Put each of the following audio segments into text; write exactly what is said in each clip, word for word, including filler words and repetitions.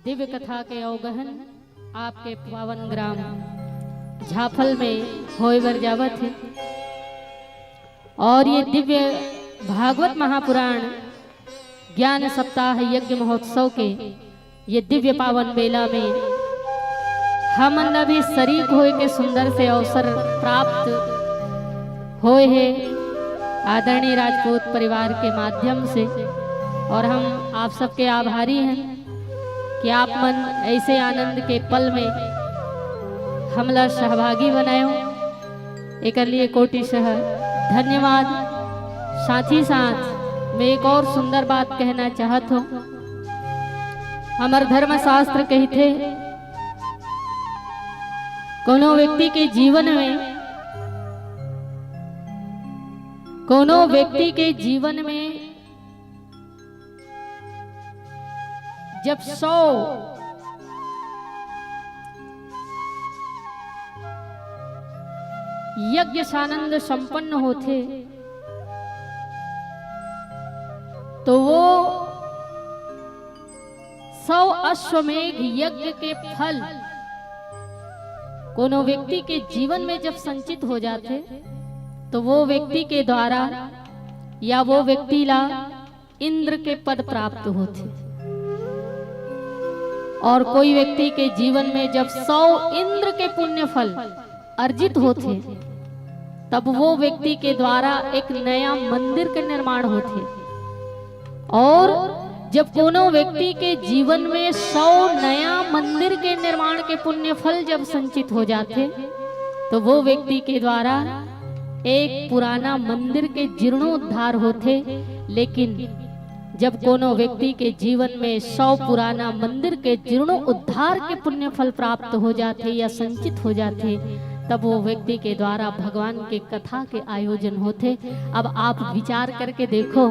दिव्य कथा के अवगहन आपके पावन ग्राम झाफल में होय बर जावत हे। और ये दिव्य भागवत महापुराण ज्ञान सप्ताह यज्ञ महोत्सव के ये दिव्य पावन बेला में हमन ला भी शरीक होय के सुंदर से अवसर प्राप्त होय हे आदरणीय राजपूत परिवार के माध्यम से। और हम आप सबके आभारी हैं कि आप मन ऐसे आनंद के पल में हमला सहभागी बनायो, एकर लिए कोटिशः धन्यवाद। साथ ही साथ मैं एक और सुंदर बात कहना चाहत हूँ। हमर धर्मशास्त्र कहिथे, कोनो व्यक्ति के जीवन में, कोनो व्यक्ति के जीवन में जब सौ यज्ञ सानंद संपन्न होथे, तो वो सौ अश्वमेघ यज्ञ के फल कोनो व्यक्ति के जीवन में जब संचित हो जाथे, तो वो व्यक्ति के द्वारा या वो व्यक्ति ला इंद्र के पद प्राप्त होथे। और कोई व्यक्ति के जीवन में जब सौ इंद्र के पुण्य फल अर्जित होथे, तब वो व्यक्ति के द्वारा एक नया मंदिर के निर्माण होथे। और जब कोनो व्यक्ति के जीवन में सौ नया मंदिर के निर्माण के पुण्य फल जब संचित हो जाथे, तो वो व्यक्ति के द्वारा एक पुराना मंदिर के जीर्णोद्धार होथे। लेकिन जब कोनो व्यक्ति के जीवन में सौ पुराना मंदिर के जीर्णोद्धार के पुण्य फल प्राप्त हो जाथे या संचित हो जाथे, तब वो व्यक्ति के द्वारा भगवान के कथा के आयोजन होथे। अब आप विचार करके देखो,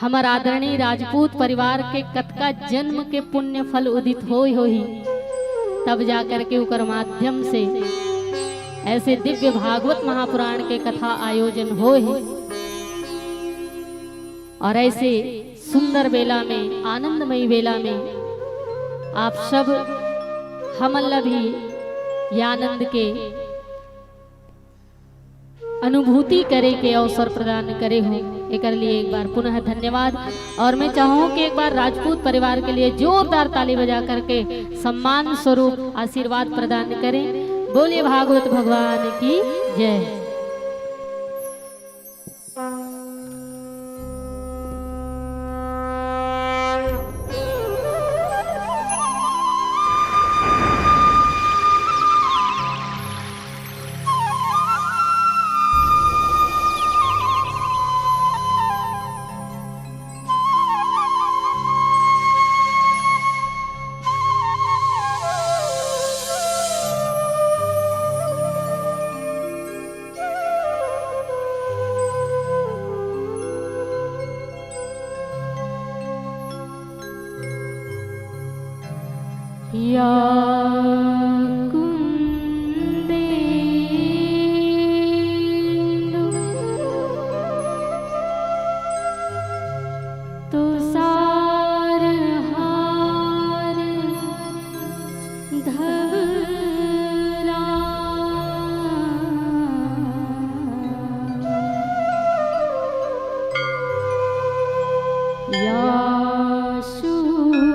हमर आदरणीय राजपूत परिवार के कतका जन्म के पुण्य फल उदित होय होही, तब जाकर के उकर माध्यम से ऐसे दिव्य भागवत महापुराण के कथा आयोजन होय हे। और ऐसे सुंदर बेला में, आनंदमयी बेला में आप सब हमन ला भी ये आनंद के अनुभूति करे के अवसर प्रदान करे हो, एकर लिए एक बार पुनः धन्यवाद। और मैं चाहूँ कि एक बार राजपूत परिवार के लिए जोरदार ताली बजा करके सम्मान स्वरूप आशीर्वाद प्रदान करें। बोलिए भागवत भगवान की जय। या कुन्देन्दु तुषारहार धवला। या शुभ्र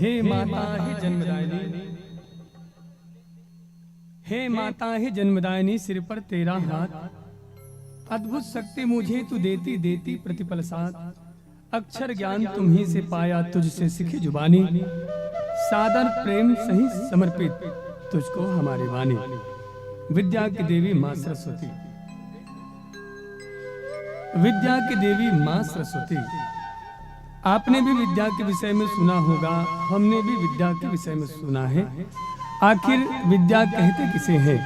हे माता, हे जन्मदायिनी, हे माता, हे जन्मदायिनी, सिर पर तेरा हाथ, अद्भुत शक्ति मुझे तू देती देती प्रतिपल साथ। अक्षर ज्ञान तुम्ही से पाया, तुझसे सीखी जुबानी, सादर प्रेम सही समर्पित, तुझको हमारी वाणी। विद्या की देवी माँ सरस्वती। विद्या की देवी माँ सरस्वती। आपने भी विद्या के विषय में सुना होगा, हमने भी विद्या के विषय में सुना है। आखिर विद्या कहते किसे हैं?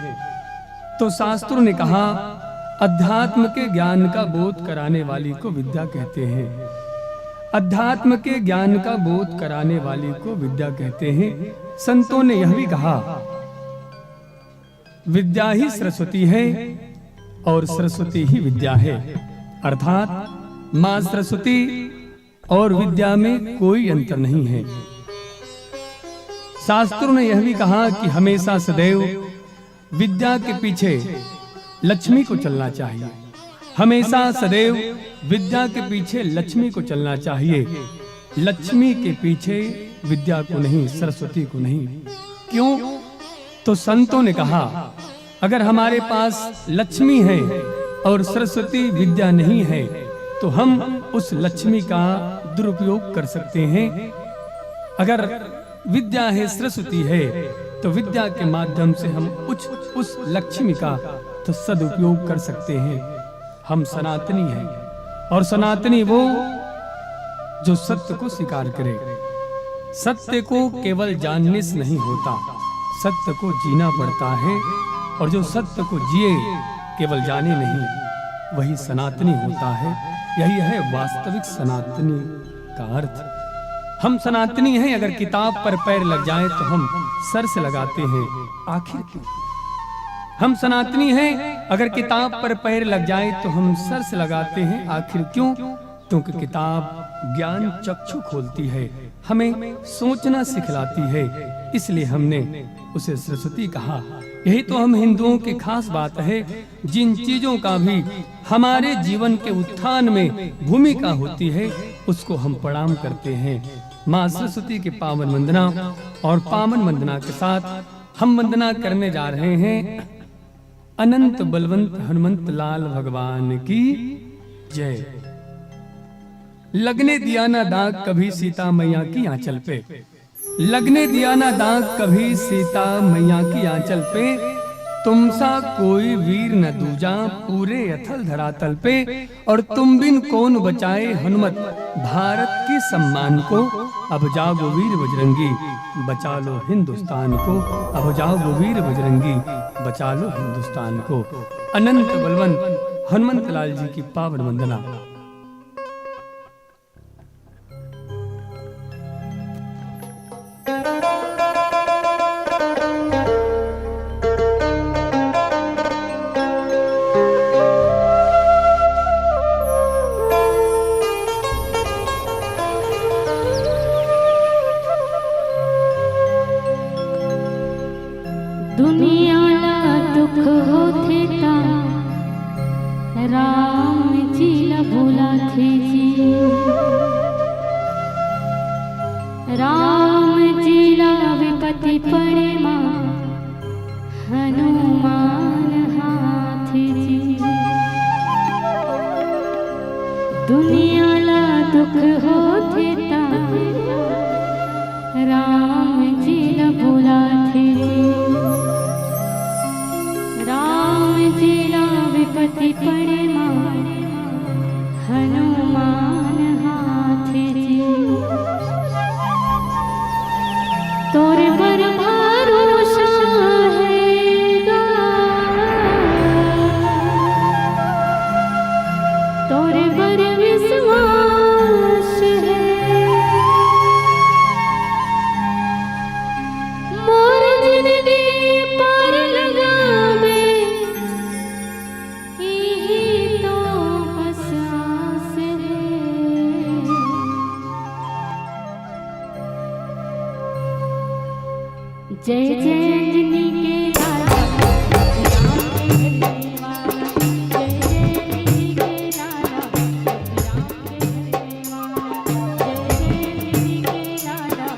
तो शास्त्रों ने कहा, अध्यात्म के ज्ञान का बोध कराने वाली को विद्या कहते हैं। अध्यात्म के ज्ञान का बोध कराने वाली को विद्या कहते हैं। संतों ने यह भी कहा, विद्या ही सरस्वती है और सरस्वती ही विद्या है, अर्थात माँ सरस्वती और विद्या में कोई अंतर नहीं है। शास्त्रों ने यह भी कहा कि हमेशा सदैव विद्या के पीछे लक्ष्मी को चलना चाहिए। हमेशा सदैव विद्या के पीछे लक्ष्मी को चलना चाहिए, लक्ष्मी के पीछे विद्या को नहीं, सरस्वती को नहीं। क्यों? तो संतों ने कहा, अगर हमारे पास लक्ष्मी है और सरस्वती विद्या नहीं है, तो हम उस लक्ष्मी का दुरुपयोग कर सकते हैं। अगर विद्या है, सरस्वती है, तो विद्या के माध्यम से हम उस, उस लक्ष्मी का तो सदुपयोग कर सकते हैं। हम सनातनी हैं और सनातनी वो जो सत्य को स्वीकार करे। सत्य को केवल जानने से नहीं होता, सत्य को जीना पड़ता है, और जो सत्य को जिए, केवल जाने नहीं, वही सनातनी होता है। यही है वास्तविक सनातनी का अर्थ। हम सनातनी हैं, अगर किताब पर पैर लग जाए तो हम सर से लगाते हैं, आखिर क्यों? हम सनातनी हैं, अगर किताब पर पैर लग जाए तो हम सर से लगाते हैं, आखिर क्यों? क्योंकि किताब ज्ञान चक्षु खोलती है, हमें सोचना सिखलाती है, इसलिए हमने उसे सरस्वती कहा। यही तो हम हिंदुओं की खास बात है, जिन चीजों का भी हमारे जीवन के उत्थान में भूमिका होती है, उसको हम प्रणाम करते हैं। माँ सरस्वती की पावन वंदना, और पावन वंदना के साथ हम वंदना करने जा रहे हैं अनंत बलवंत हनुमंत लाल भगवान की जय। लगने दिया ना दाग कभी सीता मैया की आंचल पे, लगने दिया ना दाग कभी सीता मैया की आंचल पे, तुम सा कोई वीर न दूजा पूरे अथल धरातल पे, और तुम बिन कौन बचाए हनुमत भारत के सम्मान को। अब जागो वीर बजरंगी, बचा लो हिंदुस्तान को। अब जागो वीर बजरंगी, बचा लो हिंदुस्तान को। अनंत बलवंत हनुमंत लाल जी की पावन वंदना। दुनिया ला दुख होथे ता राम जी ला भुलाथे जी। राम जी ला विपत्ति पड़े मा हनुमान हाथ जी। दुनिया ला दुख होथे ता राम जी ला भुलाथे जी। राम जी ला विपत्ति पड़े मा हनुमान हाथ जी। तोर पर भरोसा हे गा, तोर पर विश्वास हे। मोर जिनगी पार लगाबे, इही तो बस आस हे। जय जय अंजनी के लाला, राम के वाला। जय जय अंजनी के लाला, राम के वाला। जय जय अंजनी के लाला,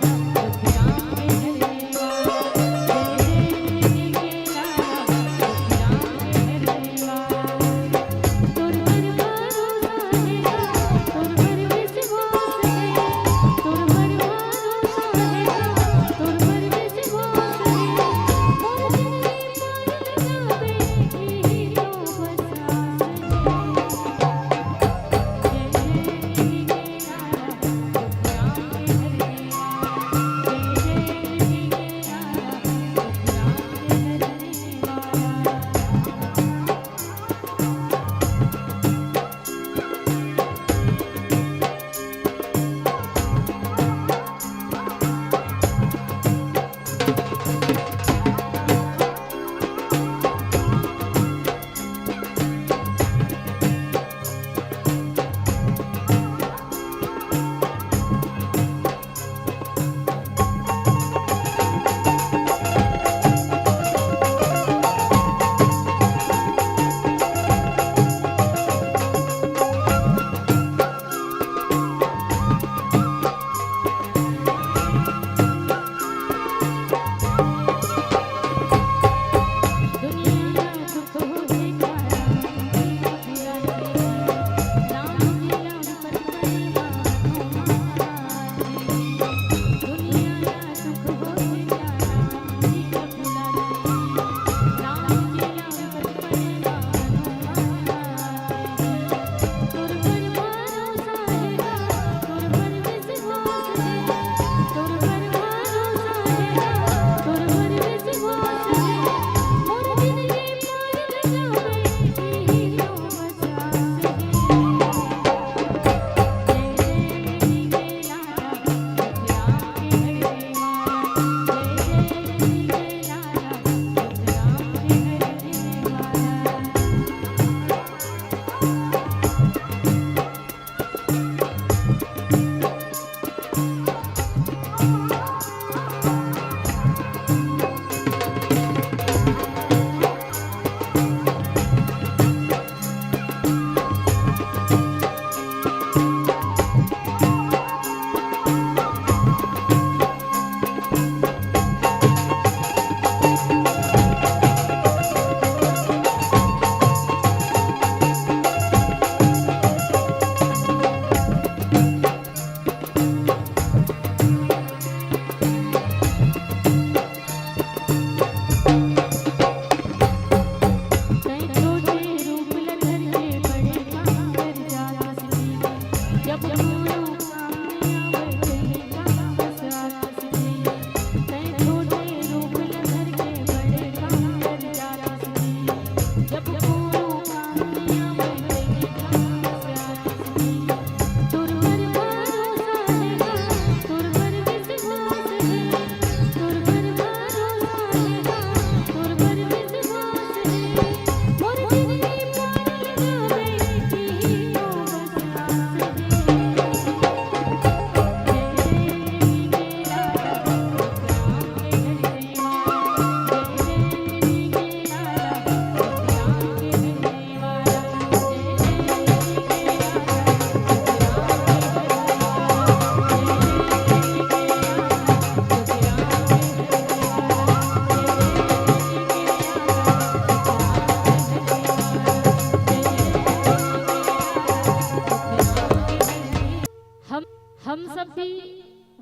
हम हम सब भी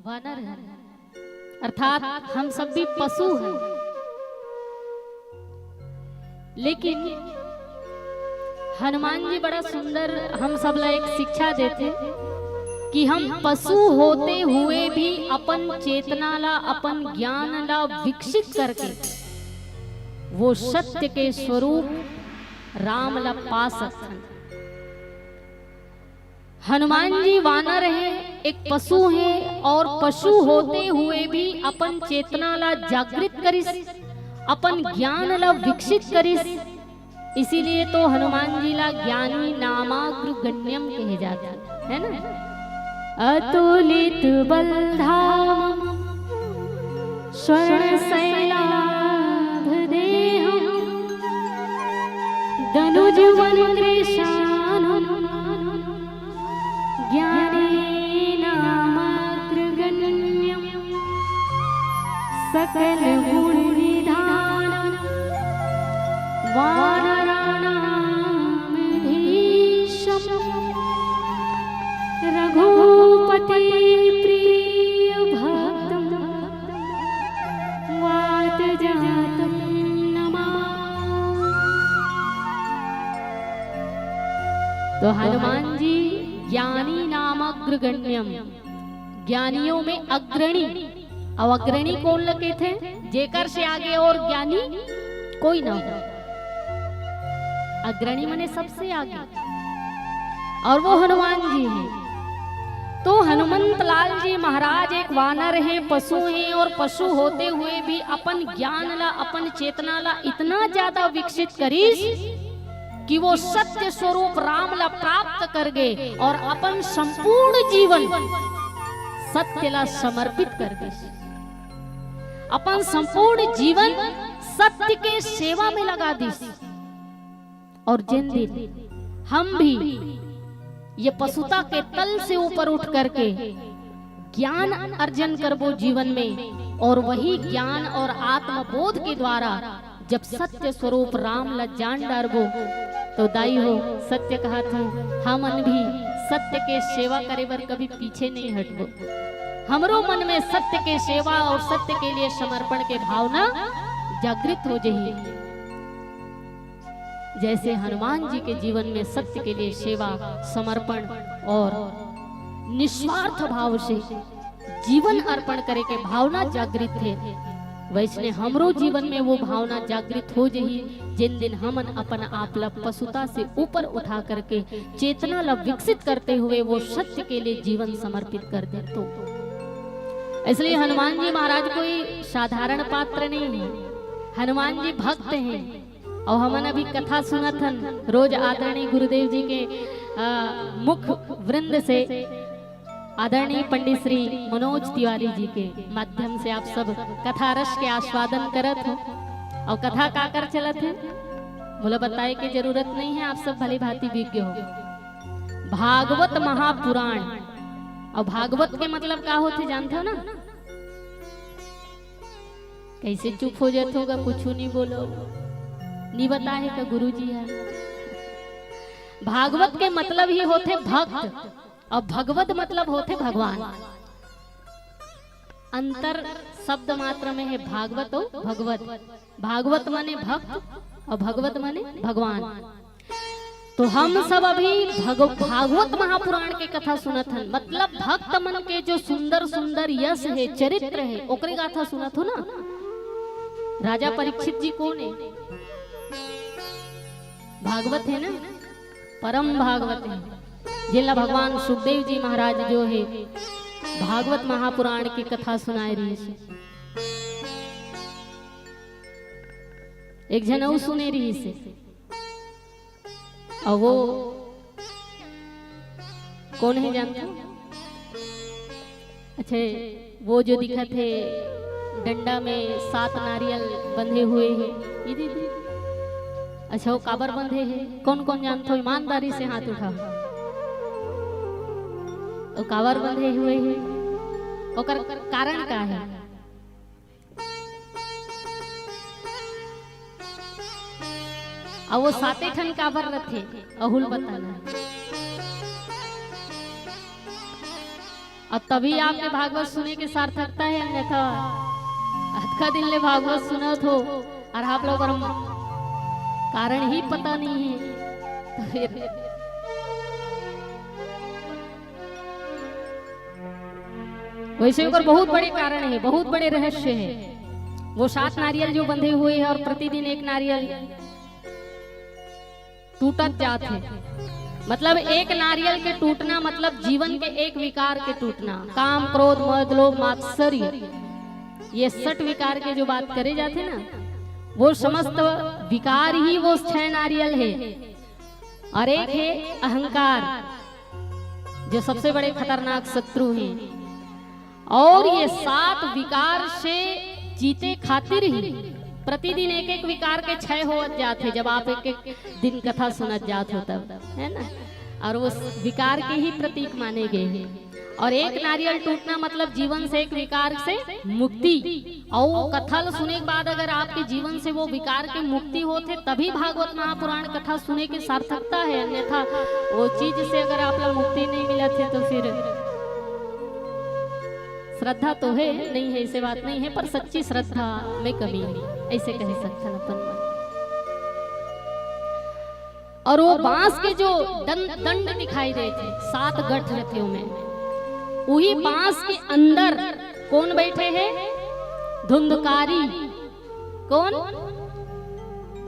वानर हैं, अर्थात हम सब भी पशु हैं। लेकिन हनुमान जी बड़ा सुंदर हम सब ला एक शिक्षा देथे कि हम पशु होते हुए भी अपन चेतना ला, अपन ज्ञान ला विकसित करके वो सत्य के स्वरूप राम ला पा सकथन। हनुमान जी वानर हे, एक पशु हे, और पशु होते हुए भी अपन चेतना ला जागृत करिस, अपन ज्ञान ला विकसित करिस। इसीलिए तो हनुमान जी ला ज्ञानी नामाग्रगण्यम कहे जाथे, है ना? अतुलित बलधाम स्वर्ण शैलाभ देहम दनुज मन कृशानम ज्ञानी नामाग्रगण्यम सकल गुण निधानम वानराणाम भीषम रघुपति प्रिय भक्तम वात जातम नमामि। तो हनुमान जी ज्ञानी नामाग्रगण्यम, ज्ञानियों में अग्रणी। अब अग्रणी कोन ल कहिथे? जेकर से आगे और ज्ञानी कोई ना हो। अग्रणी मने सबसे आगे, और वो हनुमान जी हैं। तो हनुमंत लाल जी महाराज एक वानर हैं, पशु हैं, और पशु होते हुए भी अपन ज्ञान ला, अपन चेतना ला इतना ज्यादा विकसित करिस कि वो सत्य स्वरूप राम ला प्राप्त कर गए और अपन संपूर्ण जीवन सत्य ला समर्पित कर दिस, अपन संपूर्ण जीवन सत्य के सेवा में लगा दिस। और जिन दिन हम भी ये पशुता के तल से ऊपर उठ करके ज्ञान अर्जन करबो जीवन में, और वही ज्ञान और आत्मबोध के द्वारा जब सत्य स्वरूप राम ला जान डारबो, तो दाई हो, सत्य कहत हूँ, हमन भी सत्य के सेवा करे बर कभी पीछे नहीं हटबो। हमरो मन में सत्य के सेवा और सत्य के लिए समर्पण के भावना जागृत हो जही। जैसे हनुमान जी के जीवन में सत्य के लिए सेवा, समर्पण और निस्वार्थ भाव से जीवन अर्पण करे के भावना जागृत हे, वैसने हमरो जीवन में वो भावना जागृत हो जही, जिन दिन हमन अपन आप ला पशुता से ऊपर उठा करके चेतना ला विकसित करते हुए वो सत्य के लिए जीवन समर्पित कर दे तो। इसलिए हनुमान जी महाराज कोई साधारण पात्र नहीं है। हनुमान जी भक्त हैं। और हमन अभी कथा सुनत हन रोज आदरणीय गुरुदेव जी के, अ, मुख वृंद से, आदरणीय पंडित श्री मनोज तिवारी जी के माध्यम से आप सब कथा रस के आस्वादन करत हो। और कथा काकर चलत हे, मोला बताए के जरूरत नहीं है, आप सब भली भांति विज्ञ हो। भागवत महापुराण, और भागवत के मतलब का होथे जानते हो ना? कैसे चुप हो जात होगा, कुछ नहीं बोलो, नहीं बताए का गुरुजी है। भागवत के मतलब ही होथे भक्त, और भगवत मतलब होथे भगवान। अंतर शब्द मात्र में है भागवत और भगवत। भागवत माने भक्त और भगवत माने भगवान। तो हम सब अभी भग-, भागवत महापुराण के कथा सुनत हन, मतलब भक्त मन के जो सुंदर सुंदर यश हे, चरित्र हे, ओकरे गाथा सुनत हो ना। राजा परीक्षित जी कोन हे? भागवत हे ना, परम भागवत हे, जेला भगवान सुखदेव जी महाराज जो हे भागवत महापुराण के कथा सुनाए रहिस हे। एक झन अउ सुने रहिस हे। अउ वो कोन हे जानथो? अच्छा, वो जो दिखत हे डंडा में सात नारियल बंधे हुए हे, ये दीदी। अच्छा, वो काबर बंधे हे? कोन कोन जानथो? ईमानदारी से हाथ उठाओ। वो काबर बंधे हुए हे? ओकर कारण का हे? अउ वो साते ठन काबर रथे, अहू ल बताना। अब तभी आपके भागवत सुने के सार्थकता हे, अन्यथा अतका दिन ले भागवत सुनत हो अउ आप लोग बर कारण ही पता नहीं हे, तो फिर वैसे ओकर बहुत बड़े कारण हे, बहुत बड़े रहस्य हे। वो सात नारियल जो बंधे हुए हे अउ प्रतिदिन एक नारियल टूटत जात हे, मतलब एक नारियल के टूटना मतलब जीवन के एक विकार के टूटना, काम, क्रोध, मद, लोभ, मात्सर्य, ये सट विकार के जो बात करे जाथे ना, वो समस्त विकार ही वो छह नारियल हे। अउ एक हे अहंकार, जो सबसे बड़े खतरनाक शत्रु हे। अउ ये सात विकार से जीते खातिर ही प्रतिदिन एक एक विकार के क्षय होवत जात हे, जब आप एक एक दिन कथा सुनत जात हो तब, हे ना? अउ वो विकार के ही प्रतीक माने गए हे। अउ एक नारियल टूटना मतलब जीवन से एक विकार से मुक्ति। अउ वो कथा ल सुने के बाद अगर आपके जीवन से वो विकार के मुक्ति होथे, तभी भागवत महापुराण कथा सुने के सार्थकता हे, अन्यथा वो चीज से अगर आप ला मुक्ति नहीं मिलत हे, तो फिर श्रद्धा तो हे, नहीं हे, ऐसे बात नहीं हे, पर सच्ची श्रद्धा में कमी हे, ऐसे कह सकथन अपन मन। अउ वो बांस के जो दं-, दंड दिखाई देथे, सात गठ रथे ओमे, उही बांस के अंदर कोन बैठे हे? धुंधकारी। कोन?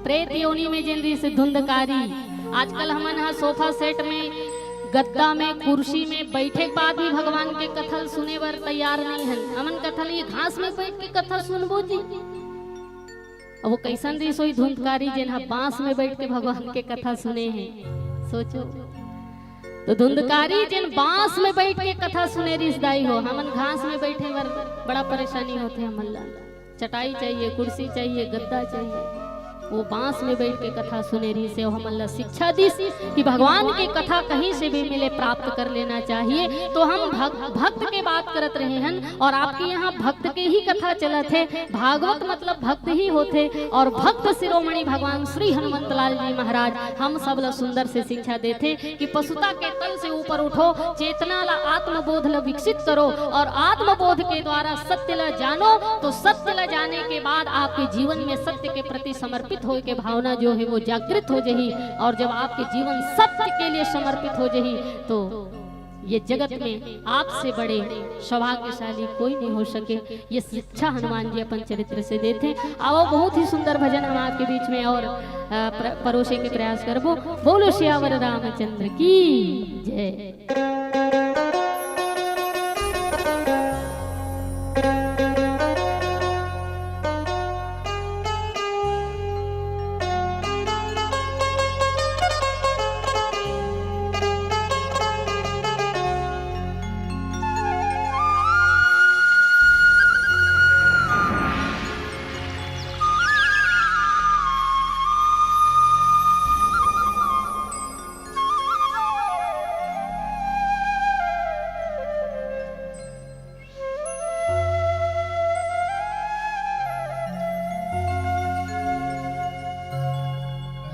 प्रेत योनि में जेन रिहिस हे धुंधकारी। आजकल हमन ह सोफा सेट में, गद्दा में, कुर्सी में बैठे के बाद भी भगवान के कथा ल सुने बर तैयार नहीं हन। हमन कथा ल ये घास में बैठ के कथा सुनबो जी। अब वो कैसन रिहिस होही धुंधकारी, जेन ह बांस में बैठ के भगवान के कथा सुने हे। सोचो, तो धुंधकारी जेन बांस में बैठ के कथा सुने रिहिस दाई हो, हमन घास में बैठे बर बड़ा परेशानी होथे हमन ला। चटाई चाहिए, कुर्सी चाहिए, गद्दा चाहिए। वो बांस में बैठ के कथा सुने रिहिस हे, वो हमन ला शिक्षा दिस कि भगवान के कथा कहीं से भी मिले, प्राप्त कर लेना चाहिए। तो हम भग-, भक्त के बात करत रहे हन अउ आपके यहाँ भक्त के ही कथा चलत हे। भागवत मतलब भक्त ही होथे अउ भक्त शिरोमणि भगवान श्री हनुमंत लाल जी महाराज हम सब ला सुंदर से शिक्षा देथे कि पशुता के तल से ऊपर उठो, चेतना ला, आत्मबोध ला विकसित करो अउ आत्मबोध के द्वारा सत्य ला जानो। तो सत्य ला जाने के बाद आपके जीवन में सत्य के प्रति समर्पित होए के भावना जो हे वो जागृत हो जही अउ जब आपके जीवन सत्य के लिए समर्पित हो जही तो ये जगत में आपसे बड़े सौभाग्यशाली कोई नहीं हो सके। ये शिक्षा हनुमान जी अपन चरित्र से देथे। आवो, बहुत ही सुंदर भजन हम आपके बीच में अउ, अ, प्र-, परोसे के प्रयास करबो। बोलो सियावर रामचंद्र की जय।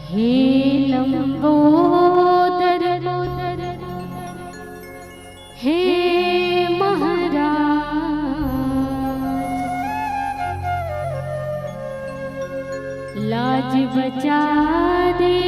हे लंबोदर, हे महाराज, लाज बचा दे,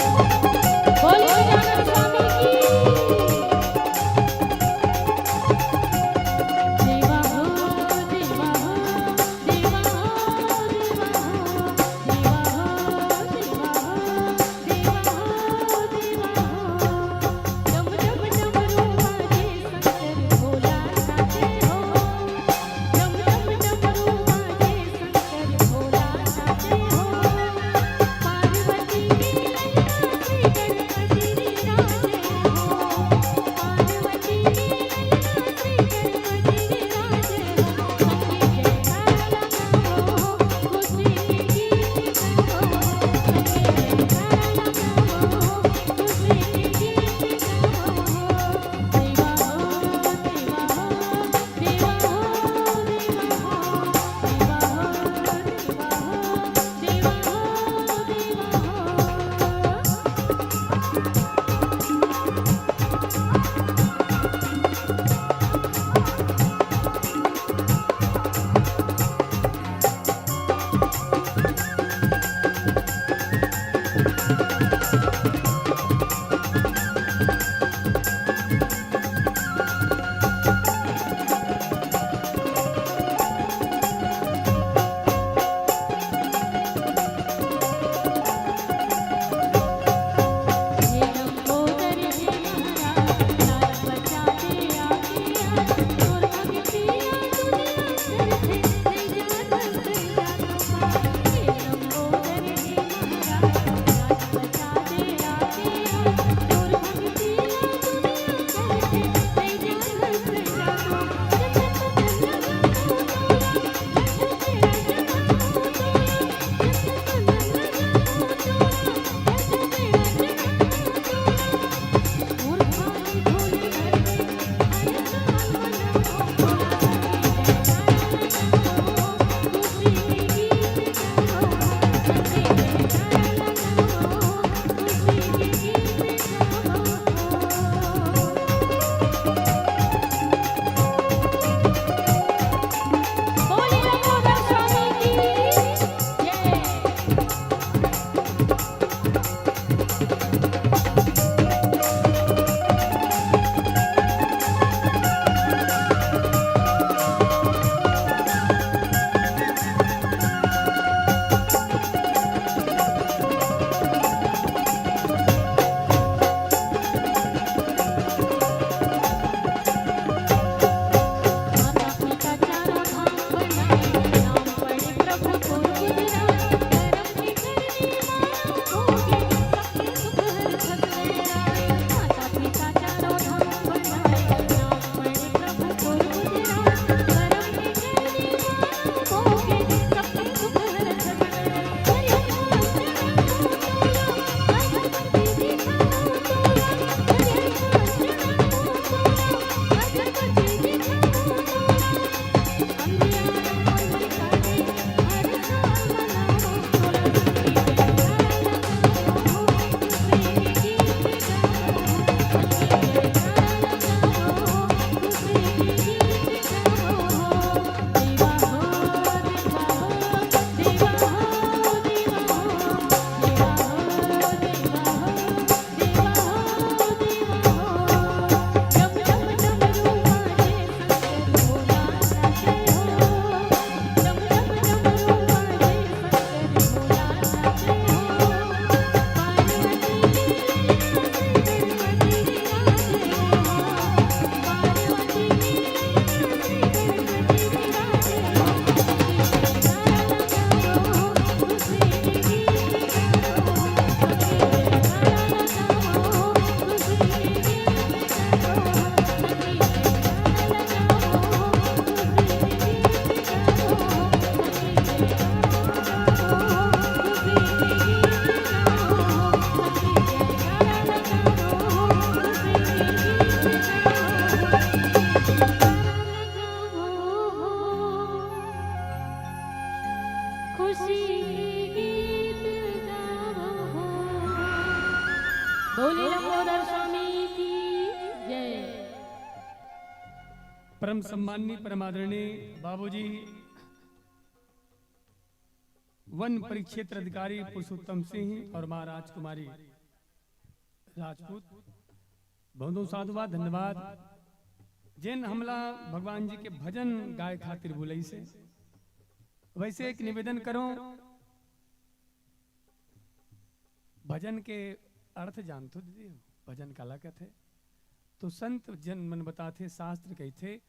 बोलिए जानक स्वामी की। देवा हो, देवा हो, देवा हो, देवा हो, देवा हो, देवा हो, देवा हो, देवा हो। डम डम डमरू बाजे शंकर भोला नाचे हो। खुशी के गीत गावो हो। बोले लंबोदर स्वामी की जय। परम सम्माननीय, परम आदरणीय बाबूजी वन परिक्षेत्र अधिकारी पुरुषोत्तम सिंह और माँ राजकुमारी राजपूत, बहुत बहुत साधुवाद, धन्यवाद। जेन हमला भगवान जी के भजन गाए खातिर बुलाइस हे। वैसे एक निवेदन करो, भजन के अर्थ जानथो दीदी हो? भजन काला कथे? तो संत जन मन बताथे, शास्त्र कहिथे,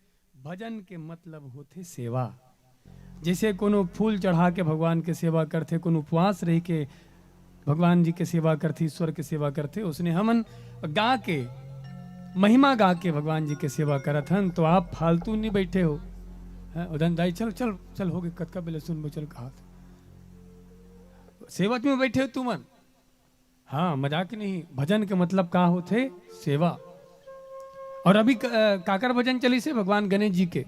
भजन के मतलब होथे सेवा। जैसे कोनो फूल चढ़ा के भगवान के सेवा करथे, कोनो उपवास रह के भगवान जी के सेवा करथे, ईश्वर के सेवा करथे, उसने हमन गा के, महिमा गा के भगवान जी के सेवा करत हन, तो आप फालतू नहीं बैठे हो। हैं, उदन दाई, चल, चल, चल, हो गए, कतका बेले सुनबो, चल, कहा सेवक में बैठे हो तुमन। हाँ, मजाक नहीं, भजन के मतलब का होथे? सेवा। और अभी क-, अ, काकर भजन चलिस हे? भगवान गणेश जी के।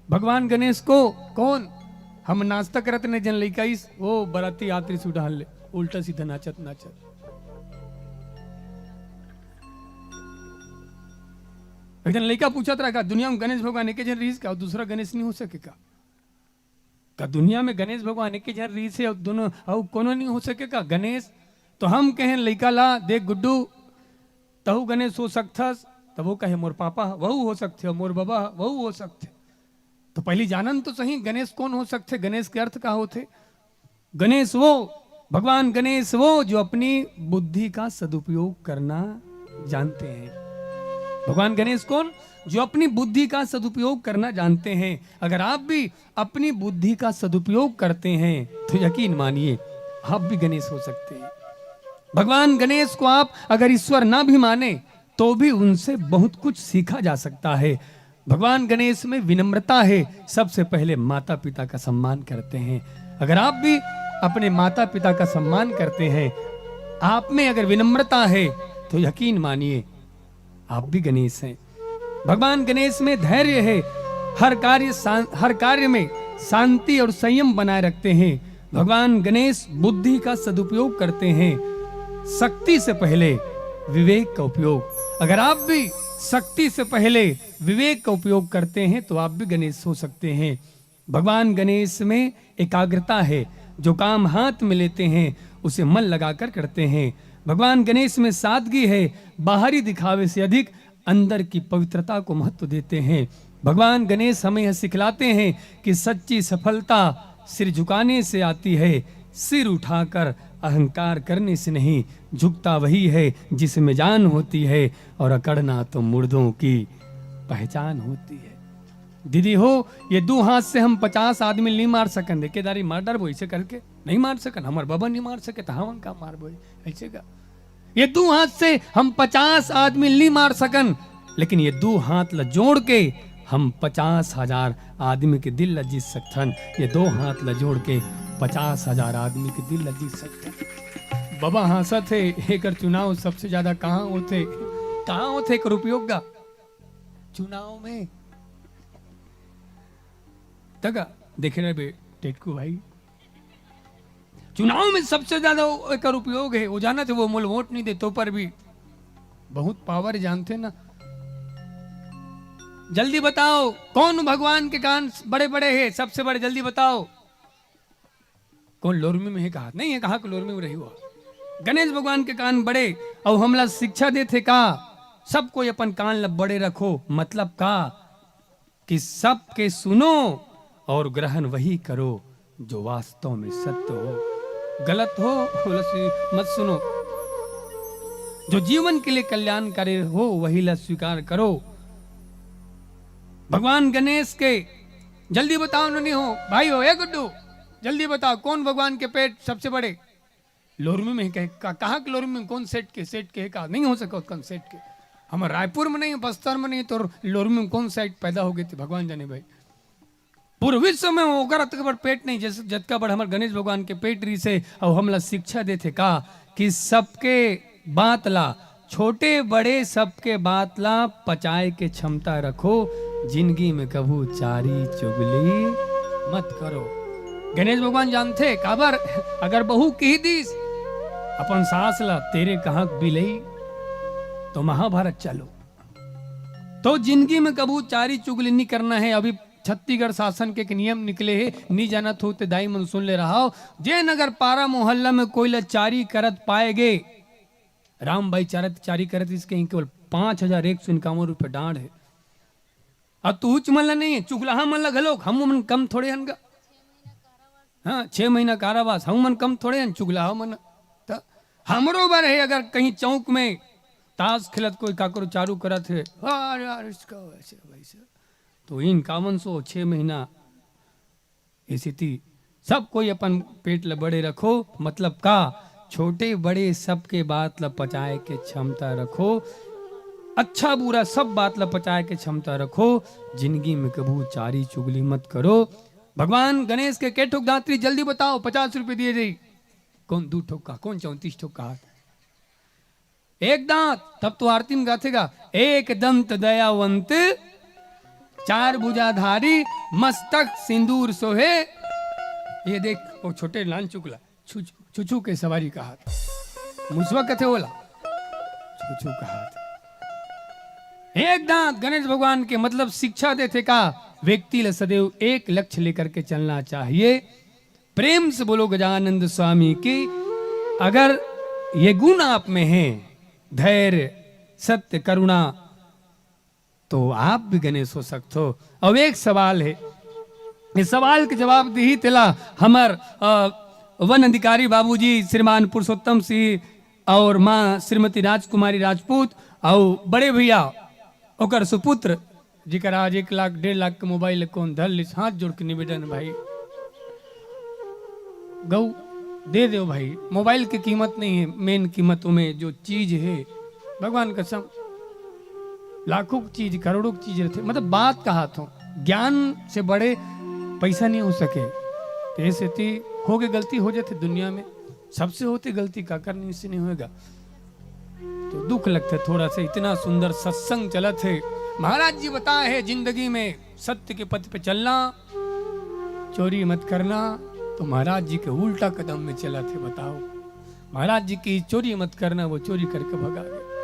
भगवान गणेश को कौन? हम नाश्ता करत ने जन लइका इस, वो बराती यात्री सुडाल ले, उल्टा सीधा नाचत नाचत। एक जन लइका पूछत रहा, "का दुनिया में गणेश भगवान एके जन रहिस का? अउ दूसरा गणेश नहीं हो सके का?" का दुनिया में गणेश भगवान एके झन रहिस हे अउ दोनों अउ कोनो नहीं हो सके का गणेश? तो हम कहें लइका ला, "देख गुड्डू, तहू गणेश हो सकथस।" तब वो कहे, "मोर पापा वहू हो सकथे, मोर बाबा वहू हो सकथे।" तो पहली जानन तो सही, गणेश कौन हो सकथे, गणेश के अर्थ का होथे? गणेश वो, भगवान गणेश वो जो अपनी बुद्धि का सदुपयोग करना जानते हैं। भगवान गणेश कौन? जो अपनी बुद्धि का सदुपयोग करना जानते हैं। अगर आप भी अपनी बुद्धि का सदुपयोग करते हैं तो यकीन मानिए, आप भी गणेश हो सकते हैं। भगवान गणेश को आप अगर ईश्वर ना भी माने तो भी उनसे बहुत कुछ सीखा जा सकता है। भगवान गणेश में विनम्रता है। सबसे पहले माता पिता का सम्मान करते हैं। अगर आप भी अपने माता पिता का सम्मान करते हैं, आप में अगर विनम्रता है तो यकीन मानिए आप भी गणेश हैं। भगवान गणेश में धैर्य है। हर कार्य शां-, हर कार्य में शांति और संयम बनाए रखते हैं। भगवान गणेश बुद्धि का सदुपयोग करते हैं। शक्ति से पहले विवेक का उपयोग। अगर आप भी शक्ति से पहले विवेक का उपयोग करते हैं तो आप भी गणेश हो सकते हैं। भगवान गणेश में एकाग्रता है। जो काम हाथ में लेते हैं उसे मन लगाकर करते हैं। भगवान गणेश में सादगी है। बाहरी दिखावे से अधिक अंदर की पवित्रता को महत्व देते हैं। भगवान गणेश हमें यह सिखलाते हैं कि सच्ची सफलता सिर झुकाने से आती है, सिर उठाकर अहंकार करने से नहीं। झुकता वही है जिसमें जान होती है और अकड़ना तो मुर्दों की पहचान होती है। दीदी हो, ये दू हाथ से हम पचास आदमी नहीं मार सकन। देखे दारी मार डरबो ऐसे करके, नहीं मार सकन। हमर बाबा नहीं मार सके तो हम का मारबो ऐसे का? ये दू हाथ से हम पचास आदमी नहीं मार सकन, लेकिन ये दू हाथ ला जोड़ के हम पचास हजार आदमी के दिल ला जीत सकथन। ये दो हाथ ला जोड़ के पचास हजार आदमी के दिल ला जीत सकथन। बाबा हाँसत हे, एकर चुनाव सबसे ज्यादा कहाँ होथे? कहाँ होथे एकर उपयोग गा? चुनाव में। तका देखे रहे बे, टेटकू भाई, चुनाव में सबसे ज्यादा वो एकर उपयोग है। वो जानत हे, वो मोल वोट नहीं दे तो पर भी बहुत पावर जानथे ना। जल्दी बताओ, कौन भगवान के कान बड़े बड़े हे, सबसे बड़े? जल्दी बताओ। कौन लोरमी में हे कहा? नहीं हे कहा कि लोरमी में रही हुआ। गणेश भगवान के कान बड़े, अउ हमला शिक्षा देथे का, सब कोई अपन कान ला बड़े रखो। मतलब का? कि सबके सुनो और ग्रहण वही करो जो वास्तव में सत्य हो। गलत हो, ओला स्वी-, मत सुनो। जो जीवन के लिए कल्याणकारी हो, वही ला स्वीकार करो। भगवान गणेश के, जल्दी बताओ, नोनी हो, भाई हो, ए गुड्डू, जल्दी बताओ, कौन भगवान के पेट सबसे बड़े? लोरमी में कहे, का-, कहाँ के लोरमी में, कौन सेठ के? सेठ के का? नहीं हो सका, कौन सेठ के? हमर रायपुर में नहीं, बस्तर में नहीं, तो लोरमी में कौन सेठ पैदा हो गए थे, भगवान जाने भाई। पूरे विश्व में ओकर अतका बड़ पेट नहीं, जैसे जतका बड़ हमर गणेश भगवान के पेट रहिसे। अउ हमला शिक्षा देथे का कि सबके बात ला, छोटे बड़े सबके बात ला पचाए के क्षमता रखो, जिंदगी में कभू चारी चुगली मत करो। गणेश भगवान जानथे काबर, अगर बहू कही दीस अपन सास ला, "तेरे कहाँ बिलई," तो महाभारत चालू। तो जिंदगी में कभू चारी चुगली नहीं करना है। अभी छत्तीसगढ़ शासन के एक नियम निकले हे, नी जानत हो ते दाई मन सुन ले रहा हो। जे नगर पारा मोहल्ला में कोई ला चारी करत पाए गे, राम भाई चारत चारी करत इसके ही केवल पाँच हजार एक सौ इक्यावन रुपये डांड है। अब तू उच मन ला नहीं है, चुगलाहा मन ला घलोक, हम मन कम थोड़े हन गा। हाँ, छह महीना कारावास, हम मन कम थोड़े हन, चुगलाहा मन। त हमरो बर है, अगर कहीं चौक में ताश खेलत कोई काकरो चारू करत है, "अरे यार, इसका वैसे, वैसे", तो इक्यावन सौ छह महीना। इसी ती सब कोई अपन पेट ल बड़े रखो, मतलब का, छोटे बड़े सबके बात ल पचाए के क्षमता रखो, अच्छा बुरा सब बात ल पचाए के क्षमता रखो। जिंदगी में कभू चारी चुगली मत करो। भगवान गणेश के के ठोक दांतरी, जल्दी बताओ, पचास रुपये दिए जाई। कौन दू ठोक का, कौन चौंतीस ठोक का हाथ? एक दांत, तब तो आरती में गाथे गा, "एक दंत दयावंत, चार भुजाधारी, मस्तक सिंदूर सोहे।" ये देख, वो छोटे लान चुकला, छु-, छुछू के सवारी का हाथ, मुसवा कथे ओला, छुछू का हाथ। एक दांत गणेश भगवान के, मतलब, शिक्षा देथे का, व्यक्ति ल सदैव एक लक्ष्य लेकर के चलना चाहिए। प्रेम से बोलो गजानंद स्वामी की। अगर ये गुण आप में है, धैर्य, सत्य, करुणा, तो आप भी गणेश हो सकते हो। अब एक सवाल है, इस सवाल के जवाब दी तेला हमर, अ, वन अधिकारी बाबूजी श्रीमान पुरुषोत्तम सिंह और माँ श्रीमती राजकुमारी राजपूत और बड़े भैया ओकर सुपुत्र, जेकर आज एक लाख, डेढ़ लाख के मोबाइल कौन धर लिस, हाथ जोड़ के निवेदन भाई, गौ दे दो भाई। मोबाइल की कीमत नहीं है, मेन कीमत में जो चीज है, भगवान कसम, लाखों की चीज, करोड़ों की चीज रहते, मतलब, बात कहा थो, ज्ञान से बड़े पैसा नहीं हो सके। तो ऐसे ती हो गए, गलती हो जाते दुनिया में, सबसे होती गलती, का करनी, इससे नहीं होएगा। तो दुख लगता है थोड़ा सा, इतना सुंदर सत्संग चलत है। महाराज जी बताए है, जिंदगी में सत्य के पथ पे चलना, चोरी मत करना। तो महाराज जी के उल्टा कदम में चलत है, बताओ। महाराज जी की चोरी मत करना, वो चोरी करके भगा गए।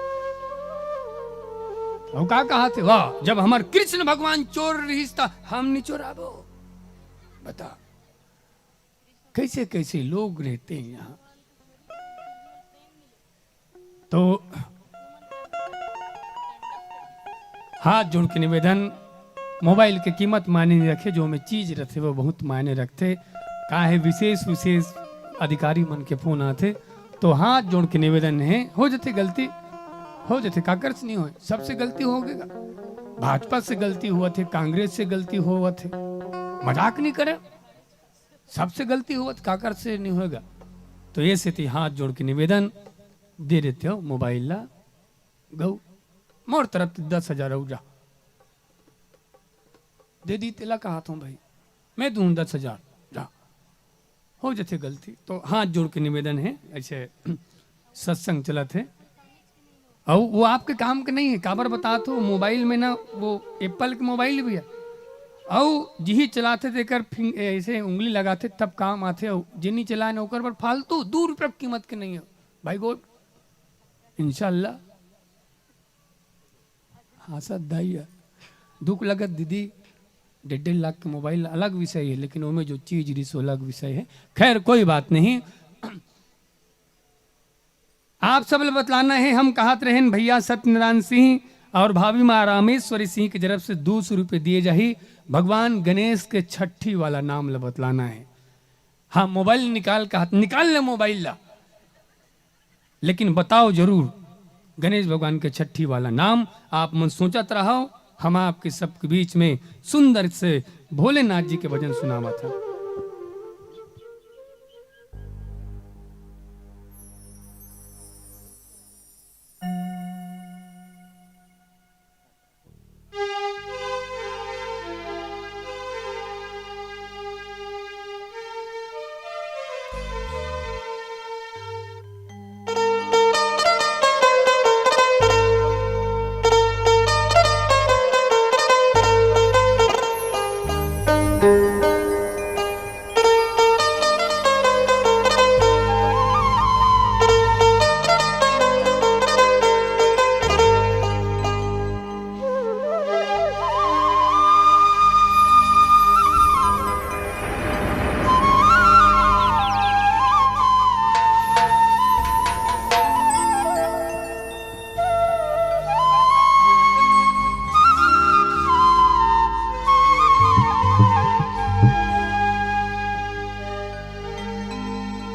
वो का कहा थे, वाह, जब हमार कृष्ण भगवान चोर रहिस था, हम नहीं चोराबो। बता, कैसे कैसे लोग रहते हैं यहाँ। तो हाथ जोड़ के निवेदन, मोबाइल के कीमत मायने नहीं रखे, जो में चीज रखे वो बहुत मायने रखते। काहे विशेष विशेष अधिकारी मन के फोन आते, तो हाथ जोड़ के निवेदन है, हो जते गलती, हो जते, काकर से नहीं होए, सबसे गलती हो गएगा। भाजपा से गलती हुआ थे, कांग्रेस से गलती हुआ थे, मजाक नहीं करे। सबसे गलती होवत, काकर से नहीं होएगा। तो ये सेती हाथ जोड़ के निवेदन दे देते हो मोबाइल ला। गौ मोर तरफ से दस हजार हो जा, दे दी तेला कहा था भाई, मैं दूँ दस हजार, जा, हो जथे गलती। तो हाथ जोड़ के निवेदन है, ऐसे सत्संग चलत है। अउ वो आपके काम के नहीं है, काबर बता तो मोबाइल में ना, वो एप्पल के मोबाइल भी है, अउ जिही चलाथे तेकर फिंग-, ऐसे उंगली लगाथे तब काम आथे, अउ जे नहीं चलाए ना ओकर बर फालतू दू रुपया के कीमत के नहीं है भाई गोड। इंशाल्लाह। हाँ सर, दाई है। दुख लगत दीदी, डेढ़ डेढ़ लाख के मोबाइल अलग विषय है, लेकिन ओमे जो चीज रिस वो अलग विषय है। खैर, कोई बात नहीं। आप सब ल बतलाना है, हम कहत रहेन भैया सत्यनारायण सिंह और भाभी माँ रामेश्वरी सिंह की तरफ से दो सौ रुपये दिए जाही। भगवान गणेश के छठी वाला नाम ल बतलाना है। हाँ, मोबाइल निकाल, कहत निकाल ले मोबाइल ला, लेकिन बताओ जरूर गणेश भगवान के छठी वाला नाम। आप मन सोचत रहो, हम आपके सबके बीच में सुंदर से भोलेनाथ जी के भजन सुनावत हन।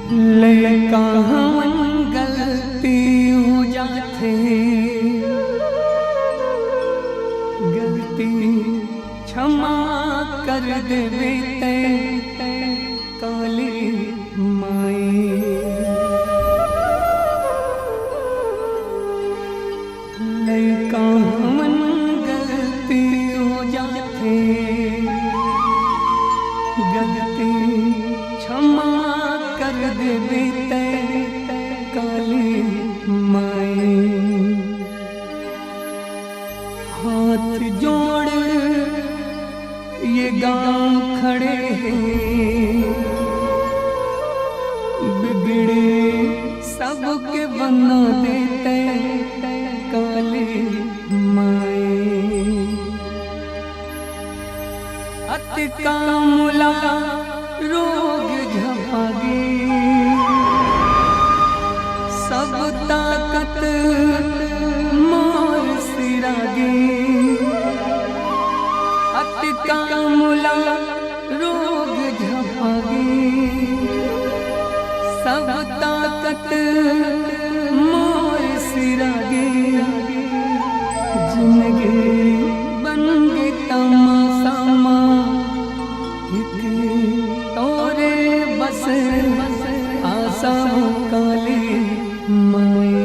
लइका हमन गलती हो जाथे, गलती क्षमा कर देबे तैं काली माई। लइका हमन गलती हो जाथे, गलती क्षमा कर देबे तैं काली माई। हाथ जोड़ ये गांव खड़े हे, बिगड़े सबके बना देते काली माई। अतका मोला रोग झपागे, सब ताकत मोर सिरागे। अतका मोला रोग झपागे, सब ताकत मोर सिरागे। जिंदगी बन गे तमाशा मा, एक तोरे बस आशा हो काली माई।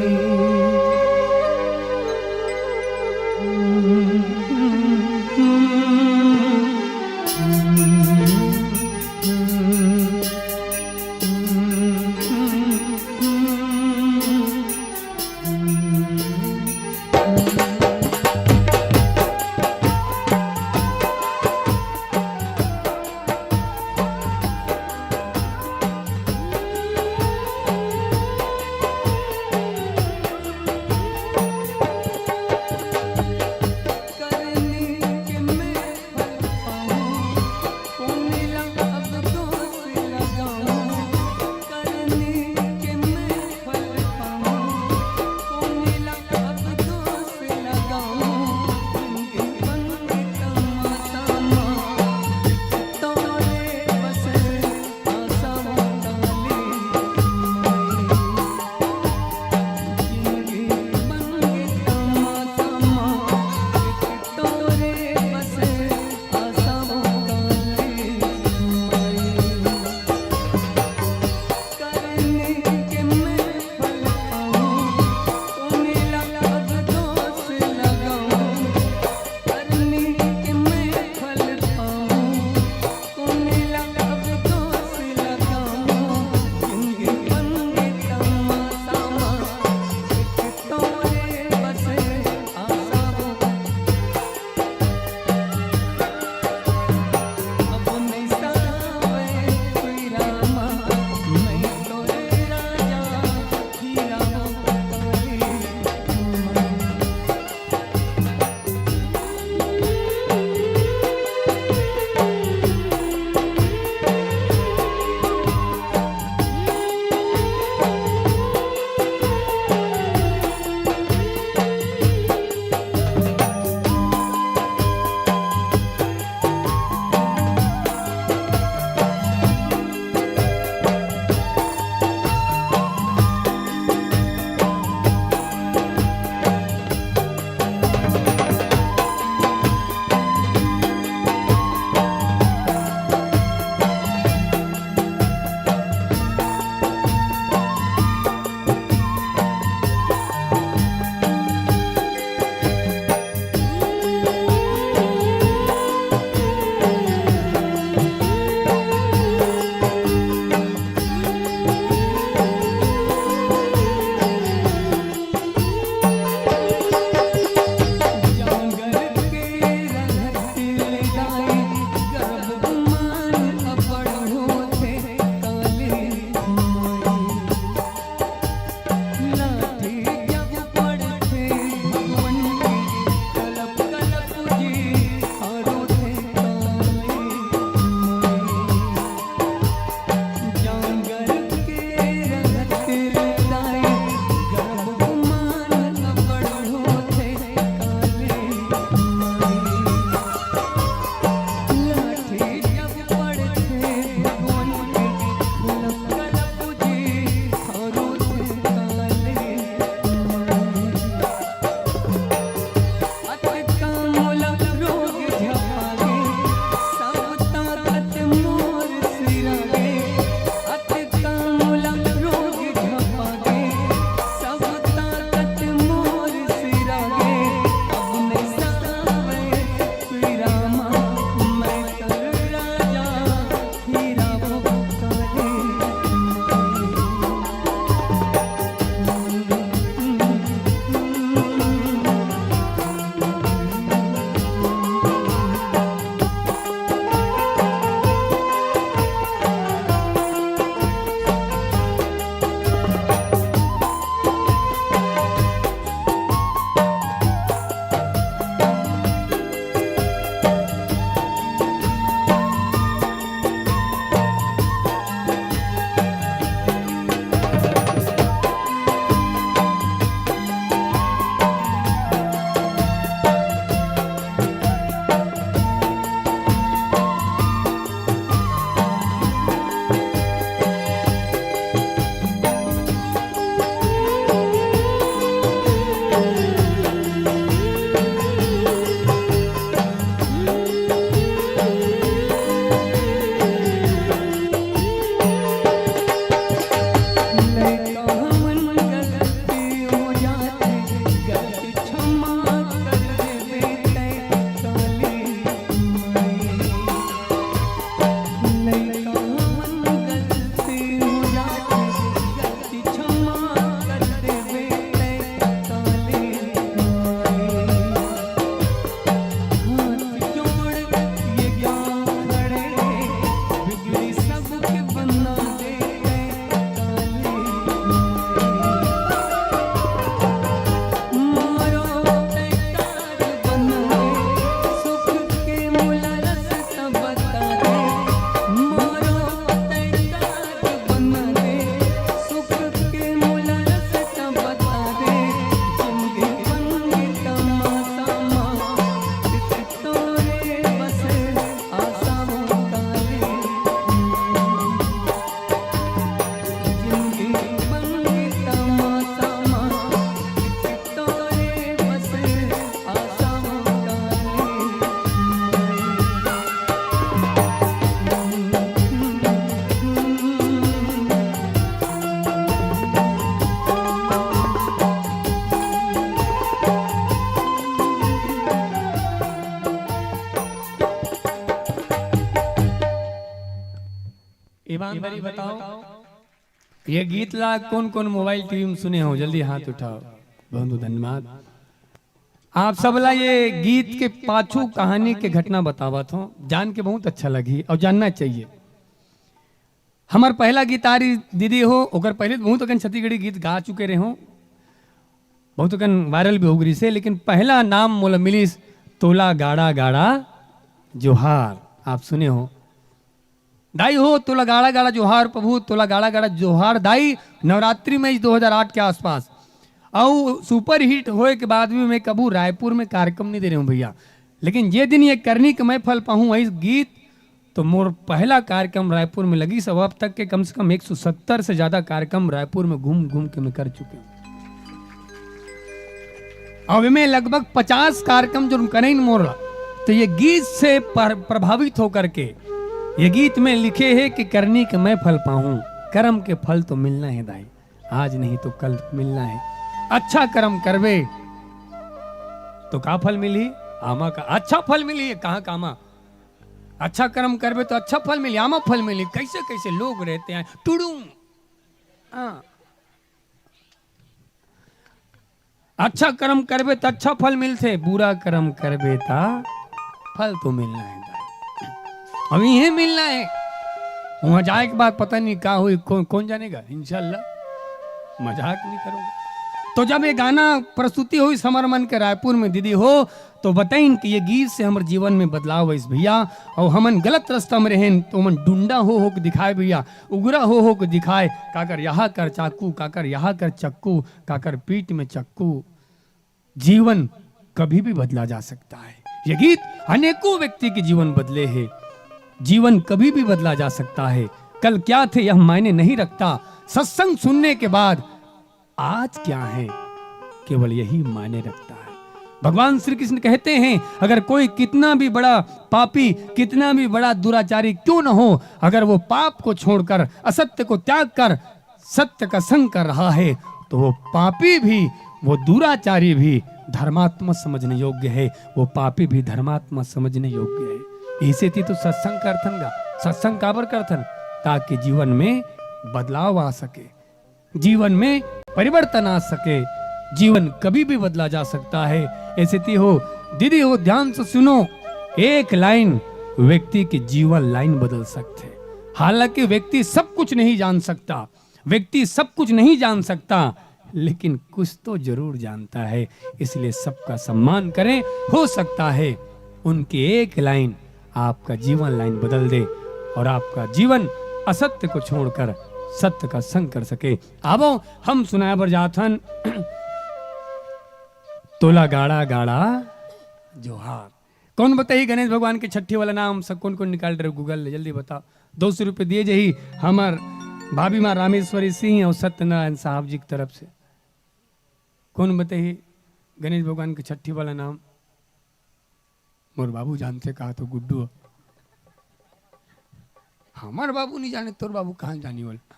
ईमानदारी बताओ, ये गीत ला कौन कौन मोबाइल टीवी में सुने हो, जल्दी हाथ उठाओ। बहुत बहुत धन्यवाद। आप सब ला ये गीत के पाछू कहानी के घटना बतावत हो, जान के बहुत अच्छा लगी और जानना चाहिए। हमर पहला गीत आ रही दीदी हो, ओकर पहले तो बहुत अकन छत्तीसगढ़ी गीत गा चुके रहे हो, बहुत अकन वायरल भी हो गई से, लेकिन पहला नाम मोला मिलिस तोला गाड़ा गाड़ा जोहार। आप सुने हो, दाई हो, तोला गाड़ा गाड़ा जोहार प्रभु, तोला गाड़ा गाड़ा जोहार दाई। नवरात्रि में दो हज़ार आठ के आसपास, अउ सुपरहिट होए के बाद भी मैं कभू रायपुर में कार्यक्रम नहीं दे रहे हूँ भैया, लेकिन जे दिन ये करनी के मैं फल पाहूँ, वही गीत तो मोर पहला कार्यक्रम रायपुर में लगी सब। अब तक के कम से कम एक सौ सत्तर से ज्यादा कार्यक्रम रायपुर में घूम घूम के मैं कर चुके हूँ। अब मैं लगभग पचास कार्यक्रम जो करें मोर, तो ये गीत से पर-, प्रभावित होकर के ये गीत में लिखे है कि करनी के मैं फल पाऊं, कर्म के फल तो मिलना है दाई, आज नहीं तो कल मिलना है। अच्छा कर्म करबे तो का फल मिली? आमा का। अच्छा फल मिली, कहाँ का आमा? अच्छा कर्म करबे तो अच्छा फल मिली, आमा फल मिली। कैसे कैसे लोग रहते हैं, टुड़ू। हाँ। अच्छा कर्म करबे त अच्छा फल मिलथे, बुरा कर्म करबे त फल तो मिलना है दाई। अब इहे मिलना है। वहां जाए के बाद पता नहीं का होई, कौन, कौन जानेगा। इंशाल्लाह मजाक नहीं करूंगा। तो जब ये गाना प्रस्तुति हुई समर मन के रायपुर में दीदी हो, तो बताइन कि ये गीत से हमर जीवन में बदलाव आइस भैया, और हमन गलत रास्ता में रहेन तो हमन डुंडा हो हो के दिखाए भैया, उगरा हो हो के दिखाए, काकर यहाँ कर चाकू, काकर यहाँ कर चक्कू, काकर पीठ में चक्कू। जीवन कभी भी बदला जा सकता है। ये गीत अनेकों व्यक्ति के जीवन बदले हैं। जीवन कभी भी बदला जा सकता है। कल क्या थे यह मायने नहीं रखता। सत्संग सुनने के बाद आज क्या है, केवल यही मायने रखता है। भगवान श्री कृष्ण कहते हैं, अगर कोई कितना भी बड़ा पापी, कितना भी बड़ा दुराचारी क्यों न हो, अगर वो पाप को छोड़कर, असत्य को त्याग कर सत्य का संग कर रहा है, तो वो पापी भी, वो दुराचारी भी धर्मात्मा समझने योग्य है, वो पापी भी धर्मात्मा समझने योग्य है। इसे ती तो सत्संग करथन गा। सत्संग काबर करथन? ताकि जीवन में बदलाव आ सके, जीवन में परिवर्तन आ सके। जीवन कभी भी बदला जा सकता है। ऐसे ती हो, दीदी हो, ध्यान से सुनो, एक लाइन व्यक्ति की जीवन लाइन बदल सकते हैं। हालांकि व्यक्ति सब कुछ नहीं जान सकता, व्यक्ति सब कुछ नहीं जान सकता, लेकिन कुछ तो जरूर जानता है, इसलिए सबका सम्मान करें। हो सकता है उनकी एक लाइन आपका जीवन लाइन बदल दे और आपका जीवन असत्य को छोड़कर सत्य का संग कर सके। आवो, हम सुनाए बर जाथन तोला गाड़ा गाड़ा जोहार। कौन बताही गणेश भगवान के छठी वाला नाम? सब कौन कौन निकाल रहे हो Google ले, जल्दी बताओ। दो सौ रुपये दिए जही हमर भाभी माँ रामेश्वरी सिंह और सत्यनारायण साहब जी की तरफ से। कौन बताही गणेश भगवान के छठी वाला नाम? मोर बाबू जानथे कहा तो गुड्डू। हमर बाबू नहीं जाने, तोर बाबू कहाँ जानी वाला?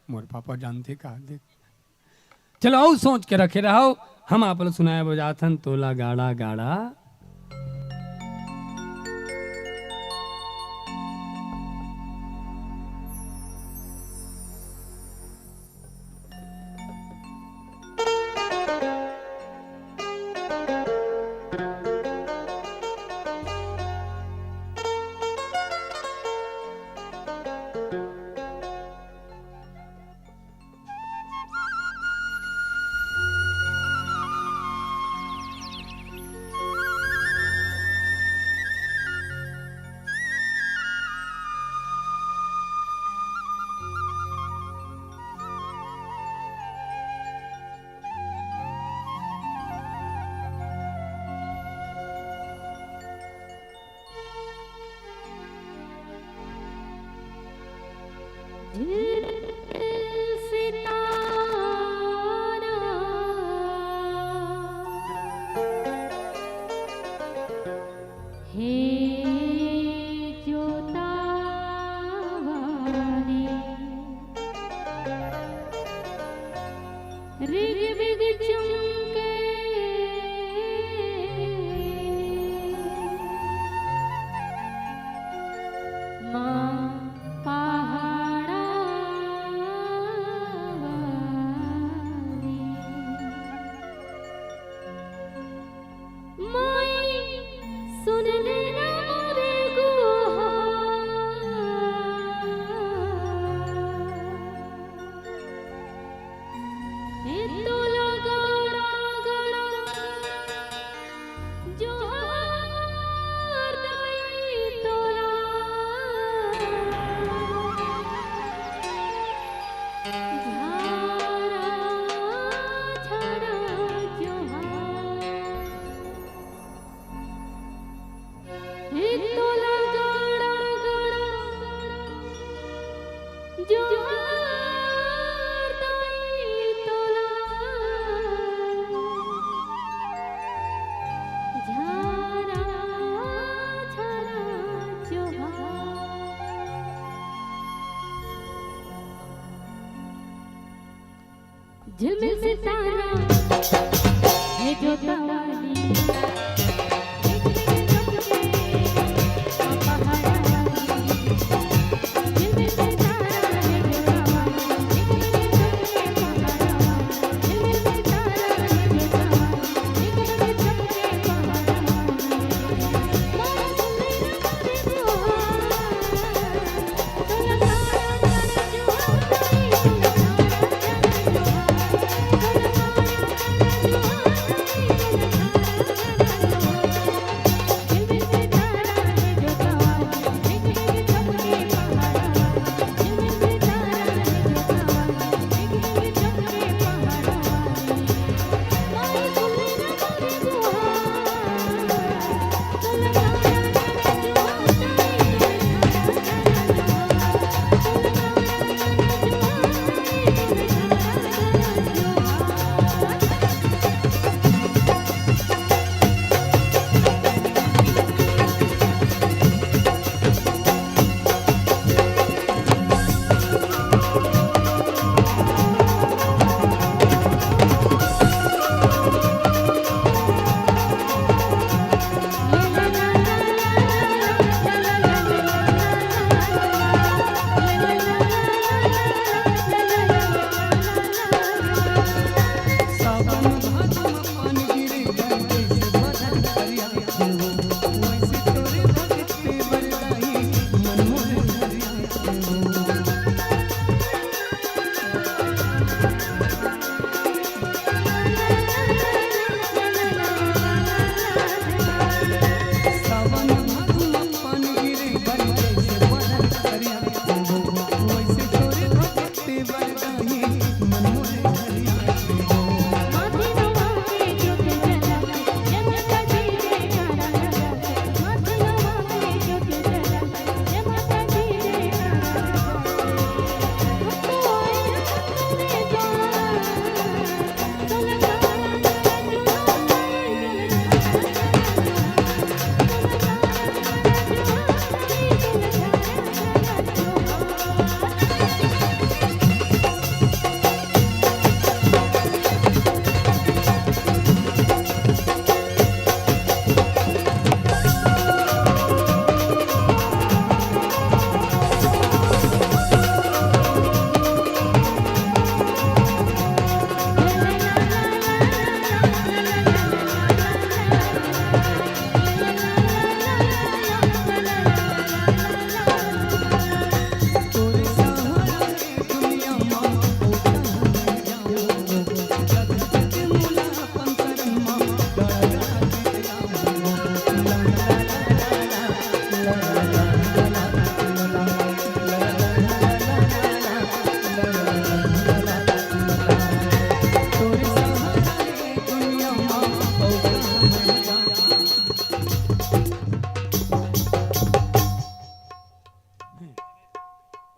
मोर पापा जानथे कहा, देख। चलो, अउ सोच के रखे रहो, हम आप ला सुनाए बजाथन तोला गाड़ा गाड़ा। जोहार दाई तोला, झारा झारा जोहार। झिलमिल सितारा हे जोता वाली,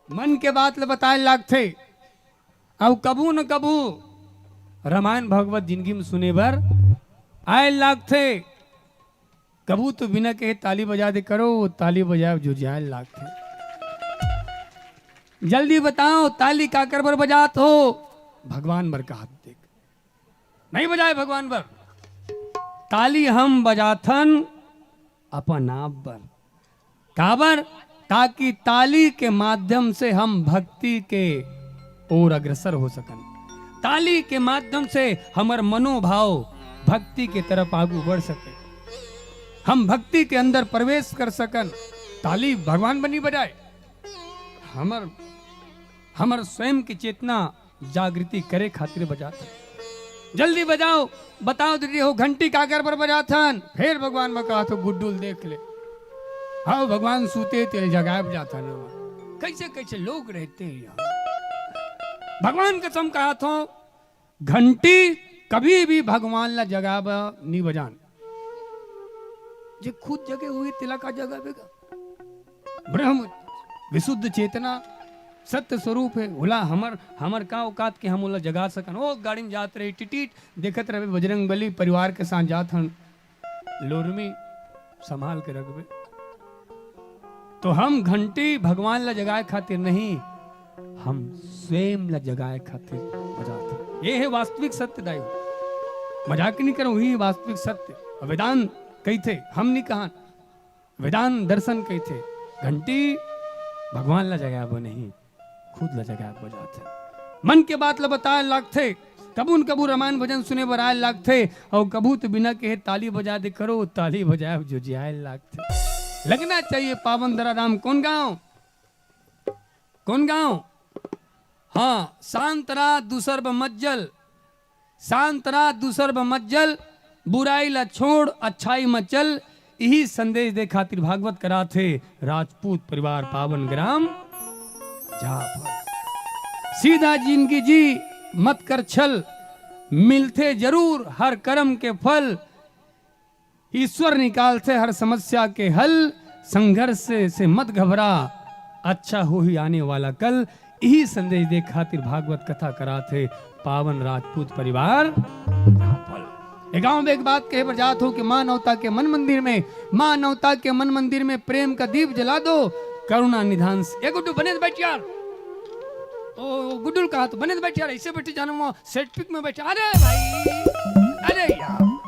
मन के बात ल बताए लागथे। अउ कभू न कभू रामायण भगवत जिनगी म सुने बर आए लागथे। कभू तो बिना कहे ताली बजा दे करो, वो ताली बजाए जुझाए लागथे। जल्दी बताओ, ताली काकर बर बजात हो? भगवान बर। कहा देख, नहीं बजाए भगवान बर। ताली हम बजाथन अपन आप बर। काबर? ताकि ताली के माध्यम से हम भक्ति के ओर अग्रसर हो सकन। ताली के माध्यम से हमर मनोभाव भक्ति के तरफ आगू बढ़ सके, हम भक्ति के अंदर प्रवेश कर सकन। ताली भगवान बर नी बजाए, हमर, हमर स्वयं के चेतना जागृति करे खातिर बजात हन। जल्दी बजाओ, बताओ दीदी हो, घंटी काकर बर बजात हन? फेर भगवान म कहत हो, गुड्डू ल देख ले। हाँ, भगवान सूते तेल जगाए बजात हन। कैसे कैसे लोग रहते हैं यहाँ। भगवान कसम कहत हो, घंटी कभी भी भगवान ला जगाबा नी बजान। जे खुद जगे हुए तेला का जगाबेगा? ब्रह्म, विशुद्ध चेतना, सत्य स्वरूप हे, ओला हमर, हमर का औकात के हम ओला जगा सकन? ओ गाड़ी में जात रही, टिटिट, देखत रहे बजरंग बली, परिवार के साथ जात हन, लोरमी संभाल के रखबे। तो हम घंटी भगवान ला जगाए खातिर नहीं, हम स्वयं ला जगाए खातिर बजात हन। ये हे वास्तविक सत्य दाई, मजाक नहीं करो, वही वास्तविक सत्य। वेदांत कहिथे, हम नहीं कहन, वेदांत दर्शन कहिथे, घंटी भगवान ला जगाए बर नहीं, खुद ला जगाए बर जाथे। मन के बात ला बताए लागथे, कभू न कभू रामायण भजन सुने बर आए लागथे, अउ कभू तो बिना कहे ताली बजा दे करो, ताली बजाए जो जियाए लागथे। लगना चाहिए पावन धरा धाम। कौन गांव? कौन गांव? हाँ, शांत रहा, दूसर ब मत जल। शांत रहा, दूसर ब मत जल, बुराई ला छोड़, अच्छाई म चल। इही संदेश दे खातिर भागवत कराथे राजपूत परिवार पावन ग्राम जाफल। सीधा जिंदगी जी, मत कर छल, मिलथे जरूर हर कर्म के फल। ईश्वर निकालथे हर समस्या के हल, संघर्ष से, से मत घबरा, अच्छा होही आने वाला कल। इही संदेश दे खातिर भागवत कथा कराथे पावन राजपूत परिवार। ए गांव में एक बात कहे बर जात हो कि मानवता के मन मंदिर में, मानवता के मन मंदिर में प्रेम का दीप जला दो, करुणा निधान से। ए गुड्डू, बने त बैठ यार। ओ गुड्डू कहा तो बने त बैठ यार, ऐसे बैठे जाना, वहाँ सेट पिक में बैठे। अरे भाई, अरे यार,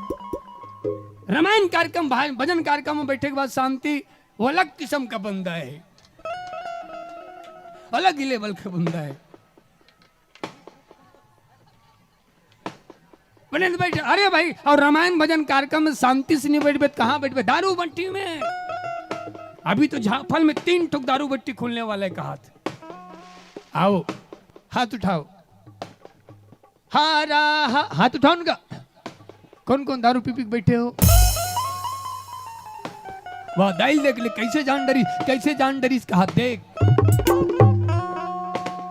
रामायण कार्यक्रम, भाई, भजन कार्यक्रम में बैठे के बाद शांति, वो अलग किस्म का बंदा है, अलग ही लेवल का बंदा है। बने तो बैठे, अरे भाई, और रामायण भजन कार्यक्रम में शांति से नहीं बैठबे तो कहाँ बैठबे? दारू बट्टी में। अभी तो झाफल में तीन ठुक दारू बट्टी खुलने वाला है, कहा था। आओ, हाथ उठाओ। हारा, हा, हाथ उठाओ उनका। कौन कौन दारू पी पी के बैठे हो? वाह, दाई देख ले, कैसे जान डरी, कैसे जान डरी इसका हाथ देख।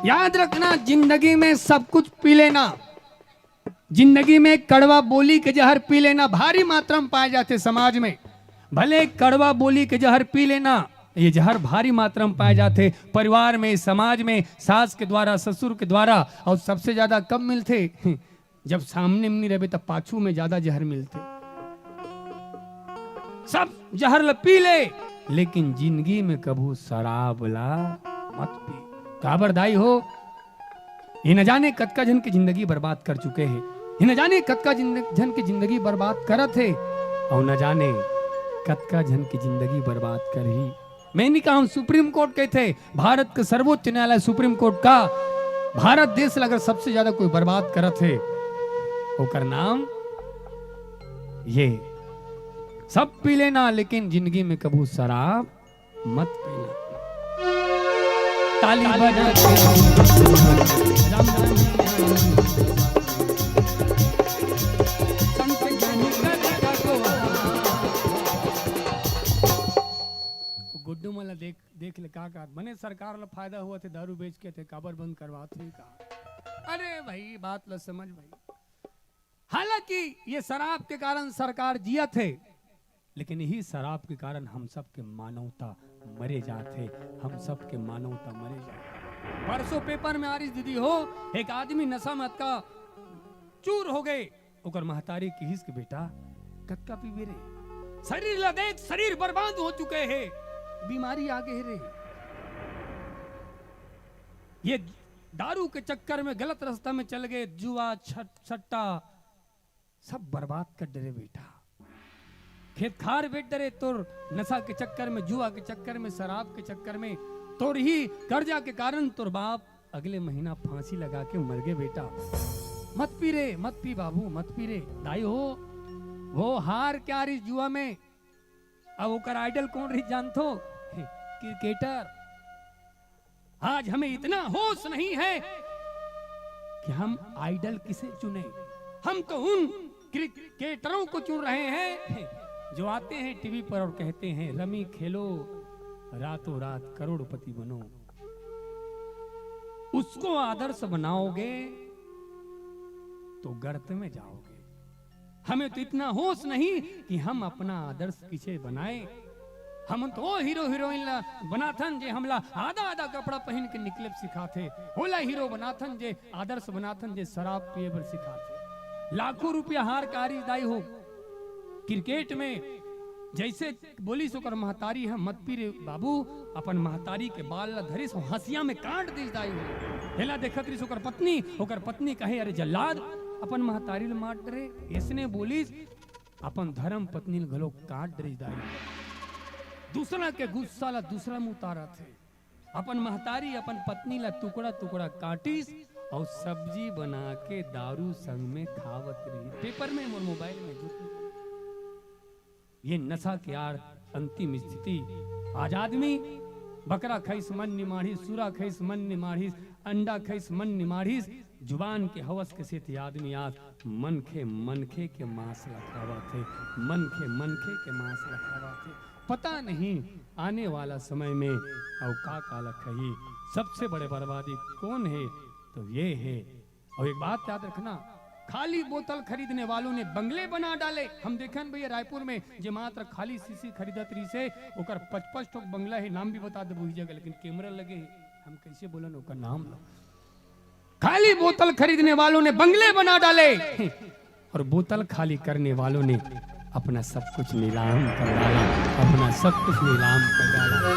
याद रखना, जिंदगी में सब कुछ पी लेना, जिंदगी में कड़वा बोली के जहर पी लेना, भारी मात्रा में पाए जाथे समाज में। भले कड़वा बोली के जहर पी लेना, ये जहर भारी मात्रा में पाए जाथे परिवार में, समाज में, सास के द्वारा, ससुर के द्वारा, और सबसे ज्यादा कब मिलथे? जब सामने में नहीं रहबे, तब पाछू में ज्यादा जहर मिलथे। सब जहर ल पी ले, लेकिन जिंदगी में कभू शराब ला मत पी। काबर दाई हो, ये न जाने कतका झन के जिंदगी बर्बाद कर चुके हे, ये न जाने कतका जिंद-, झन के जिंदगी बर्बाद करत हे, और न जाने कतका झन के जिंदगी बर्बाद करही। मैं नहीं कहूँ, सुप्रीम कोर्ट कहिथे, भारत के सर्वोच्च न्यायालय सुप्रीम कोर्ट का, भारत देश ला अगर सबसे ज्यादा कोई बर्बाद करत हे, ओकर नाम ये, सब पी लेना, लेकिन जिंदगी में कभू शराब मत पीना। ताली बजा के राम नाम संत ज्ञानी का देखा को। गुड्डू मन ला देख, देख ले का का, बने सरकार ला फायदा होवत हे दारू बेच के, ते काबर बंद करवात हे का? अरे भाई, बात ला समझ भाई। हालांकि ये शराब के कारण सरकार जियत हे, लेकिन यही शराब के कारण हम सब के मानवता मरे जात हे, हम सब के मानवता मरे जात हे। परसों पेपर में आ रही दीदी हो, एक आदमी नशा में अतका चूर हो गए, ओकर महतारी किहिस के, "बेटा, कतका पीबे रे? शरीर ला देख, शरीर बर्बाद हो चुके हे, बीमारी आ गए रे।" ये दारू के चक्कर में गलत रास्ता में चल गए, जुआ, छट-, सट्टा, सब बर्बाद कर डरे बेटा। खेत खार बेच डरे तोर नशा के चक्कर में, जुआ के चक्कर में, शराब के चक्कर में, तोर ही कर्जा के कारण तोर बाप अगले महीना फांसी लगा के मर गए बेटा। मत पी रे, मत पी बाबू, मत पी रे। दाई हो, वो हार क्या रही जुआ में, अब ओकर आइडल कौन रही जानथो? क्रिकेटर। आज हमें इतना होश नहीं है कि हम आइडल किसे चुने। हम तो उन क्रिकेटरों को चुन रहे हैं जो आते हैं टीवी पर और कहते हैं, "रमी खेलो, रातों रात करोड़पति बनो।" उसको आदर्श बनाओगे तो गर्त में जाओगे। हमें तो इतना होश नहीं कि हम अपना आदर्श किसे बनाएं। हमन तो ओ हीरो हीरोइन ला बनाथन, जे हमला आधा आधा कपड़ा पहिन के निकले बर सिखाथे, ओला हीरो बनाथन, जे आदर्श बनाथन, जे शराब पिए बर सिखाथे। लाखों रुपया हार के आ रिहिस दाई हो, क्रिकेट में जइसे बोलिस ओकर महतारी ह, "मत पी रे बाबू," अपन महतारी के बाल ला धरिस, हँसिया में काट दिस दाई हो। एला देखत रिहिस ओकर पत्नी, ओकर पत्नी कहे, "अरे जल्लाद, अपन महतारी ला मार डरे," अइसने बोलिस, अपन धर्म पत्नी ला घलो काट डरिस दाई। दूसरा के गुस्सा ला दूसरा में उतारत हे। अपन महतारी, अपन पत्नी ला टुकड़ा टुकड़ा काटिस अउ सब्जी बना के दारू संग में खावत रहिस। पेपर में, मोर मोबाइल में, झूठ नहीं। ये नशा के आड़ अंतिम स्थिति। आज आदमी बकरा खइस मन निमाढ़िस, सुरा खइस मन निमाढ़िस, अंडा खइस मन निमाढ़िस, जुबान के हवस के सेती आदमी आज मनखे, मनखे के मांस ला खावत हे, मनखे, मनखे के मांस ला खावत हे। पता नहीं आने वाला समय में अउ का का ला खाही। सबसे बड़े बर्बादी कौन हे? तो ये हे। अउ एक बात याद रखना, खाली बोतल खरीदने वालों ने बंगले बना डाले। हम देखेन भैया रायपुर में, जे मात्र खाली शीशी खरीदत रहिस हे, ओकर पचपन ठोक बंगला हे, नाम भी बता देबो उही जगह, लेकिन कैमरा लगे हे, हम कैसे बोलन ओकर नाम ला। खाली बोतल खरीदने वालों ने बंगले बना डाले और बोतल खाली करने वालों ने अपना सब कुछ नीलाम कर डाला, अपना सब कुछ नीलाम कर डाला।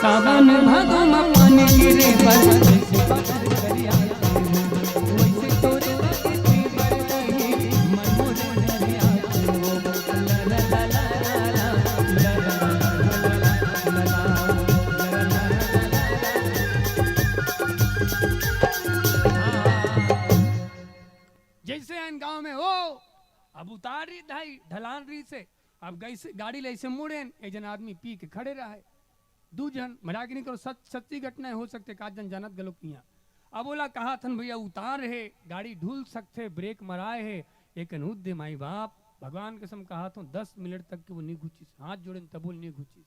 सावन भादो में पानी गिरे बर, जैसे बदर करिया, वैसे तोरे बदे पीबर नहीं, मन मोरे डरिया। जइसे आन गांव में हो, अब उतार रहिस दाई, ढलान रहिस हे। अब गइस गाड़ी ले अइसे मुड़ेन, एक झन आदमी पी के खड़े रहे। दू झन, मजाक नहीं करो, सच, सच्ची घटना हो सकथे, का झन जानत घलो किया। अब ओला कहत हन, "भैया उतार हे, गाड़ी ढुल सकथे, ब्रेक मराए हे।" एक अन उद्दे माई बाप, भगवान कसम कहत हों, दस मिनट तक के वो नहीं घुचिस, हाथ जोड़ेन तबो ले नहीं घुचिस।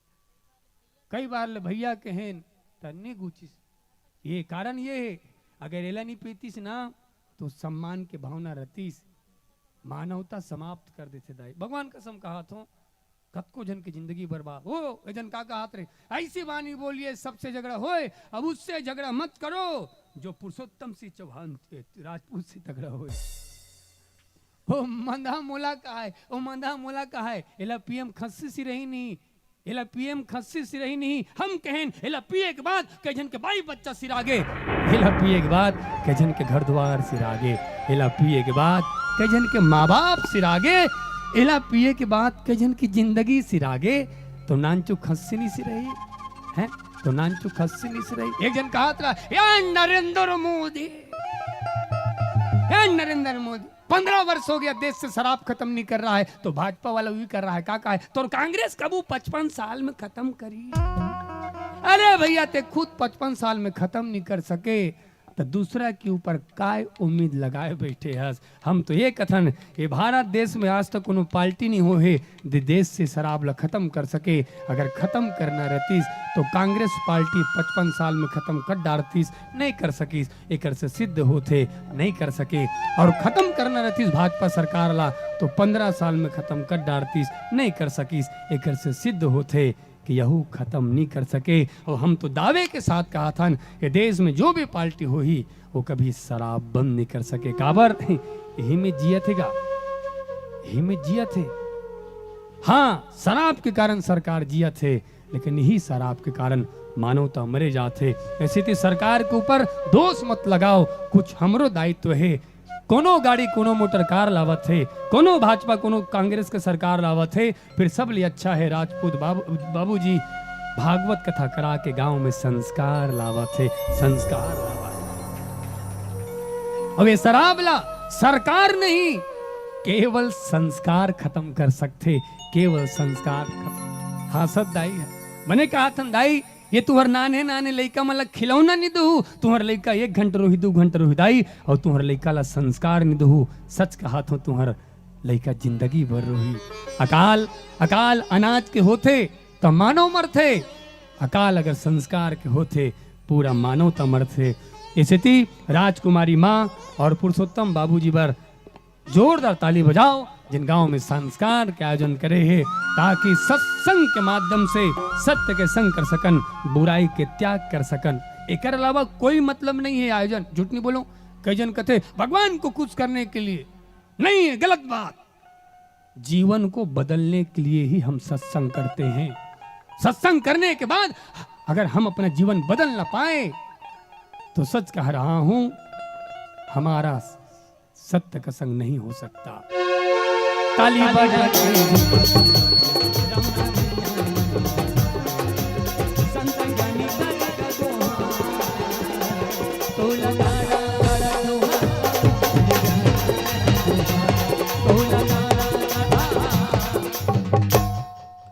कई बार ले भैया कहेन त नहीं घुचिस। ये कारण ये हे, अगर एला नहीं पीतिस ना, तो सम्मान के भावना रहतिस, मानवता समाप्त कर देथे दाई। भगवान कसम कहत हों, कतको झन के जिंदगी बर्बाद हो। ए झन का कहत रहे, "ऐसी वाणी बोलिए, सबसे झगड़ा होए, अब उससे झगड़ा मत करो, जो पुरुषोत्तम सिंह चौहान, ए, राजपूत से तगड़ा होए।" ओ मंदा मोला कहाय, ओ मंदा मोला कहाय, एला पीएम खस्सी सिरही नहीं, एला पीएम खस्सी सिरही नहीं। हम कहेन, एला पिए के बाद कई झन के बाई बच्चा सिरागे, एला पिए के बाद कई झन के घर दुआर सिरागे, एला पिए के बाद कई झन के माँ बाप सिरागे, एला पिए के बाद कई झन की जिंदगी सिरागे, तो नानचुक खस्सी नहीं सिरही, हैं? तो नानचुक खस्सी नहीं सिरही। एक झन कहत रहा, "या नरेंद्र मोदी, या नरेंद्र मोदी।" पन्द्रह वर्ष हो गया, देश से शराब खत्म नहीं कर रहा है, तो भाजपा वाला भी कर रहा है। का, का है? तो कांग्रेस कबू पचपन साल में खत्म करी? अरे भैया, ते खुद पचपन साल में खत्म नहीं कर सके, तो दूसरा के ऊपर काय उम्मीद लगाए बैठे हस? हम तो ये कथन, ये भारत देश में आज तक कोनो पार्टी नहीं हो है, दे-, देश से शराब ला खत्म कर सके। अगर खत्म करना रहतीस, तो कांग्रेस पार्टी पचपन साल में खत्म कर डारतीस, नहीं कर सकीस। एकर से सिद्ध होथे, नहीं कर सके। और खत्म करना रहतीस भाजपा सरकार ला, तो पन्द्रह साल में खत्म कर डारतीस, नहीं कर सकीस। एकर से सिद्ध होथे कि यहू खत्म नहीं कर सके। और हम तो दावे के साथ कहत हन, ये देश में जो भी पार्टी होही, वो कभी शराब बंद नहीं कर सके। काबर? यही में जियत हे गा, यही में जियत हे। हाँ, शराब के कारण सरकार जियत हे, लेकिन यही शराब के कारण मानवता मरे जात हे। ऐसे तो सरकार के ऊपर दोष मत लगाओ, कुछ हमरो दायित्व हे। कोनो गाड़ी, कोनो मोटर कार लावत हे, कोनो भाजपा, कोनो कांग्रेस के सरकार लावत हे, फिर सब ले अच्छा हे राजपूत बाबू, बाबूजी भागवत कथा करा के गांव में संस्कार लावत हे, संस्कार लावत हे। अब ये शराब ला सरकार नहीं, केवल संस्कार खत्म कर सकथे, केवल संस्कार खत्म। हाँ, सत दाई हे। मने कहत हन, दाई, ये तुहर नान्हे नान्हे लइका मन ला खिलौना नहीं दहू, तुहर लइका एक घंटा रोही, दू घंटा रोही दाई, और तुहर लइका ला संस्कार नहीं दहू। सच कहत हों, तुहर लइका जिंदगी भर रोही। अकाल, अकाल अनाज के होथे त मानव मरथे, अकाल अगर संस्कार के होथे, पूरा मानवता मरथे। ए सेती राजकुमारी माँ और पुरुषोत्तम बाबूजी बर जोरदार ताली बजाओ। जिन गांव में संस्कार के आयोजन करे हे, ताकि सत्संग के माध्यम से सत्य के संग कर सकन, बुराई के त्याग कर सकन। एकर अलावा कोई मतलब नहीं है आयोजन। झूठ नहीं बोलो, कई जन कथे भगवान को खुश करने के लिए। नहीं है, गलत बात। जीवन को बदलने के लिए ही हम सत्संग करते हैं। सत्संग करने के बाद अगर हम अपना जीवन बदल ना पाए, तो सच कह रहा हूं, हमारा सत्य का संग नहीं हो सकता। ताली बजा के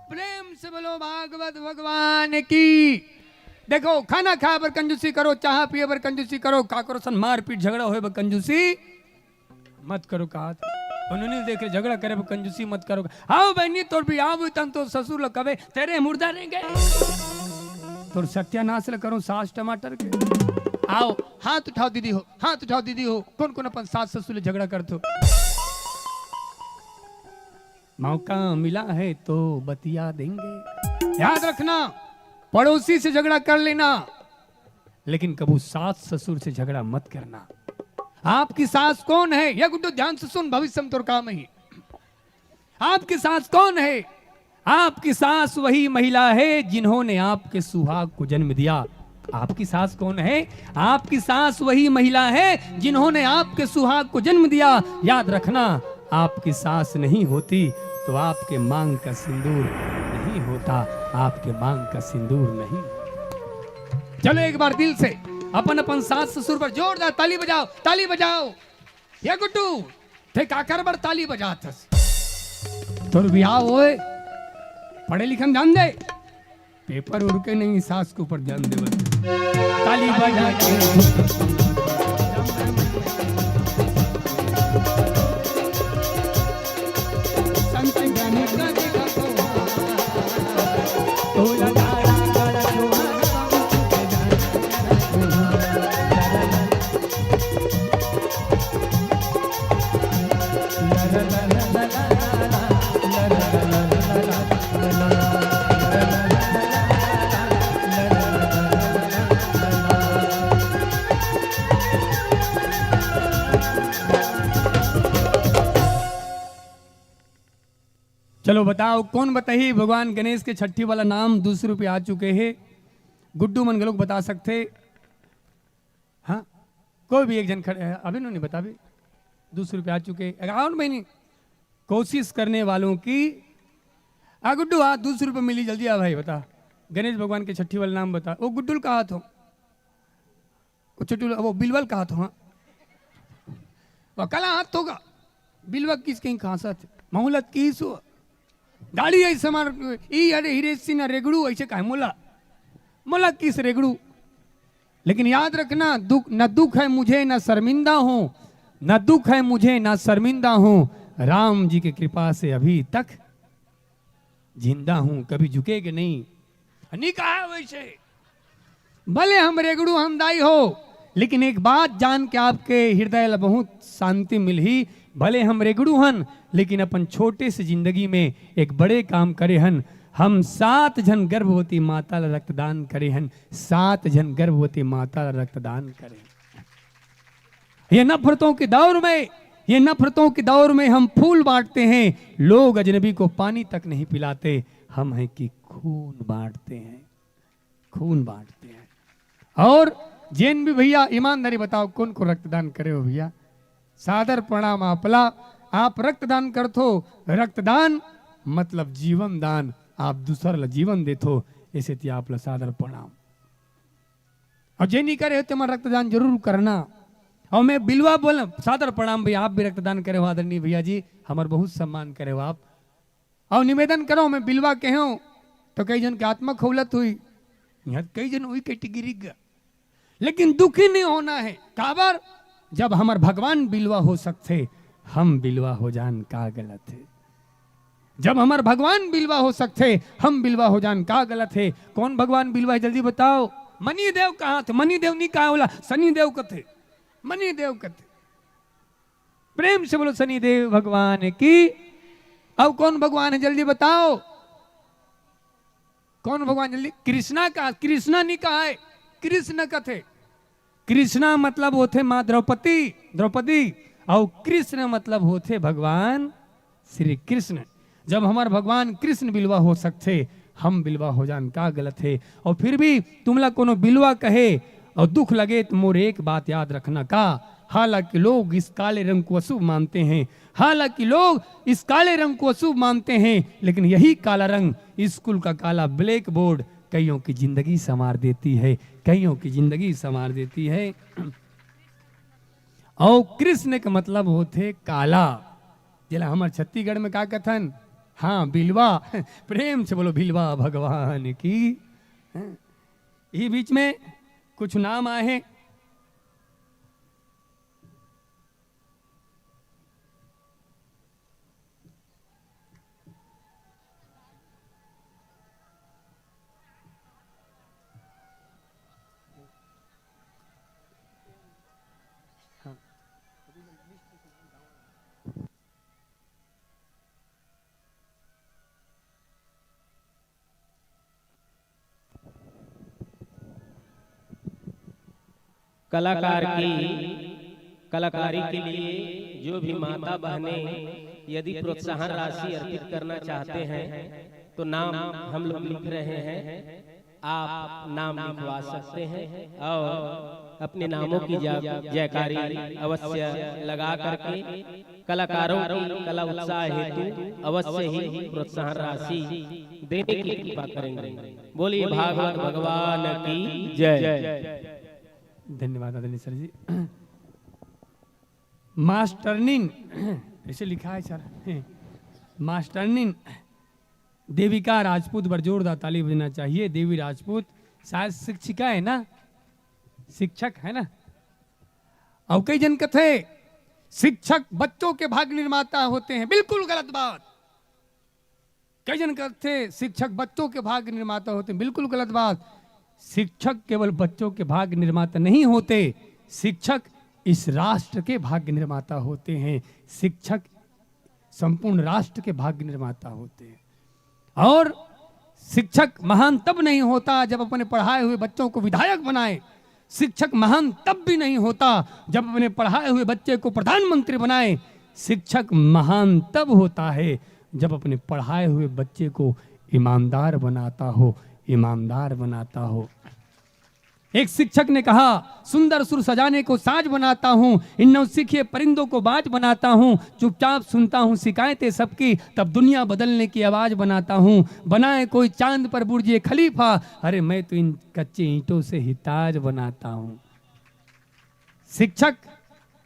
प्रेम से बोलो भागवत भगवान की। देखो, खाना खाए बर कंजूसी करो, चाह पिए बर कंजूसी करो, का करो सन मारपीट झगड़ा होए बर कंजूसी मत करो। कहा था उन्होंने, देख रहे झगड़ा करे बर कंजूसी मत करो। आओ बहनी, तोर बिहाव हुई तन तोर ससुर ल कबे तेरे मुर्दा रहेंगे, तोर सत्यानाश ल करो सास टमाटर के। आओ, हाथ उठाओ दीदी हो, हाथ उठाओ दीदी हो, कौन कौन अपन सास ससुर ले झगड़ा करते हो? मौका मिला है तो बतिया देंगे। याद रखना, पड़ोसी से झगड़ा कर लेना, लेकिन कभू सास ससुर से झगड़ा मत करना। आपकी सास कौन है? ये गुड्डू ध्यान से सुन, भविष्य में तोर काम ही। आपकी सास कौन है? आपकी सास वही महिला है जिन्होंने आपके सुहाग को जन्म दिया। आपकी सास कौन है? आपकी सास वही महिला है जिन्होंने आपके सुहाग को जन्म दिया। याद रखना, आपकी सास नहीं होती तो आपके मांग का सिंदूर नहीं होता, आपके मांग का सिंदूर नहीं। चलो, एक बार दिल से अपन अपन सास ससुर पर जोरदार ताली बजाओ, ताली बजाओ। ये गुड्डू, ते काकर बर ताली बजात हस? तोर बिहाव होए, पढ़े लिखन ध्यान दे, पेपर उड़ के नहीं, सास के ऊपर ध्यान दे बस। ताली बजा के चलो बताओ, कौन बताही भगवान गणेश के छट्ठी वाला नाम? दू सौ रुपये आ चुके हैं। गुड्डू मन घलोक बता सकथे। हाँ, कोई भी एक जन खड़े हे, अभी नो नहीं बता भी। दू सौ रुपये आ चुके हैं। अगर आओ ना बहनी, कोशिश करने वालों की। आ गुड्डू, आ, दू सौ रुपये मिली, जल्दी आ भाई, बता। गणेश भगवान के छट्ठी वाला नाम बता। वो गुड्डू ल कहा थो, वो छोटू ल-, वो बिलवल कहा थो, हाँ। वो कला हाथ होगा। बिलवा किस कहीं खांसा थे। मोहलत की सो। गाड़ी ऐसे मार, ई अरे हिरे सिन्हा रेगड़ू ऐसे कहे मोला। मोला किस रेगड़ू? लेकिन याद रखना, दुख, न दुख है मुझे, न शर्मिंदा हूँ, न दुख है मुझे, न शर्मिंदा हूँ। राम जी की कृपा से अभी तक जिंदा हूँ, कभी झुकेगे नहीं। नहीं कहा वैसे। भले हम रेगड़ू हन दाई हो, लेकिन एक बात जान के आपके हृदय ला बहुत शांति मिलही। भले हम रेगड़ू हन, लेकिन अपन छोटे से जिंदगी में एक बड़े काम करे हन। हम सात झन गर्भवती माता ला रक्तदान करे हन, सात झन गर्भवती माता ला रक्तदान करे हन। ये नफरतों के दौर में, ये नफरतों के दौर में हम फूल बांटते हैं, लोग अजनबी को पानी तक नहीं पिलाते, हम हैं कि खून बांटते हैं, खून बांटते हैं। और जेन भी भैया, ईमानदारी बताओ, कौन को रक्तदान करे हो भैया? सादर प्रणाम आपला। आप रक्तदान करथो, रक्तदान मतलब जीवन दान, आप दूसर ला जीवन देथो, इसे ती आप ला सादर प्रणाम। और जे नहीं करे हो, तेमन रक्तदान जरूर करना। और मैं बिलवा बोल, सादर प्रणाम भैया, आप भी रक्तदान करे हो आदरणीय भैया जी, हमार बहुत सम्मान करे हो आप। और निवेदन करो, मैं बिलवा कहे हूँ तो कई जन के आत्मा खौलत हुई, यहाँ कई जन हुई कैटेगरी का। लेकिन दुखी नहीं होना है। काबर? जब हमर भगवान बिलवा हो सकथे, हम बिलवा हो जान का गलत है? जब हमर भगवान बिलवा हो सकथे, हम बिलवा हो जान का गलत है? कौन भगवान बिलवा है, जल्दी बताओ। मनी देव कहा थे? मनी देव नहीं कहा, बोला शनि देव कथे, मनी देव कथे। प्रेम से बोलो शनि देव भगवान की। अउ कौन भगवान हे, जल्दी बताओ? कौन भगवान? जल्दी। कृष्णा का, कृष्णा नहीं कहा है, कृष्ण कथे। कृष्णा मतलब होथे माँ द्रौपदी, द्रौपदी, अउ कृष्ण मतलब होथे भगवान श्री कृष्ण। जब हमर भगवान कृष्ण बिलवा हो सकथे, हम बिलवा हो जान, का गलत हे? अउ फिर भी तुमला कोनो बिलवा कहे अउ दुख लगे, त मोर एक बात याद रखना का, हालांकि लोग इस काले रंग को अशुभ मानते हैं, हालांकि लोग इस काले रंग को अशुभ मानते हैं, लेकिन यही काला रंग, स्कूल का काला ब्लैक बोर्ड, कईयों की जिंदगी संवार देती है, कईयों की जिंदगी संवार देती है। अउ कृष्ण के मतलब होथे काला, जेला हमर छत्तीसगढ़ में का कथन? हाँ, बिलवा। प्रेम से बोलो, बिलवा भगवान की। हैं? इही बीच में कुछ नाम आए हैं। कलाकार की कलाकारी के लिए जो भी माता बहनें यदि प्रोत्साहन राशि अर्पित करना चाहते हैं, तो नाम हम लोग लिख रहे हैं, आप नाम लिखवा सकते हैं और अपने नामों की जा-, जयकारी अवश्य लगा करके कलाकारों की कला उत्साह हेतु अवश्य ही प्रोत्साहन राशि देने की कृपा करेंगे। बोलिए भागवत भगवान की जय। धन्यवाद आदरणीय सर जी। मास्टरनीन, ऐसे लिखा है सर, मास्टरनीन देविका राजपूत बर जोरदार ताली बजना चाहिए। देवी राजपूत शायद शिक्षिका है ना, शिक्षक है ना। अउ कई जन कथे शिक्षक बच्चों के भाग्य निर्माता होते हैं, बिल्कुल गलत बात। कई जन कथे शिक्षक बच्चों के भाग्य निर्माता होते हैं, बिल्कुल गलत बात। शिक्षक केवल बच्चों के भाग्य निर्माता नहीं होते, शिक्षक इस राष्ट्र के भाग्य निर्माता होते हैं। शिक्षक संपूर्ण राष्ट्र के भाग्य निर्माता होते हैं। और शिक्षक महान तब नहीं होता जब अपने पढ़ाए हुए बच्चों को विधायक बनाए। शिक्षक महान तब भी नहीं होता जब अपने पढ़ाए हुए बच्चे को प्रधानमंत्री बनाए। शिक्षक महान तब होता है जब अपने पढ़ाए हुए बच्चे को ईमानदार बनाता हो, ईमानदार बनाता हो। एक शिक्षक ने कहा, सुंदर सुर सजाने को साज बनाता हूँ, इन नौसिखिए परिंदों को बाज बनाता हूँ, चुपचाप सुनता हूँ शिकायतें सबकी, तब दुनिया बदलने की आवाज बनाता हूँ। बनाए कोई चांद पर बुर्ज खलीफा, अरे मैं तो इन कच्चे ईंटों से ही ताज बनाता हूँ। शिक्षक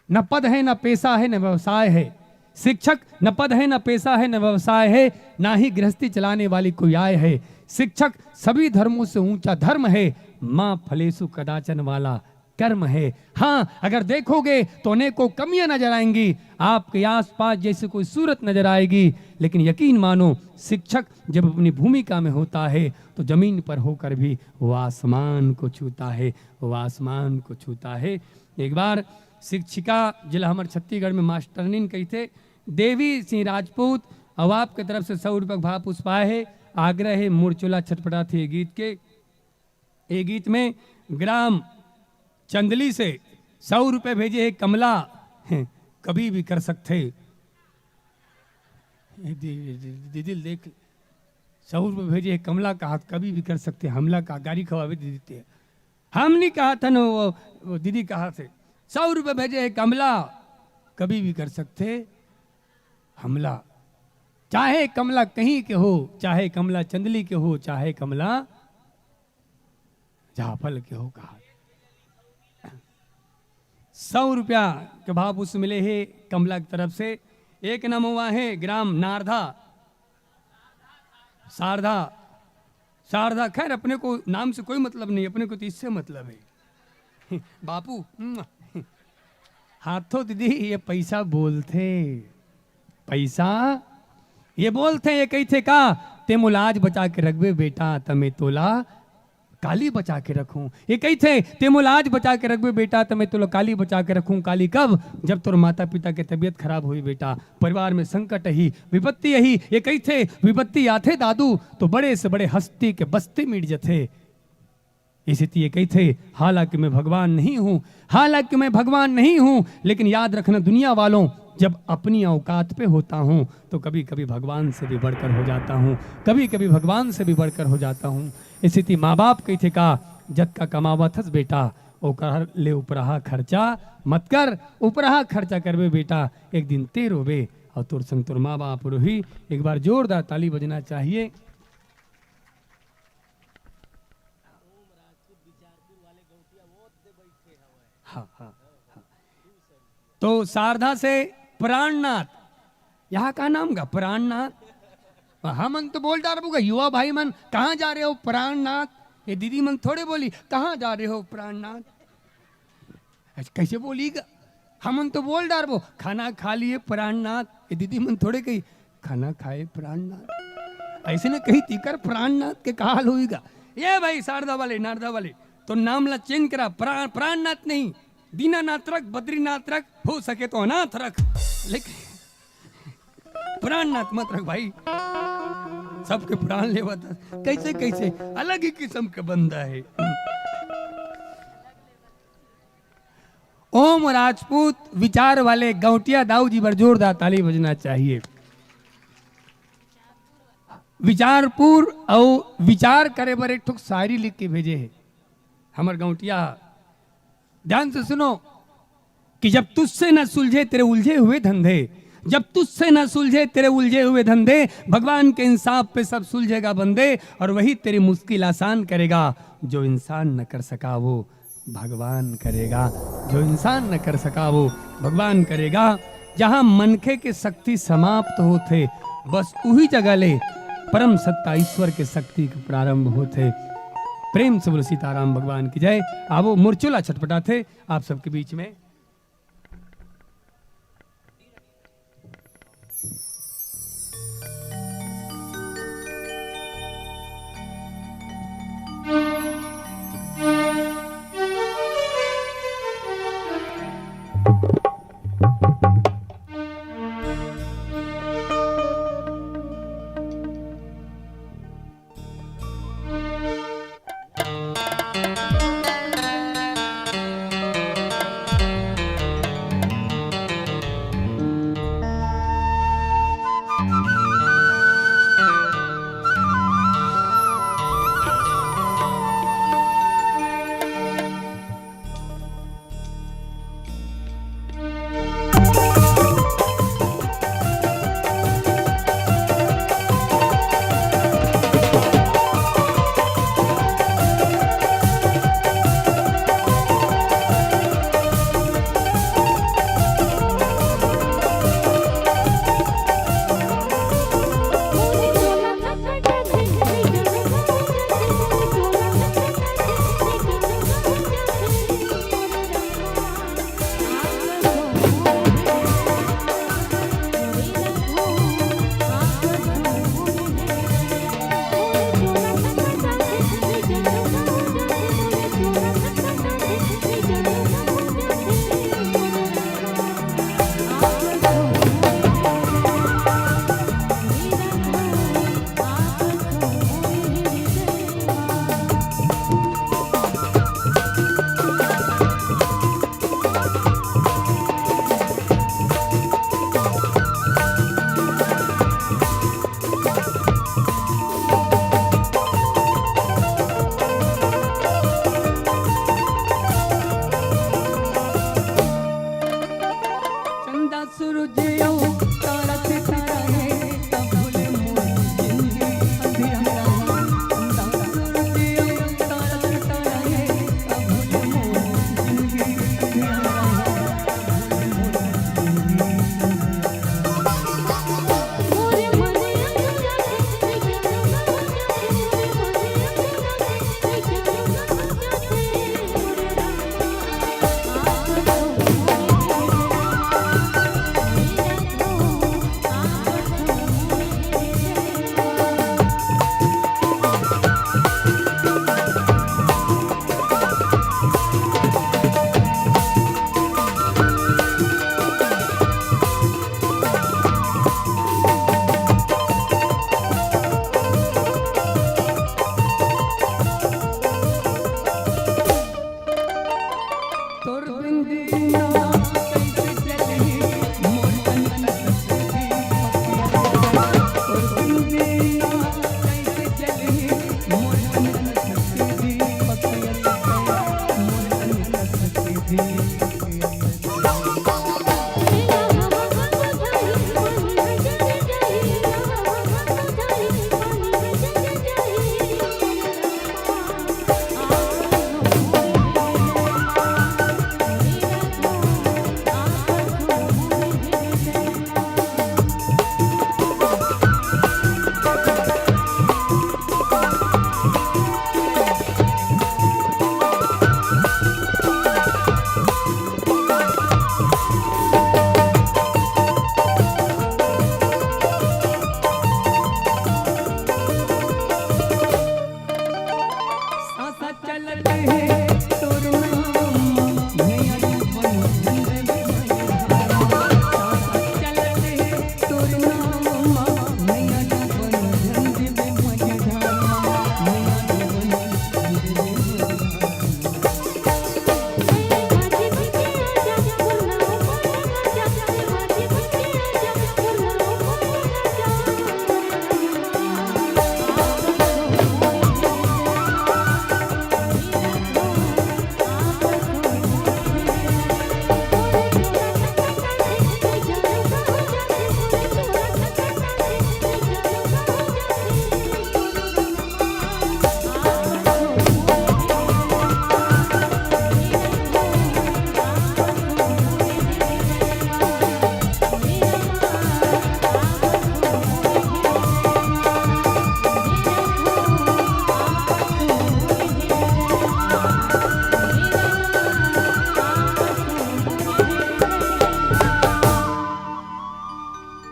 न पद है, न पैसा है, न व्यवसाय है। शिक्षक न पद है, न पैसा है, न व्यवसाय है, ना ही गृहस्थी चलाने वाली कोई आय है। शिक्षक सभी धर्मों से ऊंचा धर्म है, माँ फलेसु कदाचन वाला कर्म है। हाँ, अगर देखोगे तो अनेकों कमियां नजर आएंगी, आपके आसपास जैसे कोई सूरत नजर आएगी, लेकिन यकीन मानो, शिक्षक जब अपनी भूमिका में होता है तो जमीन पर होकर भी वो आसमान को छूता है, वो आसमान को छूता है। एक बार शिक्षिका, जेला हमर छत्तीसगढ़ में मास्टरनीन कहिथे, देवी सिंह राजपूत, अउ आपके तरफ से सौ रुपये के भाव पुष्प आए हे। आग्रह हे, मोर चोला छटपटाथे ये गीत के। ये गीत में ग्राम चंदली से सौ रुपये भेजे हे कमला, हैं, कभी भी कर सकथे। ये दी-, दी-, दीदी ल देख, सौ रुपये भेजे हे कमला, कहा कभी भी कर सकथे हमला, का गारी खवावे दीदी ते। हम नहीं कहा था ना, वो, वो दीदी कहा थे, सौ रुपये भेजे हे कमला, कभी भी कर सकथे हमला। चाहे कमला कहीं के हो, चाहे कमला चंदली के हो, चाहे कमला जाफल के हो, कहा। सौ रुपया के भाव पुष्प मिले हे कमला की तरफ से। एक नंबर हुआ है ग्राम नारदा, शारदा, शारदा। खैर, अपने को नाम से कोई मतलब नहीं, अपने को तो इससे मतलब है। बापू, हाथों दीदी, ये पैसा बोलथे, पैसा ये बोलथे, ये कहिथे का, ते मोला आज बचा के रखबे बेटा, त मैं तोला काली बचा के रखूं। ये कहिथे, "ते मोला आज बचा के रखबे बेटा, त मैं तोला काली बचा के रखूं।" काली कब? जब तोर माता पिता के तबीयत खराब होही बेटा, परिवार में संकट ही, विपत्ति ही। ये कहिथे, विपत्ति आथे दादू, तो बड़े से बड़े हस्ती के बस्ती मिट जथे। इसी ये कहिथे, हालांकि मैं भगवान नहीं हूं, हालांकि मैं भगवान नहीं हूं, लेकिन याद रखना दुनिया वालों, जब अपनी औकात पे होता हूं तो कभी कभी भगवान से भी बढ़कर हो जाता हूं, कभी कभी भगवान से भी बढ़कर हो जाता हूं। इसी माँ बाप कहिथे का, "जतका कमावत हस बेटा, ओकर ले उपराहा खर्चा मत कर।" उपराहा खर्चा करबे बेटा, एक दिन ते रोबे और तोर संग तोर माँ बाप रोही। एक बार जोरदार ताली बजना चाहिए। हाँ, हाँ, हाँ। तो शारदा से प्राणनाथ, यहाँ का नाम का प्राणनाथ? हमन तो बोल डारबो गा, युवा भाई मन, "कहाँ जा रहे हो प्राणनाथ?" ये दीदी मन थोड़े बोली, "कहाँ जा रहे हो प्राणनाथ?" अच्छा, कैसे बोली गा? हमन तो बोल डारबो, "खाना खा लिए प्राणनाथ।" ये दीदी मन थोड़े कही, "खाना खाए प्राणनाथ।" ऐसे ने कही, तीकर प्राणनाथ के का हाल होई गा? ये भाई शारदा वाले, नारदा वाले, तो नाम ला चेंज करा, प्राण, प्राणनाथ नहीं, दीनानाथ रख, बद्रीनाथ रख, हो सके तो अनाथ रख, लेकिन प्राणनाथ मत रख भाई। सबके प्राण लेवत हस। कैसे, कैसे? अलग ही किस्म के बंदा है। ओम राजपूत विचार वाले गौंटिया दाऊ जी बर जोरदार ताली बजना चाहिए। विचारपुर अउ विचार करे बर एक ठो शायरी लिख के भेजे हे हमर गौंटिया। ध्यान से सुनो कि जब तुझसे न सुलझे तेरे उलझे हुए धंधे, जब तुझसे न सुलझे तेरे उलझे हुए धंधे, भगवान के इंसाफ पे सब सुलझेगा बंदे, और वही तेरी मुश्किल आसान करेगा। जो इंसान न कर सका वो भगवान करेगा, जो इंसान न कर सका वो भगवान करेगा। जहाँ मनखे के शक्ति समाप्त होथे, बस उही जगह ले परम सत्ता ईश्वर के शक्ति के प्रारंभ होथे। प्रेम से बोलो सीताराम भगवान की जय। आवो, मुरचुला छटपटाथे आप सबके बीच में।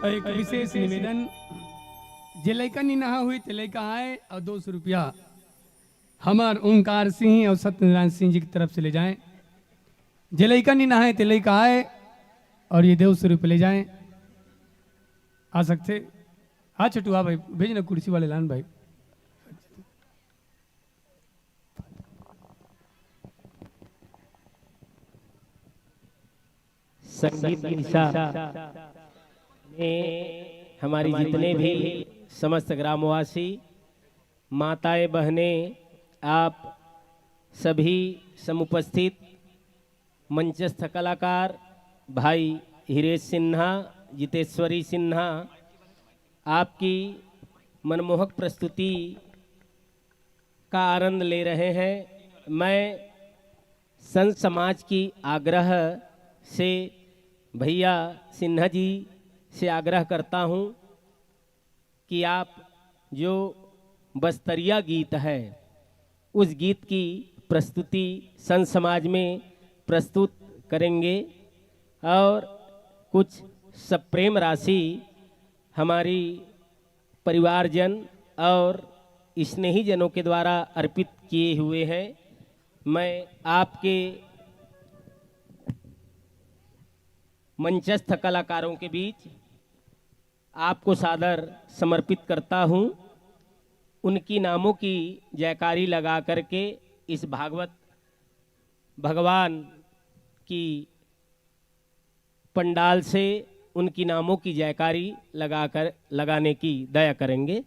एक विशेष निवेदन, जे लइका निनहा होही, ते लइका आए अउ दो सौ रुपया हमर ओंकार सिंह अउ सत्यनारायण सिंह जी की तरफ से ले जाएं। जे लइका निनहा हे, ते लइका आए अउ ये दो सौ रुपया ले जाएं। आ सकथे? आ छोटू, आ भाई, भेज ना कुर्सी वाले लान भाई। संगीत निशा में हमारी जितने भी समस्त ग्रामवासी, माताएं, बहनें, आप सभी समुपस्थित मंचस्थ कलाकार भाई हिरेश सिन्हा, जितेश्वरी सिन्हा, आपकी मनमोहक प्रस्तुति का आनंद ले रहे हैं। मैं संत समाज की आग्रह से भैया सिन्हा जी से आग्रह करता हूँ कि आप जो बस्तरिया गीत है, उस गीत की प्रस्तुति संत समाज में प्रस्तुत करेंगे और कुछ सप्रेम राशि हमारी परिवारजन और स्नेहीजनों के द्वारा अर्पित किए हुए हैं। मैं आपके मंचस्थ कलाकारों के बीच आपको सादर समर्पित करता हूँ। उनकी नामों की जयकारी लगा करके इस भागवत भगवान की पंडाल से उनकी नामों की जयकारी लगाकर, लगाने की दया करेंगे।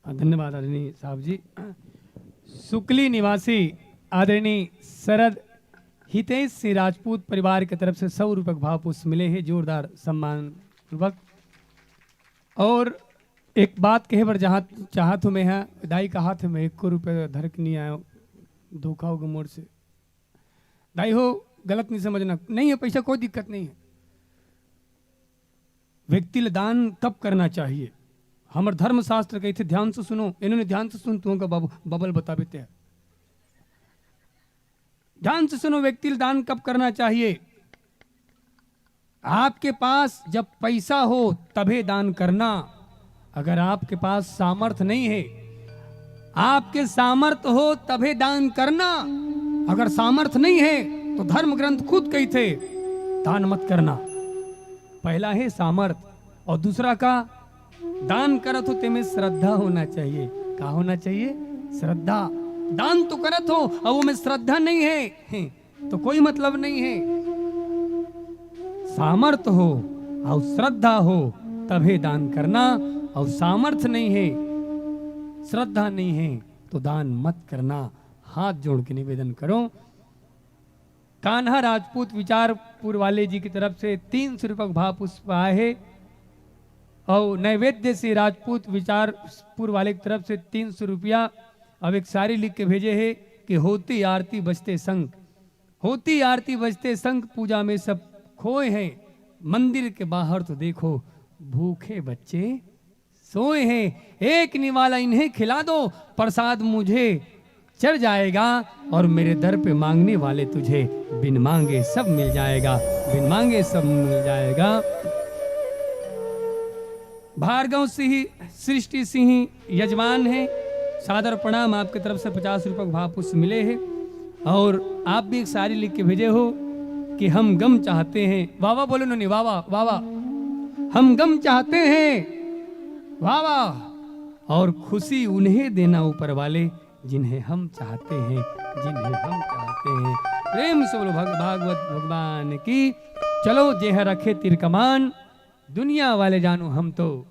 धन्यवाद आदरणीय साहब जी। सुकली निवासी आदरणीय शरद हितेश सिंह राजपूत परिवार के तरफ से सौ रुपये के भाव पुष्प मिले हे, जोरदार सम्मान पूर्वक। और एक बात कहे बर जहाँ चाहत हूँ मैं, हाँ, दाई कहा थे मैं एको रुपये धर के नहीं आयो, धोखा होगा मोर से। दाई हो, गलत नहीं समझना, नहीं है पैसा, कोई दिक्कत नहीं है। व्यक्ति ल दान कब करना चाहिए? हमर धर्मशास्त्र कहिथे, ध्यान से सुनो, इन्होंने ध्यान से सुन, तुमका बब-, बबल बताबे ते। ध्यान से सुनो, व्यक्ति ल दान कब करना चाहिए? आपके पास जब पैसा हो तभे दान करना। अगर आपके पास सामर्थ्य नहीं है, आपके सामर्थ्य हो तभे दान करना। अगर सामर्थ्य नहीं है तो धर्म ग्रंथ खुद कहिथे, दान मत करना। पहला है सामर्थ्य और दूसरा का दान करत हो तेमे श्रद्धा होना चाहिए। का होना चाहिए? श्रद्धा। दान तो करत हो, अब वो में श्रद्धा नहीं है, तो कोई मतलब नहीं है। सामर्थ्य हो अउ श्रद्धा हो, तभे दान करना। अउ सामर्थ्य नहीं है, श्रद्धा नहीं है, तो दान मत करना। हाथ जोड़ के निवेदन करो। कान्हा राजपूत विचारपुर वाले जी की तरफ से तीन सौ रुपये का भाव पुष्प आए है। अउ नैवेद्य सिंह राजपूत विचारपुर वाले की तरफ से तीन सौ रुपया। अब एक शायरी लिख के भेजे है कि होती आरती बजते शंख, होती आरती बजते शंख, पूजा में सब खोए हैं। मंदिर के बाहर तो देखो, भूखे बच्चे सोए हैं। एक निवाला इन्हें खिला दो, प्रसाद मुझे चढ़ जाएगा। और मेरे दर पे मांगने वाले तुझे बिन मांगे सब मिल जाएगा, बिन मांगे सब मिल जाएगा। भार्गव सिंह, सृष्टि सिंह यजमान है, सादर प्रणाम। आपके तरफ से पचास रुपये का भाव पुष्प मिले हैं। और आप भी एक शायरी लिख के भेजे हो कि हम गम चाहते हैं। वाह वाह बोलो नोनी, वाह वाह, वाह वाह। हम गम चाहते हैं, वाह वाह। और खुशी उन्हें देना ऊपर वाले, जिन्हें हम चाहते हैं, जिन्हें हम चाहते हैं। प्रेम से बोलो भग-, भागवत भगवान की। चलो जेह रखे तीर कमान, दुनिया वाले जानो हम तो।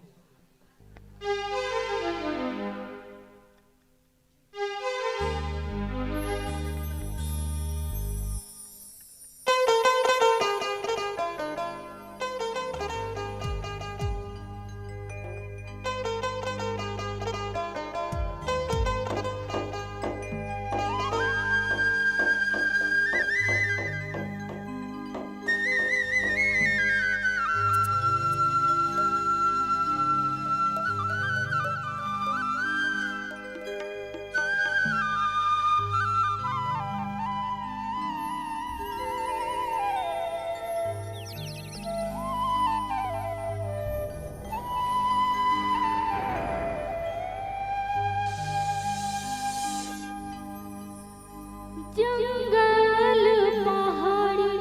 जंगल, पहाड़ी,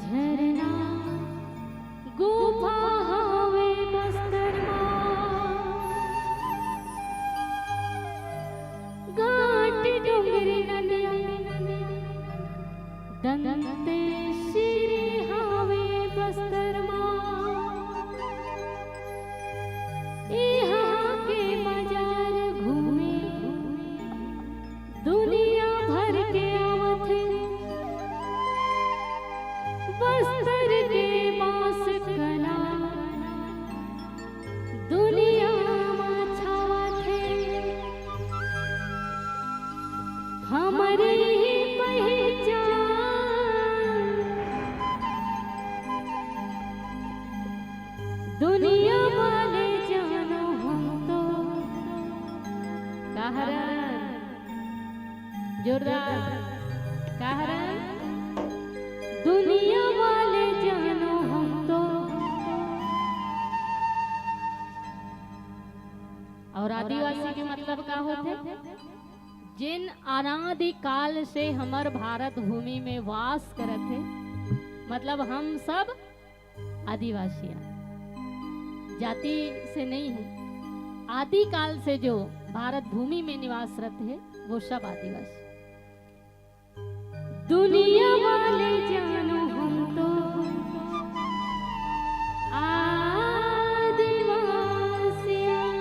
झरना, गुफा हवे बस्तर मा। घाट, डोंगरी, नदिया, दंतेश्वरी हवे बस्तर मा। इहाँ के मजार घूमे दुनिया भर के आवत हे। बस्तर के बांस कला दुनिया मा छावत हे। हमरी ही पहचान दुनिया वाले जानो हम तो। का हरन? जोरदार। का हरन? दुनिया वाले जानो हम तो। और आदिवासी के मतलब का होथे? जेन अनादि काल से हमर भारत भूमि में वास करत हे, मतलब हम सब आदिवासी आय। जाति से नहीं है, आदि काल से जो भारत भूमि में निवासरत है, वो सब आदिवासी। दुनिया वाले जानो हम तो आदिवासी आय।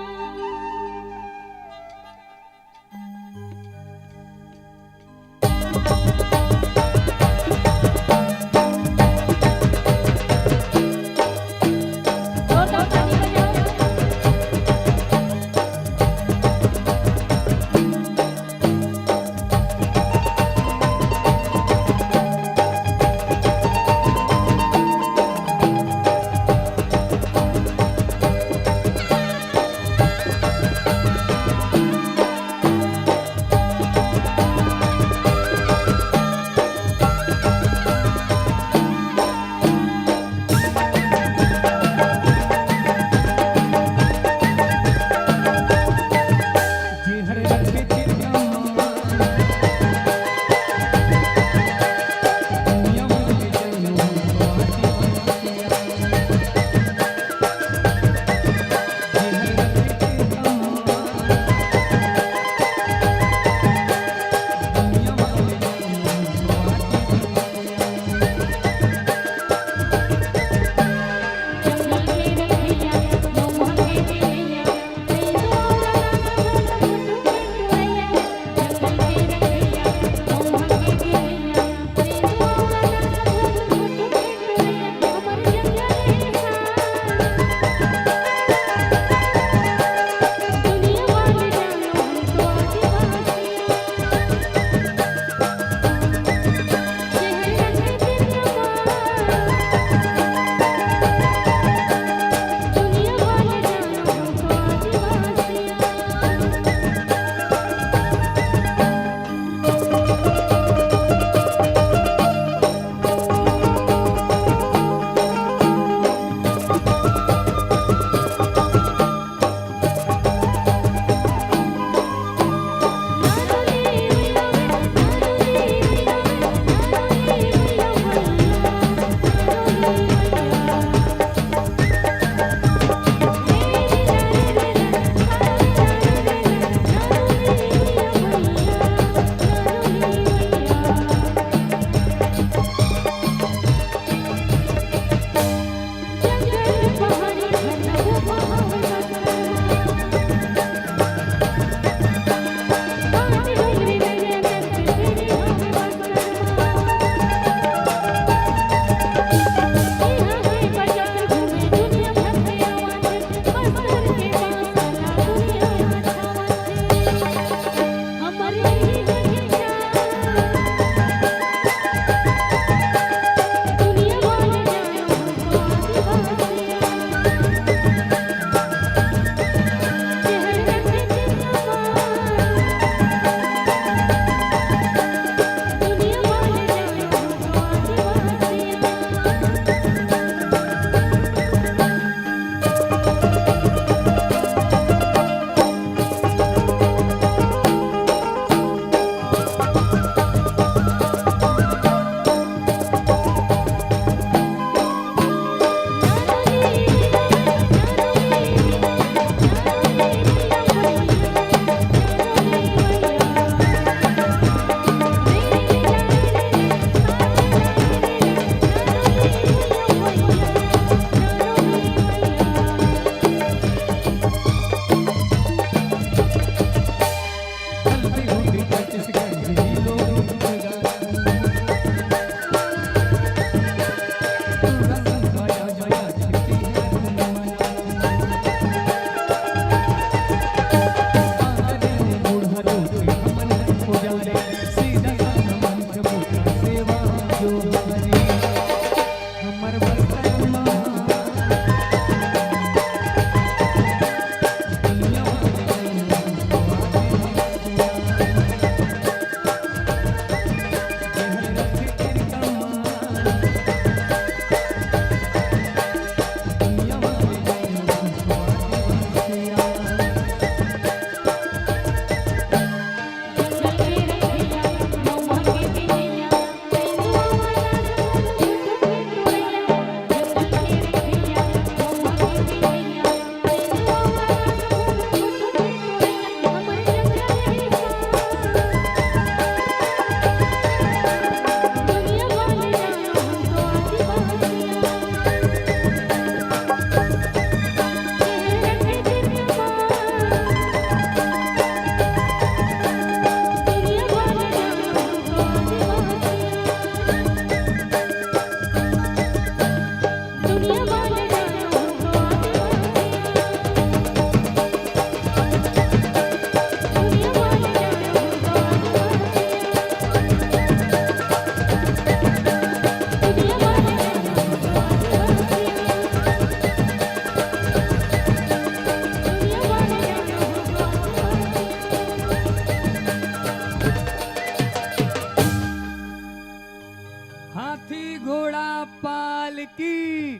घोड़ा पाल की।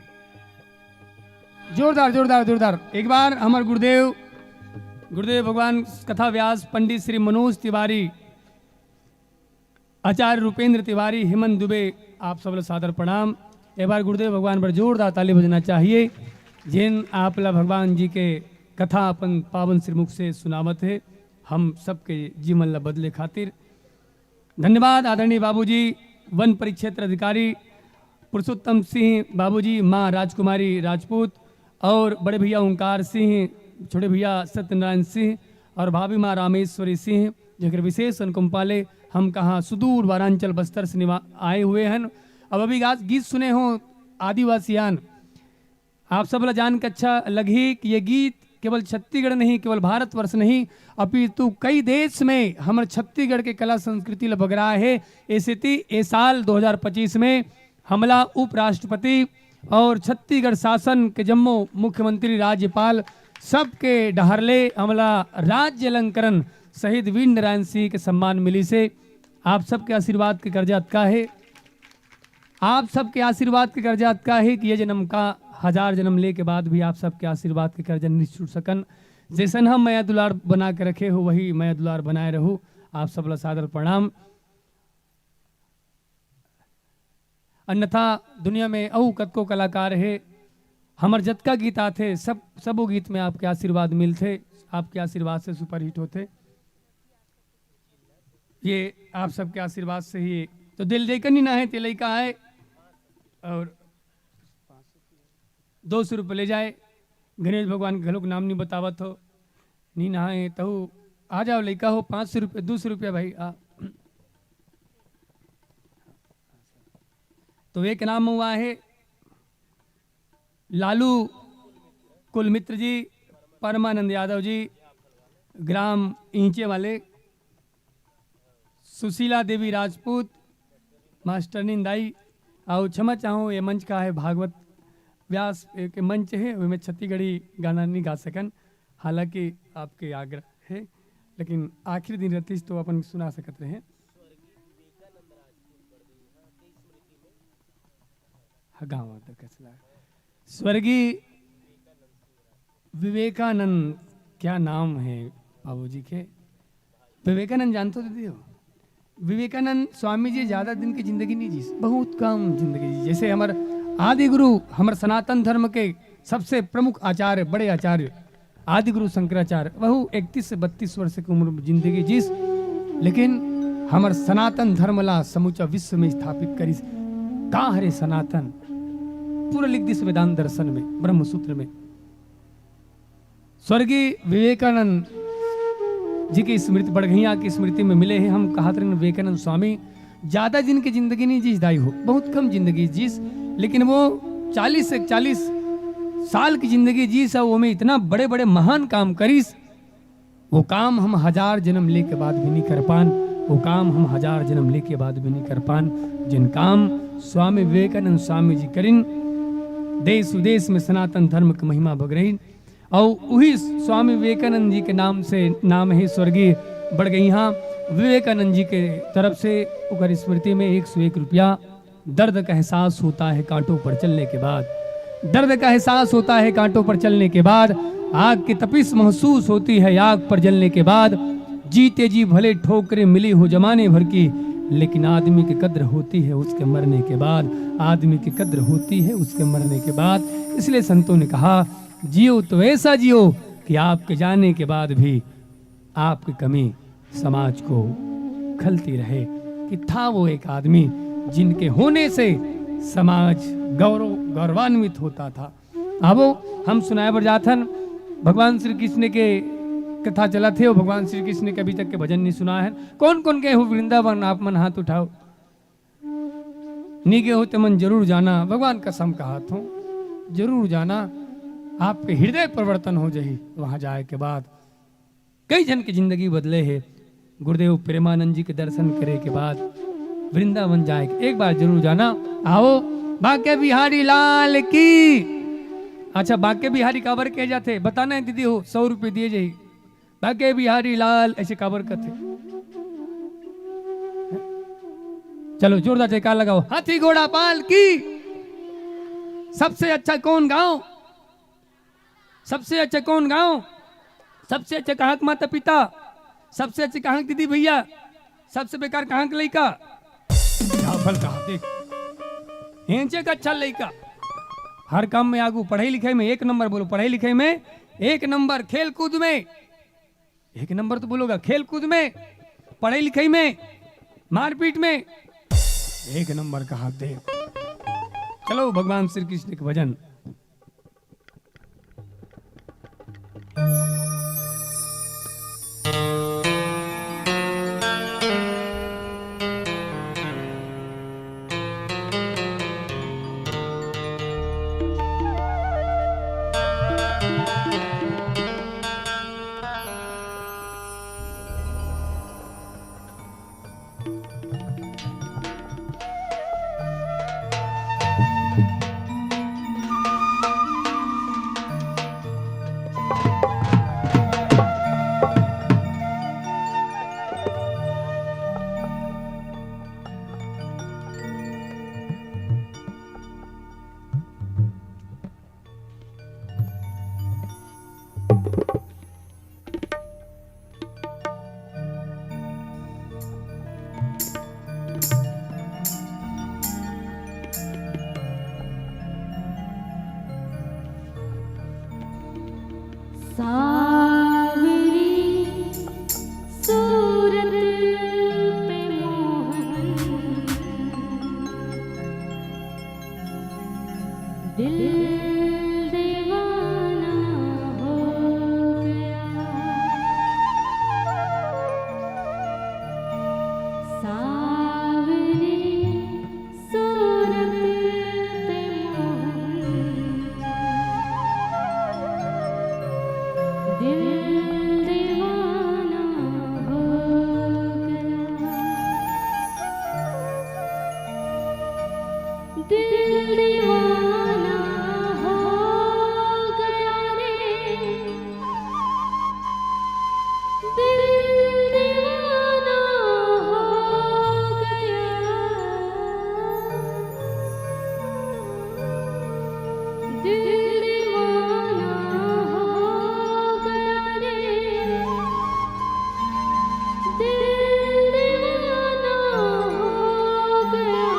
जोरदार, जोरदार, जोरदार। एक बार हमर गुरुदेव, गुरुदेव भगवान कथा व्यास पंडित श्री मनोज तिवारी, आचार्य रूपेंद्र तिवारी, हेमंत दुबे, आप सब ला सादर प्रणाम। एक बार गुरुदेव भगवान पर जोरदार ताली बजना चाहिए, जिन आप ला भगवान जी के कथा अपन पावन श्रीमुख से सुनावत हे, हम सबके जीवन ला बदले खातिर। धन्यवाद आदरणीय बाबूजी, वन परिक्षेत्र अधिकारी पुरुषोत्तम सिंह बाबूजी, माँ राजकुमारी राजपूत और बड़े भैया ओंकार सिंह, छोटे भैया सत्यनारायण सिंह और भाभी माँ रामेश्वरी सिंह, जेकर विशेष अनुकंपा ले हम कहाँ सुदूर वारांचल बस्तर से निवा-, आए हुए हैं। अब अभी गा-, गीत सुने हो आदिवासियान, आप सब ला जान के अच्छा लगही कि ये गीत केवल छत्तीसगढ़ नहीं, केवल भारतवर्ष नहीं, अपितु कई देश में हमर छत्तीसगढ़ के कला संस्कृति ला बगराए हे। ए सेती ए साल दो हज़ार पच्चीस में हमला उपराष्ट्रपति और छत्तीसगढ़ शासन के जम्मो मुख्यमंत्री, राज्यपाल सबके डहर ले हमला राज्य अलंकरण शहीद वीर नारायण सिंह के सम्मान मिलिस हे। आप सबके आशीर्वाद के कर्जा अतका हे, आप सबके आशीर्वाद के कर्जा अतका हे कि ये जन्म का हजार जन्म ले के बाद भी आप सबके आशीर्वाद के कर्जा नहीं छूट सकन। जैसन हम मया दुलार बना के रखे हो, वही मया दुलार बनाए रहू। आप सब ला सादर प्रणाम। अन्यथा दुनिया में अउ कतको कलाकार हे, हमर जतका गीत आथे, सब, सबो गीत में आपके आशीर्वाद मिलथे, आपके आशीर्वाद से सुपरहिट होथे। ये आप सबके आशीर्वाद से ही। तो दिल देकर नी ना है, ते लइका आए और दो सौ रुपये ले जाए। गणेश भगवान के घलोक नाम नहीं बतावत हो, नी ना है, तहु आ जाओ, लइका हो, पाँच सौ रुपये, दो सौ रुपया भाई, आ। तो एक नाम हुआ है लालू कुलमित्र जी, परमानंद यादव जी, ग्राम ईंचे वाले, सुशीला देवी राजपूत, मास्टरनी दाई, अउ क्षमा चाहूँ, ये मंच का है भागवत व्यास के मंच है, ओमे छत्तीसगढ़ी गाना नहीं गा सकन, हालांकि आपके आग्रह है, लेकिन आखिरी दिन रहतीस तो अपन सुना सकत रहे। हाँ, गाँव आता कसला। स्वर्गीय विवेकानंद, क्या नाम है बाबूजी के? विवेकानंद जानते हो दीदी हो? विवेकानंद स्वामी जी ज्यादा दिन की जिंदगी नहीं जीस, बहुत कम जिंदगी जीस। जैसे हमर आदि गुरु, हमर सनातन धर्म के सबसे प्रमुख आचार्य, बड़े आचार्य आदि गुरु शंकराचार्य, वहू इकतीस से बत्तीस वर्ष की उम्र में जिंदगी जीस, लेकिन हमर सनातन धर्म ला समूचा विश्व में स्थापित करिस। का हरे सनातन? पूरा लिख दिस वेदांत दर्शन में, ब्रह्मसूत्र में। स्वर्गीय विवेकानंद जी की स्मृति, बड़गैया की स्मृति में मिले हैं। हम कहत रहन, विवेकानंद स्वामी ज्यादा दिन की जिंदगी नहीं जीस दाई हो, बहुत कम जिंदगी जीस, लेकिन वो चालीस से इकतालीस साल की जिंदगी जीस, अउ ओमे इतना बड़े-बड़े महान काम करिस, वो काम हम हजार जन्म ले के बाद भी नहीं कर पान, वो काम हम हजार जन्म ले के बाद भी नहीं कर पान, जिन काम स्वामी विवेकानंद स्वामी जी करिन, देश विदेश में सनातन धर्म के महिमा बगरइन। अउ उही स्वामी विवेकानंद जी के नाम से नाम है स्वर्गीय बड़गैया, विवेकानंद जी के तरफ से ओकर स्मृति में एक सौ एक रुपया। दर्द का एहसास होता है कांटों पर चलने के बाद, दर्द का एहसास होता है कांटों पर चलने के बाद, आग की तपिश महसूस होती है आग पर जलने के बाद। जीते जी भले ठोकरें मिली हो जमाने भर की, लेकिन आदमी की कद्र होती है उसके मरने के बाद, आदमी की कद्र होती है उसके मरने के बाद। इसलिए संतों ने कहा, जियो तो ऐसा जियो कि आपके जाने के बाद भी आपकी कमी समाज को खलती रहे कि था वो एक आदमी जिनके होने से समाज गौरव, गौरवान्वित होता था। अब हम सुनाए बर जात हन, भगवान श्री कृष्ण के कथा चलत हे अउ भगवान श्री कृष्ण के अभी तक के भजन नहीं सुना है। कौन कौन गए हो वृंदावन, आप मन हाथ उठाओ। नी गए हो ते मन जरूर जाना, भगवान कसम कहत हो, जरूर जाना। आपके हृदय परिवर्तन हो जाही वहां जाए के बाद। कई झन के जिंदगी बदले हे। गुरुदेव प्रेमानंद जी के दर्शन करे के बाद वृंदावन जाए के एक बार जरूर जाना। आओ, बांके बिहारी लाल की। अच्छा, बांके बिहारी काबर कहे जाथे, बताना है दीदी हो, सौ रुपये दिए जाही। बांके बिहारी लाल ऐसे काबर कथे? चलो, जोरदार जयकार लगाओ। हाथी घोड़ा पाल की। सबसे अच्छा कौन गांव? सबसे अच्छा कौन गांव? सबसे अच्छा कहां के माता पिता? सबसे अच्छा कहां के दीदी भैया? सबसे बेकार कहां के लइका? राफल कहा देख, हेंचे का अच्छा लइका। हर काम में आगू, पढ़ाई लिखाई में एक नंबर। बोलो, पढ़ाई लिखाई में एक नंबर, खेल कूद में एक नंबर तो बोलोगा, खेल कूद में, पढ़ाई लिखाई में, मारपीट में एक नंबर कहा देख। चलो, भगवान श्री कृष्ण के भजन। सावरी सूरत पे मोहन, दिल दीवाना हो गया। सावरी सूरत पे मोहन, दिल दीवाना हो गया। दिल दीवाना हो गया रे, दिल दीवाना हो गया, दिल दीवाना हो गया रे, दिल दीवाना हो गया।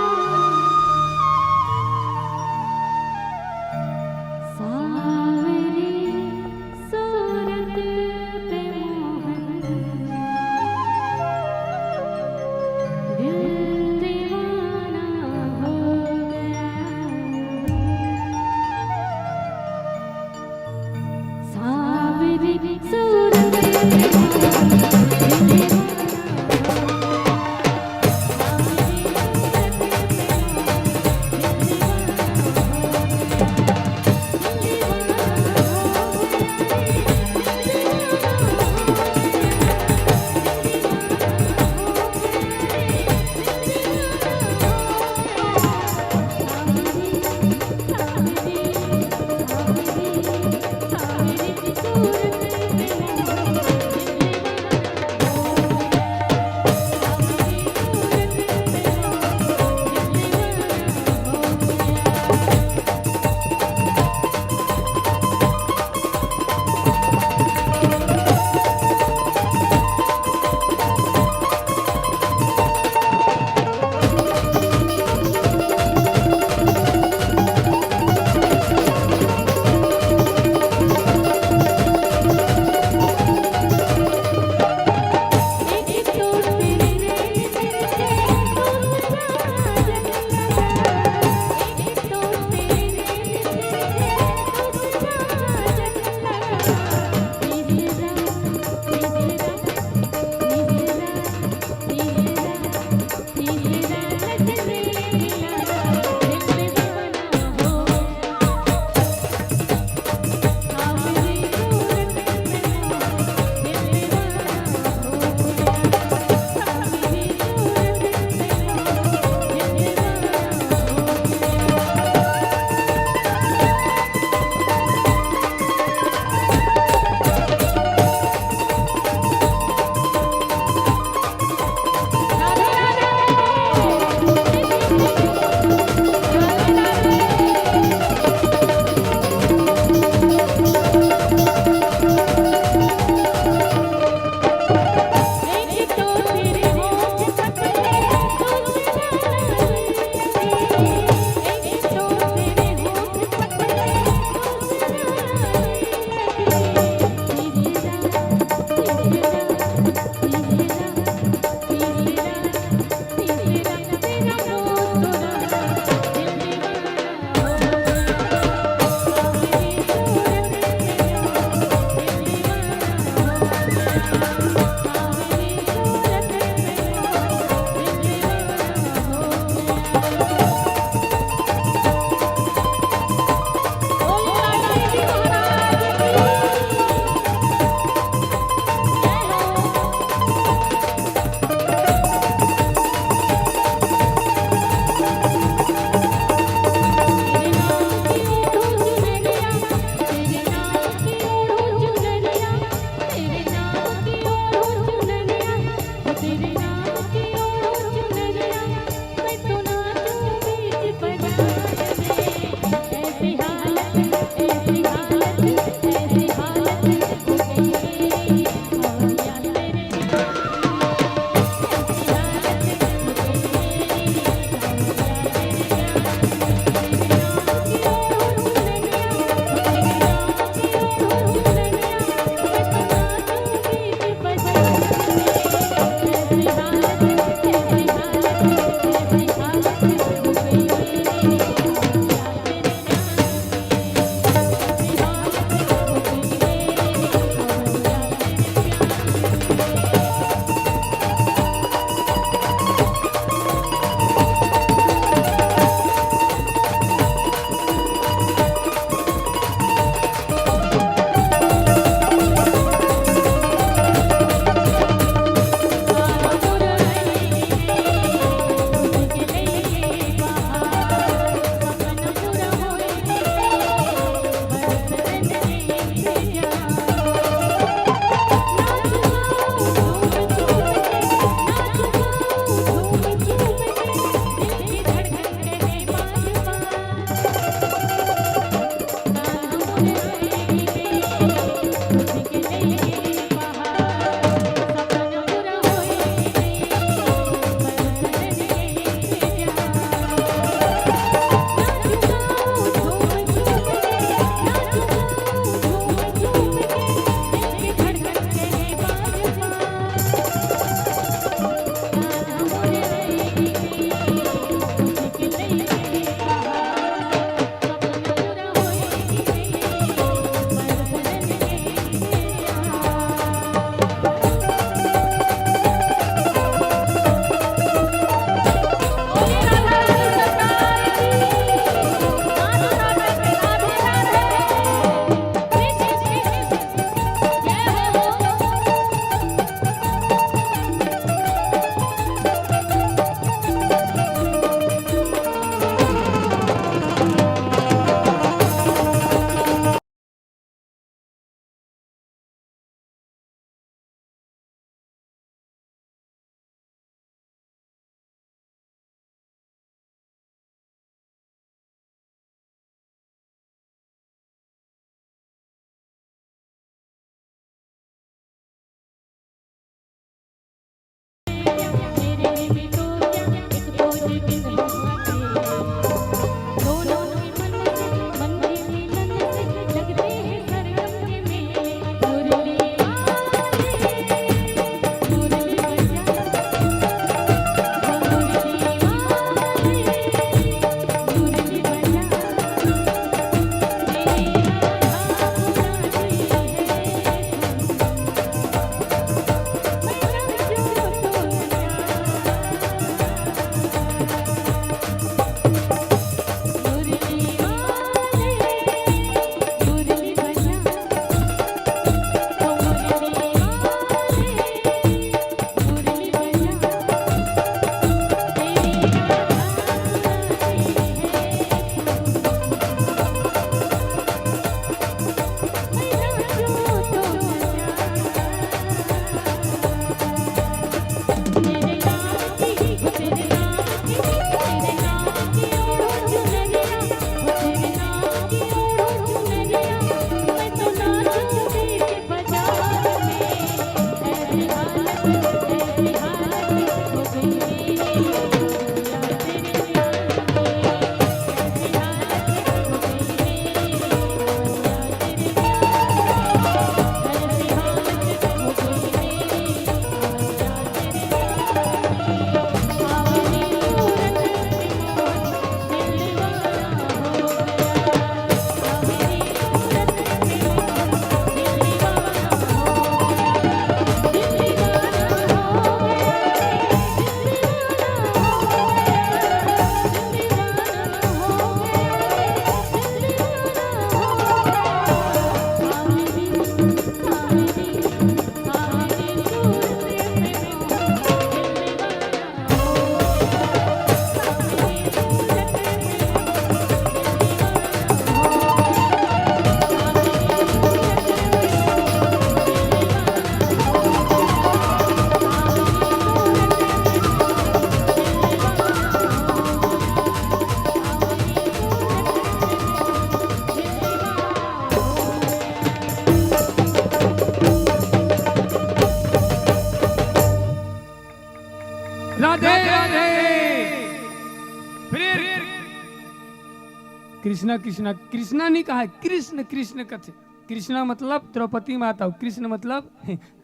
कृष्णा, कृष्णा, कृष्णा नहीं कहा है, कृष्ण, कृष्ण कथे। कृष्णा मतलब द्रौपदी माता, कृष्ण मतलब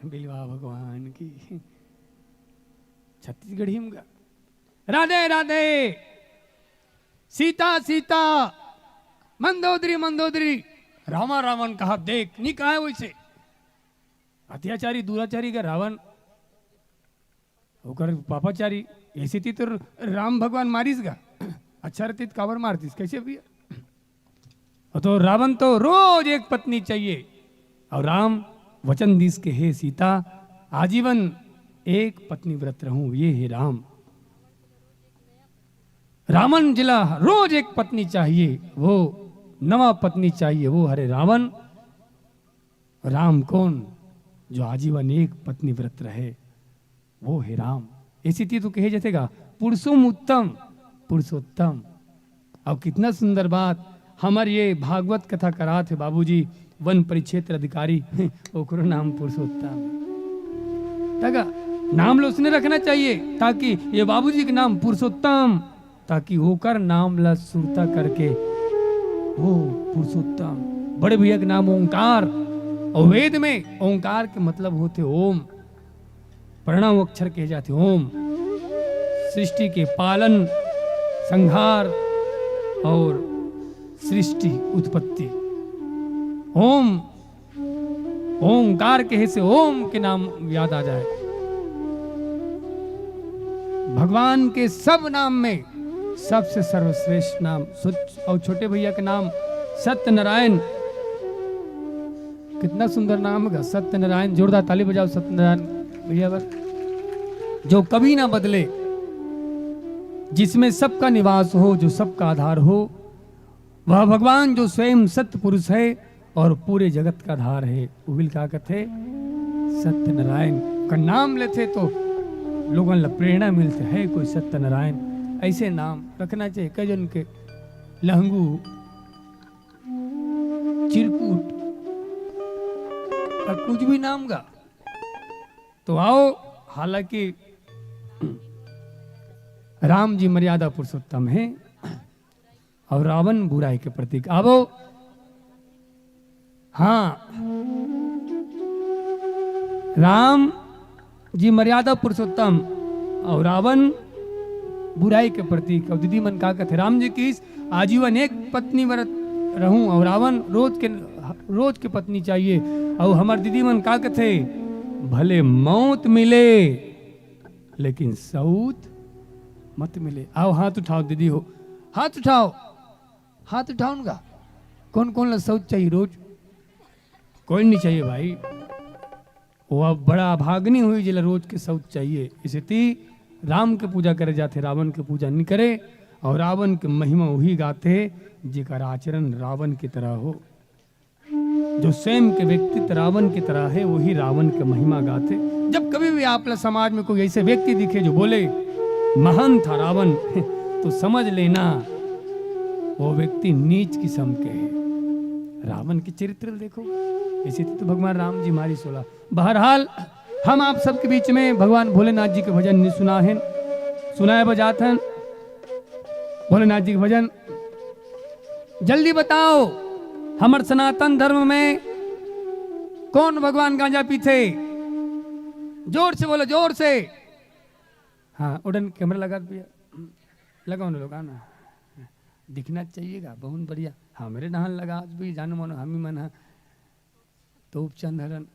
बिलवा भगवान की। छत्तीसगढ़ी में गा। राधे, राधे। सीता, सीता। मंदोदरी, मंदोदरी। रामा, रावण कहा, देख, नहीं कहा है वैसे। अत्याचारी, दुराचारी का रावण, ओकर पापाचारी, ऐसे ती तो राम भगवान मारिस गा। अच्छा रहती तो काबर मारतीस, कैसे भैया? और तो रावण तो रोज एक पत्नी चाहिए, और राम वचन दिस के, हे सीता, आजीवन एक पत्नी व्रत रहूं, ये हे राम। रावण जिला रोज एक पत्नी चाहिए, वो नवा पत्नी चाहिए, वो हरे रावण। राम कौन? जो आजीवन एक पत्नी व्रत रहे, वो हे राम। ऐसी ती तो कहे जैसे गा, पुरुषोम उत्तम, पुरुषोत्तम। और कितना सुंदर बात, हमर ये भागवत कथा करात हे बाबूजी, वन परिक्षेत्र अधिकारी, ओकरो नाम पुरुषोत्तम। तका नाम लो उसने रखना चाहिए, ताकि ये बाबूजी के नाम पुरुषोत्तम, ताकि ओकर नाम ला सुरता करके, ओ पुरुषोत्तम, बड़े भैया के नाम ओंकार, और वेद में ओंकार के मतलब होथे ओम, प्रणव अक्षर कहे जाथे ओम। सृष्टि के पालन, संहार और सृष्टि उत्पत्ति। ओम, ओंकार कहे से ओम के नाम याद आ जाए। भगवान के सब नाम में सबसे सर्वश्रेष्ठ नाम सुच-, और छोटे भैया के नाम सत्यनारायण। कितना सुंदर नाम है सत्यनारायण। जोरदार ताली बजाओ सत्यनारायण भैया बर। जो कभी ना बदले, जिसमें सबका निवास हो, जो सबका आधार हो, वह भगवान जो स्वयं सत्य पुरुष है और पूरे जगत का आधार है। उहिल का कथे सत्यनारायण का नाम लेथे तो लोगन ला प्रेरणा मिलथे, है कोई सत्यनारायण, ऐसे नाम रखना चाहिए। कई जन के लहंगू, चिरकुट, का कुछ भी नाम गा। तो आओ, हालांकि राम जी मर्यादा पुरुषोत्तम है और रावण बुराई के प्रतीक। आवो, हाँ, राम जी मर्यादा पुरुषोत्तम और रावण बुराई के प्रतीक। और दीदी मन का कथे, राम जी की आजीवन एक पत्नी व्रत रहूं और रावण रोज के, रोज के पत्नी चाहिए। और हमर दीदी मन का कथे, भले मौत मिले लेकिन सऊत मत मिले। आओ हाथ उठाओ दीदी हो, हाथ उठाओ, हाथ उठाओ उनका। कौन कौन ला सऊत चाहिए रोज? कोई नहीं चाहिए भाई। वो अब बड़ा अभागनी हुई जेला रोज के सऊत चाहिए। इसे ती राम के पूजा करे जाथे, रावण के पूजा नहीं करे। और रावण के महिमा वही गाथे जेकर आचरण रावण की तरह हो। जो स्वयं के व्यक्तित्व रावण की तरह है, वही रावण के महिमा गाथे। जब कभी भी आप ला समाज में कोई ऐसे व्यक्ति दिखे जो बोले, महान था रावण, तो समझ लेना वो व्यक्ति नीच किस्म के है। रावण के चरित्र देखो, ऐसे तो भगवान राम जी मारी सोला। बहरहाल, हम आप सबके बीच में भगवान भोलेनाथ जी के भजन नहीं सुना है, सुनाए बजात हन भोलेनाथ जी के भजन। जल्दी बताओ, हमर सनातन धर्म में कौन भगवान गांजा पीथे? जोर से बोलो, जोर से। हाँ, उड़न कैमरा लगा दिया, लगाओ ना लोग, आना। दिखना चाहिएगा, बहुत बढ़िया। हमरे नहन लगा आज भी, जानो मानो, हम ही मन है। तो उपचंद हरन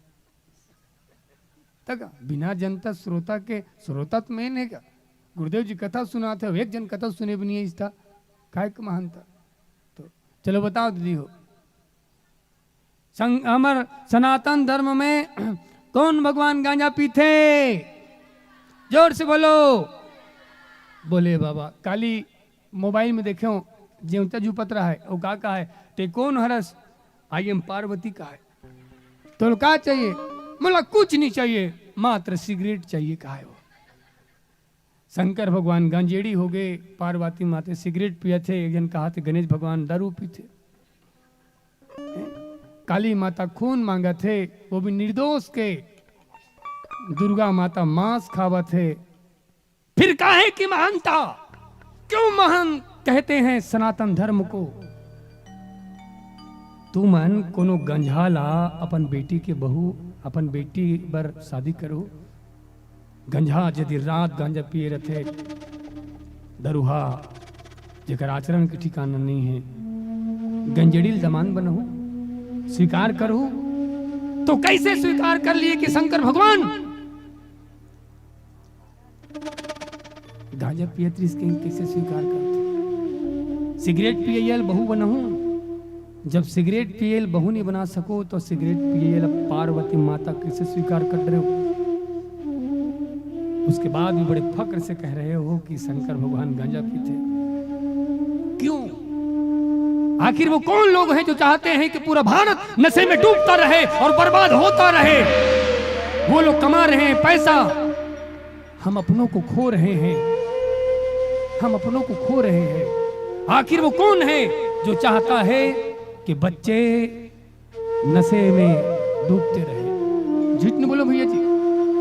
तक बिना जनता श्रोता के, श्रोता तो मेन है क्या? गुरुदेव जी कथा सुनाते हो, एक जन कथा सुने भी नहीं इस था, काय के महानता? तो चलो बताओ दीदी हो, संग-, हमर सनातन धर्म में कौन भगवान गांजा पीथे? जोर से बोलो। बोले बाबा, काली मोबाइल में देखे हो, जेवता जुपत रहा है, वो का कहा है, ते कौन हरस? आई एम पार्वती कहा है। तो का चाहिए? बोला, कुछ नहीं चाहिए, मात्र सिगरेट चाहिए, कहा है वो। शंकर भगवान गंजेड़ी हो गए, पार्वती माते सिगरेट पियत हे, एक जन कहा थे गणेश भगवान दारू पीथे। काली माता खून मांगत हे, वो भी निर्दोष के। दुर्गा माता मांस खावत हे। फिर काहे की महानता? क्यों महान कहते हैं सनातन धर्म को? तुमन कोनो गंजहा ला अपन बेटी के बहू, अपन बेटी बर शादी करो। गंजहा जे दिन रात गांजा पिए रथे, दरुहा, जेकर आचरण के ठिकाना नहीं है, गंजेड़ी ल दमांद बनहू, स्वीकार करहू, तो कैसे स्वीकार कर लिए कि शंकर भगवान गांजा पियत रिहिस के कैसे स्वीकार करथे? सिगरेट पियइया ल बहू बनहू, जब सिगरेट पिए ल बहू नहीं बना सको, तो सिगरेट पिए ल पार्वती माता कैसे स्वीकार कर रहे हो? उसके बाद भी बड़े फक्र से कह रहे हो कि शंकर भगवान गांजा पीते। क्यों? आखिर वो कौन लोग हैं जो चाहते हैं कि पूरा भारत नशे में डूबता रहे और बर्बाद होता रहे? वो लोग कमा रहे हैं पैसा, हम अपनों को खो रहे हैं, हम अपनों को खो रहे हैं। आखिर वो कौन है जो चाहता है कि बच्चे नशे में डूबते रहे? झूठ नहीं बोलो भैया जी,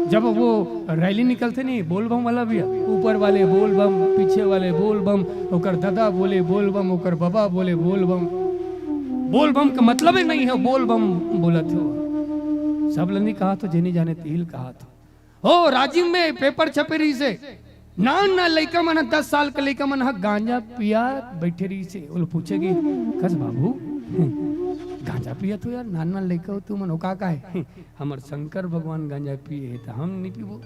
जब वो रैली निकलते नहीं, बोलबम वाला भैया, ऊपर वाले बोलबम, पीछे वाले बोलबम, ओकर दादा बोले बोलबम, ओकर बाबा बोले बोलबम। बोलबम का मतलब ही नहीं है बोलबम बोलत हो। सब ल नहीं कहा तो जेनी जाने तिल कहा था। ओ, राजिम में पेपर छपे रहिसे, नान नान लइका मन ह, दस साल के लइका मन ह गांजा पिया बैठे रहिसे। ओला पूछे कि, "कस बाबू, गांजा पियत हो यार, नान नान लइका हो तुमन, ओ का का है?" "हमर शंकर भगवान गांजा पिए हे, त हम नहीं पीबो।"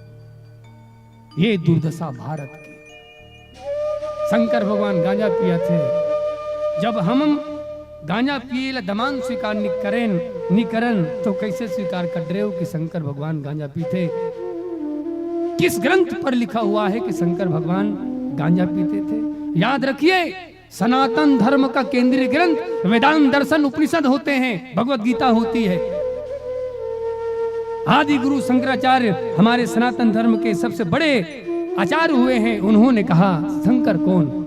ये दुर्दशा भारत की। शंकर भगवान गांजा पियत हे। जब हम गांजा पिए ला दमांद स्वीकार नि करेन, नि करन, तो कैसे स्वीकार कर रहे हो कि शंकर भगवान गांजा पीते? किस ग्रंथ पर लिखा हुआ है कि शंकर भगवान गांजा पीते थे? याद रखिए, सनातन धर्म का केंद्रीय ग्रंथ वेदांत दर्शन उपनिषद होते हैं, भगवत गीता होती है। आदि गुरु शंकराचार्य हमारे सनातन धर्म के सबसे बड़े आचार्य हुए हैं। उन्होंने कहा, शंकर कौन?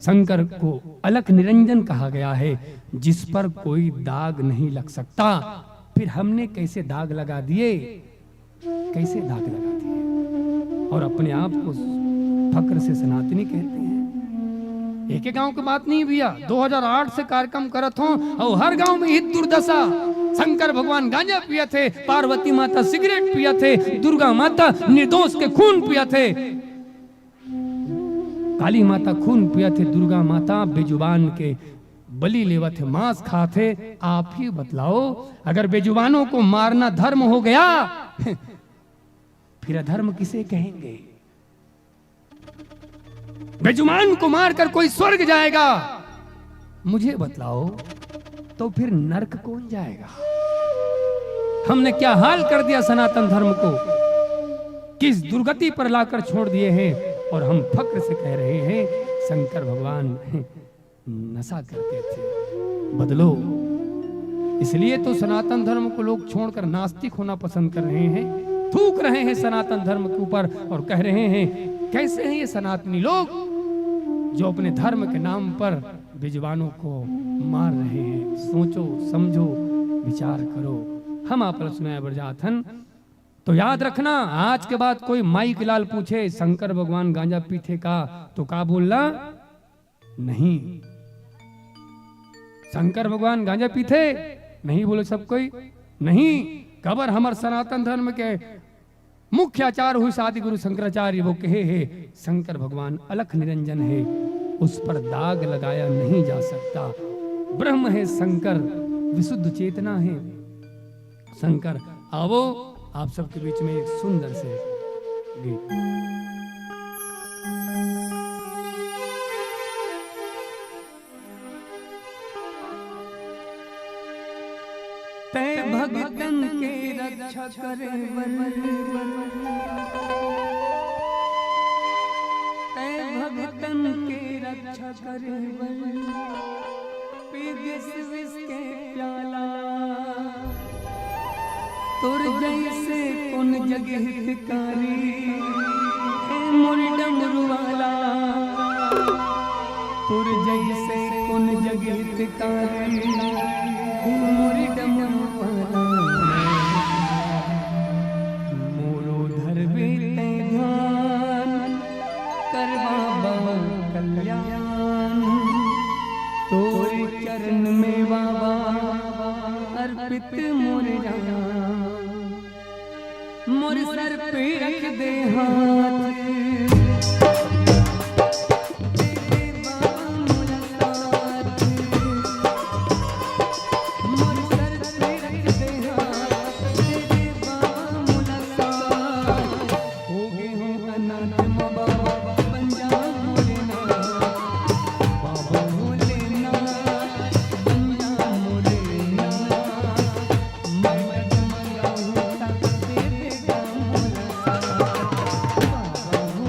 शंकर को अलख निरंजन कहा गया है, जिस पर कोई दाग नहीं लग सकता। फिर हमने कैसे दाग लगा दिए, कैसे दाग लगा दिए? और अपने आप को फक्र से सनातनी कहते हैं। एक गांव की बात नहीं भैया, दो हज़ार आठ से कार्यक्रम करत हों और हर गांव में ही दुर्दशा। शंकर भगवान गांजा पियत हे, पार्वती माता सिगरेट पियत हे, दुर्गा माता निर्दोष के खून पियत हे, काली माता खून पियत हे, दुर्गा माता बेजुबान के बलि लेवत हे, मांस खात हे। आप ही बतलाओ, अगर बेजुबानों को मारना धर्म हो गया, फिर अधर्म किसे कहेंगे? बेजुबान को मारकर कोई स्वर्ग जाएगा? मुझे बतलाओ, तो फिर नरक कौन जाएगा? हमने क्या हाल कर दिया सनातन धर्म को, किस दुर्गति पर लाकर छोड़ दिए हैं। और हम फक्र से कह रहे हैं, शंकर भगवान नशा करते थे। बदलो। इसलिए तो सनातन धर्म को लोग छोड़कर नास्तिक होना पसंद कर रहे हैं, थूक रहे हैं सनातन धर्म के ऊपर और कह रहे हैं, कैसे हैं ये सनातनी लोग जो अपने धर्म के नाम पर बेजुबानों को मार रहे हैं? सोचो, समझो, विचार करो। हम आप ल सुनाए बर जात हन। तो याद रखना, आज के बाद कोई माई के लाल पूछे, "शंकर भगवान गांजा पीथे का?" तो का बोलना? नहीं। शंकर भगवान गांजा पीथे? नहीं बोले सब कोई। नहीं, काबर हमर सनातन धर्म के मुख्य आचार्य हुए आदि गुरु शंकराचार्य, वो कहे हे, शंकर भगवान अलख निरंजन है, उस पर दाग लगाया नहीं जा सकता। ब्रह्म है शंकर, विशुद्ध चेतना है शंकर। आवो, आप सबके बीच में एक सुंदर से गीत। तै भगतन के रक्षा करे बर, तै भगतन के रक्षा करे बर, पी दिस विष के प्याला। तोर जैसे कोन जग हितकारी, हे मोर डमरू वाला। तोर जैसे कोन जग हितकारी, हे मोर डमरू वाला। मोरो धरबे तै ध्यान, करवाबा कल्याण। तोर चरण में बाबा समर्पित मोर जान। मोर सर पे रख दे हाथ, दे दे बाबा मोला साथ। मोर सर पे रख दे हाथ, दे दे बाबा मोला साथ। हो गे हों अनाथ म बाबा, बन जा मोरे नाथ। बाबा भोलेनाथ, बन जा मोरे नाथ। मैं डगमगाहूं त दे दे गा मोला साथ। बाबा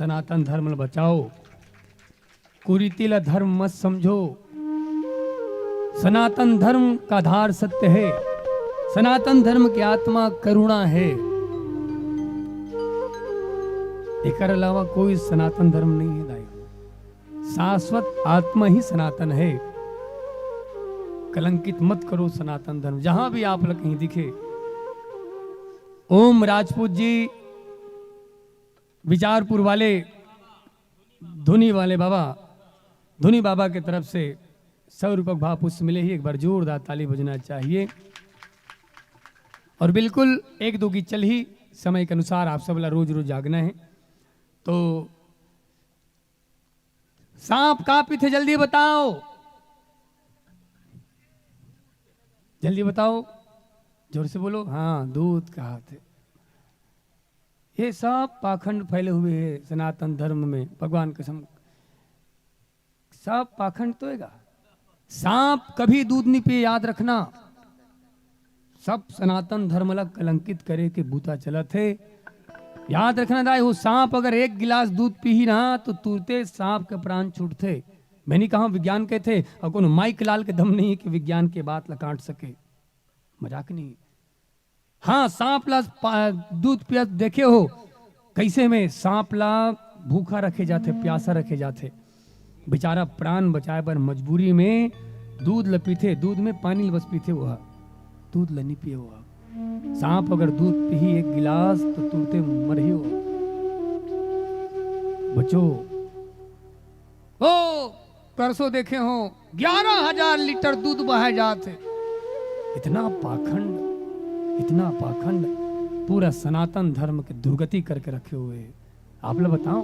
सनातन धर्म ल बचाओ, कुरीति ल धर्म मत समझो। सनातन धर्म का आधार सत्य हे। सनातन धर्म के आत्मा करुणा हे। एकर अलावा कोई सनातन धर्म नहीं हे दाई। शाश्वत आत्मा ही सनातन हे। कलंकित मत करो सनातन धर्म, जहां भी आप ल कहीं दिखे। ओम राजपूत जी, विचारपुर वाले, धुनी वाले बाबा, धुनी बाबा के तरफ से सौ रुपये भाव पुष्प मिले ही, एक बार जोरदार ताली बजना चाहिए। और बिल्कुल एक दो गीत चल ही, समय के अनुसार आप सब ला रोज रोज जागना है। तो सांप का पीथे, जल्दी बताओ, जल्दी बताओ, जोर से बोलो। हाँ, दूध का हाथ है। ये सब पाखंड फैले हुए हैं सनातन धर्म में, भगवान कसम, सब पाखंड तो हेगा। सांप कभी दूध नहीं पिए, याद रखना। सब सनातन धर्म ला कलंकित करे के बूता चलत हे। याद रखना दाई, वो सांप अगर एक गिलास दूध पीही ना, तो तुरते सांप के प्राण छूटथे। मैं नहीं कहा, विज्ञान कहथे, और कोनो माइक लाल के दम नहीं कि विज्ञान के बात ला काट सके। मजाक नहीं। हाँ, सांप ला पा-, दूध पियत देखे हो, कैसे में सांप ला भूखा रखे जाथे, प्यासा रखे जाथे। बेचारा प्राण बचाए बर मजबूरी में दूध ल पीथे, दूध में पानी ल बस पीथे, वो दूध ल नहीं पिए। वो सांप अगर दूध पीही एक गिलास, तो तुरते मरही वो। बचो, ओ, परसों देखे हो, ग्यारह हजार लीटर दूध बहाए जात हे। इतना पाखंड, इतना पाखंड, पूरा सनातन धर्म के दुर्गति करके रखे हुए हैं। आप लोग बताओ,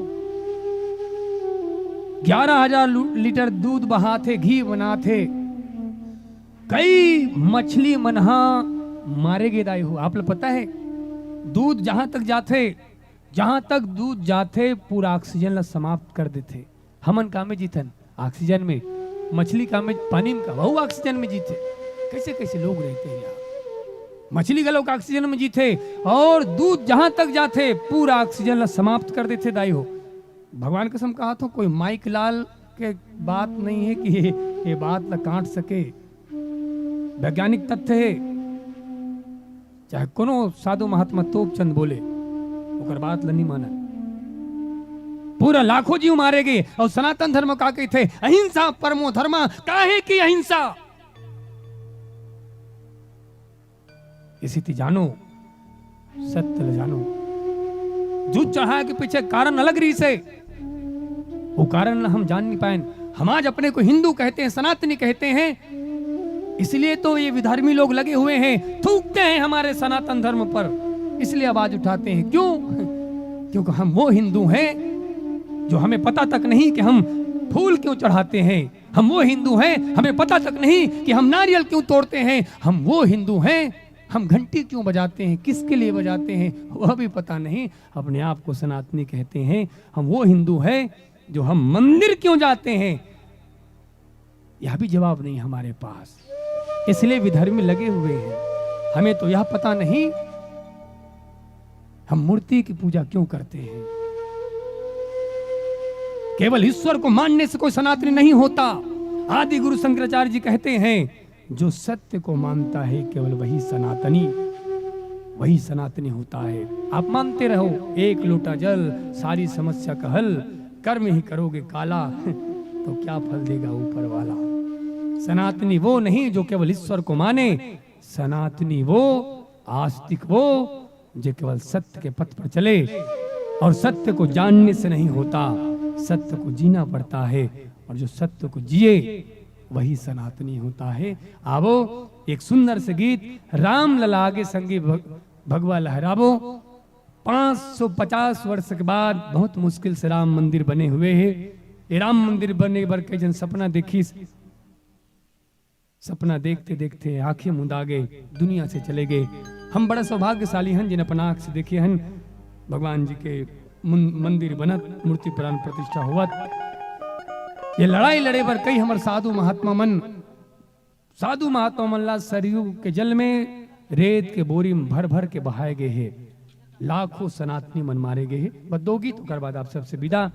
ग्यारह हजार लू-, लीटर दूध बहात हे, घी बनात हे, कई मछली मन हा मारे गे दाई हो। आप लोग पता है, दूध जहां तक जाथे, जहां तक दूध जाथे, पूरा ऑक्सीजन ला समाप्त कर देथे। हमन का में जीथन? ऑक्सीजन में। मछली का में? पानी में का? वहू ऑक्सीजन में जीथे। कैसे कैसे लोग रहते हैं यार। मछली घलो का ऑक्सीजन में जीथे, और दूध जहां तक जाथे, पूरा ऑक्सीजन ला समाप्त कर देथे दाई हो। भगवान कसम कहा थो, कोई माइक लाल के बात नहीं है कि ये, ये बात ला काट सके। वैज्ञानिक तथ्य है। चाहे कोनो साधु महात्मा तोपचंद बोले, ओकर बात ल नहीं मानन। पूरा लाखों जीव मारे गे, और सनातन धर्म का कहिथे, अहिंसा परमो धर्मा, काहे की अहिंसा? इसी ती जानो, सत्य ल जानो। दूध चढ़ाए के पीछे कारण अलग रहिसे, वो कारण ल हम जान नहीं पाएन। हम आज अपने को हिंदू कहते हैं, सनातनी कहते हैं, इसलिए तो ये विधर्मी लोग लगे हुए हैं, थूकते हैं हमारे सनातन धर्म पर, इसलिए आवाज उठाते हैं। क्यों? क्योंकि हम वो हिंदू हैं जो हमें पता तक नहीं कि हम फूल क्यों चढ़ाते हैं। हम वो हिंदू हैं, हमें पता तक नहीं कि हम नारियल क्यों तोड़ते हैं। हम वो हिंदू हैं, हम घंटी क्यों बजाते हैं, किसके लिए बजाते हैं, वह भी पता नहीं। अपने आप को सनातनी कहते हैं। हम वो हिंदू हैं जो हम मंदिर क्यों जाते हैं, यह भी जवाब नहीं हमारे पास। इसलिए विधर्मी लगे हुए हैं। हमें तो यह पता नहीं हम मूर्ति की पूजा क्यों करते हैं। केवल ईश्वर को मानने से कोई सनातनी नहीं होता। आदि गुरु शंकराचार्य जी कहते हैं, जो सत्य को मानता है, केवल वही सनातनी, वही सनातनी होता है। आप मानते रहो, एक लोटा जल, सारी समस्या का हल, कर्म ही करोगे काला, तो क्या फल देगा ऊपर वाला? सनातनी वो नहीं जो केवल ईश्वर को माने, सनातनी वो, आस्तिक वो, जो केवल सत्य के पथ पर चले, और सत्य को जानने से नहीं होता, सत्य को जीना पड़ता है, और जो सत्य को जिए, वही सनातनी होता है। आवो, एक सुंदर से गीत, राम लला आगे संगी भग-, भगवा लहरावो। पाँच सौ पचास वर्ष के बाद बहुत मुश्किल से राम मंदिर बने हुए हैं। ये राम मंदिर बने बर कई जन सपना देखिस, सपना देखते देखते आंखें मुंदा गए, दुनिया से चले गए। हम बड़ा सौभाग्यशाली हन जिन अपन आंख से देखे हन भगवान जी के मुन-, मंदिर बनत, मूर्ति प्राण प्रतिष्ठा होवत। ये लड़ाई लड़े बर कई हमर साधु महात्मा मन, साधु महात्मा मन ला सरयू के जल में रेत के बोरी में भर भर के बहाए गए हे। लाखों सनातनी मन मारे गए हे। बस दो गीत, ओकर बाद आप सबसे विदा।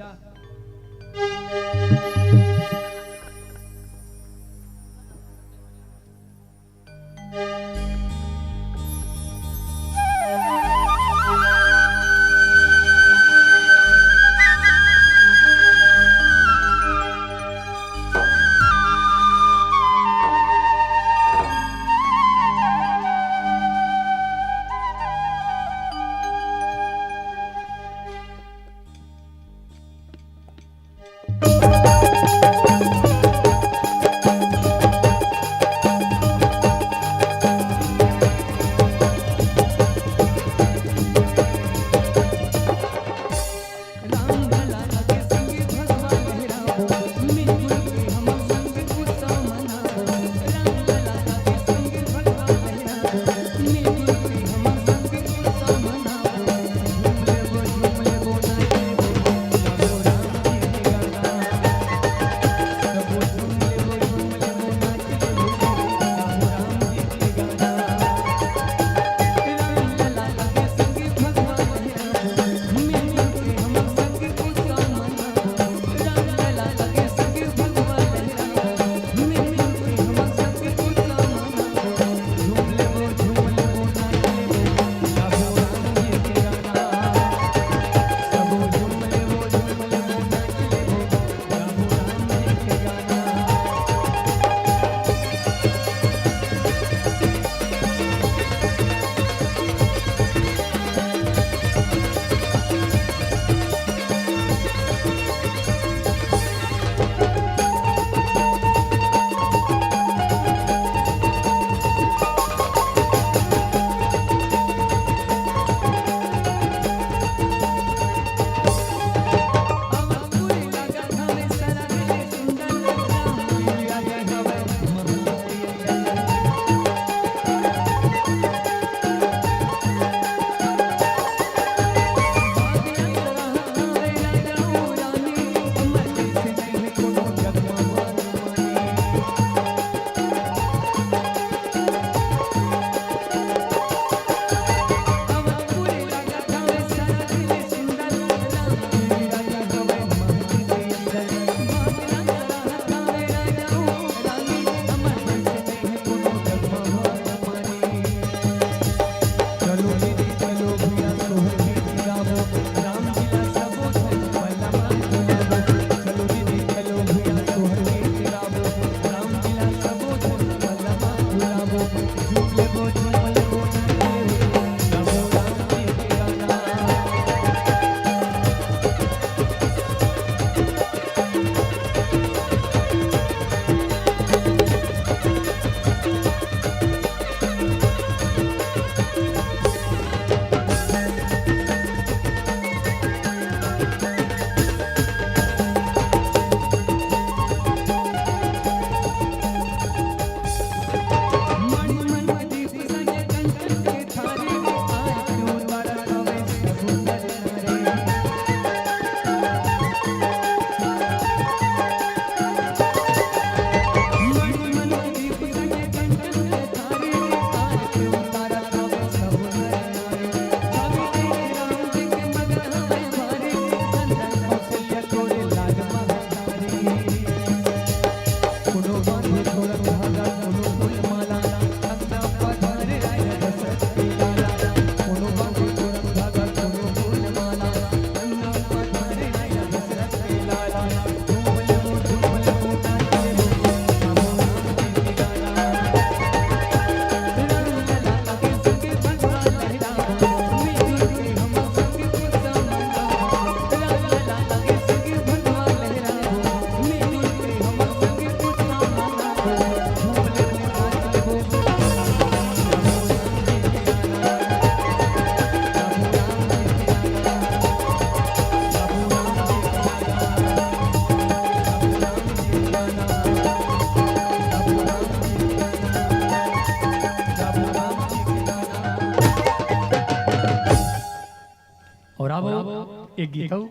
और अब एक गीत हो।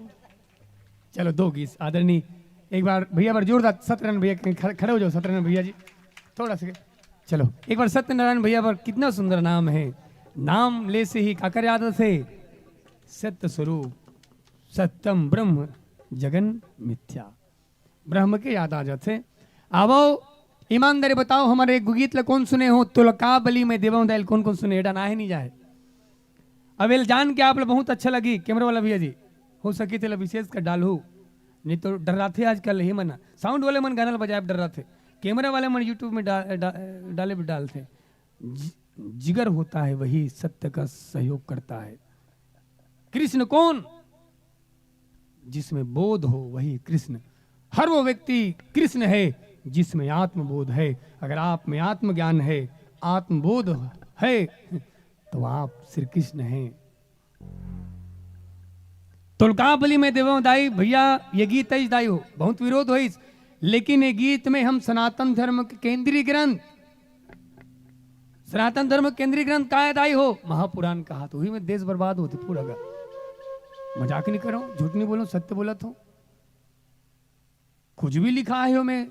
चलो, दो गीत, आदरणीय। एक बार भैया बर जोरदार, सत्यनारायण भैया के खड़-, खड़े हो जाओ, सत्यनारायण भैया जी, थोड़ा सा। चलो, एक बार सत्यनारायण भैया बर, कितना सुंदर नाम है। नाम ले से ही काकर याद आथे? सत्य स्वरूप, सत्यम ब्रह्म, जगन मिथ्या। ब्रह्म के याद आ जाथे। आवो, ईमानदारी बताओ, हमर एक गीत ल कोन सुने हो? तुलका बलि में देवं दाई ल कोन कोन सुने? एडा ना हे नहीं जाए। अब एल जान के आप ल बहुत अच्छा लगी, कैमरा वाला भैया जी, हो सके तेला विशेष कर डालहू, नहीं तो डर्राथे आजकल ही मन, साउंड वाले मन गाना ल बजाए डर्राथे, कैमरा वाले मन YouTube में डा-, डा-, डाले भी डालथे। जि-, जिगर होता है वही सत्य का सहयोग करता है। कृष्ण कौन? जिसमें बोध हो वही कृष्ण। हर वो व्यक्ति कृष्ण है जिसमें आत्मबोध है। अगर आप में आत्मज्ञान है, आत्मबोध है, तो आप श्री कृष्ण हैं। तुलका बलि में देवं दाई, भैया, ये गीत अइस दाई हो, बहुत विरोध होइस, लेकिन ये गीत में हम सनातन धर्म के केंद्रीय ग्रंथ, सनातन धर्म के केंद्रीय ग्रंथ का हे दाई हो? महापुराण कहा, तो वही में देश बर्बाद होते पूरा का। मजाक नहीं करो, झूठ नहीं बोलो, सत्य बोलत हो। कुछ भी लिखा है ओमे,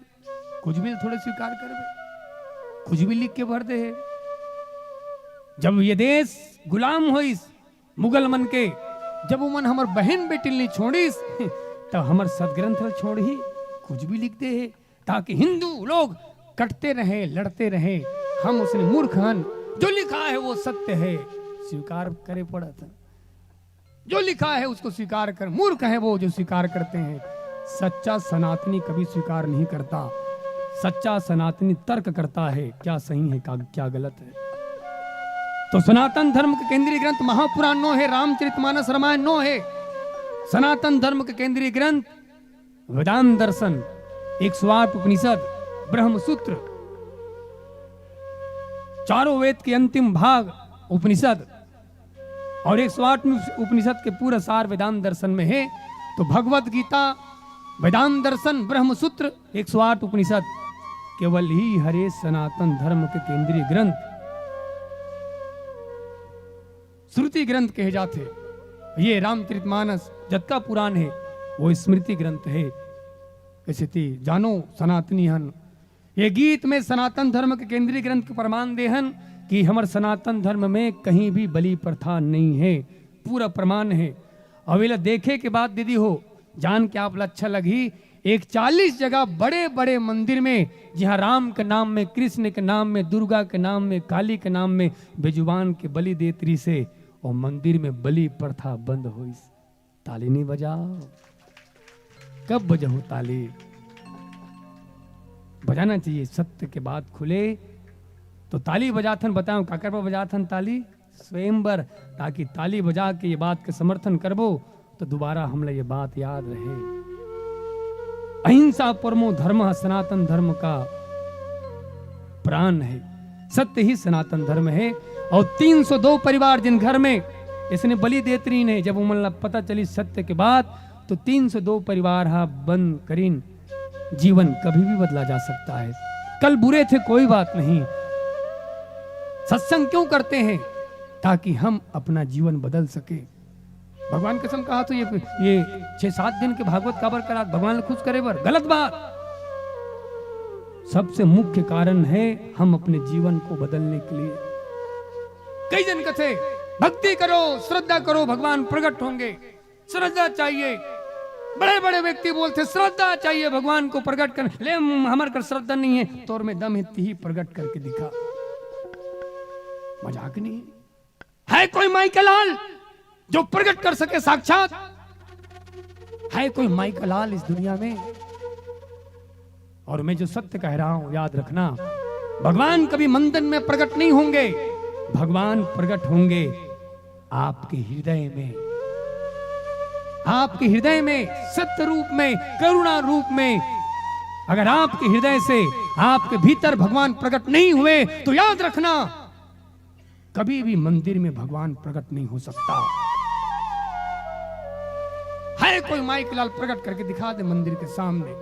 कुछ भी थोड़े स्वीकार करबे, कुछ भी लिख के भर दे हे। जब ये देश गुलाम होइस मुगल मन के, जब उमन हमर बहन बेटी ल नहीं छोड़िस, तब हमर सदग्रंथ ल छोड़ही, कुछ भी लिख दे हे, ताकि हिंदू लोग कटते रहे, लड़ते रहे। हम उसने मूर्ख हन, जो लिखा है वो सत्य है, स्वीकार करे पड़त। जो लिखा है उसको स्वीकार कर, मूर्ख है वो जो स्वीकार करते हैं। सच्चा सनातनी कभी स्वीकार नहीं करता। सच्चा सनातनी तर्क करता है क्या सही है, का, क्या गलत है। तो सनातन धर्म के केंद्रीय ग्रंथ महापुराण नो हे, रामचरितमानस रामायण नो हे। सनातन धर्म के केंद्रीय ग्रंथ वेदांत दर्शन, एक सौ आठ उपनिषद, ब्रह्मसूत्र, चारों वेद के अंतिम भाग उपनिषद, और एक सौ आठ उपनिषद के पूरा सार वेदांत दर्शन में हे। तो भगवत गीता, वेदांत दर्शन, ब्रह्मसूत्र, एक सौ आठ उपनिषद केवल ही हरे सनातन धर्म के केंद्रीय ग्रंथ, श्रुति ग्रंथ कहे जाथे। ये रामचरितमानस जतका पुराण हे, वो स्मृति ग्रंथ हे। कइसे ती जानो सनातनी हन। ये गीत में सनातन धर्म के केंद्रीय ग्रंथ के प्रमाण दे हन कि हमर सनातन धर्म में कहीं भी बलि प्रथा नहीं हे, पूरा प्रमाण हे। अउ एला देखे के बाद दीदी हो, जान के आप ला अच्छा लगही, एक चालीस जगह बड़े-बड़े मंदिर में, जहाँ राम के नाम में, कृष्ण के नाम में, दुर्गा के नाम में, काली के नाम में बेजुबान के बलि देत रहिस हे, अउ मंदिर में बलि प्रथा बंद होइस। ताली नहीं बजाओ, कब बजाओ ताली? बजाना चाहिए, सत्य के बात खुले तो ताली बजाथन। बताओ काकर पर बजाथन ताली? स्वयं बर, ताकि ताली बजा के ये बात के समर्थन करबो तो दोबारा हमला ये बात याद रहे। अहिंसा परमो धर्म, सनातन धर्म का प्राण है, सत्य ही सनातन धर्म है। और तीन सौ दो परिवार जिन घर में इसने बलि देत रहिन हे, जब उमन ला पता चली सत्य के बात, तो तीन सौ दो परिवार हा बंद करिन। जीवन कभी भी बदला जा सकता है। कल बुरे थे, कोई बात नहीं। सत्संग क्यों करते हैं? ताकि हम अपना जीवन बदल सके। भगवान कसम कहा तो ये, ये छह सात दिन के भागवत काबर करा, भगवान ल खुश करे बर? गलत बात। सबसे मुख्य कारण है हम अपने जीवन को बदलने के लिए। कई जन कथे, भक्ति करो, श्रद्धा करो, भगवान प्रकट होंगे। श्रद्धा चाहिए। बड़े-बड़े व्यक्ति बोलथे, "श्रद्धा चाहिए भगवान को प्रकट कर।" ले, हमर कर श्रद्धा नहीं है, तोर में दम है, तिही प्रकट करके दिखा। मजाक नहीं है। है कोई माई का लाल जो प्रकट कर सके साक्षात? है कोई माई का लाल इस दुनिया में? और मैं जो सत्य कह रहा हूं, याद रखना, भगवान कभी मंदिर में प्रकट नहीं होंगे, भगवान प्रकट होंगे आपके हृदय में, आपके हृदय में सत्य रूप में, करुणा रूप में। अगर आपके हृदय से, आपके भीतर भगवान प्रकट नहीं हुए, तो याद रखना, कभी भी मंदिर में भगवान प्रकट नहीं हो सकता। है कोई माई के लाल, प्रकट करके दिखा दे मंदिर के सामने,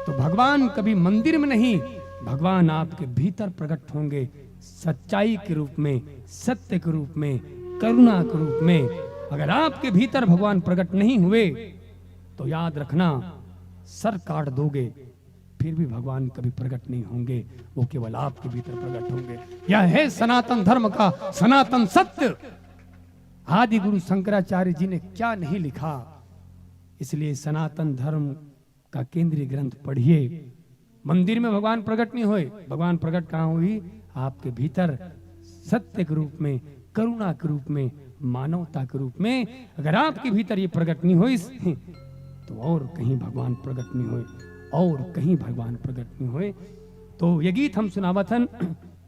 तो भगवान कभी मंदिर में नहीं, भगवान आपके भीतर प्रकट होंगे, सच्चाई के रूप में, सत्य के रूप में, करुणा के रूप में। अगर आपके भीतर भगवान प्रकट नहीं हुए, तो याद रखना, सर काट दोगे, फिर भी भगवान कभी प्रकट नहीं होंगे, वो केवल आपके भीतर प्रकट होंगे। यह है सनातन धर्म का सनातन सत्य। आदि गुरु शंकराचार्य जी ने क्या नहीं लिखा। इसलिए सनातन धर्म का केंद्रीय ग्रंथ पढ़िए। मंदिर में भगवान प्रकट नहीं होए, भगवान प्रकट कहाँ होई? आपके भीतर, सत्य के रूप में, करुणा के रूप में, मानवता के रूप में। अगर आपके भीतर ये प्रकट नहीं होई, तो और कहीं भगवान प्रकट नहीं होए, और कहीं भगवान प्रकट नहीं होए। तो ये गीत हम सुनावत हन,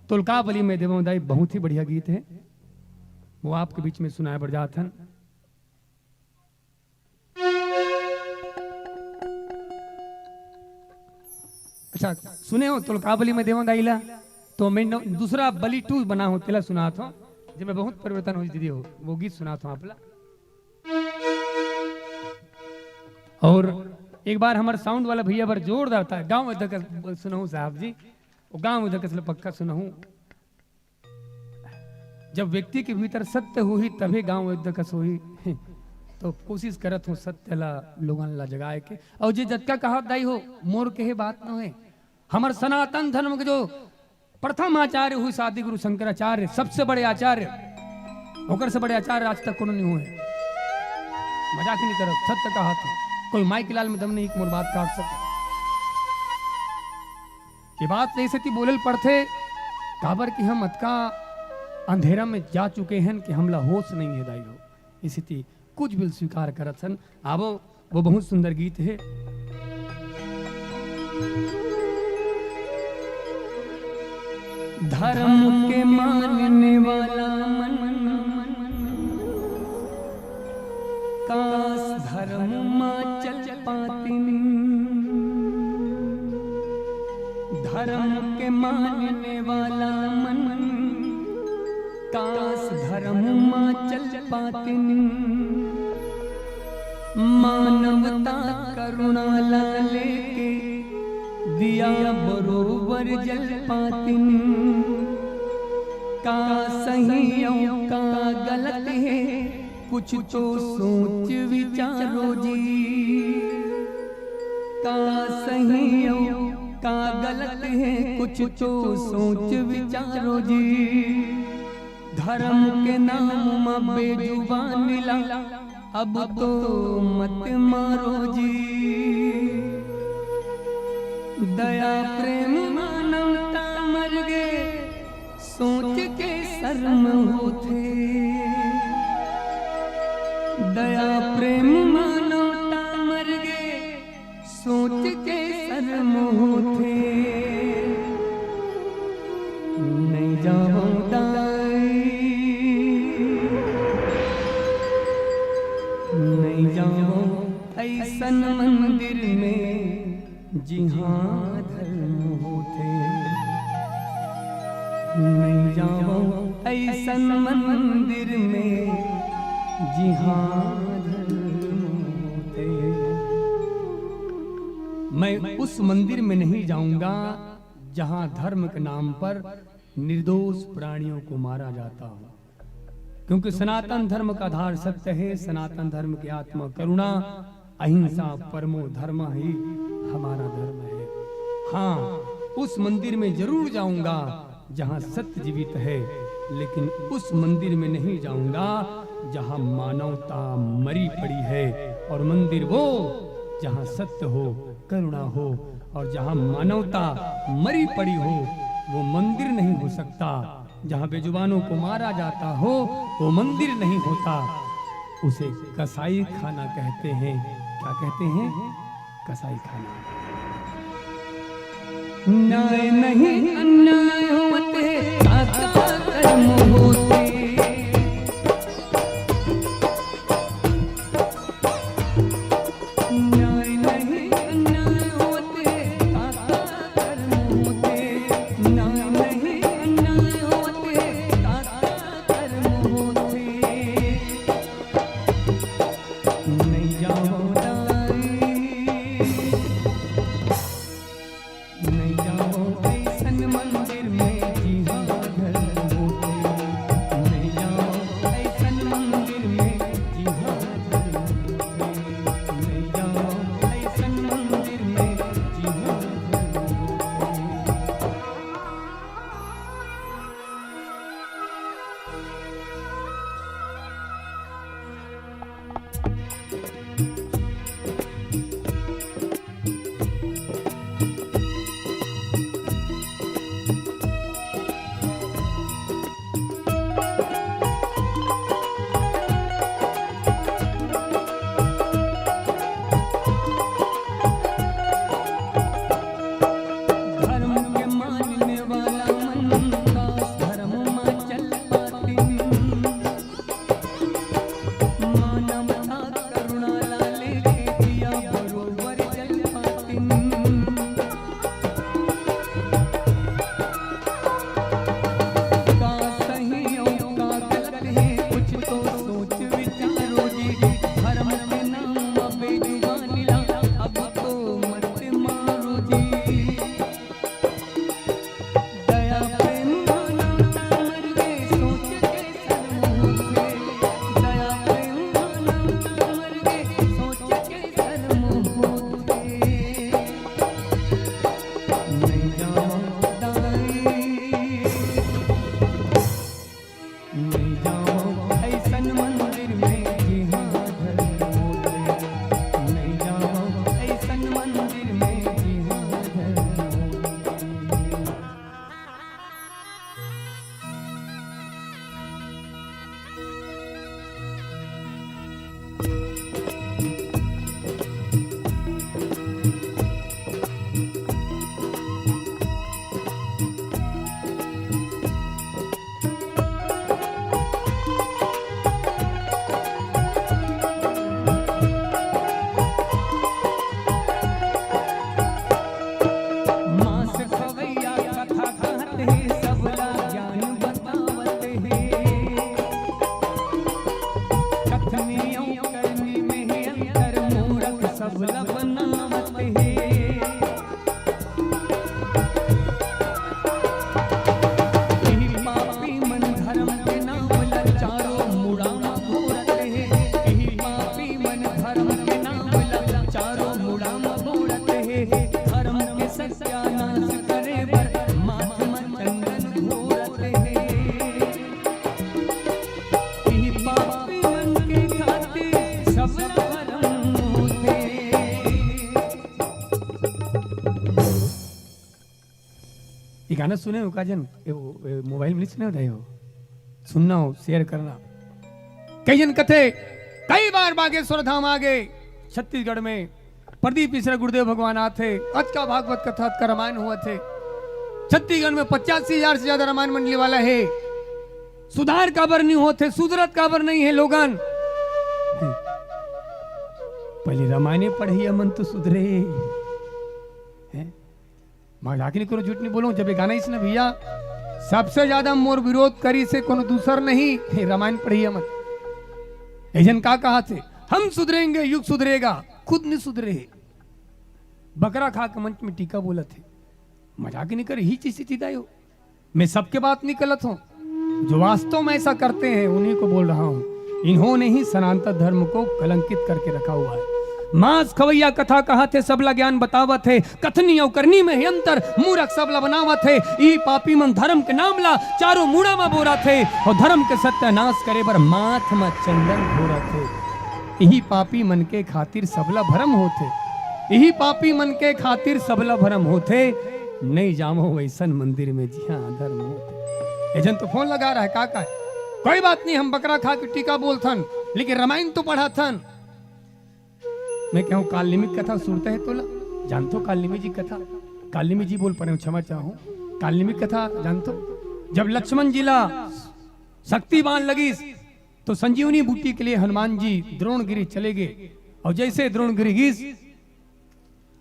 तुलकावली में देवों दाई, बहुत ही बढ़िया गीत है, वो आपके बीच में सुनाए बर जात हन। अच्छा, सुने हो तुलकावली में देवों दाई ला, तो मैं न-, दूसरा बलि टू बना हूँ, तेला सुनात हूँ, जेमे बहुत परिवर्तन होइस दीदी हो, वो गीत सुनात हूँ आप ला। और एक बार हमर साउंड वाला भैया बर जोरदार ताली, गाँव उधर का सुनहूँ साहब जी, वो गाँव उधर का पक्का सुनहूँ। जब व्यक्ति के भीतर सत्य होही, तभे गांव एकदकस होही। तो कोशिश करत हूँ सत्य ला, लोगन ला जगाए के। और जे जतका कहा दाई हो, मोर कहे बात न होए। हमर सनातन धर्म के जो प्रथम आचार्य होइस आदि गुरु शंकराचार्य, सबसे बड़े आचार्य, ओकर से बड़े आचार्य आज तक कोनो नहीं होए। मजाक नहीं करत, सत्य कहा था। कोई माई के लाल में दम नहीं कि मोर बात काट सके। ये बात ऐसे ती बोलल पड़थे, काबर कि हम अतका अंधेरा में जा चुके हैं कि हमला होश नहीं है दाई हो। इसी ती कुछ भी स्वीकार करत हन। आवो, वो बहुत सुंदर गीत है। धर्म के मानने वाला मन, काश धर्म मा चल पातिन। धर्म के मानने वाला मन, काश धर्म मा चल पातिन। मानवता करुणा ला लेके दिया बरोबर जल पातिन। का सही अउ का गलत है, कुछ तो सोच विचारो जी। का सही अउ का गलत है, कुछ तो सोच विचारो जी। धर्म के नाम मा बेजुबान ला अब तो मत मारो जी। दया प्रेम मानवता मर गे, सोच के शर्म होथे। दया प्रेम मानवता मर गे, सोच के शर्म होथे। नहीं जावो दाई, नहीं जावो ऐसन मंदिर में जिहाँ धर्म होथे। नहीं जावो ऐसन मंदिर में जिहाँ धर्म होथे। मैं उस मंदिर में नहीं जाऊंगा जहाँ धर्म के नाम पर निर्दोष प्राणियों को मारा जाता हो, क्योंकि सनातन धर्म का आधार सत्य है, सनातन धर्म की आत्मा करुणा, अहिंसा परमो धर्म ही हमारा धर्म है। हाँ, उस मंदिर में जरूर जाऊंगा जहाँ सत्य जीवित है, लेकिन उस मंदिर में नहीं जाऊंगा जहाँ मानवता मरी पड़ी है। और मंदिर वो जहाँ सत्य हो, करुणा हो, और जहाँ मानवता मरी पड़ी हो, वो मंदिर नहीं हो सकता। जहाँ बेजुबानों को मारा जाता हो, वो मंदिर नहीं होता, उसे कसाई खाना कहते हैं। क्या कहते हैं? कसाई खाना। न्याय नहीं अन्याय होते, आता कर्म होते। न्याय नहीं अन्याय होते, आता कर्म होते। न्याय नहीं अन्याय होते, आता कर्म होते। नहीं जावो दाई, नहीं जावो ऐसन मंदिर में जिहाँ धर्म होथे। नहीं जावो ऐसन मंदिर में जिहाँ धर्म होथे। नहीं जावो ऐसन मंदिर में जिहाँ धर्म होथे। गाना सुने हो का जन? ए, वो, ए, मोबाइल में नहीं सुने हो दाई हो? सुनना हो, शेयर करना। कई जन कथे, कई बार बागेश्वर धाम आ गए, छत्तीसगढ़ में प्रदीप मिश्रा गुरुदेव भगवान आथे, अतका भागवत कथा, अतका रामायण होवत हे। छत्तीसगढ़ में पचासी हजार से ज्यादा रामायण मंडली वाला हे। सुधार काबर नहीं होथे, सुधरत काबर नहीं हे लोगन? पहले रामायणे पढ़इया मन तो सुधरे। हैं? मजाक नहीं करो, झूठ नहीं बोलो। जब ये गाना इसने भैया, सबसे ज्यादा मोर विरोध करिस हे कोनो दूसर नहीं, हे रामायण पढ़इया मन। ए जन का कहाथे, हम सुधरेंगे, युग सुधरेगा, खुद नहीं सुधरे हे। बकरा खा के मंच में टीका बोलत हे। मजाक नहीं कर, ही चीज सीधी दाई हो। मैं सबके बात नहीं गलत हूँ, जो वास्तव में ऐसा करते हैं उन्हीं को बोल रहा हूँ। इन्होंने ही सनातन धर्म को कलंकित करके रखा हुआ है। मांस खवैया कथा कहाथे, सबला ज्ञान बतावत हे, कथनी अउ करनी में हे अंतर, मूरख सबला बनावत हे। इही पापी मन धर्म के नाम ला चारों मुड़ा म बोरत हे अउ धर्म के सत्यानाश करे बर माथ म चंदन घोरत हे। इही पापी मन के खातिर सबला भरम होथे, इही पापी मन के खातिर सबला भरम होथे। नहीं जावो वैसन मंदिर में जिहां अधर्म होथे। ए जन तो फोन लगा रहा है, का का है? कोई बात नहीं, हम बकरा खा के टीका बोलथन, लेकिन रामायण तो पढ़ाथन। मैं कहूँ, काल निमित कथा सुनते हैं तोला? जानथो काल निमित जी कथा? काल निमित जी बोल परे हूँ, क्षमा चाहूँ। काल निमित कथा जानथो? जब लक्ष्मण जी ला शक्ति बाण लगिस, तो संजीवनी बूटी के लिए हनुमान जी द्रोणगिरी चले गए, अउ जैसे द्रोणगिरी गिस,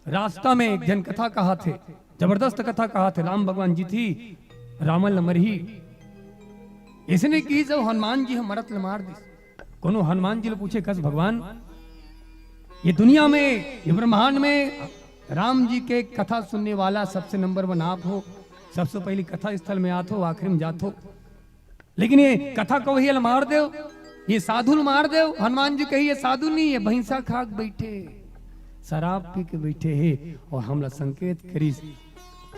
रास्ता में एक जन कथा कहाथे, जबरदस्त कथा कहाथे, राम भगवान जी थी, रावण ल मरही। इसने की जब हनुमान जी ह मरत ल मार दिस। कोनो हनुमान जी ल पूछे, कस भगवान, ये दुनिया में, ये ब्रह्मांड में राम जी के कथा सुनने वाला सबसे नंबर वन आप हो, सबसे पहली कथा स्थल में आत हो, आखिरी में जात हो, लेकिन ये कथा कवैया ल मार देव, ये साधु ल मार देव। हनुमान जी कही, ये साधु नहीं, ये भैंसा खाक बैठे, शराब पी के बैठे हे, और हमला संकेत करिस।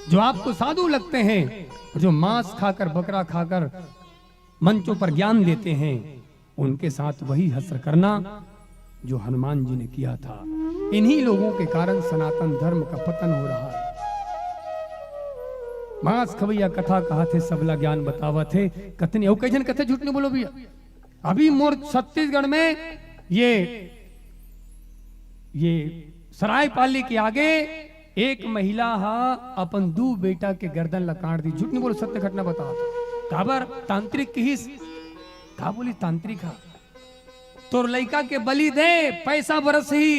जो आपको साधु लगते हैं, जो मांस खाकर, बकरा खाकर मंचों पर ज्ञान देते हैं, उनके साथ वही हश्र करना जो हनुमान जी ने किया था। इन्हीं लोगों के कारण सनातन धर्म का पतन हो रहा है। मांस खवैया कथा कहाथे, सबला ज्ञान बतावत हे। कतनी अउ कई झन कथे, झूठ नहीं बोलो भैया। अभी मोर छत्तीसगढ़ में ये, ये सरायपाली के आगे एक महिला हा अपन दू बेटा के गर्दन ला काट दिस। झूठ नहीं बोलो, सत्य घटना बतावत हंव। काबर? तांत्रिक किहिस। का बोली तांत्रिक हा? तोर लइका के बलि दे, पैसा बरसही।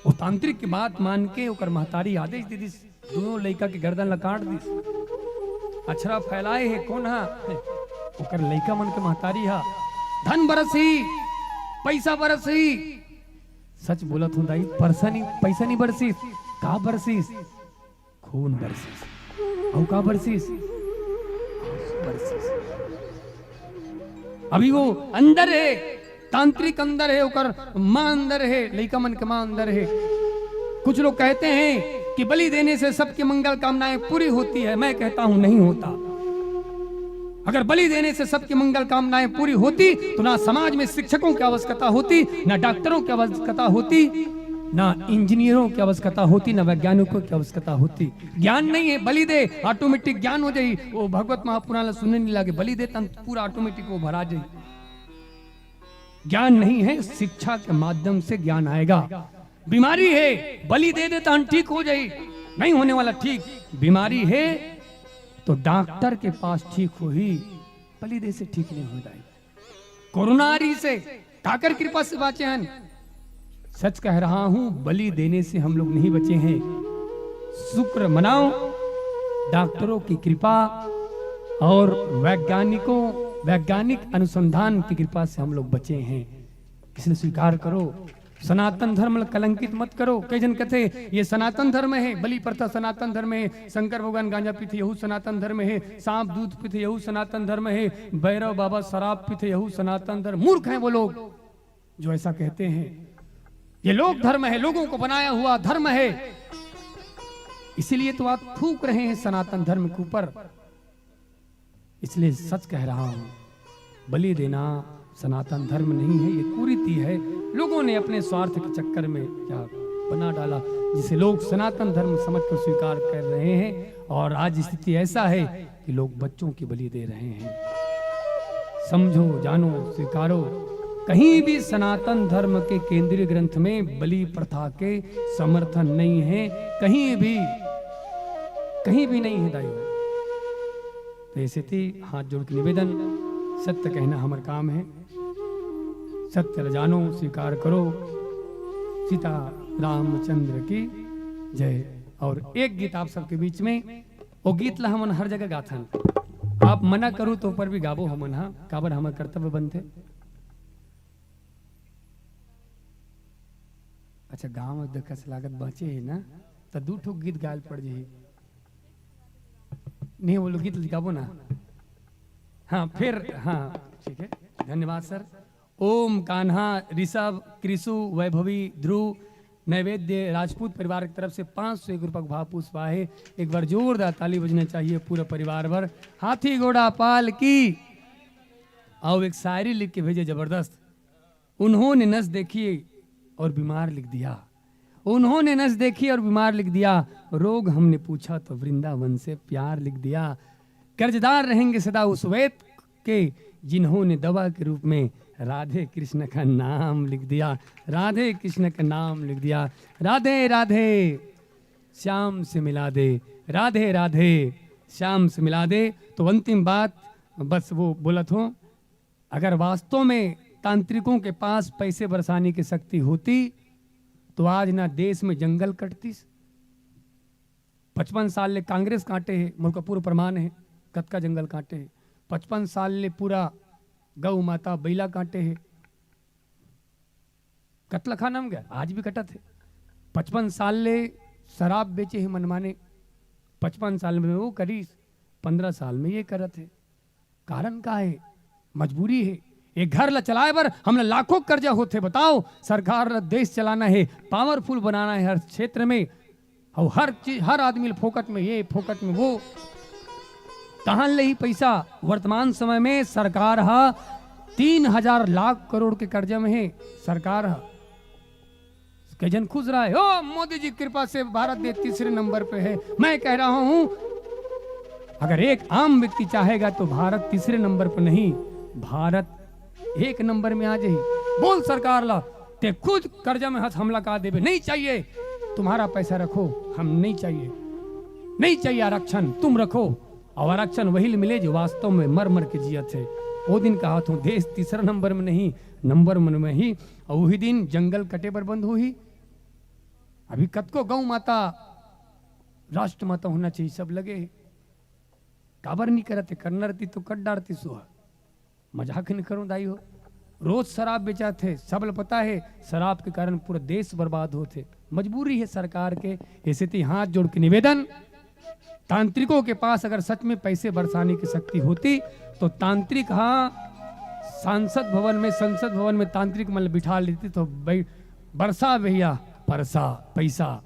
वो तांत्रिक के बात मान के ओकर महतारी आदेश दे दिस, दोनों लइका के गर्दन ला काट दिस। अछरा फैलाए हे कोन हा? ओकर लइका मन के महतारी हा। धन बरसही, पैसा बरसही। सच बोलत हूँ दाई, परसा नहीं, पैसा नहीं बरसिस। का बरसिस? खून बरसिस। अउ का बरसिस? आंसू बरसिस। अभी वो अंदर हे, तांत्रिक अंदर हे, ओकर माँ अंदर हे, लइका मन के माँ अंदर हे। कुछ लोग कहते हैं कि बलि देने से सबकी मंगल कामनाएं पूरी होती है। मैं कहता हूं, नहीं होता। अगर बलि देने से सबकी मंगल कामनाएं पूरी होती, तो ना समाज में शिक्षकों की आवश्यकता होती, ना डॉक्टरों की आवश्यकता होती, ना इंजीनियरों की आवश्यकता होती, ना वैज्ञानिकों की आवश्यकता होती। ज्ञान नहीं है, बलि दे, ऑटोमेटिक ज्ञान हो जाई। वो भगवत महापुराण ला सुने नहीं लागे, बलि दे तन पूरा ऑटोमेटिक वो भरा जाई। ज्ञान नहीं है, शिक्षा के माध्यम से ज्ञान आएगा। बीमारी है, बलि दे दे तन ठीक हो जाई, नहीं होने वाला ठीक। बीमारी है तो डॉक्टर के पास ठीक होही, बलि दे से ठीक नहीं हो जाए। कोरोना आ रही से काकर कृपा से बाँचे हन? सच कह रहा हूँ, बलि देने से हम लोग नहीं बचे हैं। शुक्र मनाओ, डॉक्टरों की कृपा और वैज्ञानिकों, वैज्ञानिक अनुसंधान की कृपा से हम लोग बचे हैं। इसलिए स्वीकार करो, सनातन धर्म ल कलंकित मत करो। कई झन कथे, ये सनातन धर्म हे, बलि प्रथा सनातन धर्म हे, शंकर भगवान गांजा पीथे, यहू सनातन धर्म हे, सांप दूध पीथे, यहू सनातन धर्म हे, भैरव बाबा शराब पीथे, यहू सनातन धर्म। मूर्ख हैं वो लोग जो ऐसा कहते हैं। ये लोक धर्म है, लोगों को बनाया हुआ धर्म है, इसीलिए तो आप थूक रहे हैं सनातन धर्म के ऊपर। इसलिए सच कह रहा हूं, बलि देना सनातन धर्म नहीं है, ये कुरीति है। लोगों ने अपने स्वार्थ के चक्कर में क्या बना डाला, जिसे लोग सनातन धर्म समझकर स्वीकार कर रहे हैं। और आज स्थिति ऐसा है कि लोग बच्चों की बलि दे रहे हैं। समझो, जानो, स्वीकारो, कहीं भी सनातन धर्म के केंद्रीय ग्रंथ में बलि प्रथा के समर्थन नहीं है, कहीं भी, कहीं भी नहीं है दाइयों। तो ऐसे थी हाथ जोड़ के निवेदन, सत्य कहना हमर काम है, सत्य ल जानो, स्वीकार करो। सीता रामचंद्र की जय। और एक गीत आप सबके बीच में, वो गीत ला हमन हर जगह गाथन, आप मना करू तो ऊपर भी गाबो हमन, हाँ, काबर हमर कर्तव्य बनथे। अच्छा, गाँव में देखस लागत बाँचे हे ना, त दू ठो गीत गायल पड़ जाही। नहीं, वो लोग गीत गाबो ना। हाँ, फिर, हाँ, ठीक है, धन्यवाद सर। ओम कान्हा, ऋषभ, कृषु, वैभवी, ध्रुव, नैवेद्य, राजपूत परिवार की तरफ से पाँच सौ एक रुपये का भाव पुष्प आहे। एक बार जोरदार ताली बजना चाहिए पूरा परिवार भर। हाथी घोड़ा पाल की। आओ, एक शायरी लिख के भेजे, जबरदस्त। उन्होंने नस देखी और बीमार लिख दिया। उन्होंने नस देखी और बीमार लिख दिया। रोग हमने पूछा तो वृंदावन से प्यार लिख दिया। कर्जदार रहेंगे सदा उस वैद के, जिन्होंने दवा के रूप में राधे कृष्ण का नाम लिख दिया। राधे कृष्ण का नाम लिख दिया। राधे राधे, श्याम से मिला दे। राधे राधे, श्याम से मिला दे। तो अंतिम बात बस वो बोलत हों, अगर वास्तव में तांत्रिकों के पास पैसे बरसाने की शक्ति होती, तो आज ना देश में जंगल कटतीस। पचपन साल ले कांग्रेस काटे हे, मोर का पूरा प्रमाण हे, कतका जंगल काटे हे। पचपन साल ले पूरा गौ माता बैला काटे हे, कतला खाना में गया, आज भी कटत हे। पचपन साल ले शराब बेचे हे मनमाने, पचपन साल में वो करीस, पन्द्रह साल में ये करत हे। कारण का हे? मजबूरी हे। ये घर ला चलाए बर हमला लाखों कर्जा होथे। बताओ, सरकार ला देश चलाना हे, पावरफुल बनाना हे हर क्षेत्र में, और हर चीज, हर आदमी ला फोकट में ये, फोकट में वो। कहाँ ले ही पैसा? वर्तमान समय में सरकार हा तीन हजार लाख करोड़ के कर्जा में हे। सरकार हा कई झन खुश रहा है, "ओ, मोदी जी कृपा से भारत देश तीसरे नंबर पे है।" मैं कह रहा हूं, अगर एक आम व्यक्ति चाहेगा तो भारत तीसरे नंबर पर नहीं, भारत एक नंबर में आ जाही। बोल सरकार ला, ते खुद कर्जा में हंस हमला का देबे, नहीं चाहिए, तुम्हारा पैसा रखो, हम नहीं चाहिए, नहीं चाहिए आरक्षण, तुम रखो। और आरक्षण वही ले मिले जो वास्तव में मर मर के जियत हे। वो दिन कहा था, देश तीसरा नंबर में नहीं, नंबर वन में ही। और वही दिन जंगल कटे बर बंद होही। अभी कतको गौ माता, राष्ट्र माता होना चाहिए, सब लगे हे। काबर नहीं करत हे? करना रहती तो कर डारती सुहा। मजाक नहीं करूं दाई हो, रोज शराब बेचात हे, सब ल पता हे, शराब के कारण पूरा देश बर्बाद होत हे। मजबूरी हे सरकार के। ऐसे ती हाथ जोड़ के निवेदन, तांत्रिकों के पास अगर सच में पैसे बरसाने की शक्ति होती तो तांत्रिक, हाँ, सांसद भवन में, संसद भवन में तांत्रिक मन ल बिठा लेती तो बै-, बरसा भैया, परसा पैसा।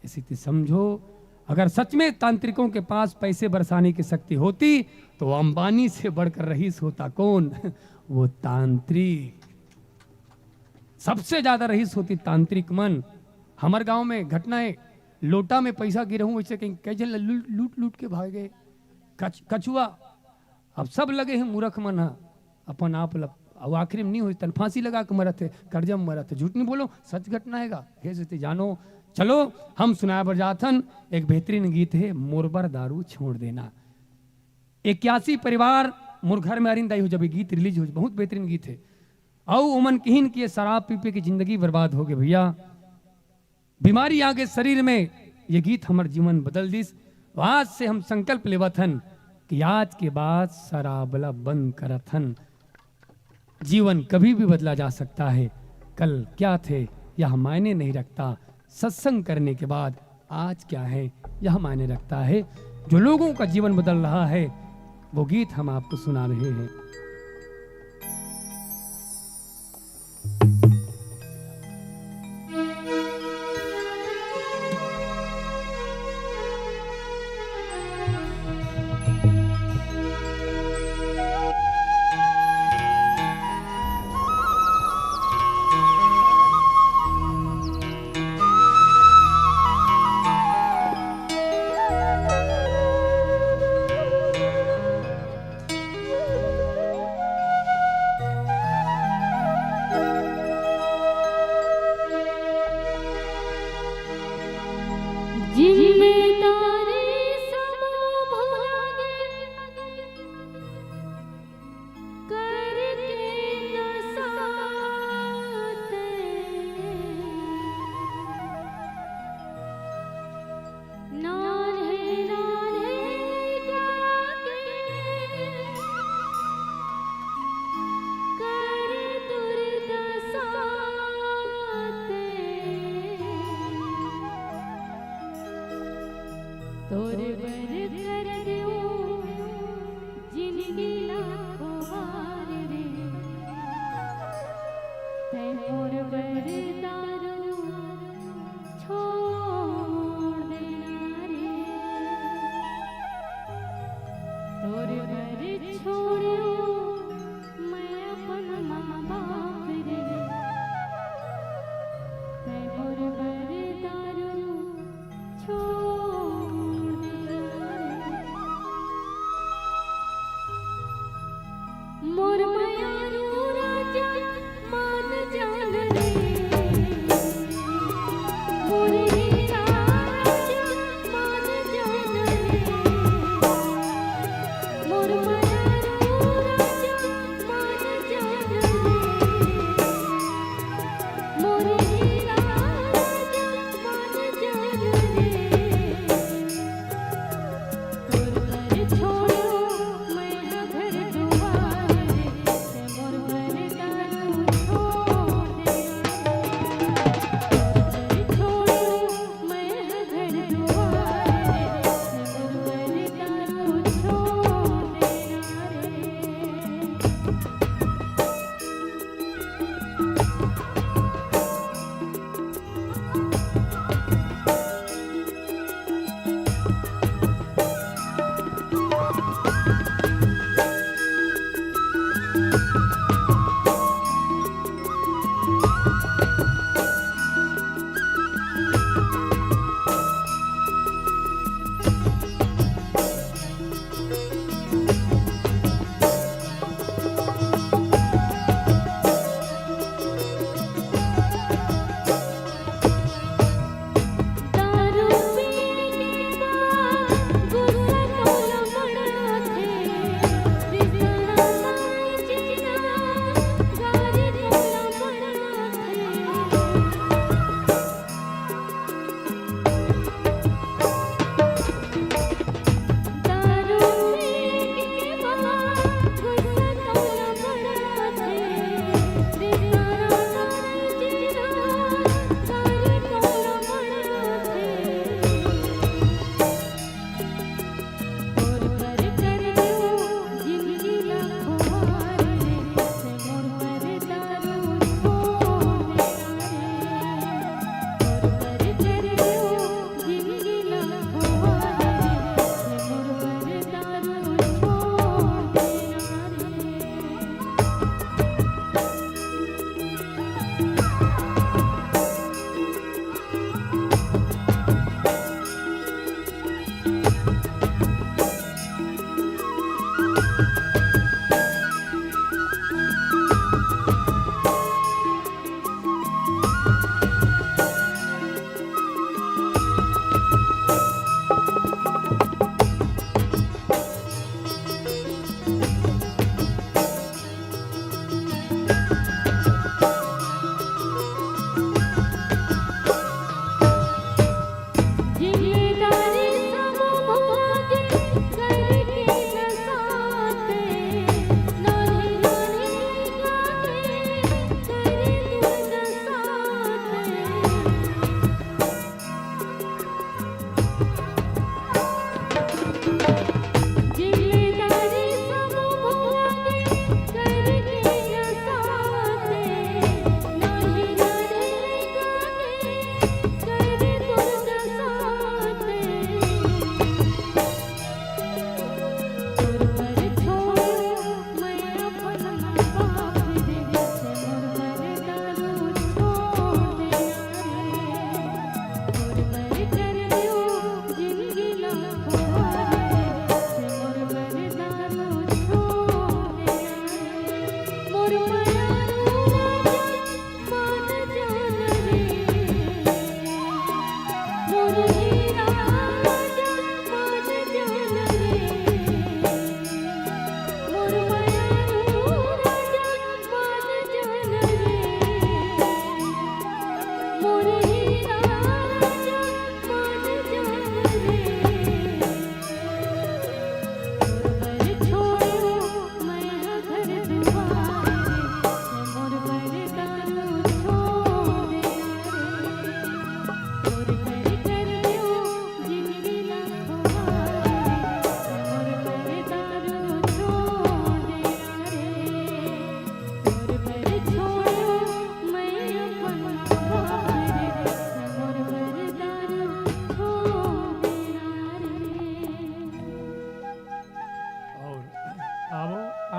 ऐसे ती समझो, अगर सच में तांत्रिकों के पास पैसे बरसाने की शक्ति होती तो अंबानी से बढ़कर रईस होता कौन? वो तांत्रिक। सबसे ज्यादा रईस होती तांत्रिक मन। हमर गांव में घटना हे, लोटा में पैसा गिरहूं, वैसे कहीं कई झन ल लूट, लूट, लूट के भागे। कछ-, कछुआ। अब सब लगे हे मूरख मन ह, अपन आप ल, अब आखिरी में नहीं होई, तन फांसी लगा के मरत हे, कर्जा में मरत हे। झूठ नहीं बोलो, सच घटना हे गा। हे से ती जानो, चलो, हम सुनाए बर जाथन, एक बेहतरीन गीत हे, मोर बर दारू छोड़ देना। इक्यासी परिवार मोर घर में अरिन दाई हो, जब ये गीत रिलीज हो, बहुत बेहतरीन गीत हे। अउ ओमन किहिन कि ये शराब पी पी के जिंदगी बर्बाद हो गे भैया, बीमारी आ गे शरीर में, ये गीत हमर जीवन बदल दिस। तो आज से हम संकल्प लेवत हन कि आज के बाद शराब ला बंद करत हन। जीवन कभी भी बदला जा सकता है, कल क्या थे यह मायने नहीं रखता, सत्संग करने के बाद आज क्या है यह मायने रखता है। जो लोगों का जीवन बदल रहा है, वो गीत हम आपको सुना रहे हैं। तोर बर छोड़ो मैं अपन माँ बाप रे, तैं मोर बर दारू छोड़ दे रे। मोर मयारू राजा मान जान रे, मोर हीरा राजा मान जान रे, मोर मयारू राजा मान जान रे, मोर हीरा राजा मान जान रे। तोर बर छोड़ो मैं ह घर दुआर रे, तैं मोर बर दारू छोड़ दे रे। तोर बर छोड़ो मैं ह घर दुआर रे, तैं मोर बर दारू छोड़ दे रे।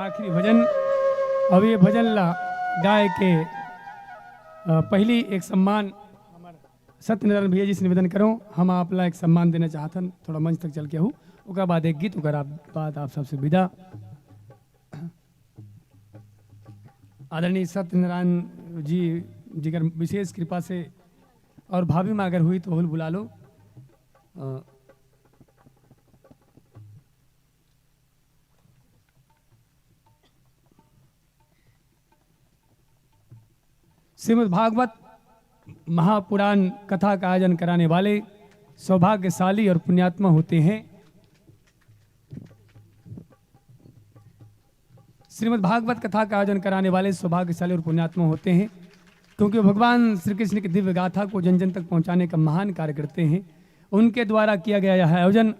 आखिरी भजन। अब ये भजन ला गाय के, अ, पहली एक सम्मान सत्यनारायण भैया जी से निवेदन करो, हम आप ला एक सम्मान देना चाहत हन, थोड़ा मंच तक चल के आहू, ओकर बाद एक गीत, ओकर आप, बाद आप सबसे विदा। आदरणीय सत्यनारायण जी, जिकर विशेष कृपा से और भाभी में अगर हुई तो हुल बुला लो। अ, श्रीमद् भागवत महापुराण कथा का आयोजन कराने वाले सौभाग्यशाली और पुण्यात्मा होते हैं। श्रीमद् भागवत कथा का आयोजन कराने वाले सौभाग्यशाली और पुण्यात्मा होते हैं, क्योंकि वो भगवान श्री कृष्ण की दिव्य गाथा को जन जन तक पहुंचाने का महान कार्य करते हैं। उनके द्वारा किया गया यह आयोजन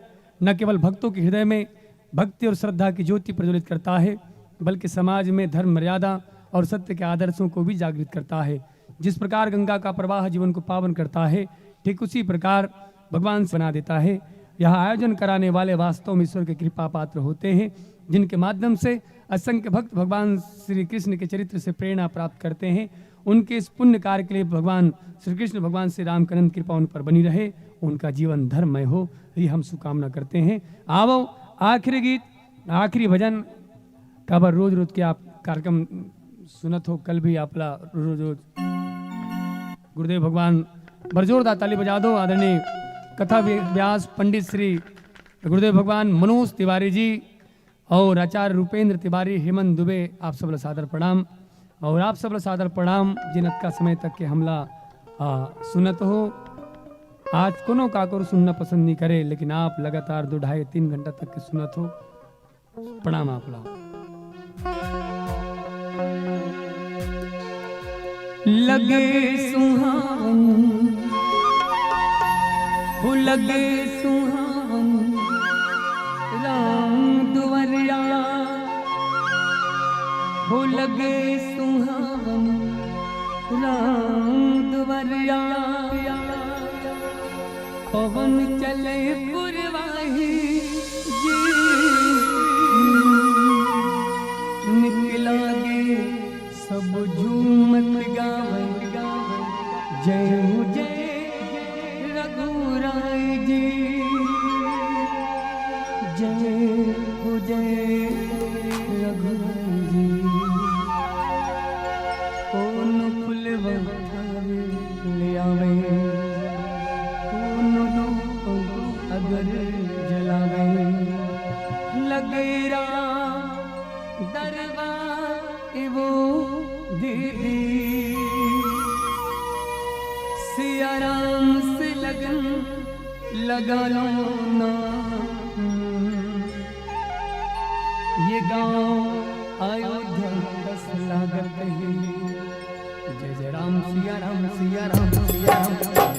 न केवल भक्तों के हृदय में भक्ति और श्रद्धा की ज्योति प्रज्वलित करता है, बल्कि समाज में धर्म, मर्यादा और सत्य के आदर्शों को भी जागृत करता है। जिस प्रकार गंगा का प्रवाह जीवन को पावन करता है, ठीक उसी प्रकार भगवान से बना देता है। यह आयोजन कराने वाले वास्तव में ईश्वर के कृपा पात्र होते हैं, जिनके माध्यम से असंख्य भक्त भगवान श्री कृष्ण के चरित्र से प्रेरणा प्राप्त करते हैं। उनके इस पुण्य कार्य के लिए भगवान श्री कृष्ण, भगवान श्री राम की अनंत कृपा उन पर बनी रहे, उनका जीवन धर्ममय हो, ये हम शुभकामना करते हैं। आवो, आखिरी गीत, आखिरी भजन, काबर रोज रोज के आप कार्यक्रम सुनत हो, कल भी आपला रोज रोज गुरुदेव भगवान, बड़ जोरदार ताली बजा दो। आदरणीय कथा व्य-, व्यास पंडित श्री गुरुदेव भगवान मनोज तिवारी जी और आचार्य रूपेंद्र तिवारी, हेमंत दुबे, आप सब ला सादर प्रणाम। और आप सब ला सादर प्रणाम, जिन अतका समय तक के हमला, आ, सुनत हो। आज कोनो काकर सुनना पसंद नहीं करे, लेकिन आप लगातार दो, ढाई, तीन घंटा तक के सुनत हो। प्रणाम आप ला। लगे सुहावन, हो लगे सुहावन, राम दुवरिया, हो लगे सुहावन, राम दुवरिया। पवन चले पुरवाही जी, निक लागे सब झूमत गावत, जय हो जय रघुराई जी, जय हो जय रघुराई जी। कौन फुलवा ले आवे, कौन रूप अगर जलावे, लगे राम दरबार वो दीदी। सिया राम से लगन लगा लो ना, ये गांव अयोध्या कस लागत है। जय जय राम सिया राम सिया राम सिया राम।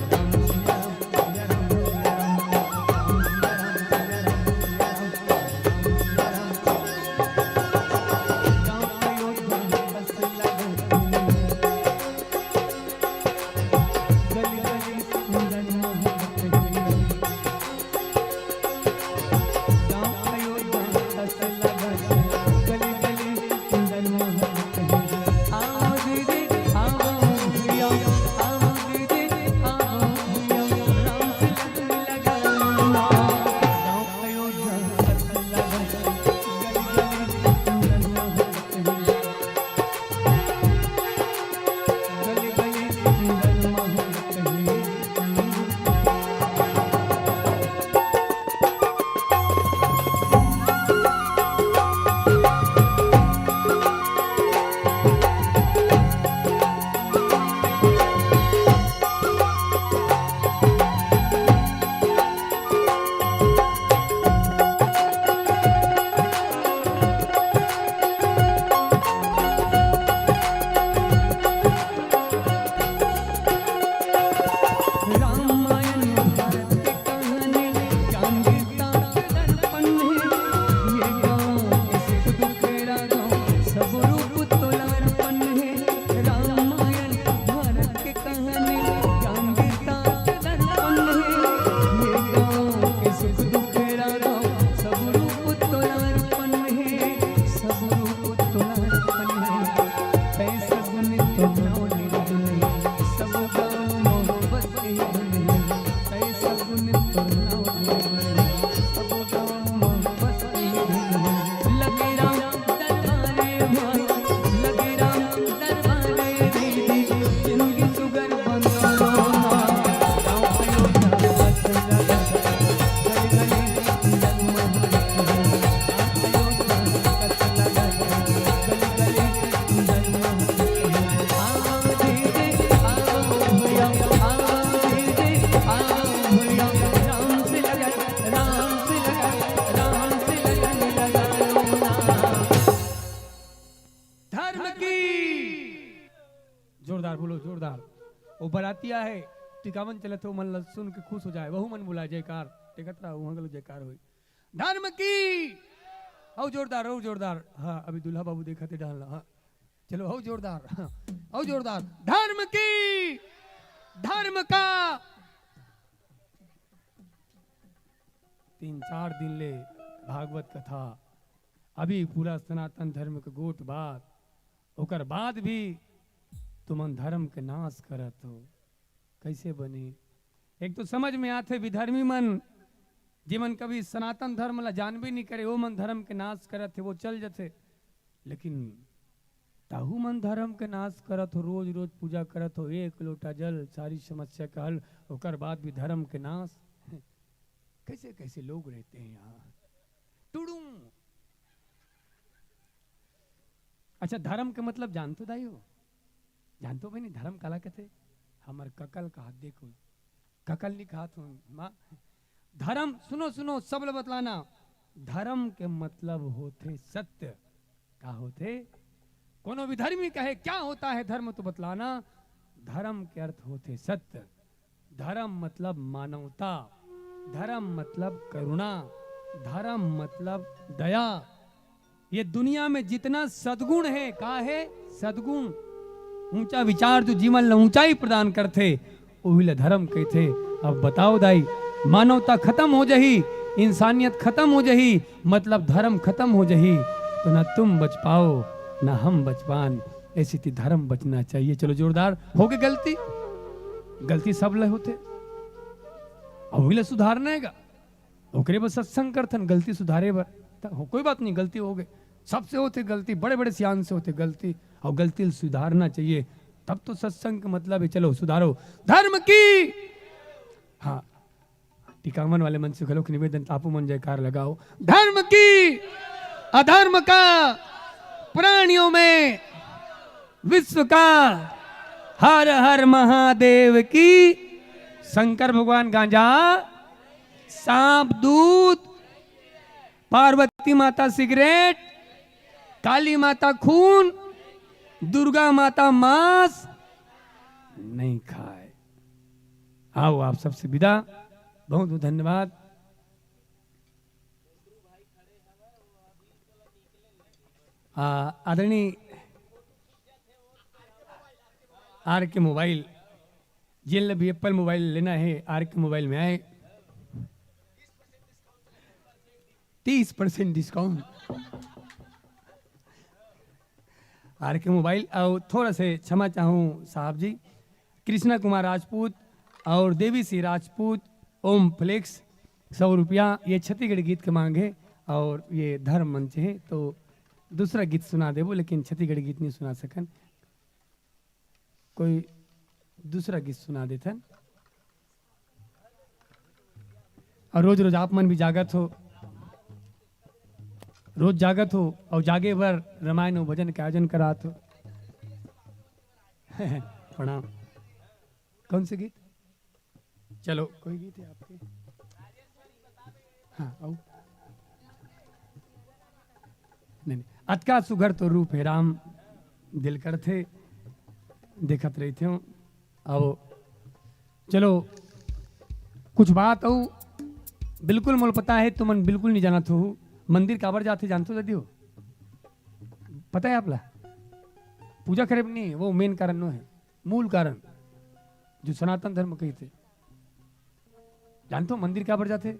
जोरदार। वो बरातिया हे, टिकावन चलत हे, वो मन ल सुन के खुश हो जाए, वहू मन बुलाए, जयकार। देखत रहा, वहाँ गलो जयकार होई। धर्म की। अउ जोरदार, अउ जोरदार। हाँ, अभी दूल्हा बाबू देखत हे डालना। हाँ, चलो, अउ जोरदार। हाँ, अउ जोरदार। धर्म की, धर्म का। तीन चार दिन ले भागवत कथा, अभी पूरा सनातन धर्म के गोठ बात, ओकर बाद भी तुमन धर्म के नाश करत हो। कैसे बनी? एक तो समझ में आथे, विधर्मी मन, जेमन कभी सनातन धर्म ला जानबे नहीं करे, वो मन धर्म के नाश करत हे, वो चल जथे। लेकिन ताहू मन धर्म के नाश करत हो, रोज रोज पूजा करत हो, एक लोटा जल, सारी समस्या का हल, ओकर बाद भी धर्म के नाश। कैसे कैसे लोग रहते हैं यहाँ। टुडुम। अच्छा, धर्म के मतलब जानतो दाई हो? जानतो बहिनी, धर्म काला कथे? हमर ककल कहा देखो, ककल नहीं कहा तुम माँ। धर्म, सुनो, सुनो, सब ल बतलाना। धर्म के मतलब होथे सत्य। का होथे? कोनो विधर्मी कहे, "क्या होता है धर्म?" तो बतलाना। धर्म के अर्थ होथे सत्य। धर्म मतलब मानवता, धर्म मतलब करुणा, धर्म मतलब दया। ये दुनिया में जितना सद्गुण हे, का हे? सद्गुण। ऊंचा विचार जो जीवन ला ऊंचाई प्रदान करथे, ओही ला धर्म कहिथे। अब बताओ दाई, मानवता खतम हो जही, इंसानियत खतम हो जही, मतलब धर्म खतम हो जही, तो ना तुम बच पाओ, ना हम बच पान। ऐसी थी धर्म बचना चाहिए। चलो जोरदार, हो गए गलती, गलती सब ले होथे, अब ओही ला सुधारना हे गा। ओकरे बर सत्संग करथन, गलती सुधारे बर। त हो, कोई बात नहीं, गलती हो गई, सबसे होथे गलती, बड़े-बड़े सियान से होथे गलती, अउ गलती ल सुधारना चाहिए। तब तो सत्संग के मतलब हे, चलो सुधारो धर्म की। हाँ, टिकावन वाले मन से घलोक निवेदन, आपो मन जयकार लगाओ। धर्म की, अधर्म का, प्राणियों में विश्व का, हर हर महादेव की। शंकर भगवान गांजा, सांप दूध, पार्वती माता सिगरेट, काली माता खून, दुर्गा माता मांस नहीं खाए। आओ, आप सबसे विदा, बहुत बहुत धन्यवाद। आ, आदरणीय आर के मोबाइल, जेन ल भी एप्पल मोबाइल लेना हे, आर के मोबाइल में आए। तीस परसेंट डिस्काउंट। आर के मोबाइल। अउ थोड़ा से क्षमा चाहूँ साहब जी, कृष्णा कुमार राजपूत अउ देवी सिंह राजपूत, ओम फ्लेक्स, सौ रुपया, ये छत्तीसगढ़ी गीत के मांग हे अउ ये धर्म मंच हे, तो दूसरा गीत सुना देबो, लेकिन छत्तीसगढ़ी गीत नहीं सुना सकन। कोई दूसरा गीत सुना देथन। अउ रोज रोज आप मन भी जागत हो, रोज जागत हो अउ जागे बर रामायण अउ भजन के आयोजन करात हो। प्रणाम। कौन से गीत? चलो, कोई गीत हे आपके? हाँ, आओ। नहीं, नहीं, अतका सुघर तो रूप हे राम, दिल करथे, देखत रहिथे हो। अब चलो, कुछ बात अउ बिल्कुल मोला पता हे, तुमन बिल्कुल नहीं जानत हो, मंदिर काबर जाथे, जानथो दादी हो? पता हे आप ला? पूजा करे बर नहीं, वो मेन कारण नो हे, मूल कारण, जो सनातन धर्म कहिथे। जानथो मंदिर काबर जाथे?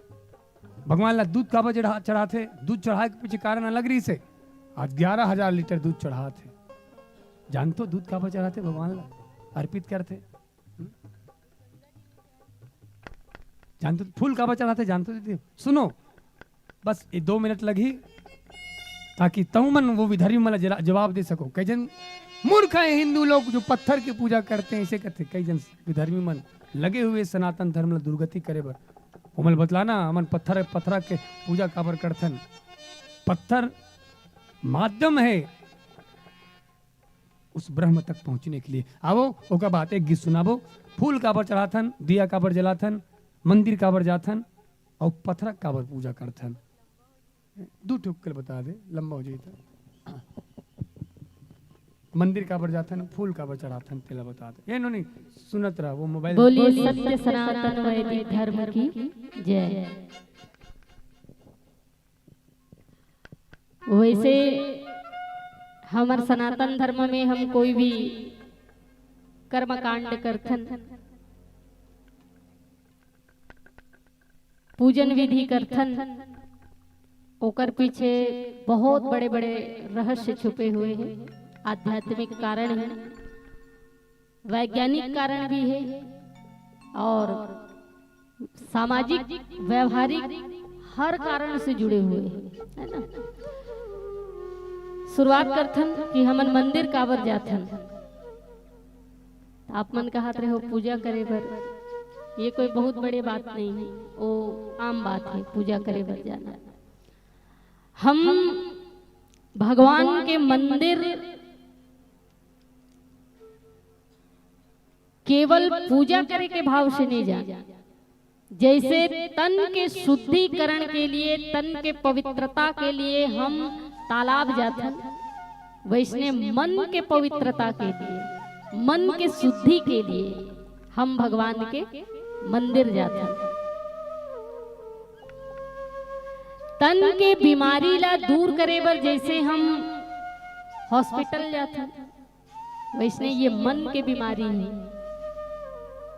भगवान ला दूध काबर चढ़ा-, चढ़ाथे? दूध चढ़ाए के पीछे कारण अलग रहिस हे। आज ग्यारह हजार लीटर दूध चढ़ाथे। जानथो दूध काबर चढ़ाथे? भगवान ला अर्पित करथे। हम्म? जानथो फूल काबर चढ़ाथे? जानथो दीदी? सुनो, बस ये दो मिनट लगही, ताकि तहु मन वो विधर्मी मन ला जला-, जवाब दे सको। कई झन मूर्ख हे हिंदू लोग, जो पत्थर की पूजा करते हैं, इसे कहते हैं। कई झन विधर्मी मन लगे हुए सनातन धर्म ला दुर्गति करे बर। ओमन बतलाना, हमन पत्थर, पत्थरा के पूजा काबर करथन? पत्थर माध्यम हे उस ब्रह्म तक पहुंचने के लिए। आवो, ओकर बाद एक गीत सुनाबो। फूल काबर चढ़ाथन, दिया काबर जलाथन, मंदिर काबर जाथन, अउ पत्थरा काबर पूजा करथन? दू ठो के बता दे, लंबा हो जाई त। मंदिर काबर जाथन, फूल काबर चढ़ाथन, तेला बता दे। ये नोनी, सुनत रहा, वो मोबाइल। बोलिए सत्य सनातन वैदिक धर्म की जय। वैसे हमर सनातन धर्म में हम कोई भी कर्मकांड करथन, पूजन विधि करथन, ओकर पीछे बहुत बड़े-बड़े रहस्य छुपे हुए हैं, आध्यात्मिक कारण है, वैज्ञानिक कारण भी है और सामाजिक, व्यवहारिक हर कारण से जुड़े हुए हैं, है ना? शुरुआत करथन कि हमन मंदिर काबर जाथन। आप मन कहत रहे हो पूजा करे बर, ये कोई बहुत बड़े बात नहीं है, वो आम बात है पूजा करे बर जाना। हम भगवान के मंदिर केवल पूजा करे के भाव से नहीं जाना। जैसे तन के शुद्धिकरण के लिए, तन के पवित्रता के लिए हम तालाब जाथन, वैसने मन के पवित्रता के लिए, मन के शुद्धि के लिए हम भगवान के मंदिर जाथन। तन के बीमारी ला दूर करे बर जैसे हम हॉस्पिटल जाथन, वैसने ये मन के बीमारी है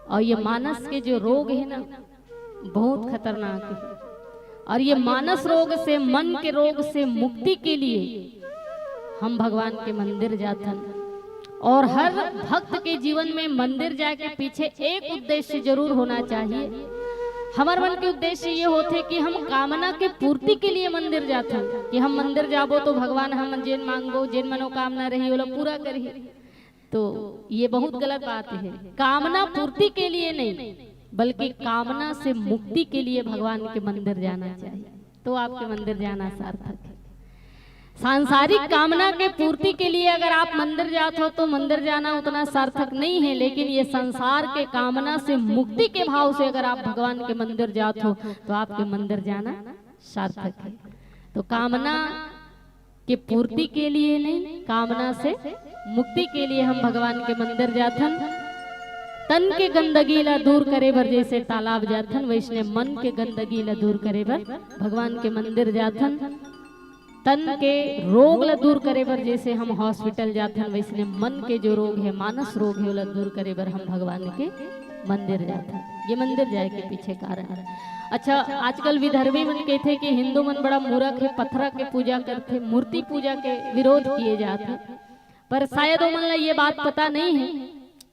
और ये मानस के जो रोग है ना, बहुत खतरनाक है। और ये मानस रोग से, मन के रोग से मुक्ति के लिए हम भगवान के मंदिर जाथन। और हर भक्त के जीवन में मंदिर जाए के पीछे एक उद्देश्य जरूर होना चाहिए। हमर मन के उद्देश्य ये होथे कि हम कामना के पूर्ति के लिए मंदिर जाथन, कि हम मंदिर जाबो तो भगवान हमन जेन मांगबो, जेन मनोकामना रही, ओला पूरा करही। तो ये बहुत गलत बात है। कामना पूर्ति के लिए नहीं, बल्कि कामना से मुक्ति के लिए भगवान के मंदिर जाना चाहिए, तो आपके मंदिर जाना सार्थक है। सांसारिक कामना के पूर्ति के लिए अगर आप मंदिर जात हो तो मंदिर जाना उतना सार्थक नहीं है, लेकिन ये संसार के कामना से मुक्ति के भाव से अगर आप भगवान के मंदिर जात हो तो आपके मंदिर जाना सार्थक है। तो कामना के पूर्ति के लिए नहीं, कामना से मुक्ति के लिए हम भगवान के मंदिर जाथन। तन के गंदगी ला दूर करे बर जैसे तालाब जाथन, वैसने मन के गंदगी ला दूर करे बर भगवान के मंदिर जाथन। तन के रोग ला दूर करे बर जैसे हम हॉस्पिटल जाथन, वैसने मन के जो रोग है, मानस रोग है, ओला दूर करे बर हम भगवान के मंदिर जाथन। ये मंदिर जाए के पीछे कारण है। अच्छा, आजकल विदर्भी मन कहथे कि हिंदू मन बड़ा मूर्ख है, पत्थरा के पूजा करथे, मूर्ति पूजा के विरोध किए जाथे, पर शायद ओमन ला ये बात पता नहीं है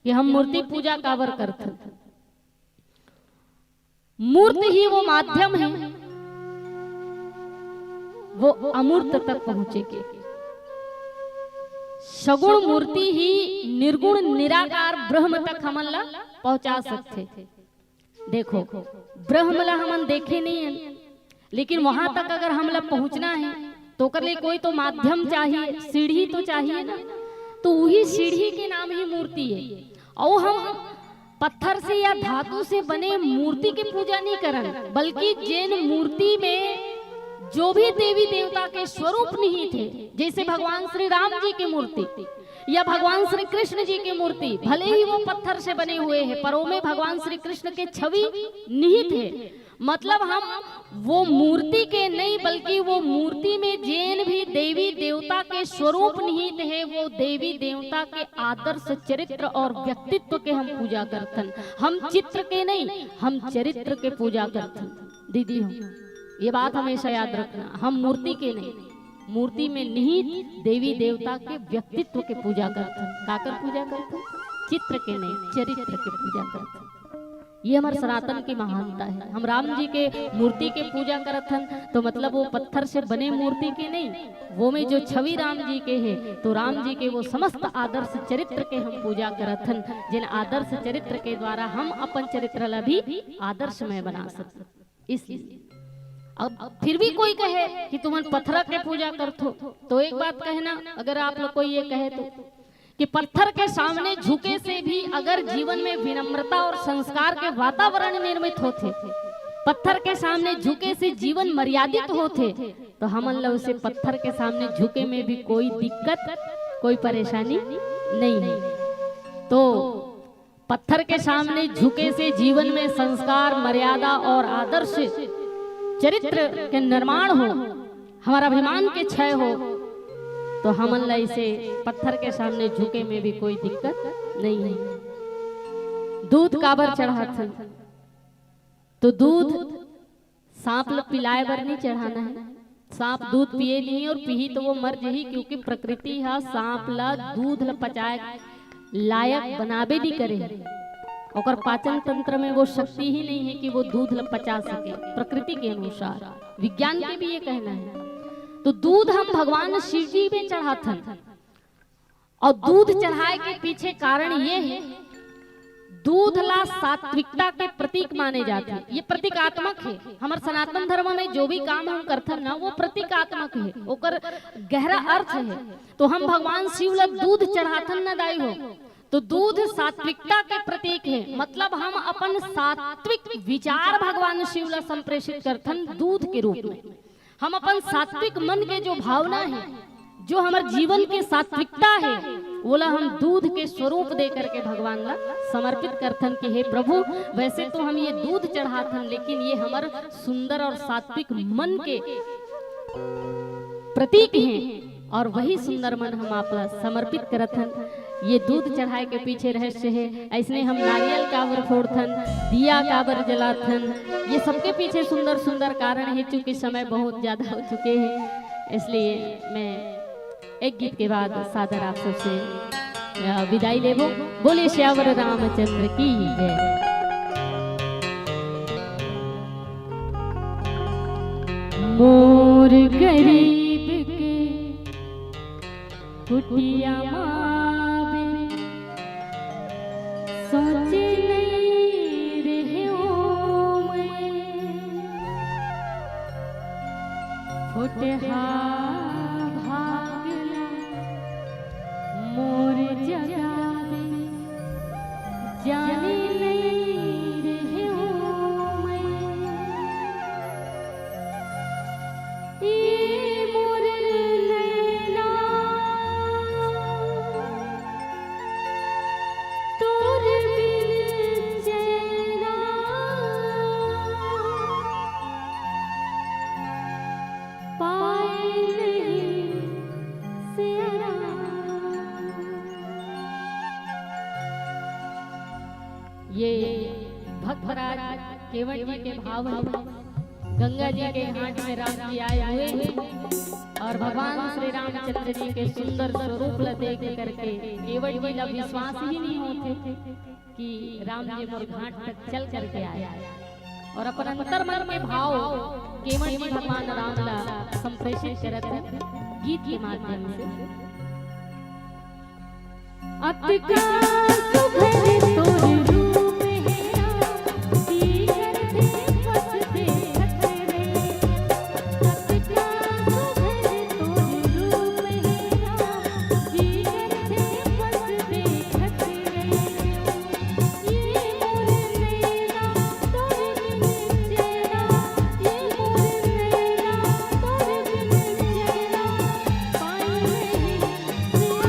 कि हम मूर्ति पूजा काबर करथन। मूर्त ही वो माध्यम है वो अमूर्त तक पहुंचे के। सगुण मूर्ति ही निर्गुण निराकार ब्रह्म तक हमन ला पहुंचा सकथे। देखो, ब्रह्म ला हमन देखे नहीं है, लेकिन वहां तक अगर हमला पहुंचना है तो ओकर लिए कोई तो माध्यम चाहिए, सीढ़ी तो चाहिए ना। तो वही सीढ़ी के नाम ही मूर्ति है। और हम पत्थर से या धातु से बने मूर्ति के पूजा नहीं करन, बल्कि जेन मूर्ति में जो भी देवी देवता के स्वरूप निहित है, जैसे भगवान श्री राम जी की मूर्ति या भगवान श्री कृष्ण जी की मूर्ति, भले ही वो पत्थर से बने हुए हैं, पर ओमे भगवान श्री कृष्ण के छवि निहित है। मतलब हम वो मूर्ति के नहीं, बल्कि वो मूर्ति में जेन भी देवी देवता के स्वरूप निहित है, वो देवी देवता के आदर्श चरित्र और व्यक्तित्व के हम पूजा करथन। हम चित्र के नहीं, हम चरित्र के पूजा करथन। दीदी हो, ये बात हमेशा याद रखना, हम मूर्ति के नहीं, मूर्ति में निहित देवी देवता के व्यक्तित्व के पूजा करथन। काकर पूजा करथन? चित्र के नहीं, चरित्र के पूजा करथन। ये हमर सनातन की महानता है। हम राम जी के मूर्ति के पूजा करत हन, तो मतलब वो पत्थर से बने मूर्ति के नहीं, वो में जो छवि राम जी के है, तो राम जी के वो समस्त आदर्श चरित्र के हम पूजा करत हन, जिन आदर्श चरित्र के द्वारा हम अपन चरित्र ला भी आदर्शमय बना सकते। इसलिए अब फिर भी कोई कहे कि तुमन पत्थर के पूजा करथो, तो एक बात कहना, अगर आप लोग कोई ये कहे तो, कि पत्थर के सामने झुके से भी अगर जीवन में विनम्रता और संस्कार के वातावरण निर्मित होथे, पत्थर के सामने झुके से जीवन मर्यादित होथे, तो हमन ला उसे पत्थर के सामने झुके में भी कोई दिक्कत कोई परेशानी नहीं है। तो पत्थर के सामने झुके से जीवन में संस्कार, मर्यादा और आदर्श चरित्र के निर्माण हो, हमर अभिमान के क्षय हो, तो हमन ला इसे पत्थर के सामने झुके में भी कोई दिक्कत नहीं है। दूध काबर चढ़ाथन? तो दूध सांप ल पिलाए बर नहीं चढ़ाना है। सांप दूध पिए नहीं और पीही तो वो मर जही, क्योंकि प्रकृति ह सांप ल दूध ल पचाए लायक बनाबे नहीं करे है। ओकर पाचन तंत्र में वो शक्ति ही नहीं है कि वो दूध ल पचा सके प्रकृति के अनुसार। विज्ञान के भी ये कहना है। तो दूध हम भगवान शिव जी में चढ़ाथन। और दूध चढ़ाए के पीछे कारण ये है, दूध ला सात्विकता के प्रतीक माने जाथे। ये प्रतीकात्मक है। हमर सनातन धर्म में जो भी काम हम करथन ना, वो प्रतीकात्मक है, ओकर गहरा अर्थ है। तो हम भगवान शिव ला दूध चढ़ाथन ना दाई हो, तो दूध सात्विकता के प्रतीक है। मतलब हम अपन सात्विक विचार भगवान शिव ला संप्रेषित करथन दूध के रूप में। हम अपन सात्विक मन के जो भावना है, जो हमर जीवन के सात्विकता है, ओला हम दूध के स्वरूप दे करके भगवान ला समर्पित करथन कि हे प्रभु, वैसे तो हम ये दूध चढ़ाथन, लेकिन ये हमर सुंदर और सात्विक मन के प्रतीक हैं और वही सुंदर मन हम आप ला समर्पित करथन। ये दूध चढ़ाए के पीछे रहस्य है। ऐसने हम नारियल काबर फोड़थन, दिया काबर जलाथन, ये सबके पीछे सुंदर सुंदर कारण है। चूंकि समय बहुत ज्यादा हो चुके हैं, इसलिए मैं एक गीत के बाद सादर आप सबसे, अ, विदाई लेबो। बोले सियावर रामचंद्र की जय। मोर गरीब के कुटिया मावे, सोचे नहीं रहे ओ मैं। फुटहा भागला मोर जगावे, जाने नहीं रहे ओ मैं। ए मोर नैना, तोर बिन चैना पाए नहीं सियारा। ये भक्तराज केवट जी के भाव है। गंगा जी के घाट में राम जी आए हुए हैं और भगवान श्री रामचंद्र जी के सुंदर स्वरूप ला देख करके केवट जी ला विश्वास ही नहीं होते कि राम जी मोर घाट तक चल करके आए। और अपन अंतर मन के भाव केवट जी भगवान राम ला संप्रेषित करत हैं गीत के माध्यम से। अतका सुघर तोर रूप हे राम, जी करथे बस देखत रहे। अतका सुघर तोर रूप हे राम, जी करथे बस देखत रहे। ये मोर नैना तोर बिन चैना, ये मोर नैना तोर बिन चैना, पाए नहीं सियारा।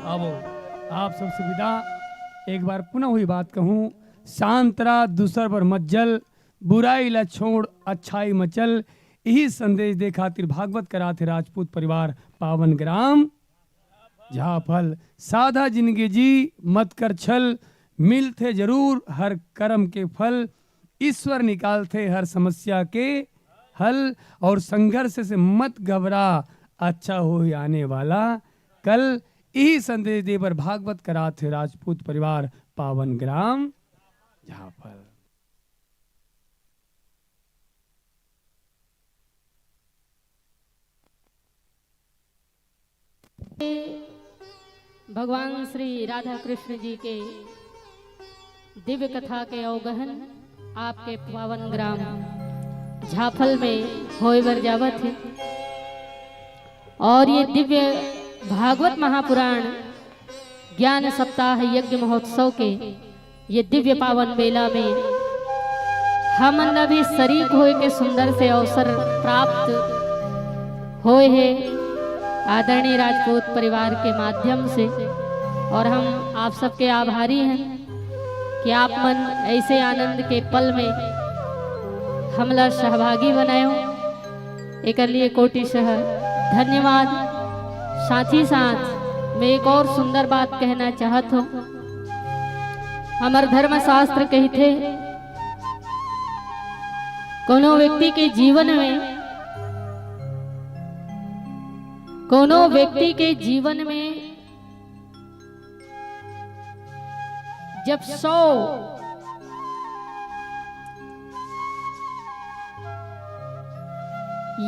आवो, आप सबसे विदा। एक बार पुनः वही बात कहूँ, शांत रह, दूसर पर मत जल, बुराई ला छोड़, अच्छाई म चल। यही संदेश दे खातिर भागवत कराथे राजपूत परिवार पावन ग्राम झाफल। सादा जिनगी जी, मत कर छल, मिलथे जरूर हर करम के फल। ईश्वर निकालथे हर समस्या के हल, और संघर्ष से मत घबरा, अच्छा होही आने वाला कल। यही संदेश दे बर भागवत कराथे राजपूत परिवार पावन ग्राम झाफल। भगवान श्री राधा कृष्ण जी के दिव्य कथा के अवगहन आपके पावन ग्राम झाफल में होय बर जावत हे। और ये दिव्य भागवत महापुराण ज्ञान सप्ताह यज्ञ महोत्सव के ये दिव्य पावन बेला में हमन ला भी शरीक होय के सुंदर से अवसर प्राप्त होय हे आदरणीय राजपूत परिवार के माध्यम से। और हम आप सबके आभारी हैं कि आप मन ऐसे आनंद के पल में हमला सहभागी बनायो। एकर लिए कोटिशः धन्यवाद। साथ ही साथ मैं एक और सुंदर बात कहना चाहत हूँ। हमर धर्मशास्त्र कहिथे, कोनो व्यक्ति के जीवन में, कोनो व्यक्ति के जीवन में जब सौ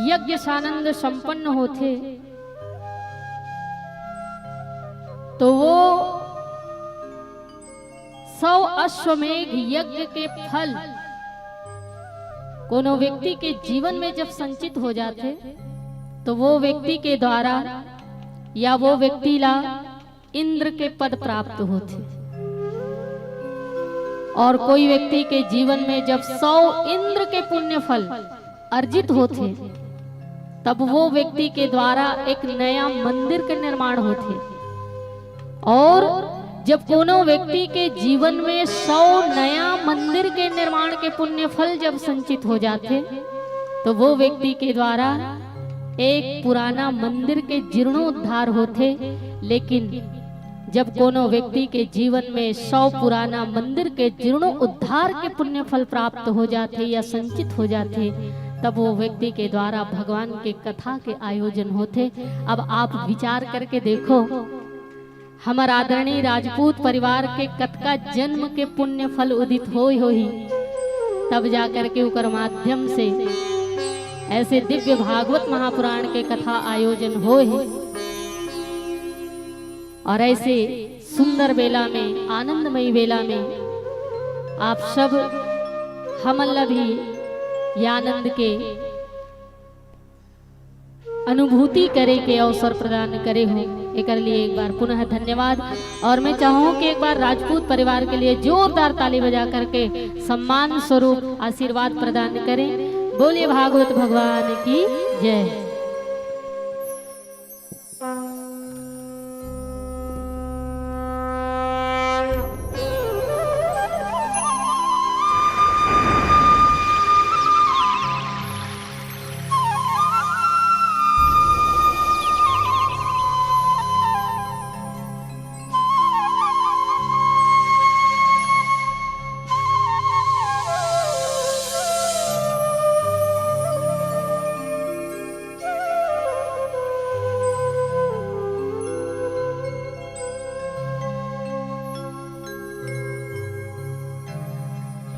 यज्ञ सानंद संपन्न होथे, तो वो सौ अश्वमेघ यज्ञ के फल कोनो व्यक्ति के जीवन में जब संचित हो जाथे, तो वो व्यक्ति के द्वारा या वो व्यक्ति ला इंद्र के पद प्राप्त होथे। और कोई व्यक्ति के जीवन में जब सौ इंद्र के पुण्य फल अर्जित होथे, तब वो व्यक्ति के द्वारा एक नया मंदिर के निर्माण होथे। और जब कोनो व्यक्ति के जीवन में सौ नया मंदिर के निर्माण के पुण्य फल जब संचित हो जाथे, तो वो व्यक्ति के द्वारा एक पुराना मंदिर के जीर्णोद्धार होथे। लेकिन जब कोनो व्यक्ति के जीवन में सौ पुराना मंदिर के जीर्णोद्धार के पुण्य फल प्राप्त हो जाथे या संचित हो जाथे, तब वो व्यक्ति के द्वारा भगवान के कथा के आयोजन होथे। अब आप विचार करके देखो, हमर आदरणीय राजपूत परिवार के कतका जन्म के पुण्य फल उदित होय होही, तब जाकर के ओकर माध्यम से ऐसे दिव्य भागवत महापुराण के कथा आयोजन होय हे। और ऐसे सुंदर बेला में, आनंदमयी बेला में आप सब हमन ला भी ये आनंद के अनुभूति करे के अवसर प्रदान करे हो, एकर लिए एक बार पुनः धन्यवाद। और मैं चाहूँ कि एक बार राजपूत परिवार के लिए जोरदार ताली बजा करके सम्मान स्वरूप आशीर्वाद प्रदान करें। बोलिए भागवत भगवान की जय।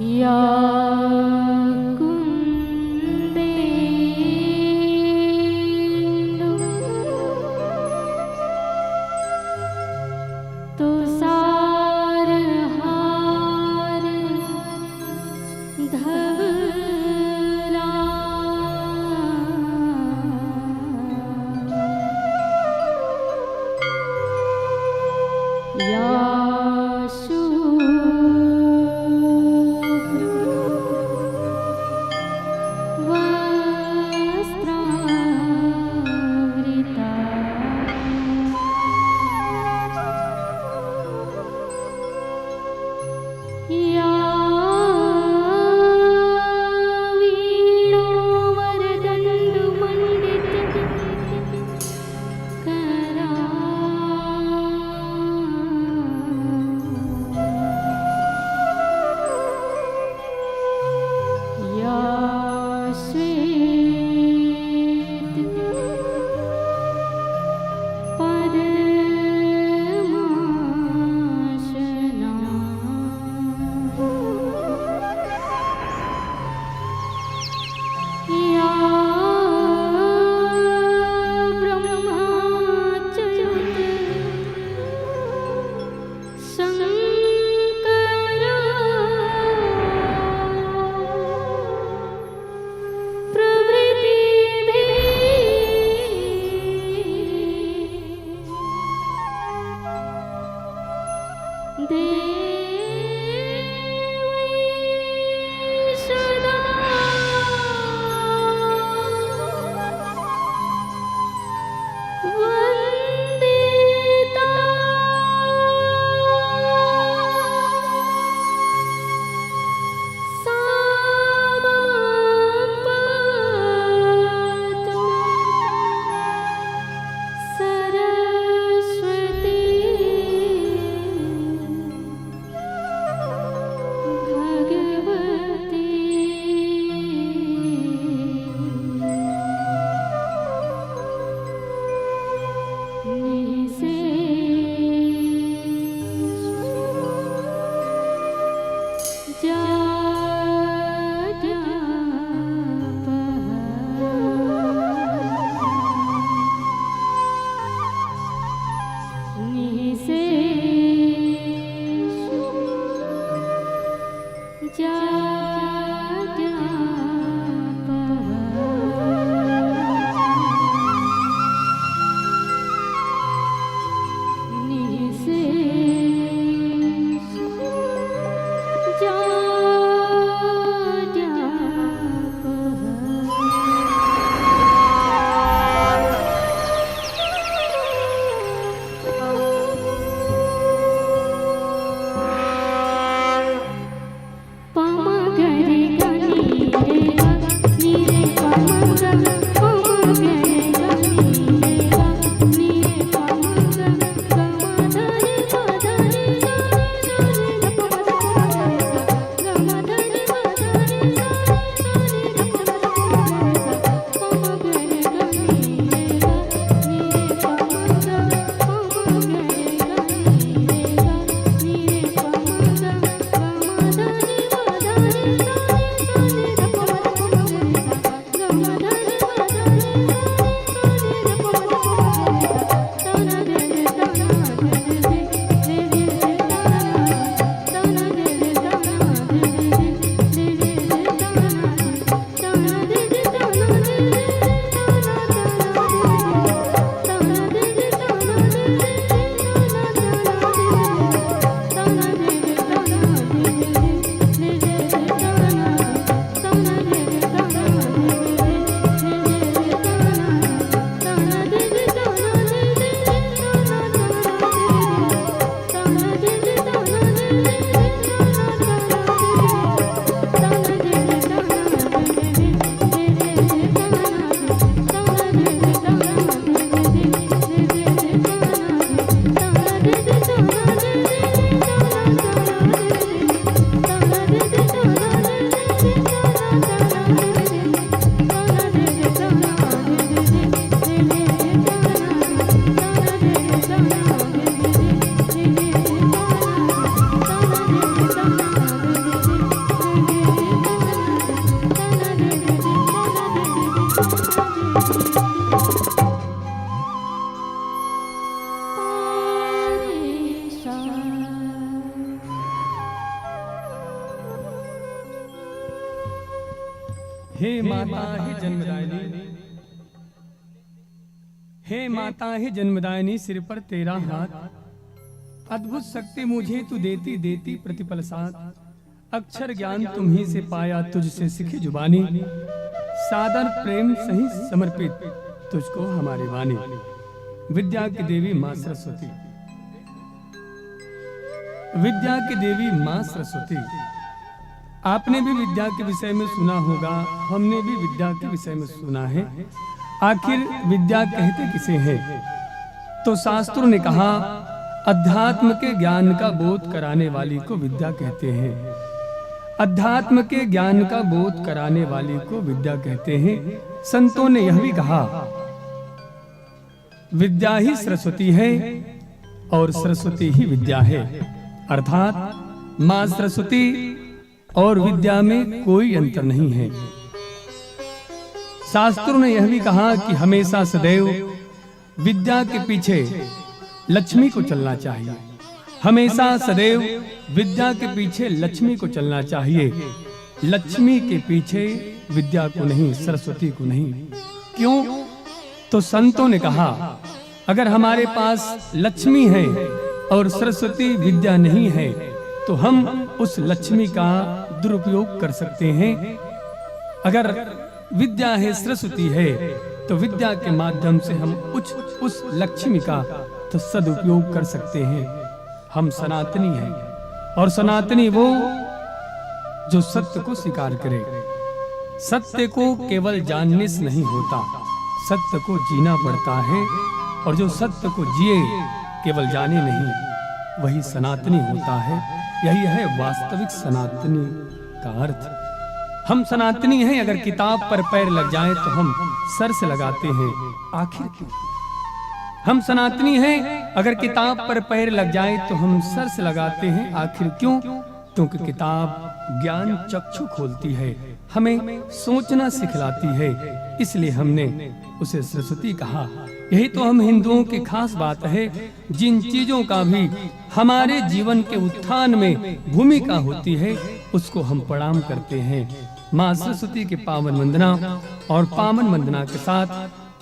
या कुन्देन्दु तुषारहार धवला। या देवै सदा वन्दिता। सा मां पातु सरस्वती भगवती। निःशेष जाड्यापहः। निःशेष जाड्यापहः। निःशेष जाड्यापहः। हे माता, हे जन्मदायिनी, हे माता, हे जन्मदायिनी, सिर पर तेरा हाथ, अद्भुत शक्ति मुझे तू देती, देती प्रतिपल साथ। अक्षर ज्ञान तुम्ही से पाया, तुझसे सीखी जुबानी, सादर प्रेम सहित समर्पित तुझको हमारी वाणी। विद्या की देवी माँ सरस्वती, विद्या की देवी माँ सरस्वती। आपने भी विद्या के विषय में सुना होगा, हमने भी विद्या के विषय में सुना है। आखिर विद्या कहते किसे हैं? तो शास्त्रों ने कहा, अध्यात्म के ज्ञान का बोध कराने वाली को विद्या कहते हैं। अध्यात्म के ज्ञान का बोध कराने वाली को विद्या कहते हैं। संतों ने यह भी कहा, विद्या ही सरस्वती है और सरस्वती ही विद्या है, अर्थात माँ सरस्वती और विद्या में कोई अंतर नहीं है। शास्त्रों ने यह भी कहा कि हमेशा सदैव विद्या के पीछे लक्ष्मी को चलना चाहिए। हमेशा सदैव विद्या के पीछे लक्ष्मी को चलना चाहिए। लक्ष्मी के पीछे विद्या को नहीं, सरस्वती को नहीं। क्यों? तो संतों ने कहा, अगर हमारे पास लक्ष्मी है और सरस्वती विद्या नहीं है, तो हम उस लक्ष्मी का दुरुपयोग कर सकते हैं। अगर विद्या है, सरस्वती है, तो विद्या के माध्यम से हम उस, उस लक्ष्मी का तो सदुपयोग कर सकते हैं। हम सनातनी हैं, और सनातनी वो जो सत्य को स्वीकार करे। सत्य को केवल जानने से नहीं होता, सत्य को जीना पड़ता है, और जो सत्य को जिए, केवल जाने नहीं, वही सनातनी होता है। यही है वास्तविक सनातनी का अर्थ। हम सनातनी हैं, अगर किताब पर पैर लग जाए तो हम सर से लगाते हैं, आखिर क्यों? हम सनातनी हैं, अगर किताब पर पैर लग जाए तो हम सर से लगाते हैं, आखिर क्यों? क्योंकि किताब ज्ञान चक्षु खोलती है, हमें सोचना सिखलाती है, इसलिए हमने उसे सरस्वती कहा। यही तो हम हिंदुओं की खास बात है, जिन चीजों का भी हमारे जीवन के उत्थान में भूमिका होती है, उसको हम प्रणाम करते हैं। माँ सरस्वती की पावन वंदना, और पावन वंदना के साथ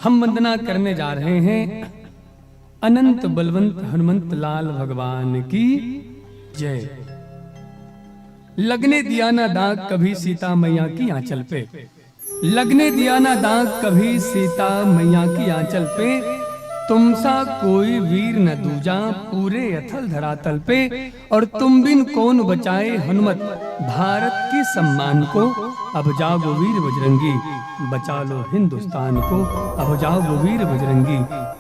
हम वंदना करने जा रहे हैं अनंत बलवंत हनुमंत लाल भगवान की जय। लगने दिया ना दाग कभी सीता मैया की आंचल पे, लगने दिया ना दाग कभी सीता मैया की आंचल पे। तुम सा कोई वीर न दूजा पूरे अथल धरातल पे, और तुम बिन कौन बचाए हनुमत भारत के सम्मान को। अब जागो वीर बजरंगी, बचा लो हिंदुस्तान को। अब जागो वीर बजरंगी,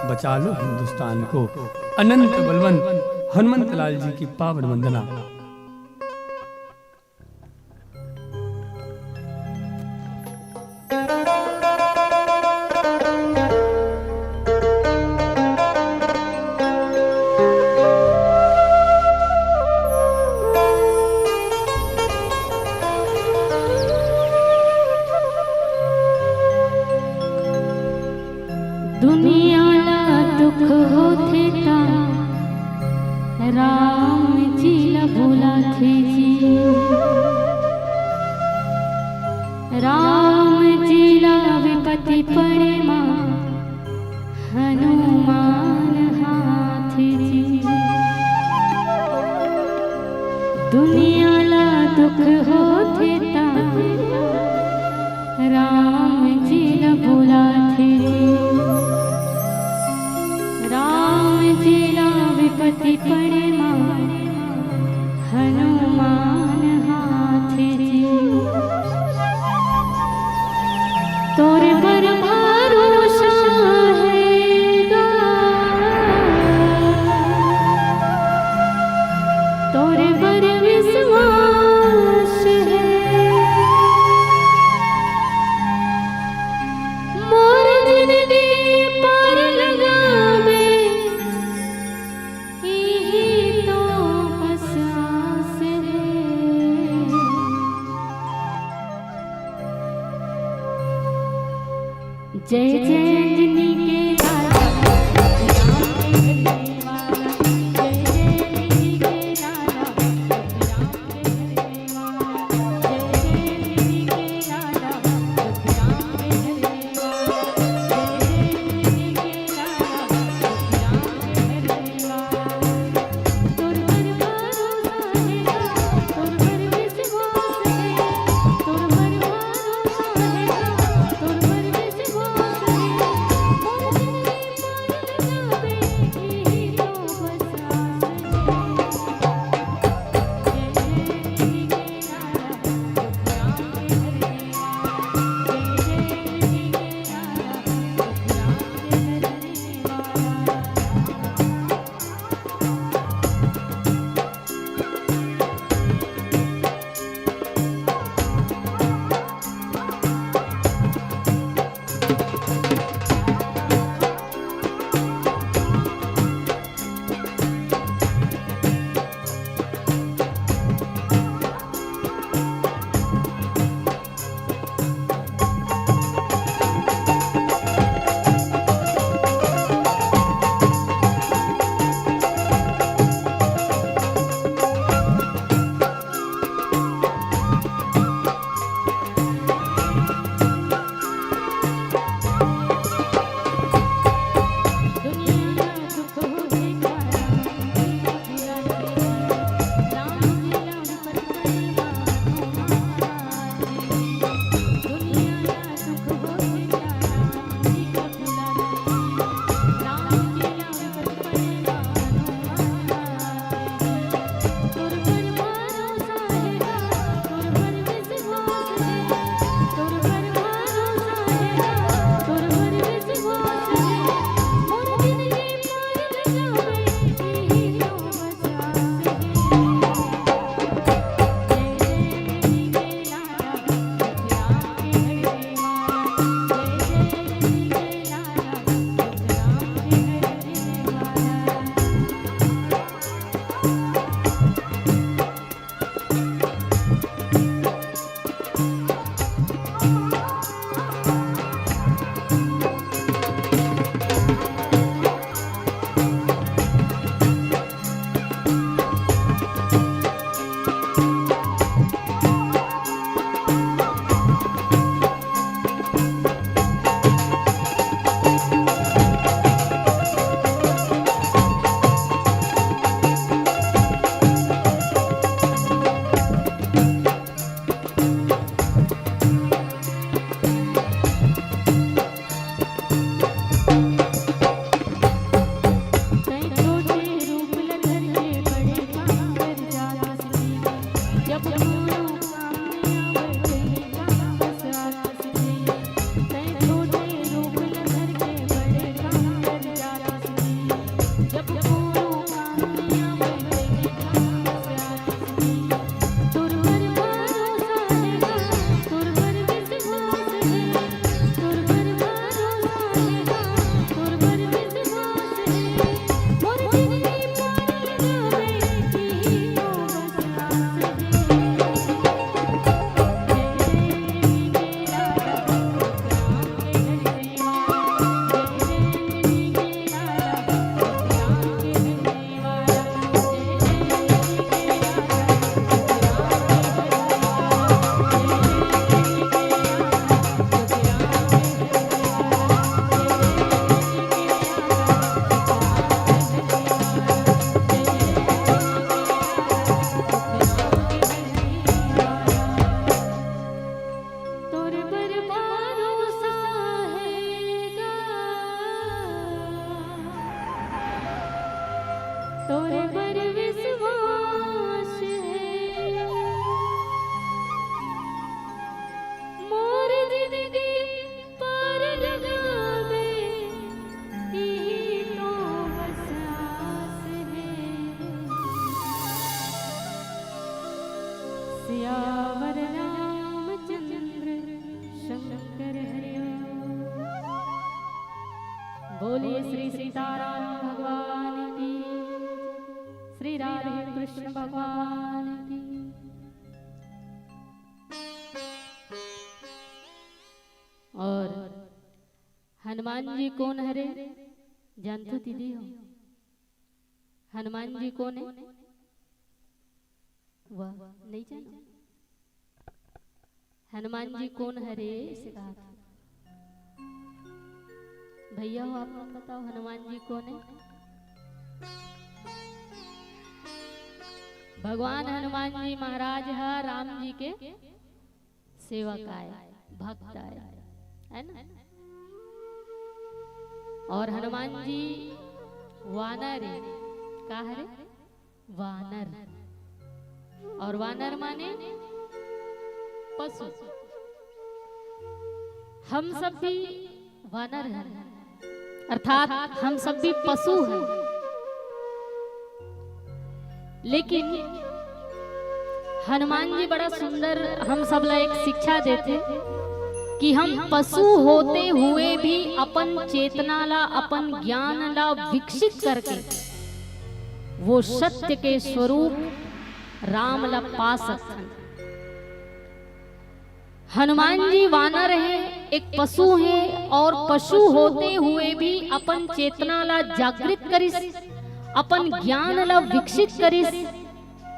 बचा लो हिंदुस्तान को। अनंत बलवंत हनुमंत लाल जी की पावन वंदना। दुनिया ला दुख होथे ता राम जी ला बुलाथे जी। राम जी ला विपत्ति पड़े मा हनुमान हाथ जी। दुनिया ला दुख होथे ता राम जी ला बुलाथे जी। राम जी ला विपत्ति पड़े मा हनुमान हाथ जी। तोर बर भरोसा हे गा, तोर बर विश्वास हे। मोर जिनगी पार लगाबे, इही तो बस आस हे। जय जय अंजनी के लाला, जय जय अंजनी के लाला। पर विश्वास है। मोर जिंदगी पार लगावे, यही तो बस आस है। सियावर रामचंद्र शंकर हरिओम। बोलिए श्री सीताराम भगवान की, श्री राधे कृष्ण भगवान की। और हनुमान जी कोन हरे, जानथो दीदी हो? हनुमान जी कोन हे? वाह, नहीं जानो? हनुमान जी कोन हरे, इसे कहा था। भैया हो, आप मन बताओ, हनुमान जी कोन हे? भगवान हनुमान जी महाराज ह राम जी के सेवक आय, भक्त आय, है ना? और हनुमान जी वानर हे, का हरे? वानर। और वानर माने पशु। हम सब भी वानर हैं, अर्थात हम सब भी पशु हैं। लेकिन हनुमान जी बड़ा सुंदर हम सब ला एक शिक्षा देथे कि हम पशु होते हुए भी अपन चेतना ला, अपन ज्ञान ला विकसित करके वो सत्य के स्वरूप राम ला पा सकथन। हनुमान जी वानर हे, एक पशु हे, और पशु होते हुए भी अपन चेतना ला जागृत करिस, अपन ज्ञान ला विकसित करिस।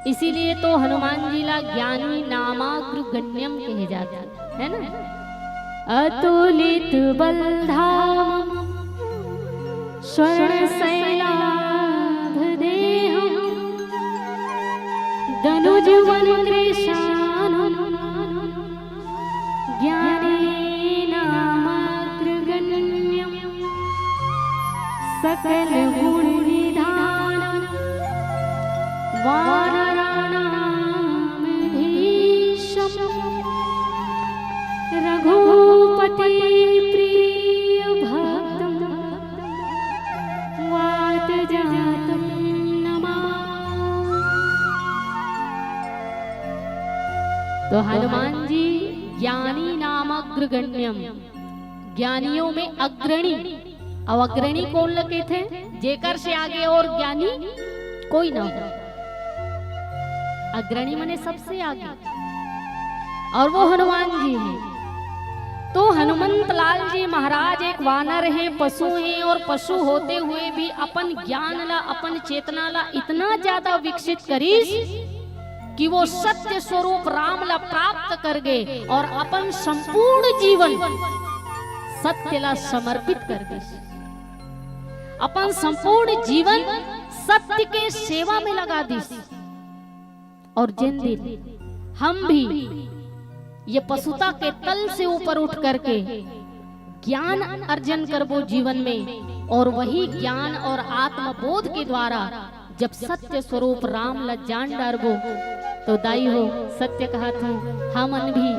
इसीलिए तो हनुमान जी ला ज्ञानी नामाग्रगण्यम कहे जाथे, है ना? अतुलित बलधाम स्वर्ण शैलाभ देहम दनुज मन कृशानम ज्ञानी नामाग्रगण्यम सकल गुण निधानम वानराणाम धीशम रघुपति प्रिय भक्तम वात जातम नमामि। तो हनुमान जी ज्ञानी नाम अग्रगण्यम, ज्ञानियों में अग्रणी। अब अग्रणी कोन ल कहिथे? जेकर से आगे और ज्ञानी कोई ना हो। अग्रणी मने सबसे आगे, और वो हनुमान जी हैं। तो हनुमंत लाल जी महाराज एक वानर हैं, पशु हैं, और पशु होते हुए भी अपन ज्ञान ला, अपन चेतना ला इतना ज्यादा विकसित करिस कि वो सत्य स्वरूप राम ला प्राप्त कर गए और अपन संपूर्ण जीवन सत्य ला समर्पित कर दिस। अपन संपूर्ण जीवन सत्य के सेवा में लगा दिस। और जिन दिन हम भी ये पशुता के तल से ऊपर उठ करके ज्ञान अर्जन करबो जीवन में, और वही ज्ञान और आत्मबोध के द्वारा जब सत्य स्वरूप राम ला जान डारबो, तो दाई हो, सत्य कहत हूँ, हमन भी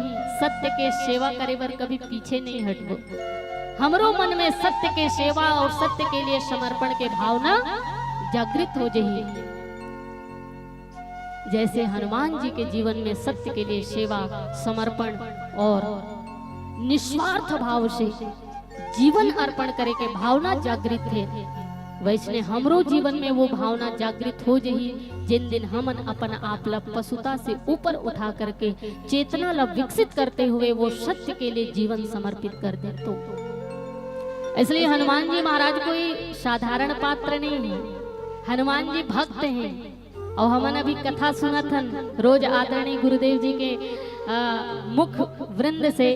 सत्य के सेवा करे बर कभी पीछे नहीं हटबो। हमरो मन में सत्य के सेवा और सत्य के लिए समर्पण के भावना जागृत हो जही। जैसे हनुमान जी के जीवन में सत्य के लिए सेवा, समर्पण और निस्वार्थ भाव से जीवन अर्पण करे के भावना जागृत हे, वैसने हमरो जीवन में वो भावना जागृत हो जही, जिन दिन हमन अपन आप ला पशुता से ऊपर उठा करके चेतना ला विकसित करते हुए वो सत्य के लिए जीवन समर्पित कर दे तो। इसलिए हनुमान जी महाराज कोई साधारण पात्र नहीं है। हनुमान जी भक्त हैं। और हमन अभी कथा सुनत हन रोज आदरणीय गुरुदेव जी के, अ, मुख वृंद से,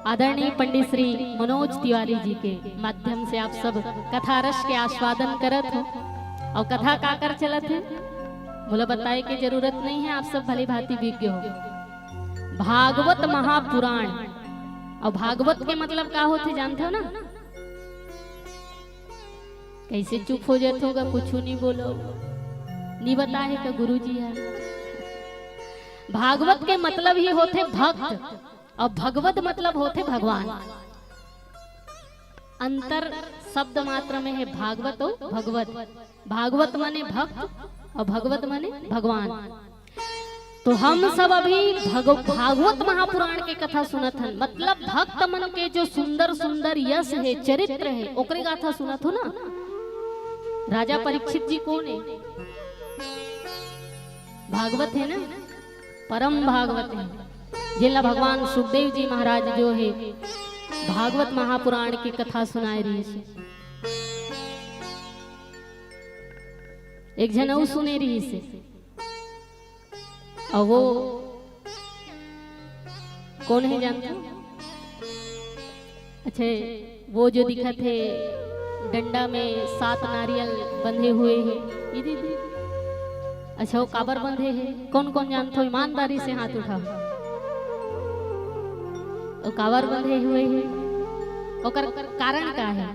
आदरणीय पंडित श्री मनोज तिवारी जी के माध्यम से आप सब कथा रस के आस्वादन करत हो। और कथा काकर चलत हे, मोला बताए के जरूरत नहीं है, आप सब भली भांति विज्ञ हो। भागवत महापुराण। और भागवत के मतलब का होथे, जानथो ना? कैसे चुप हो जाथो गा, कुछ नहीं बोलो। नी बताए हे का गुरुजी ह? भागवत के मतलब ही होथे भक्त, अउ भगवत मतलब होथे भगवान। अंतर शब्द मात्र में हे भागवत अउ भगवत। भागवत माने भक्त अउ भगवत माने भगवान। तो हम सब अभी भग-, भागवत महापुराण के कथा सुनत हन, मतलब भक्त मन के जो सुंदर सुंदर यश हे, चरित्र हे, ओकरे गाथा सुनत हो ना। राजा परीक्षित जी कोन हे? भागवत हे ना, परम भागवत हे, जेला भगवान सुखदेव जी महाराज जो हे भागवत महापुराण के कथा सुनाए रहिस हे। एक झन अउ सुने रहिस हे, अउ वो कोन हे जानथो? अच्छा, वो जो दिखत हे डंडा में सात नारियल बंधे हुए हे, ये दे, दे। अच्छा, वो काबर बंधे हे? कोन कोन जानथो? ईमानदारी से हाथ उठाओ। वो काबर बंधे हुए हे? ओकर कारण का हे?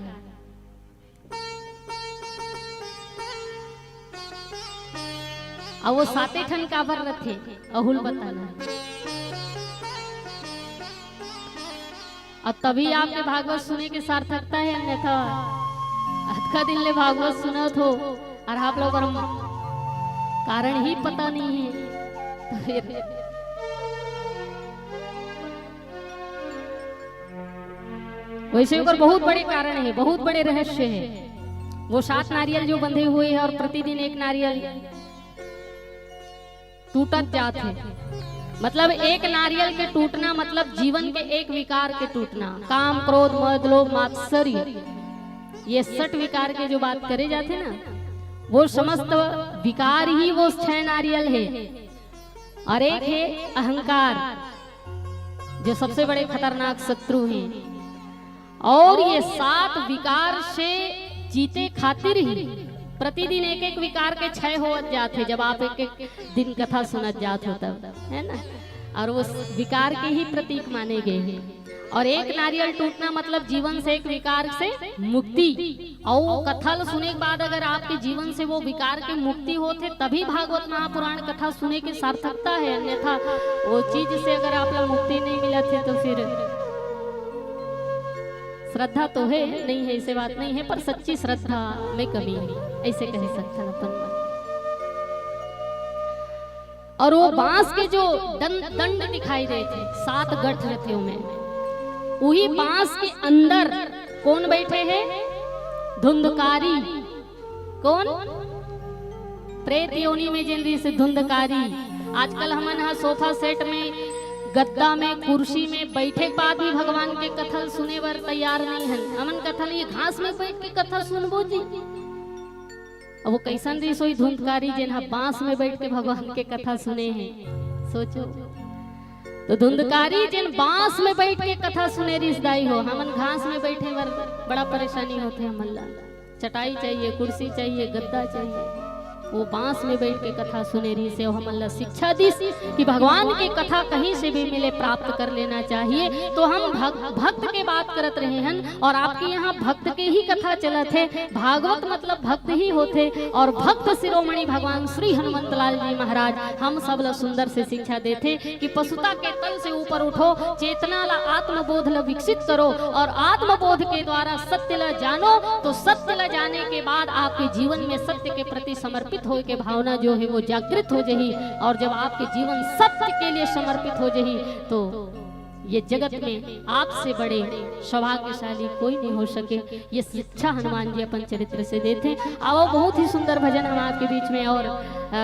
अउ वो साते ठन काबर रथे, अहू ल बताना। अउ तभी आपके भागवत सुने के सार्थकता हे, अन्यथा अतका दिन ले भागवत सुनत हो अउ आप लोग कारण ही पता नहीं हे, तो फिर वैसे ओकर बहुत बड़े कारण हे, बहुत बड़े रहस्य हे। वो सात नारियल जो बंधे हुए हे अउ प्रतिदिन एक नारियल टूटत जात हे, मतलब एक नारियल के टूटना मतलब जीवन के एक विकार के टूटना, काम, क्रोध, मद, लोभ, मात्सर्य, ये सट विकार के जो बात करे जाथे ना, वो समस्त विकार ही वो छह नारियल हे। अउ एक हे अहंकार, जो सबसे बड़े खतरनाक शत्रु हे। अउ ये सात विकार से जीते खातिर ही प्रतिदिन एक एक विकार के क्षय होवत जात हे, जब आप एक एक दिन कथा सुनत जात हो तब, हे ना? अउ वो विकार के ही प्रतीक माने गए हे। अउ एक नारियल टूटना मतलब जीवन से एक विकार से मुक्ति। अउ वो कथा ल सुने के बाद अगर आपके जीवन से वो विकार के मुक्ति होत हे, तभी भागवत महापुराण कथा सुने के सार्थकता हे, अन्यथा वो चीज से अगर आप ला मुक्ति नहीं मिलत हे तो फिर श्रद्धा तो हे, नहीं हे, ऐसे बात नहीं हे, पर सच्ची श्रद्धा में कमी हे, ऐसे कह सकथन अपन मन। अउ वो बांस के जो दं-, दंड दिखाई देथे, सात गठ रथे ओमे, उही बांस के अंदर कोन बैठे हे? धुंधकारी। कोन? प्रेत योनि में जेन रहिस हे धुंधकारी। आजकल हमन ह सोफा सेट में, गद्दा में, कुर्सी में बैठे के बाद भी भगवान के कथा ल सुने बर तैयार नहीं हन। हमन कथा ल ये घास में बैठ के कथा सुनबो जी। अब वो कैसन रहिस होही धुंधकारी, जेन ह बांस में बैठ के भगवान के कथा सुने हे, सोचो। तो धुंधकारी जेन बांस में बैठ के कथा सुने रहिस दाई हो, हमन घास में बैठे बर बड़ा परेशानी होथे हमन ला। चटाई चाहिए, कुर्सी चाहिए, गद्दा चाहिए। वो बांस में बैठ के कथा सुने रहिस हे, हमन ला शिक्षा दिस कि भगवान के कथा कहीं से भी मिले, प्राप्त कर लेना चाहिए। तो हम भग-, भक्त के बात करत रहे हन, अउ आपके यहाँ भक्त के ही कथा चलत हे। भागवत मतलब भक्त ही होथे, अउ भक्त शिरोमणि भगवान श्री हनुमंत लाल जी महाराज हम सब ला सुंदर से शिक्षा देथे कि पशुता के तल से ऊपर उठो, चेतना ला, आत्मबोध ला विकसित करो, अउ आत्मबोध के द्वारा सत्य ला जानो। तो सत्य ला जाने के बाद आपके जीवन में सत्य के प्रति समर्पित होए के भावना जो हे वो जागृत हो जही, अउ जब आपके जीवन सत्य के लिए समर्पित हो जही तो ये जगत में आपसे बड़े सौभाग्यशाली कोई नहीं हो सके। ये शिक्षा हनुमान जी अपन चरित्र से देथे। आवो, बहुत ही सुंदर भजन हम आपके बीच में अउ, अ,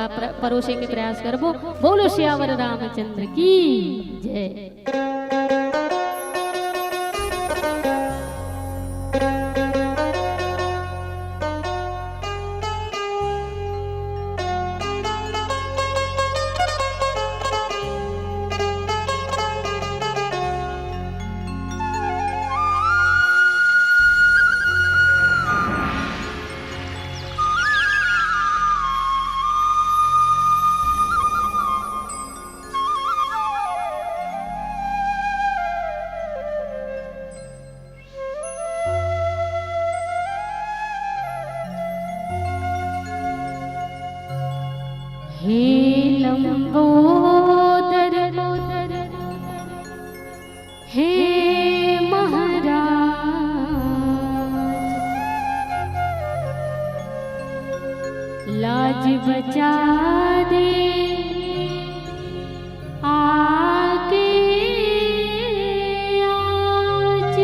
प्र-, परोसे के प्रयास करबो। बोलो सियावर रामचंद्र की जय। हे लंबोदर, हे महाराज, लाज बचा दे आके आज।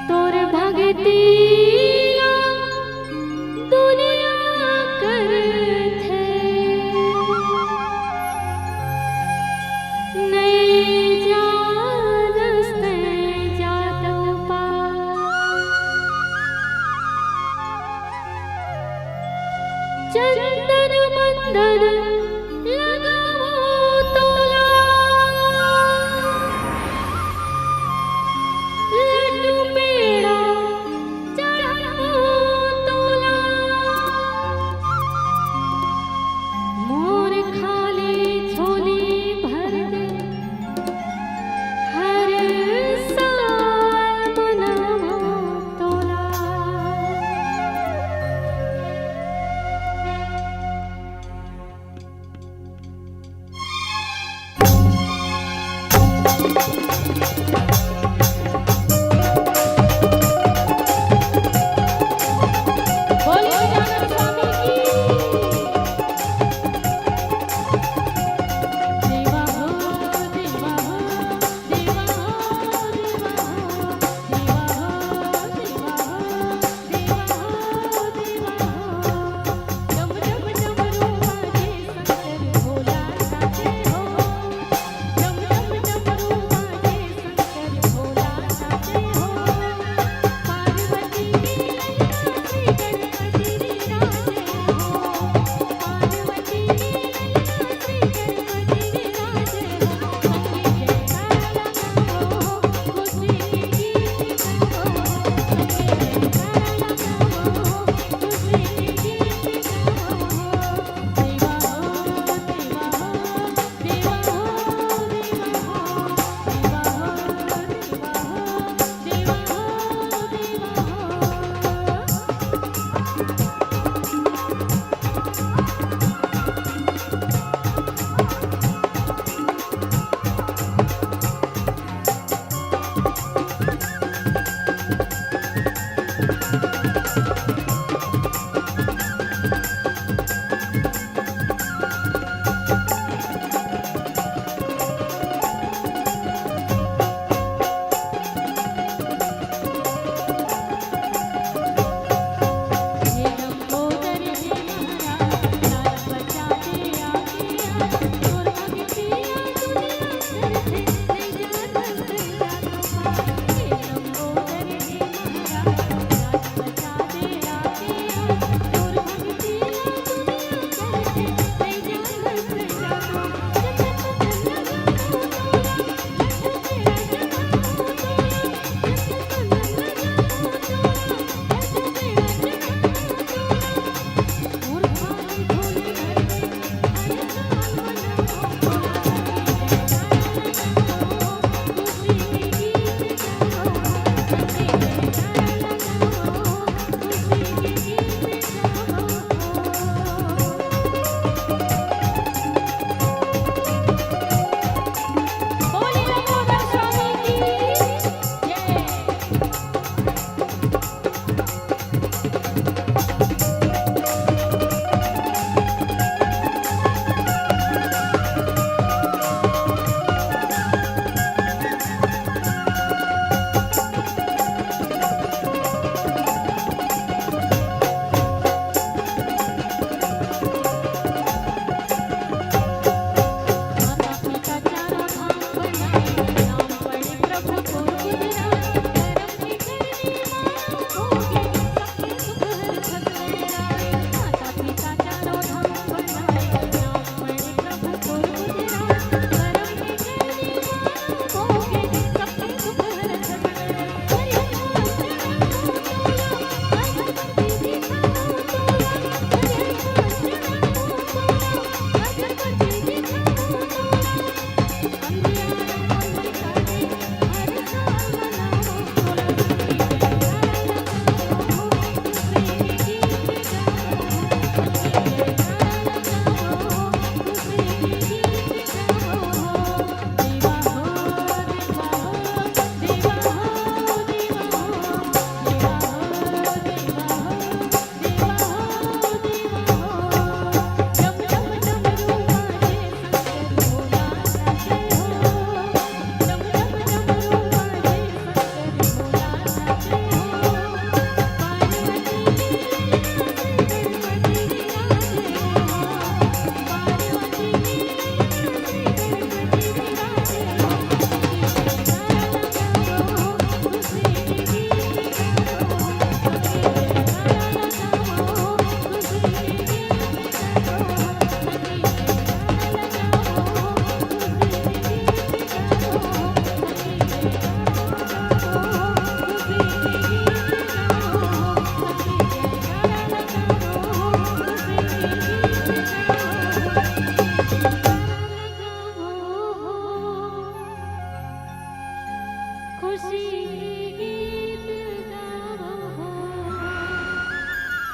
तोर भगती ला दुनिया करथे, नइ जानस तैं जादव पार। चंदन बंदन लगावो तोला, लड्डू पेड़ा चढ़ावो तोला। मोर खाली झोली भर दे, हर साल मनावो तोला।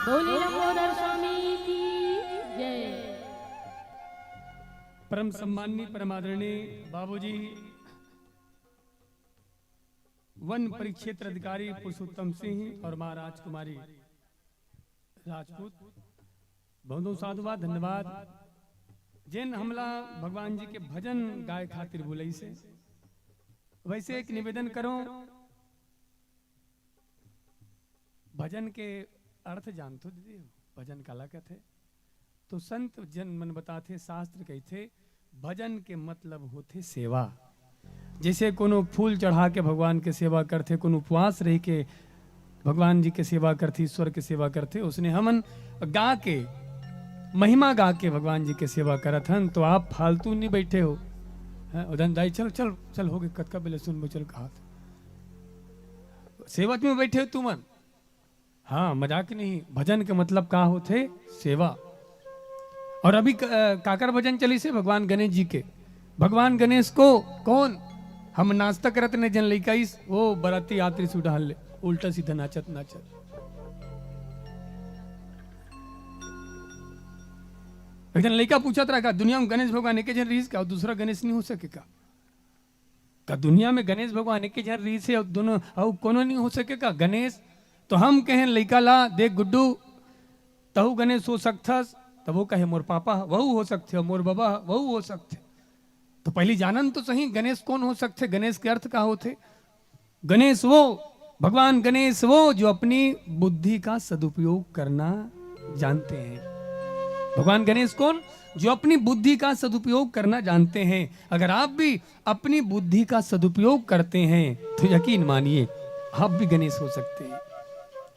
बोले लंबोदर स्वामी की जय। परम सम्माननीय, परम आदरणीय बाबूजी, वन परिक्षेत्र अधिकारी पुरुषोत्तम सिंह और माँ राजकुमारी राजपूत, बहुत बहुत साधुवाद, धन्यवाद। जेन हमला भगवान जी के भजन गाए खातिर बुलाइस हे, वैसे एक निवेदन करो, भजन के अर्थ जानथो दीदी, भजन काला कथे? तो संत जन मन बताथे, शास्त्र कहिथे, भजन के मतलब होथे सेवा। जैसे कोनो फूल चढ़ा के भगवान के सेवा करथे, कोनो उपवास रह के भगवान जी के सेवा करथे, ईश्वर के सेवा करथे, उसने हमन गा के, महिमा गा के भगवान जी के सेवा करत हन। तो आप फालतू नहीं बैठे हो, हैं? उदन दाई, चल चल चल, हो गए, कतका बेले सुनबो, चल कहा, सेवा में बैठे हो तुमन। हाँ, मजाक नहीं। भजन के मतलब का होथे? सेवा। और अभी क-, अ, काकर भजन चलिस हे? भगवान गणेश जी के। भगवान गणेश को कौन? हम नाश्ता करत ने, जन लइका इस, वो बराती यात्री सुडाल ले, उल्टा सीधा नाचत नाचत। एक जन लइका पूछत रहा, का दुनिया में गणेश भगवान एक जन रहिस का, और दूसरा गणेश नहीं हो सके का? का दुनिया में गणेश भगवान एक झन रहिस हे, अउ दोनों, अउ कोनो नहीं हो सके का गणेश? तो हम कहें लइका ला, "देख गुड्डू, तहू गणेश हो सकथस।" तब वो कहे, "मोर पापा वहू हो सकथे, मोर बाबा वहू हो सकथे।" तो पहली जानन तो सही, गणेश कौन हो सकथे, गणेश के अर्थ का होथे? गणेश वो, भगवान गणेश वो जो अपनी बुद्धि का सदुपयोग करना जानते हैं। भगवान गणेश कौन? जो अपनी बुद्धि का सदुपयोग करना जानते हैं। अगर आप भी अपनी बुद्धि का सदुपयोग करते हैं तो यकीन मानिए, आप भी गणेश हो सकते हैं।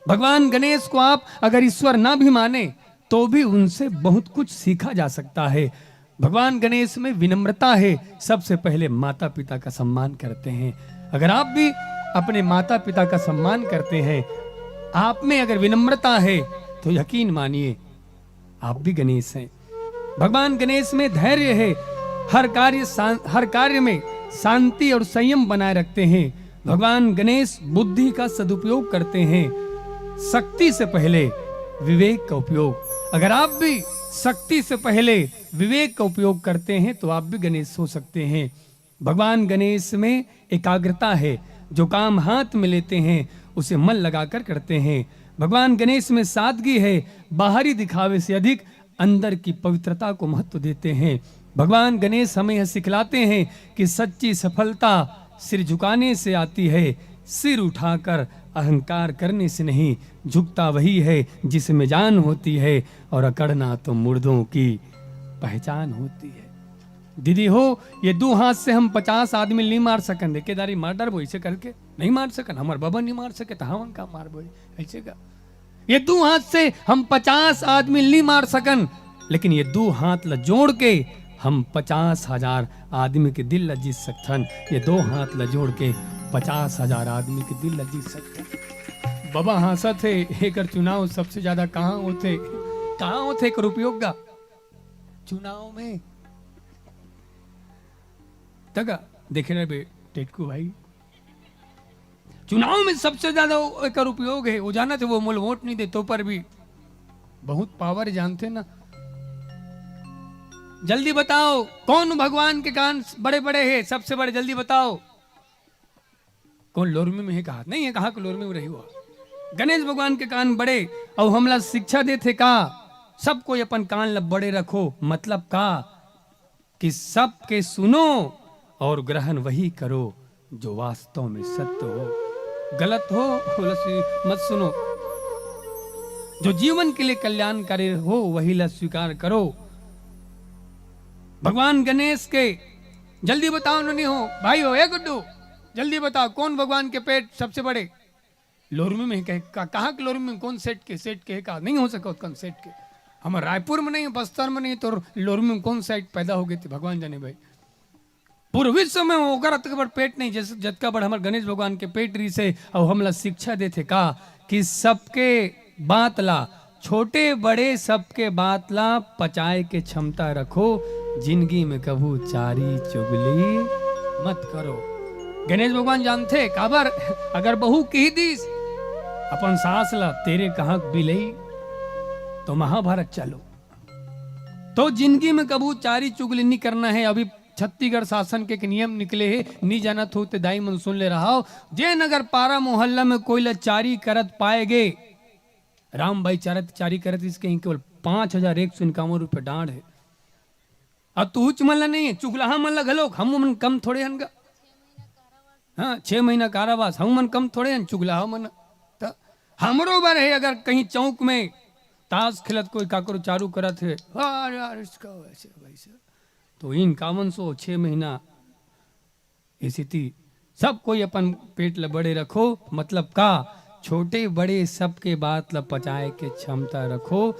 भगवान गणेश को आप अगर ईश्वर ना भी माने तो भी उनसे बहुत कुछ सीखा जा सकता है। भगवान गणेश में विनम्रता है। सबसे पहले माता पिता का सम्मान करते हैं। अगर आप भी अपने माता पिता का सम्मान करते हैं, आप में अगर विनम्रता है, तो यकीन मानिए, आप भी गणेश हैं। भगवान गणेश में धैर्य है। हर कार्य शां-, हर कार्य में शांति और संयम बनाए रखते हैं। भगवान गणेश बुद्धि का सदुपयोग करते हैं। शक्ति से पहले विवेक का उपयोग। अगर आप भी शक्ति से पहले विवेक का उपयोग करते हैं, तो आप भी गणेश हो सकते हैं। भगवान गणेश में एकाग्रता है। जो काम हाथ में लेते हैं, उसे मन लगाकर करते हैं। भगवान गणेश में सादगी है। बाहरी दिखावे से अधिक अंदर की पवित्रता को महत्व देते हैं। भगवान गणेश हमें यह सिखलाते हैं कि सच्ची सफलता सिर झुकाने से आती है, सिर उठाकर अहंकार करने से नहीं। झुकता वही है जिसमें जान होती है, और अकड़ना तो मुर्दों की पहचान होती है। दीदी हो, ये दू हाथ से हम पचास आदमी नहीं मार सकन। एके दारी मार डरबो ऐसे करके, नहीं मार सकन। हमर बबा नहीं मार सके, तो हमन का मारबो ऐसे का? ये दू हाथ से हम पचास आदमी नहीं मार सकन, लेकिन ये दू हाथ ला जोड़ के हम पचास हजार आदमी के दिल ला जीत सकथन। ये दो हाथ ला जोड़ के पचास हजार आदमी के दिल ला जीत सकथन। बबा हाँसत हे, एकर चुनाव सबसे ज्यादा कहाँ होथे? कहाँ होथे एकर उपयोग गा? चुनाव में। तगा देखे रहे बे टेटकू भाई, चुनाव में सबसे ज्यादा वो एकर उपयोग है। वो जानत हे, वो मोल वोट नहीं दे तो पर भी बहुत पावर जानथे ना। जल्दी बताओ, कौन भगवान के कान बड़े बड़े हे, सबसे बड़े, जल्दी बताओ। कौन लोरमी में हे कहा? नहीं हे कहा कि लोरमी में रही हुआ। गणेश भगवान के कान बड़े, अउ हमला शिक्षा देथे का, सब कोई अपन कान ला बड़े रखो। मतलब का? कि सबके सुनो और ग्रहण वही करो जो वास्तव में सत्य हो। गलत हो, ओला स्वी-, मत सुनो। जो जीवन के लिए कल्याणकारी हो, वही ला स्वीकार करो। भगवान गणेश के, जल्दी बताओ, नोनी हो, भाई हो, ए गुड्डू, जल्दी बताओ, कौन भगवान के पेट सबसे बड़े? लोरमी में कहे का, कहाँ के लोरमी में, कौन सेठ के? सेठ के का? नहीं हो सका ओतकन सेठ के। हमर रायपुर में नहीं, बस्तर में नहीं, तो लोरमी में कौन सेठ पैदा हो गए थे, भगवान जाने भाई। पूरे विश्व में ओकर अतका बड़ पेट नहीं, जैसे जतका बड़ हमर गणेश भगवान के पेट रहिसे। अउ हमला शिक्षा देथे का कि सबके बात ला, छोटे बड़े सबके बात ला पचाए के क्षमता रखो, जिंदगी में कभू चारी चुगली मत करो। गणेश भगवान जानथे काबर, अगर बहू कही दीस अपन सास ला, "तेरे कहाँ बिलई, तो महाभारत चालू। तो जिंदगी में कभू चारी चुगली नहीं करना है। अभी छत्तीसगढ़ शासन के एक नियम निकले हे, नहीं जानत हो ते दाई मन सुन ले रहा हो। जेन अगर पारा मोहल्ला में कोई ला चारी करत पाए गे, राम भाई चारत, चारी करत इसके ही केवल पाँच हजार एक सौ इक्यावन रुपये डांड है। अब तू उच मन ला नहीं है, चुगलाहा मन ला घलोक, हम मन कम थोड़े हन गा। हाँ, छह महीना कारावास, हम मन कम थोड़े हन, चुगलाहा मन। त हमरो बर है, अगर कहीं चौक में ताश खेलत कोई काकरो चारू करत है, "अरे यार, इसका वैसे, वैसे।" तो इन कामन सो छह महीना स्थिति, सब कोई अपन पेट ल बड़े रखो। मतलब का, छोटे बड़े सबके बात ल पचाए के क्षमता रखो,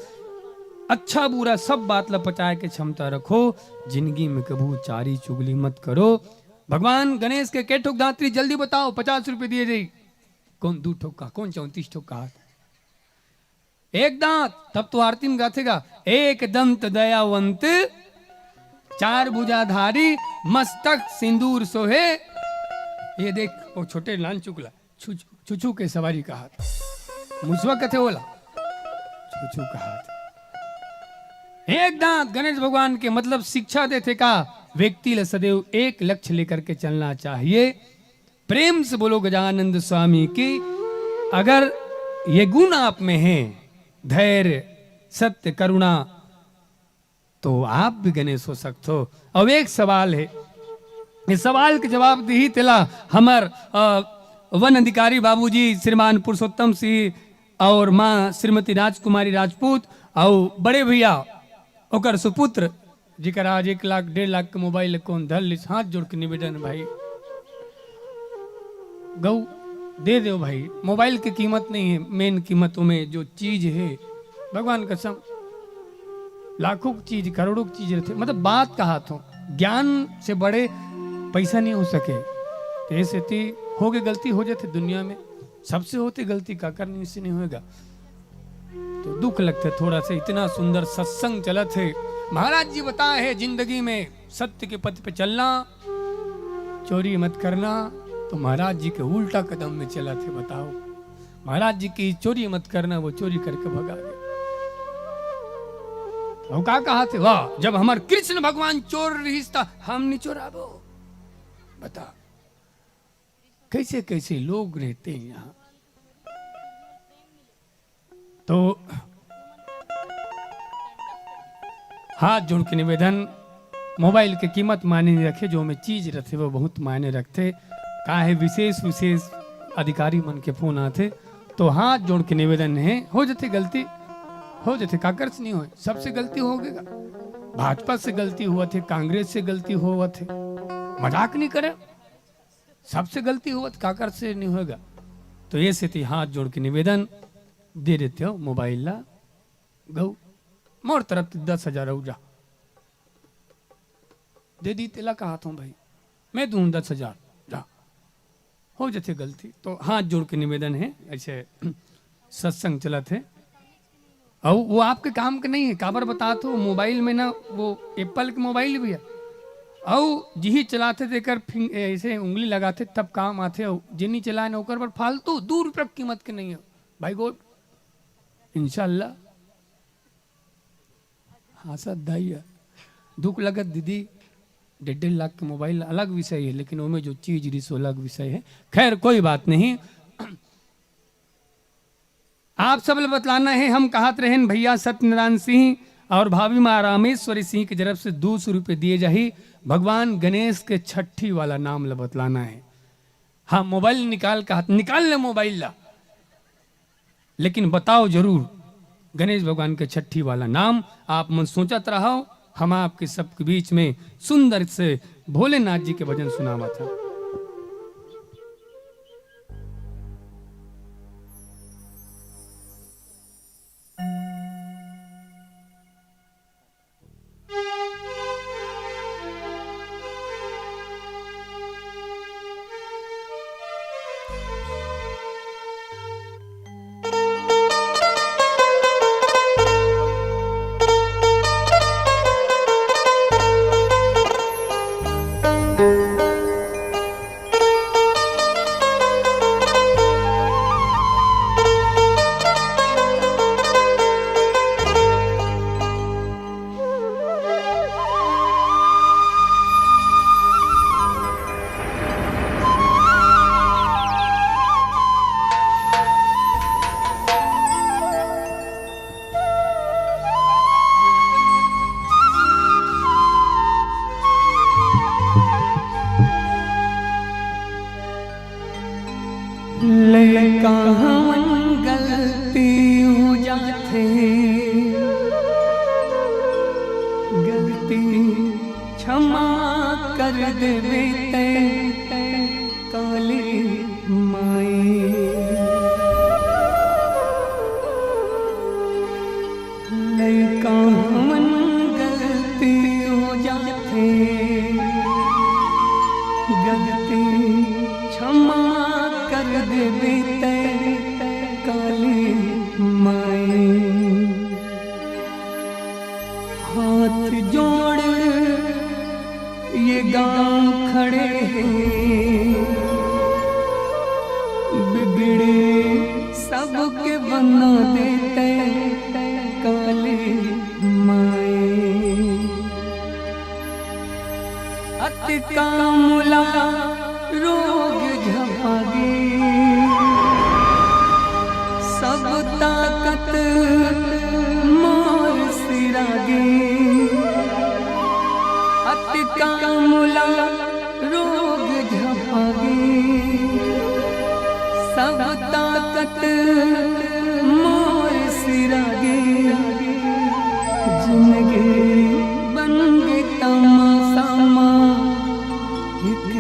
अच्छा बुरा सब बात ल पचाए के क्षमता रखो। जिंदगी में कभू चारी चुगली मत करो। भगवान गणेश के के ठोक दांतरी, जल्दी बताओ, पचास रुपये दिए जाई। कौन दू ठोक का, कौन चौंतीस ठोक का हाथ? एक दांत, तब तो आरती में गाथे गा, "एक दंत दयावंत, चार भुजाधारी, मस्तक सिंदूर सोहे।" ये देख, वो छोटे लाल चुकला, छु-, छुछू के सवारी का हाथ, मुसवा कथे ओला, छुछू का हाथ। एक दांत गणेश भगवान के, मतलब, शिक्षा देथे का, व्यक्ति ल सदैव एक लक्ष्य लेकर के चलना चाहिए। प्रेम से बोलो गजानंद स्वामी की। अगर ये गुण आप में है, धैर्य, सत्य, करुणा, तो आप भी गणेश हो सकते हो। अब एक सवाल है, इस सवाल के जवाब दिही तेला हमर, अ, वन अधिकारी बाबूजी श्रीमान पुरुषोत्तम सिंह और माँ श्रीमती राजकुमारी राजपूत और बड़े भैया ओकर सुपुत्र, जेकर आज एक लाख, डेढ़ लाख के मोबाइल कौन धर लिस, हाथ जोड़ के निवेदन भाई, गऊ दे दो भाई। मोबाइल के कीमत नहीं है, मेन कीमत में जो चीज है, भगवान कसम, लाखों की चीज, करोड़ों की चीज रहते, मतलब, बात कहा थो, ज्ञान से बड़े पैसा नहीं हो सके। तो ये सेती हो गए, गलती हो जाते दुनिया में, सबसे होते गलती, काकर नहीं से नहीं होएगा। तो दुख लगता है थोड़ा सा, इतना सुंदर सत्संग चलत है। महाराज जी बताए है, जिंदगी में सत्य के पथ पे चलना, चोरी मत करना। तो महाराज जी के उल्टा कदम में चलत है, बताओ। महाराज जी की चोरी मत करना, वो चोरी करके भगा गए। तो का कहा थे, वाह, जब हमार कृष्ण भगवान चोर रहिस त हम नहीं चोराबो। बता, कैसे कैसे लोग रहते हैं यहाँ। तो हाथ जोड़ के निवेदन, मोबाइल के कीमत मायने नहीं रखे, जो में चीज रथे वो बहुत मायने रखते। का है, विशेष विशेष अधिकारी मन के फोन आथे, तो हाथ जोड़ के निवेदन है, हो जथे गलती, हो जथे, काकर से नहीं होए, सबसे गलती हो गएगा। भाजपा से गलती हुआ थे, कांग्रेस से गलती हुआ थे, मजाक नहीं करे, सबसे गलती हुआ थे, काकर से नहीं होएगा। तो ये सेती हाथ जोड़ के निवेदन, दे देते हो मोबाइल ला, गऊ, मोर तरफ से दस हजार हो जा, दे दी तेला कहा था भाई, मैं दूं दस हजार, जा, हो जथे गलती। तो हाथ जोड़ के निवेदन है, ऐसे सत्संग चलत है। और वो आपके काम के नहीं है, काबर बता तो मोबाइल में ना, वो एप्पल के मोबाइल भी है, और जिही चलाते तेकर फिंग-, ऐसे उंगली लगाते तब काम आते, और जिनी चलाए ना ओकर पर फालतू दू रुपये की कीमत के नहीं है भाई, गोल्ड। इंशाल्लाह। हाँ सर, दाई है। दुख लगत दीदी, डेढ़ डेढ़ लाख के मोबाइल अलग विषय है, लेकिन ओमे जो चीज रिस वो अलग विषय है। खैर, कोई बात नहीं। आप सब ल बतलाना है, हम कहत रहेन भैया सत्यनारायण सिंह और भाभी माँ रामेश्वरी सिंह की तरफ से दो सौ रुपये दिए जाही। भगवान गणेश के छठी वाला नाम ल बतलाना है। हाँ, मोबाइल निकाल, कहत निकाल ले मोबाइल ला, लेकिन बताओ जरूर गणेश भगवान के छठी वाला नाम। आप मन सोचत रहो, हम आपके सबके बीच में सुंदर से भोलेनाथ जी के भजन सुनावत हन। क्षमा कर देबे तै काली माई। लइका हमन गलती हो जाथे, गलती क्षमा कर देबे तै काली माई। हाथ जोड़ ये गांव खड़े हैं, बिगड़े सबके बना देते काली माई। अतका मुला रोग झपागे, सब ताकत मोर सिरागे। अतका मुला रोग झपागे, सब ताकत मोर सिरागे। जिंदगी बन गे तमाशा मा, एक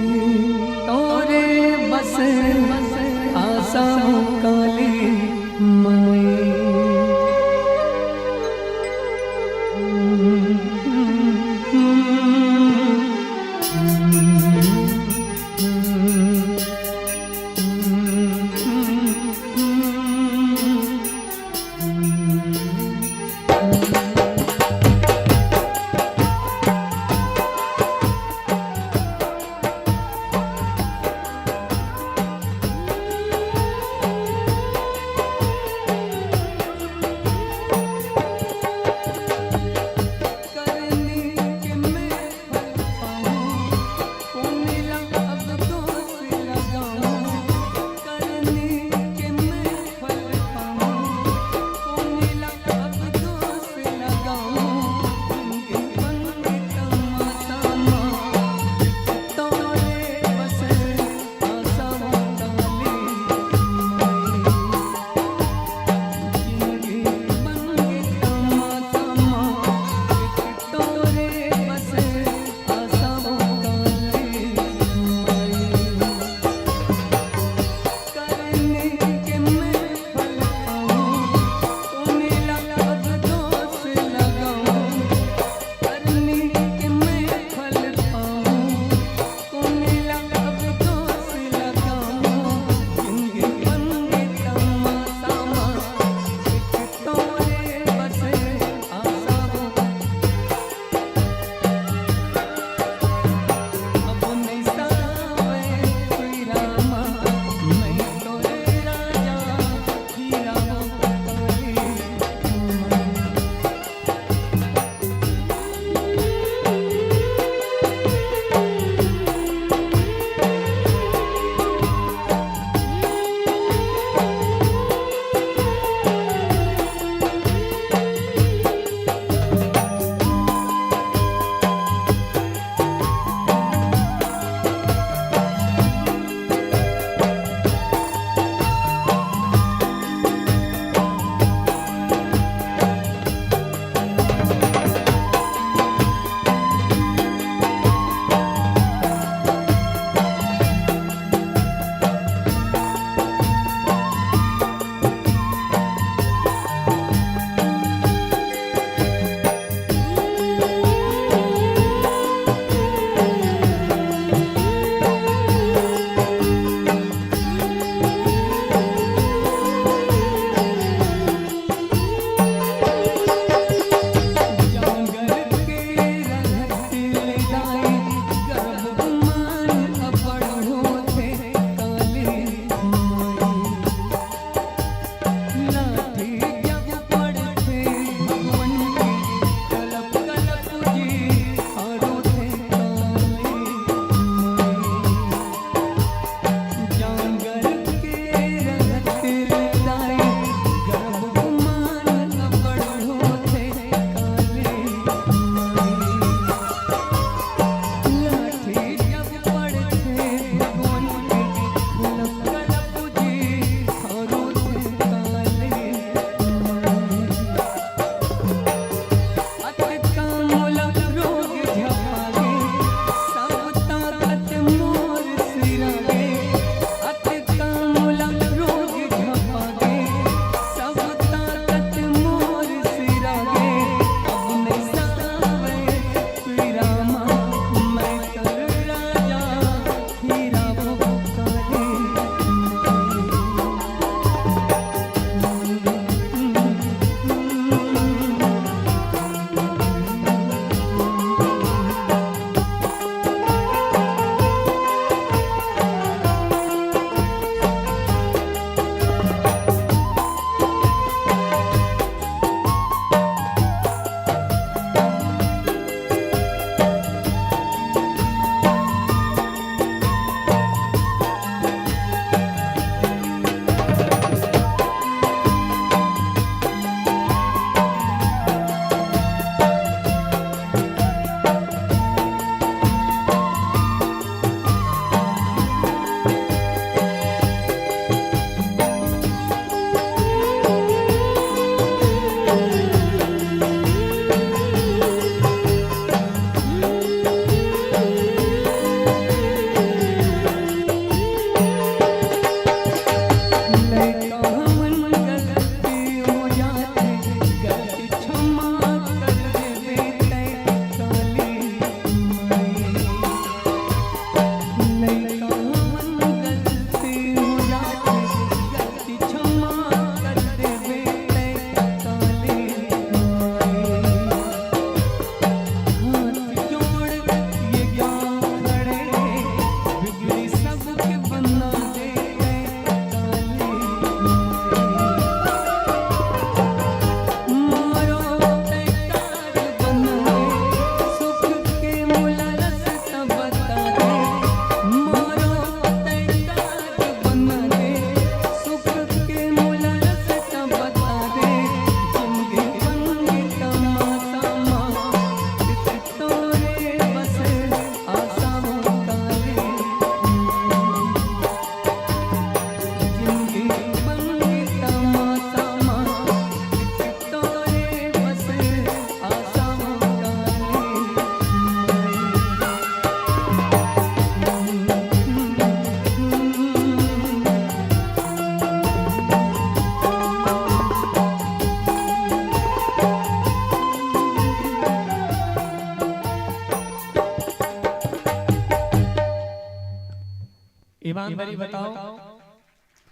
ईमानदारी बताओ,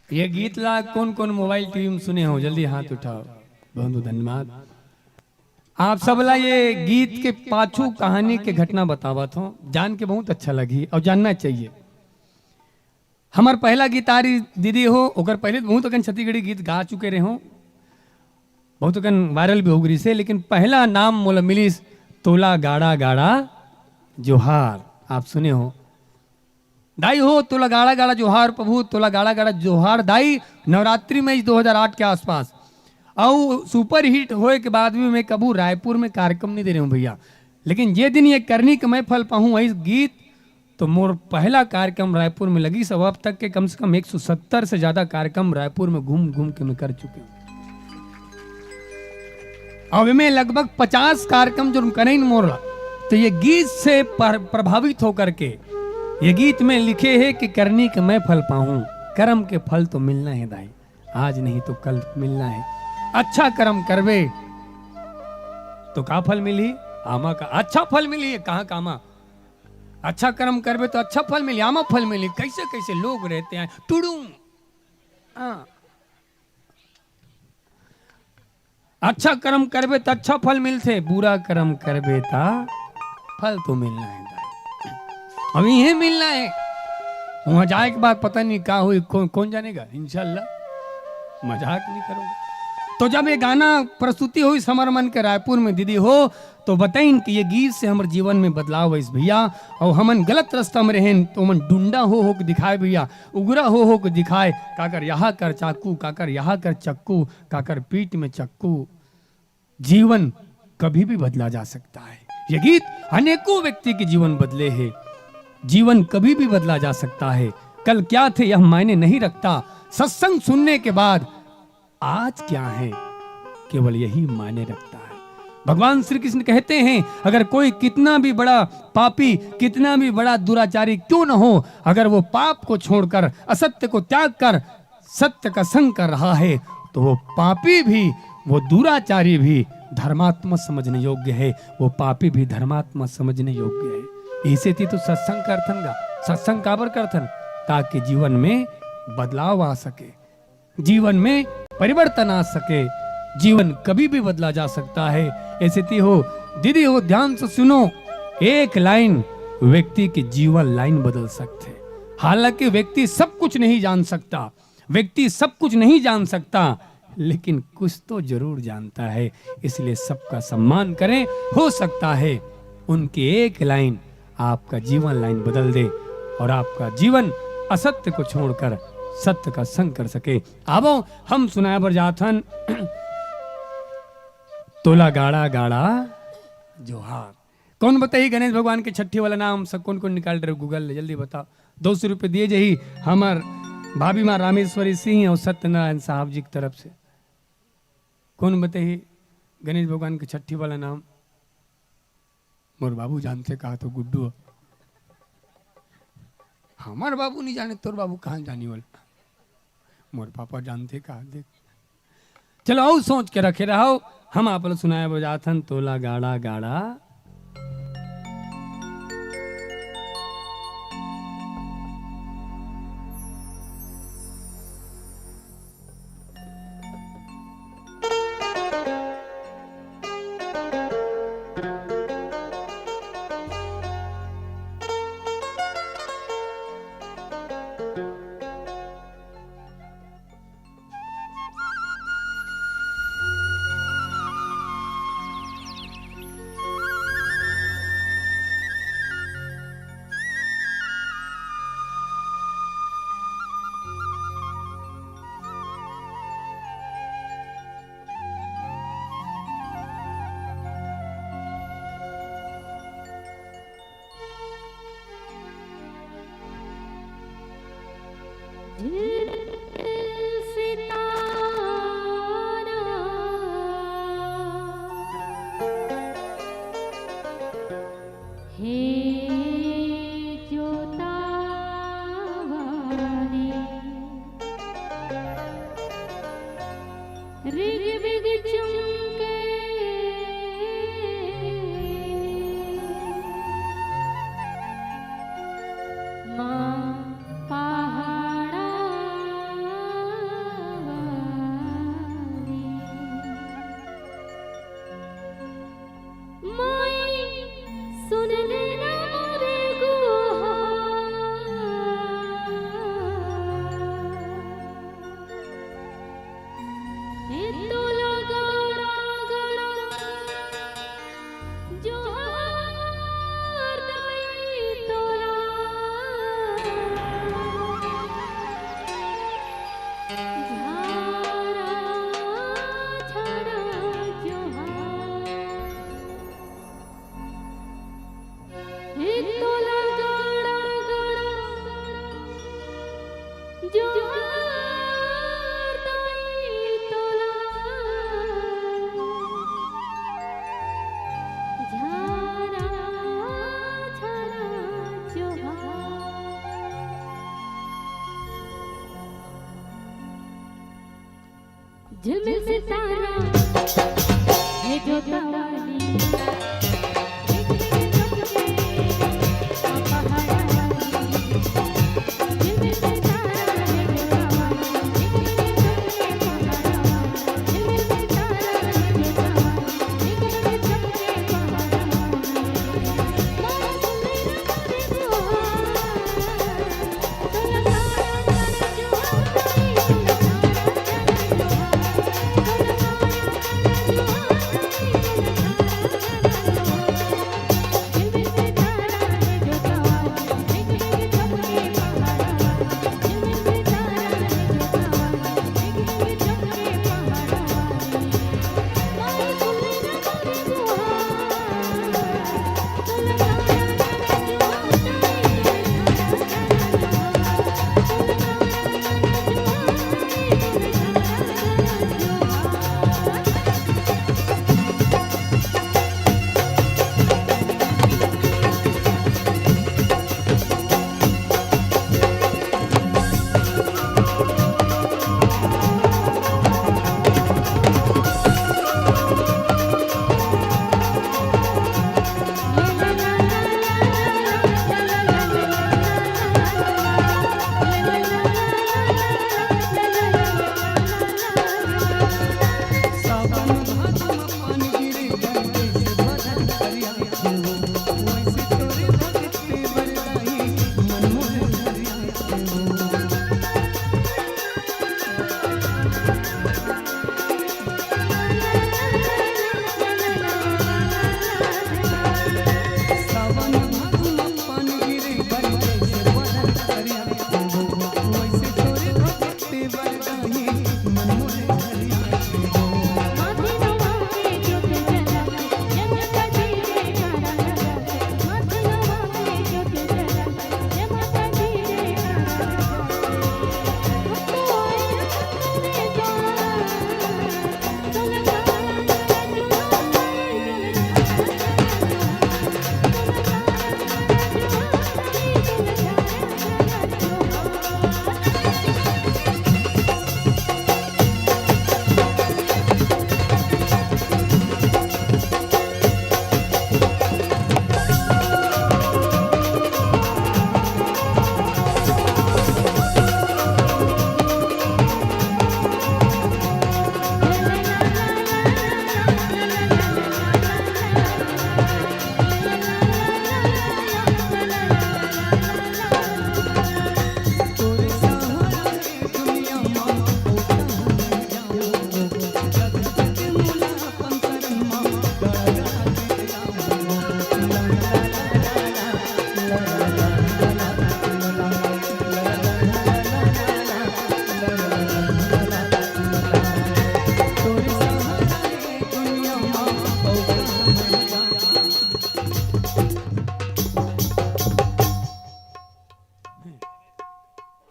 ये गीत ला कौन कौन मोबाइल टीवी में सुने हो? जल्दी हाथ उठाओ। बहुत बहुत धन्यवाद। आप सब ला ये गीत के पाछू कहानी के घटना बतावत हो, जान के बहुत अच्छा लगी और जानना चाहिए। हमार पहला गीतारी दीदी हो, ओकर पहले तो बहुत अकन छत्तीसगढ़ी गीत गा चुके रहे हो, बहुत अकन वायरल भी हो गई से, लेकिन पहला नाम मोला मिलिस तोला गाड़ा गाड़ा जोहार। आप सुने हो, दाई हो तोला गाड़ा गाड़ा जोहार प्रभु, तोला गाड़ा गाड़ा जोहार दाई। नवरात्रि में इस दो हज़ार आठ के आसपास, और सुपर हिट होए के बाद भी मैं कभू रायपुर में कार्यक्रम नहीं दे रहे हूँ भैया, लेकिन जे दिन ये करनी के मैं फल पाहूँ, वही गीत तो मोर पहला कार्यक्रम रायपुर में लगी सब। अब तक के कम से कम एक सौ सत्तर से ज्यादा कार्यक्रम रायपुर में घूम घूम के मैं कर चुके हूँ। अब मैं लगभग पचास कार्यक्रम जो करे मोर ला, तो ये गीत से पर-, प्रभावित होकर के ये गीत में लिखे है कि करनी के मैं फल पाऊं, कर्म के फल तो मिलना है दाई, आज नहीं तो कल मिलना है। अच्छा कर्म करबे तो का फल मिली? आमा का अच्छा फल मिली। कहाँ का आमा? अच्छा कर्म करबे तो अच्छा फल मिली, आमा फल मिली। कैसे कैसे लोग रहते हैं टुड़ू। हाँ। अच्छा कर्म करबे त अच्छा फल मिलथे, बुरा कर्म करबे त फल तो मिलना है दाई। अब इहे मिलना है। वहां जाए के बाद पता नहीं का होई, कौन, कौन जानेगा। इंशाल्लाह मजाक नहीं करूंगा। तो जब ये गाना प्रस्तुति हुई समर मन के रायपुर में दीदी हो, तो बताइन कि ये गीत से हमर जीवन में बदलाव आइस भैया, और हमन गलत रास्ता में रहेन तो हमन डुंडा हो हो के दिखाए भैया, उगरा हो हो के दिखाए, काकर यहाँ कर चाकू, काकर यहाँ कर चक्कू, काकर पीठ में चक्कू। जीवन कभी भी बदला जा सकता है। ये गीत अनेकों व्यक्ति के जीवन बदले हैं। जीवन कभी भी बदला जा सकता है। कल क्या थे यह मायने नहीं रखता। सत्संग सुनने के बाद आज क्या है, केवल यही मायने रखता है। भगवान श्री कृष्ण कहते हैं, अगर कोई कितना भी बड़ा पापी, कितना भी बड़ा दुराचारी क्यों न हो, अगर वो पाप को छोड़कर, असत्य को त्याग कर सत्य का संग कर रहा है, तो वो पापी भी, वो दुराचारी भी धर्मात्मा समझने योग्य है, वो पापी भी धर्मात्मा समझने योग्य है। इसे ती तो सत्संग करथन गा। सत्संग काबर करथन? ताकि जीवन में बदलाव आ सके, जीवन में परिवर्तन आ सके। जीवन कभी भी बदला जा सकता है। ऐसे ती हो, दीदी हो, ध्यान से सुनो, एक लाइन व्यक्ति के जीवन लाइन बदल सकते हैं। हालांकि व्यक्ति सब कुछ नहीं जान सकता, व्यक्ति सब कुछ नहीं जान सकता, लेकिन कुछ तो जरूर जानता है। इसलिए सबका सम्मान करें। हो सकता है उनकी एक लाइन आपका जीवन लाइन बदल दे और आपका जीवन असत्य को छोड़कर सत्य का संग कर सके। आवो, हम सुनाए बर जाथन तोला गाड़ा गाड़ा जोहार। कौन बताही गणेश भगवान के छठी वाला नाम? सब कौन कौन निकाल रहे हो Google ले, जल्दी बताओ। दो सौ रुपये दिए जाही हमर भाभी माँ रामेश्वरी सिंह और सत्यनारायण साहब जी की तरफ से। कौन बताही गणेश भगवान के छठी वाला नाम? मोर बाबू जानथे का तो गुड्डू। हमर बाबू नहीं जाने, तोर बाबू कहाँ जानी वाला? मोर पापा जानथे का? देख, चलो, अउ सोच के रखे रहो। हम आप ला सुनाए बजाथन तोला गाड़ा गाड़ा।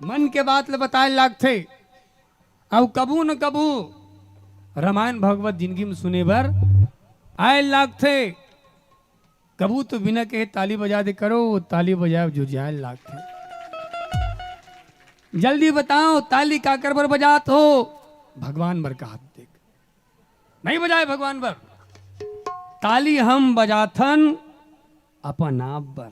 मन के बात ल बताए लागथे। अउ कभू न कभू रामायण भगवत जिंदगी में सुने बर आए लागथे। कभू तो बिना कहे ताली बजा दे करो, वो ताली बजाए जो जाए लागथे। जल्दी बताओ, ताली काकर बर बजात हो? भगवान बर कहत देख। नहीं बजाए भगवान बर। ताली हम बजाथन अपन आप बर।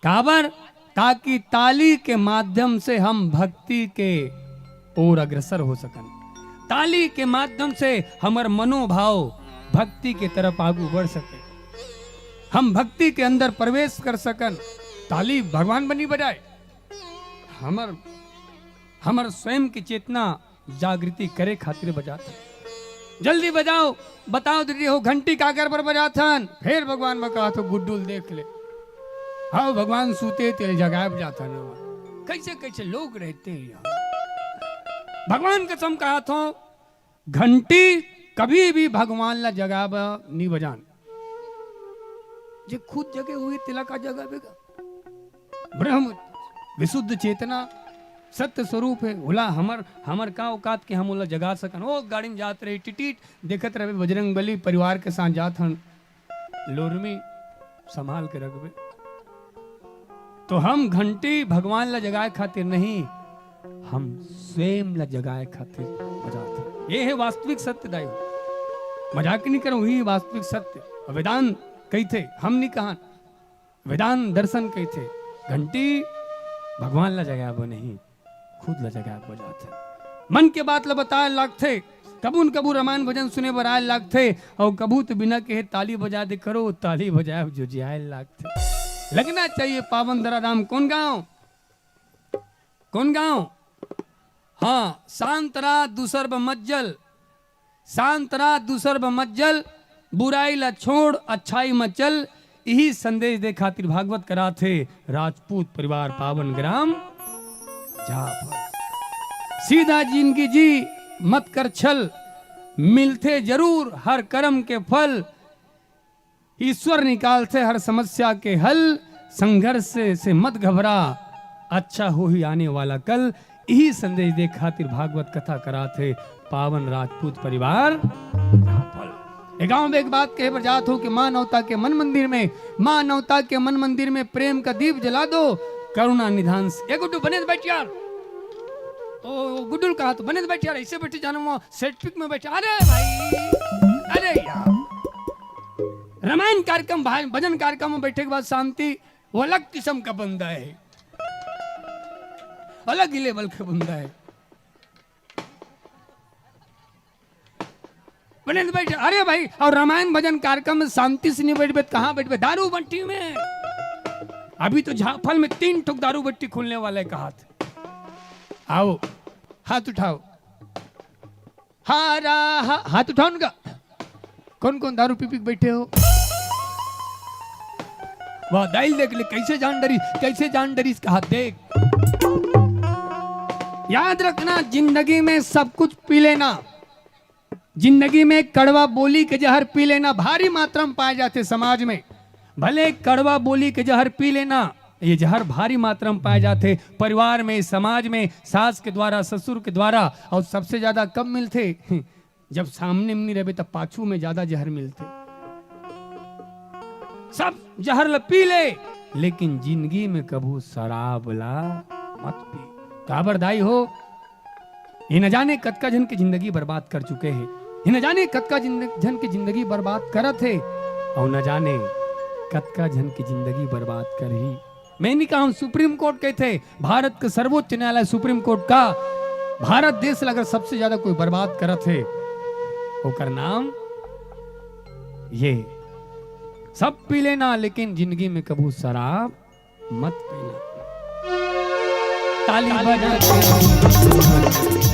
काबर? ताकि ताली के माध्यम से हम भक्ति के ओर अग्रसर हो सकन। ताली के माध्यम से हमर मनोभाव भक्ति के तरफ आगू बढ़ सके, हम भक्ति के अंदर प्रवेश कर सकन। ताली भगवान बर नहीं बजाए, हमर, हमर स्वयं की चेतना जागृति करे खातिर बजात हन। जल्दी बजाओ, बताओ दीदी हो, घंटी काकर बर बजात हन? फेर भगवान में कहा तो गुड्डुल देख ले। हाँ, भगवान सूते तेल जगाए बजात हन। कैसे कैसे लोग रहते हैं यहाँ। भगवान कसम कहा थो, घंटी कभी भी भगवान ला जगाब नहीं बजान। जे खुद जगे हुए तेला का जगाबेगा? ब्रह्म विशुद्ध चेतना सत्य स्वरूप है। ओला हमर, हमर का औकात के हम ओला जगा सकन? ओ गाड़ी में जात रही टिटिट, देखत रहे बजरंग बली परिवार के साथ जात हन। लोरमी संभाल के रखबे। तो हम घंटी भगवान ला जगाए खातिर नहीं, हम स्वयं ला जगाए खातिर बजात हन। ये है वास्तविक सत्य दाई। मजाक नहीं करो, ही वास्तविक सत्य। वेदांत कहिथे, हम नहीं कहन, वेदांत दर्शन कहिथे, घंटी भगवान ला जगाए बर नहीं, खुद ला जगाए बर जाथे। मन के बात ला बताए लागथे, कभू न कभू रामायण भजन सुने बर आए लागथे, अउ कभू तो बिना कहे ताली बजा दे करो, ताली बजाए जो जियाए लागथे। लगना चाहिए पावन धरा धाम। कौन गांव? कौन गांव? हाँ, शांत रहा, दूसर ब मत जल। शांत रहा, दूसर ब मत जल, बुराई ला छोड़, अच्छाई म चल। इही संदेश दे खातिर भागवत कराथे राजपूत परिवार पावन ग्राम जाफल। सीधा जिंदगी जी, मत कर छल, मिलथे जरूर हर कर्म के फल। ईश्वर निकालथे हर समस्या के हल, संघर्ष से, से मत घबरा, अच्छा होही आने वाला कल। इही संदेश दे खातिर भागवत कथा कराथे पावन राजपूत परिवार। ए गांव में एक बात कहे बर जात हो कि मानवता के मन मंदिर में, मानवता के मन मंदिर में प्रेम का दीप जला दो, करुणा निधान से। ए गुड्डू, बने बैठ यार। ओ गुड्डू कहा तो बने बैठ यार, ऐसे बैठे जाना, वहाँ सेट पिक में बैठे। अरे भाई, अरे यार, रामायण कार्यक्रम, भाई, भजन कार्यक्रम में बैठे के बाद शांति, वो अलग किस्म का बंदा है, अलग ही लेवल का बंदा है। बने तो बैठ, अरे भाई, और रामायण भजन कार्यक्रम में शांति से नहीं बैठबे, तो कहाँ बैठबे? दारू बट्टी में। अभी तो झाफल में तीन ठुक दारू बट्टी खुलने वाला है, कहा था। आओ, हाथ उठाओ। हारा, हा, हाथ उठाओ उनका। कौन कौन दारू पी पी के बैठे हो? वाह, दाइल देख ले, कैसे जान डरी, कैसे जान डरी इसका हाथ देख। याद रखना, जिंदगी में सब कुछ पी लेना। जिंदगी में कड़वा बोली के जहर पी लेना, भारी मात्रा में पाए जाते समाज में। भले कड़वा बोली के जहर पी लेना, ये जहर भारी मात्रा में पाए जाते परिवार में, समाज में, सास के द्वारा, ससुर के द्वारा। और सबसे ज्यादा कब मिलते? जब सामने में नहीं रहबे, तब पाछू में ज्यादा जहर मिलते। सब जहर ल पी ले, लेकिन जिंदगी में कभू शराब ला मत पी। काबर दाई हो, ये न जाने कतका झन के जिंदगी बर्बाद कर चुके हे, ये न जाने कतका जिंद-, झन के जिंदगी बर्बाद करत हे, अउ न जाने कतका झन के जिंदगी बर्बाद करही। मैं नहीं कहूं, सुप्रीम कोर्ट कहथे, भारत के सर्वोच्च न्यायालय सुप्रीम कोर्ट का, भारत देश ला अगर सबसे ज्यादा कोई बर्बाद करत हे, ओकर नाम ये, सब पी लेना, लेकिन जिंदगी में कभू शराब मत पीना। ताली बजा के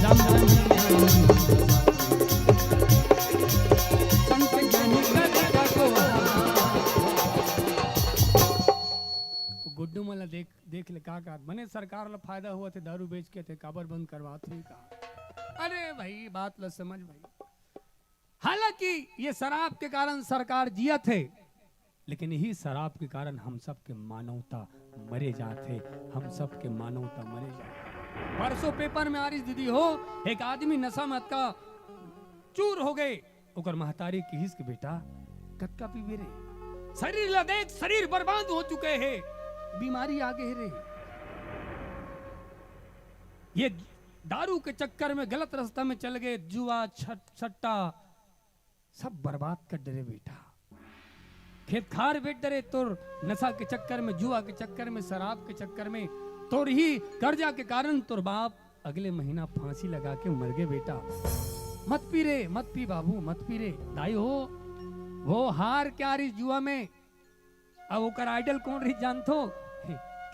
राम राम जी। संत ज्ञानी का को गुड्डू मन ला देख, देख ले का का, बने सरकार ला फायदा होवत हे, दारू बेच के थे, काबर बंद करवात हुई का? अरे भाई, बात ला समझ भाई। हालांकि ये शराब के कारण सरकार जियत हे, लेकिन यही शराब के कारण हम सब के मानवता मरे जात हे, हम सब के मानवता मरे जात हे। परसों पेपर में आ रही दीदी हो, एक आदमी नशा में अतका चूर हो गए, ओकर महतारी किहिस के, "बेटा, कतका पीबे रे? शरीर ला देख, शरीर बर्बाद हो चुके हे, बीमारी आ गए रे।" ये दारू के चक्कर में गलत रास्ता में चल गए, जुआ, छट-, सट्टा, सब बर्बाद कर डरे बेटा। खेत खार बेच डरे तोर नशा के चक्कर में, जुआ के चक्कर में, शराब के चक्कर में, तोर ही कर्जा के कारण तोर बाप अगले महीना फांसी लगा के मर गए बेटा। मत पी रे, मत पी बाबू, मत पी रे। दाई हो, वो हार क्या रही जुआ में, अब ओकर आइडल कौन रही जानथो?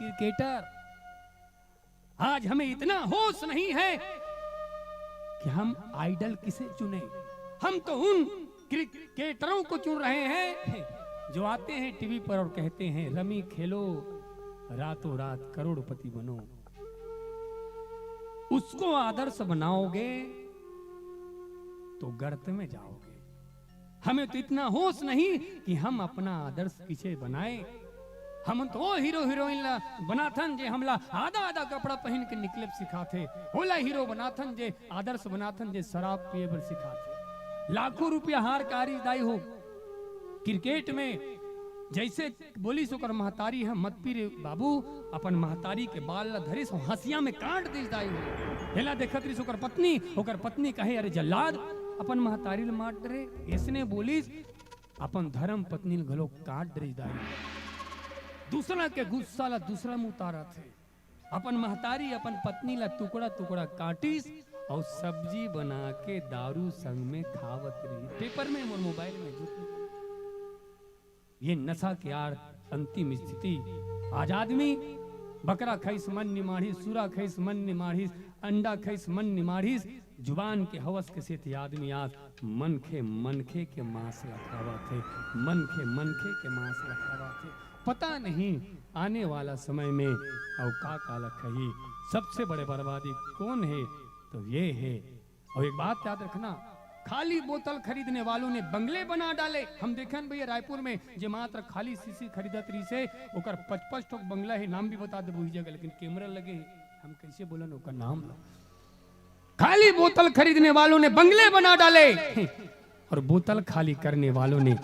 क्रिकेटर। आज हमें इतना होश नहीं है कि हम आइडल किसे चुने। हम तो उन क्रिकेटरों को चुन रहे हैं जो आते हैं टीवी पर और कहते हैं, "रमी खेलो, रातों रात करोड़पति बनो।" उसको आदर्श बनाओगे तो गर्त में जाओगे। हमें तो इतना होश नहीं कि हम अपना आदर्श किसे बनाए। हम तो वो हीरो हीरोइन ला बनाथन जे हमला आधा आधा कपड़ा पहन के निकले सिखाथे, होला हीरो बनाथन जे आदर्श बनाथन जे शराब पिए बर सिखाथे। लाखों रुपया हार कारी दाई हो, क्रिकेट में जैसे बोलिस ओकर महतारी ह, "मत पी रे बाबू," अपन महतारी के बाल ला धरिस, हंसिया में काट दिस दाई हो। हेला देखत रहिस ओकर पत्नी, ओकर पत्नी कहे, "अरे जल्लाद, अपन महतारी ल मार डरे, अइसने बोलिस, अपन धर्म पत्नी ल घलो काट डरिस दाई। दूसरा के गुस्सा ला दूसरा में उतारत हे। अपन महतारी, अपन पत्नी ला टुकड़ा टुकड़ा काटिस अउ सब्जी बना के दारू संग में खावत रहिस। पेपर में, मोर मोबाइल में, झूठ नहीं। ये नशा के आड़ अंतिम स्थिति। आज आदमी बकरा खइस मन निमाढ़िस, सुरा खइस मन निमाढ़िस, अंडा खइस मन निमाढ़िस, जुबान के हवस के सेती आदमी आज मनखे, मनखे के मांस ला खावत हे, मनखे, मनखे के मांस ला खावत हे। पता नहीं आने वाला समय में अउ का का ला खाही। सबसे बड़े बर्बादी कौन हे? तो ये हे। और एक बात याद रखना, खाली बोतल खरीदने वालों ने बंगले बना डाले। हम देखेन भैया रायपुर में, जे मात्र खाली शीशी खरीदत रहिसे, ओकर पचपच ठोक बंगला हे, नाम भी बता देबो उही जगह, लेकिन कैमरा लगे हे, हम कैसे बोलन ओकर नाम ला। खाली बोतल खरीदने वालों ने बंगले बना डाले और बोतल खाली करने वालों ने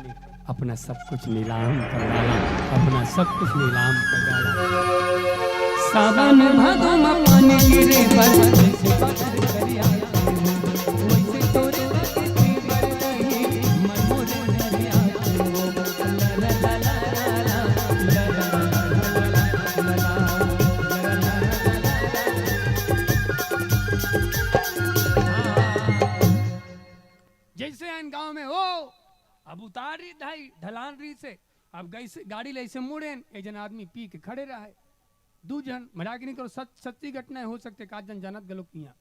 अपना सब कुछ नीलाम कर डाला, अपना सब कुछ नीलाम कर डाला। सावन भादो में पानी गिरे पर जैसे बादल करिया, वैसे तोरे बादल की बरसाई, मन मोरे नरिया। जैसे आन गांव में हो, अब उतार रही ढाई, ढलान रहिसे, अब गइसे गाड़ी ले अइसे मुड़ेन, एक जन आदमी पी के खड़े रहे, दू जन, मजाक नहीं करो, सच, सच्ची घटना हो सकथे, का जन जानत घलो किया।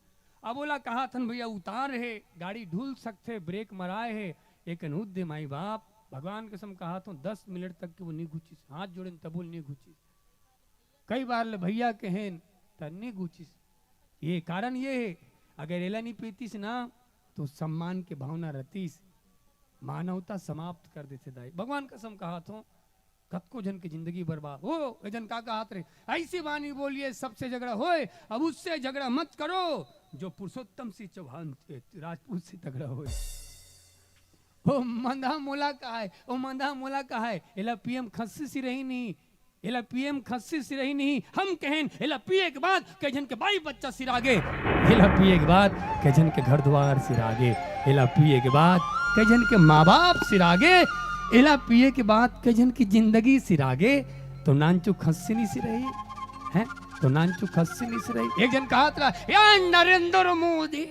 अब ओला कहाथन, "भैया उतार हे, गाड़ी ढुल सकथे, ब्रेक मराए हे।" एक अनुद्ध माई बाप, भगवान कसम कहाथों, दस मिनट तक के वो नहीं घुचिस, हाथ जोड़ेन तबो ले नहीं घुचिस। कई बार ले भैया कहेन, त नहीं घुचिस। ये कारण ये हे, अगर एला नहीं पीतिस ना, तो सम्मान के भावना रहतिस, मानवता समाप्त कर देथे दाई। भगवान कसम कहाथों, कतको झन के जिंदगी बर्बाद हो। ए जन का कहात रहे, ऐसी वाणी बोलिए सबसे झगड़ा होए, अब उससे झगड़ा मत करो जो पुरुषोत्तम सिंह चौहान, ए, राजपूत से तगड़ा होए। ओ मंदा मोला कहाय, ओ मंदा मोला कहाय, एला पीएम खस्सी सिरही नहीं, एला पीएम खस्सी सिरही नहीं। हम कहेन, एला पिए के बाद कई झन के बाई बच्चा सिरागे, एला पिए के बाद कई झन के घर दुआर सिरागे, एला पिए के बाद कई झन के माँ बाप सिरागे, एला पिए के बाद कई झन की जिंदगी सिरागे, तो नानचु खस्सी नहीं सिरही, हैं? तो नानचु खस्सी नहीं सिरही। एक जन कहात रहा, "या नरेंद्र मोदी,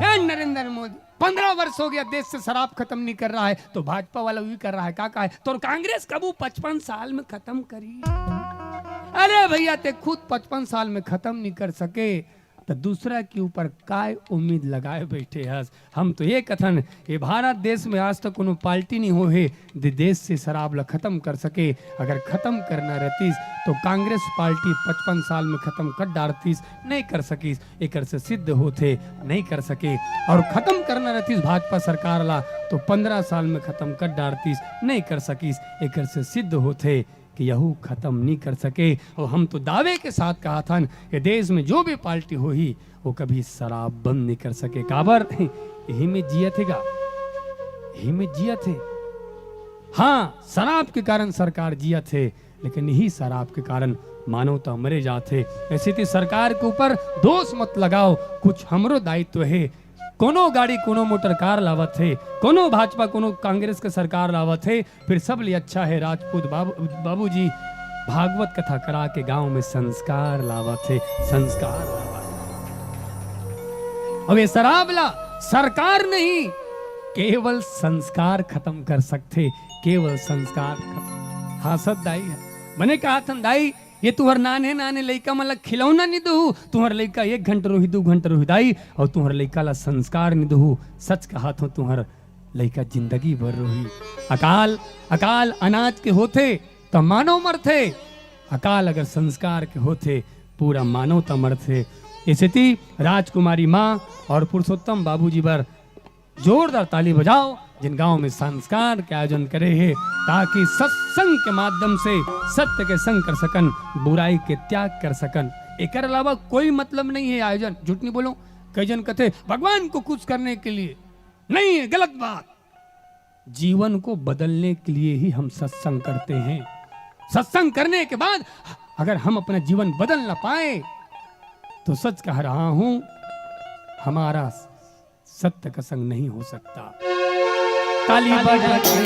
या नरेंद्र मोदी, पन्द्रह वर्ष हो गया देश से शराब खत्म नहीं कर रहा है, तो भाजपा वाला भी कर रहा है, का, का है? तो कांग्रेस कबू पचपन साल में खत्म करी?" अरे भैया, ते खुद पचपन साल में खत्म नहीं कर सके, तो दूसरा के ऊपर काय उम्मीद लगाए बैठे हस? हम तो ये कथन, ये भारत देश में आज तक कोनो पार्टी नहीं हो हे, दे-, देश से शराब ला खत्म कर सके। अगर खत्म करना रहतिस, तो कांग्रेस पार्टी पचपन साल में खत्म कर डारतिस, नहीं कर सकिस। एकर से सिद्ध होथे, नहीं कर सके। और खत्म करना रहतिस भाजपा सरकार ला, तो पन्द्रह साल में खत्म कर डारतिस, नहीं कर सकिस। एकर से सिद्ध होथे कि यहू खत्म नहीं कर सके। और हम तो दावे के साथ कहाथन, ये देश में जो भी पार्टी होही, वो कभी शराब बंद नहीं कर सके। काबर? यही में जियत हे गा, यही में जियत हे। हाँ, शराब के कारण सरकार जियत हे, लेकिन यही शराब के कारण मानवता मरे जात हे। ऐसे ती सरकार के ऊपर दोष मत लगाओ, कुछ हमरो दायित्व हे। कोनो गाड़ी, कोनो मोटर कार लावत हे, कोनो भाजपा, कोनो कांग्रेस के सरकार लावत हे, फिर सब ले अच्छा हे राजपूत बाबू, बाबूजी भागवत कथा करा के गांव में संस्कार लावत हे, संस्कार लावत हे। अब ये शराब ला सरकार नहीं, केवल संस्कार खत्म कर सकथे, केवल संस्कार खत्म। हाँ, सत दाई हे। बने कहाथन दाई, ये तुहर नान्हे नान्हे लइका मन ला खिलौना नहीं देहू, तुहर लइका एक घंटा रोही, दू घंटा रोही दाई, और तुहर लइका ला संस्कार नहीं देहू। सच कहाथों, तुहर लइका जिंदगी भर रोही। अकाल, अकाल अनाज के होथे त मानव मरथे, अकाल अगर संस्कार के होथे, पूरा मानवता मरथे। ए सेती राजकुमारी माँ और पुरुषोत्तम बाबूजी बर जोरदार ताली बजाओ, जिन गांव में संस्कार के आयोजन करे हे, ताकि सत्संग के माध्यम से सत्य के संग कर सकन, बुराई के त्याग कर सकन। एकर अलावा कोई मतलब नहीं हे आयोजन। झूठ नहीं बोलो, कई जन कथे भगवान को खुश करने के लिए। नहीं हे, गलत बात। जीवन को बदलने के लिए ही हम सत्संग करते हैं। सत्संग करने के बाद अगर हम अपना जीवन बदल ना पाए, तो सच कह रहा हूं, हमारा सत्य का संग नहीं हो सकता। ताली बजा के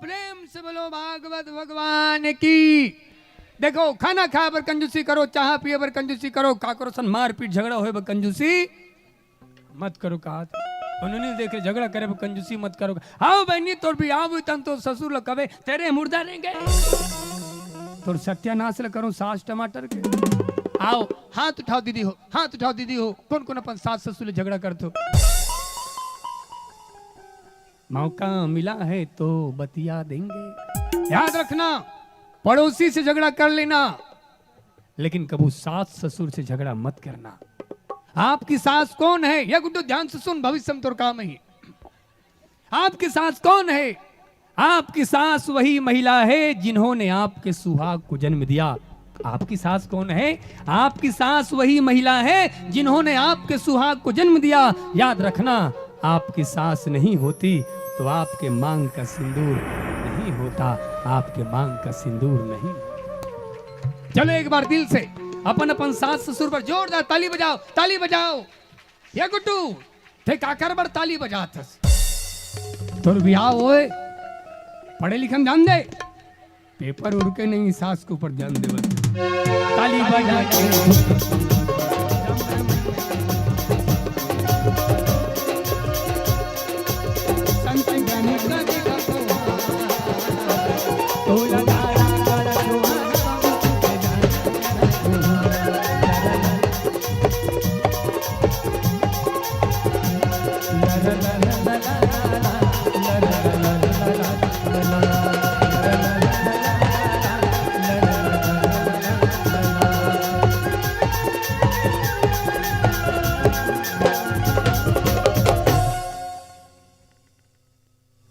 प्रेम से बोलो भागवत भगवान की। देखो, खाना खाए बर कंजूसी करो, चाह पिए बर कंजूसी करो, का करो सन, मारपीट झगड़ा होए बर कंजूसी मत करो। कहा उन्होंने देखे झगड़ा करे बर कंजूसी मत करो। हाव बहिनी, तोर बिहाव होई तहन तोर ससुर ल कबे तेरे मुर्दा रेंगे, तोर सत्यानाश ल करो सास टमाटर के। आओ, हाथ उठाओ दीदी हो, हाथ उठाओ दीदी हो, कौन कौन अपन सास ससुर ले झगड़ा करत हो? मौका मिला है तो बतिया देंगे। याद रखना, पड़ोसी से झगड़ा कर लेना, लेकिन कभू सास ससुर से झगड़ा मत करना। आपकी सास कौन है? ये गुड्डू, ध्यान से सुन, भविष्य में तोर काम ही। आपकी सास कौन है? आपकी सास वही महिला है जिन्होंने आपके सुहाग को जन्म दिया। आपकी सास कौन है? आपकी सास वही महिला है जिन्होंने आपके सुहाग को जन्म दिया। याद रखना, आपकी सास नहीं होती तो आपके मांग का सिंदूर नहीं होता, आपके मांग का सिंदूर नहीं। चलो, एक बार दिल से अपन अपन सास ससुर पर जोरदार ताली बजाओ, ताली बजाओ। ये गुड्डू, ते काकर बर ताली बजात हस? तोर बिहाव होए, पढ़े लिखे म ध्यान दे, पेपर उड़ के नहीं, सास के ऊपर ध्यान देवत। ताली बजा के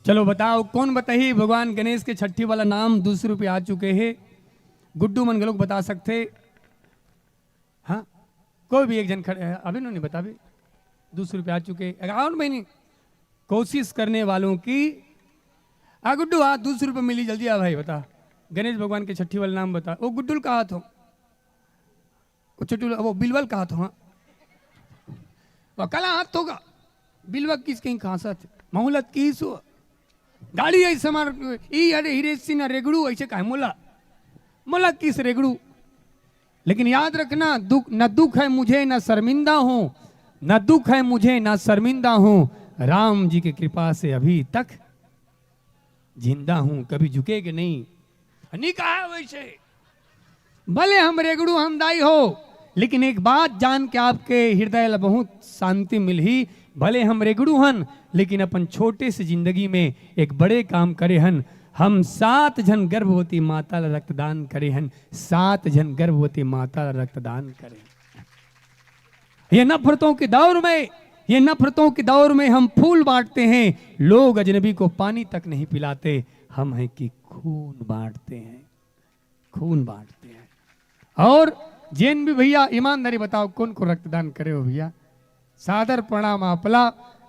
चलो बताओ, कौन बताही भगवान गणेश के छट्ठी वाला नाम? दू सौ रुपया आ चुके हे। गुड्डू मन घलोक बता सकथे। हाँ, कोई भी एक झन खड़े हे, अभी नो नहीं बता भी। दू सौ रुपया आ चुके हे। अगर आओ ना बहिनी, कोशिश करने वालों की। आ गुड्डू, आ दू सौ रुपया मिली, जल्दी आ भाई, बता। गणेश भगवान के छट्ठी वाला नाम बता। वो गुड्डू ल कहा थो। वो छोटू ल-, वो बिलवा ल कहा थो, हाँ। वो कला हाथ होगा। बिलवा किस कहीं खांसा थे। मोहलत की सो। गाड़ी ऐसे मार, ई अरे हिरे सिन्हा रेगड़ू ऐसे कहे मोला। मोला किस रेगड़ू? लेकिन याद रखना, दुख, न दुख है मुझे, न शर्मिंदा हूँ, न दुख है मुझे, न शर्मिंदा हूँ, राम जी की कृपा से अभी तक जिंदा हूँ, कभी झुकेगे नहीं। नहीं कहा वैसे। भले हम रेगड़ू हन दाई हो, लेकिन एक बात जान के आपके हृदय ला बहुत शांति मिलही। भले हम रेगड़ू हन, लेकिन अपन छोटे से जिंदगी में एक बड़े काम करे हन। हम सात झन गर्भवती माता ला रक्तदान करे हन, सात झन गर्भवती माता ला रक्तदान करे हन। ये नफरतों के दौर में, ये नफरतों के दौर में हम फूल बांटते हैं, लोग अजनबी को पानी तक नहीं पिलाते, हम हैं कि खून बांटते हैं, खून बांटते हैं। और जेन भी भैया, ईमानदारी बताओ, कौन को रक्तदान करे हो भैया? सादर प्रणाम आपला।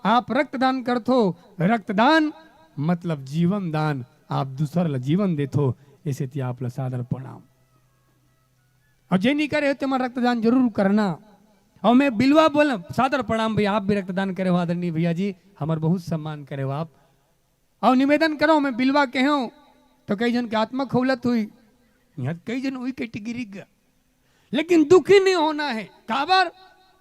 आप रक्तदान करथो, रक्तदान मतलब जीवन दान, आप दूसर ला जीवन देथो, इसे ती आपला सादर प्रणाम। और जे नहीं करे हो, तेमन रक्तदान जरूर करना। और मैं बिलवा बोल, सादर प्रणाम भैया, आप भी रक्तदान करे हो आदरणीय भैया जी, हमार बहुत सम्मान करे हो आप। और निवेदन करो, मैं बिलवा कहे हूँ, तो कई जन के आत्मा खौलत हुई, यहाँ कई जन हुई कैटेगरी का। लेकिन दुखी नहीं होना है, काबर?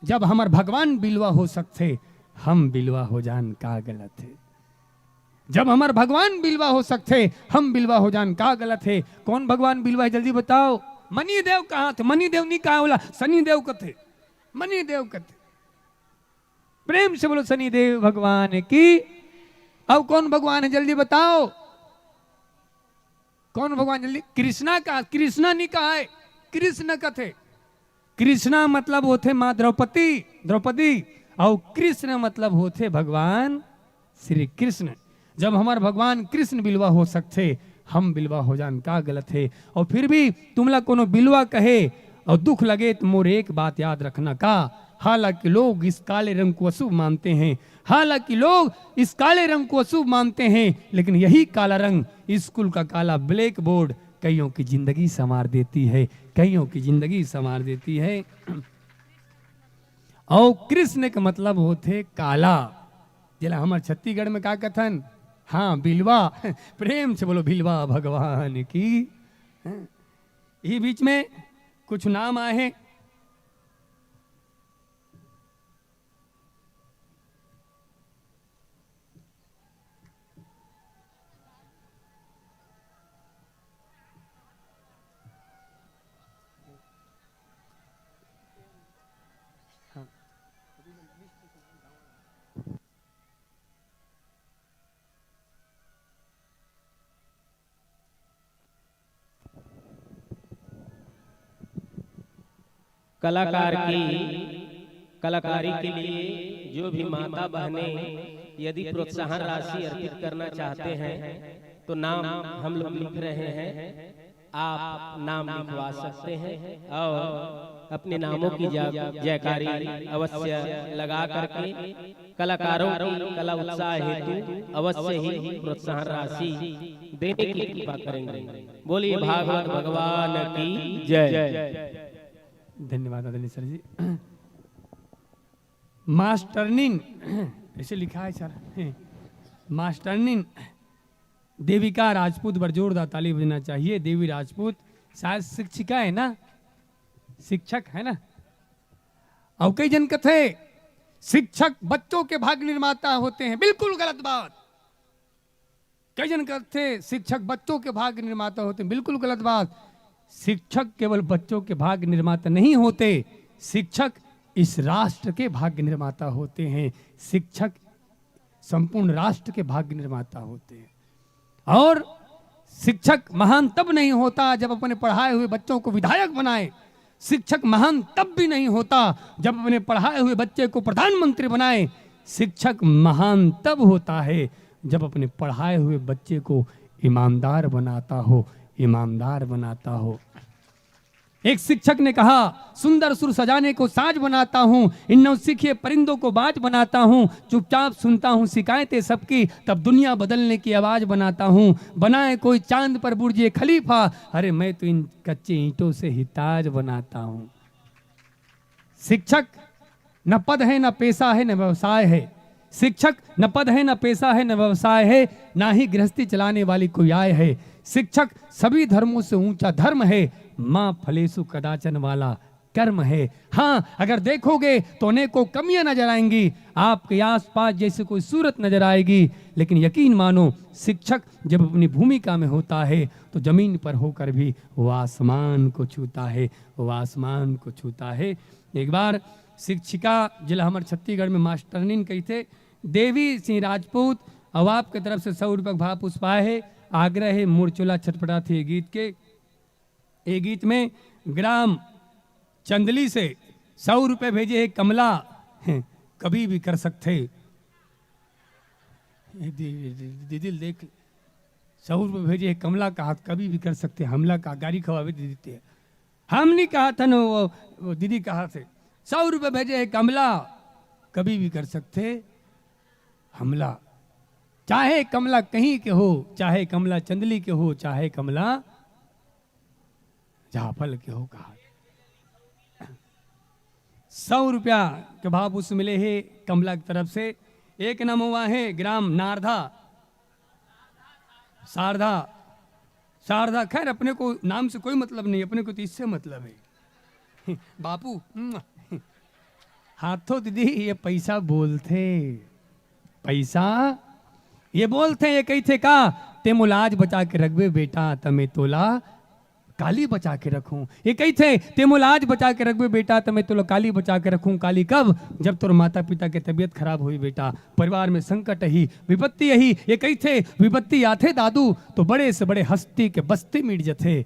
जब हमर भगवान बिलवा हो सकथे, हम बिलवा हो जान का गलत है? जब हमर भगवान बिलवा हो सकथे, हम बिलवा हो जान का गलत है? कौन भगवान बिलवा है, जल्दी बताओ। मनी देव कहा थे? मनी देव नहीं कहा होला, सनी देव कथे, मनी देव कथे। प्रेम से बोलो सनी देव भगवान की। अब कौन भगवान है, जल्दी बताओ। कौन भगवान? जल्दी। कृष्णा का, कृष्णा नहीं कहा है, कृष्ण कथे। कृष्णा मतलब होथे माँ द्रौपदी, द्रौपदी, और कृष्ण मतलब होथे भगवान श्री कृष्ण। जब हमार भगवान कृष्ण बिलवा हो सकथे, हम बिलवा हो जान का गलत है? और फिर भी तुमला कोनो बिलवा कहे, और दुख लगे तो मोर एक बात याद रखना का, हालांकि लोग इस काले रंग को अशुभ मानते हैं, हालांकि लोग इस काले रंग को अशुभ मानते हैं, लेकिन यही काला रंग, स्कूल का काला ब्लैक बोर्ड कईयों की जिंदगी संवार देती है, कईयों की जिंदगी संवार देती है। और कृष्ण के मतलब होथे काला, जेला हमर छत्तीसगढ़ में का कथन? हाँ, बिलवा। प्रेम से बोलो, बिलवा भगवान की। हैं? यही बीच में कुछ नाम आए हैं। कलाकार की कलाकारी के लिए जो भी माता बहनें यदि प्रोत्साहन राशि अर्पित करना चाहते हैं तो नाम हम लोग लिख रहे हैं, आप नाम लिखवा सकते हैं और अपने नामों की जा- जयकारी अवश्य लगा करके कलाकारों की कला उत्साह हेतु अवश्य ही प्रोत्साहन राशि देने की कृपा करेंगे। बोलिए भागवत भगवान की जय। धन्यवाद आदरणीय सर जी। मास्टरनीन, ऐसे लिखा है सर, मास्टरनीन देविका राजपूत बर जोरदार ताली बजना चाहिए। देवी राजपूत शायद शिक्षिका है ना, शिक्षक है ना। और कई जन कथे शिक्षक बच्चों के भाग्य निर्माता होते हैं, बिल्कुल गलत बात। कई जन कथे शिक्षक बच्चों के भाग्य निर्माता होते हैं, बिल्कुल गलत बात। शिक्षक केवल बच्चों के भाग्य निर्माता नहीं होते, शिक्षक इस राष्ट्र के भाग्य निर्माता होते हैं। शिक्षक संपूर्ण राष्ट्र के भाग्य निर्माता होते हैं। और शिक्षक महान तब नहीं होता जब अपने पढ़ाए हुए बच्चों को विधायक बनाए। शिक्षक महान तब भी नहीं होता जब अपने पढ़ाए हुए बच्चे को प्रधानमंत्री बनाए। शिक्षक महान तब होता है जब अपने पढ़ाए हुए बच्चे को ईमानदार बनाता हो, ईमानदार बनाता हो। एक शिक्षक ने कहा, सुंदर सुर सजाने को साज बनाता हूँ, इन नौसिखिए परिंदों को बाज बनाता हूँ, चुपचाप सुनता हूँ शिकायतें सबकी, तब दुनिया बदलने की आवाज बनाता हूँ। बनाए कोई चांद पर बुर्जे खलीफा, अरे मैं तो इन कच्चे ईंटों से ही ताज बनाता हूँ। शिक्षक न पद है, न पैसा है, न व्यवसाय है। शिक्षक न पद है, न पैसा है, न व्यवसाय है, ना ही गृहस्थी चलाने वाली कोई आय है। शिक्षक सभी धर्मों से ऊंचा धर्म है, माँ फलेसु कदाचन वाला कर्म है। हाँ, अगर देखोगे तो अनेकों कमियां नजर आएंगी, आपके आसपास जैसे कोई सूरत नजर आएगी, लेकिन यकीन मानो, शिक्षक जब अपनी भूमिका में होता है तो जमीन पर होकर भी वो आसमान को छूता है, वो आसमान को छूता है। एक बार शिक्षिका, जिला हमर छत्तीसगढ़ में मास्टरनीन कहिथे, देवी सिंह राजपूत, अउ आपके तरफ से सौ रुपये के भाव पुष्प आए हे। आग्रह हे, मोर चोला छटपटाथे ये गीत के। ये गीत में ग्राम चंदली से सौ रुपये भेजे हे कमला, कभी भी कर सकथे। दीदी ल देख, सौ रुपये भेजे हे कमला, कहा कभी भी कर सकथे हमला, का गारी खवावे दीदी ते। हम नहीं कहा था न, वो, वो दीदी कहा थे, सौ रुपये भेजे हे कमला, कभी भी कर सकथे हमला। चाहे कमला कहीं के हो, चाहे कमला चंदली के हो, चाहे कमला जाफल के हो, कहा। सौ रुपया के भाव पुष्प मिले हे कमला की तरफ से। एक नंबर हुआ है ग्राम नारदा, शारदा, शारदा, खैर, अपने को नाम से कोई मतलब नहीं, अपने को तो इससे मतलब है। बापू, हाथों दीदी, ये पैसा बोलथे, पैसा ये बोलथे, ये कहिथे का, ते मोला आज बचा के रखबे बेटा, त मैं तोला काली बचा के रखूं। ये कहिथे, ते मोला आज बचा के रखबे बेटा, त मैं तोला काली बचा के रखूं। काली कब? जब तोर माता पिता के तबीयत खराब होही बेटा, परिवार में संकट ही, विपत्ति यही। ये कहिथे, विपत्ति आथे दादू, तो बड़े से बड़े हस्ती के बस्ती मिट जथे।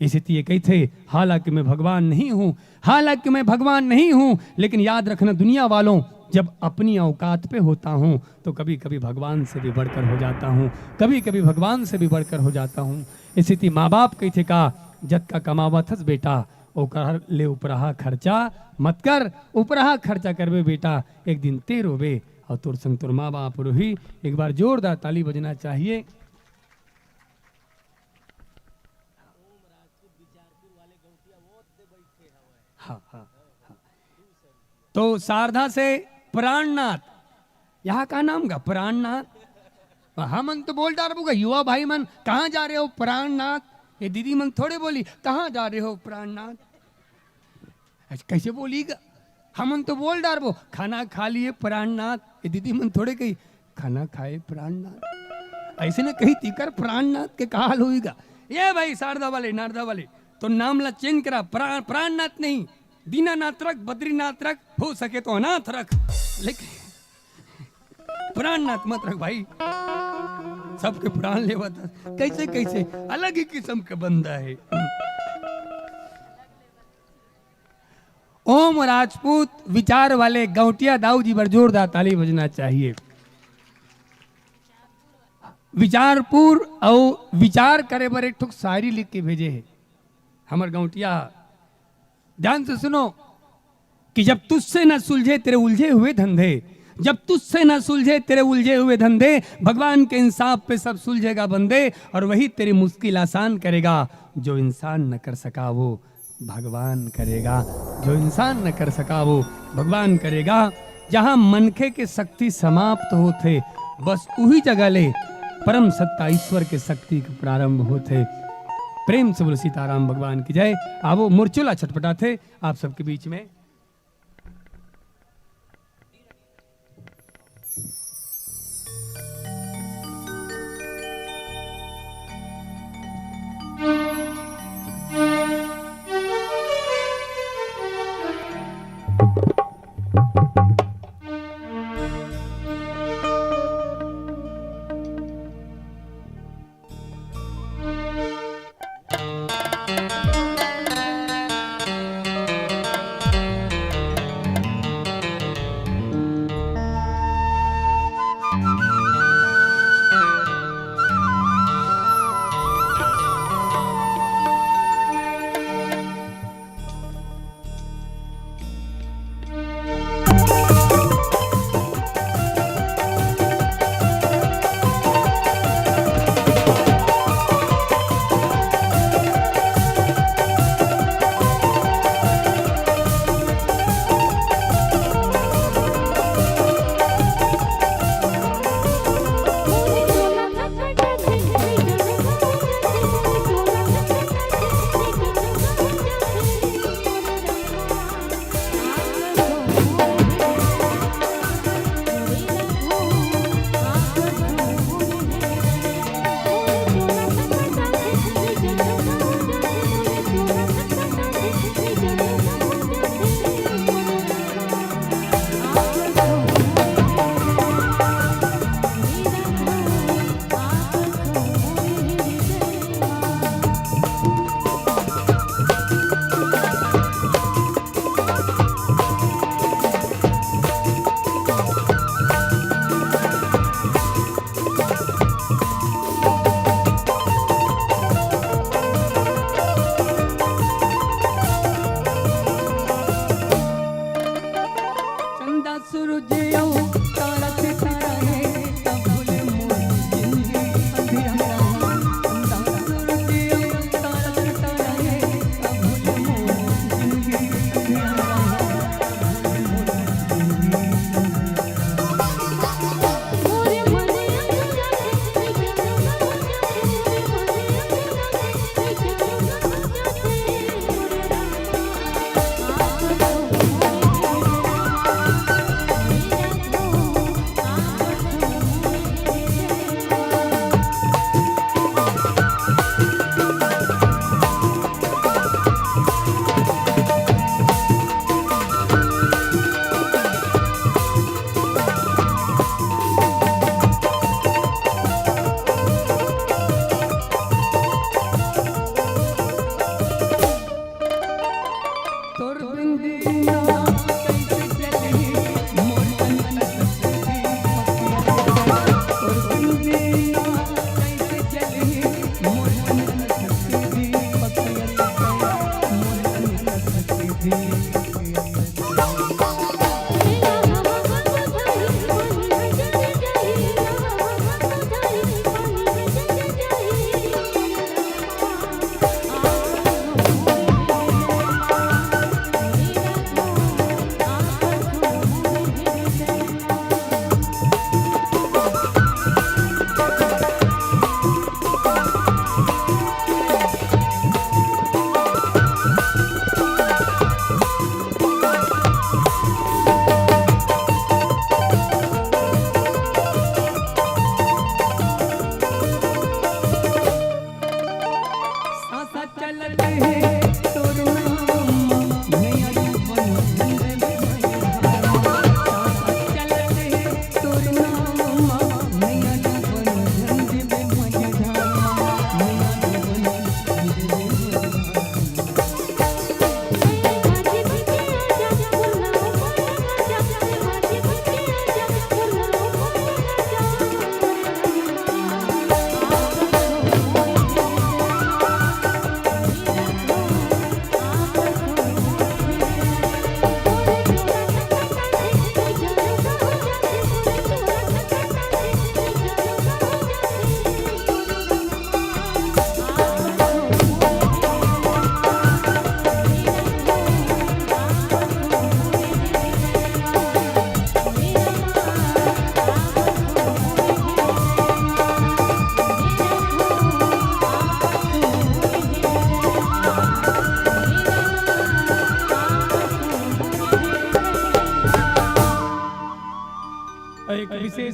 इसी लिए कहिथे, हालांकि मैं भगवान नहीं हूं, हालांकि मैं भगवान नहीं हूं, लेकिन याद रखना दुनिया वालों, जब अपनी औकात पे होता हूं तो कभी कभी भगवान से भी बढ़कर हो जाता हूं, कभी कभी भगवान से भी बढ़कर हो जाता हूं। इसी लिए माँ बाप कहिथे का, जतका कमावत हस बेटा, ओकर ले उपराहा खर्चा मत कर। उपराहा खर्चा करबे बेटा, एक दिन ते रोबे अउ तोर संग तोर माँ बाप रोही। एक बार जोरदार ताली बजना चाहिए। हाँ, हाँ, हाँ। तो शारदा से प्राणनाथ, यहाँ का नाम गा प्राणनाथ? हमन तो बोल डारबो गा, युवा भाई मन, "कहाँ जा रहे हो प्राणनाथ?" ये दीदी मन थोड़े बोली, "कहाँ जा रहे हो प्राणनाथ?" अच्छा, कैसे बोली गा? हमन तो बोल डारबो, "खाना खा लिए प्राणनाथ।" ये दीदी मन थोड़े कही, "खाना खाए प्राणनाथ।" ऐसे न कही, तीकर प्राणनाथ के का हाल होई गा। ये भाई शारदा वाले, नारदा वाले, तो नाम ला चेंज करा, प्राण, प्राणनाथ नहीं, दीनानाथ रख, बद्रीनाथ रख, हो सके तो अनाथ रख, लेकिन प्राणनाथ मत रख भाई। सबके प्राण लेवत हस। कैसे, कैसे? अलग ही किस्म के बंदा है। ओम राजपूत विचार वाले गौंटिया दाऊ जी बर जोरदार ताली बजना चाहिए। विचारपुर अउ विचार करे बर एक ठो शायरी लिख के भेजे हे हमर गौंटिया। ध्यान से सुनो कि जब तुझसे न सुलझे तेरे उलझे हुए धंधे, जब तुझसे न सुलझे तेरे उलझे हुए धंधे, भगवान के इंसाफ पे सब सुलझेगा बंदे, और वही तेरी मुश्किल आसान करेगा। जो इंसान न कर सका वो भगवान करेगा, जो इंसान न कर सका वो भगवान करेगा। जहाँ मनखे के शक्ति समाप्त होथे, बस उही जगह ले परम सत्ता ईश्वर के शक्ति के प्रारंभ होथे। प्रेम से बोलो सीताराम भगवान की जय। आवो, मुरचुला छटपटाथे आप सबके बीच में।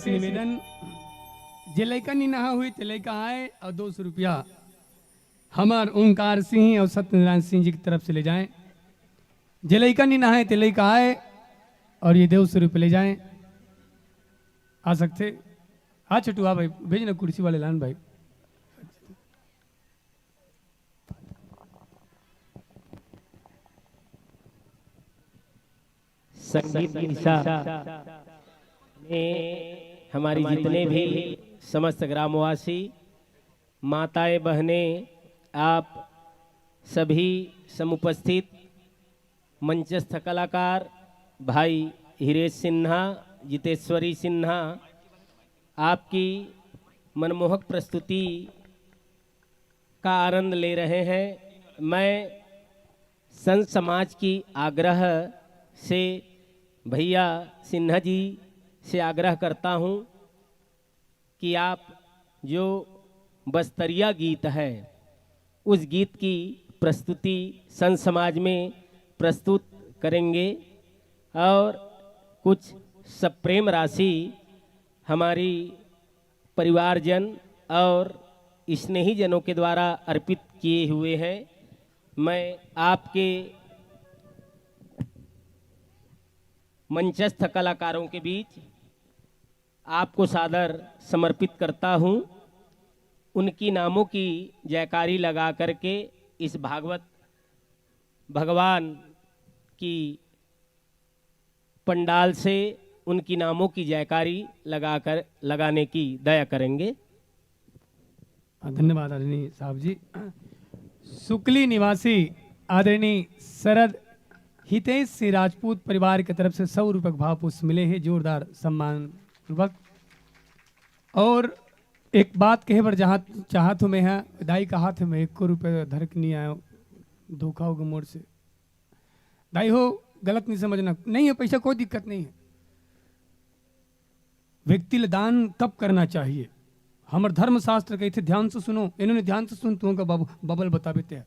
निवेदन, जे लइका नी नहा हुई ते लइका आए और दो सौ रुपया हमार ओंकार सिंह और सत्यनारायण सिंह जी की तरफ से ले जाएं। जे लइका नी नहाए ते लइका आए और ये दो सौ रुपये ले जाएं। आ सकते, आ छोटू, आ भाई, भेज ना कुर्सी वाले लान भाई। संगीत निशा में हमारी जितने भी समस्त ग्रामवासी, माताएं, बहनें, आप सभी समुपस्थित मंचस्थ कलाकार भाई हिरेश सिन्हा, जितेश्वरी सिन्हा, आपकी मनमोहक प्रस्तुति का आनंद ले रहे हैं। मैं संत समाज की आग्रह से, भैया सिन्हा जी से आग्रह करता हूँ कि आप जो बस्तरिया गीत है, उस गीत की प्रस्तुति संत समाज में प्रस्तुत करेंगे और कुछ सप्रेम राशि हमारी परिवारजन और स्नेहीजनों के द्वारा अर्पित किए हुए हैं। मैं आपके मंचस्थ कलाकारों के बीच आपको सादर समर्पित करता हूँ। उनकी नामों की जयकारी लगा करके इस भागवत भगवान की पंडाल से उनकी नामों की जयकारी लगाकर, लगाने की दया करेंगे। हाँ, धन्यवाद आदरणीय साहब जी। सुकली निवासी आदरणीय शरद हितेश सिंह राजपूत परिवार की तरफ से सौ रुपये का भाव पुष्प मिले हैं, जोरदार सम्मान पूर्वक। और एक बात कहे बर जहाँ चाहत हूँ मैं, हाँ, दाई का हाथ में एको रुपये धर के नहीं आयो, धोखा होगा मोर से। दाई हो, गलत नहीं समझना, नहीं है पैसा, कोई दिक्कत नहीं है। व्यक्ति ल दान कब करना चाहिए? हमर धर्मशास्त्र कहिथे, ध्यान से सुनो, इन्होंने ध्यान से सुन, तुमको बब-, बबल बताबे ते।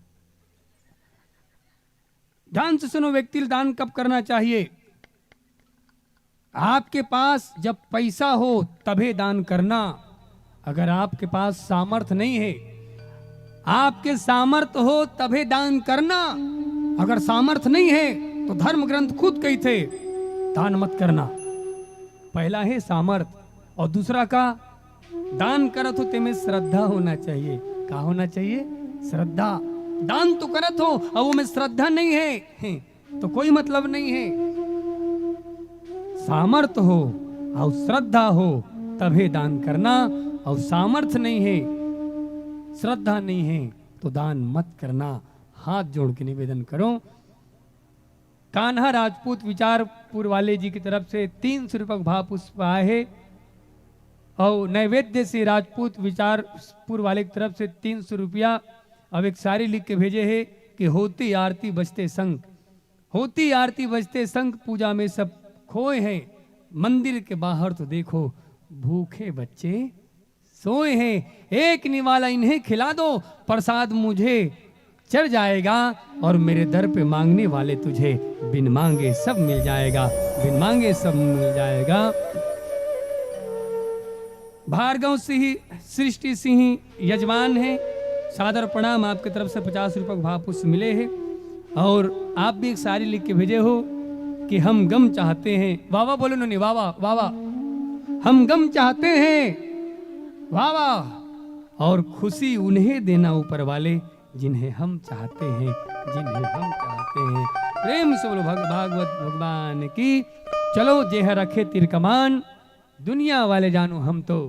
ध्यान से सुनो, व्यक्ति ल दान कब करना चाहिए? आपके पास जब पैसा हो तभे दान करना। अगर आपके पास सामर्थ्य नहीं है, आपके सामर्थ्य हो तभे दान करना। अगर सामर्थ्य नहीं है तो धर्म ग्रंथ खुद कहिथे, दान मत करना। पहला है सामर्थ्य और दूसरा का दान करत हो तेमे श्रद्धा होना चाहिए। का होना चाहिए? श्रद्धा। दान तो करत हो और वो में श्रद्धा नहीं है, हैं, तो कोई मतलब नहीं है। सामर्थ्य हो और श्रद्धा हो तभे दान करना, और सामर्थ्य नहीं है, श्रद्धा नहीं है तो दान मत करना। हाथ जोड़ के निवेदन करो। कान्हा राजपूत विचारपुर वाले जी की तरफ से तीन सौ रुपये का भाव पुष्प आए है और नैवेद्य से राजपूत विचारपुर वाले की तरफ से तीन सौ रुपया। अब एक सारी लिख के भेजे है कि होती आरती बजते शंख, होती आरती बजते शंख, पूजा में सब खोए हैं। मंदिर के बाहर तो देखो भूखे बच्चे सोए हैं, एक निवाला इन्हें खिला दो, प्रसाद मुझे चढ़ जाएगा और मेरे दर पे मांगने वाले तुझे बिन मांगे सब मिल जाएगा, बिन मांगे सब मिल जाएगा। भार्गव सिंह, सृष्टि सिंह यजमान हैं, सादर प्रणाम, आपके तरफ से पचास रुपये का भाव पुष्प मिले हैं। और आप भी एक सारी लिख के भेजे हो कि हम गम चाहते हैं। वाह वाह बोलो नोनी, वाह वाह, वाह वाह। हम गम चाहते हैं, वाह वाह। और खुशी उन्हें देना ऊपर वाले जिन्हें हम चाहते हैं, जिन्हें हम चाहते हैं। प्रेम से बोलो भग-, भागवत भगवान की। चलो जेह रखे तीर कमान, दुनिया वाले जानो हम तो।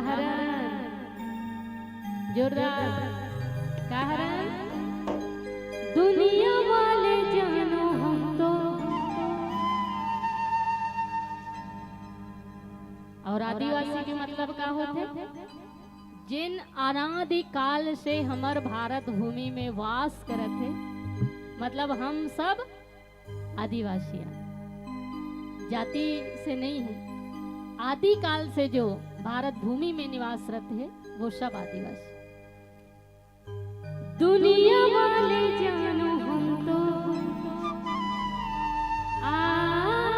हरन। जोरदार। का हरन? दुनिया वाले जानो हम तो। और आदिवासी के मतलब का होथे? जिन अनादि काल से हमर भारत भूमि में वास करत हे, मतलब हम सब आदिवासी हैं, जाति से नहीं है। आदि काल से जो भारत भूमि में निवास रहिथे, वो सब आदिवासी। दुनिया वाले जानो हम तो आदिवासी।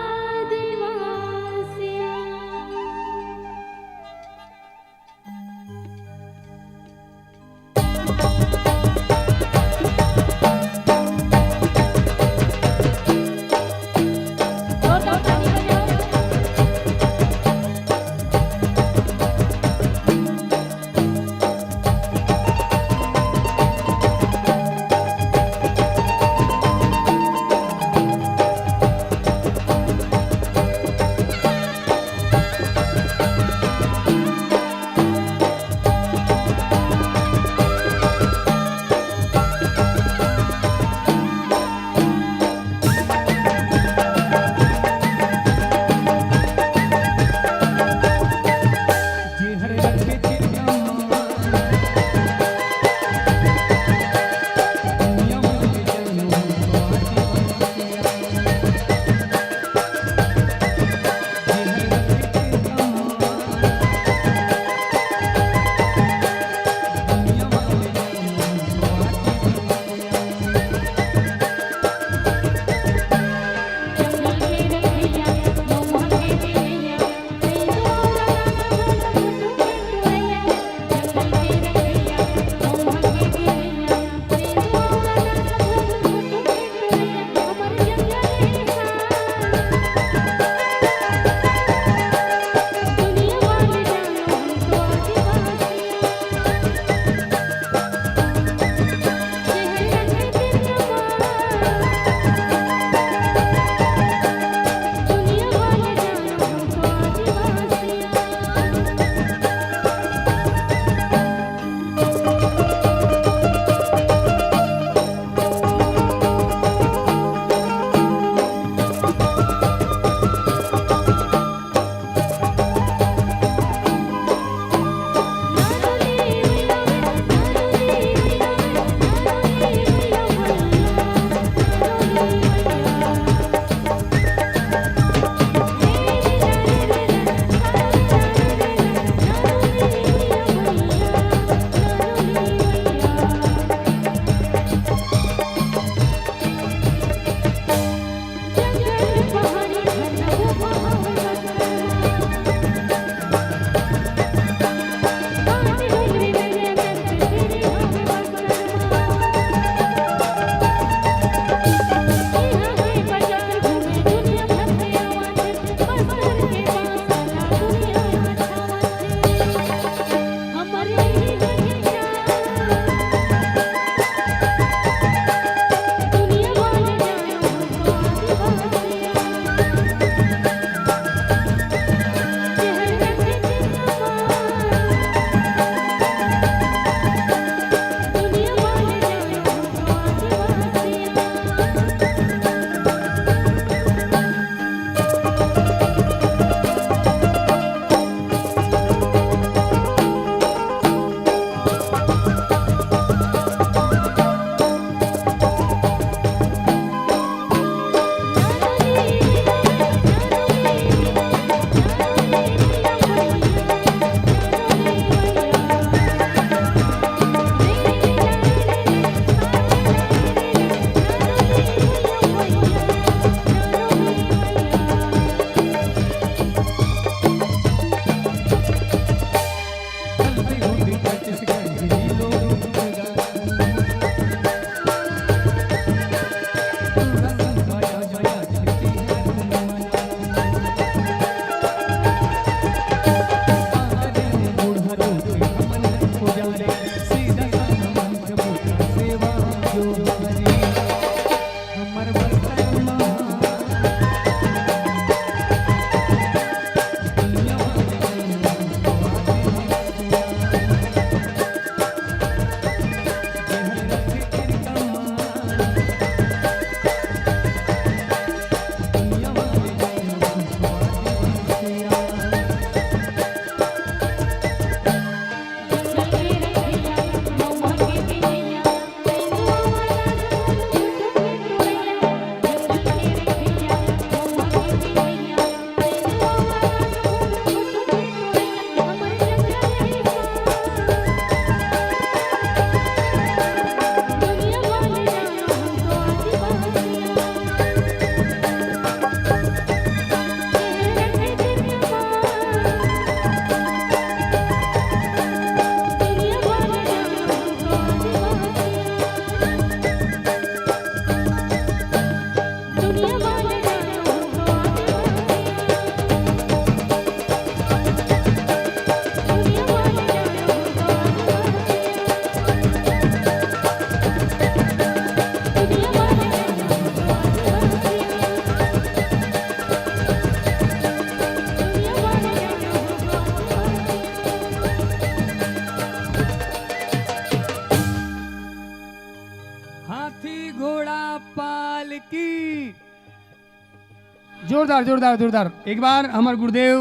जोरदार, जोरदार, जोरदार। एक बार हमर गुरुदेव,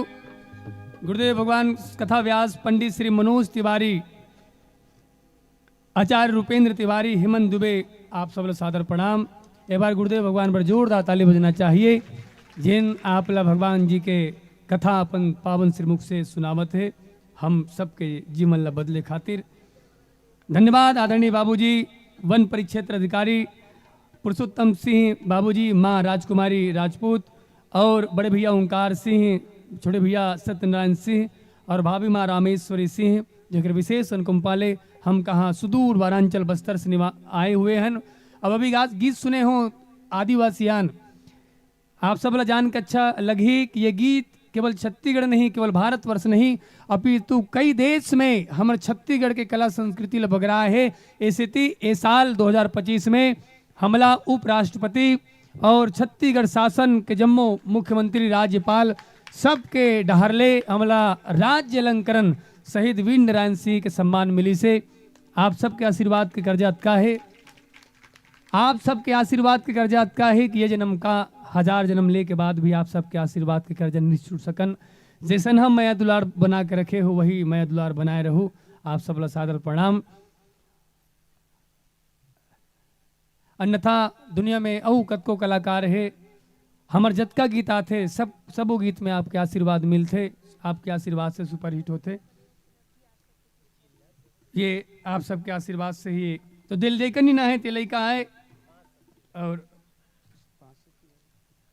गुरुदेव भगवान कथा व्यास पंडित श्री मनोज तिवारी, आचार्य रूपेंद्र तिवारी, हेमंत दुबे, आप सब ला सादर प्रणाम। एक बार गुरुदेव भगवान पर जोरदार ताली बजना चाहिए, जिन आप ला भगवान जी के कथा अपन पावन श्रीमुख से सुनावत हे, हम सबके जीवन ला बदले खातिर। धन्यवाद आदरणीय बाबूजी, वन परिक्षेत्र अधिकारी पुरुषोत्तम सिंह बाबूजी, माँ राजकुमारी राजपूत और बड़े भैया ओंकार सिंह, छोटे भैया सत्यनारायण सिंह और भाभी माँ रामेश्वरी सिंह, जेकर विशेष अनुकंपा ले हम कहाँ सुदूर वारांचल बस्तर से निवा-, आए हुए हैं। अब अभी गा-, गीत सुने हो आदिवासियान, आप सब ला जान के अच्छा लगही कि ये गीत केवल छत्तीसगढ़ नहीं, केवल भारतवर्ष नहीं, अपितु कई देश में हमर छत्तीसगढ़ के कला संस्कृति ला बगराए हे। ए सेती ए साल दो हज़ार पच्चीस में हमला उपराष्ट्रपति और छत्तीसगढ़ शासन के जम्मो मुख्यमंत्री, राज्यपाल सबके डहर ले हमला राज्य अलंकरण शहीद वीर नारायण सिंह के सम्मान मिलिस हे। आप सबके आशीर्वाद के कर्जा अतका हे, आप सबके आशीर्वाद के कर्जा अतका हे कि ये जन्म का हजार जन्म ले के बाद भी आप सबके आशीर्वाद के कर्जा नहीं छूट सकन। जैसन हम मया दुलार बना के रखे हो, वही मया दुलार बनाए रहू। आप सब ला सादर प्रणाम। अन्यथा दुनिया में अउ कतको कलाकार हे, हमर जतका गीत आथे, सब, सबो गीत में आपके आशीर्वाद मिलथे, आपके आशीर्वाद से सुपरहिट होथे। ये आप सबके आशीर्वाद से ही। तो दिल देकर नी नहाए ते लइका आए और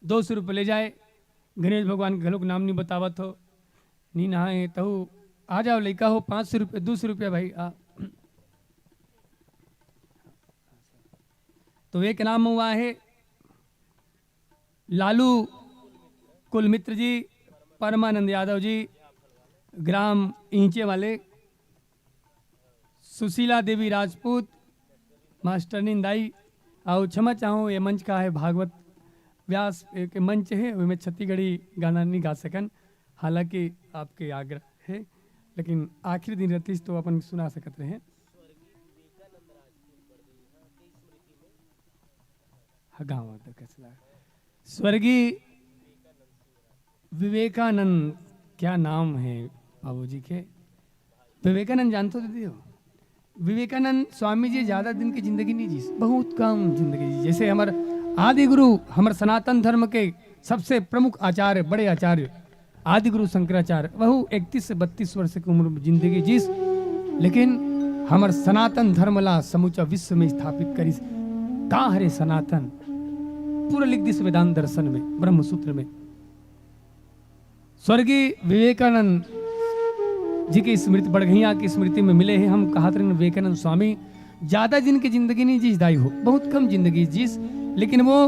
दो सौ रुपये ले जाए। गणेश भगवान के घलोक नाम नहीं बतावत हो, नी नहाए तहु आ जाओ लइका हो, पाँच सौ रुपये, दो सौ रुपये भाई आ। तो एक नाम हुआ है लालू कुलमित्र जी, परमानंद यादव जी, ग्राम ईंचे वाले, सुशीला देवी राजपूत, मास्टरनी दाई, अउ क्षमा चाहूँ, ये मंच का है भागवत व्यास के मंच है, ओमे छत्तीसगढ़ी गाना नहीं गा सकन, हालांकि आपके आग्रह है, लेकिन आखिरी दिन रहतीस तो अपन सुना सकत रहे। हाँ, गाँव आता कसला। स्वर्गीय विवेकानंद, क्या नाम है बाबूजी के? विवेकानंद जानते हो दीदी हो? विवेकानंद स्वामी जी ज्यादा दिन की जिंदगी नहीं जीस, बहुत कम जिंदगी जीस। जैसे हमर आदि गुरु, हमर सनातन धर्म के सबसे प्रमुख आचार्य, बड़े आचार्य आदि गुरु शंकराचार्य, वहू इकतीस से बत्तीस वर्ष की उम्र में जिंदगी जीस, लेकिन हमर सनातन धर्म ला समूचा विश्व में स्थापित करिस। का हरे सनातन? पूरा लिख दिस वेदांत दर्शन में, ब्रह्म सूत्र में। स्वर्गीय विवेकानंद जी की स्मृति, बड़गैया की स्मृति में मिले हैं। हम कहत रहन विवेकानंद स्वामी ज्यादा दिन के जिंदगी नहीं जीस दाई हो, बहुत कम जिंदगी जीस, लेकिन वो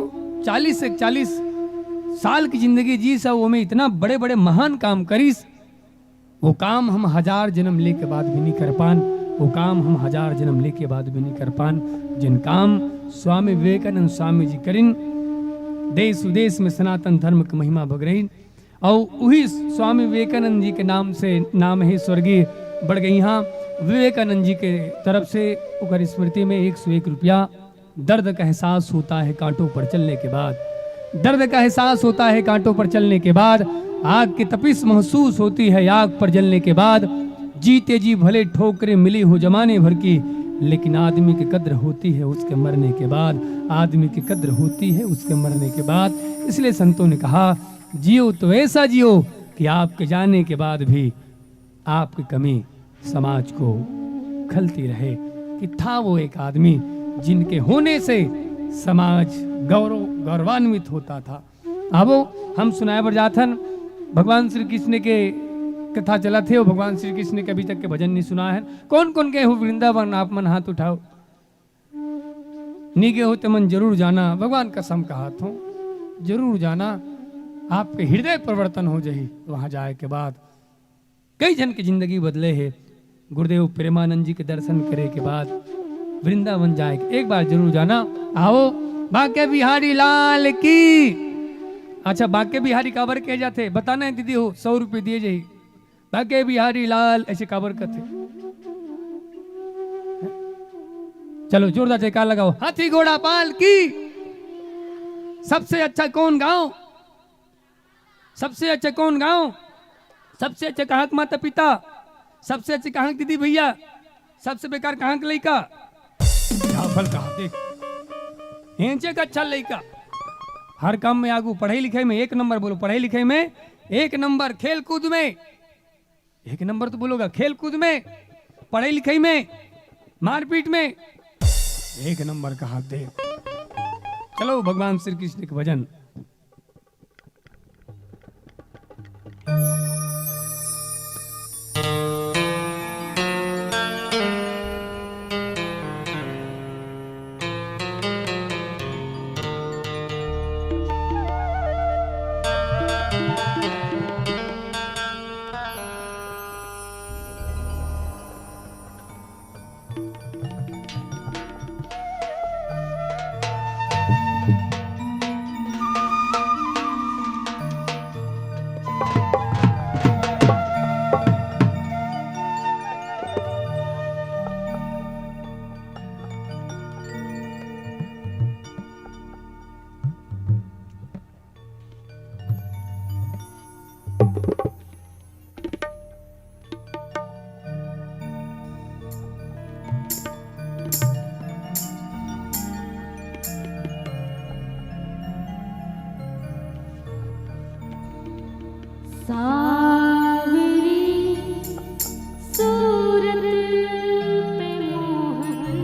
चालीस से चालीस साल की जिंदगी जीस, अउ ओमे इतना बड़े-बड़े महान काम करिस। वो काम हम हजार जन्म ले के बाद भी नहीं कर पान, वो काम हम हजार जन्म ले के बाद भी नहीं कर पान, जिन काम स्वामी विवेकानंद स्वामी जी करिन, देश विदेश में सनातन धर्म की महिमा बगरइन। अउ उही स्वामी विवेकानंद जी के नाम से नाम है स्वर्गीय बड़गैया विवेकानंद जी के तरफ से ओकर स्मृति में एक सौ एक रुपया। दर्द का एहसास होता है कांटों पर चलने के बाद, दर्द का एहसास होता है कांटों पर चलने के बाद, आग की तपिश महसूस होती है आग पर जलने के बाद, जीते जी भले ठोकरें मिली हो जमाने भर की, लेकिन आदमी की कद्र होती है उसके मरने के बाद, आदमी की कद्र होती है उसके मरने के बाद। इसलिए संतों ने कहा, जियो तो ऐसा जियो कि आपके जाने के बाद भी आपकी कमी समाज को खलती रहे, कि था वो एक आदमी जिनके होने से समाज गौरव, गौरवान्वित होता था। अब हम सुनाए बर जाथन, भगवान श्री कृष्ण के कथा चलत हे, अउ भगवान श्री कृष्ण के अभी तक के भजन नहीं सुनाए हन। कौन कौन गए हो वृंदावन, आप मन हाथ उठाओ। नहीं गए हो ते मन जरूर जाना, भगवान कसम कहत हो, जरूर जाना। आपके हृदय परिवर्तन हो जाही वहां जाए के बाद। कई झन के जिंदगी बदले हे। गुरुदेव प्रेमानंद जी के दर्शन करे के बाद वृंदावन जाए के एक बार जरूर जाना। आओ, बांके बिहारी लाल की। अच्छा, बांके बिहारी काबर कहे जाथे, बताना है दीदी हो, सौ रुपये दिए जाही। बांके बिहारी लाल ऐसे काबर कथे? चलो, जोरदार जयकार लगाओ। हाथी घोड़ा पाल की। सबसे अच्छा कौन गांव? सबसे अच्छा कौन गांव? सबसे अच्छा कहाँ के माता पिता? सबसे अच्छे कहाँ के दीदी भैया? सबसे बेकार कहाँ के लइका? राफल कहा देख, हेंचे का अच्छा लइका। हर काम में आगू, पढ़ाई लिखाई में एक नंबर, बोलो, पढ़ाई लिखाई में एक नंबर, खेल कूद में एक नंबर तो बोलोगा, खेल कूद में, पढ़ाई लिखाई में, मारपीट में एक नंबर कहा देख। चलो भगवान श्री कृष्ण के भजन। सावरी सूरत पे मोहन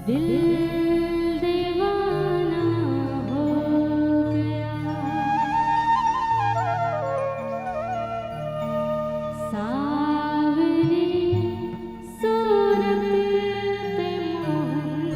दिल दीवाना हो गया। सावरी सूरत पे मोहन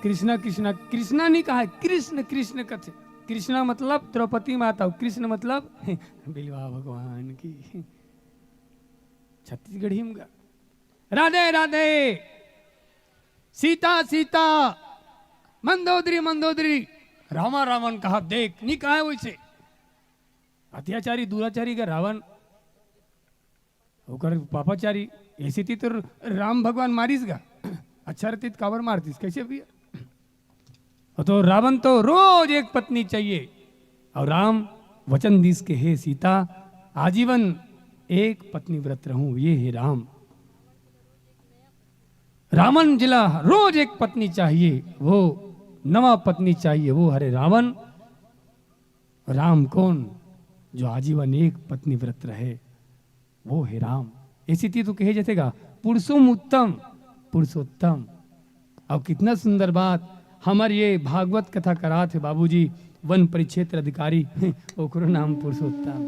कृष्णा, कृष्णा, कृष्णा नहीं कहा है, कृष्ण, कृष्ण कथे। कृष्णा मतलब द्रौपदी माता, कृष्ण मतलब बिलवा भगवान की। छत्तीसगढ़ी में गा। राधे, राधे। सीता, सीता। मंदोदरी, मंदोदरी। रामा, रावण कहा, देख, नहीं कहा है वैसे। अत्याचारी, दुराचारी का रावण, ओकर पापाचारी, ऐसे ती तो राम भगवान मारिस गा। अच्छा रहती तो काबर मारतीस, कैसे भैया? तो रावण तो रोज एक पत्नी चाहिए, और राम वचन दीस के, हे सीता, आजीवन एक पत्नी व्रत रहूं, ये हे राम। रावण जिला रोज एक पत्नी चाहिए, वो नवा पत्नी चाहिए, वो हरे रावण। राम कौन? जो आजीवन एक पत्नी व्रत रहे, वो हे राम। ऐसी ती तो कहे जैसे गा, पुरुषोम उत्तम, पुरुषोत्तम। और कितना सुंदर बात, हमर ये भागवत कथा करात हे बाबूजी, वन परिक्षेत्र अधिकारी, ओकरो नाम पुरुषोत्तम।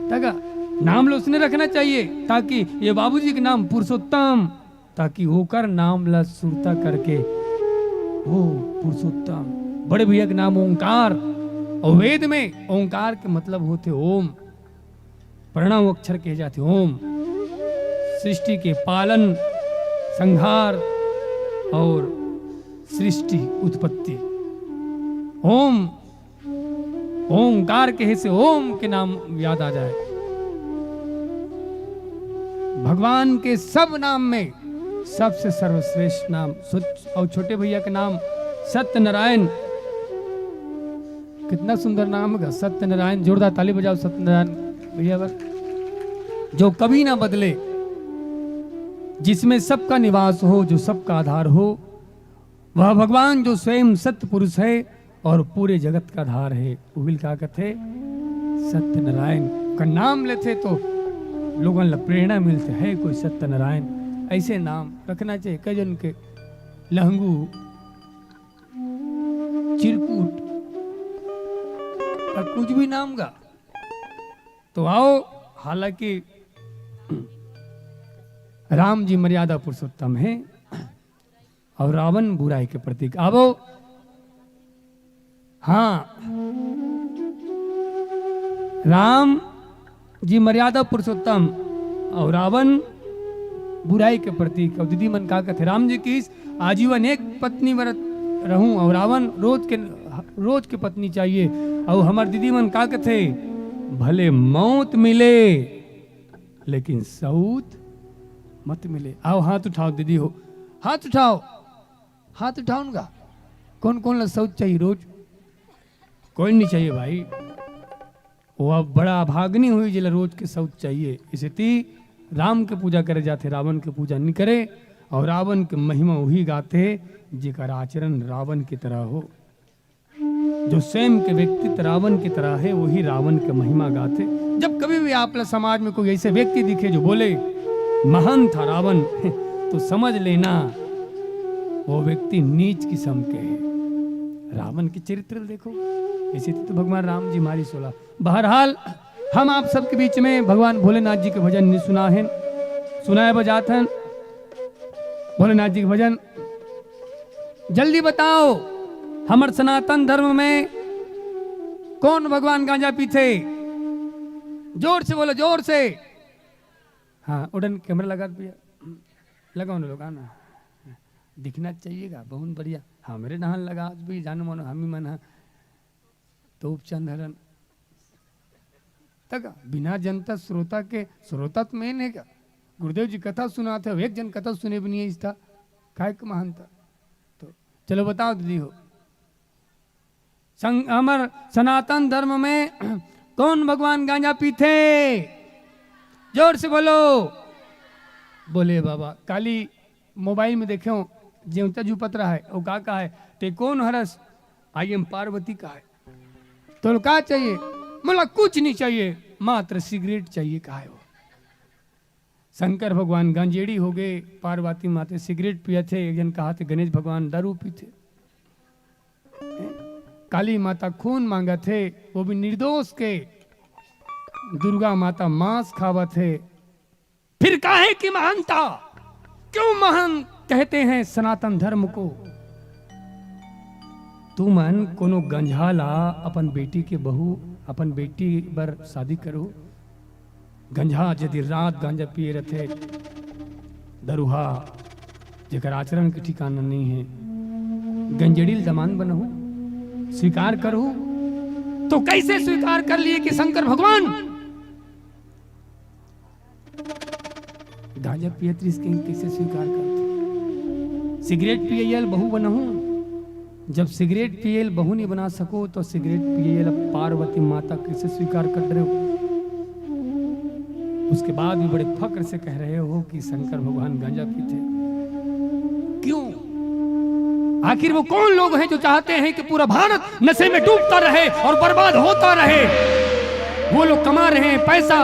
तगा नाम लो उसने रखना चाहिए, ताकि ये बाबूजी के नाम पुरुषोत्तम, ताकि ओकर नाम ला सुरता करके, ओ पुरुषोत्तम, बड़े भैया के नाम ओंकार, और वेद में ओंकार के मतलब होथे ओम, प्रणव अक्षर कहे जाथे ओम। सृष्टि के पालन, संहार और सृष्टि उत्पत्ति। ओम, ओंकार कहे से ओम के नाम याद आ जाए। भगवान के सब नाम में सबसे सर्वश्रेष्ठ नाम सुच-, और छोटे भैया के नाम सत्यनारायण। कितना सुंदर नाम है सत्यनारायण। जोरदार ताली बजाओ सत्यनारायण भैया बर। जो कभी ना बदले, जिसमें सबका निवास हो, जो सबका आधार हो, वह भगवान जो स्वयं सत्य पुरुष है और पूरे जगत का आधार है। उहिल का कथे सत्यनारायण का नाम लेथे तो लोगन ला प्रेरणा मिलथे, है कोई सत्यनारायण, ऐसे नाम रखना चाहिए। कई जन के लहंगू, चिरकुट, का कुछ भी नाम गा। तो आओ, हालांकि राम जी मर्यादा पुरुषोत्तम है और रावण बुराई के प्रतीक। आवो, हाँ, राम जी मर्यादा पुरुषोत्तम और रावण बुराई के प्रतीक। और दीदी मन का कथे, राम जी की आजीवन एक पत्नी व्रत रहूं और रावण रोज के, रोज के पत्नी चाहिए। और हमर दीदी मन का कथे, भले मौत मिले लेकिन सऊत मत मिले। आओ हाथ उठाओ दीदी हो, हाथ उठाओ, हाथ उठाओ उनका। कौन कौन ला सऊत चाहिए रोज? कोई नहीं चाहिए भाई। वो अब बड़ा अभागनी हुई जेला रोज के सऊत चाहिए। इसे ती राम के पूजा करे जाथे, रावण के पूजा नहीं करे। और रावण के महिमा वही गाथे जेकर आचरण रावण की तरह हो। जो स्वयं के व्यक्तित्व रावण की तरह है, वही रावण के महिमा गाथे। जब कभी भी आप ला समाज में कोई ऐसे व्यक्ति दिखे जो बोले, महान था रावण, तो समझ लेना वो व्यक्ति नीच किस्म के है। रावण के चरित्र देखो, ऐसे तो भगवान राम जी मारी सोला। बहरहाल, हम आप सबके बीच में भगवान भोलेनाथ जी के भजन नहीं सुना है, सुनाए बजात हन भोलेनाथ जी के भजन। जल्दी बताओ, हमर सनातन धर्म में कौन भगवान गांजा पीथे? जोर से बोलो, जोर से। हाँ, उड़न कैमरा लगा दिया, लगाओ ना लोग, आना, दिखना चाहिएगा, बहुत बढ़िया। हमरे नहन लगा आज भी, जानो मानो, हम ही मन है, तो उपचंद हरन तक बिना जनता श्रोता के, श्रोता तो मेन है क्या? गुरुदेव जी कथा सुनाते हो, एक जन कथा सुने भी नहीं है इस था, काय के महानता? तो चलो बताओ दीदी हो, संग-, हमर सनातन धर्म में कौन भगवान गांजा पीथे? जोर से बोलो। बोले बाबा, काली मोबाइल में देखे हो, जेवता जू पतरा है, वो का कहा है, ते कौन हरस? आई एम पार्वती कहा है। तो का चाहिए? मोला कुछ नहीं चाहिए, मात्र सिगरेट चाहिए, कहा है वो। शंकर भगवान गंजेड़ी हो गए, पार्वती माते सिगरेट पियत हे, एक जन कहा थे गणेश भगवान दारू पीथे, काली माता खून मांगत हे, वो भी निर्दोष के, दुर्गा माता मांस खावत हे। फिर काहे की महानता? क्यों महान कहते हैं सनातन धर्म को? तुमन कोनो गंजहा ला अपन बेटी के बहू, अपन बेटी बर शादी करो। गंजहा जे दिन रात गांजा पिए रथे, दरुहा, जेकर आचरण के ठिकाना नहीं है, गंजेड़ी ल दमांद बनहू, स्वीकार करहू, तो कैसे स्वीकार कर लिए कि शंकर भगवान गांजा पियत रिहिस के कइसे स्वीकार करथे? सिगरेट पियइया ल बहू बनहूं, जब सिगरेट पिए ल बहू नहीं बना सको, तो सिगरेट पियइया ल पार्वती माता कइसे स्वीकार कर रहे हो? उसके बाद भी बड़े फक्र से कह रहे हो कि शंकर भगवान गांजा पीते। क्यों? आखिर वो कौन लोग हैं जो चाहते हैं कि पूरा भारत नशे में डूबता रहे और बर्बाद होता रहे? वो लोग कमा रहे हैं पैसा,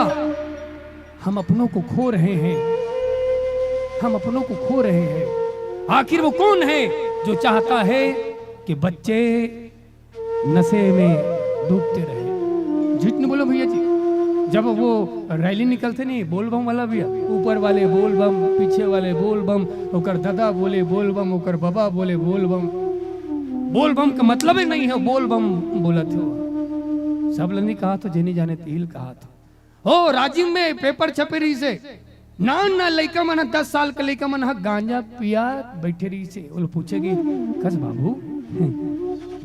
हम अपनों को खो रहे हैं, हम अपनों को खो रहे हैं। आखिर वो कौन है जो चाहता है कि बच्चे नशे में डूबते रहे? झूठ नहीं बोलो भैया जी, जब वो रैली निकलथे नहीं, बोलबम वाला भैया, ऊपर वाले बोलबम, पीछे वाले बोलबम, ओकर दादा बोले बोलबम, ओकर बाबा बोले बोलबम। बोलबम का मतलब ही नहीं है बोलबम बोलत हो। सब ल नहीं कहा तो जेनी जाने तिल कहा तो। ओ, राजिम में पेपर छपे रहिसे, नान नान लइका मन ह, दस साल के लइका मन ह गांजा पिया बैठे रहिसे। ओला पूछे कि, "कस बाबू,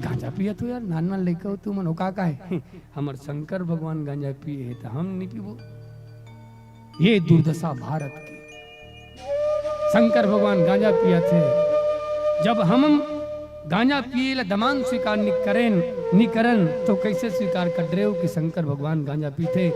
गांजा पिया तो यार, नान नान लइका हो तुमन, ओ का का है?" "हमर शंकर भगवान गांजा पिए हे, त हम नहीं पीबो।" ये दुर्दशा भारत की। शंकर भगवान गांजा पियथे। जब हम गांजा पिए ला दमांद स्वीकार नी करेन, नी करन, तो कैसे स्वीकार कर रहे हो कि शंकर भगवान गांजा पीते?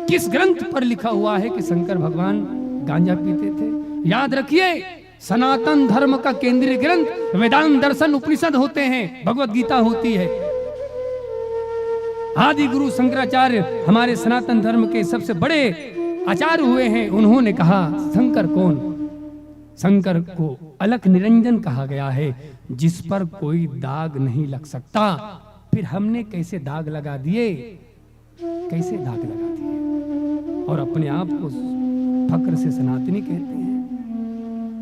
किस ग्रंथ पर लिखा हुआ है कि शंकर भगवान गांजा पीते थे? याद रखिए, सनातन धर्म का केंद्रीय ग्रंथ वेदांत दर्शन उपनिषद होते हैं, भगवत गीता होती है। आदि गुरु शंकराचार्य हमारे सनातन धर्म के सबसे बड़े आचार्य हुए हैं। उन्होंने कहा, शंकर कौन? शंकर को अलख निरंजन कहा गया है, जिस पर कोई दाग नहीं लग सकता। फिर हमने कैसे दाग लगा दिए, कैसे दाग लगा दिए? और अपने आप को फक्र से सनातनी कहते हैं।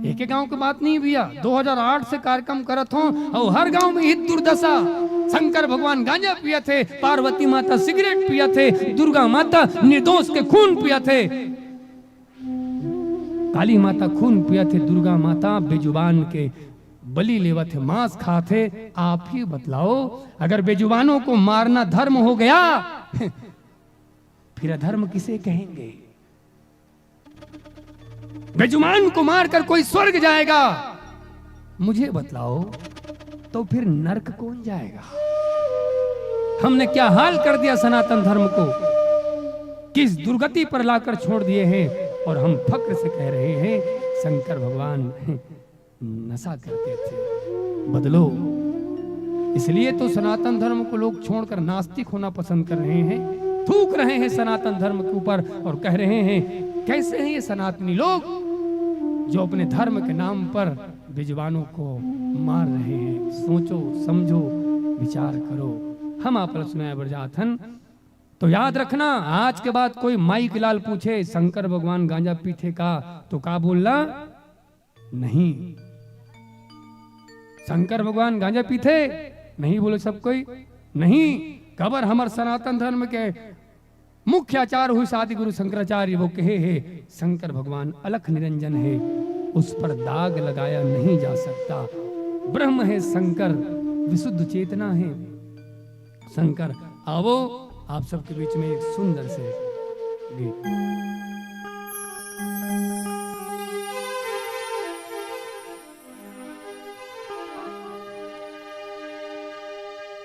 एक गांव की बात नहीं भैया, दो हज़ार आठ से कार्यक्रम करत हों और हर गांव में ही दुर्दशा। शंकर भगवान गांजा पियथे, पार्वती माता सिगरेट पियथे, दुर्गा माता निर्दोष के खून पियथे। काली माता खून पियथे, दुर्गा माता बेजुबान के बलि लेवत हे, मांस खात हे। आप ही बतलाओ, अगर बेजुबानों को मारना धर्म हो गया, फिर अधर्म किसे कहेंगे? बेजुबान को मारकर कोई स्वर्ग जाएगा? मुझे बतलाओ, तो फिर नर्क कौन जाएगा? हमने क्या हाल कर दिया सनातन धर्म को, किस दुर्गति पर लाकर छोड़ दिए हैं। और हम फक्र से कह रहे हैं, शंकर भगवान नशा करते थे। बदलो, इसलिए तो सनातन धर्म को लोग छोड़कर नास्तिक होना पसंद कर रहे हैं, थूक रहे हैं सनातन धर्म के ऊपर और कह रहे हैं, कैसे हैं ये सनातनी लोग जो अपने धर्म के नाम पर बेजुबानों को मार रहे हैं। सोचो, समझो, विचार करो। हम आप ल सुनाए बर जात हन। तो याद रखना, आज के बाद कोई माई के लाल पूछे, "शंकर भगवान गांजा पीथे का?" तो का बोलना? नहीं। शंकर भगवान गांजा पीथे? नहीं बोले सब कोई। नहीं, काबर हमर सनातन धर्म के मुख्य आचार्य हुए आदि गुरु शंकराचार्य, वो कहे हे, शंकर भगवान अलख निरंजन है, उस पर दाग लगाया नहीं जा सकता। ब्रह्म है शंकर, विशुद्ध चेतना है शंकर। आवो, आप सबके बीच में एक सुंदर से गीत।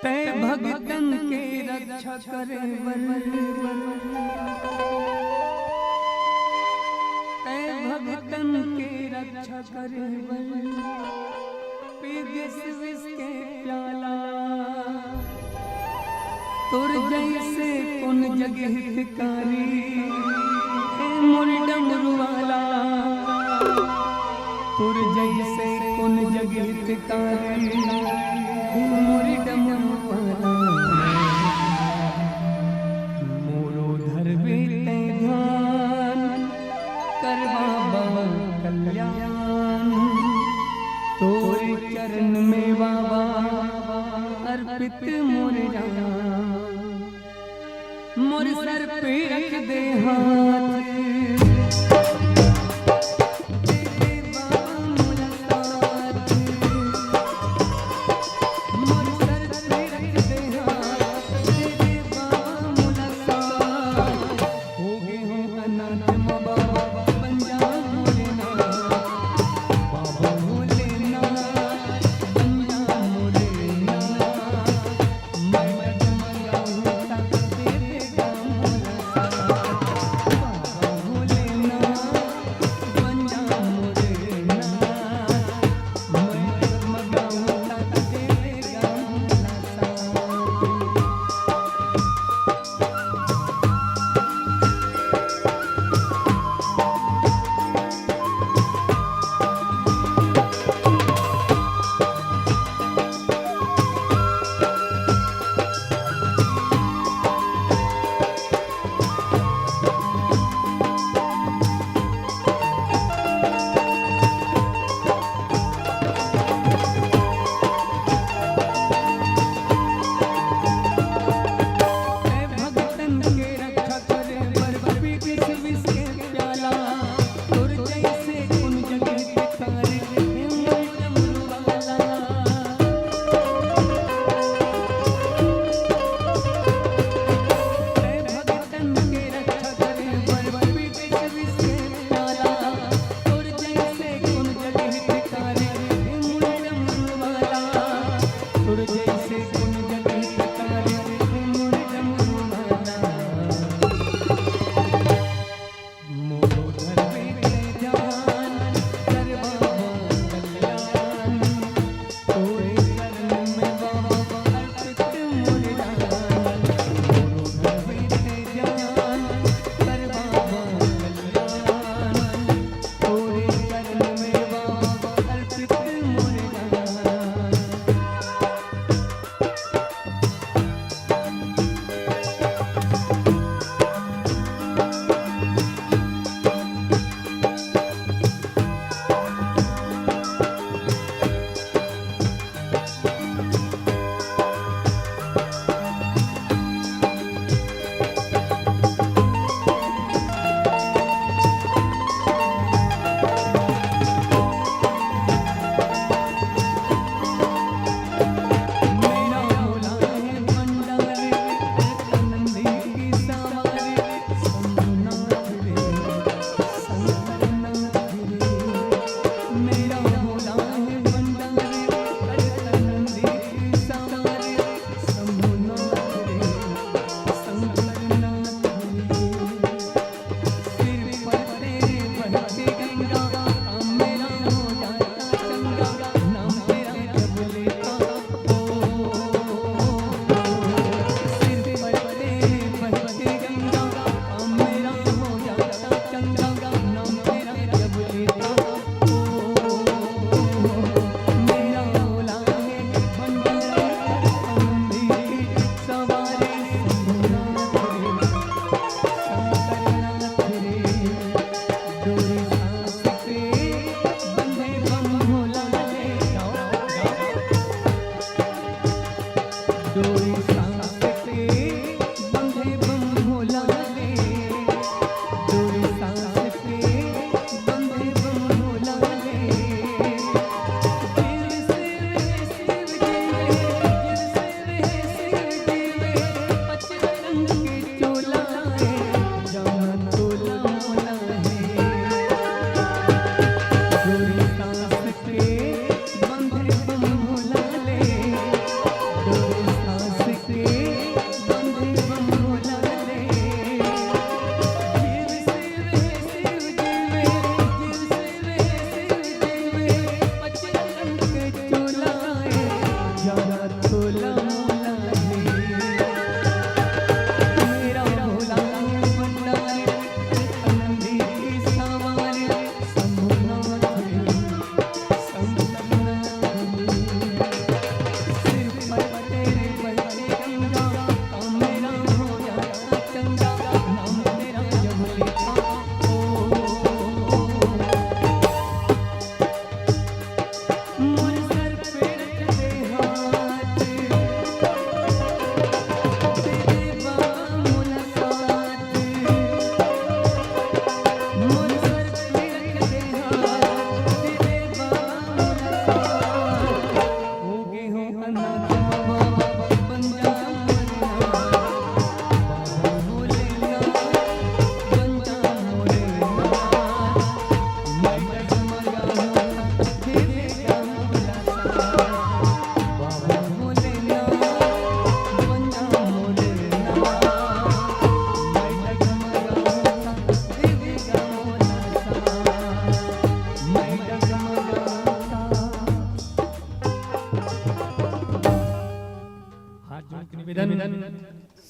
तै भगतन के रक्षा करे बर, तै भगतन के रक्षा करे बर, पी दिस विष के प्याला। तोर जैसे कोन जग हितकारी, हे मोर डमरू वाला। तोर जैसे कोन जग हितकारी, हे मोर डमरू वाला। मोरो धरबे तै ध्यान, करवाबा कल्याण। तोर चरण में बाबा दे हाथ, दे दे बाबा मोला साथ। मोर सर पे रख दे हाथ, दे दे बाबा मोला साथ। हो गे हों अनाथ माँ बाबा, बन जा मोरे नाथ। बाबा भोलेनाथ, बन जा मोरे नाथ। मैं मर जाऊँ तब दे दे मोला साथ।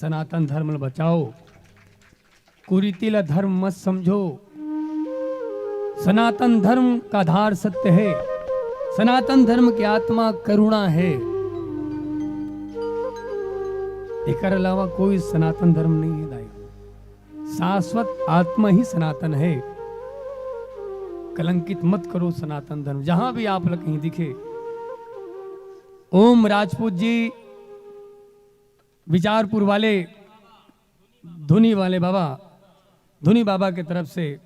सनातन धर्म ल बचाओ, कुरीति ला धर्म मत समझो। सनातन धर्म का आधार सत्य है। सनातन धर्म की आत्मा करुणा है। एकर अलावा कोई सनातन धर्म नहीं है दाई। शाश्वत आत्मा ही सनातन है। कलंकित मत करो सनातन धर्म, जहां भी आप लोग कहीं दिखे। ओम राजपूत जी, विचारपुर वाले, धुनी वाले बाबा, धुनी बाबा के तरफ से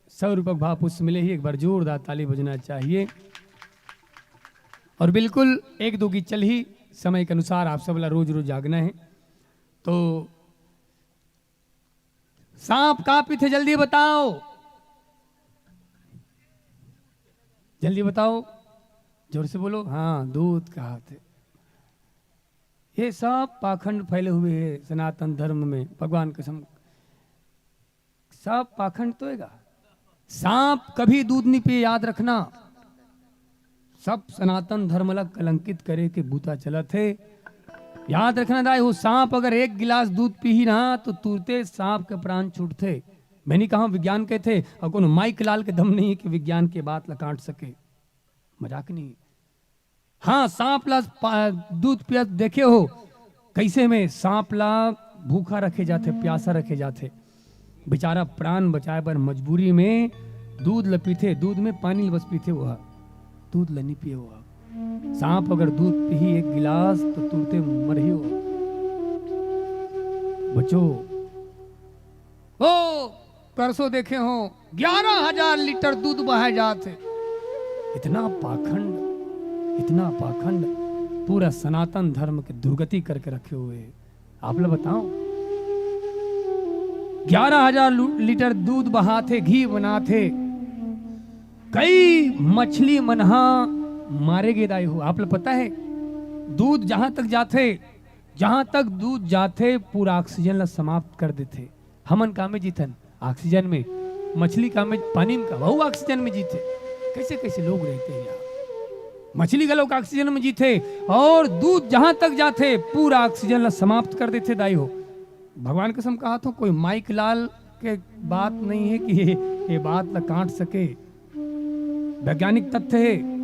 सौ रुपये भाव पुष्प मिले ही, एक बार जोरदार ताली बजना चाहिए। और बिल्कुल एक दो गीत चल ही, समय के अनुसार आप सब ला रोज रोज जागना है। तो सांप का पीथे, जल्दी बताओ, जल्दी बताओ, जोर से बोलो। हाँ, दूध का हाथ है। ये सब पाखंड फैले हुए हैं सनातन धर्म में, भगवान कसम, सब पाखंड तो हैगा। सांप कभी दूध नहीं पिए, याद रखना। सब सनातन धर्म ला कलंकित करे के बूता चलत हे। याद रखना दाई हो, सांप अगर एक गिलास दूध पीही ना, तो तुरते सांप के प्राण छूटथे। मैं नहीं कहा विज्ञान कहथे, और कोनो माइक लाल के दम नहीं है कि विज्ञान के बात ला काट सके। मजाक नहीं। हाँ, सांप ला पा-, दूध पियत देखे हो, कैसे में सांप ला भूखा रखे जाथे, प्यासा रखे जाथे। बेचारा प्राण बचाए बर मजबूरी में दूध ल पीथे, दूध में पानी ल बस पीथे, वो ह दूध ल नी पिए। वो ह सांप अगर दूध पीही एक गिलास, तो तुरते मरही वो। बचो, ओ, परसों देखे हो, ग्यारह हजार लीटर दूध बहाए जात हे। इतना पाखंड, इतना पाखंड, पूरा सनातन धर्म के दुर्गति करके रखे हुए हे। आप लोग बताओ, ग्यारह हजार लू-, लीटर दूध बहात हे, घी बनात हे, कई मछली मन हा मारे गे दाई हो। आप लोग पता है, दूध जहां तक जाथे, जहां तक दूध जाथे, पूरा ऑक्सीजन ला समाप्त कर देथे। हमन का में जीथन? ऑक्सीजन में। मछली का में? पानी में का? वहू ऑक्सीजन में जीथे। कैसे कैसे लोग रहते हैं यार। मछली घलो का ऑक्सीजन में जीथे, और दूध जहां तक जाथे, पूरा ऑक्सीजन ला समाप्त कर देथे दाई हो। भगवान कसम कहा तो कोई माइक लाल के बात नहीं है कि ये बात ला काट सके। वैज्ञानिक तथ्य है।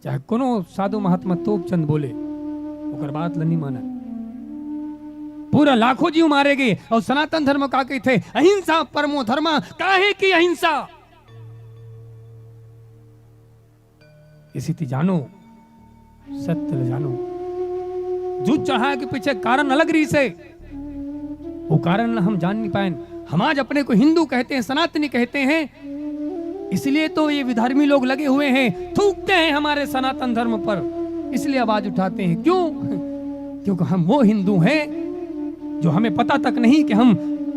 चाहे कोनो साधु महात्मा तोपचंद बोले, ओकर बात ल नी मानन। पूरा लाखों जीव मारे गे, और सनातन धर्म का कहिथे, "अहिंसा परमो धर्म।" काहे की अहिंसा? इसी ती जानो, सत्य ल जानो। जूझ चढ़ाए के पीछे कारण अलग रहिसे, वो कारण ल हम जान नहीं पाएन। हम आज अपने को हिंदू कहते हैं, सनातनी कहते हैं, इसलिए तो ये विधर्मी लोग लगे हुए हैं, थूकते हैं हमारे सनातन धर्म पर, इसलिए आवाज उठाते हैं। क्यों? क्योंकि हम वो हिंदू हैं जो हमें पता तक नहीं कि हम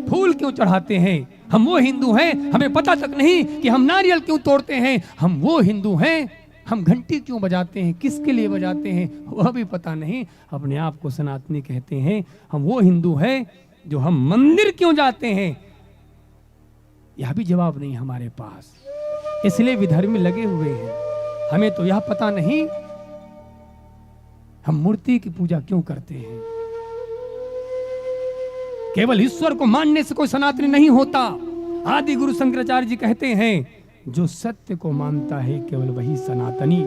फूल क्यों चढ़ाते हैं। हम वो हिंदू हैं, हमें पता तक नहीं कि हम नारियल क्यों तोड़ते हैं। हम वो हिंदू हैं, हम घंटी क्यों बजाते हैं, किसके लिए बजाते हैं, वह भी पता नहीं। अपने आप को सनातनी कहते हैं। हम वो हिंदू हैं जो हम मंदिर क्यों जाते हैं, यह भी जवाब नहीं हमारे पास। इसलिए विधर्मी लगे हुए हैं। हमें तो यह पता नहीं हम मूर्ति की पूजा क्यों करते हैं। केवल ईश्वर को मानने से कोई सनातनी नहीं होता। आदि गुरु शंकराचार्य जी कहते हैं, "जो सत्य को मानता है, केवल वही सनातनी,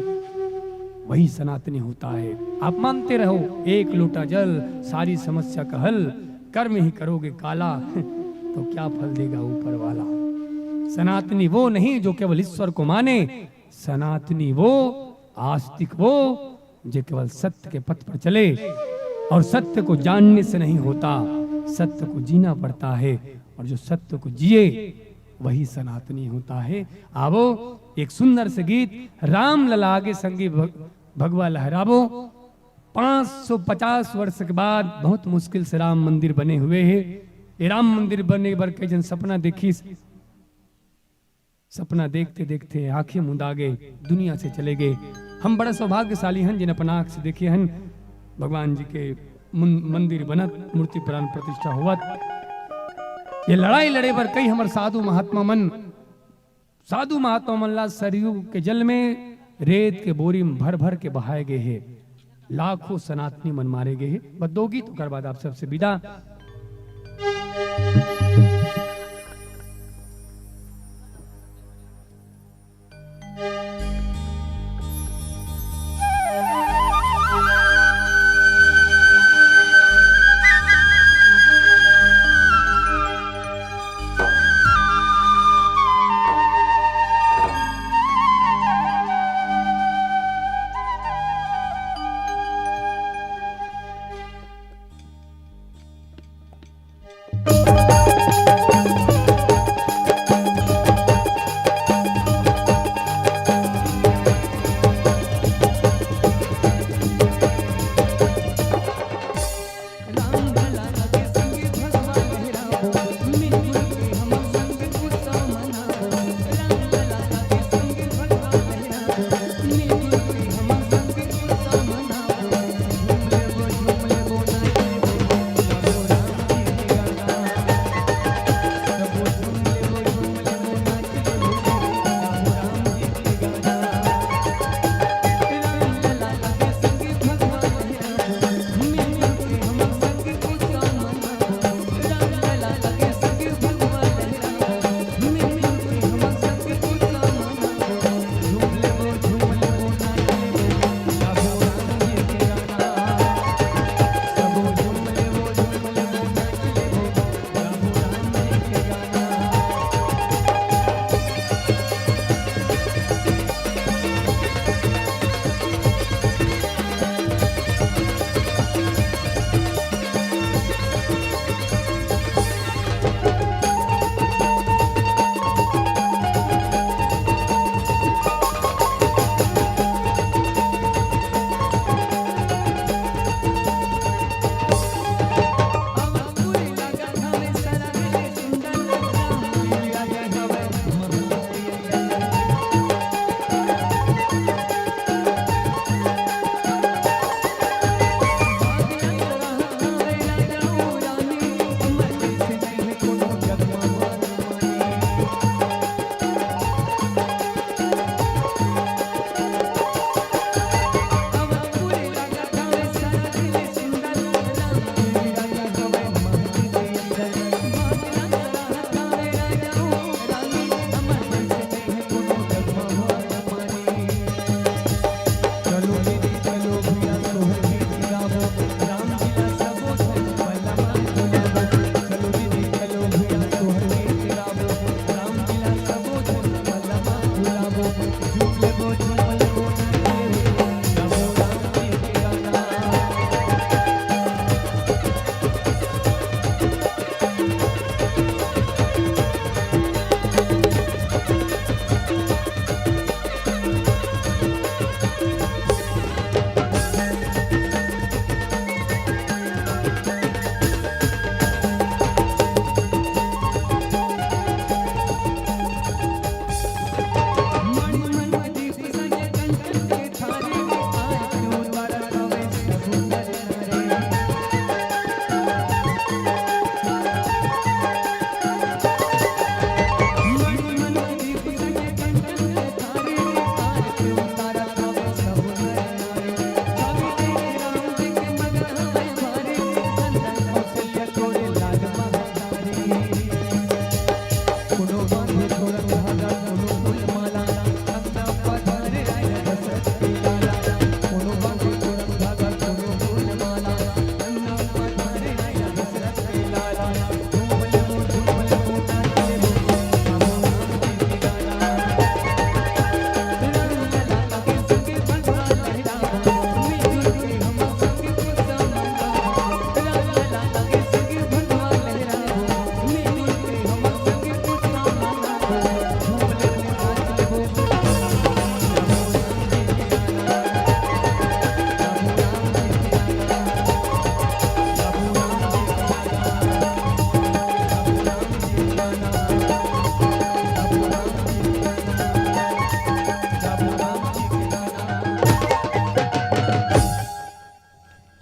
वही सनातनी होता है।" आप मानते रहो, एक लोटा जल, सारी समस्या का हल, कर्म ही करोगे काला, तो क्या फल देगा ऊपर वाला? सनातनी वो नहीं जो केवल ईश्वर को माने, सनातनी वो, आस्तिक वो, जो केवल सत्य के पथ पर चले। और सत्य को जानने से नहीं होता, सत्य को जीना पड़ता है। और जो सत्य को जिए, वही सनातनी होता है। आवो, एक सुंदर से गीत, राम लला के संगी भग-, भगवा लहरावो। पाँच सौ पचास वर्ष के बाद बहुत मुश्किल से राम मंदिर बने हुए हैं। ये राम मंदिर बने बर कई जन सपना देखिस, सपना देखते देखते आंखें मुंदा गए, दुनिया से चले गए। हम बड़ा सौभाग्यशाली हन जिन अपन आंख से देखे हन भगवान जी के मुन-, मंदिर बनत, मूर्ति प्राण प्रतिष्ठा होवत। ये लड़ाई लड़े बर कई हमर साधु महात्मा मन, साधु महात्मा मन ला सरयू के जल में रेत के बोरी में भर भर के बहाए गए हे। लाखों सनातनी मन मारे गए हे। बस दो गीत, ओकर बाद आप सबसे विदा।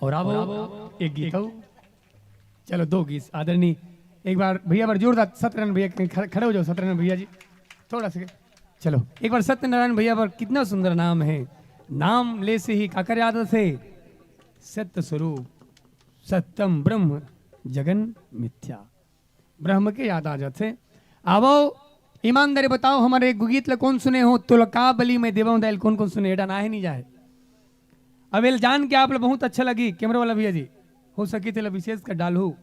और अब एक गीत हो। चलो, दो गीत आदरणीय। एक बार भैया, बार जोरदार सत्यनारायण भैया के खड़े, खड़े हो जाओ सत्यनारायण भैया जी, थोड़ा सा। चलो, एक बार सत्यनारायण भैया पर, कितना सुंदर नाम है। नाम ले से ही काकर याद आथे? सत्य स्वरूप, सत्यम ब्रह्म, जगन मिथ्या। ब्रह्म के याद आ जाथे। आवो, ईमानदारी बताओ, हमर ए गीत ल कोन सुने हो? तुलका बलि में देवंव दाई ल कोन कोन सुने? एडा ना हे नहीं जाए। अब एला जान के आप ल बहुत अच्छा लगी। कैमरा वाला भैया जी, हो सके तेला विशेष कर डालहू,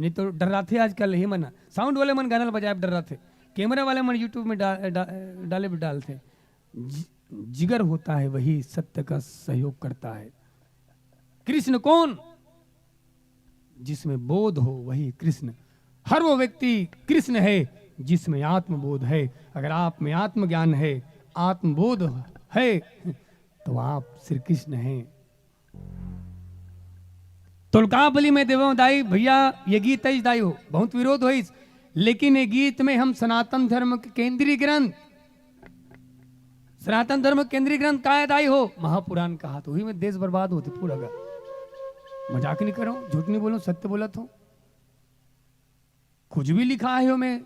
नहीं तो डर्राथे आजकल ये मन। साउंड वाले मन गाना ल बजाए डर्राथे, कैमरा वाले मन YouTube में डा-, डा-, डाले भी डालथे। जि-, जिगर होता है वही सत्य का सहयोग करता है। कृष्ण कौन? जिसमें बोध हो वही कृष्ण। हर वो व्यक्ति कृष्ण है जिसमें आत्मबोध है। अगर आप में आत्मज्ञान है, आत्मबोध है, तो आप श्री कृष्ण हैं। तुलका बलि में देवंव दाई, भैया, ये गीत अइस दाई हो, बहुत विरोध होइस, लेकिन ये गीत में हम सनातन धर्म के केंद्रीय ग्रंथ, सनातन धर्म के केंद्रीय ग्रंथ का हे दाई हो? महापुराण कहा, तो उही में देश बर्बाद होथे पूरा का। मजाक नहीं करो, झूठ नहीं बोलो, सत्य बोलत हो। कुछ भी लिखा है ओमे,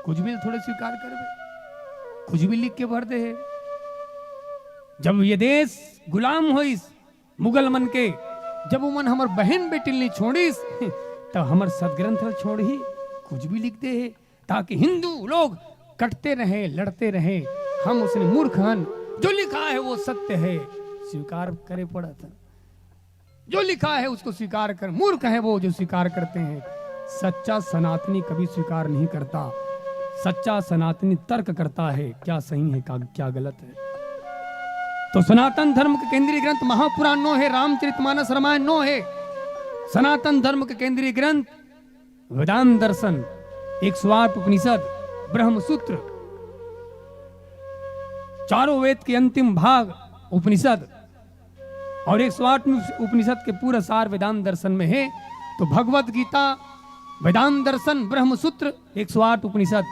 कुछ भी थोड़े स्वीकार करबे, कुछ भी लिख के भर दे हे। जब ये देश गुलाम होइस मुगल मन के, जब उमन हमर बहन बेटी ल नहीं छोड़िस, तब हमर सदग्रंथ ल छोड़ही, कुछ भी लिख दे हे, ताकि हिंदू लोग कटते रहे, लड़ते रहे। हम उसने मूर्ख हन, जो लिखा है वो सत्य है, स्वीकार करे पड़त। जो लिखा है उसको स्वीकार कर, मूर्ख है वो जो स्वीकार करते हैं। सच्चा सनातनी कभी स्वीकार नहीं करता। सच्चा सनातनी तर्क करता है, क्या सही है, का, क्या गलत है। तो सनातन धर्म के केंद्रीय ग्रंथ महापुराण नो हे, रामचरितमानस रामायण नो हे। सनातन धर्म के केंद्रीय ग्रंथ वेदांत दर्शन, एक सौ आठ उपनिषद, ब्रह्मसूत्र, चारों वेद के अंतिम भाग उपनिषद, और एक सौ आठ उपनिषद के पूरा सार वेदांत दर्शन में हे। तो भगवत गीता, वेदांत दर्शन, ब्रह्मसूत्र, एक सौ आठ उपनिषद,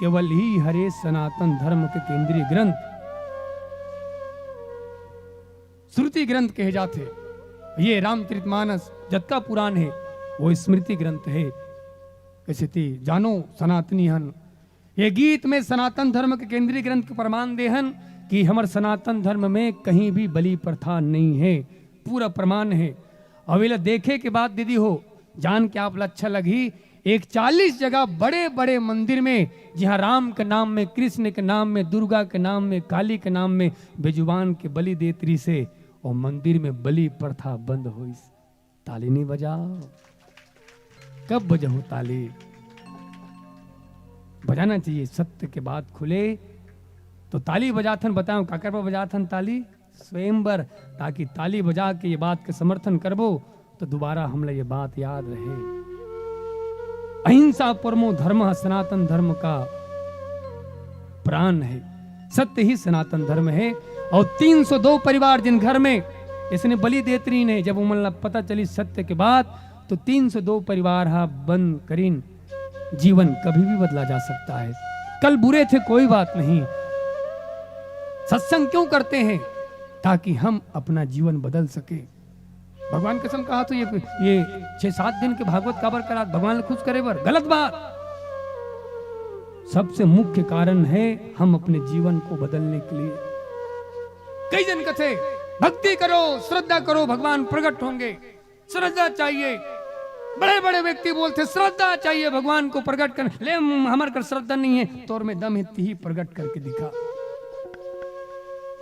केवल ही हरे सनातन धर्म के केंद्रीय ग्रंथ, श्रुति ग्रंथ कहे जाथे। ये रामचरितमानस जतका पुराण हे, वो स्मृति ग्रंथ हे। कइसे ती जानो सनातनी हन, ये गीत में सनातन धर्म के केंद्रीय ग्रंथ के प्रमाण दे हन कि हमर सनातन धर्म में कहीं भी बलि प्रथा नहीं हे, पूरा प्रमाण हे। अउ एला देखे के बाद दीदी हो, जान के आप ला अच्छा लगही, एक चालीस जगह बड़े-बड़े मंदिर में, जिहाँ राम के नाम में, कृष्ण के नाम में, दुर्गा के नाम में, काली के नाम में बेजुबान के बलि देत रिहिसे, अउ मंदिर में बलि प्रथा बंद होइस। ताली नहीं बजाओ, कब बजाओ ताली? बजाना चाहिए, सत्य के बात खुले तो ताली बजाथन। बताओ काकर बर बजाथन ताली? स्वयं बर, ताकि ताली बजा के ये बात के समर्थन करबो तो दोबारा हमला ये बात याद रहे। अहिंसा परमो धर्म, सनातन धर्म का प्राण है, सत्य ही सनातन धर्म है। और तीन सौ दो परिवार जिन घर में इसने बलि देत रहिन हे, जब उमन ला पता चली सत्य के बात, तो तीन सौ दो परिवार हा बंद करिन, जीवन कभी भी बदला जा सकता है। कल बुरे थे, कोई बात नहीं। सत्संग क्यों करते हैं? ताकि हम अपना जीवन बदल सके। भगवान कसम कहा तो ये, ये छह सात दिन के भागवत काबर करा, भगवान ला खुश करे बर? गलत बात। सबसे मुख्य कारण है हम अपने जीवन को बदलने के लिए। कई जन कथे, भक्ति करो, श्रद्धा करो, भगवान प्रकट होंगे। श्रद्धा चाहिए। बड़े-बड़े व्यक्ति बोलथे, "श्रद्धा चाहिए भगवान को प्रकट करने।" ले, हमर कर श्रद्धा नहीं है, तोर में दम है, तिही प्रकट करके दिखा।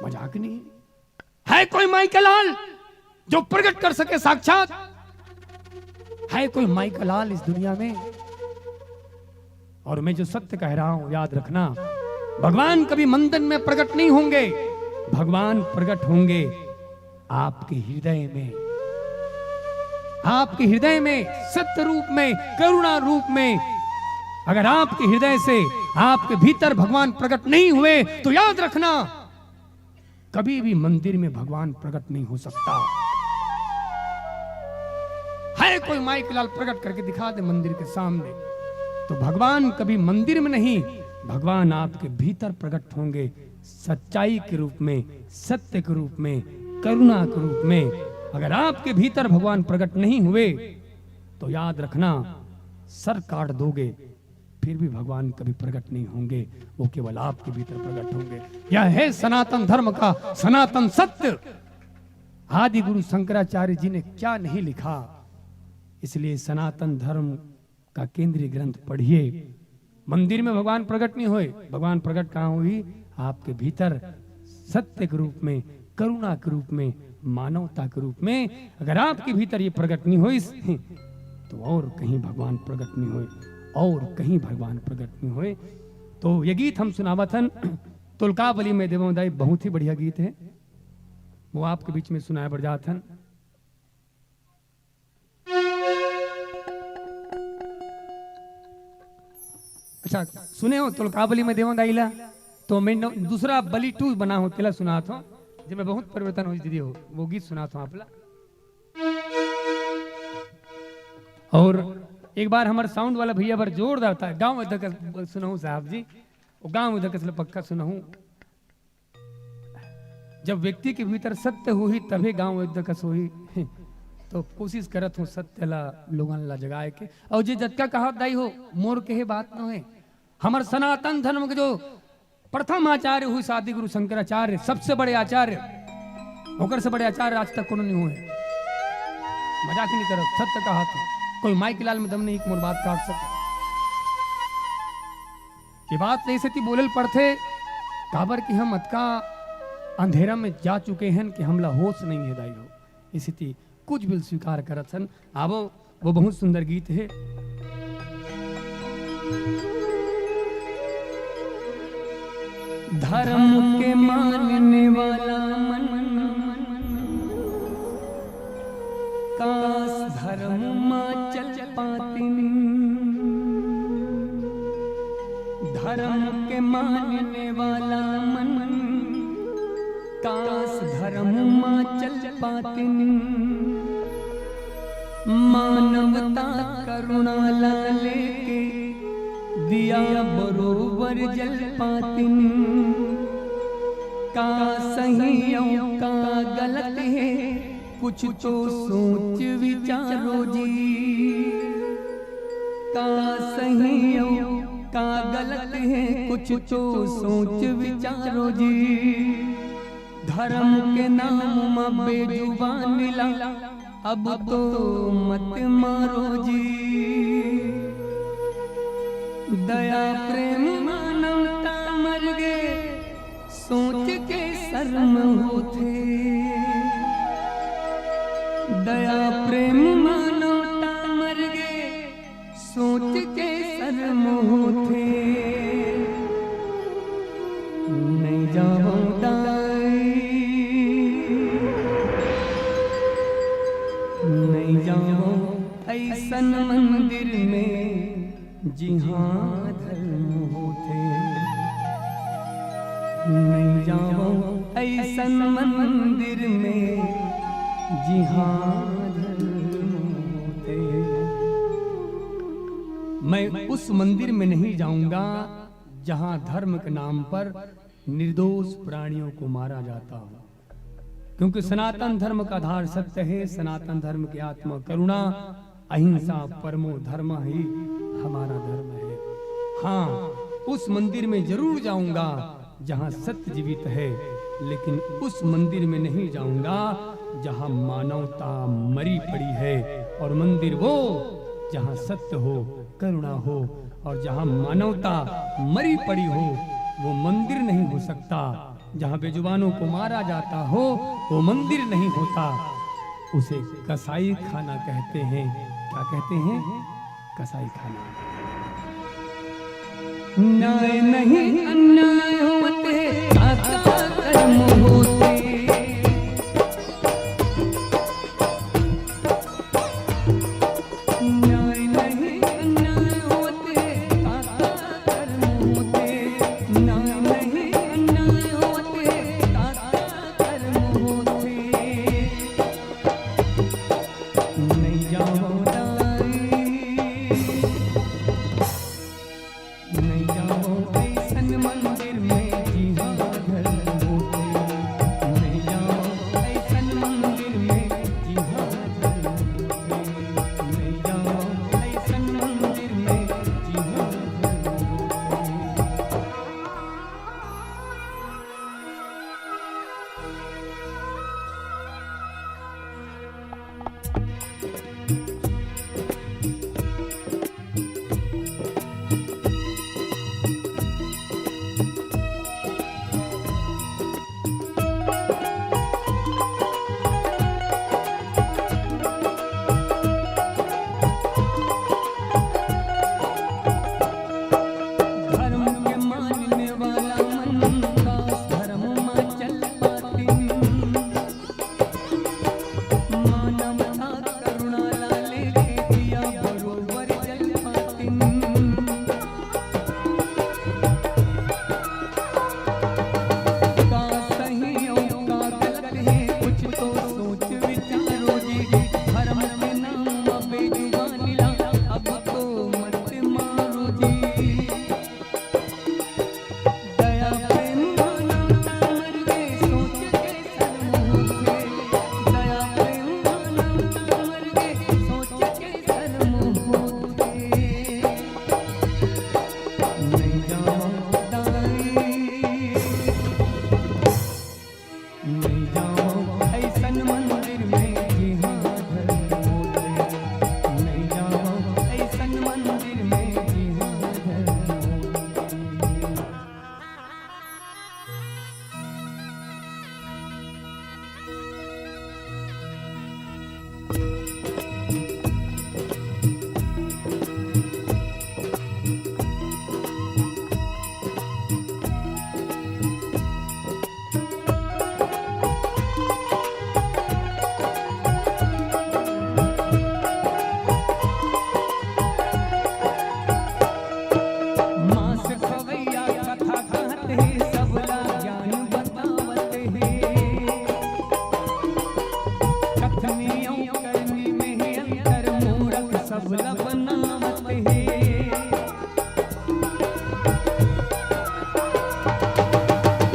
मजाक नहीं है। कोई माई का लाल जो प्रकट कर सके साक्षात? है कोई माई का लाल इस दुनिया में? और मैं जो सत्य कह रहा हूं, याद रखना, भगवान कभी मंदिर में प्रकट नहीं होंगे, भगवान प्रकट होंगे आपके हृदय में, आपके हृदय में, सत्य रूप में, करुणा रूप में। अगर आपके हृदय से, आपके भीतर भगवान प्रकट नहीं हुए, तो याद रखना, कभी भी मंदिर में भगवान प्रकट नहीं हो सकता। है कोई माई के लाल, प्रकट करके दिखा दे मंदिर के सामने, तो भगवान कभी मंदिर में नहीं, भगवान आपके भीतर प्रकट होंगे, सच्चाई के रूप में, सत्य के रूप में, करुणा के रूप में। अगर आपके भीतर भगवान प्रकट नहीं हुए, तो याद रखना, सर काट दोगे, फिर भी भगवान कभी प्रकट नहीं होंगे, वो केवल आपके भीतर प्रकट होंगे। यह है सनातन धर्म का सनातन सत्य। आदि गुरु शंकराचार्य जी ने क्या नहीं लिखा। इसलिए सनातन धर्म का केंद्रीय ग्रंथ पढ़िए। मंदिर में भगवान प्रकट नहीं होए, भगवान प्रकट कहाँ होई? आपके भीतर, सत्य के रूप में, करुणा के रूप में, मानवता के रूप में। अगर आपके भीतर ये प्रकट नहीं होई, तो और कहीं भगवान प्रकट नहीं होए, और कहीं भगवान प्रकट नहीं होए। तो ये गीत हम सुनावत हन तुलकावली में देवों दाई, बहुत ही बढ़िया गीत है, वो आपके बीच में सुनाए बर जात हन। अच्छा, सुने हो तुलकावली में देवों दाई ला? तो मैं न-, दूसरा बलि टू बना हो, तेला सुनात हो, जेमे बहुत परिवर्तन होइस दीदी हो, वो गीत सुनात हो आप ला। और एक बार हमर साउंड वाला भैया बर जोरदार था, गाँव अध्यक्ष सुनहु साहब जी, वो गाँव अध्यक्ष ला पक्का सुनहु। जब व्यक्ति के भीतर सत्य होही, तभे गाँव अध्यक्ष होही। तो कोशिश करत हूँ सत्य ला लोगन ला जगाए के। और जे जतका कहा दाई हो, मोर कहे बात न होए। हमर सनातन धर्म के जो प्रथम आचार्य होइस आदि गुरु शंकराचार्य, सबसे बड़े आचार्य, ओकर से बड़े आचार्य आज तक कोनो नहीं होए। मजाक नहीं करत, सत्य कहा तो। कोई माई के लाल में दम नहीं कि मोर बात काट सके। ये बात ऐसे ती बोलल पड़थे, काबर कि हम अतका अंधेरा में जा चुके हैं कि हमला होश नहीं है दाई हो। इसी ती कुछ भी स्वीकार करत हन। आवो, वो बहुत सुंदर गीत है। धर्म के मानने वाला मन, काश धर्म मा चल पातिन। धर्म के मानने वाला मन, काश धर्म मा चल पातिन। मानवता करुणा ला लेके दिया बरोबर जल पातिन। का सही अउ का गलत है, कुछ तो सोच विचारो जी। का सही अउ का गलत है, कुछ तो सोच विचारो जी। धर्म के नाम म बेजुबान ला अब तो मत मारो जी। दया प्रेम मानवता मर गे, सोच के शर्म होथे। दया प्रेम मानवता मर गे, सोच के शर्म होथे। नहीं जावो दाई, नहीं जावो ऐसन मंदिर में जिहाँ धर्म होथे। नहीं जावो ऐसन मंदिर में जिहाँ धर्म होथे। मैं उस मंदिर में नहीं जाऊंगा जहाँ धर्म के नाम पर निर्दोष प्राणियों को मारा जाता हो, क्योंकि सनातन धर्म का आधार सत्य है। सनातन धर्म की आत्मा करुणा, अहिंसा परमो धर्म ही हमारा धर्म है। हाँ, उस मंदिर में जरूर जाऊंगा जहाँ सत्य जीवित है, लेकिन उस मंदिर में नहीं जाऊंगा जहाँ मानवता मरी पड़ी है। और मंदिर वो जहाँ सत्य हो, करुणा हो, और जहाँ मानवता मरी पड़ी हो, वो मंदिर नहीं हो सकता। जहाँ बेजुबानों को मारा जाता हो, वो मंदिर नहीं होता, उसे कसाई खाना कहते हैं। क्या कहते हैं? कसाई खाना। न्याय नहीं अन्याय होते, काका कर्म होते। न्याय नहीं अन्याय होते, काका कर्म होते। न्याय नहीं अन्याय होते, काका कर्म होते। नहीं जावो दाई, नहीं जावो ऐसन मंदिर सबला बनावत हे।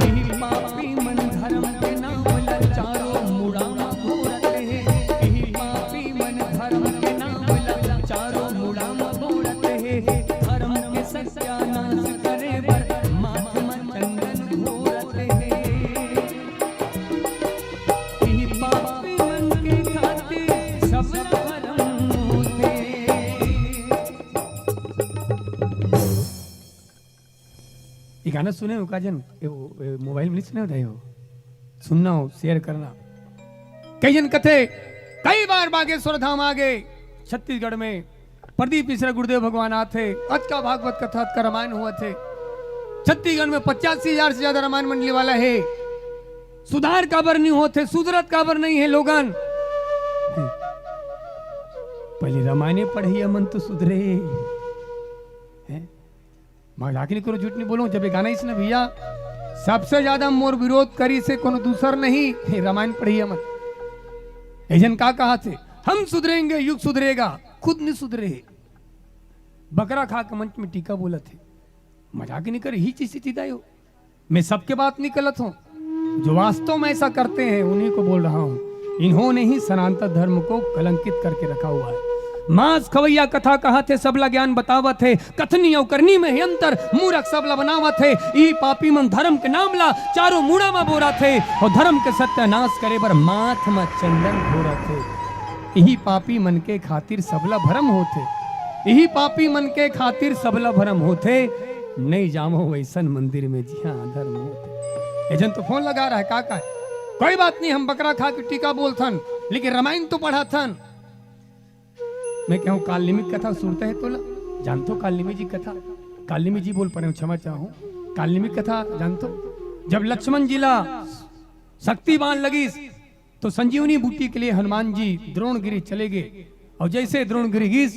इही पापी मन धर्म के नाम ला चारों मुड़ा म घूरत हे। इही पापी मन धर्म के नाम ला चारों मुड़ा म घूरत हे। धर्म के सत्यानाश करे बर माथ म चंदन घूरत हे। इही पापी मन के खातिर सबला भरम होथे। ये गाना सुने हो का जन? ये वो, ये मोबाइल में नहीं सुने हो, हो? सुनना हो, शेयर करना। कई जन कथे, कई बार बागेश्वर धाम आगे, छत्तीसगढ़ में प्रदीप मिश्रा गुरुदेव भगवान आथे, अतका भागवत कथा, अतका रामायण होवत हे। छत्तीसगढ़ में पचासी हजार से ज्यादा रामायण मंडली वाला हे। सुधार काबर नहीं होत हे, सुधरत काबर नहीं हे लोगन? पहले रामायणे पढ़इया मन तो सुधरे। हैं? मजाक नहीं करो, झूठ नहीं बोलो। जब ये गाना इसने भैया सबसे ज्यादा मोर विरोध करिस हे कोनो दूसर नहीं, हे रामायण पढ़इया मन। ए जन का कहाथे, हम सुधरेंगे, युग सुधरेगा, खुद नहीं सुधरे हे। बकरा खा के मंच में टीका बोलत हे। मजाक नहीं कर, यही चीज सीधा हो। मैं सबके बात नहीं गलत हूँ, जो वास्तव में ऐसा करते हैं उन्हीं को बोल रहा हूँ। इन्होंने ही सनातन धर्म को कलंकित करके रखा हुआ है। मांस खवैया कथा कहाथे, सबला ज्ञान बतावत हे, कथनी अउ करनी में हे अंतर, मूरख सबला बनावत हे। इही पापी मन धर्म के नाम ला चारों मुड़ा म बोरत हे अउ धर्म के सत्यानाश करे बर माथ म चंदन घोरत हे। इही पापी मन के खातिर सबला भरम होथे, इही पापी मन के खातिर सबला भरम होथे। नहीं जामो वैसन मंदिर में जिहां अधर्म होथे। ए जन तो फोन लगा रहा है, का का है? कोई बात नहीं, हम बकरा खा के टीका बोलथन, लेकिन रामायण तो पढ़ाथन। मैं कहूँ, काल निमिक कथा सुनते हैं तोला, जानथो काल निमिक जी कथा? काल निमिक जी बोल परे हूँ, क्षमा चाहूँ। काल निमिक कथा जानथो? जब लक्ष्मण जी ला शक्ति बाण लगिस, तो संजीवनी बूटी के लिए हनुमान जी द्रोणगिरी चले गए। और जैसे द्रोणगिरी गिस,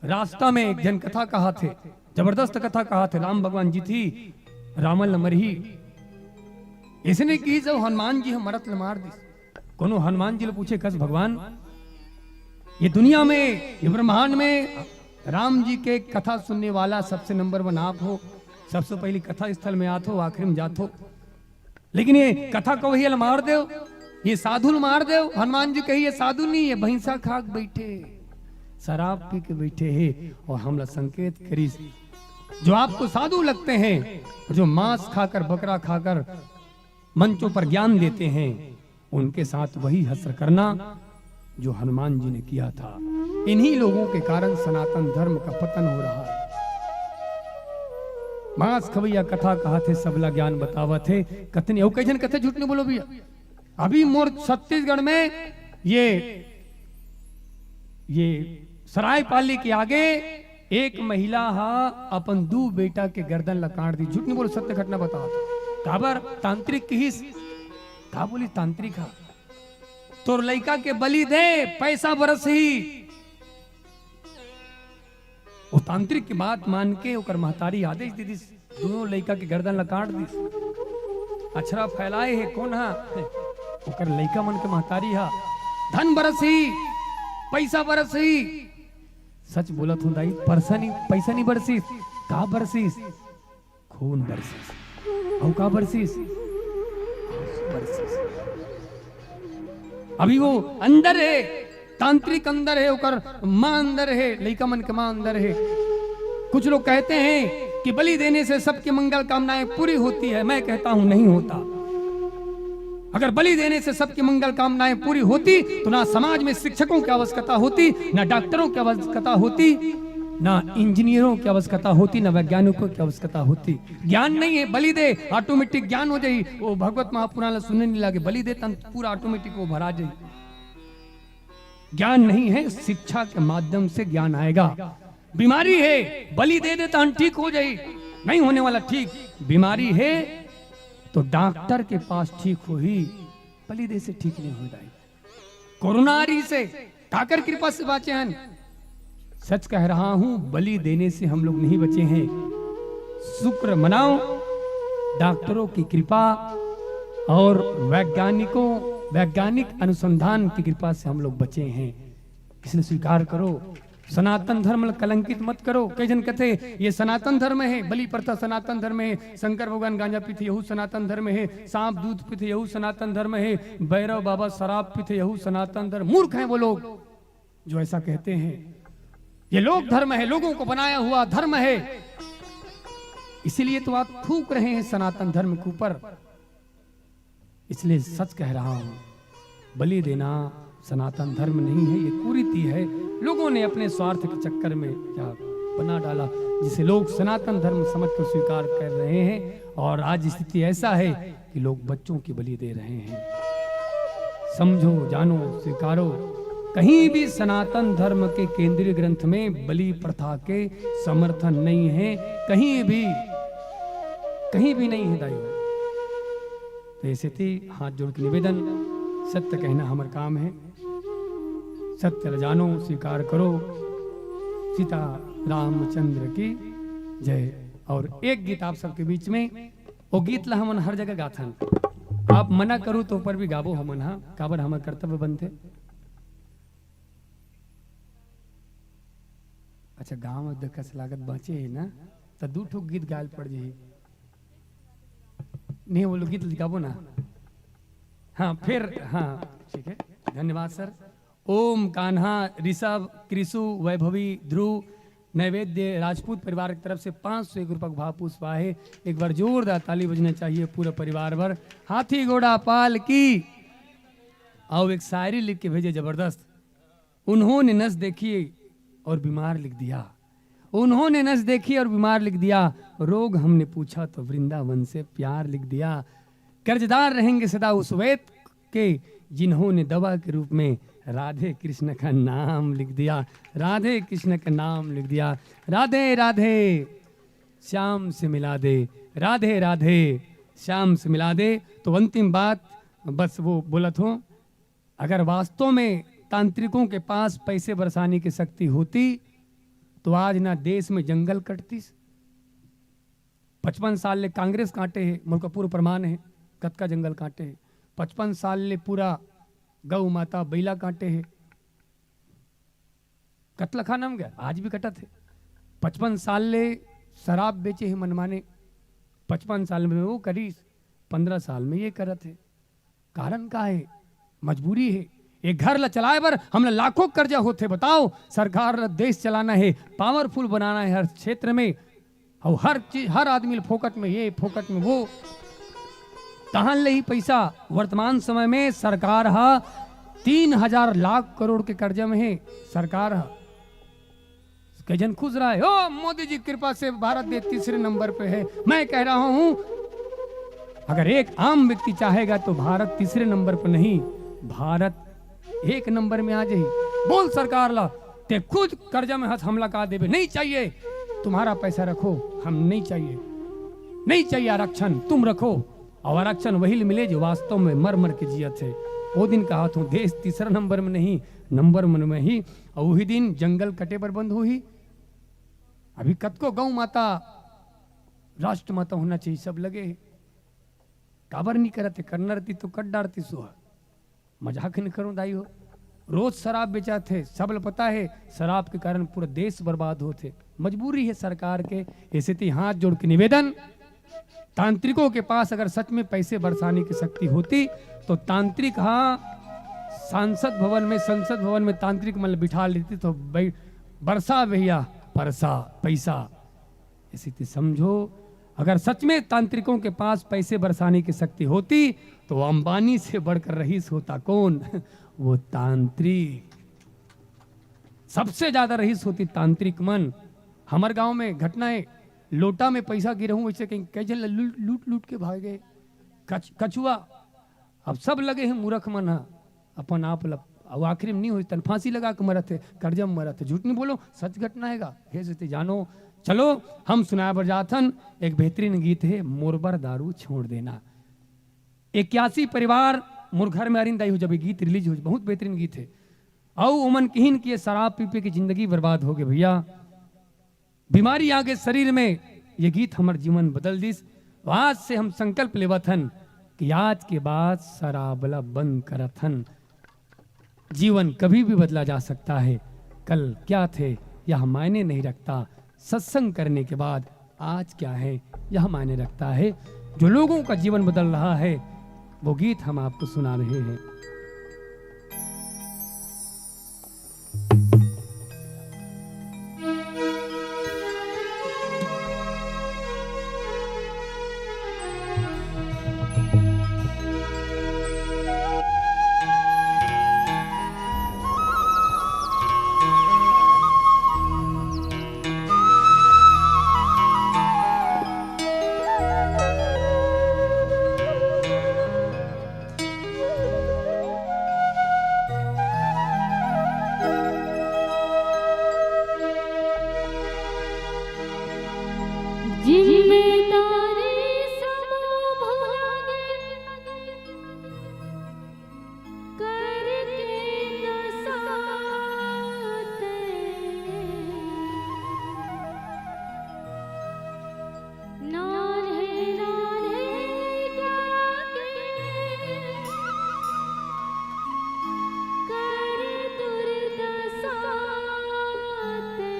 रास्ता में एक जन कथा कहाथे, जबरदस्त कथा कहाथे, राम भगवान जी थी, रावण ल मरही। इसने की जब हनुमान जी ह मरत ल मार दिस। कोनो हनुमान जी ल पूछे, कस भगवान, ये दुनिया में, ये ब्रह्मांड में राम जी के कथा सुनने वाला सबसे नंबर वन आप हो, सबसे पहली कथा स्थल में आत हो, आखिरी में जात हो, लेकिन ये कथा कवैया ल मार देव, ये साधु ल मार देव। हनुमान जी कही, ये साधु नहीं, ये भैंसा खा के बैठे, शराब पी के बैठे हे, और हमला संकेत करिस। जो आपको साधु लगते हैं, जो मांस खाकर, बकरा खाकर मंचों पर ज्ञान देते हैं, उनके साथ वही हश्र करना जो हनुमान जी ने किया था। इन्हीं लोगों के कारण सनातन धर्म का पतन हो रहा है। मांस खवैया कथा कहाथे, सबला ज्ञान बतावत हे। कथनी, अउ कई झन कथे, झूठ नहीं बोलो भैया। अभी मोर छत्तीसगढ़ में ये, ये सरायपाली के आगे एक महिला हा अपन दू बेटा के गर्दन ला काट दी। झूठ नहीं बोलो, सत्य घटना बतावत हे। काबर? तांत्रिक किहिस। का बोली तांत्रिक हा? तोर लइका के बलि दे, पैसा बरसही। वो तांत्रिक के बात मान के ओकर महतारी आदेश दे दिस, दोनों लइका के गर्दन ला काट दिस। अछरा फैलाए हे कोन हा? ओकर लइका मन के महतारी हा। धन बरसही, पैसा बरसही। सच बोलत हूँ दाई, परसा नहीं, पैसा नहीं बरसिस। का बरसिस? खून बरसिस। अउ का बरसिस? आंसू बरसिस। अभी वो अंदर हे, तांत्रिक अंदर हे, ओकर माँ अंदर हे, लइका मन के माँ अंदर हे। कुछ लोग कहते हैं कि बलि देने से सबकी मंगल कामनाएं पूरी होती है। मैं कहता हूं, नहीं होता। अगर बलि देने से सबकी मंगल कामनाएं पूरी होती, तो ना समाज में शिक्षकों की आवश्यकता होती, ना डॉक्टरों की आवश्यकता होती, ना इंजीनियरों की आवश्यकता होती, ना वैज्ञानिकों की आवश्यकता होती। ज्ञान नहीं है, बलि दे, ऑटोमेटिक ज्ञान हो जाई। वो भगवत महापुराण ला सुनने नहीं लागे, बलि दे, तन पूरा ऑटोमेटिक वो भरा जाई। ज्ञान नहीं है, शिक्षा के माध्यम से ज्ञान आएगा। बीमारी है, बलि दे दे, तन ठीक हो जाई, नहीं होने वाला ठीक। बीमारी है, तो डॉक्टर के पास ठीक होही, बलि दे से ठीक नहीं हो जाई। कोरोना आ रही से काकर कृपा से बाँचे हन? सच कह रहा हूं, बलि देने से हम लोग नहीं बचे हैं। शुक्र मनाओ, डॉक्टरों की कृपा और वैज्ञानिकों, वैज्ञानिक अनुसंधान की कृपा से हम लोग बचे हैं। इसलिए स्वीकार करो, सनातन धर्म ल कलंकित मत करो। कई झन कथे, ये सनातन धर्म हे, बलि प्रथा सनातन धर्म हे, शंकर भगवान गांजा पीथे, यहू सनातन धर्म हे, सांप दूध पीथे, यहू सनातन धर्म हे, भैरव बाबा शराब पीथे, यहू सनातन धर्म। मूर्ख हैं वो लोग जो ऐसा कहते हैं। ये लोक धर्म है, लोगों को बनाया हुआ धर्म है। इसीलिए तो आप थूक रहे हैं सनातन धर्म के ऊपर। इसलिए सच कह रहा हूं, बलि देना सनातन धर्म नहीं है, ये कुरीति है। लोगों ने अपने स्वार्थ के चक्कर में क्या बना डाला, जिसे लोग सनातन धर्म समझकर स्वीकार कर रहे हैं। और आज स्थिति ऐसा है कि लोग बच्चों की बलि दे रहे हैं। समझो, जानो, स्वीकारो, कहीं भी सनातन धर्म के केंद्रीय ग्रंथ में बलि प्रथा के समर्थन नहीं है, कहीं भी, कहीं भी नहीं है दाइयों। तो ऐसे थी हाथ जोड़ के निवेदन, सत्य कहना हमर काम है, सत्य ल जानो, स्वीकार करो। सीता रामचंद्र की जय। और एक गीत आप सबके बीच में, वो गीत ला हमन हर जगह गाथन, आप मना करू तो ऊपर भी गाबो हमन, हाँ, काबर हमर कर्तव्य बनथे। अच्छा, गांव में देखस लागत बांचे हे ना, त दू ठो गीत गायल पड़ जाही। नहीं, वो लोग गीत गाबो ना। हाँ, फिर, हाँ, ठीक है, धन्यवाद सर। ओम कान्हा, ऋषभ, कृषु, वैभवी, ध्रुव, नैवेद्य, राजपूत परिवार की तरफ से पाँच सौ एक रुपये का भाव पुष्प आहे। एक बार जोरदार ताली बजना चाहिए पूरा परिवार भर। हाथी घोड़ा पाल की। आओ, एक शायरी लिख के भेजे, जबरदस्त। उन्होंने नस देखी और बीमार लिख दिया। उन्होंने नस देखी और बीमार लिख दिया। रोग हमने पूछा तो वृंदावन से प्यार लिख दिया। कर्जदार रहेंगे सदा उस वैद के, जिन्होंने दवा के रूप में राधे कृष्ण का नाम लिख दिया। राधे कृष्ण का नाम लिख दिया। राधे राधे, श्याम से मिला दे। राधे राधे, श्याम से मिला दे। तो अंतिम बात बस वो बोलत हों, अगर वास्तव में तांत्रिकों के पास पैसे बरसाने की शक्ति होती, तो आज ना देश में जंगल कटतीस। पचपन साल ले कांग्रेस काटे हे, मोर का पूरा प्रमाण हे, कतका जंगल काटे हे। पचपन साल ले पूरा गौ माता बैला काटे हे, कतला खाना में गया, आज भी कटत हे। पचपन साल ले शराब बेचे हे मनमाने, पचपन साल में वो करीस, पंद्रह साल में ये करत हे। कारण का हे? मजबूरी हे। एक घर ला चलाए बर हमला लाखों कर्जा होथे। बताओ, सरकार ला देश चलाना हे, पावरफुल बनाना हे हर क्षेत्र में, अउ हर चीज, हर आदमी ला फोकट में ये, फोकट में वो। तहां ले ही पैसा। वर्तमान समय में सरकार हा तीन हजार लाख करोड़ के कर्जा में हे। सरकार हा कई झन खुश रहा है, "ओ, मोदी जी की कृपा से भारत देश तीसरे नंबर पे है।" मैं कह रहा हूं, अगर एक आम व्यक्ति चाहेगा तो भारत तीसरे नंबर पर नहीं, भारत एक नंबर में आ जाही। बोल सरकार ला, ते खुद कर्जा में हस, हमला का देबे? नहीं चाहिए, तुम्हारा पैसा रखो, हम नहीं चाहिए, नहीं चाहिए आरक्षण, तुम रखो। और आरक्षण वही ले मिले जो वास्तव में मर मर के जियत हे। वो दिन कहा था, देश तीसरा नंबर में नहीं, नंबर वन में ही। और वही दिन जंगल कटे बर बंद होही। अभी कतको गौ माता, राष्ट्र माता होना चाहिए, सब लगे हे। काबर नहीं करत हे? करना रहती तो कर डारती सो। मजाक नहीं करूं दाई हो, रोज शराब बेचात हे, सब ल पता हे, शराब के कारण पूरा देश बर्बाद होत हे। मजबूरी हे सरकार के। ऐसे ती हाथ जोड़ के निवेदन, तांत्रिकों के पास अगर सच में पैसे बरसाने की शक्ति होती तो तांत्रिक, हाँ, सांसद भवन में, संसद भवन में तांत्रिक मन ल बिठा लेती तो बै-, बरसा भैया, परसा, पैसा। ऐसे ती समझो, अगर सच में तांत्रिकों के पास पैसे बरसाने की शक्ति होती तो अंबानी से बढ़कर रईस होता कौन? वो तांत्रिक। सबसे ज्यादा रईस होती तांत्रिक मन। हमर गांव में घटना हे, लोटा में पैसा गिरहूं, वैसे कहीं कई झन ल लूट, लूट, लूट के भागे। कछ-, कछुआ, अब सब लगे हे मूरख मन ह अपन आप ल, अउ आखिरी में नहीं होई, तन फांसी लगा के मरत हे, कर्जा में मरत हे। झूठ नहीं बोलो, सच घटना हे गा। हे सती जानो, चलो हम सुनाए बर जात हन, एक बेहतरीन गीत हे, मोर बर दारू छोड़ देना। इक्यासी परिवार मोर घर में अरिन दाई हो, जब ये गीत रिलीज हो, बहुत बेहतरीन गीत हे। अउ ओमन किहिन कि ये शराब पी पी के जिंदगी बर्बाद हो गे भैया, बीमारी आ गे शरीर में, ये गीत हमर जीवन बदल दिस। तो आज से हम संकल्प लेवत हन कि आज के बाद शराब ला बंद करत हन। जीवन कभी भी बदला जा सकता है। कल क्या थे, यह मायने नहीं रखता। सत्संग करने के बाद आज क्या है, यह मायने रखता है। जो लोगों का जीवन बदल रहा है, वो गीत हम आपको सुना रहे हैं। जिम्मेदारी समभाग करके न साथ। नान्हे नान्हे गाके कर दुर्दशा ते।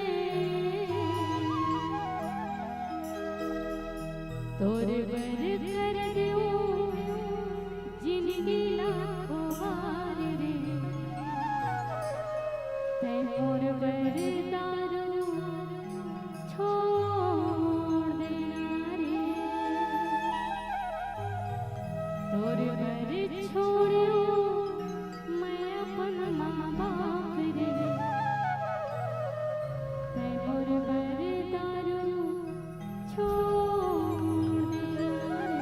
तोर बर कर देऊ जिंदगी ला खुवार रे। तै मोर बर दारू छोड़ देना रे। तोर बर छोड़ो मैं अपन माँ बाप रे। तै मोर बर दारू छोड़ देना रे।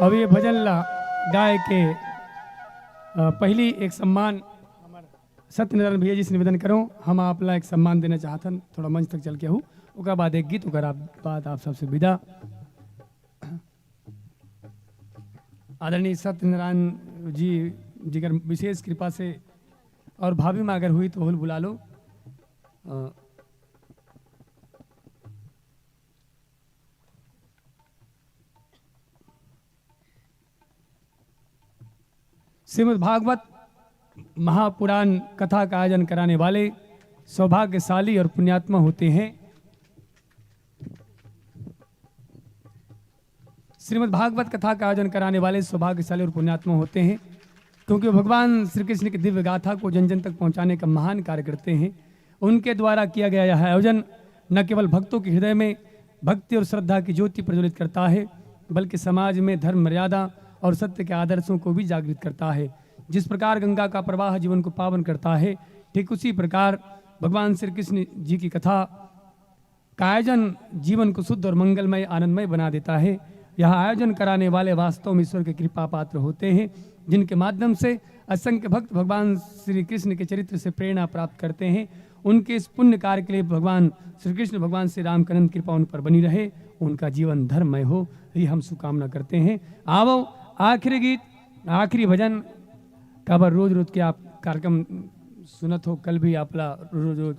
अब ये भजन ला गाय के, अ, पहली एक सम्मान सत्यनारायण भैया जी से निवेदन करो, हम आप ला एक सम्मान देना चाहथन, थोड़ा मंच तक चल के आहू, ओकर बाद एक गीत, ओकर आप, बाद आप सबसे विदा। आदरणीय सत्यनारायण जी, जिकर विशेष कृपा से और भाभी में अगर हुई तो होल बुला लो। अ, श्रीमद् भागवत महापुराण कथा का आयोजन कराने वाले सौभाग्यशाली और पुण्यात्मा होते हैं। श्रीमद् भागवत कथा का आयोजन कराने वाले सौभाग्यशाली और पुण्यात्मा होते हैं, क्योंकि वो भगवान श्री कृष्ण की दिव्य गाथा को जन जन तक पहुंचाने का महान कार्य करते हैं। उनके द्वारा किया गया यह आयोजन न केवल भक्तों के हृदय में भक्ति और श्रद्धा की ज्योति प्रज्वलित करता है, बल्कि समाज में धर्म मर्यादा और सत्य के आदर्शों को भी जागृत करता है। जिस प्रकार गंगा का प्रवाह जीवन को पावन करता है, ठीक उसी प्रकार भगवान श्री कृष्ण जी की कथा का आयोजन जीवन को शुद्ध और मंगलमय, आनंदमय बना देता है। यह आयोजन कराने वाले वास्तव में ईश्वर के कृपा पात्र होते हैं, जिनके माध्यम से असंख्य भक्त भगवान श्री कृष्ण के चरित्र से प्रेरणा प्राप्त करते हैं। उनके इस पुण्य कार्य के लिए भगवान श्री कृष्ण, भगवान श्री राम की अनंत कृपा उन पर बनी रहे, उनका जीवन धर्ममय हो, ये हम शुभकामना करते हैं। आवो, आखिरी गीत, आखिरी भजन, काबर रोज रोज के आप कार्यक्रम सुनत हो, कल भी आपला रोज रोज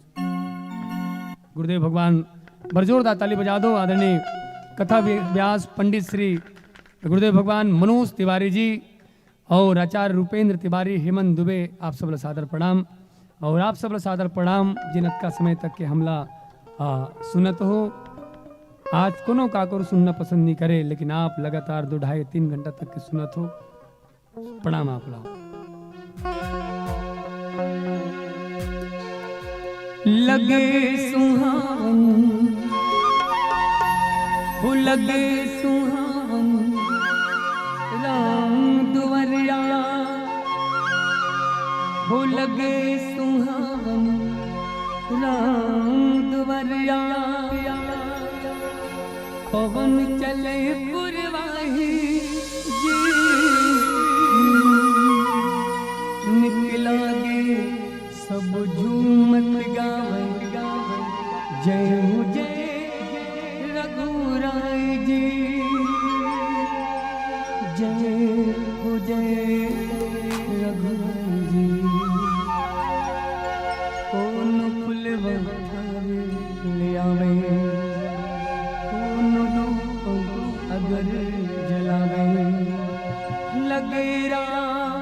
गुरुदेव भगवान, बरजोरदार ताली बजा दो। आदरणीय कथा व्य-, व्यास पंडित श्री गुरुदेव भगवान मनोज तिवारी जी और आचार्य रूपेंद्र तिवारी, हेमंत दुबे, आप सब ला सादर प्रणाम। और आप सब ला सादर प्रणाम, जिन अतका समय तक के हमला, आ, सुनत हो। आज कोनो काकर सुनना पसंद नहीं करे, लेकिन आप लगातार दो, ढाई, तीन घंटा तक के सुनत हो। प्रणाम आप ला। लगे सुहावन, हो लगे सुहावन, राम दुवरिया, हो लगे सुहावन, राम दुवरिया। पवन चले पुरवाही जी, निक लागे सब झूमत गावन, जय हो जय रघुराय जी, जय हो जय रघुराय जी। कौन फुलवा ले आवे, कौन धूप अगर जलावे, लगे राम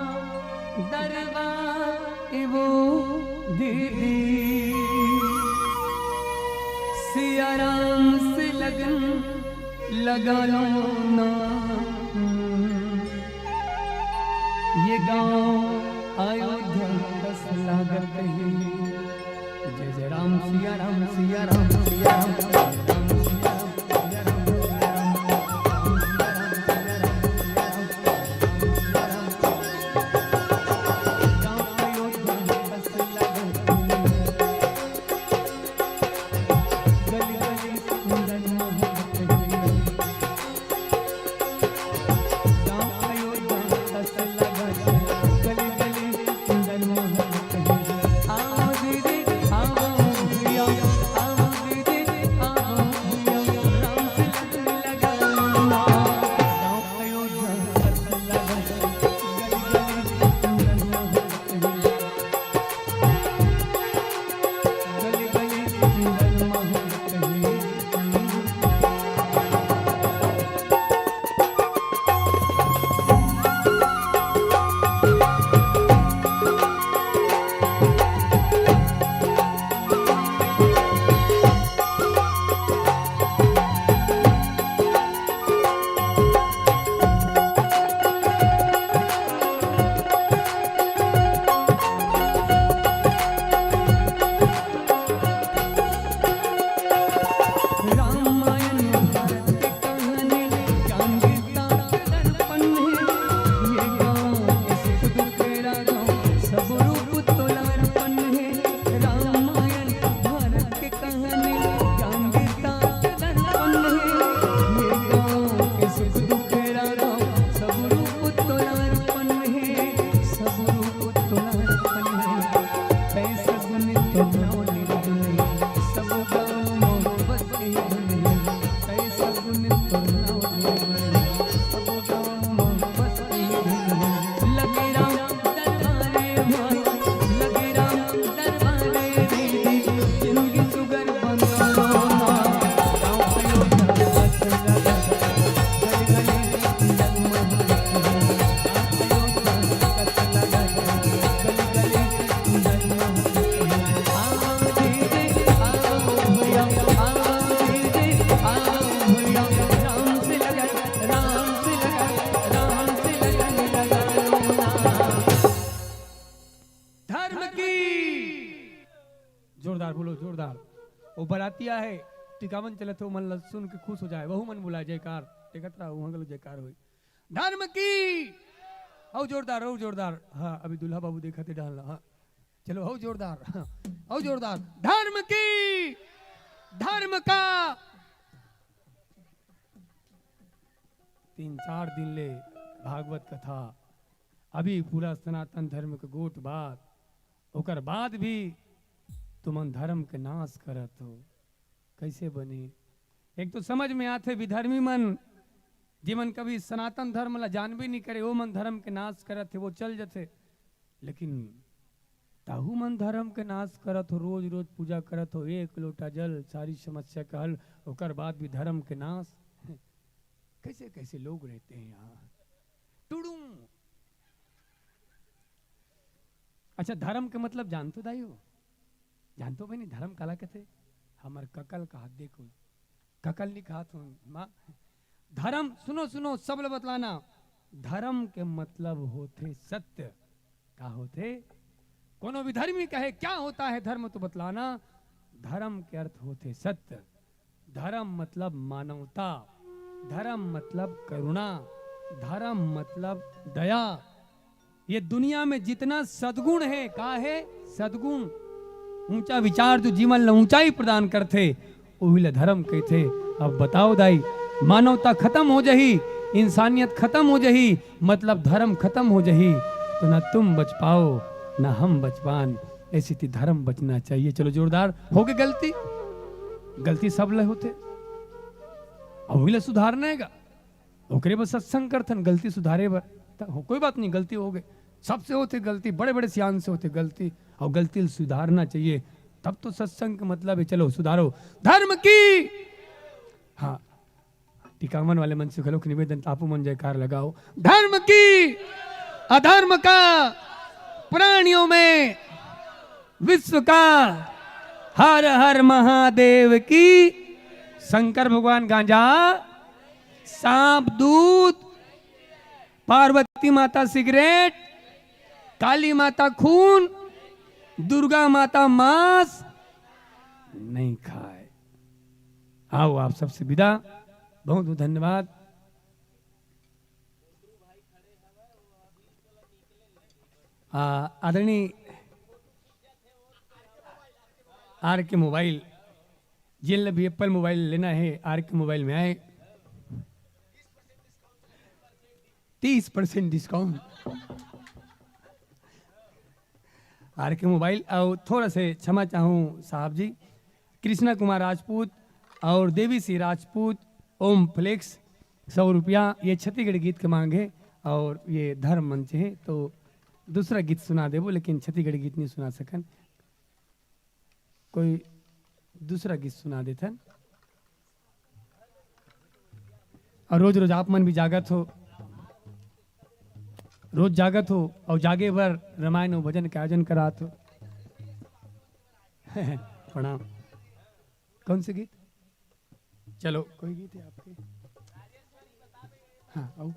दरबार वो दीदी। सिया राम से लगन लगा लो ना, ये गांव अयोध्या कस लागत है। जय जय राम सिया राम सिया राम सिया राम। धर्म की जोरदार बोलो, जोरदार। वो बरातिया है, टिकावन चलत हो, मन ल सुन के खुश हो जाए, वहू मन बुलाए जयकार। देखत रहा, वहाँ गलो जयकार होई। धर्म की। और जोरदार, और जोरदार। हाँ, अभी दूल्हा बाबू देखत हे डालना। हाँ, चलो, और जोरदार। हाँ, और जोरदार। धर्म की। धर्म का। तीन चार दिन ले भागवत कथा, अभी पूरा सनातन धर्म के गोठ बात, ओकर बाद भी तुमन धर्म के नाश करत हो। कैसे बनी? एक तो समझ में आथे, विधर्मी मन, जेमन कभी सनातन धर्म ला जानबे नहीं करे, वो मन धर्म के नाश करत हे, वो चल जथे। लेकिन ताहू मन धर्म के नाश करत हो, रोज रोज पूजा करत हो, एक लोटा जल, सारी समस्या का हल, ओकर बाद भी धर्म के नाश। कैसे कैसे लोग रहते हैं यहाँ। टुडुम। अच्छा, धर्म के मतलब जानतो दाई हो? जानतो बहिनी, धर्म काला कथे? हमर ककल कहा देखो, ककल नहीं कहा तुम माँ। धर्म, सुनो, सुनो, सब ल बतलाना। धर्म के मतलब होथे सत्य। का होथे? कोनो विधर्मी कहे, "क्या होता है धर्म?" तो बतलाना, धर्म के अर्थ होथे सत्य। धर्म मतलब मानवता, धर्म मतलब करुणा, धर्म मतलब दया। ये दुनिया में जितना सद्गुण है, का है? सद्गुण। ऊंचा विचार जो जीवन ला ऊंचाई प्रदान करथे, उही ला धर्म कहिथे। अब बताओ दाई, मानवता खत्म हो जही, इंसानियत खत्म हो जही, मतलब धर्म खत्म हो जही, तो ना तुम बच पाओ, ना हम बच पान। ऐसी थी धर्म बचना चाहिए। चलो जोरदार, हो गई गलती, गलती सब ले होथे, अउ उही ला सुधारना हे गा। ओकरे बर सत्संग करथन, गलती सुधारे बर। त हो, कोई बात नहीं, गलती हो गई, सबसे होथे गलती, बड़े-बड़े सियान से होथे गलती, अउ गलती ल सुधारना चाहिए। तब तो सत्संग के मतलब हे, चलो सुधारो धर्म की। हाँ, टिकावन वाले मन से घलोक निवेदन, आपो मन जयकार लगाओ। धर्म की, अधर्म का, प्राणियों में विश्व का, हर हर महादेव की। शंकर भगवान गांजा, सांप दूध, पार्वती माता सिगरेट, काली माता खून, दुर्गा माता मांस नहीं खाए। आओ, आप सबसे विदा, बहुत बहुत धन्यवाद। आ, आदरणीय आर के मोबाइल, जेन ल भी एप्पल मोबाइल लेना हे, आर के मोबाइल में आए, तीस परसेंट डिस्काउंट। आर के मोबाइल। और थोड़ा से क्षमा चाहूँ साहब जी, कृष्णा कुमार राजपूत और देवी सिंह राजपूत, ओम फ्लेक्स, सौ रुपया, ये छत्तीसगढ़ी गीत के मांग हे और ये धर्म मंच हे, तो दूसरा गीत सुना देबो, लेकिन छत्तीसगढ़ी गीत नहीं सुना सकन, कोई दूसरा गीत सुना देथन। और रोज रोज आप मन भी जागत हो, रोज जागत हो और जागे बर रामायण और भजन के आयोजन करात हो। प्रणाम। कौन से गीत? चलो, कोई गीत है आपके? हाँ, आओ। नहीं,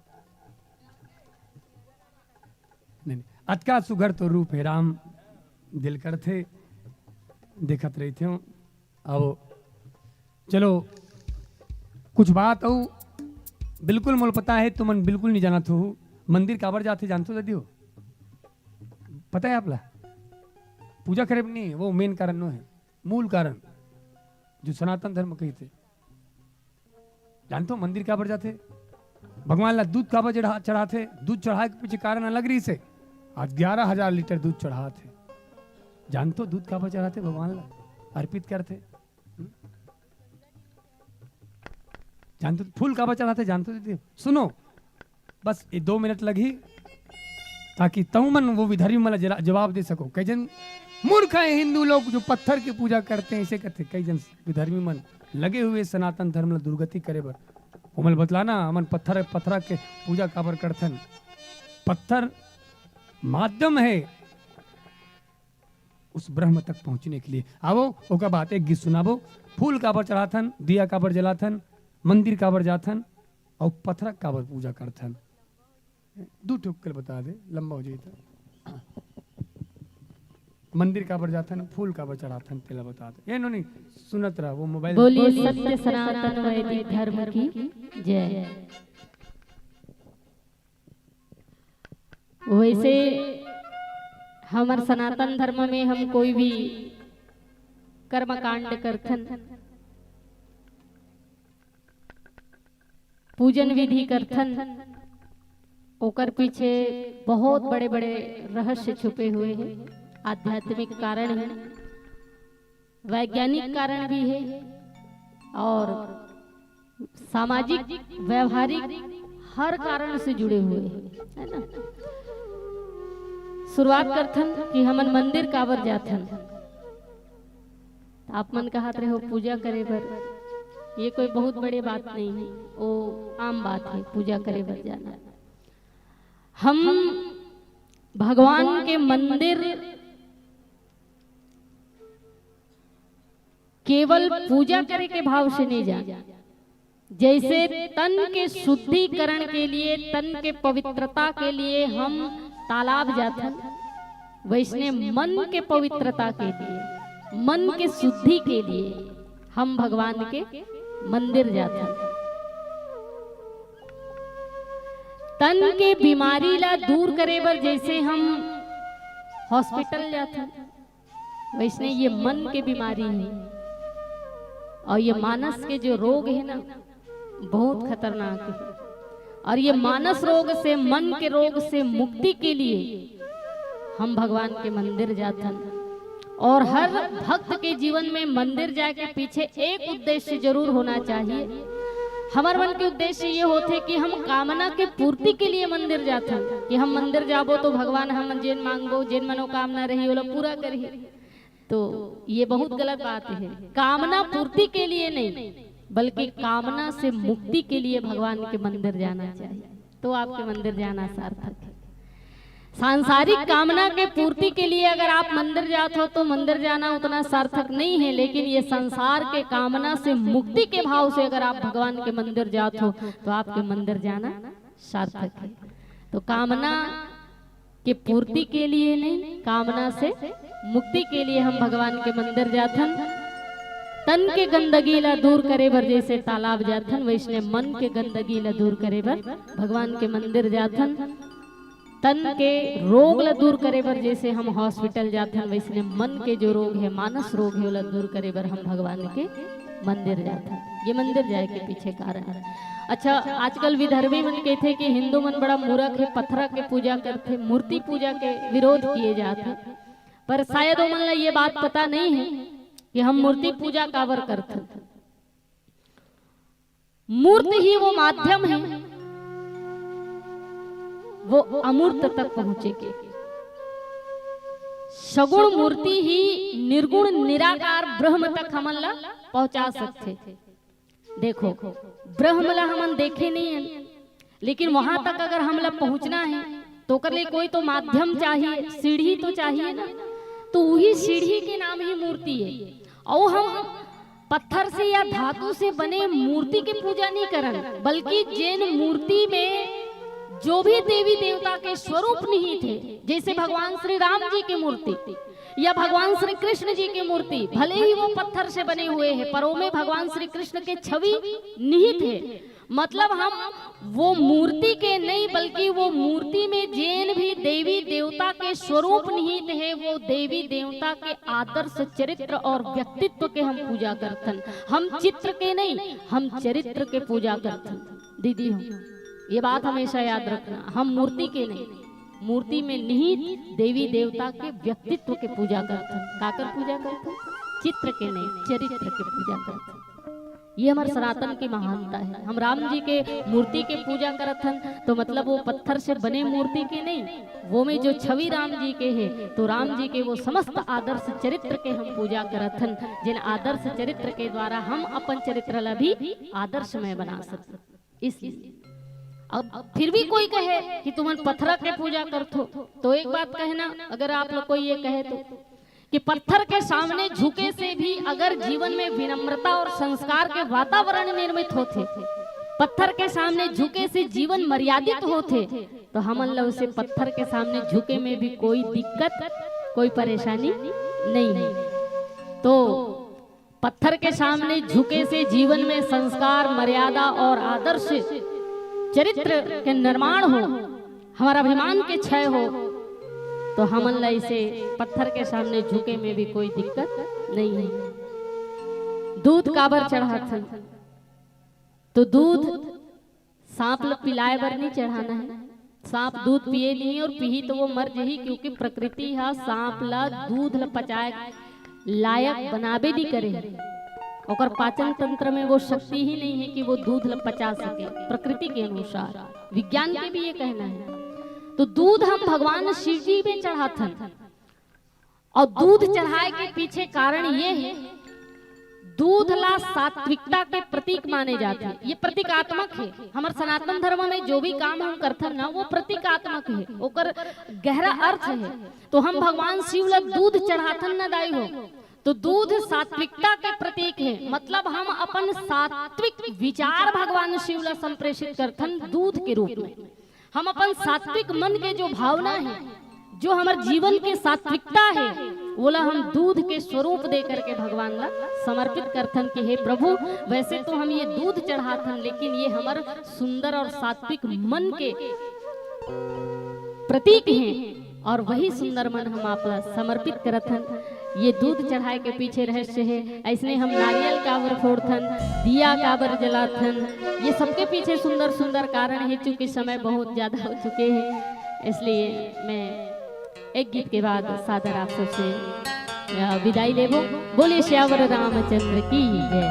नहीं। अतका सुघर तो रूप हे राम, दिल करथे, देखत रहिथेंव। अब चलो, कुछ बात अउ बिल्कुल मोला पता हे, तुमन बिल्कुल नहीं जानत हो। मंदिर काबर जाथे, जानथो दादी हो? पता हे आप ला? पूजा करे बर नहीं, वो मेन कारण नो हे, मूल कारण, जो सनातन धर्म कहिथे। जानथो मंदिर काबर जाथे? भगवान ला दूध काबर चढ़ा-, चढ़ाथे? दूध चढ़ाए के पीछे कारण अलग रहिस हे। आज ग्यारह हजार लीटर दूध चढ़ाथे। जानथो दूध काबर चढ़ाथे? भगवान ला अर्पित करथे। हम्म? जानथो फूल काबर चढ़ाथे? जानथो दीदी? सुनो, बस ये दो मिनट लगही। ताकि तउ मन वो विधर्मी मन ला जला-, जवाब दे सको। कई जन मूर्ख हे हिंदू लोग जो पत्थर के पूजा करते हैं, इसे कहते हैं। कई जन विधर्मी मन लगे हुए सनातन धर्म ला दुर्गति करे बर। ओमन बतलाना, हमन पत्थर, पत्थरा के पूजा काबर करथन? पत्थर माध्यम है उस ब्रह्म तक पहुंचने के लिए। आवो, ओकर बाद एक गीत सुनाबो। फूल काबर चढ़ाथन, दिया काबर जलाथन, मंदिर काबर जाथन, अउ पत्थरा काबर पूजा करथन? दू ठो के बता दे, लंबा हो जाई त। मंदिर काबर जाथन, फूल काबर चढ़ाथन, तेला बता दे। ए नोनी, सुनत रह, वो मोबाइल। बोलिए सत्य सनातन वैदिक धर्म की जय। वैसे हमर सनातन धर्म में हम कोई भी कर्मकांड करथन, पूजन विधि करथन, ओकर पीछे बहुत बड़े-बड़े रहस्य छुपे हुए हैं, आध्यात्मिक कारण है, वैज्ञानिक कारण भी है और सामाजिक, व्यवहारिक हर कारण से जुड़े हुए हैं, है ना? शुरुआत करथन कि हमन मंदिर काबर जाथन। आप मन कहत रहे हो पूजा करे बर, ये कोई बहुत बड़ी बात नहीं है, वो आम बात है पूजा करे बर जाना। हम भगवान के मंदिर केवल पूजा करे के भाव से नहीं जान, जैसे तन के शुद्धिकरण के लिए, तन के पवित्रता के लिए हम तालाब जाथन, वैसने मन के पवित्रता के लिए, मन के शुद्धि के लिए हम भगवान के मंदिर जाथन। तन के बीमारी ला दूर करे बर जैसे हम हॉस्पिटल जाथन, वैसने ये मन के बीमारी है और ये मानस के जो रोग है ना, बहुत खतरनाक है। और ये मानस रोग से, मन के रोग से मुक्ति के लिए हम भगवान के मंदिर जाथन। और हर भक्त के जीवन में मंदिर जाए के पीछे एक उद्देश्य जरूर होना चाहिए। हमर मन के उद्देश्य ये होथे कि हम कामना के पूर्ति के लिए मंदिर जाथन, कि हम मंदिर जाबो तो भगवान हमन जेन मांगबो, जेन मनोकामना रही, ओला पूरा करही। तो ये बहुत गलत बात है। कामना पूर्ति के लिए नहीं, बल्कि कामना से मुक्ति के लिए भगवान के मंदिर जाना चाहिए, तो आपके मंदिर जाना सार्थक है। सांसारिक कामना के पूर्ति के लिए अगर आप मंदिर जात हो तो मंदिर जाना उतना सार्थक नहीं है, लेकिन ये संसार के कामना से मुक्ति के भाव से अगर आप भगवान के मंदिर जात हो तो आपके मंदिर जाना सार्थक है। तो कामना के पूर्ति के लिए नहीं, कामना से मुक्ति के लिए हम भगवान के मंदिर जाथन। तन के गंदगी ला दूर करे बर जैसे तालाब जाथन, वैसने मन के गंदगी ला दूर करे बर भगवान के मंदिर जाथन। तन के रोग ला दूर करे बर जैसे हम हॉस्पिटल जाथन, वैसने मन के जो रोग है, मानस रोग है, ओला दूर करे बर हम भगवान के मंदिर जाथन। ये मंदिर जाए के पीछे कारण है। अच्छा, आजकल विदर्भी मन कहथे कि हिंदू मन बड़ा मूर्ख है, पत्थरा के पूजा करथे, मूर्ति पूजा के विरोध किए जाथे, पर शायद ओमन ला ये बात पता नहीं है कि हम मूर्ति पूजा काबर करथन। मूर्त ही वो माध्यम है वो अमूर्त तक पहुंचे के। सगुण मूर्ति ही निर्गुण निराकार ब्रह्म तक हमन ला पहुंचा सकथे। देखो, ब्रह्म ला हमन देखे नहीं हन, लेकिन वहां तक अगर हमला पहुंचना है तो ओकर लिए कोई तो माध्यम चाहिए, सीढ़ी तो चाहिए ना। तो वही सीढ़ी के नाम ही मूर्ति है। और हम पत्थर से या धातु से बने मूर्ति के पूजा नहीं करन, बल्कि जेन मूर्ति में जो भी देवी देवता के स्वरूप निहित है, जैसे भगवान श्री राम जी की मूर्ति या भगवान श्री कृष्ण जी की मूर्ति, भले ही वो पत्थर से बने हुए हैं, पर ओमे भगवान श्री कृष्ण के छवि निहित है। मतलब हम वो मूर्ति के नहीं, बल्कि वो मूर्ति में जेन भी देवी देवता के स्वरूप निहित है, वो देवी देवता के आदर्श चरित्र और व्यक्तित्व के हम पूजा करथन। हम चित्र के नहीं, हम चरित्र के पूजा करथन। दीदी हो, ये बात हमेशा याद रखना, हम मूर्ति के नहीं, मूर्ति में निहित देवी देवता के व्यक्तित्व के पूजा करथन। काकर पूजा करथन? चित्र के नहीं, चरित्र के पूजा करथन। ये हमर सनातन के महानता है। हम राम जी के मूर्ति के पूजा करत हन, तो मतलब वो पत्थर से बने मूर्ति के नहीं, वो में जो छवि राम जी के है, तो राम जी के वो समस्त आदर्श चरित्र के हम पूजा करत हन, जिन आदर्श चरित्र के द्वारा हम अपन चरित्र ला भी आदर्शमय बना सकते। इसलिए अब फिर भी कोई कहे कि तुमन पत्थर के पूजा करथो, तो एक बात कहना, अगर आप लोग कोई ये कहे तो, कि पत्थर के सामने झुके से भी अगर जीवन में विनम्रता और संस्कार के वातावरण निर्मित होथे, पत्थर के सामने झुके से जीवन मर्यादित होथे, तो हमन ला उसे पत्थर के सामने झुके में भी कोई दिक्कत, कोई परेशानी नहीं है। तो पत्थर के सामने झुके से जीवन में संस्कार, मर्यादा और आदर्श चरित्र के निर्माण हो, हमारा अभिमान के क्षय हो, तो हमन ला इसे पत्थर के सामने झुके में भी कोई दिक्कत नहीं है। दूध काबर चढ़ाथन? तो दूध सांप ल पिलाए बर नहीं चढ़ाना है। सांप दूध पिए नहीं और पीही तो वो मर जही, क्योंकि प्रकृति ह सांप ल दूध ल पचाए लायक बनाबे नहीं करे है। ओकर पाचन तंत्र में वो शक्ति ही नहीं है कि वो दूध ल पचा सके। प्रकृति के अनुसार, विज्ञान के भी ये कहना है। तो दूध हम भगवान शिव जी में चढ़ाथन, और दूध चढ़ाए के पीछे कारण ये है, दूध ला सात्विकता के प्रतीक माने जाथे। ये प्रतीकात्मक है। हमर सनातन धर्म में जो भी काम हम करथन ना, वो प्रतीकात्मक है, ओकर गहरा अर्थ है। तो हम भगवान शिव ला दूध चढ़ाथन ना दाई हो, तो दूध सात्विकता के प्रतीक है, मतलब हम अपन सात्विक विचार भगवान शिव ला संप्रेषित करथन दूध के रूप में। हम अपन सात्विक मन के जो भावना है, जो हमर जीवन के सात्विकता है, ओला हम दूध के स्वरूप दे करके भगवान ला समर्पित करथन कि हे प्रभु, वैसे तो हम ये दूध चढ़ाथन, लेकिन ये हमर सुंदर और सात्विक मन के प्रतीक हैं, और वही सुंदर मन हम आप ला समर्पित करत हन। ये दूध चढ़ाए के पीछे रहस्य है। ऐसने हम नारियल काबर फोड़थन, दिया काबर जलाथन, ये सबके पीछे सुंदर सुंदर कारण है। चूंकि समय बहुत ज्यादा हो चुके हैं, इसलिए मैं एक गीत के बाद सादर आप सबसे, अ, विदाई लेबो। बोले सियावर रामचंद्र की जय।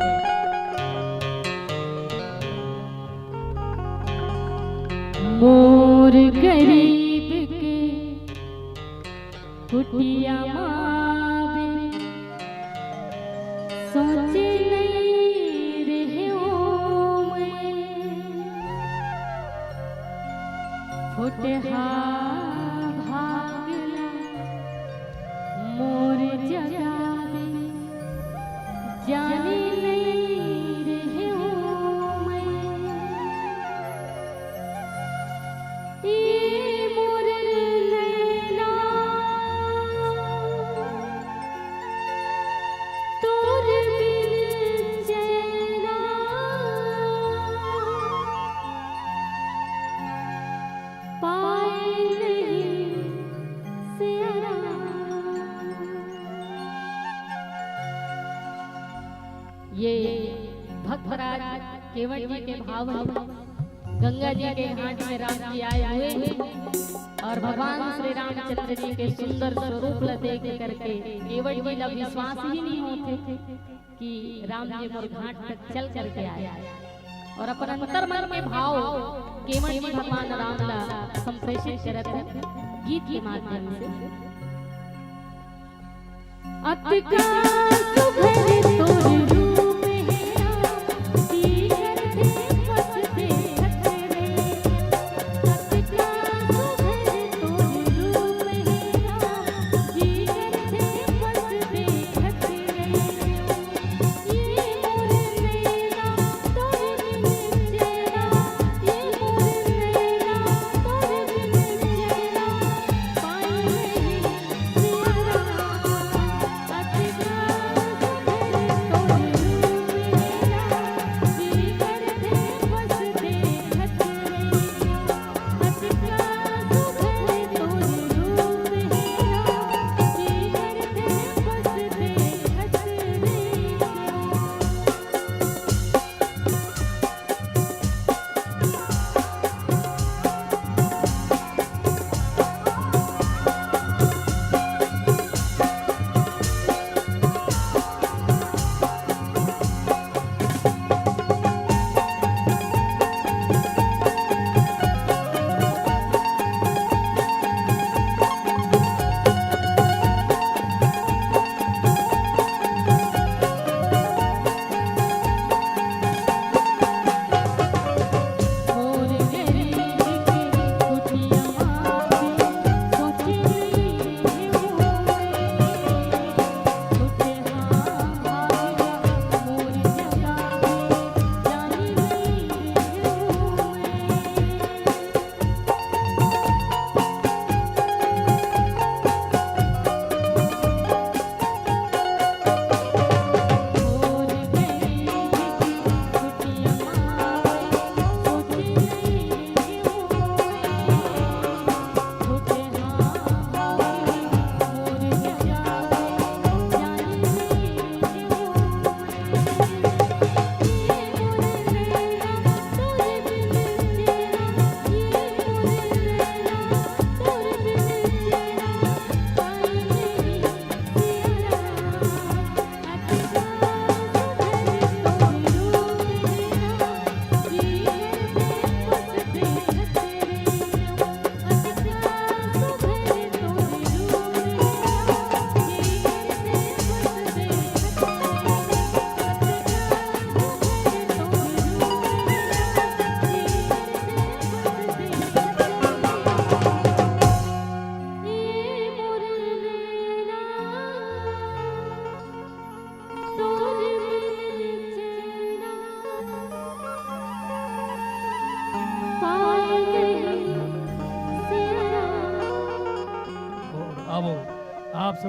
मोर गरीब के कुटिया मावे, सोचे नहीं रहे ओ मैं। फुटहा भागला मोर जगावे, जाने नहीं रहे ओ मैं। ए मोर नैना, तोर बिन चैना पाए नहीं सियारा। ये भक्तराज केवट जी के भाव है। गंगा जी के घाट में राम जी आए हुए हैं और भगवान श्री रामचंद्र जी के सुंदर स्वरूप ला देख करके केवट जी ला विश्वास ही नहीं होते कि राम जी मोर घाट तक चल करके आए, और अपन अंतर मन के भाव केवट जी भगवान राम ला संप्रेषित करत हैं गीत के माध्यम से। अतका सुघर तोर रूप हे राम, जी करथे बस देखत रहे। अतका सुघर तोर रूप हे राम, जी करथे बस देखत रहे। ये मोर नैना तोर बिन चैना, ये मोर नैना तोर बिन चैना, पाए नहीं सियारा। अतका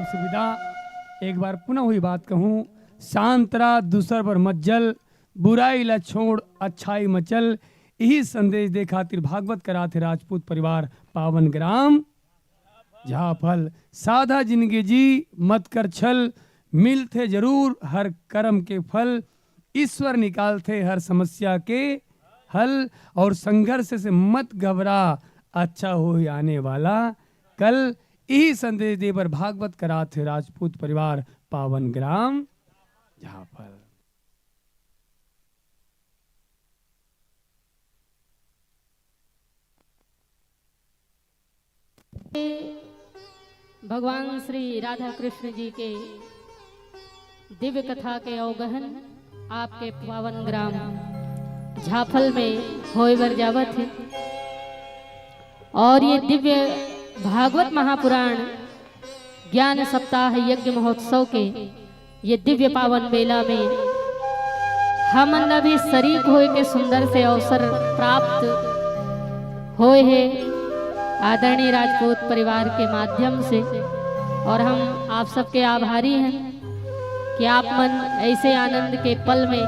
से विदा। एक बार पुनः वही बात कहूँ, शांत रह, दूसर पर मत जल, बुराई ला छोड़, अच्छाई में चल। यही संदेश दे खातिर भागवत करात हे राजपूत परिवार पावन ग्राम झाफल। साधा जिंदगी जी, मत कर छल, मिलथे जरूर हर कर्म के फल। ईश्वर निकालथे हर समस्या के हल, और संघर्ष से मत घबरा, अच्छा होही आने वाला कल। यही संदेश दे बर भागवत करात हे राजपूत परिवार पावन ग्राम झाफल। भगवान श्री राधा कृष्ण जी के दिव्य कथा के अवगहन आपके पावन ग्राम झाफल में होय बर जावत हे। और ये दिव्य भागवत महापुराण ज्ञान सप्ताह यज्ञ महोत्सव के ये दिव्य पावन बेला में हमन ला भी शरीक होय के सुंदर से अवसर प्राप्त होय हे आदरणीय राजपूत परिवार के माध्यम से। और हम आप सबके आभारी हैं कि आप मन ऐसे आनंद के पल में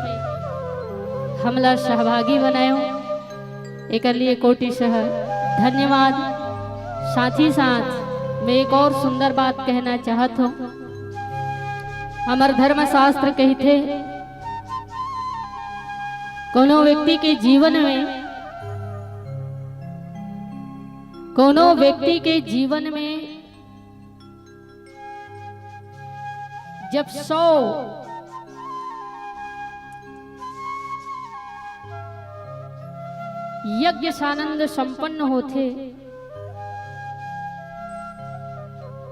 हमला सहभागी बनायो। एकर लिए कोटिशः धन्यवाद। साथ ही साथ मैं एक और सुंदर बात कहना चाहत हूँ। हमर धर्मशास्त्र कहिथे, कोनो व्यक्ति के जीवन में, कोनो व्यक्ति के जीवन में जब सौ यज्ञ सानंद संपन्न होथे,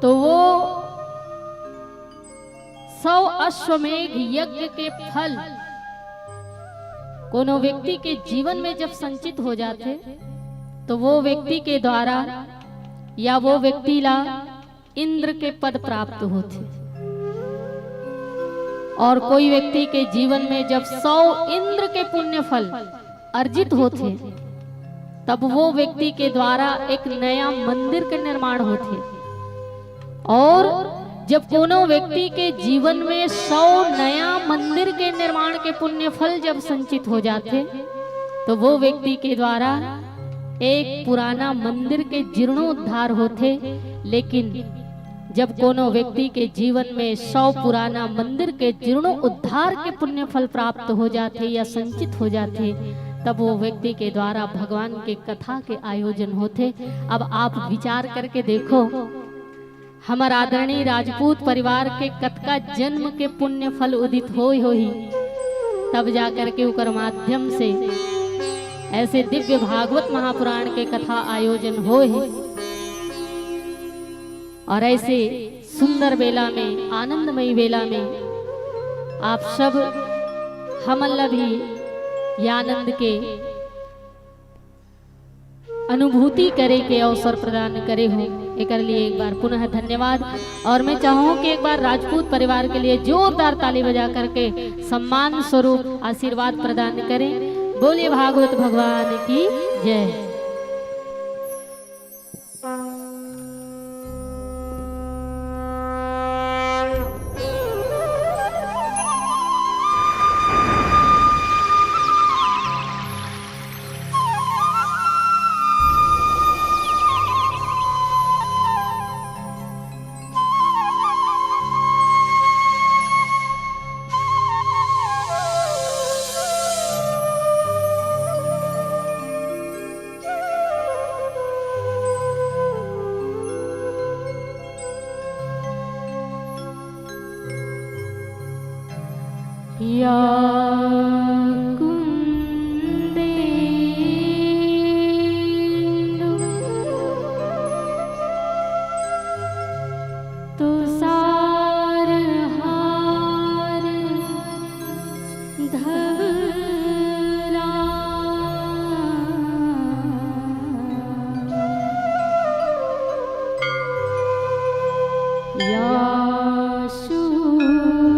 तो वो सौ अश्वमेघ यज्ञ के फल कोनो व्यक्ति के जीवन में जब संचित हो जाथे, तो वो व्यक्ति के द्वारा या वो व्यक्ति ला इंद्र के पद प्राप्त होथे। और कोई व्यक्ति के जीवन में जब सौ इंद्र के पुण्य फल अर्जित होथे, तब वो व्यक्ति के द्वारा एक नया मंदिर के निर्माण होथे। और जब कोनो व्यक्ति के जीवन में सौ नया मंदिर के निर्माण के पुण्य फल जब संचित हो जाथे, तो वो व्यक्ति के द्वारा एक पुराना मंदिर के जीर्णोद्धार होथे। लेकिन जब कोनो व्यक्ति के जीवन में सौ पुराना मंदिर के जीर्णोद्धार के पुण्य फल प्राप्त हो जाथे या संचित हो जाथे, तब वो व्यक्ति के द्वारा भगवान के कथा के आयोजन होथे। अब आप विचार करके देखो, हमर आदरणीय राजपूत परिवार के कतका जन्म के पुण्य फल उदित होय होही, तब जाकर के उकर माध्यम से ऐसे दिव्य भागवत महापुराण के कथा आयोजन होय हे। और ऐसे सुंदर बेला में, आनंदमयी बेला में आप सब हमन ला भी ये आनंद के अनुभूति करे के अवसर प्रदान करे हो, एकर लिए एक बार पुनः धन्यवाद। और मैं चाहूँ कि एक बार राजपूत परिवार के लिए जोरदार ताली बजा करके सम्मान स्वरूप आशीर्वाद प्रदान करें। बोलिए भागवत भगवान की जय। या कुन्देन्दु तुषारहार धवला। या शुभ्र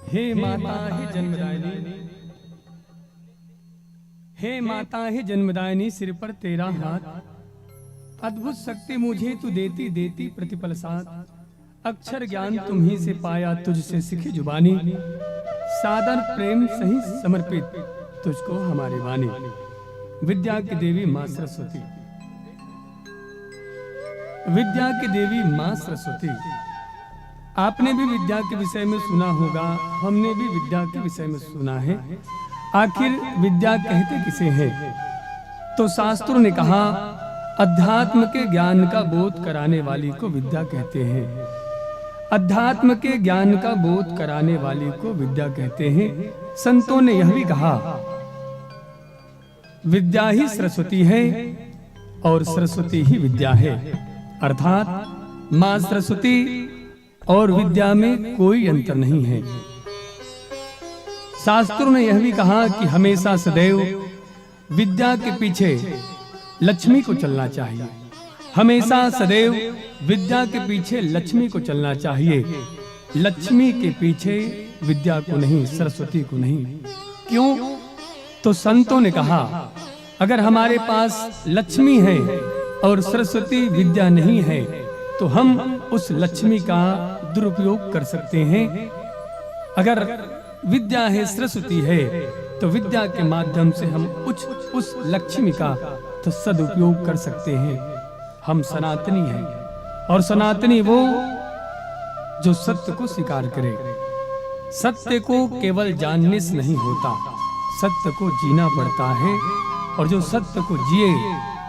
हे माता, हे जन्मदायिनी, हे माता, हे जन्मदायिनी, सिर पर तेरा हाथ, अद्भुत शक्ति मुझे तू देती देती प्रतिपल साथ। अक्षर ज्ञान तुम्ही से पाया, तुझसे सीखी जुबानी, सादर प्रेम सही समर्पित, तुझको हमारी वाणी। विद्या की देवी माँ सरस्वती। विद्या की देवी माँ सरस्वती। आपने भी विद्या के विषय में सुना होगा, हमने भी विद्या के विषय में सुना है। आखिर विद्या कहते किसे हैं? तो शास्त्रों ने कहा, अध्यात्म के ज्ञान का बोध कराने वाली को विद्या कहते हैं। अध्यात्म के ज्ञान का बोध कराने वाली को विद्या कहते हैं। संतों ने यह भी कहा, विद्या ही सरस्वती है और सरस्वती ही विद्या है, अर्थात माँ सरस्वती और विद्या में कोई अंतर नहीं है। शास्त्रों ने यह भी कहा कि हमेशा सदैव विद्या के पीछे लक्ष्मी को चलना चाहिए। हमेशा सदैव विद्या के पीछे लक्ष्मी को चलना चाहिए, लक्ष्मी के पीछे विद्या को नहीं, सरस्वती को नहीं। क्यों? तो संतों ने कहा, अगर हमारे पास लक्ष्मी है और सरस्वती विद्या नहीं है, तो हम उस लक्ष्मी का दुरुपयोग कर सकते हैं। अगर विद्या है, सरस्वती है, तो विद्या के माध्यम से हम उस, उस लक्ष्मी का तो सदुपयोग कर सकते हैं। हम सनातनी हैं और सनातनी वो जो सत्य को स्वीकार करे। सत्य को केवल जानने से नहीं होता, सत्य को जीना पड़ता है और जो सत्य को जिए,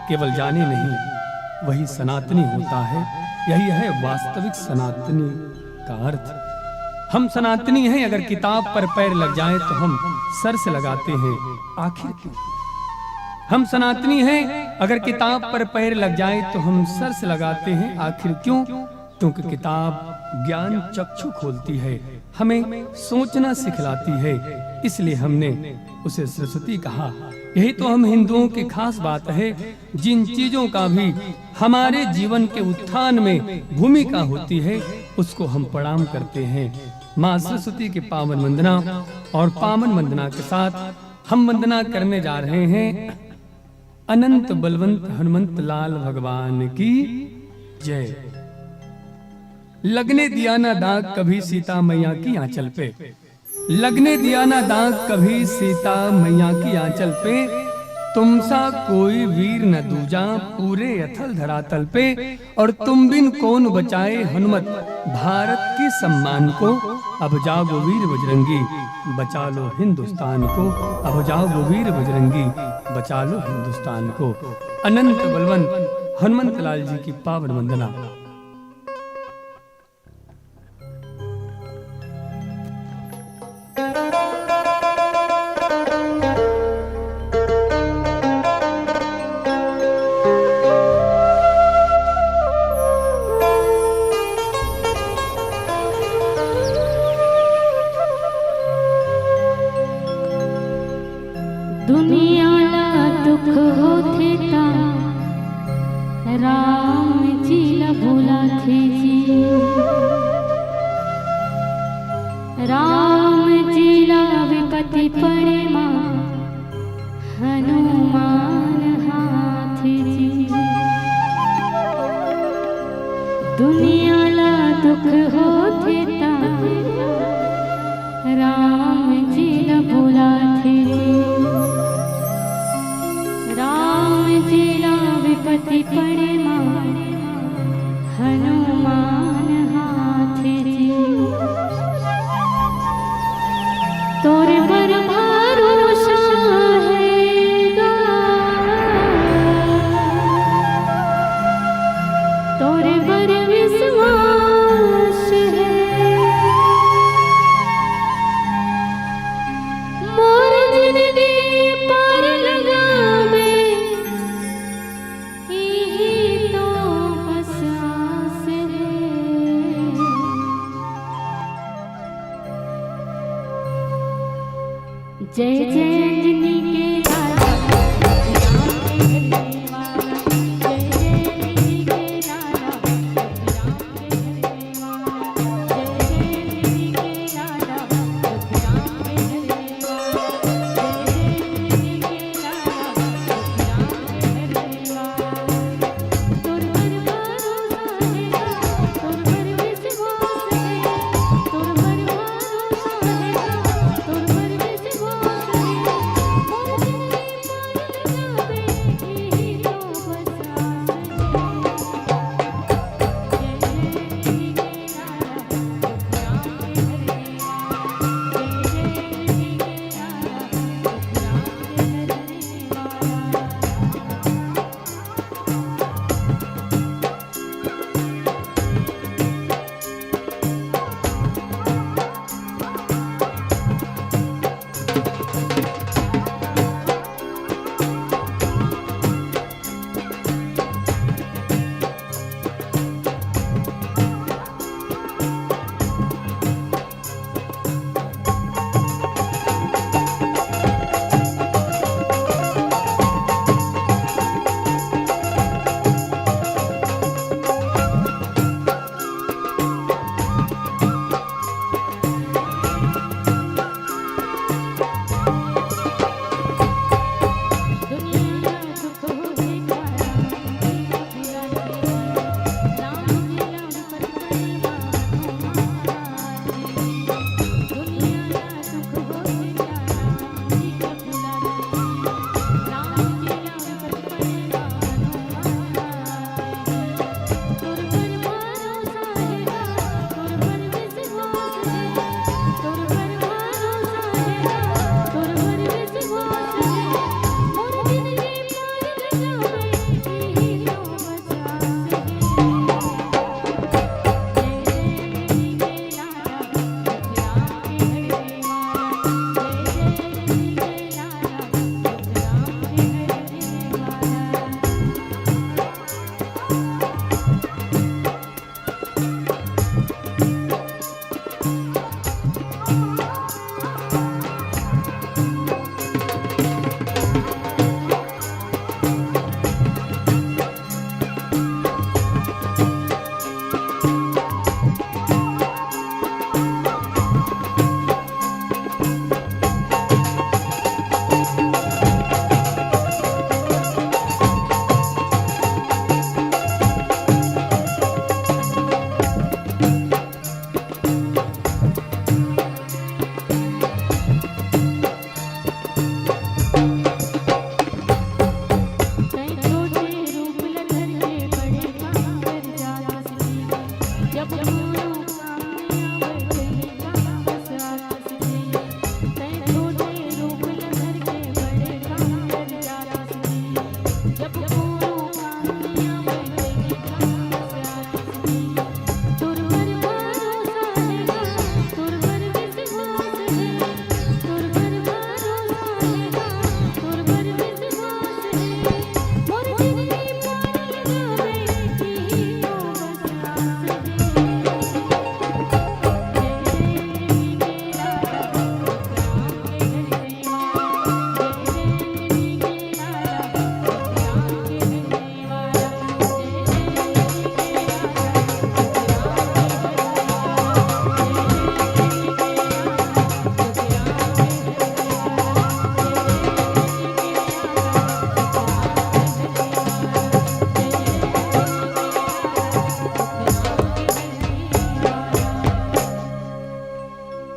केवल जाने नहीं, वही सनातनी होता है। यही है वास्तविक सनातनी का अर्थ। हम सनातनी हैं, अगर किताब पर पैर लग जाए तो हम सर से लगाते हैं, आखिर क्यों? हम सनातनी हैं, अगर किताब पर पैर लग जाए तो हम सर से लगाते हैं, आखिर क्यों? क्योंकि किताब ज्ञान चक्षु खोलती है, हमें सोचना सिखलाती है, इसलिए हमने उसे सरस्वती कहा। यही तो हम हिंदुओं की खास बात है, जिन चीजों का भी हमारे जीवन के उत्थान में भूमिका होती है, उसको हम प्रणाम करते हैं। माँ सरस्वती की पावन वंदना और पावन वंदना के साथ हम वंदना करने जा रहे हैं अनंत बलवंत हनुमंत लाल भगवान की जय। लगने दिया ना दाग कभी सीता मैया की आंचल पे, लगने दिया ना दाग कभी सीता मैया की आंचल पे। तुम सा कोई वीर न दूजा पूरे अथल धरातल पे, और तुम बिन कौन बचाए हनुमत भारत के सम्मान को। अब जागो वीर बजरंगी, बचा लो हिंदुस्तान को। अब जागो वीर बजरंगी, बचा लो हिंदुस्तान को। अनंत बलवंत हनुमंत लाल जी की पावन वंदना। दुनिया ला दुख होथे ता राम जी ला भुलाथे जी। राम जी ला विपत्ति पड़े मा हनुमान हाथ जी। दुनिया ला दुख होथे ता राम जी ला भुलाथे जी। राम जी ला विपत्ति पड़े मा हनुमान हाथ जी। तोरे पर भरोसा हे गा, तोरे पर विश्वास हे। मोर जिनगी पार लगाबे, इही तो बस आस हे। जय जय अंजनी के लाला, जय जय अंजनी के लाला, जय जय अंजनी के लाला,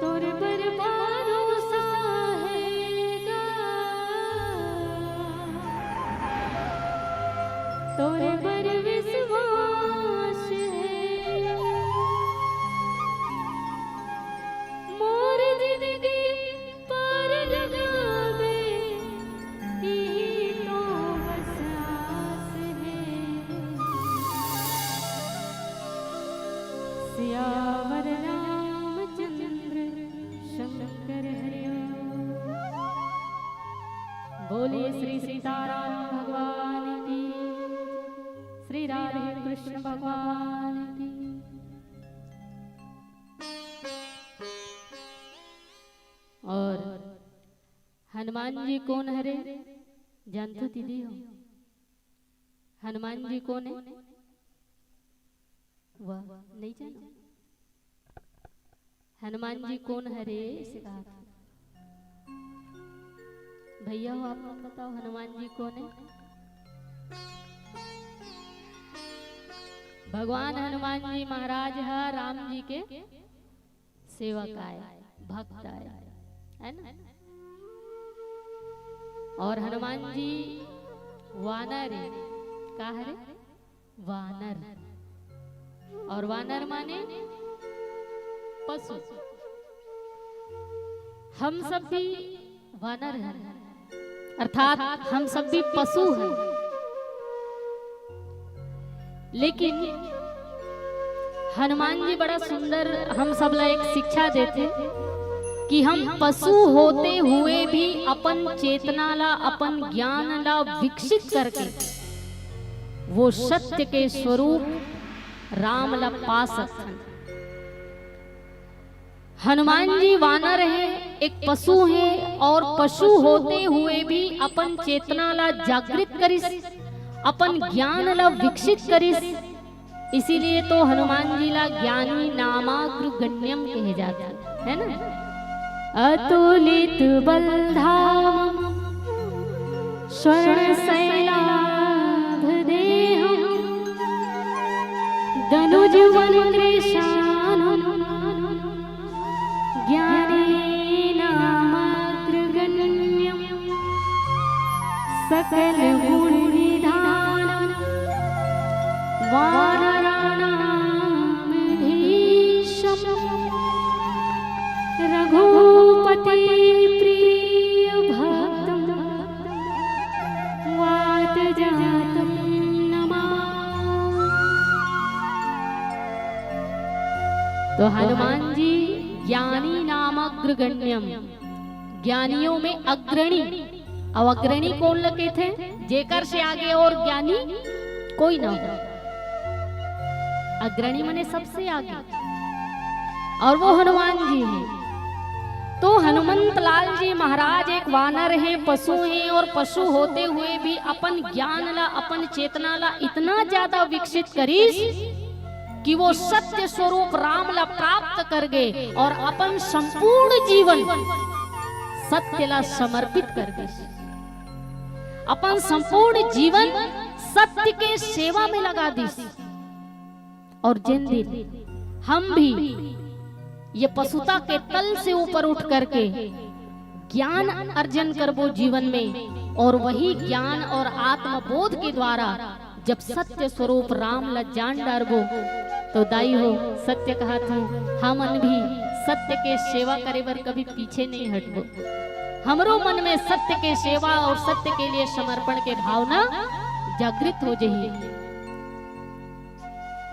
तोर बर भरोसा हे गा, तोर बर विश्वास हे। मोर जिंदगी पार लगाबे, इही तो बस आस हे। सियावर रामचंद्र शंकर हरिओम। बोलिए श्री सीताराम भगवान की, श्री राधे कृष्ण भगवान की। और हनुमान जी कोन हरे, जानथो दीदी हो? हनुमान जी कोन हे? वाह, नहीं जानो। हनुमान जी कोन हरे, इसे कहा था। भैया हो, आप मन बताओ, हनुमान जी कोन हे? भगवान हनुमान जी महाराज ह राम जी के सेवक आय, भक्त आय, है ना? और हनुमान जी वानर हे, का हरे? वानर। और वानर माने पशु। हम सब भी वानर हैं, अर्थात हम सब भी पशु हैं। लेकिन हनुमान जी बड़ा सुंदर हम सब ला एक शिक्षा देथे कि हम पशु होते हुए भी अपन चेतना ला, अपन ज्ञान ला विकसित करके वो सत्य के स्वरूप राम ला पा सकथन। हनुमान जी वानर हे, एक पशु हे, और पशु होते हुए भी अपन चेतना ला जागृत करिस, अपन ज्ञान ला विकसित करिस। इसीलिए तो हनुमान जी ला ज्ञानी नामाग्रगण्यम कहे जाथे, है ना? अतुलित बलधाम स्वर्ण शैलाभ देहम दनुज वन कृशानुम ज्ञानी नामाग्रगण्यम सकल गुण निधानम वानराणाम भीषम रघुपति प्रिय भक्तम वात जातम नमामि। तो हनुमान जी ज्ञानी नाम अग्रगण्यम, ज्ञानियों में अग्रणी। अब अग्रणी कोन ल कहिथे? जेकर से आगे और ज्ञानी कोई ना हो। अग्रणी माने सबसे आगे, और वो हनुमान जी हैं। तो हनुमंत लाल जी महाराज एक वानर हैं, पशु हैं, और पशु होते हुए भी अपन ज्ञान ला, अपन चेतना ला इतना ज्यादा विकसित करिस कि वो सत्य स्वरूप राम ला प्राप्त कर गए और अपन संपूर्ण जीवन सत्य ला समर्पित कर दिस। अपन संपूर्ण जीवन सत्य के सेवा में लगा दिस। और जिन दिन हम भी ये पशुता के तल से ऊपर उठ करके ज्ञान अर्जन करबो जीवन में, और वही ज्ञान और आत्मबोध के द्वारा जब सत्य स्वरूप राम ला जान डारबो, तो दाई हो, सत्य कहत हूँ, हमन भी सत्य के सेवा करे बर कभी पीछे नहीं हटबो। हमरो मन में सत्य के सेवा और सत्य के लिए समर्पण के भावना जागृत हो जही।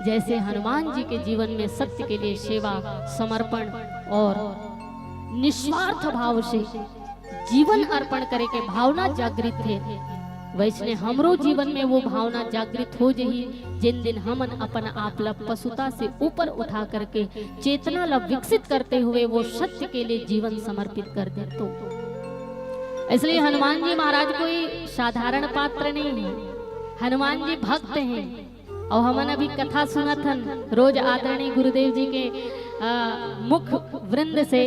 जैसे हनुमान जी के जीवन में सत्य के लिए सेवा, समर्पण और निस्वार्थ भाव से जीवन अर्पण करे के भावना जागृत हे, वैसने हमरो जीवन में वो भावना जागृत हो जही, जिन दिन हमन अपन आप ला पशुता से ऊपर उठा करके चेतना ला विकसित करते हुए वो सत्य के लिए जीवन समर्पित कर दे तो। इसलिए हनुमान जी महाराज कोई साधारण पात्र नहीं है, हनुमान जी भक्त हैं। और हमन अभी कथा सुनत हन रोज आदरणीय गुरुदेव जी के, आ, मुख वृंद से,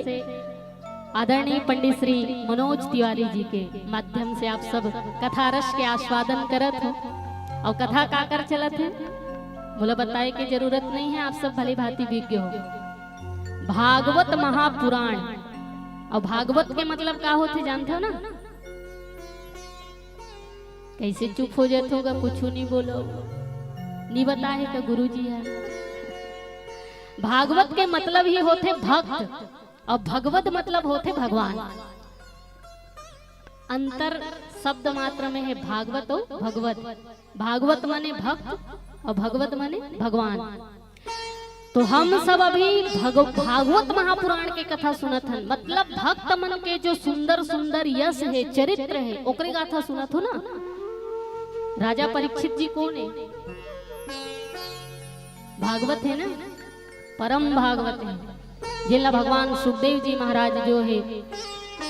आदरणीय पंडित श्री मनोज तिवारी जी के माध्यम से आप सब कथा रस के आस्वादन करत हो। और कथा काकर चलत हे, मोला बताए के जरूरत नहीं है, आप सब भली भांति विज्ञ हो। भागवत महापुराण। और भागवत के मतलब का होथे, जानते हो ना? कैसे चुप हो जात होगा, कुछ नहीं बोलो, नहीं बताए का गुरु जी है। भागवत के मतलब ही होथे भक्त, और भगवत मतलब होथे भगवान। अंतर शब्द मात्र में है भागवत और भगवत। भागवत माने भक्त और भगवत माने भगवान। तो हम सब अभी भग-, भागवत महापुराण के कथा सुनत हन, मतलब भक्त मन के जो सुंदर सुंदर यश है, चरित्र है, ओकरे गाथा सुनत हो ना। राजा परीक्षित जी कौन है? भागवत है ना, परम भागवत है, जेला भगवान सुखदेव जी महाराज जो है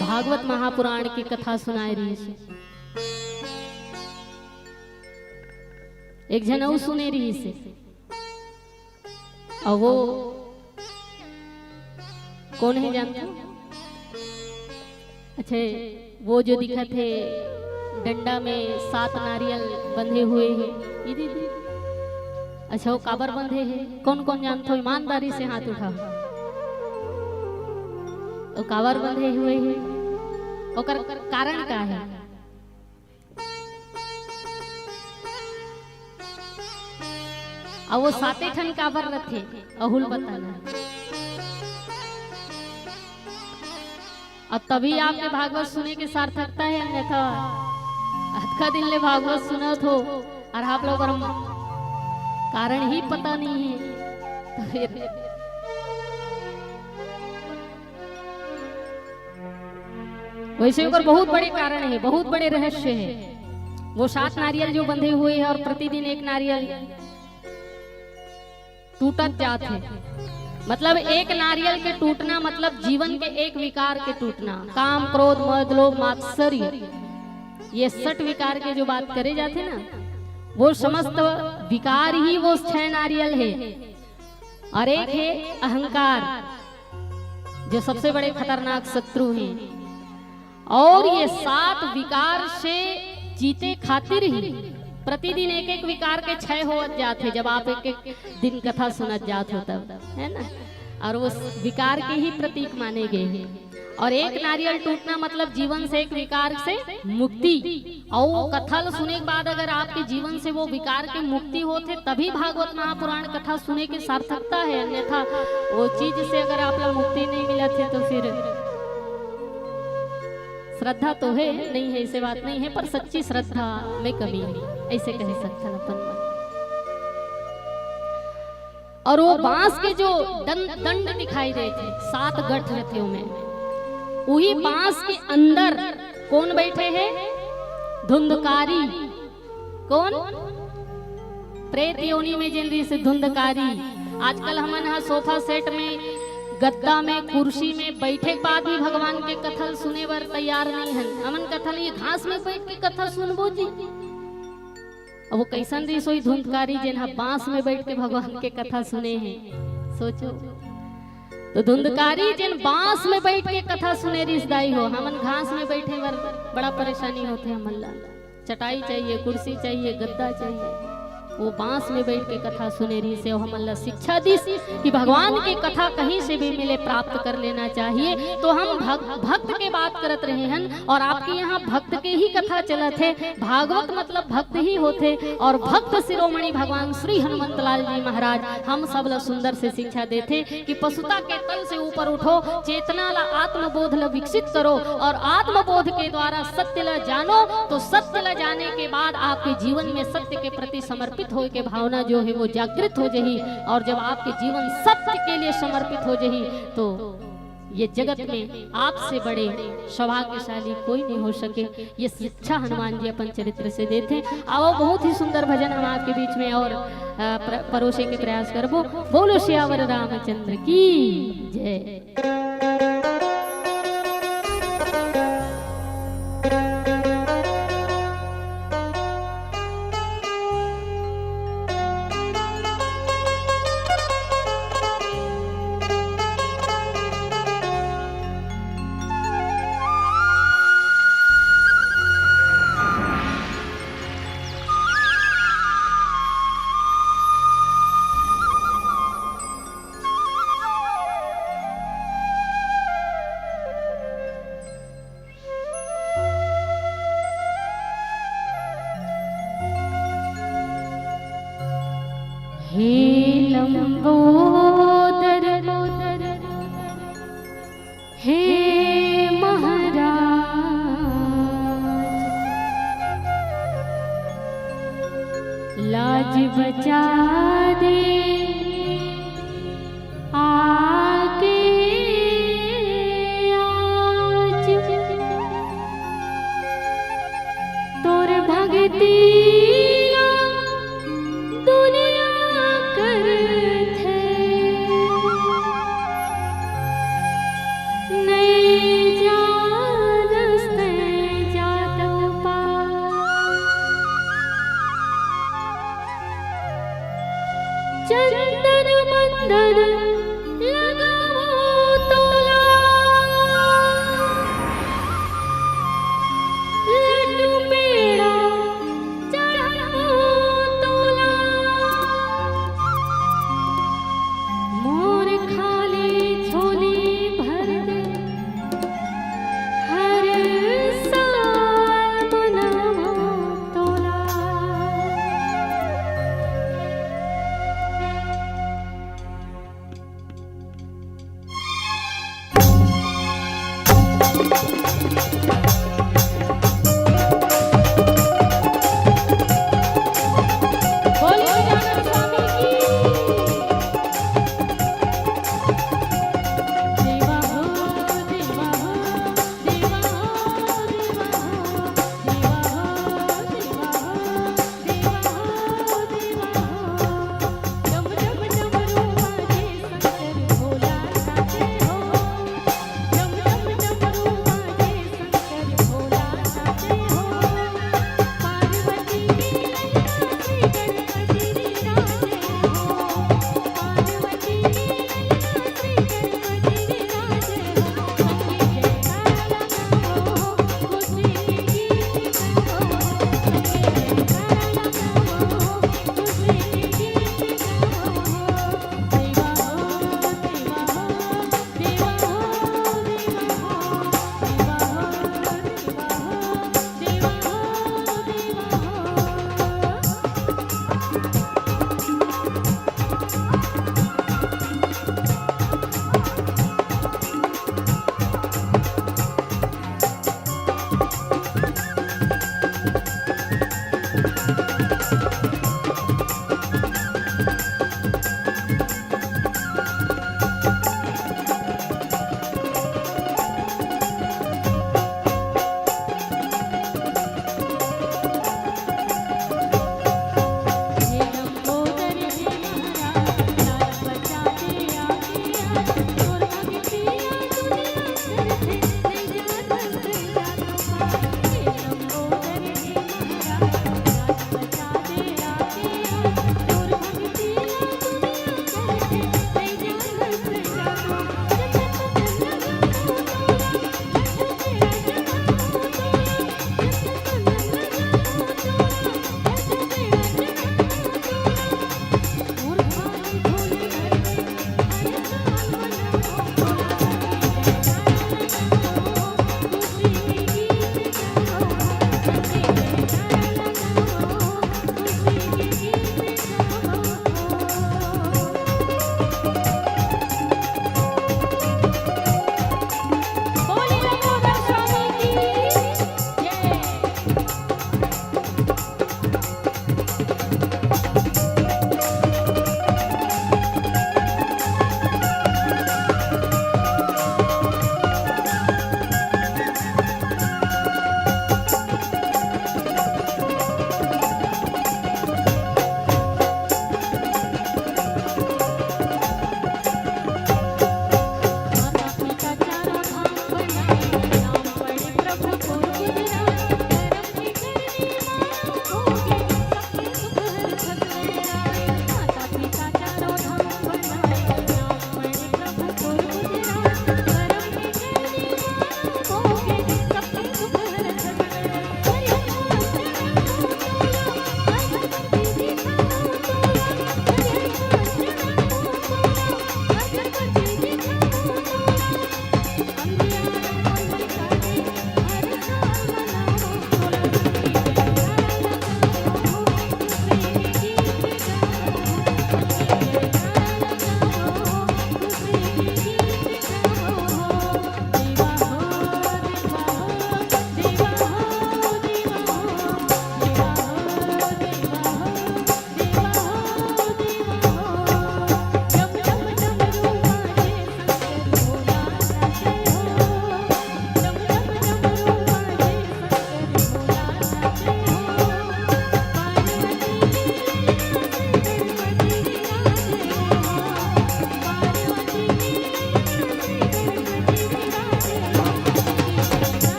भागवत महापुराण की कथा सुनाए रहिस हे। एक झन अउ सुने रहिस हे। और वो कौन है जानते हो? अच्छा, वो जो दिखत है डंडा में सात नारियल बंधे हुए है, ये दीदी। अच्छा, वो काबर बंधे है? कौन कौन जानते हो? ईमानदारी से हाथ उठाओ। वो काबर बंधे हुए है? ओकर कारण का है? अब वो साते ठन काबर रथे, अहू ल बताना। अब तभी आपके भागवत सुने के सार्थकता है, अन्यथा अतका दिन ले भागवत सुनत हो और आप लोग ला कारण ही पता नहीं है, तो फिर वैसे ओकर बहुत बड़े कारण है, बहुत बड़े रहस्य है। वो सात नारियल जो बंधे हुए हैं और प्रतिदिन एक नारियल टूटत जात है, मतलब एक नारियल के टूटना मतलब जीवन के एक विकार के टूटना, काम, क्रोध, मद, लोभ, मात्सर्य, ये सट विकार के जो बात करे जाथे ना, वो समस्त विकार ही वो छह नारियल है। और एक है अहंकार, जो सबसे बड़े खतरनाक शत्रु हैं। और ये सात विकार से जीते खातिर ही प्रतिदिन एक एक विकार के क्षय होवत जात हे, जब आप एक एक दिन कथा सुनत जात हो तब, है ना? और वो विकार के ही प्रतीक माने गए हैं। और एक नारियल टूटना मतलब जीवन से एक विकार से मुक्ति। और वो कथा ल सुने के बाद अगर आपके जीवन से वो विकार के मुक्ति होथे, तभी भागवत महापुराण कथा सुने के सार्थकता है, अन्यथा वो चीज से अगर आप ला मुक्ति नहीं मिलत है तो फिर श्रद्धा तो है, नहीं है, ऐसे बात नहीं है, पर सच्ची श्रद्धा में कमी है, ऐसे कह सकथन अपन मन। और वो बांस के जो दं-, दंड दिखाई देथे, सात गठ रथे ओमे, उही बांस के अंदर कौन बैठे है? धुंधकारी। कौन? प्रेत योनि में जेन रहिस हे धुंधकारी। आजकल हमन हा सोफा सेट में, गद्दा में, कुर्सी में बैठे के बाद भी भगवान के कथा ल सुने बर तैयार नहीं हन। हमन कथा ल ये घास में बैठ के कथा सुनबो जी। अब वो कैसन रहिस होही धुंधकारी, जेन हा बांस में बैठ के भगवान के कथा सुने हे, सोचो। तो धुंधकारी जेन बांस में बैठ के कथा सुने रहिस दाई हो, हमन घास में बैठे बर बड़ा परेशानी होथे हमन ला। चटाई चाहिए, कुर्सी चाहिए, गद्दा चाहिए। वो बांस में बैठ के कथा सुने रहिस हे, हमन ला शिक्षा दिस कि भगवान के कथा कहीं से भी मिले, प्राप्त कर लेना चाहिए। तो हम भक-, भक्त के बात करत रहे हन और आपके यहाँ भक्त के ही कथा चलत हे। भागवत मतलब भक्त ही होथे और भक्त शिरोमणि भगवान श्री हनुमंत लाल जी महाराज हम सब ला सुंदर से शिक्षा देथे कि पशुता के तल से ऊपर उठो, चेतना ला, आत्मबोध ला विकसित करो और आत्मबोध के द्वारा सत्य ला जानो। तो सत्य ला जाने के बाद आपके जीवन में सत्य के प्रति समर्पित होए के भावना जो है वो जागृत हो जही और जब आपके जीवन सत्य के लिए समर्पित हो जही तो ये जगत में आपसे बड़े सौभाग्यशाली कोई नहीं हो सके। ये शिक्षा हनुमान जी अपन चरित्र से देथे। आओ, बहुत ही सुंदर भजन हम आपके बीच में और, अ, प्र-, परोसे के प्रयास करबो। बोलो सियावर रामचंद्र की जय। हे लंबोदर, हे महाराज, लाज बचा दे आके आज। तोर भगती ला दुनिया करथे, नइ जानस तैं जादव पार। चंदन बंदन लगावो तोला, लड्डू पेड़ा चढ़ावो तोला। मोर खाली झोली भर दे, हर साल मनावो तोला।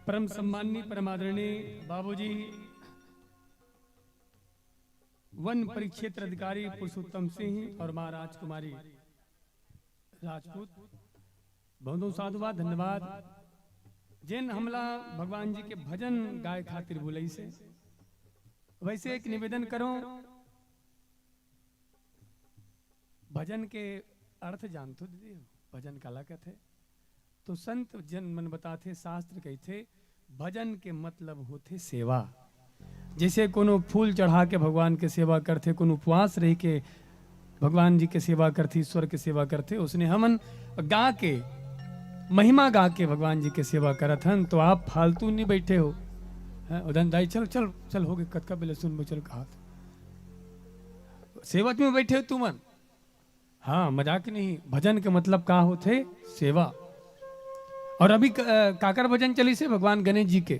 परम सम्माननीय, परम आदरणीय बाबूजी, वन परिक्षेत्र अधिकारी पुरुषोत्तम सिंह और माँ राजकुमारी राजपूत, बहुत बहुत साधुवाद, धन्यवाद। जेन हमला भगवान जी के भजन गाए खातिर बुलाइस हे। वैसे एक निवेदन करो, भजन के अर्थ जानथो दीदी? भजन काला कथे? तो संत जन मन बताथे, शास्त्र कहिथे, भजन के मतलब होथे सेवा। जैसे कोनो फूल चढ़ा के भगवान के सेवा करथे, कोनो उपवास रह के भगवान जी के सेवा करथे, ईश्वर के सेवा करथे, उसने हमन गा के, महिमा गा के भगवान जी के सेवा करत हन। तो आप फालतू नहीं बैठे हो, हैं? उदन दाई, चल चल चल, हो गए, कतका बेले सुनबो, चल कहा। सेवत में बैठे हो तुमन। हाँ, मजाक नहीं। भजन के मतलब का होथे? सेवा। और अभी क-, अ, काकर भजन चलिस हे? भगवान गणेश जी के।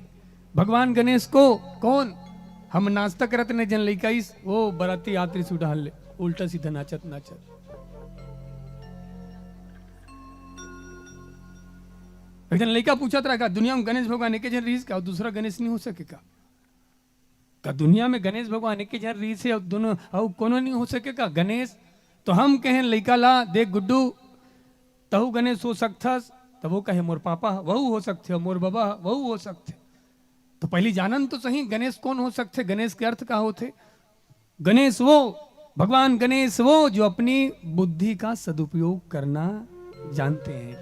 भगवान गणेश को कौन? हम नाश्ता करत ने जन लइका इस, वो बराती यात्री से उड़ान ले, उल्टा सीधा नाचत नाचत। एक जन लइका पूछत रहा, का दुनिया में गणेश भगवान एक जन रहिस का, दूसरा गणेश नहीं हो सके का? का दुनिया में गणेश भगवान एक जन रहिस हे, अउ दोनों, अउ कोनो नहीं हो सके का गणेश? तो हम कहें लइका ला, देख गुड्डू, तहू गणेश हो सकथस। तब वो कहे, मोर पापा ह, वहू हो सकथे, मोर बाबा ह, वहू हो सकथे। तो पहली जानन तो सही, गणेश कौन हो सकथे, गणेश के अर्थ का होथे? गणेश वो, भगवान गणेश वो जो अपनी बुद्धि का सदुपयोग करना जानते हैं।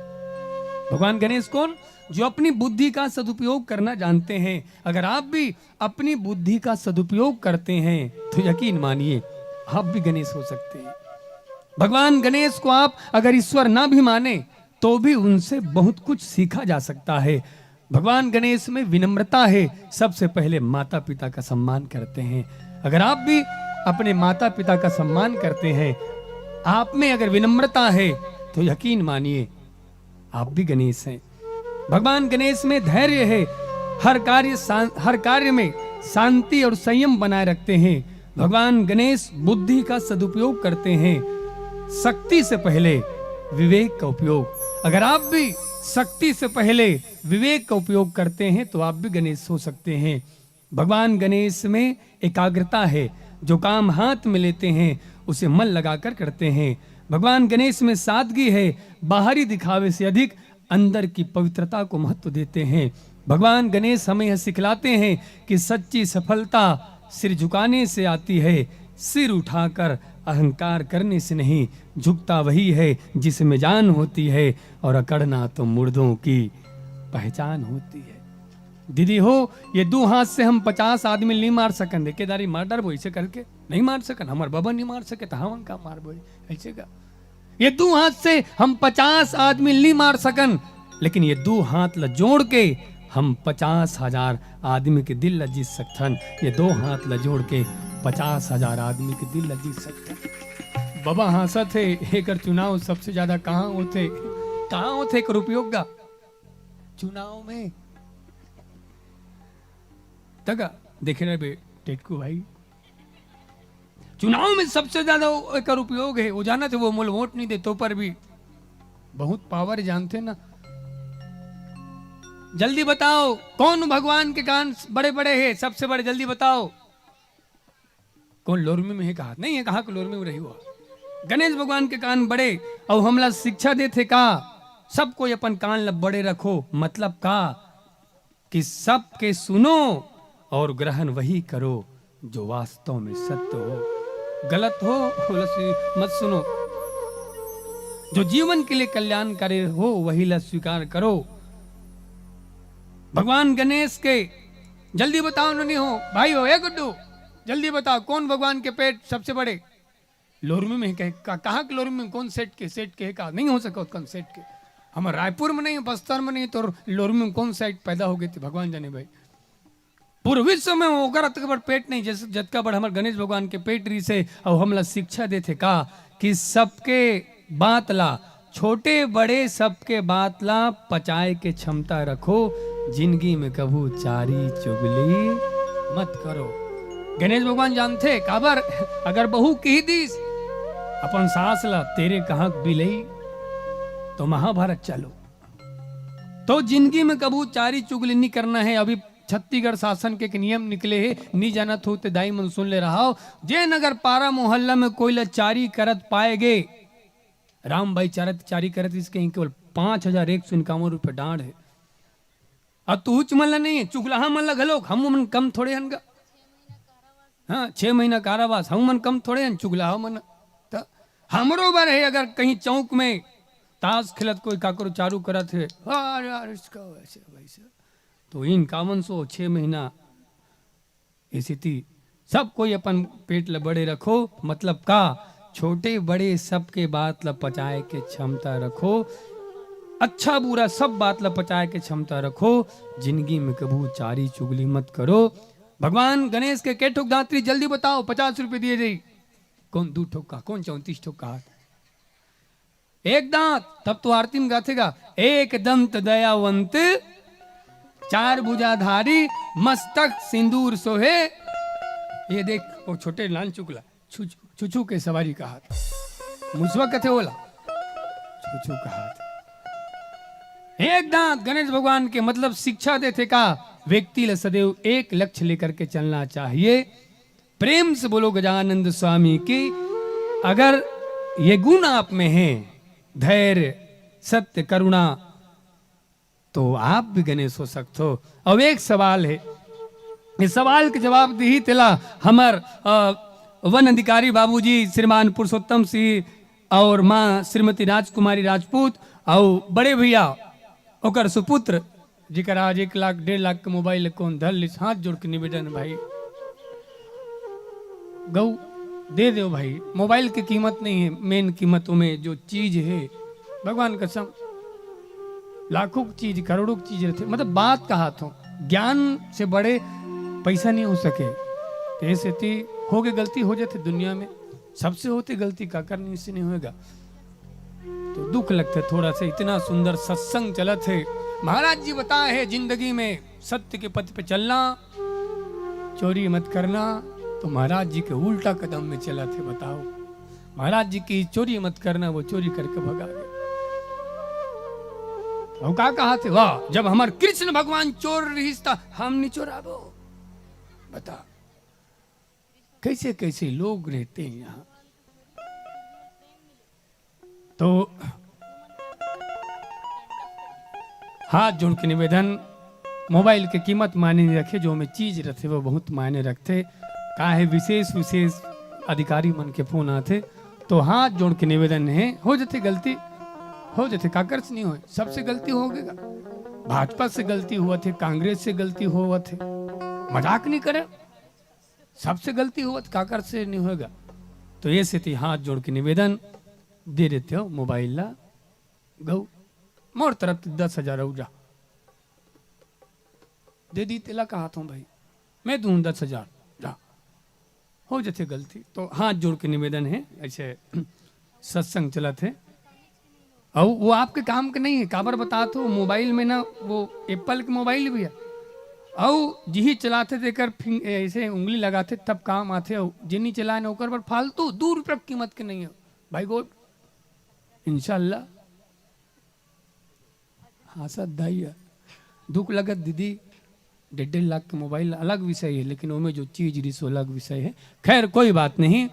भगवान गणेश कौन? जो अपनी बुद्धि का सदुपयोग करना जानते हैं। अगर आप भी अपनी बुद्धि का सदुपयोग करते हैं तो यकीन मानिए, आप भी गणेश हो सकते हैं। भगवान गणेश को आप अगर ईश्वर ना भी माने तो भी उनसे बहुत कुछ सीखा जा सकता है। भगवान गणेश में विनम्रता है। सबसे पहले माता पिता का सम्मान करते हैं। अगर आप भी अपने माता पिता का सम्मान करते हैं, आप में अगर विनम्रता है तो यकीन मानिए, आप भी गणेश हैं। भगवान गणेश में धैर्य है। हर कार्य शां-, हर कार्य में शांति और संयम बनाए रखते हैं। भगवान गणेश बुद्धि का सदुपयोग करते हैं। शक्ति से पहले विवेक का उपयोग। अगर आप भी शक्ति से पहले विवेक का उपयोग करते हैं तो आप भी गणेश हो सकते हैं। भगवान गणेश में एकाग्रता है। जो काम हाथ में लेते हैं उसे मन लगाकर करते हैं। भगवान गणेश में सादगी है। बाहरी दिखावे से अधिक अंदर की पवित्रता को महत्व देते हैं। भगवान गणेश हमें यह सिखलाते हैं कि सच्ची सफलता सिर झुकाने से आती है, सिर उठाकर अहंकार करने से नहीं। झुकता वही है जिसमें जान होती है, और अकड़ना तो मुर्दों की पहचान होती है। दीदी हो, ये दू हाथ से हम पचास आदमी नहीं मार सकन। देखे दारी मार डरबो ऐसे करके, नहीं मार सकन। हमार बाबा नहीं मार सके तो हम का मारबो ऐसे का? ये दू हाथ से हम पचास आदमी नहीं मार सकन, लेकिन ये दू हाथ ला जोड़ के हम पचास हजार आदमी के दिल ला जीत सकथन। ये दो हाथ ला जोड़ के पचास हजार आदमी के दिल ला जीत सकथन। बाबा हंसत हे, एकर चुनाव सबसे ज्यादा कहाँ होथे? कहाँ होथे एकर उपयोग गा? चुनाव में। तका देखे रहे बे टेटकू भाई, चुनाव में सबसे ज्यादा वो एकर उपयोग है। वो जानत हे, वो मोल वोट नहीं दे तो पर भी बहुत पावर जानथे ना। जल्दी बताओ, कौन भगवान के कान बड़े बड़े हे, सबसे बड़े? जल्दी बताओ। कौन लोरमी में हे कहा? नहीं है, कहा कि लोरमी में रही हुआ। गणेश भगवान के कान बड़े, अउ हमला शिक्षा देथे का, सब कोई अपन कान ला बड़े रखो। मतलब का? कि सबके सुनो और ग्रहण वही करो जो वास्तव में सत्य हो। गलत हो, ओला स्वी-, मत सुनो। जो जीवन के लिए कल्याणकारी हो, वही ला स्वीकार करो। भगवान गणेश के, जल्दी बताओ, नोनी हो, भाई हो, ए गुड्डू, जल्दी बताओ, कौन भगवान के पेट सबसे बड़े? लोरमी में कहे, का-, कहाँ के लोरमी में? कौन सेठ के? सेठ के का? नहीं हो सका उत्कन सेठ के। हम रायपुर में नहीं, बस्तर में नहीं, तो लोरमी में कौन सेठ पैदा हो गए थे, भगवान जाने भाई। पूरे विश्व में ओकर अतका बड़ पेट नहीं, जैसे जतका बड़ हमर गणेश भगवान के पेट रहिस हे। अउ हमला शिक्षा देथे का कि सबके बात ला, छोटे बड़े सबके बात ला पचाए के क्षमता रखो। जिंदगी में कभू चारी चुगली मत करो। गणेश भगवान जानथे काबर, अगर बहू कही दिस अपन सास ला, "तेरे कहाँ बिलई," तो महाभारत चालू। तो जिंदगी में कभू चारी चुगली नी करना हे। अभी छत्तीसगढ़ शासन के एक नियम निकले हे, नी जानत हो ते दाई मन सुन ले रहा हो। जेन अगर पारा मोहल्ला में कोई ला चारी करत पाए गे, राम भाई चारत चारी करत इसके केवल पाँच हजार एक सौ इक्यावन रुपये डांड हे। अब तुहूच मन ला नहीं हे, चुगलाहा मन ला घलोक, हम मन कम थोड़े हन गा। हाँ, छह महीना कारावास, हम मन कम थोड़े हन, चुगलाहा मन। त हमरो बर हे, अगर कहीं चौक में ताश खेलत कोई काकरो चारू करत हे, "अरे यार, इसका वैसे, वैसे", तो इनका मन सो छह महीना। इसी ती सब कोई अपन पेट ल बड़े रखो, मतलब का, छोटे बड़े सबके बात ल पचाए के क्षमता रखो, अच्छा बुरा सब बात ल पचाए के क्षमता रखो। जिंदगी में कभू चारी चुगली मत करो। भगवान गणेश के के ठोक दांत रही, जल्दी बताओ, पचास रुपये दिए जाई। कौन दू ठोक का, कौन चौंतीस ठोक का हाथ? एक दांत, तब तो आरती में गाथे गा, "एक दंत दयावंत, चार भुजाधारी, मस्तक सिंदूर सोहे।" ये देख, वो छोटे लाल चुगला, छु-, छु-, छुछू के सवारी का हाथ। मुसवा कथे ओला, छुछू का हाथ। एक दांत गणेश भगवान के मतलब शिक्षा देथे का, व्यक्ति ल सदैव एक लक्ष्य लेकर के चलना चाहिए। प्रेम से बोलो गजानंद स्वामी की। अगर ये गुण आप में है, धैर्य, सत्य, करुणा, तो आप भी गणेश हो सकते हो। अब एक सवाल है, इस सवाल के जवाब दी तेला हमर, अ, वन अधिकारी बाबूजी श्रीमान पुरुषोत्तम सिंह और माँ श्रीमती राजकुमारी राजपूत और बड़े भैया ओकर सुपुत्र, जेकर आज एक लाख, डेढ़ लाख के मोबाइल कौन धर लिस, हाथ जोड़ के निवेदन भाई, गौ दे दो भाई। मोबाइल की कीमत नहीं है, मेन कीमत में जो चीज है, भगवान कसम, लाखों की चीज, करोड़ों की चीज रहते, मतलब बात कहा तो ज्ञान से बड़े पैसा नहीं हो सके। तो ऐसे ती हो गए, गलती हो जाते दुनिया में, सबसे होती गलती, काकर नहीं से नहीं होएगा। तो दुख लगथे थोड़ा सा, इतना सुंदर सत्संग चलत हे। महाराज जी बताए हे, जिंदगी में सत्य के पथ पे चलना, चोरी मत करना, तो महाराज जी के उल्टा कदम में चलत हे। बताओ, महाराज जी की चोरी मत करना, वो चोरी करके भगा गए। और का कहा थे, वाह, जब हमार कृष्ण भगवान चोर रहिस त हम नहीं चोराबो। बता, कैसे कैसे लोग रहते हैं यहाँ। तो हाथ जोड़ के निवेदन, मोबाइल के कीमत मायने नहीं रखे, जो में चीज रखे वो बहुत मायने रखते। काहे विशेष विशेष अधिकारी मन के फोन आते, तो हाथ जोड़ के निवेदन है, हो जथे गलती, हो जथे, काकर से नहीं होए, सबसे गलती हो गएगा। भाजपा से गलती हुआ थे, कांग्रेस से गलती हुआ थे, मजाक नहीं करे, सबसे गलती हुआ थे, काकर से नहीं होएगा। तो ये सेती हाथ जोड़ के निवेदन, दे देते हो मोबाइल ला, गौ मोर तरफ से दस हजार हो जा, दे दी तेला कहा था भाई, मैं दूँ दस हजार, जा, हो जथे गलती। तो हाथ जोड़ के निवेदन है, ऐसे सत्संग चलत है। और वो आपके काम के नहीं है, काबर बता तो मोबाइल में ना, वो एप्पल के मोबाइल भी है, और जिही चलाते तेकर फिंग-, ऐसे उंगली लगाते तब काम आते, और जिनी चलाए ना ओकर पर फालतू दू रुपया कीमत के नहीं है भाई गोड। इंशाल्लाह। हाँ सर, दाई है। दुख लगत दीदी, डेढ़ डेढ़ लाख के मोबाइल अलग विषय है, लेकिन ओमे जो चीज रिस वो अलग विषय है। खैर, कोई बात नहीं।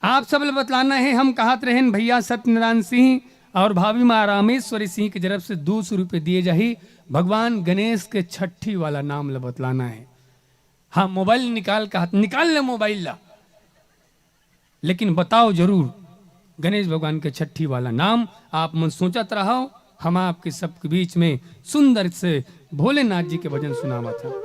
आप सब ल बतलाना है, हम कहत रहेन भैया सत्यनारायण सिंह और भाभी माँ रामेश्वरी सिंह की तरफ से दो सौ रुपये दिए जाही। भगवान गणेश के छठी वाला नाम ल बतलाना है। हाँ, मोबाइल निकाल, कहत निकाल ले मोबाइल ला, लेकिन बताओ जरूर गणेश भगवान के छठी वाला नाम। आप मन सोचत रहो, हम आपके सबके बीच में सुंदर से भोलेनाथ जी के भजन सुनावत हन।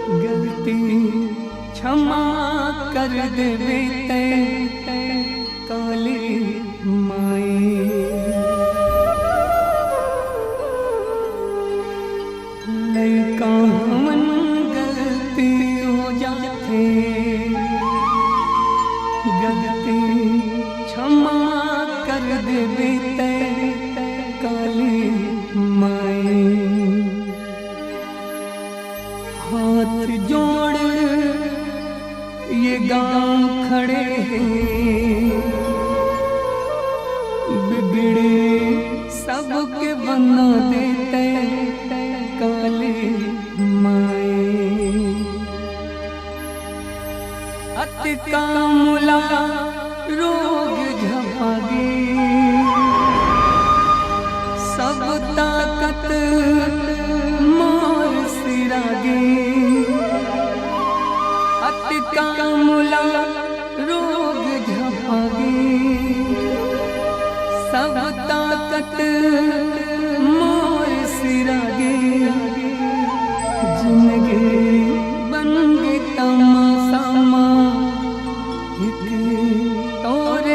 गलती क्षमा कर देबे तै काली माई। लइका हमन गलती हो जाथे, गलती क्षमा कर देबे तै काली माई। हाथ जोड़ ये गांव खड़े हे, बिगड़े सबके बना देते काली माई। अतका मोला रोग झपागे, सब ताकत मोर सिरागे। अतका मोला रोग झपागे, सब ताकत मोर सिरागे। जिंदगी बन गे तमाशा मा, एक तोर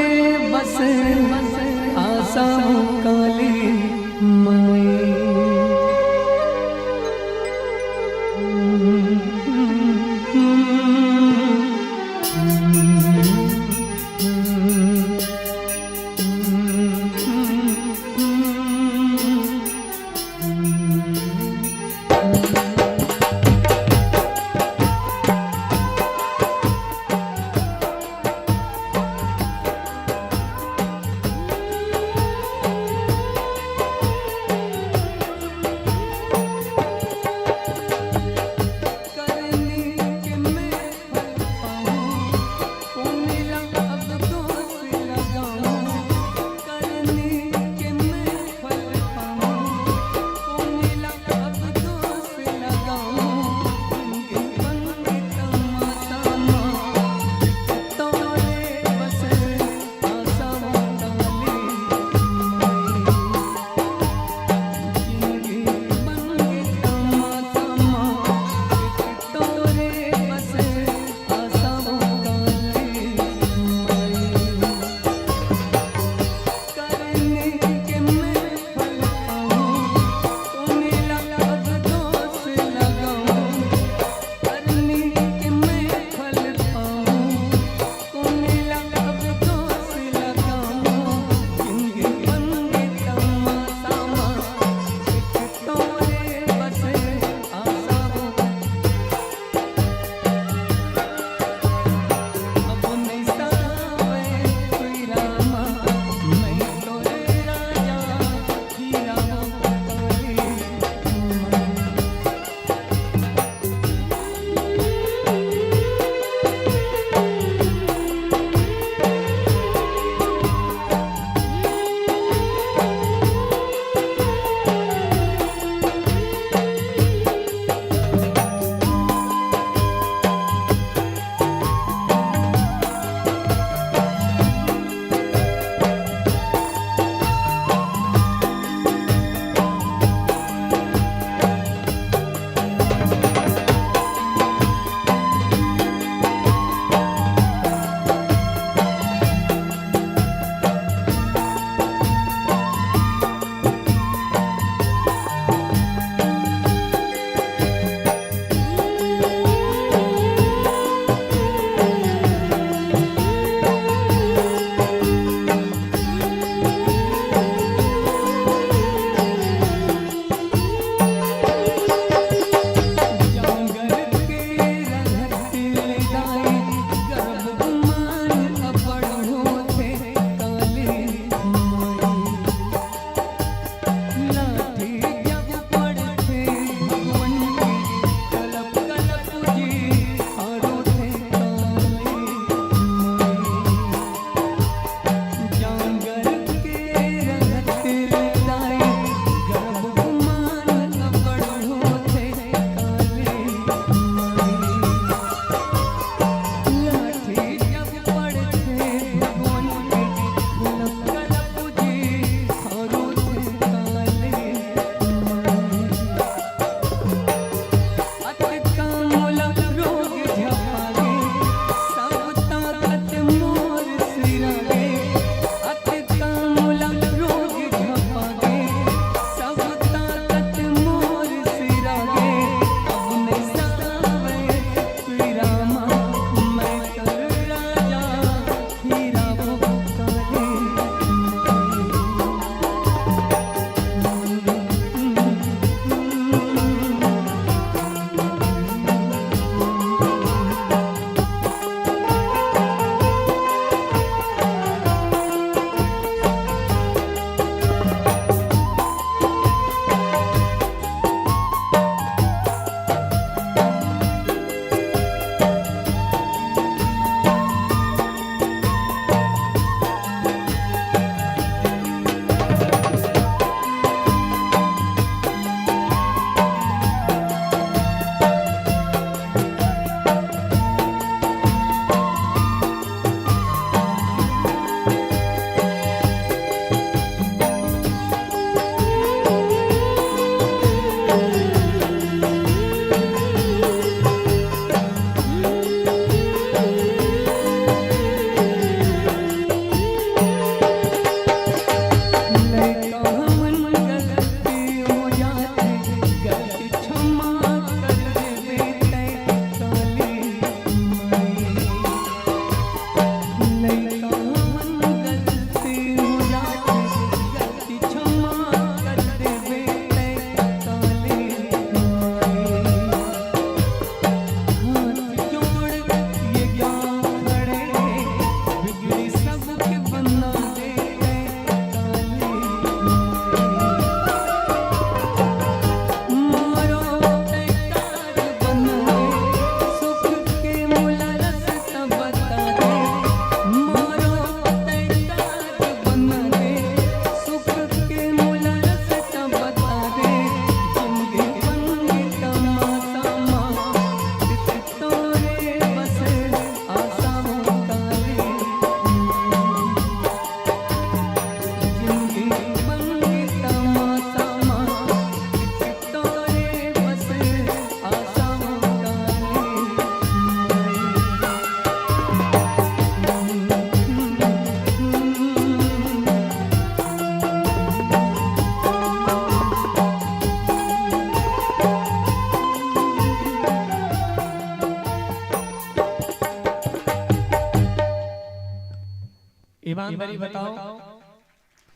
ईमानदारी बताओ,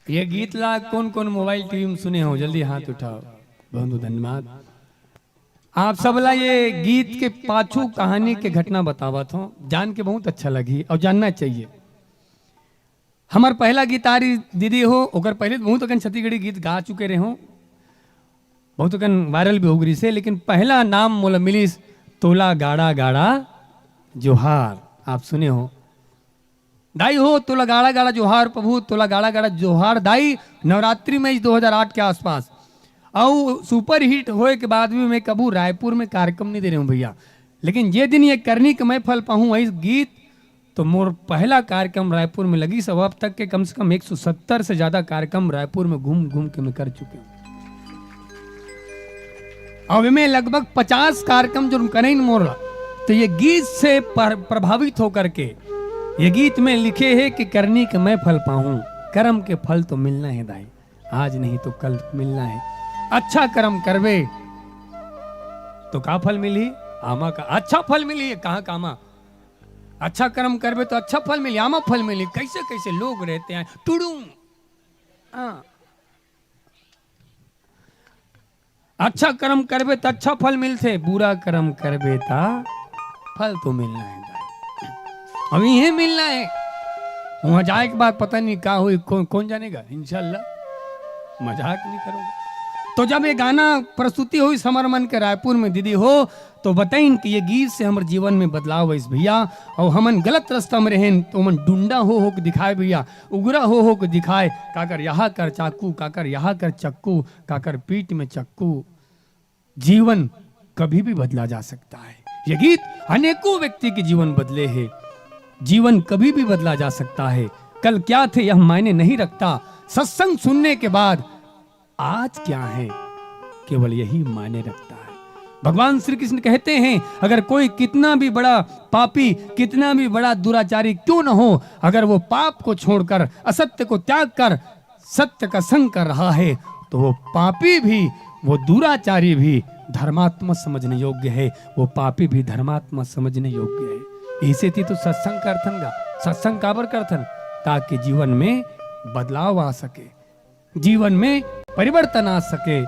ये गीत ला कौन कौन मोबाइल टीवी में सुने हो? जल्दी हाथ उठाओ। बहुत बहुत धन्यवाद। आप सब ला ये गीत के पाछू कहानी के घटना बतावत हो, जान के बहुत अच्छा लगी और जानना चाहिए। हमार पहला गीत आ रही दीदी हो, ओकर पहले तो बहुत अकन छत्तीसगढ़ी गीत गा चुके रहे हो, बहुत अकन वायरल भी हो गई से, लेकिन पहला नाम मोला मिलिस तोला गाड़ा गाड़ा जोहार। आप सुने हो दाई हो, तोला गाड़ा गाड़ा जोहार प्रभु, तोला गाड़ा गाड़ा जोहार दाई। नवरात्रि में दो हज़ार आठ के आसपास, और सुपर हिट होए के बाद भी मैं कबू रायपुर में कार्यक्रम नहीं दे रहे हूँ भैया, लेकिन जे दिन ये करनी के मैं फल पाहूँ वही गीत, तो मोर पहला कार्यक्रम रायपुर में लगी सब। अब तक के कम से कम एक सौ सत्तर से ज्यादा कार्यक्रम रायपुर में घूम घूम के मैं कर चुके हूँ। अब मैं लगभग पचास कार्यक्रम जो करें मोर, तो ये गीत से पर-, प्रभावित होकर के ये गीत में लिखे है कि करनी के मैं फल पाऊं, कर्म के फल तो मिलना है दाई, आज नहीं तो कल मिलना है। अच्छा कर्म करबे तो का फल मिली? आमा का। अच्छा फल मिली, कहाँ का आमा? अच्छा कर्म करबे तो अच्छा फल मिली, आमा फल मिली। कैसे कैसे लोग रहते हैं, टुड़ू। हाँ। अच्छा कर्म करबे त अच्छा फल मिलथे, बुरा कर्म करबे त फल तो मिलना है। अब इहे मिलना है, वहां जाए के बाद पता नहीं का होई, कौन, कौन जानेगा। इंशाल्लाह मजाक नहीं करूंगा। तो जब ये गाना प्रस्तुति हुई समर मन के रायपुर में दीदी हो, तो बताइन कि ये गीत से हमर जीवन में बदलाव आइस भैया, और हमन गलत रास्ता में रहेन तो हमन डुंडा हो हो के दिखाए भैया, उगरा हो हो के दिखाए, काकर यहाँ कर चाकू, काकर यहाँ कर चक्कू, काकर पीठ में चक्कू। जीवन कभी भी बदला जा सकता है। ये गीत अनेकों व्यक्ति के जीवन बदले हैं। जीवन कभी भी बदला जा सकता है। कल क्या थे यह मायने नहीं रखता। सत्संग सुनने के बाद आज क्या है, केवल यही मायने रखता है। भगवान श्री कृष्ण कहते हैं, अगर कोई कितना भी बड़ा पापी, कितना भी बड़ा दुराचारी क्यों न हो, अगर वो पाप को छोड़कर, असत्य को त्याग कर सत्य का संग कर रहा है, तो वो पापी भी, वो दुराचारी भी धर्मात्मा समझने योग्य है, वो पापी भी धर्मात्मा समझने योग्य है। इसे ती तो सत्संग करथन गा। सत्संग काबर करथन? ताकि जीवन में बदलाव आ सके, जीवन में परिवर्तन आ सके।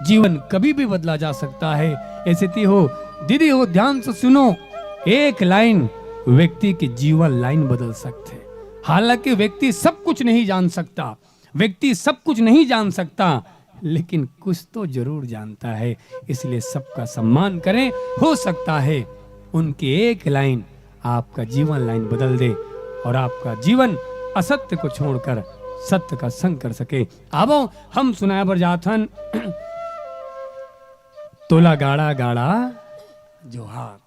जीवन कभी भी बदला जा सकता है। ऐसे ती हो, दीदी हो, ध्यान से सुनो, एक लाइन व्यक्ति की जीवन लाइन बदल सकते हैं। हालांकि व्यक्ति सब कुछ नहीं जान सकता, व्यक्ति सब कुछ नहीं जान सकता, लेकिन कुछ तो जरूर जानता है। इसलिए सबका सम्मान करें। हो सकता है उनकी एक लाइन आपका जीवन लाइन बदल दे और आपका जीवन असत्य को छोड़कर सत्य का संग कर सके। आवो, हम सुनाए बर जाथन तोला गाड़ा गाड़ा जोहार।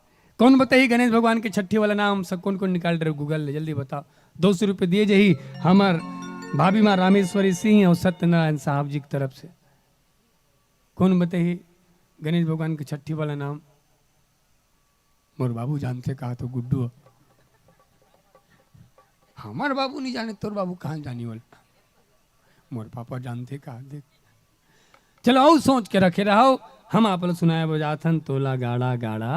कौन बताही गणेश भगवान के छठी वाला नाम? सब कौन कौन निकाल रहे हो Google ले, जल्दी बताओ। दो सौ रुपये दिए जही हमर भाभी माँ रामेश्वरी सिंह और सत्यनारायण साहब जी की तरफ से। कौन बताही गणेश भगवान के छठी वाला नाम? मोर बाबू जानथे का तो गुड्डू। हमर बाबू नहीं जाने, तोर बाबू कहाँ जानी वाला? मोर पापा जानथे का? देख, चलो, अउ सोच के रखे रहो। हम आप ला सुनाए बजाथन तोला गाड़ा गाड़ा।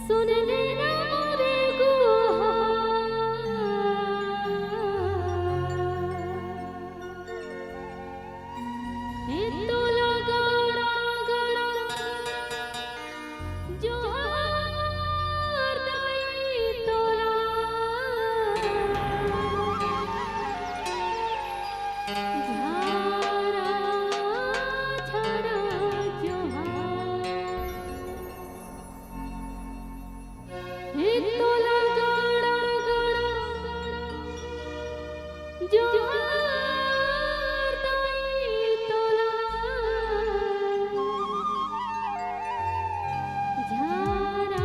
सुन लेना मोरे गुहार। हे तोला गाड़ा गाड़ा जोहार दाई तोला। झाड़ा झाड़ा जोहार। हे तोला गाड़ा गाड़ा जोहार दाई तोला। झाड़ा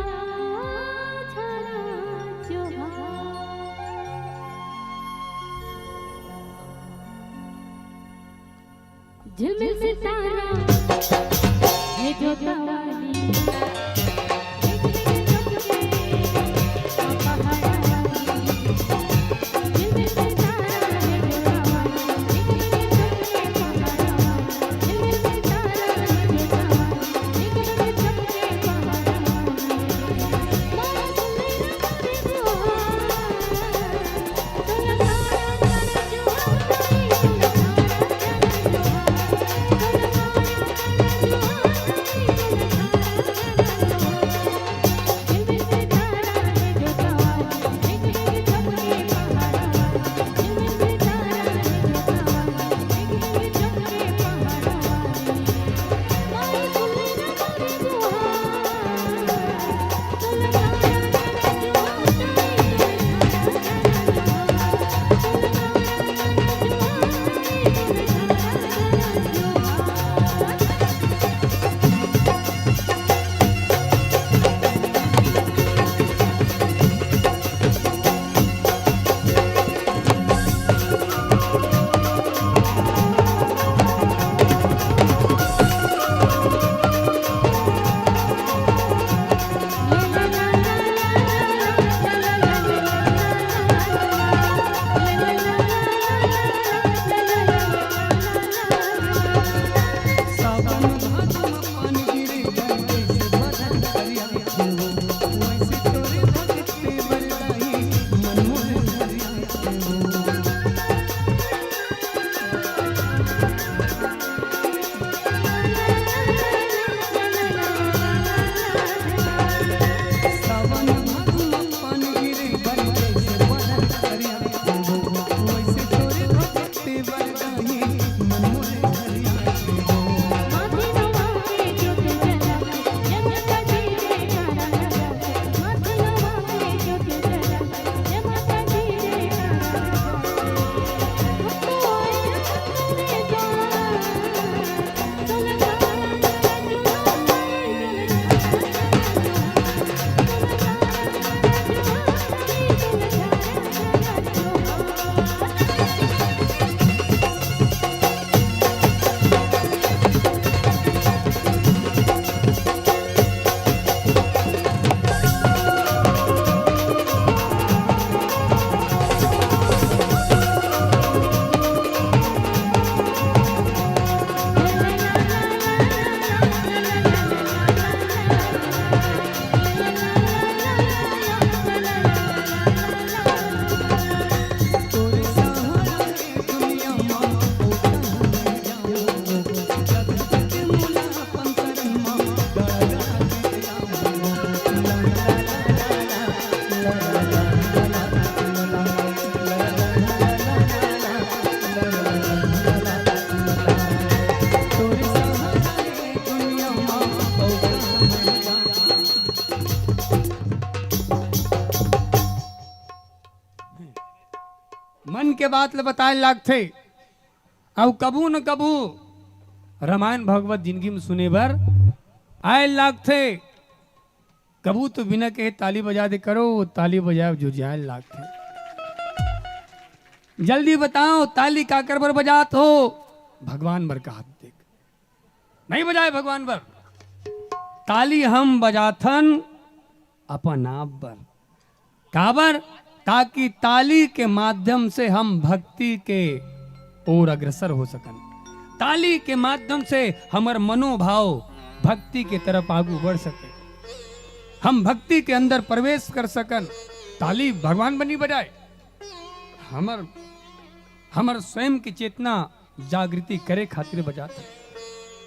झाड़ा जोहार। झिलमिल सितारा, हे जोता वाली। मन के बात ल बताए लागथे। अउ कभू न कभू रामायण भागवत जिनगी म सुने बर आए लागथे। कभू तो बिना कहे ताली बजा दे करो, वो ताली बजाए जुझाए लागथे। जल्दी बताओ, ताली काकर बर बजात हो? भगवान बर। कहा देख, नहीं बजाए भगवान बर। ताली हम बजाथन अपन आप बर। काबर? ताकि ताली के माध्यम से हम भक्ति के ओर अग्रसर हो सकन, ताली के माध्यम से हमर मनोभाव भक्ति के तरफ आगू बढ़ सके। हम भक्ति के अंदर प्रवेश कर सकन। ताली भगवान बनी बजाए, हमर हमर स्वयं के चेतना जागृति करे खातिर बजात हन।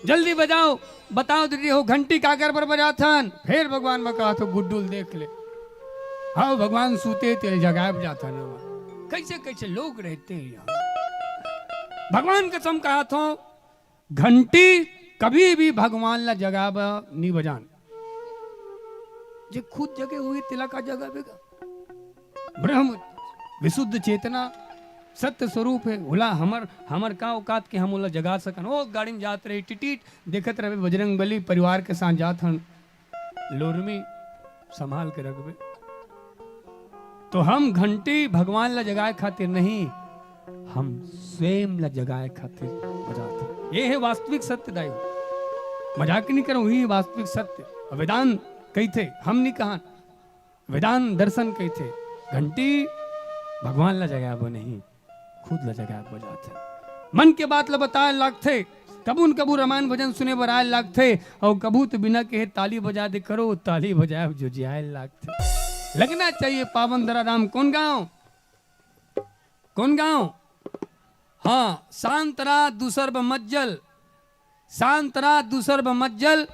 जल्दी बजाओ, बताओ दीदी हो, घंटी काकर बर बजात हन? फेर भगवान में कहा तो गुड्डुल देख ले। हाँ, भगवान सूते ते जगाए बजात हन। कैसे कैसे लोग रहते हैं यहाँ। भगवान कसम कहा थो, घंटी कभी भी भगवान ला जगाबा नी बजान। जे खुद जगे हुए तेला का जगाबेगा? ब्रह्म विशुद्ध चेतना सत्य स्वरूप है। ओला हमर, हमर का औकात के हम ओला जगा सकन? ओ गाड़ी में जात रही टिटिट, देखत रहे बजरंग बली परिवार के साथ जात हन। लोरमी संभाल के रखबे। तो हम घंटी भगवान ला जगाए खातिर नहीं, हम स्वयं ला जगाए खातिर बजात हन। ये है वास्तविक सत्य दाई। मजाक नहीं करो, ही वास्तविक सत्य। और वेदांत कही थे, हम नहीं कहा। वेदांत दर्शन कही थे, घंटी भगवान ला जगाए वो नहीं, खुद ला जगाए बजात हे। मन के बात ला बताए लागथे, कभू न कभू रामायण भजन सुने बर आए लागथे, अउ कभू तो बिना कहे ताली बजा दे करो, ताली बजाए जो जियाए लागथे। लगना चाहिए पावन धरा धाम। कौन गांव? कौन गांव? हाँ, शांत रहा दूसर ब मज्जल, शांत रहा दूसर ब मज्जल,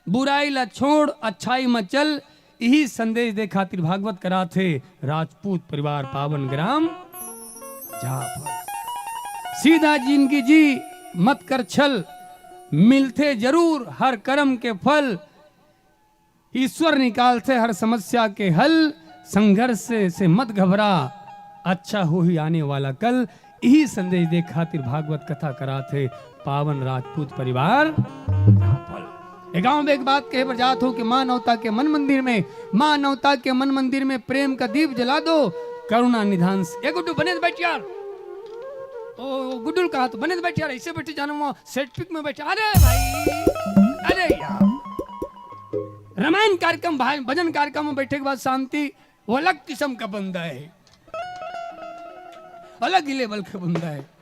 बुराई ला छोड़ अच्छाई म चल। इही संदेश दे खातिर भागवत कराथे राजपूत परिवार पावन ग्राम जाफल। सीधा जिंदगी जी मत कर छल, मिलथे जरूर हर कर्म के फल। ईश्वर निकालथे हर समस्या के हल, संघर्ष से, से मत घबरा, अच्छा होही आने वाला कल। इही संदेश दे खातिर भागवत कथा कराथे पावन राजपूत परिवार। ए गांव में एक बात कहे बर जात हो कि मानवता के मन मंदिर में, मानवता के मन मंदिर में प्रेम का दीप जला दो, करुणा निधान से। ए गुड्डू, बने बैठ यार। ओ गुड्डू कहा तो बने बैठ यार, ऐसे बैठे जानो वो सेट पिक में बैठे। अरे भाई, अरे यार, रामायण कार्यक्रम, भाई भजन कार्यक्रम में बैठे के बाद शांति, वो अलग किस्म का बंदा है, अलग ही लेवल का बंदा है।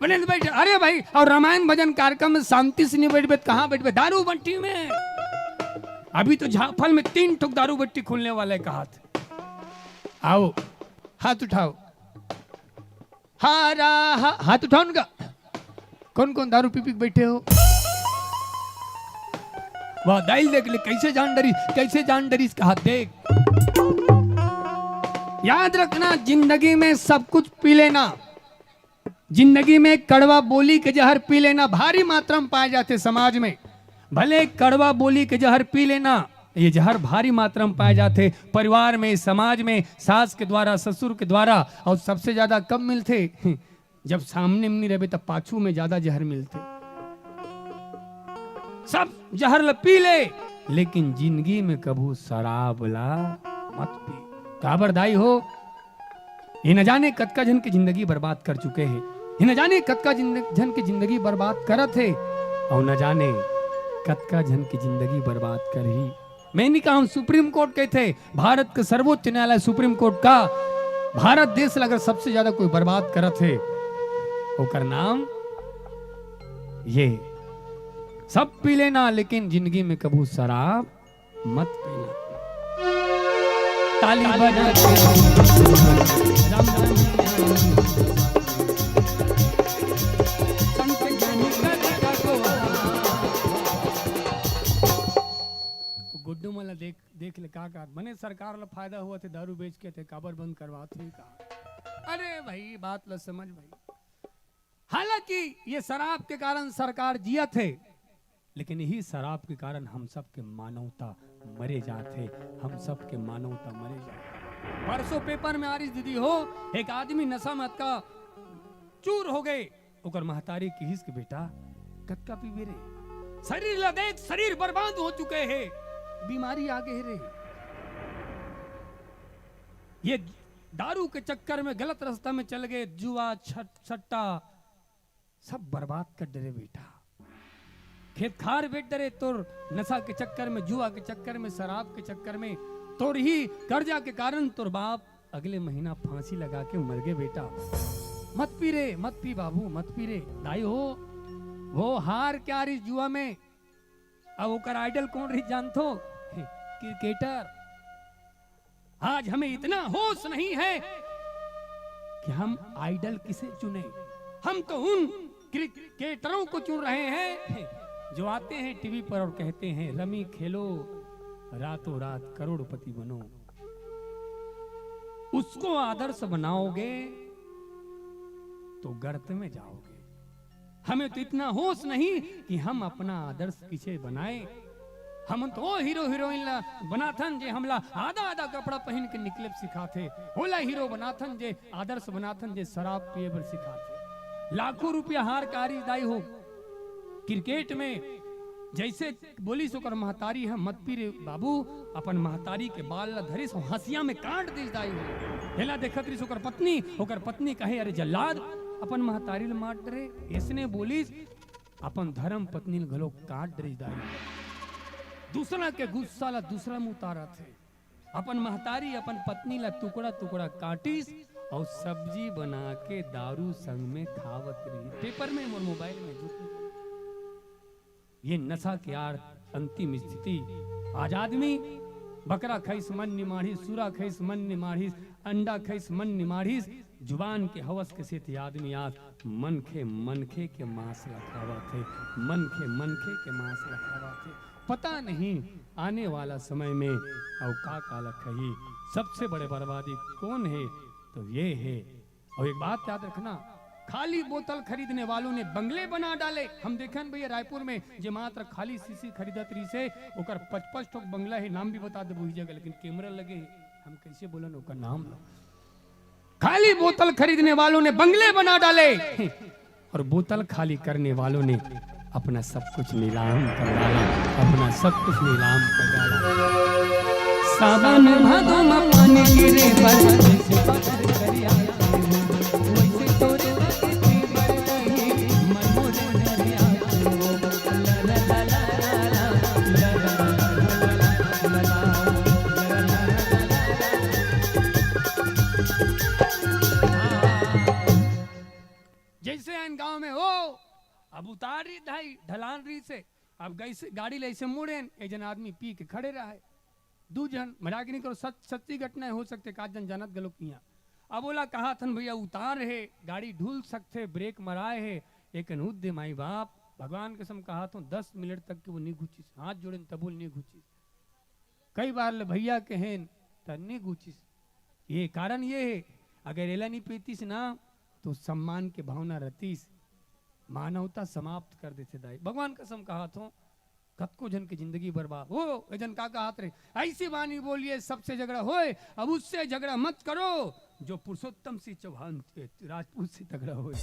बने तो बैठ, अरे भाई, और रामायण भजन कार्यक्रम में शांति से नहीं बैठबे तो कहाँ बैठबे? दारू बट्टी में। अभी तो झाफल में तीन ठुक दारू बट्टी खुलने वाला है, कहा था। आओ, हाथ उठाओ। हारा हा, हाथ उठाओ उनका। कौन कौन दारू पी पी के बैठे हो? वाह, दाइल देख ले, कैसे जान डरी, कैसे जान डरी इसका हाथ देख। याद रखना, जिंदगी में सब कुछ पी लेना, जिंदगी में कड़वा बोली के जहर पी लेना भारी मात्रा में पाए जाथे समाज में। भले कड़वा बोली के जहर पी लेना, ये जहर भारी मात्रा में पाए जाथे परिवार में, समाज में, सास के द्वारा, ससुर के द्वारा, और सबसे ज्यादा कब मिलथे? जब सामने में नहीं रहबे, तब पाछू में ज्यादा जहर मिलथे। सब जहर ल पी ले, लेकिन जिंदगी में कभू शराब ला मत पी। काबर दाई हो, ये न जाने कतका झन के जिंदगी बर्बाद कर चुके हे, ये न जाने कतका जिंद-, झन के जिंदगी बर्बाद करत हे, और न जाने कतका झन के जिंदगी बर्बाद करही। मैं नहीं कहा हूं, सुप्रीम कोर्ट कहथे, भारत के सर्वोच्च न्यायालय सुप्रीम कोर्ट का, भारत देश ला अगर सबसे ज्यादा कोई बर्बाद करत हे, ओकर नाम ये, सब पी लेना, लेकिन जिंदगी में कभू शराब मत पीना। ताली बजा। तो गुड्डू मन ला देख, देख ले का का, मने सरकार ला फायदा होवत हे दारू बेच के, ते काबर बंद करवात हे का? अरे भाई, बात ला समझ भाई। हालांकि ये शराब के कारण सरकार जियत हे, लेकिन यही शराब के कारण हम सब के मानवता मरे जात हे, हम सब के मानवता मरे जात हे। परसों पेपर में आ रही दीदी हो, एक आदमी नशा में अतका चूर हो गए, ओकर महतारी किहिस के, "बेटा, कतका पीबे रे? शरीर ला देख, शरीर बर्बाद हो चुके हे, बीमारी आ गए रे।" ये दारू के चक्कर में गलत रास्ता में चल गए, जुआ, छट-, सट्टा, सब बर्बाद कर डरे बेटा। खेत खार बेच डरे तोर नशा के चक्कर में, जुआ के चक्कर में, शराब के चक्कर में, तोर ही कर्जा के कारण तोर बाप अगले महीना फांसी लगा के मर गए बेटा। मत पी रे, मत पी बाबू, मत पी रे। दाई हो, वो हार के आ रही जुआ में, अब ओकर आइडल कौन रही जानथो? क्रिकेटर। आज हमें इतना होश नहीं है कि हम आइडल किसे चुने। हम तो उन क्रिकेटरों को चुन रहे हैं जो आते हैं टीवी पर और कहते हैं, "रमी खेलो, रातों रात करोड़पति बनो।" उसको आदर्श बनाओगे तो गर्त में जाओगे। हमें तो इतना होश नहीं कि हम अपना आदर्श किसे बनाए। हम तो ओ हीरो हीरोइन ला बनाथन जे हमला आधा आधा कपड़ा पहिन के निकले सिखाथे, ओला हीरो बनाथन जे आदर्श बनाथन जे शराब पिए बर सिखाथे। लाखों रुपया हार कारिस दाई हो। क्रिकेट में जैसे बोलिस ओकर महतारी ह, "मत पी रे बाबू," अपन महतारी के बाल ला धरिस अउ हंसिया में काट दिस दाई हो। एला देखत रहिस ओकर पत्नी, ओकर पत्नी कहे, "अरे जल्लाद, अपन महतारी ला मार डरे।" इसने बोलिस, अपन धर्म पत्नी ल घलो काट डरिस दाई। दूसरा के गुस्सा ला दूसरा में उतारत हे। अपन महतारी, अपन पत्नी ला टुकड़ा टुकड़ा काटिस अउ सब्जी बना के दारू संग में खावत रही। पेपर में, मोर मोबाइल में, झूठ नहीं। ये नशा के आड़ अंतिम स्थिति। आज आदमी बकरा खइस मन निमाढ़िस, सूरा खइस मन निमाढ़िस, अंडा खइस मन निमाढ़िस, जुबान के हवस के सेती आदमी आज मनखे, मनखे के मांस ला खावत हे, मनखे, मनखे के मांस ला खावत हे। पता नहीं आने वाला समय में अउ का का ला खही। सबसे बड़े बर्बादी कौन हे? तो ये हे। और एक बात याद रखना, खाली बोतल खरीदने वालों ने बंगले बना डाले। हम देखे न भैया, रायपुर में जे मात्र खाली शीशी खरीदत रहिस हे, ओकर पचपन ठोक बंगला हे, नाम भी बता देबो उही जगह, लेकिन कैमरा लगे हे, हम कैसे बोलन ओकर नाम ला। खाली बोतल खरीदने वालों ने बंगले बना डाले और बोतल खाली करने वालों ने अपना सब कुछ नीलाम कर डाला, अपना सब कुछ नीलाम कर डाला। सावन भादो म पानी गिरे बर जैसे पत्थर करिया, वैसे तोरे बदे पीपर कहीं मन मोरे नरिया। जैसे आन गांव में हो, अब उतार रही धाई, ढलान रहिस हे, अब गइस गाड़ी ले ऐसे मुड़ेन, एक जन आदमी पी के खड़े रहे, दू जन, मजाक नहीं करो, सच, सच्ची घटना हो सकथे, का जन जानत घलो किया। अब ओला कहाथन, "भैया उतार हे, गाड़ी ढुल सकथे, ब्रेक मराए हे, लेकिन उद्दे माई बाप, भगवान कसम कहाथों, दस मिनट तक के वो नहीं घुचिस, हाथ जोड़ेन तबो नहीं घुचिस।" कई बार ले भैया कहेन त नहीं घुचिस। ये कारण ये हे, अगर एला नहीं पीतिस ना तो सम्मान के भावना रहतिस, मानवता समाप्त कर देथे दाई। भगवान कसम कहाथों, कतको जन के जिंदगी बर्बाद हो। ए जन का कहात रहे, "ऐसी वाणी बोलिए सबसे झगड़ा होए, अब उससे झगड़ा मत करो जो पुरुषोत्तम सिंह चौहान, ए, राजपूत से तगड़ा होए।"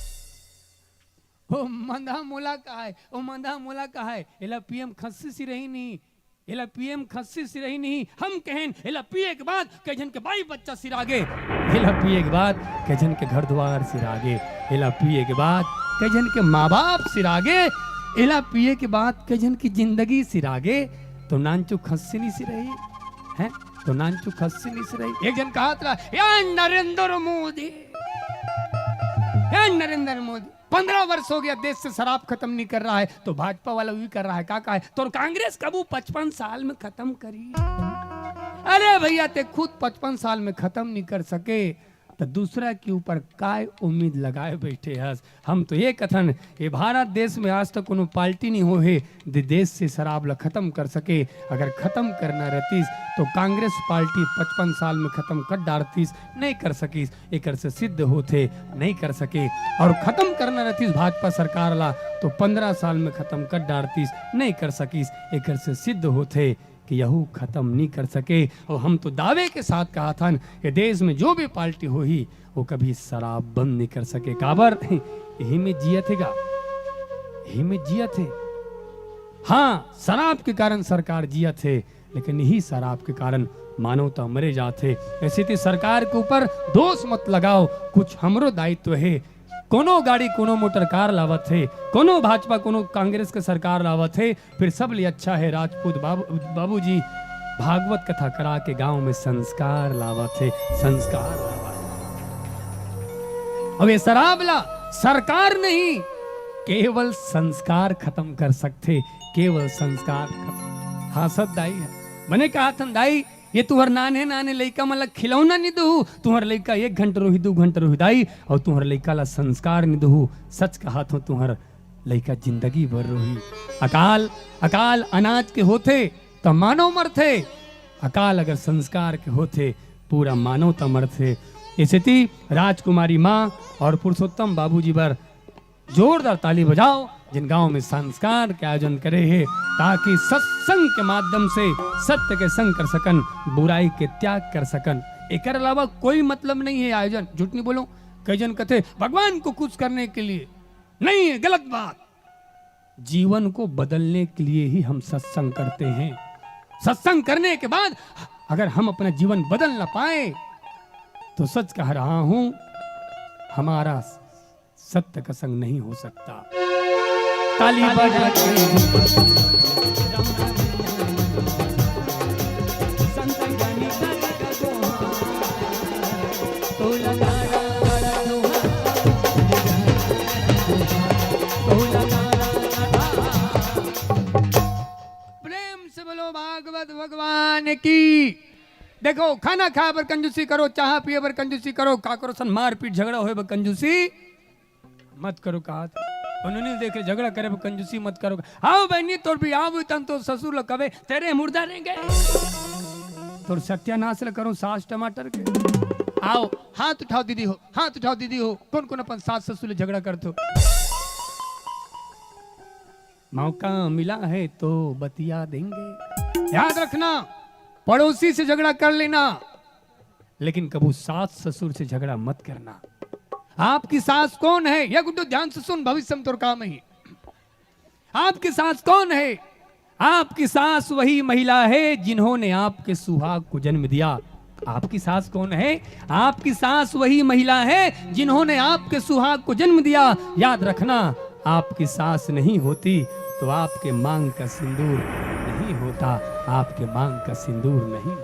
ओ मंदा मोला कहाय, ओ मंदा मोला कहाय, एला पीएम खस्सी सिरही नहीं, एला पीएम खस्सी सिरही नहीं। हम कहेन, एला पिए के बाद कई झन के बाई बच्चा सिरागे, एला पिए के बाद कई झन के घर द्वार सिरागे, एला पिए के बाद कई झन के माँ बाप सिरागे, एला पिए के बाद कई झन की जिंदगी सिरागे, तो नानचुक खस्सी नहीं सिरही, हैं? तो नानचुक खस्सी नहीं सिरही। एक जन कहात रहा, "या नरेंद्र मोदी, या नरेंद्र मोदी।" पन्द्रह वर्ष हो गया, देश से शराब खत्म नहीं कर रहा है, तो भाजपा वाला भी कर रहा है। का, का है? तो कांग्रेस कबू पचपन साल में खत्म करी? अरे भैया, ते खुद पचपन साल में खत्म नहीं कर सके, तो दूसरा के ऊपर काय उम्मीद लगाए बैठे हस? हम तो ये कथन, ये भारत देश में आज तक कोनो पार्टी नहीं हो हे, दे-, देश से शराब ला खत्म कर सके। अगर खत्म करना रहतीस, तो कांग्रेस पार्टी पचपन साल में खत्म कर डारतीस, नहीं कर सकीस। एकर से सिद्ध होथे, नहीं कर सके। और खत्म करना रहतीस भाजपा सरकार ला, तो पन्द्रह साल में खत्म कर डारतीस, नहीं कर सकीस। एकर से सिद्ध होथे कि यहू खत्म नहीं कर सके। और हम तो दावे के साथ कहाथन, ये देश में जो भी पार्टी होही, वो कभी शराब बंद नहीं कर सके। काबर? यही में जियत हे गा, यही में जियत हे। हाँ, शराब के कारण सरकार जियत हे, लेकिन यही शराब के कारण मानवता मरे जात हे। ऐसे ते सरकार के ऊपर दोष मत लगाओ, कुछ हमरो दायित्व हे। कोनो गाड़ी, कोनो मोटर कार लावत हे, कोनो भाजपा, कोनो कांग्रेस के सरकार लावत हे, फिर सब ले अच्छा हे राजपूत बाबू, बाबूजी भागवत कथा करा के गांव में संस्कार लावत हे, संस्कार लावत हे। अब ये शराब ला सरकार नहीं, केवल संस्कार खत्म कर सकथे। केवल संस्कार। हाँ सत दाई हे। बने कहत हन दाई, ये तुंहर नान्हे नान्हे लइका मन ला खिलौना नइ देहू, तुंहर लइका एक घंटा रोही, दू घंटा रोही दाई, अउ तुंहर लइका ला संस्कार नइ देहू। सच कहत हंव, तुंहर लइका जिंदगी भर रोही। अकाल, अकाल अनाज के होथे त मानव मरथे, अकाल अगर संस्कार के होथे, पूरा मानवता मरथे। ए सेती राजकुमारी माँ अउ पुरुषोत्तम बाबूजी बर जोरदार ताली बजाओ, जिन गांव में संस्कार के आयोजन करे हे, ताकि सत्संग के माध्यम से सत्य के संग कर सकन, बुराई के त्याग कर सकन। एकर अलावा कोई मतलब नहीं हे आयोजन। झूठ नहीं बोलूं, कई जन कथे, "भगवान को खुश करने के लिए।" नहीं हे, गलत बात। जीवन को बदलने के लिए ही हम सत्संग करते हैं। सत्संग करने के बाद अगर हम अपना जीवन बदल ना पाए, तो सच कह रहा हूं, हमारा सत्य का संग नहीं हो सकता। ताली बजा के प्रेम से बोलो भागवत भगवान की। देखो, खाना खाए बर कंजूसी करो, चाह पिए बर कंजूसी करो, काकरो सन मारपीट झगड़ा होए बर कंजूसी मत करो। कहा था उन्होंने, देख रहे, झगड़ा करे बर कंजूसी मत करो। आओ बहनी, तोर भी आओ तन तो ससुर लोग कबे तेरे मुर्दा रहेंगे। तोर सत्यानाश ल करो सास टमाटर के। आओ, हाथ उठाओ दीदी हो, हाथ उठाओ दीदी हो। कौन कौन अपन सास ससुर ले झगड़ा करथो? मौका मिला है तो बतिया देंगे। याद रखना, पड़ोसी से झगड़ा कर लेना, लेकिन कभू सास ससुर से झगड़ा मत करना। आपकी सास कौन है? ये गुड्डू ध्यान से सुन, भविष्य में तोर काम ही। आपकी सास कौन है? आपकी सास वही महिला है जिन्होंने आपके सुहाग को जन्म दिया। आपकी सास कौन है? आपकी सास वही महिला है जिन्होंने आपके सुहाग को जन्म दिया। याद रखना, आपकी सास नहीं होती तो आपके मांग का सिंदूर नहीं होता, आपके मांग का सिंदूर नहीं।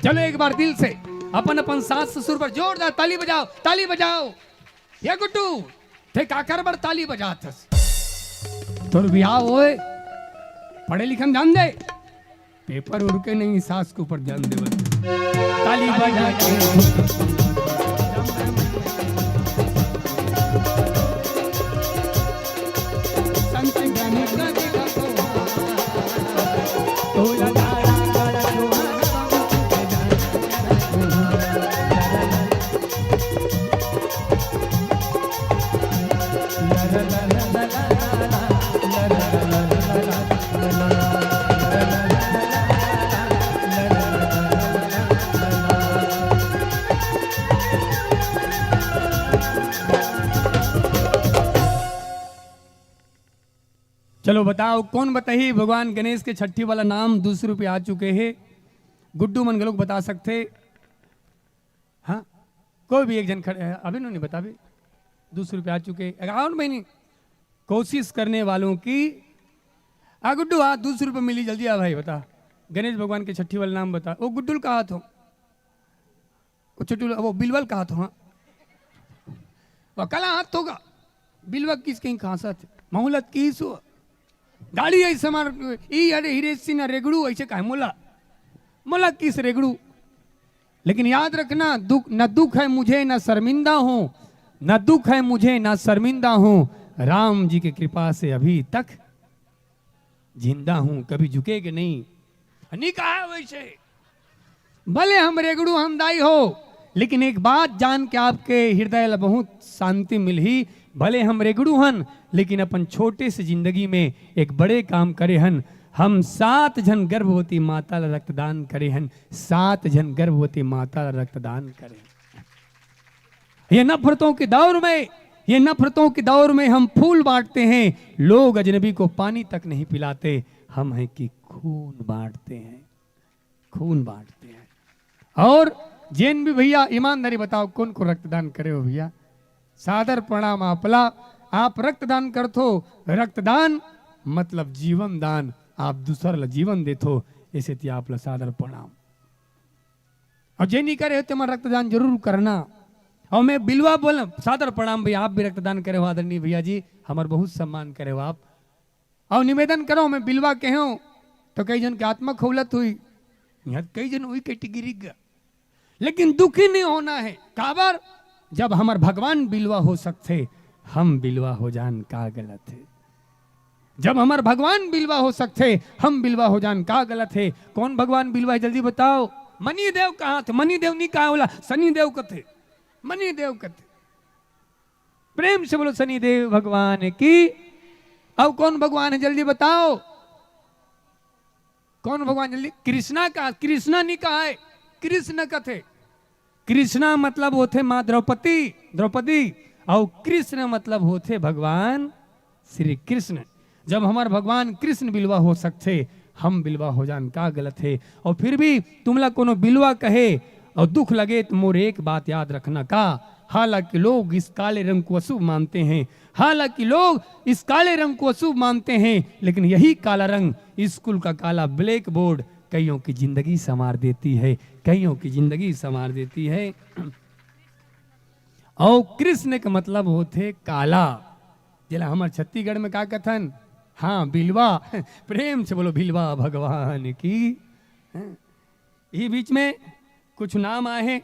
चलो एक बार दिल से अपन अपन सास ससुर पर जोरदार ताली बजाओ, ताली बजाओ। ये गुड्डू, ते काकर बर ताली बजात हस? तोर बिहाव होए, पढ़े लिखन जान दे, पेपर उड़के नहीं, सास के ऊपर ध्यान देवत। ताली बजा के संत ज्ञानी का देखा तो, तो लगा चलो बताओ, कौन बताही भगवान गणेश के छट्ठी वाला नाम दू सौ रुपया आ चुके हे। गुड्डू मन घलोक बता सकथे। हाँ, कोई भी एक जन खड़े हे, अभी नो नहीं बता भी। दू सौ रुपया आ चुके, अकाउंट में नहीं। कोशिश करने वालों की, आ गुड्डू, आ दू सौ रुपया मिली, जल्दी आ भाई, बता। गणेश भगवान के छट्ठी वाला नाम बता। ओ गुड्डू ल कहा थो, ओ छोटू ल, वो बिलवा ल कहा थो, हाँ। वो कला हाथ होगा। बिलवा किस कहीं खांसा थे, मोहलत की सो। गाड़ी ऐसे मार, ई अरे हिरेश सिंह रेगड़ू ऐसे कहे, मोला, मोला किस रेगड़ू। लेकिन याद रखना, दुख, न दुख है मुझे, न शर्मिंदा हूँ, न दुख है मुझे, न शर्मिंदा हूँ। राम जी की कृपा से अभी तक जिंदा हूँ, कभी झुकेगे नहीं। नहीं कहा वैसे। भले हम रेगड़ू हन दाई हो, लेकिन एक बात जान के आपके हृदय ला बहुत शांति मिलही। भले हम रेगड़ू हन, लेकिन अपन छोटे से जिंदगी में एक बड़े काम करे हन। हम सात झन गर्भवती माता ला रक्तदान करे हन, सात झन गर्भवती माता ला रक्तदान करे हन। ये नफरतों के दौर में, ये नफरतों के दौर में हम फूल बांटते हैं, लोग अजनबी को पानी तक नहीं पिलाते, हम हैं कि खून बांटते हैं, खून बांटते हैं। और जेन भी भैया, ईमानदारी बताओ, कौन को रक्तदान करे हो भैया? सादर प्रणाम आपला। आप रक्तदान करथो, रक्तदान मतलब जीवन दान, आप दूसर ला जीवन देथो, ऐसे ती आप ला सादर प्रणाम। और जे नहीं करे हो, तेमन रक्तदान जरूर करना। और मैं बिलवा बोल, सादर प्रणाम भैया, आप भी रक्तदान करे हो आदरणीय भैया जी, हमार बहुत सम्मान करे हो आप। अउ निवेदन करो, मैं बिलवा कहेंव, तो कई झन के आत्मा खौलत होही, इहाँ कई झन उही कैटेगरी गे। लेकिन दुखी नहीं होना हे। काबर? जब हमर भगवान बिलवा हो सकथे, हम बिलवा हो जान का गलत हे? जब हमर भगवान बिलवा हो सकथे, हम बिलवा हो जान का गलत हे? कौन भगवान बिलवा हे, जल्दी बताओ। मनी देव कहाथे? मनी देव नहीं कहाय, ओला सनी देव कथे, मनी देव कथे। प्रेम से बोलो, सनी देव भगवान की। अउ कौन भगवान हे, जल्दी बताओ। कौन भगवान? जल्दी। कृष्णा का, कृष्णा नहीं कहाय, कृष्ण कथे। कृष्णा मतलब होथे माँ द्रौपदी, द्रौपदी, अउ कृष्ण मतलब होथे भगवान श्री कृष्ण। जब हमर भगवान कृष्ण बिलवा हो सकथे, हम बिलवा हो जान का गलत हे? अउ फिर भी तुमला कोनो बिलवा कहे अउ दुख लगे, तो मोर एक बात याद रखना का, हालांकि लोग इस काले रंग को अशुभ मानते हैं, हालांकि लोग इस काले रंग को अशुभ मानते हैं, लेकिन यही काला रंग, स्कूल का काला ब्लैक बोर्ड, कईयों की जिंदगी संवार देती है, कईयों की जिंदगी संवार देती है। अउ कृष्ण के मतलब होथे काला, जेला हमर छत्तीसगढ़ में का कथन? हाँ, बिलवा। प्रेम से बोलो, बिलवा भगवान की। हैं? इही बीच में कुछ नाम आए हे।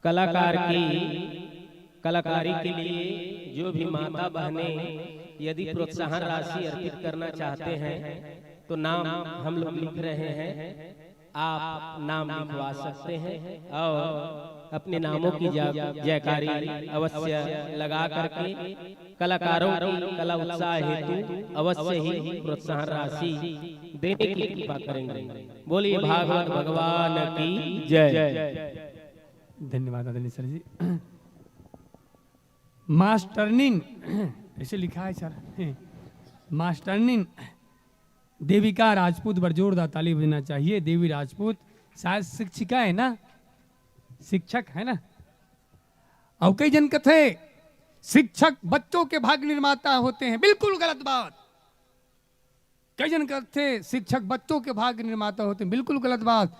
कलाकार की कलाकारी के लिए जो भी माता बहनें यदि प्रोत्साहन राशि अर्पित करना चाहते हैं, तो नाम हम लोग लिख रहे हैं, आप नाम लिखवा सकते हैं और अपने नामों की जा-, जयकारी अवश्य लगा करके कलाकारों की कला उत्साह हेतु अवश्य ही प्रोत्साहन राशि देने की कृपा करेंगे। बोलिए भागवत भगवान की जय। धन्यवाद आदरणीय सर जी। मास्टरनीन, ऐसे लिखा है सर, मास्टरनीन देविका राजपूत बर जोरदार ताली बजना चाहिए। देवी राजपूत शायद शिक्षिका है ना, शिक्षक है ना। अउ कई झन कथे शिक्षक बच्चों के भाग्य निर्माता होते हैं, बिल्कुल गलत बात। कई झन कथे शिक्षक बच्चों के भाग्य निर्माता होते हैं, बिल्कुल गलत बात।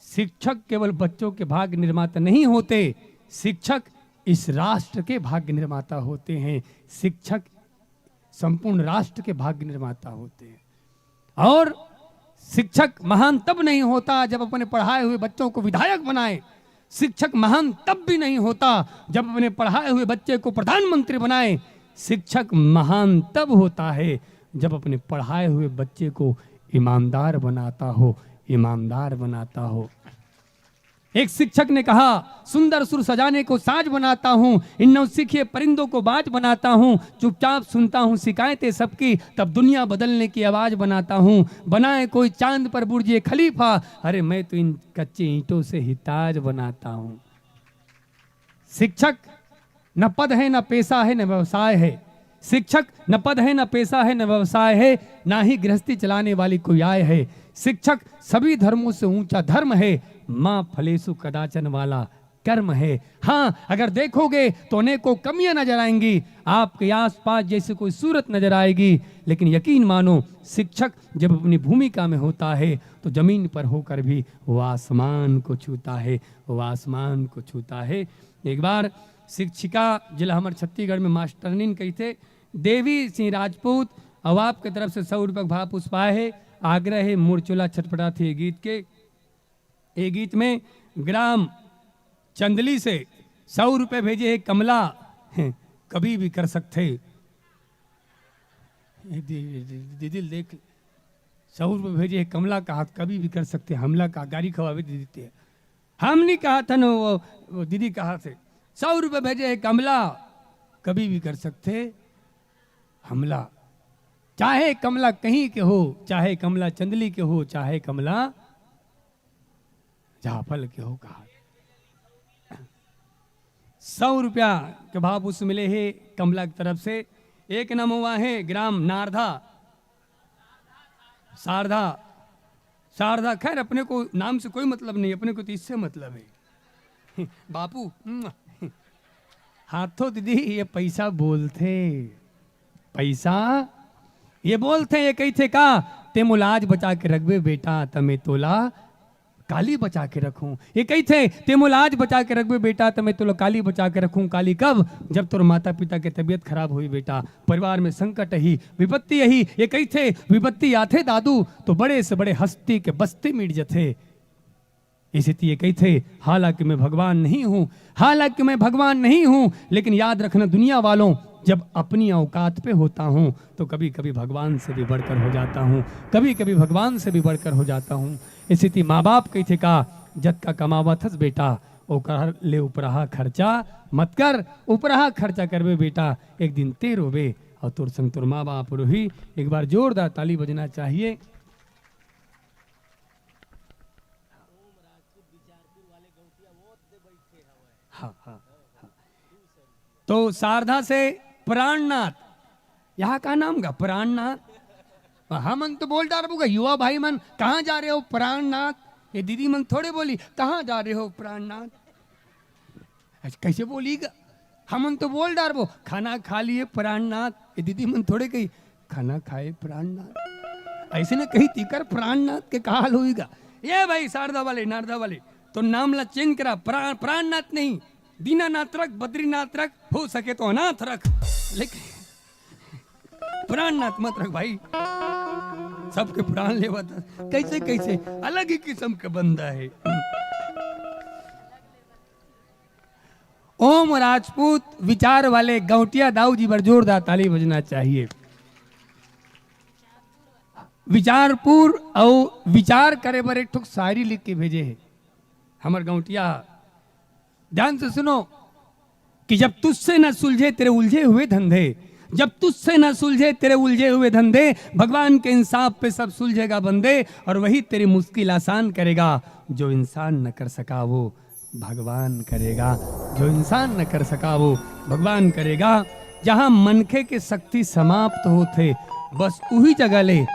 शिक्षक केवल बच्चों के भाग्य निर्माता नहीं होते, शिक्षक इस राष्ट्र के भाग्य निर्माता होते हैं। शिक्षक संपूर्ण राष्ट्र के भाग्य निर्माता होते हैं। और शिक्षक महान तब नहीं होता जब अपने पढ़ाए हुए बच्चों को विधायक बनाए। शिक्षक महान तब भी नहीं होता जब अपने पढ़ाए हुए बच्चे को प्रधानमंत्री बनाए। शिक्षक महान तब होता है जब अपने पढ़ाए हुए बच्चे को ईमानदार बनाता हो, ईमानदार बनाता हो। एक शिक्षक ने कहा, सुंदर सुर सजाने को साज बनाता हूँ, इन नौसिखिए परिंदों को बाज बनाता हूँ, चुपचाप सुनता हूँ शिकायतें सबकी, तब दुनिया बदलने की आवाज बनाता हूँ। बनाए कोई चांद पर बुर्ज खलीफा, अरे मैं तो इन कच्चे ईंटों से ही ताज बनाता हूँ। शिक्षक न पद है, न पैसा है, न व्यवसाय है। शिक्षक न पद है, न पैसा है, न व्यवसाय है, ना ही गृहस्थी चलाने वाली कोई आय है। शिक्षक सभी धर्मों से ऊंचा धर्म है, माँ फलेसु कदाचन वाला कर्म है। हाँ, अगर देखोगे तो अनेकों कमियां नजर आएंगी, आपके आसपास जैसे कोई सूरत नजर आएगी, लेकिन यकीन मानो, शिक्षक जब अपनी भूमिका में होता है तो जमीन पर होकर भी वो आसमान को छूता है, वो आसमान को छूता है। एक बार शिक्षिका, जेला हमर छत्तीसगढ़ में मास्टरनीन कहिथे, देवी सिंह राजपूत, अउ आपके तरफ से सौ रुपये के भाव पुष्प आए हे। आग्रह हे, मोर चोला छटपटाथे ये गीत के। ये गीत में ग्राम चंदली से सौ रुपये भेजे हे कमला, हैं, कभी भी कर सकथे। ये दी-, दी-, दीदी ल देख, सौ रुपये भेजे हे कमला, कहा कभी भी कर सकथे हमला, का गारी खवावे दीदी ते। हम नहीं कहा था न, वो, वो दीदी कहा थे, सौ रुपये भेजे हे कमला, कभी भी कर सकथे हमला। चाहे कमला कहीं के हो, चाहे कमला चंदली के हो, चाहे कमला जाफल के हो, कहा। सौ रुपया के भाव पुष्प मिले हे कमला की तरफ से। एक नंबर हुआ है ग्राम नारधा, शारदा, शारदा, खैर, अपने को नाम से कोई मतलब नहीं, अपने को तो इससे मतलब है। बापू, हाँ तो दीदी, ये पैसा बोलथे, पैसा ये बोलथे, ये कहिथे का, "ते मोला आज बचा के रखबे बेटा, त मैं तोला काली बचा के रखूं।" ये कहिथे, "ते मोला आज बचा के रखबे बेटा, त मैं तोला काली बचा के रखूं।" काली कब? जब तोर माता पिता के तबीयत खराब होही बेटा, परिवार में संकट ही, विपत्ति यही। ये कहिथे, "विपत्ति आथे दादू, तो बड़े से बड़े हस्ती के बस्ती मिट जथे।" इसी ये कहिथे, "हालांकि मैं भगवान नहीं हूं, हालांकि मैं भगवान नहीं हूं, लेकिन याद रखना दुनिया वालों, जब अपनी औकात पे होता हूं, तो कभी कभी भगवान से भी बढ़कर हो जाता हूं, कभी कभी भगवान से भी बढ़कर हो जाता हूं।" इसी माँ बाप कहिथे का, "जतका कमावत हस बेटा, ओकर ले उपराहा खर्चा मत कर, उपराहा खर्चा करबे बेटा, एक दिन ते रोबे और तोर संग तोर माँ बाप रोही।" एक बार जोरदार ताली बजना चाहिए। हाँ, हाँ, हाँ। तो शारदा से प्राणनाथ, यहाँ का नाम का प्राणनाथ? हमन तो बोल डारबो गा, युवा भाई मन, "कहाँ जा रहे हो प्राणनाथ?" ये दीदी मन थोड़े बोली, "कहाँ जा रहे हो प्राणनाथ?" ऐसे कैसे बोली गा? हमन तो बोल डारबो, "खाना खा लिए प्राणनाथ।" ये दीदी मन थोड़े कही, "खाना खाए प्राणनाथ।" ऐसे ने कही, तीकर प्राणनाथ के का हाल होई गा? ये भाई, शारदा वाले, नारदा वाले, तो नाम ला चेंज करा, प्रा-, प्राणनाथ नहीं, दीनानाथ रख, बद्रीनाथ रख, हो सके तो अनाथ रख, लेकिन प्राणनाथ मत रख भाई। सबके प्राण लेवत है। कैसे, कैसे? अलग ही किस्म के बंदा है। ओम राजपूत विचार वाले गौंटिया दाऊ जी बर जोरदार ताली बजना चाहिए। विचारपुर अउ विचार करे बर एक ठो शायरी लिख के भेजे हे हमर गौंटिया। ध्यान से सुनो कि जब तुझसे न सुलझे तेरे उलझे हुए धंधे, जब तुझसे न सुलझे तेरे उलझे हुए धंधे, भगवान के इंसाफ पे सब सुलझेगा बंदे, और वही तेरी मुश्किल आसान करेगा। जो इंसान न कर सका वो भगवान करेगा, जो इंसान न कर सका वो भगवान करेगा। जहाँ मनखे के शक्ति समाप्त होथे, बस उही जगह ले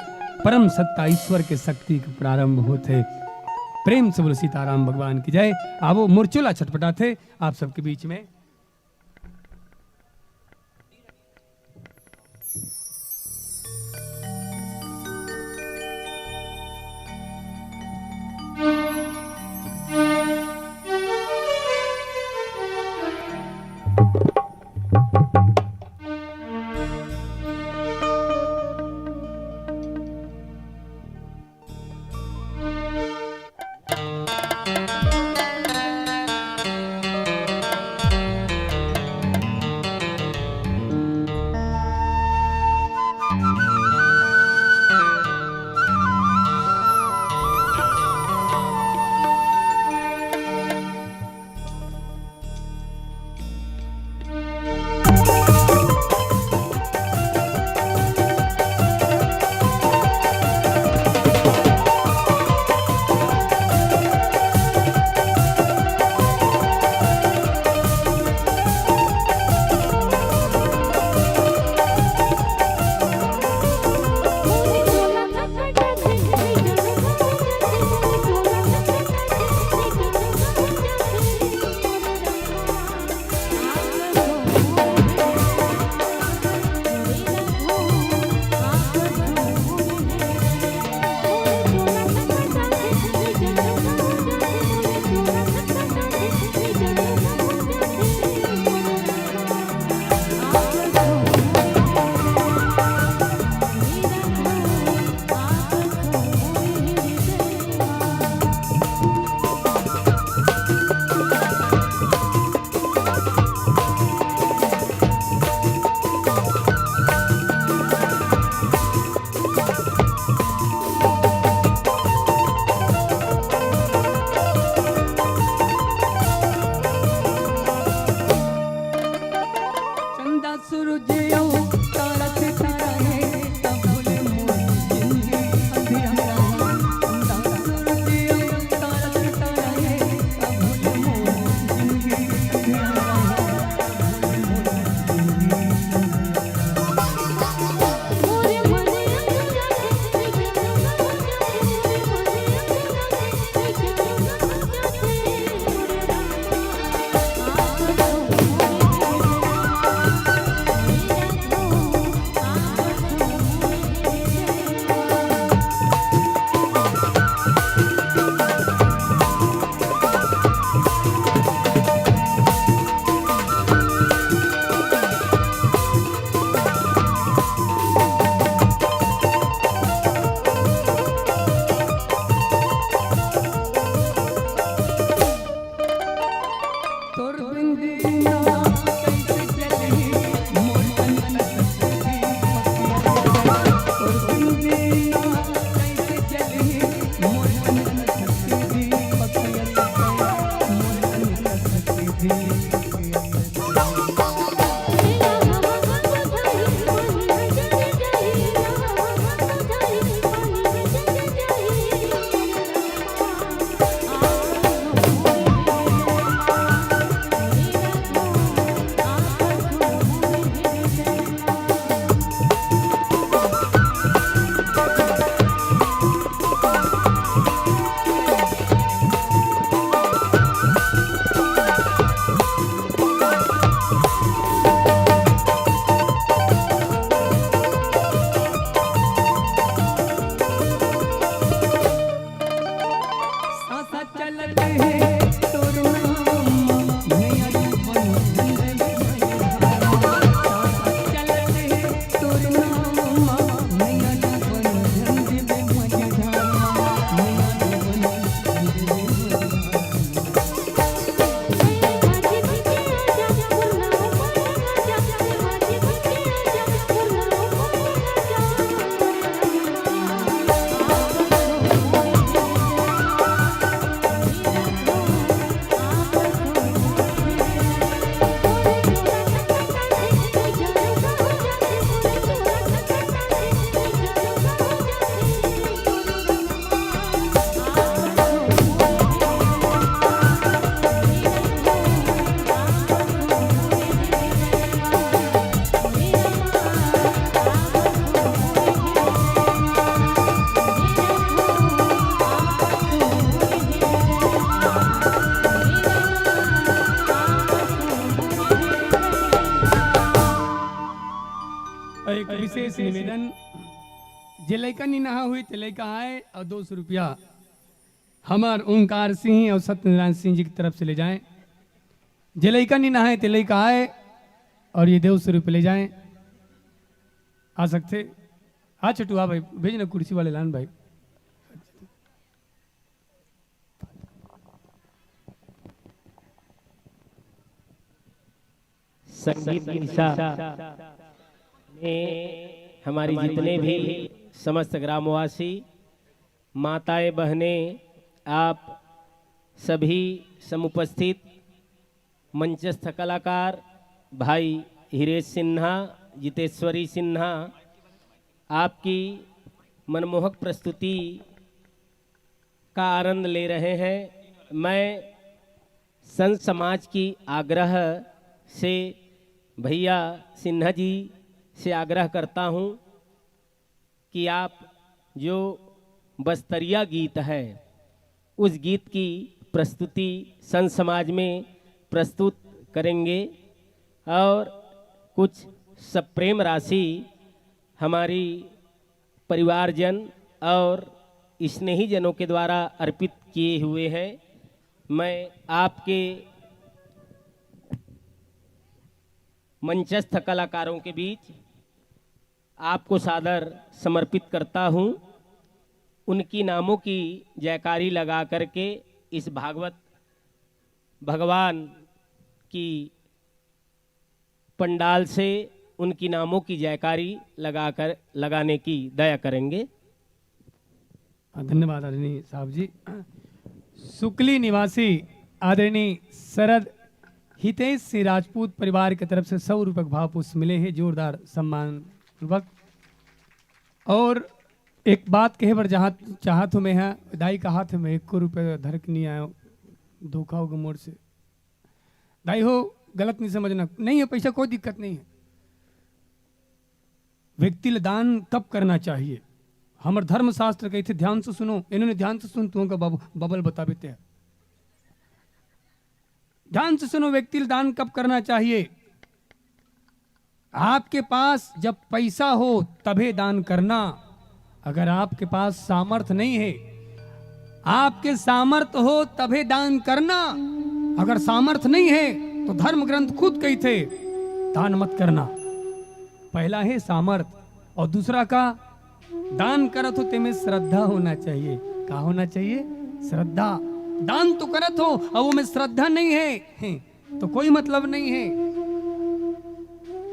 परम सत्ता ईश्वर के शक्ति के प्रारंभ होथे। प्रेम से बोलो सीताराम भगवान की जय। आवो, मुरचुला छटपटाथे आप सबके बीच में। विशेष निवेदन, जे लइका नी नहा हुई ते लइका आए और दो सौ रुपया हमर ओंकार सिंह और सत्यनारायण सिंह जी की तरफ से ले जाएं। जे लइका नी नहाए ते लइका आए और ये दो सौ रुपये ले जाएं। आ सकते? आ छोटू, आ भाई, भेज ना कुर्सी वाले लान भाई। संगीत की दिशा में हमारी जितने भी समस्त ग्रामवासी, माताएं, बहनें, आप सभी समुपस्थित मंचस्थ कलाकार भाई हीरेश सिन्हा, जितेश्वरी सिन्हा, आपकी मनमोहक प्रस्तुति का आनंद ले रहे हैं। मैं संत समाज की आग्रह से, भैया सिन्हा जी से आग्रह करता हूँ कि आप जो बस्तरिया गीत है, उस गीत की प्रस्तुति संत समाज में प्रस्तुत करेंगे और कुछ सप्रेम राशि हमारी परिवारजन और स्नेहीजनों के द्वारा अर्पित किए हुए हैं। मैं आपके मंचस्थ कलाकारों के बीच आपको सादर समर्पित करता हूँ। उनकी नामों की जयकारी लगा करके इस भागवत भगवान की पंडाल से उनकी नामों की जयकारी लगाकर, लगाने की दया करेंगे। हाँ, धन्यवाद आदरणीय साहब जी। सुकली निवासी आदरणीय शरद हितेश सिंह राजपूत परिवार की तरफ से सौ रुपये का भाव पुष्प मिले हैं, जोरदार सम्मान पूर्वक। और एक बात कहे बर जहाँ चाहत हूँ मैं, यहाँ दाई का हाथ में एको रुपये धर के नहीं आयो, धोखा होगा मोर से। दाई हो, गलत नहीं समझना, नहीं है पैसा, कोई दिक्कत नहीं है। व्यक्ति ल दान कब करना चाहिए? हमर धर्मशास्त्र कहिथे, ध्यान से सुनो, इन्होंने ध्यान से सुन, तुमका बब-, बबल बताबे ते। ध्यान से सुनो, व्यक्ति ल दान कब करना चाहिए? आपके पास जब पैसा हो तभे दान करना। अगर आपके पास सामर्थ्य नहीं है, आपके सामर्थ्य हो तभे दान करना। अगर सामर्थ्य नहीं है तो धर्म ग्रंथ खुद कहिथे, दान मत करना। पहला है सामर्थ्य और दूसरा का दान करत हो तेमे श्रद्धा होना चाहिए। का होना चाहिए? श्रद्धा। दान तो करत हो और वो में श्रद्धा नहीं है, हैं, तो कोई मतलब नहीं है।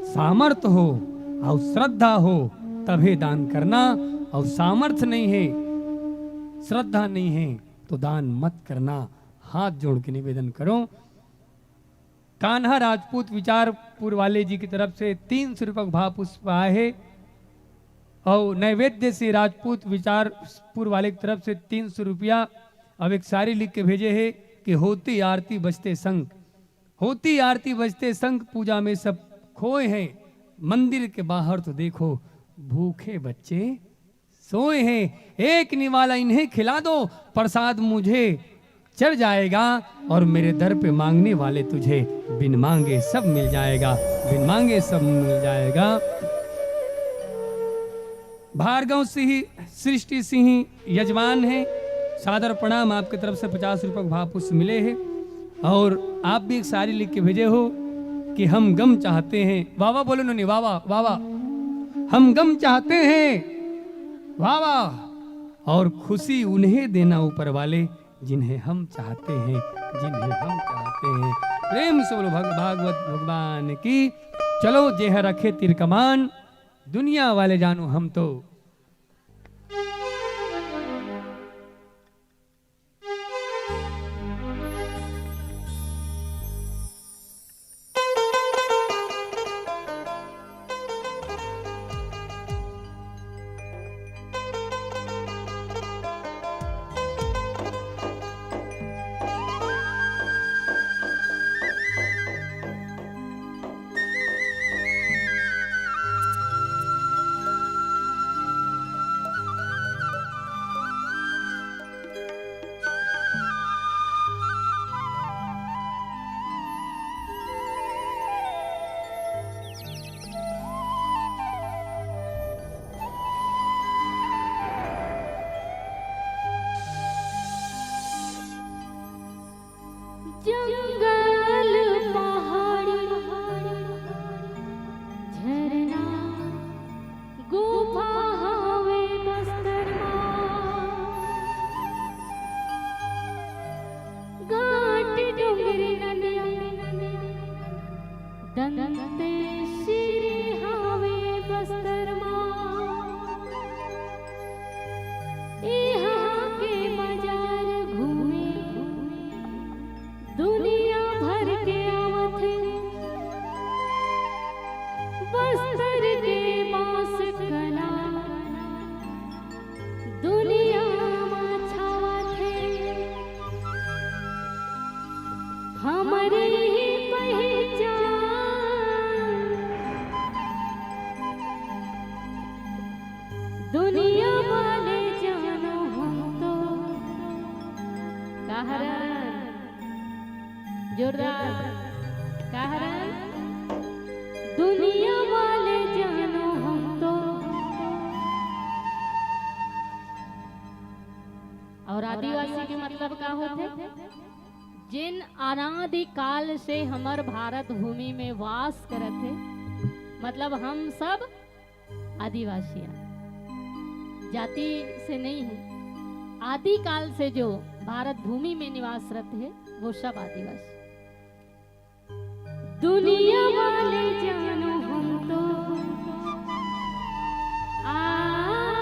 सामर्थ्य हो और श्रद्धा हो तभे दान करना, और सामर्थ्य नहीं है, श्रद्धा नहीं है तो दान मत करना। हाथ जोड़ के निवेदन करो। कान्हा राजपूत विचारपुर वाले जी की तरफ से तीन सौ रुपये का भाव पुष्प आए है और नैवेद्य से राजपूत विचारपुर वाले की तरफ से तीन सौ रुपया। अब एक सारी लिख के भेजे है कि होती आरती बजते शंख, होती आरती बजते शंख, पूजा में सब खोए हैं। मंदिर के बाहर तो देखो भूखे बच्चे सोए हैं, एक निवाला इन्हें खिला दो, प्रसाद मुझे चढ़ जाएगा और मेरे दर पे मांगने वाले तुझे बिन मांगे सब मिल जाएगा, बिन मांगे सब मिल जाएगा। भार्गव सिंह, सृष्टि सिंह यजमान हैं, सादर प्रणाम, आपके तरफ से पचास रुपये का भाव पुष्प मिले हैं। और आप भी एक सारी लिख के भेजे हो कि हम गम चाहते हैं। वाह वाह बोलो नोनी, वाह वाह, वाह वाह। हम गम चाहते हैं, वाह वाह। और खुशी उन्हें देना ऊपर वाले, जिन्हें हम चाहते हैं, जिन्हें हम चाहते हैं। प्रेम से बोलो भग-, भागवत भगवान की। चलो जेह रखे तीर कमान, दुनिया वाले जानो हम तो। हरन। जोरदार। का हरन? दुनिया वाले जानो हम तो। और आदिवासी के मतलब का होथे? जेन अनादि काल से हमर भारत भूमि में वास करत हे, मतलब हम सब आदिवासी हैं, जाति से नहीं है। आदि काल से जो भारत भूमि में निवासरत है, वो सब आदिवासी। दुनिया वाले जानो हम तो आदिवासिया।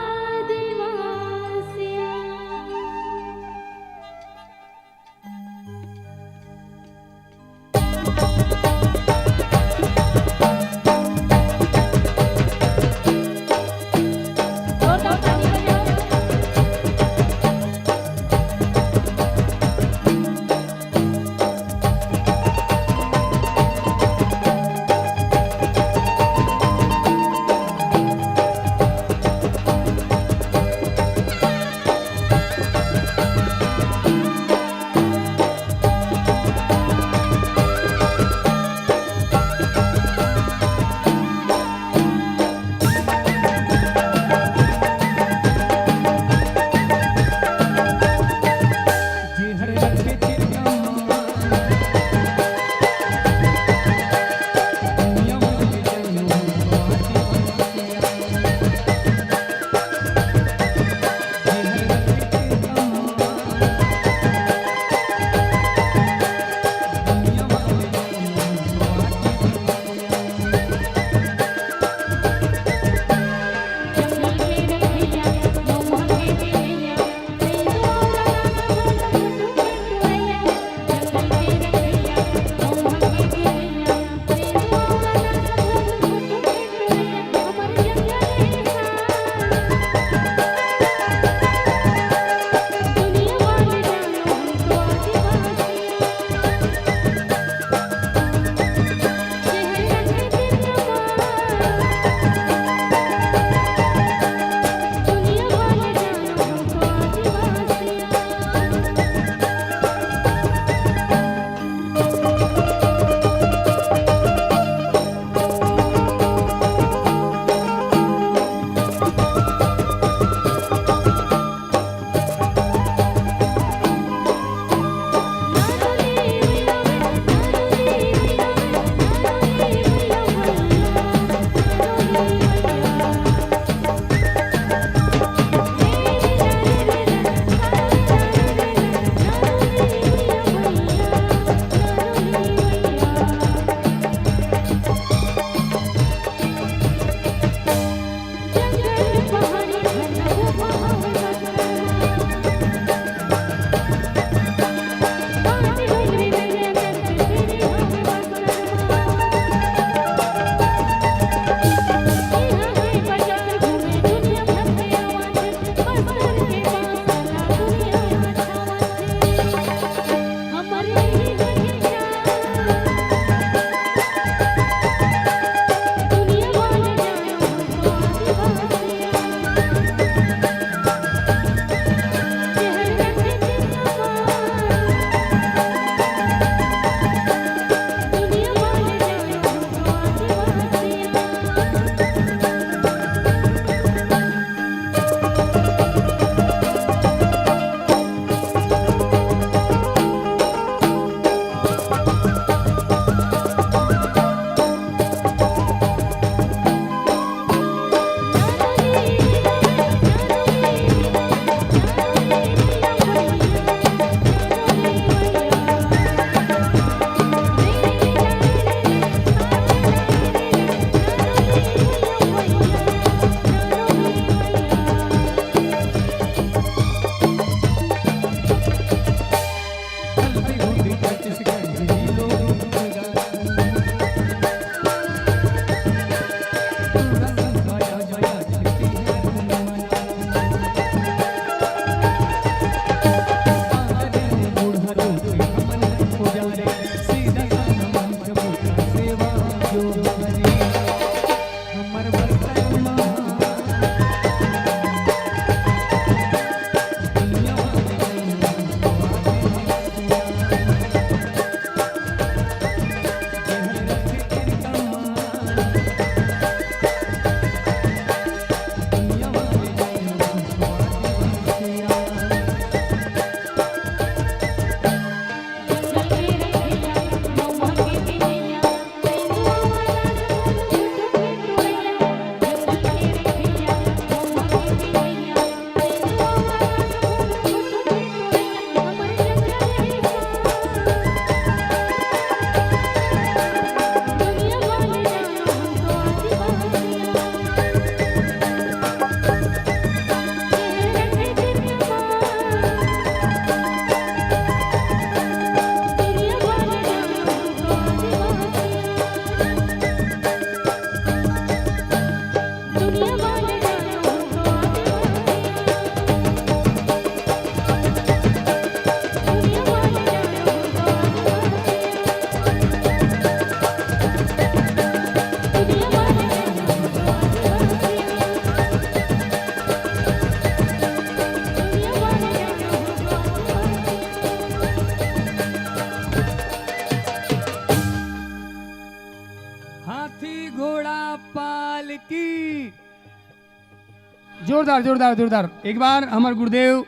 जोरदार, जोरदार, जोरदार। एक बार हमर गुरुदेव,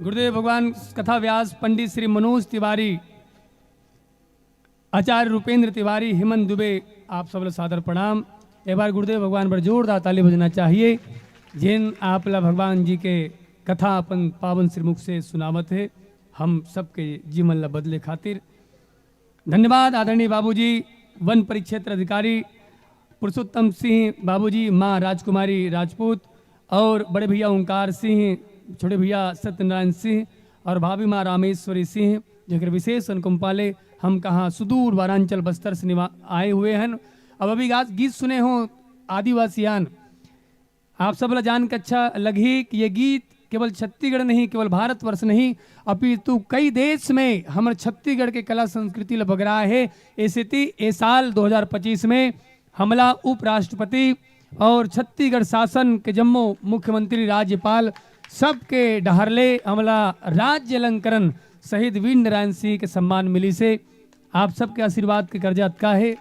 गुरुदेव भगवान कथा व्यास पंडित श्री मनोज तिवारी, आचार्य रूपेंद्र तिवारी, हेमंत दुबे, आप सब ला सादर प्रणाम। एक बार गुरुदेव भगवान बर जोरदार ताली बजना चाहिए, जेन आप ला भगवान जी के कथा अपन पावन श्रीमुख से सुनावत हे, हम सबके जीवन ला बदले खातिर। धन्यवाद आदरणीय बाबूजी, वन परिक्षेत्र अधिकारी पुरुषोत्तम सिंह बाबूजी, माँ राजकुमारी राजपूत और बड़े भैया ओंकार सिंह, छोटे भैया सत्यनारायण सिंह और भाभी माँ रामेश्वरी सिंह, जेकर विशेष अनुकंपा ले हम कहाँ सुदूर वारांचल बस्तर से निवा-, आए हुए हैं। अब अभी गा-, गीत सुने हो आदिवासियान, आप सब ला जान के अच्छा लगही कि ये गीत केवल छत्तीसगढ़ नहीं, केवल भारतवर्ष नहीं, अपितु कई देश में हमर छत्तीसगढ़ के कला संस्कृति ला बगराए हे। ए सेती ए साल दो हज़ार पच्चीस में हमला उपराष्ट्रपति और छत्तीसगढ़ शासन के जम्मो मुख्यमंत्री, राज्यपाल सबके डहर ले हमला राज्य अलंकरण शहीद वीर नारायण सिंह के सम्मान मिलिस हे। आप सबके आशीर्वाद के कर्जा अतका हे,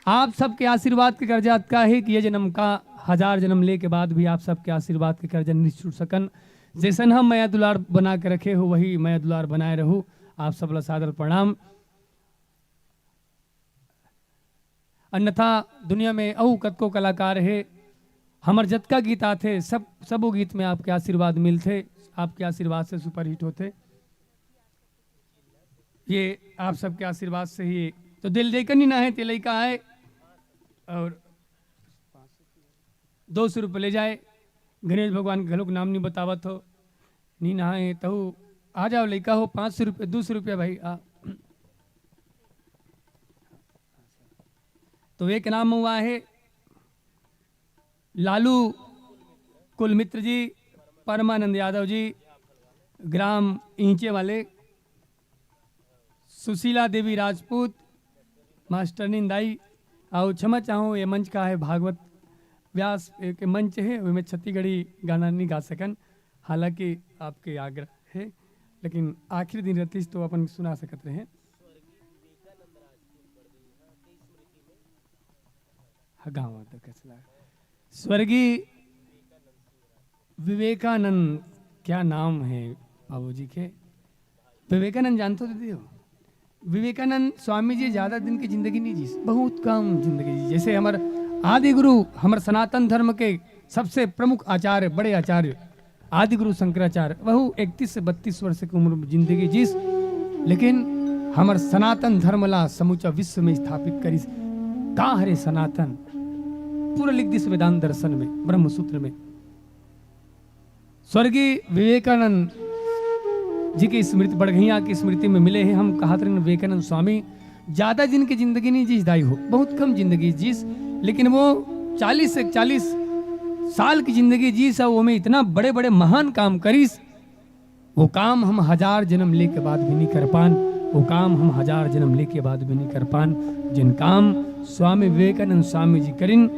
आप सबके आशीर्वाद के कर्जा अतका हे कि ये जन्म का हजार जन्म ले के बाद भी आप सबके आशीर्वाद के कर्जा नहीं छूट सकन। जैसन हम मया दुलार बना के रखे हो, वही मया दुलार बनाए रहू। आप सब ला सादर प्रणाम। अन्यथा दुनिया में अउ कतको कलाकार हे, हमर जतका गीत आथे, सब, सबो गीत में आपके आशीर्वाद मिलथे, आपके आशीर्वाद से सुपरहिट होथे। ये आप सबके आशीर्वाद से ही। तो दिल देकर नी नहाए ते लइका आए और दो सौ रुपये ले जाए। गणेश भगवान के घलोक नाम नहीं बतावत हो, नी नहाए तहु आ जाओ लइका हो, पाँच सौ रुपये, दो सौ रुपये भाई आ। तो एक नाम हुआ है लालू कुलमित्र जी, परमानंद यादव जी, ग्राम ईंचे वाले, सुशीला देवी राजपूत, मास्टरनी दाई, अउ क्षमा चाहूँ, ये मंच का है भागवत व्यास के मंच है, ओमे छत्तीसगढ़ी गाना नहीं गा सकन, हालांकि आपके आग्रह है, लेकिन आखिरी दिन रतिस तो अपन सुना सकत रहे। हाँ, गाँव आता कसला। स्वर्गीय विवेकानंद, क्या नाम है बाबूजी के? विवेकानंद जानते हो दीदी हो? विवेकानंद स्वामी जी ज्यादा दिन की जिंदगी नहीं जीस, बहुत कम जिंदगी जीस। जैसे हमर आदि गुरु, हमर सनातन धर्म के सबसे प्रमुख आचार्य, बड़े आचार्य आदि गुरु शंकराचार्य, वहू इकतीस से बत्तीस वर्ष की उम्र में जिंदगी जीस, लेकिन हमर सनातन धर्म ला समूचा विश्व में स्थापित करिस। का हरे सनातन? पूरा लिख दिस वेदांत दर्शन में, ब्रह्म सूत्र में। स्वर्गीय विवेकानंद जी की स्मृति, बड़गैया की स्मृति में मिले हैं। हम कहत रहन विवेकानंद स्वामी ज्यादा दिन के जिंदगी नहीं जीस दाई हो, बहुत कम जिंदगी जीस, लेकिन वो चालीस से इकतालीस साल की जिंदगी जीस, अउ ओमे इतना बड़े-बड़े महान काम करिस। वो काम हम हजार जन्म लेके बाद भी नहीं कर पान, वो काम हम हजार जन्म लेके बाद भी नहीं कर पान, जिन काम स्वामी विवेकानंद स्वामी जी करिन,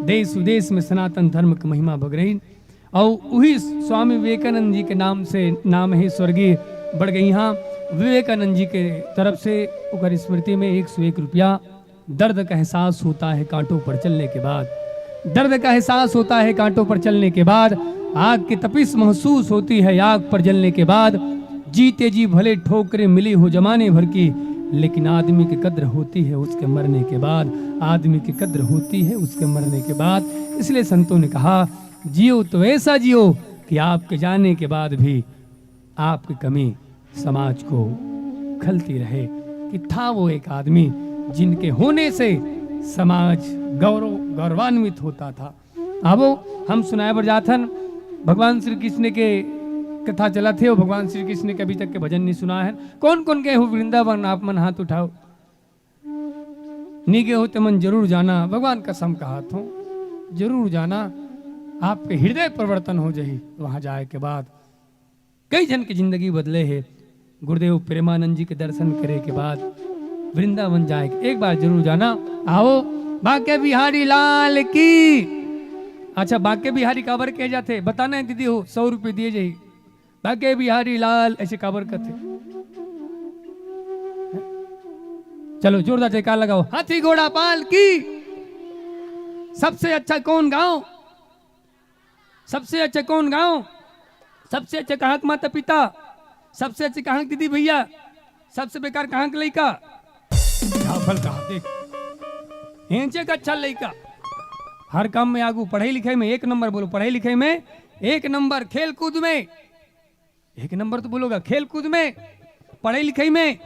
देश विदेश में सनातन धर्म के महिमा बगरइन। अउ उही स्वामी विवेकानंद जी के नाम से नाम है स्वर्गीय बड़गैया विवेकानंद जी के तरफ से ओकर स्मृति में एक सौ एक रुपया। दर्द का एहसास होता है कांटों पर चलने के बाद, दर्द का एहसास होता है कांटों पर चलने के बाद, आग की तपिश महसूस होती है आग पर जलने के बाद, जीते जी भले ठोकरें मिली हो जमाने भर की, लेकिन आदमी की कद्र होती है उसके मरने के बाद, आदमी की कद्र होती है उसके मरने के बाद। इसलिए संतों ने कहा, जियो तो ऐसा जियो कि आपके जाने के बाद भी आपकी कमी समाज को खलती रहे कि था वो एक आदमी जिनके होने से समाज गौरव, गौरवान्वित होता था। अब हम सुनाए बर जाथन, भगवान श्री कृष्ण के कथा चलत हे, अउ भगवान श्री कृष्ण के अभी तक के भजन नहीं सुनाए हन। कौन कौन गए हो वृंदावन, आप मन हाथ उठाओ। नहीं गए हो ते मन जरूर जाना, भगवान कसम कहात हो, जरूर जाना। आपके हृदय परिवर्तन हो जाही वहां जाए के बाद। कई झन के जिंदगी बदले हे। गुरुदेव प्रेमानंद जी के दर्शन करे के बाद वृंदावन जाए के एक बार जरूर जाना। आओ, बांके बिहारी लाल की। अच्छा, बांके बिहारी काबर कहे जाथे? बताना है दीदी हो, सौ रुपये दिए जाही। बांके बिहारी लाल ऐसे काबर कथे? चलो, जोरदार जयकार लगाओ। हाथी घोड़ा पाल की। सबसे अच्छा कौन गांव? सबसे अच्छा कौन गांव? सबसे अच्छा कहाँ के माता पिता? सबसे अच्छे कहाँ के दीदी भैया? सबसे बेकार कहाँ के लइका? राफल कहा देख, हेंचे का अच्छा लइका, हर काम में आगू, पढ़ाई लिखाई में एक नंबर। बोलो, पढ़ाई लिखाई में एक नंबर, खेल कूद में एक नंबर। तो बोलोगा, खेल कूद में, पढ़ाई लिखाई में,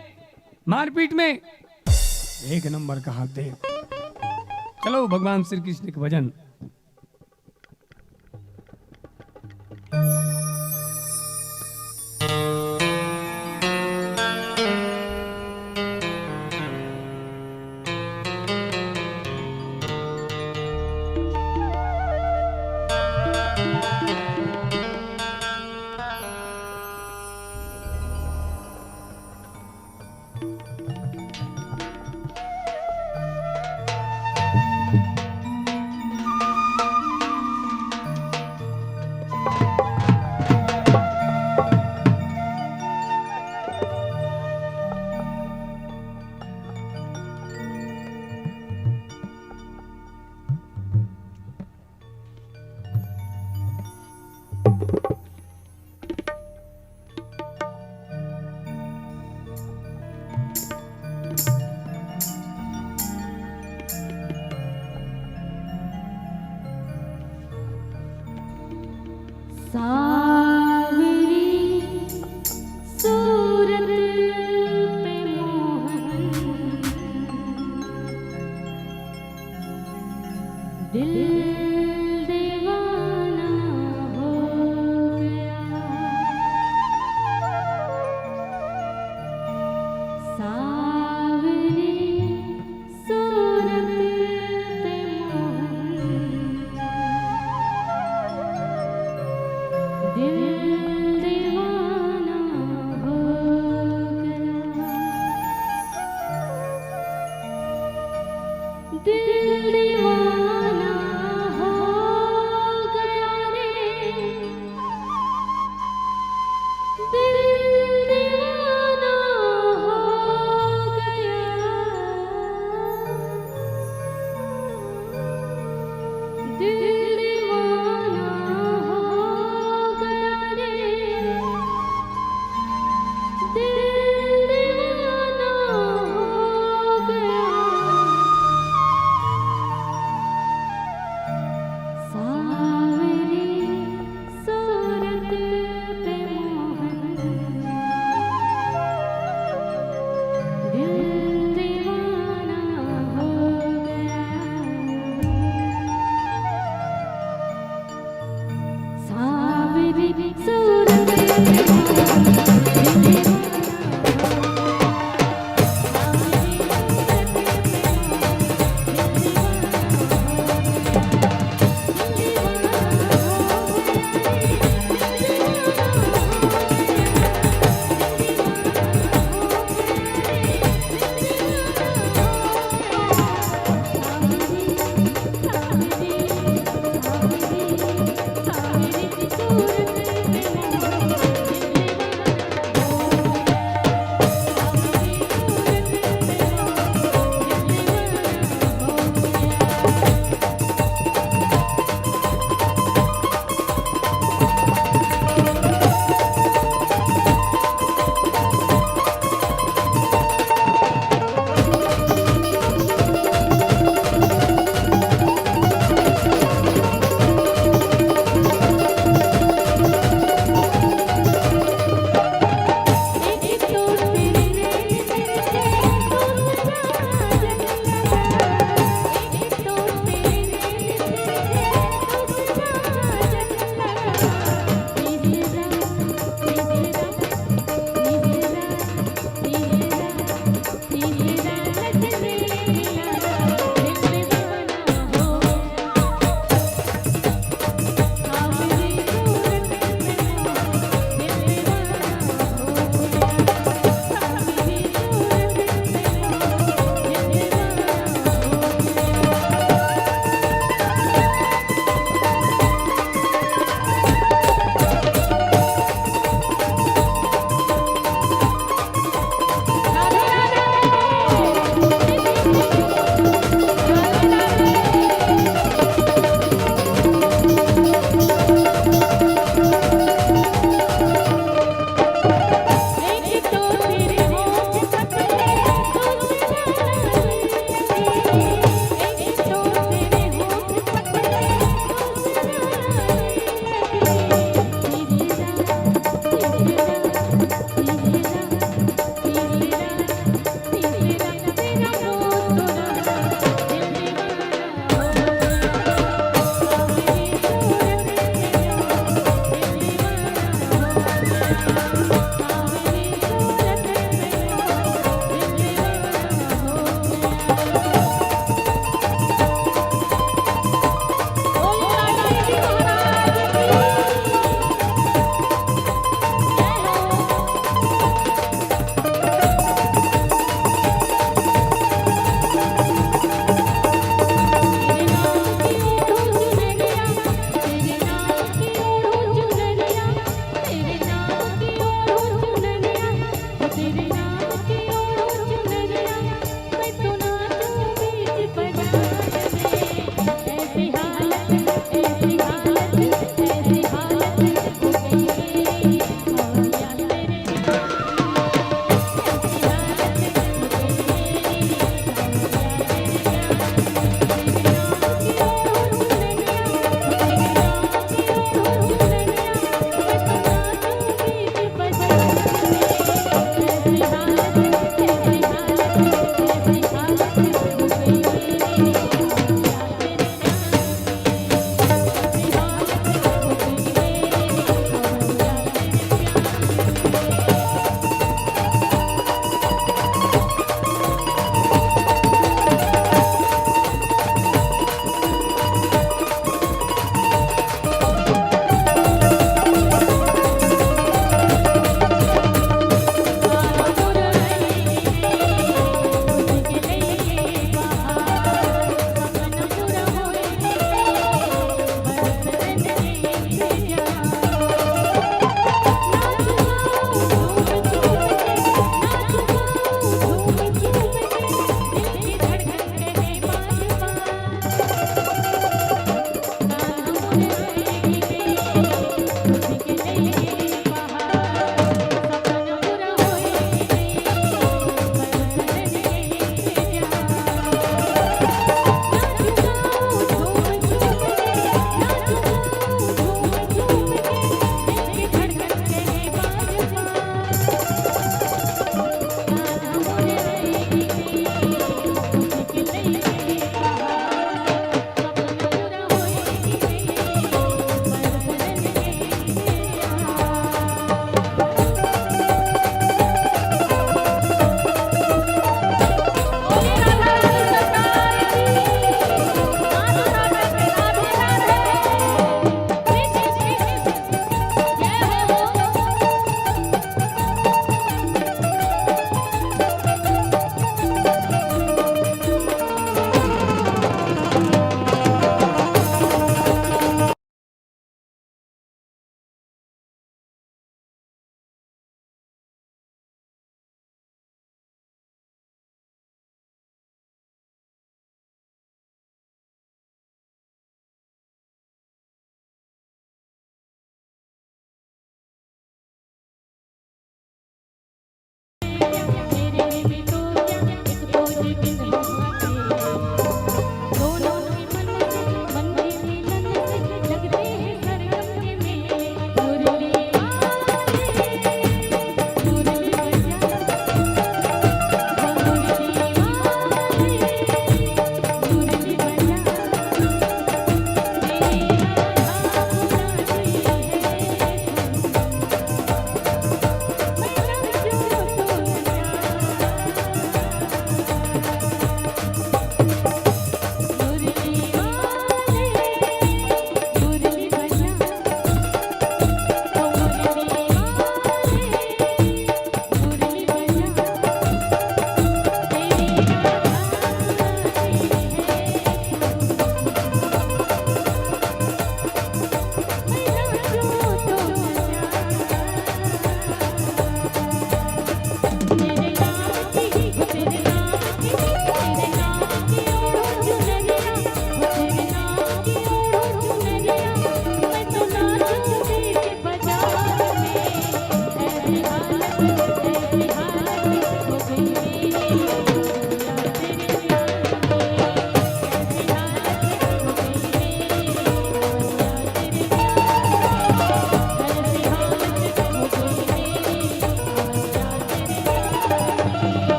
मारपीट में एक नंबर कहा देख। चलो, भगवान श्री कृष्ण के भजन।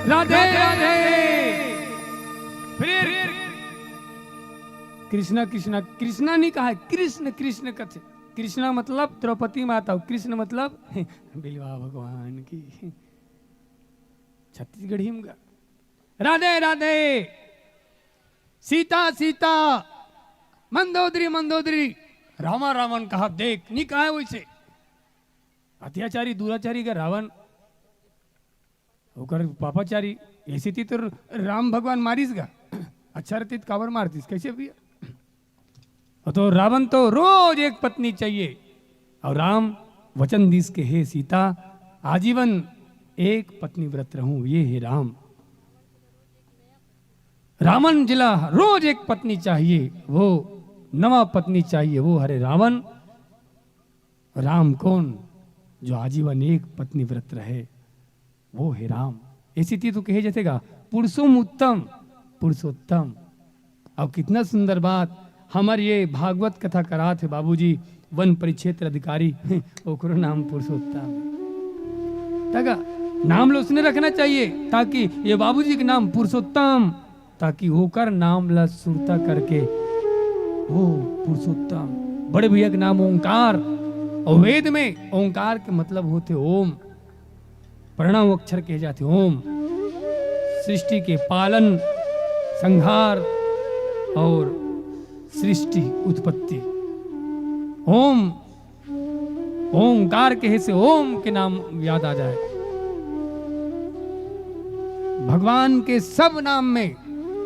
राधे राधे। फिर कृष्णा, कृष्णा, कृष्णा नहीं कहा है, कृष्ण, कृष्ण कथे। कृष्णा मतलब द्रौपदी माता, कृष्ण मतलब बिलवा भगवान की। छत्तीसगढ़ी में गा। राधे राधे। सीता, सीता। मंदोदरी, मंदोदरी। रामा, रावण कहा, देख, नहीं कहा है वैसे। अत्याचारी, दुराचारी का रावण, ओकर पापाचारी। ऐसी थी तो राम भगवान मारिस गा। अच्छा रहती तो काबर मारतीस, कैसे भी? और तो रावण तो रोज एक पत्नी चाहिए, और राम वचन दीस के, हे सीता, आजीवन एक पत्नी व्रत रहूं, ये हे राम। रावण जिला रोज एक पत्नी चाहिए, वो नवा पत्नी चाहिए, वो हरे रावण। राम कौन? जो आजीवन एक पत्नी व्रत रहे, वो हे राम। ऐसी ती तो कहे जैसे गा, पुरुषोम उत्तम, पुरुषोत्तम। अब कितना सुंदर बात, हमर ये भागवत कथा करात हे बाबूजी, वन परिक्षेत्र अधिकारी, ओकरो नाम पुरुषोत्तम। तका नाम लो उसने रखना चाहिए, ताकि ये बाबूजी के नाम पुरुषोत्तम, ताकि ओकर नाम ला सुरता करके, ओ पुरुषोत्तम, बड़े भैया के नाम ओंकार, और वेद में ओंकार के मतलब होते ओम, प्रणव अक्षर कहे जाते ओम, सृष्टि के पालन, संहार और सृष्टि उत्पत्ति। ओम, ओंकार कहे से ओम के नाम याद आ जाए। भगवान के सब नाम में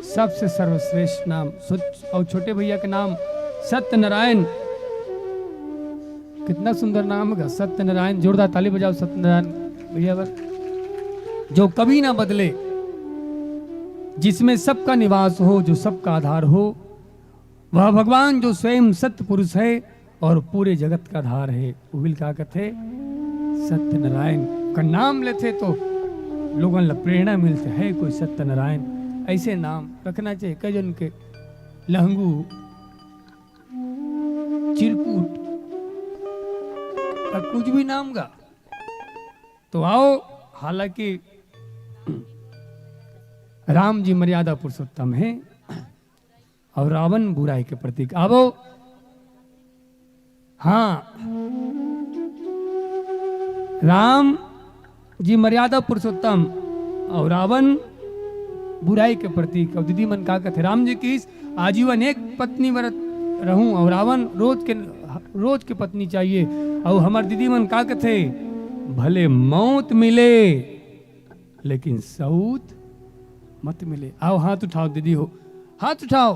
सबसे सर्वश्रेष्ठ नाम, और छोटे भैया के नाम सत्यनारायण। कितना सुंदर नाम है सत्यनारायण। जोरदार ताली बजाओ सत्यनारायण भैया बर, जो कभी ना बदले, जिसमें सबका निवास हो, जो सबका आधार हो, वह भगवान जो स्वयं सत्य पुरुष है और पूरे जगत का आधार है। उहिल का कथे, सत्यनारायण का नाम लेथे तो लोगन ला प्रेरणा मिलथे, है कोई सत्यनारायण। ऐसे नाम रखना चाहिए। कई जन के लहंगू, चिरकुट, का कुछ भी नाम गा। तो आओ, हालांकि राम जी मर्यादा पुरुषोत्तम है और रावण बुराई के प्रतीक। आवो, हाँ, राम जी मर्यादा पुरुषोत्तम और रावण बुराई के प्रतीक। और दीदी मन का कथे, राम जी की आजीवन एक पत्नी व्रत रहूं और रावण रोज के, रोज के पत्नी चाहिए। और हमार दीदी मन का कथे, भले मौत मिले लेकिन सऊत मत मिले। आओ हाथ उठाओ दीदी हो, हाथ उठाओ,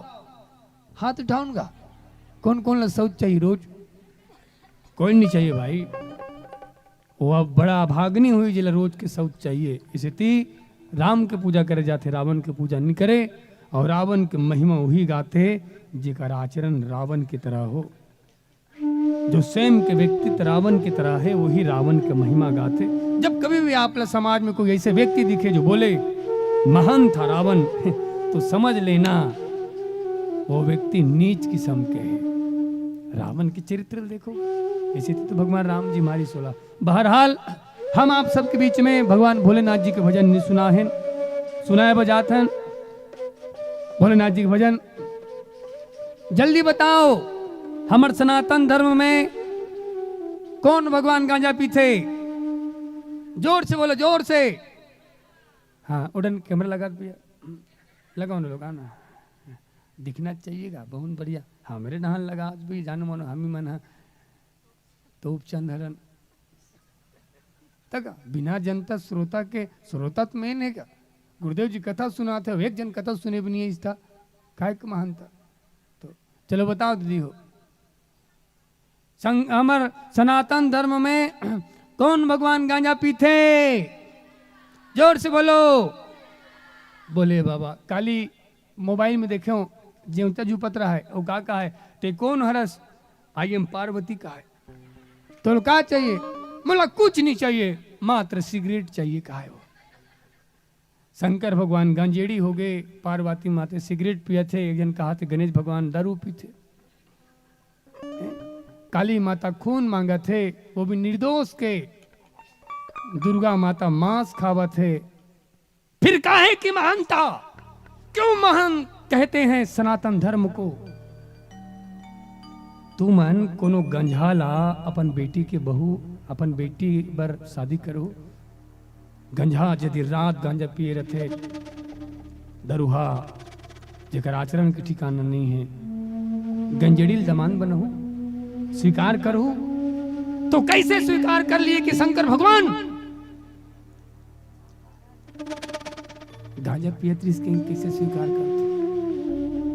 हाथ उठाओ उनका। कौन कौन ला सऊत चाहिए रोज? कोई नहीं चाहिए भाई। वो अब बड़ा अभागनी हुई जेला रोज के सऊत चाहिए। इसे ती राम के पूजा करे जाथे, रावण के पूजा नहीं करे। और रावण के महिमा वही गाथे जेकर आचरण रावण की तरह हो। जो स्वयं के व्यक्तित्व रावण की तरह है, वही रावण के महिमा गाथे। जब कभी भी आप ला समाज में कोई ऐसे व्यक्ति दिखे जो बोले, महान था रावण, तो समझ लेना वो व्यक्ति नीच किस्म के है। रावण के चरित्र देखो, इसे तो भगवान राम जी मारी सोला। बहरहाल, हम आप सबके बीच में भगवान भोलेनाथ जी के भजन नहीं सुना है, सुनाए बजात हैं भोलेनाथ जी के भजन। जल्दी बताओ, हमर सनातन धर्म में कौन भगवान गांजा पीथे? जोर से बोलो, जोर से। हाँ, उड़न कैमरा लगा भैया, लगाओ ना लोग, आना, दिखना चाहिएगा, बहुत बढ़िया। हमरे नहन लगा भी जानो मानो, हम ही मन है तो उपचंद हरन। तक बिना जनता श्रोता के, श्रोता तो मेन है क्या? गुरुदेव जी कथा सुनाथे, एक जन कथा सुने भी नहीं इस था, काय के महानता? तो चलो बताओ दीदी हो, संग-, हमर सनातन धर्म में कौन भगवान गांजा पीथे? जोर से बोलो। बोले बाबा, काली मोबाइल में देखे हो, जेवता जू पतरा है, वो का कहा है, ते कौन हरस? आई एम पार्वती कहा है। तो का चाहिए? मोला कुछ नहीं चाहिए, मात्र सिगरेट चाहिए कहा है वो। शंकर भगवान गंजेड़ी हो गए, पार्वती माते सिगरेट पियत हे, एक जन कहा थे गणेश भगवान दारू पीथे। काली माता खून मांगत हे, वो भी निर्दोष के। दुर्गा माता मांस खावत हे। फिर काहे की महानता? क्यों महान कहते हैं सनातन धर्म को? तुमन कोनो गंजहा ला अपन बेटी के बहू, अपन बेटी बर शादी करो। गंजहा जदि रात गांजा पिए रथे, दरुहा, जेकर आचरण के ठिकाना नइ हे, गंजेड़ी ल दमांद बनहू, स्वीकार करहू, तो कैसे स्वीकार कर लिए कि शंकर भगवान गांजा पियत रिहिस के कइसे स्वीकार करथे?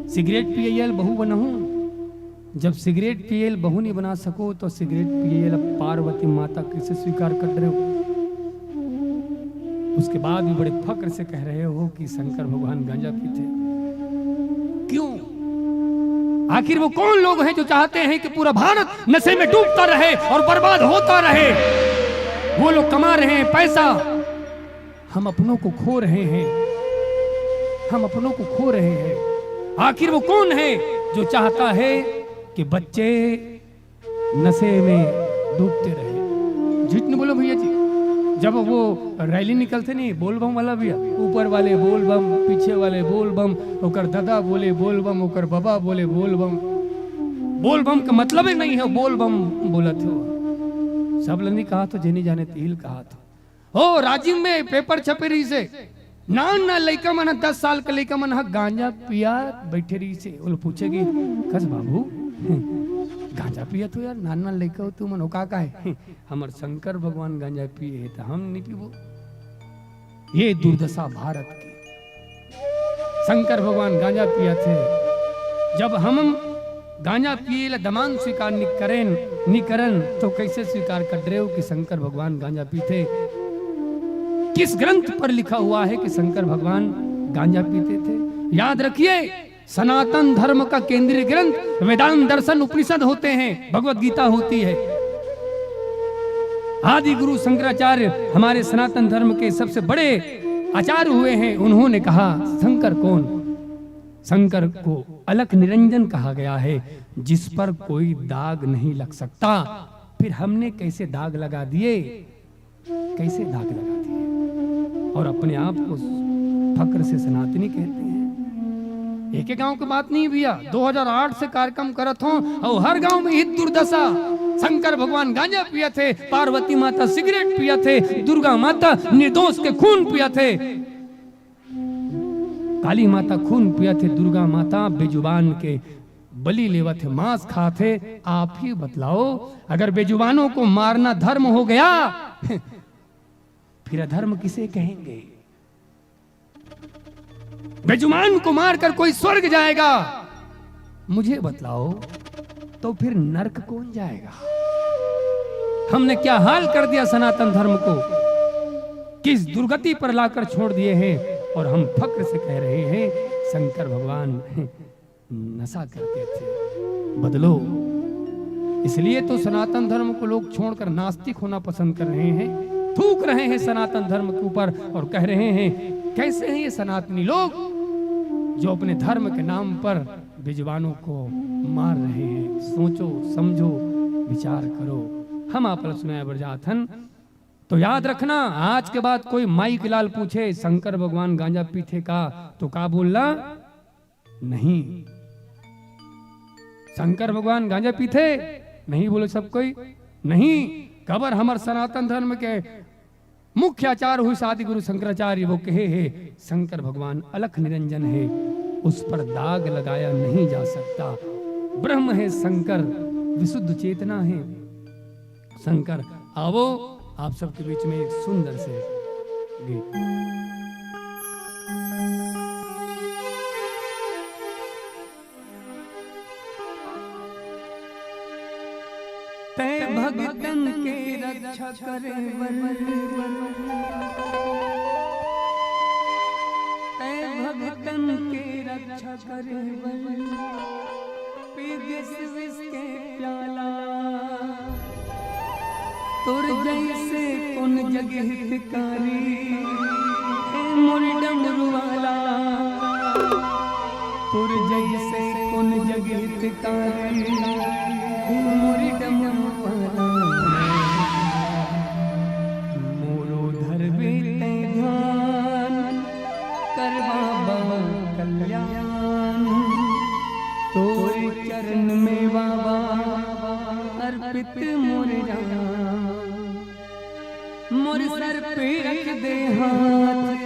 सिगरेट पियइया ल बहू बनाहू। जब सिगरेट पियइया ल बहू नइ बना सको, तो सिगरेट पियइया ल पार्वती माता कइसे स्वीकार कर रहे हो? उसके बाद भी बड़े फक्र से कह रहे हो कि शंकर भगवान गांजा पीथे। क्यों? आखिर वो कौन लोग हैं जो चाहते हैं कि पूरा भारत नशे में डूबता रहे और बर्बाद होता रहे? वो लोग कमा रहे हैं पैसा, हम अपनों को खो रहे हैं, हम अपनों को खो रहे हैं। आखिर वो कौन है जो चाहता है कि बच्चे नशे में डूबते रहे? झूठ नहीं बोलो भैया जी, जब वो रैली निकलथे नहीं, बोलबम वाला भैया, ऊपर वाले बोलबम, पीछे वाले बोलबम, ओकर दादा बोले बोलबम, ओकर बाबा बोले बोलबम। बोलबम का मतलब ही नहीं है बोलबम बोलत हो। सब ल नइ कहा तो जेनी जाने तिहिल कहा था। हो, राजिम में पेपर छपे रहिसे, नान नान लइका मन ह, दस साल के लइका मन ह गांजा पिया बैठे रहिसे। ओला पूछे कि, "कस बाबू, गांजा पियत हो यार, नान नान लइका हो तुमन हो, का का हे?" "हमर शंकर भगवान गांजा पिए हे, त हम नइ पीबो।" ये दुर्दशा भारत के। शंकर भगवान गांजा पियत हे। जब हम गांजा पिए ला दमांद स्वीकार नि करेन, नि करन, तो कैसे स्वीकार कर रहे हो कि शंकर भगवान गांजा पीथे? किस ग्रंथ पर लिखा हुआ है कि शंकर भगवान गांजा पीते थे? याद रखिए, सनातन धर्म का केंद्रीय ग्रंथ वेदांत, दर्शन, उपनिषद होते हैं, भगवत गीता होती है। आदि गुरु शंकराचार्य हमारे सनातन धर्म के सबसे बड़े आचार्य हुए हैं। उन्होंने कहा, शंकर कौन? शंकर को अलख निरंजन कहा गया है, जिस पर कोई दाग नहीं लग सकता। फिर हमने कैसे दाग लगा दिए, कैसे दाग लगा दिए और अपने आप को फक्र से सनातनी कहते हैं। एक गांव की बात नहीं भैया, दो हज़ार आठ से कार्यक्रम करत हों और हर गांव में ही दुर्दशा। शंकर भगवान गांजा पियत हे, पार्वती माता सिगरेट पियत हे, दुर्गा माता निर्दोष के खून पियत हे। काली माता खून पियत हे, दुर्गा माता बेजुबान के बलि लेवत हे, मांस खात हे। आप ही बतलाओ, अगर बेजुबानों को मारना धर्म हो गया, फिर अधर्म किसे कहेंगे? बेजुबान को मारकर कोई स्वर्ग जाएगा, मुझे बतलाओ, तो फिर नरक कौन जाएगा? हमने क्या हाल कर दिया सनातन धर्म को, किस दुर्गति पर लाकर छोड़ दिए हैं। और हम फक्र से कह रहे हैं, शंकर भगवान नशा करते थे। बदलो। इसलिए तो सनातन धर्म को लोग छोड़कर नास्तिक होना पसंद कर रहे हैं, थूक रहे हैं सनातन धर्म के ऊपर और कह रहे हैं, कैसे हैं ये सनातनी लोग जो अपने धर्म के नाम पर बेजुबानों को मार रहे हैं। सोचो, समझो, विचार करो। हम आप सुनाए बर जात हन। तो याद रखना, आज के बाद कोई माई के लाल पूछे, "शंकर भगवान गांजा पीथे का?" तो का बोलना? नहीं। शंकर भगवान गांजा पीथे? नहीं बोले सब कोई। नहीं, काबर हमर सनातन धर्म के मुख्य आचार्य हुए आदि गुरु शंकराचार्य, वो कहे हे, शंकर भगवान अलख निरंजन है, उस पर दाग लगाया नहीं जा सकता। ब्रह्म है शंकर, विशुद्ध चेतना है शंकर। आवो, आप सबके बीच में एक सुंदर से गीत। तै भगतन के रक्षा करे बर, तै भगतन के रक्षा करे बर, पी दिस विष के प्याला। तोर जैसे कोन जग हितकारी, हे मोर डमरू वाला। तोर जैसे कोन जग हितकारी, हे मोर डमरू वाला। मोरो धरबे तै ध्यान, मोरे राम, मोर सर पे रख दे हाथ।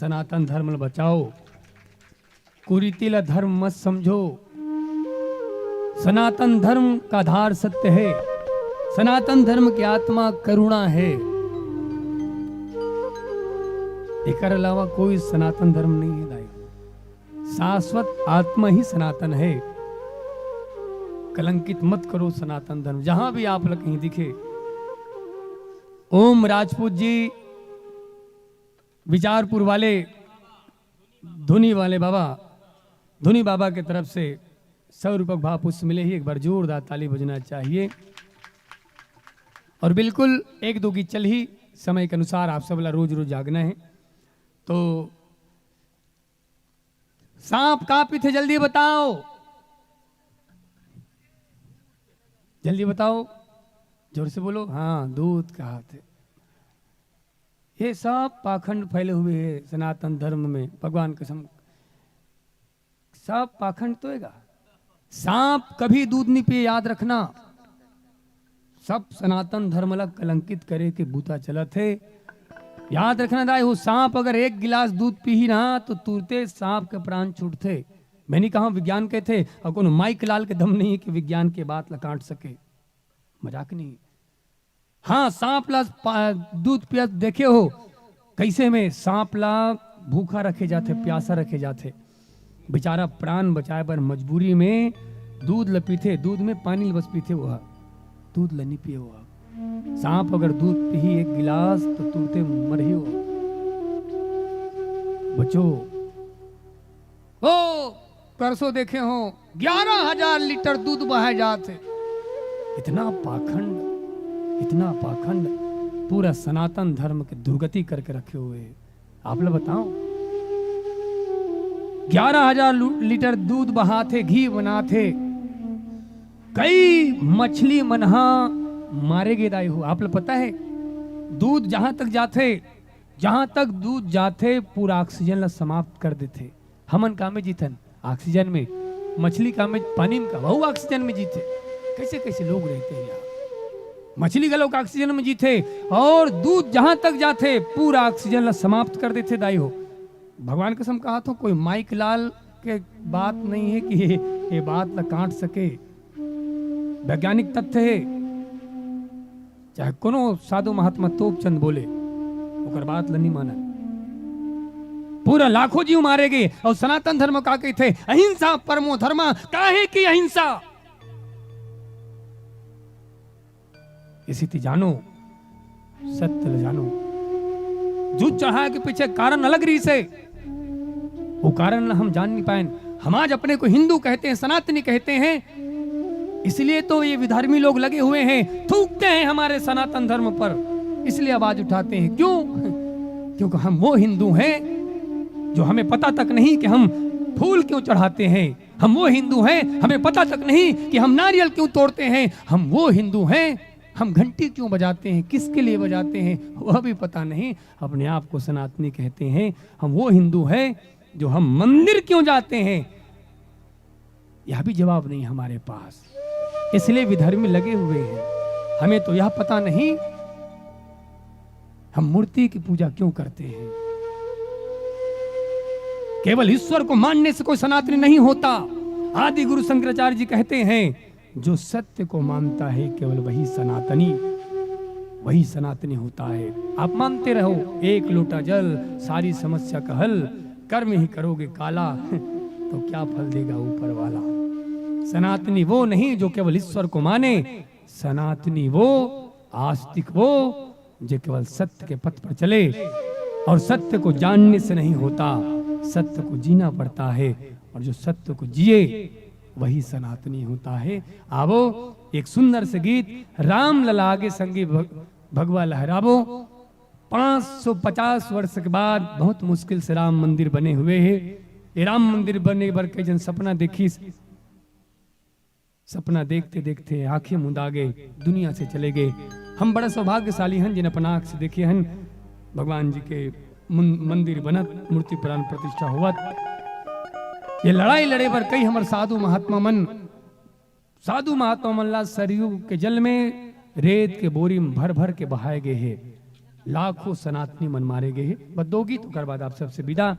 सनातन धर्म ल बचाओ, कुरीति ल धर्म मत समझो। सनातन धर्म का आधार सत्य हे। सनातन धर्म की आत्मा करुणा हे। एकर अलावा कोई सनातन धर्म नहीं हे दाई। शाश्वत आत्मा ही सनातन हे। कलंकित मत करो सनातन धर्म, जहां भी आप ल कहीं दिखे। ओम राजपूत जी, विचारपुर वाले, धुनी वाले बाबा, धुनी बाबा के तरफ से सौ रुपये भाव पुष्प मिले ही, एक बार जोरदार ताली बजना चाहिए। और बिल्कुल एक दो गीत चल ही, समय के अनुसार आप सब ला रोज रोज जागना हे। तो सांप का पीथे, जल्दी बताओ, जल्दी बताओ, जोर से बोलो। हाँ, दूध का हाथ है। ये सब पाखंड फैले हुए हैं सनातन धर्म में, भगवान कसम, सब पाखंड तो हेगा। सांप कभी दूध नहीं पिए, याद रखना। सब सनातन धर्म ला कलंकित करे के बूता चलत हे। याद रखना दाई हो, सांप अगर एक गिलास दूध पीही ना, तो तुरते सांप के प्राण छूटथे। मैं नहीं कहा विज्ञान कहथे, और कोनो माइक लाल के दम नहीं है कि विज्ञान के बात ला काट सके। मजाक नहीं। हाँ, सांप ला पा-, दूध पियत देखे हो, कैसे में सांप ला भूखा रखे जाथे, प्यासा रखे जाथे। बेचारा प्राण बचाए बर मजबूरी में दूध ल पीथे, दूध में पानी ल बस पीथे, वो ह दूध ल नी पिए। वो ह सांप अगर दूध पीही एक गिलास, तो तुरते मरही वो। बचो, ओ, परसों देखे हो, ग्यारह हजार लीटर दूध बहाए जात हे। इतना पाखंड, इतना पाखंड, पूरा सनातन धर्म के दुर्गति करके रखे हुए हे। आप लोग बताओ, ग्यारह हजार लू-, लीटर दूध बहात हे, घी बनात हे, कई मछली मन ह मारे गे दाई हो। आप लोग पता है, दूध जहां तक जाथे, जहां तक दूध जाथे, पूरा ऑक्सीजन ला समाप्त कर देथे। हमन का में जीथन? ऑक्सीजन में। मछली का में? पानी में का? वहू ऑक्सीजन में जीथे। कैसे कैसे लोग रहते हैं यार। मछली घलोक ऑक्सीजन में जीथे और दूध जहां तक जाथे, पूरा ऑक्सीजन ला समाप्त कर देथे दाई हो। भगवान कसम कहा थो, कोई माइक लाल के बात नहीं है कि ये, ये बात ला काट सके। वैज्ञानिक तथ्य है। चाहे कोनो साधु महात्मा तोपचंद बोले, ओकर बात ल नहीं माना। पूरा लाखों जीव मारे गे और सनातन धर्म का कहिथे, अहिंसा परमो धर्म। काहे की अहिंसा? इसी ती जानो, सत्य ल जानो। दूध चढ़ाए के पीछे कारण अलग रहिसे, वो कारण ल हम जान नहीं पाएन। हम आज अपने को हिंदू कहते हैं, सनातनी कहते हैं, इसलिए तो ये विधर्मी लोग लगे हुए हैं, थूकते हैं हमारे सनातन धर्म पर, इसलिए आवाज उठाते हैं। क्यों? क्योंकि हम वो हिंदू हैं जो हमें पता तक नहीं कि हम फूल क्यों चढ़ाते हैं। हम वो हिंदू हैं, हमें पता तक नहीं कि हम नारियल क्यों तोड़ते हैं। हम वो हिंदू हैं, हम घंटी क्यों बजाते हैं, किसके लिए बजाते हैं, वह भी पता नहीं। अपने आप को सनातनी कहते हैं। हम वो हिंदू हैं जो हम मंदिर क्यों जाते हैं, यह भी जवाब नहीं हमारे पास। इसलिए विधर्मी लगे हुए हैं। हमें तो यह पता नहीं हम मूर्ति की पूजा क्यों करते हैं। केवल ईश्वर को मानने से कोई सनातनी नहीं होता। आदि गुरु शंकराचार्य जी कहते हैं, जो सत्य को मानता है केवल वही सनातनी, वही सनातनी होता है। आप मानते रहो, एक लोटा जल सारी समस्या का हल, कर्म ही करोगे काला तो क्या फल देगा ऊपर वाला। सनातनी वो नहीं जो केवल ईश्वर को माने, सनातनी वो, आस्तिक वो जो केवल सत्य के पथ पर चले। और सत्य को जानने से नहीं होता, सत्य को जीना पड़ता है। और जो सत्य को जिए, वही सनातनी होता है। आवो, एक सुंदर से गीत राम लला के संगी भग-, भगवा लहरावो। पाँच सौ पचास वर्ष के बाद बहुत मुश्किल से राम मंदिर बने हुए हैं। ये राम मंदिर बने बर कई जन सपना देखिस, सपना देखते देखते आंखें मुंदा गए, दुनिया से चले गए। हम बड़ा सौभाग्यशाली हन जिन अपन आंख से देखे हन भगवान जी के मन-, मंदिर बनत, मूर्ति प्राण प्रतिष्ठा होवत। ये लड़ाई लड़े बर कई हमर साधु महात्मा मन, साधु महात्मा मन ला सरयू के जल में रेत के बोरी में भर भर के बहाए गए हे। लाखों सनातनी मन मारे गए हे। बस दो गीत, ओकर बाद आप सबसे विदा।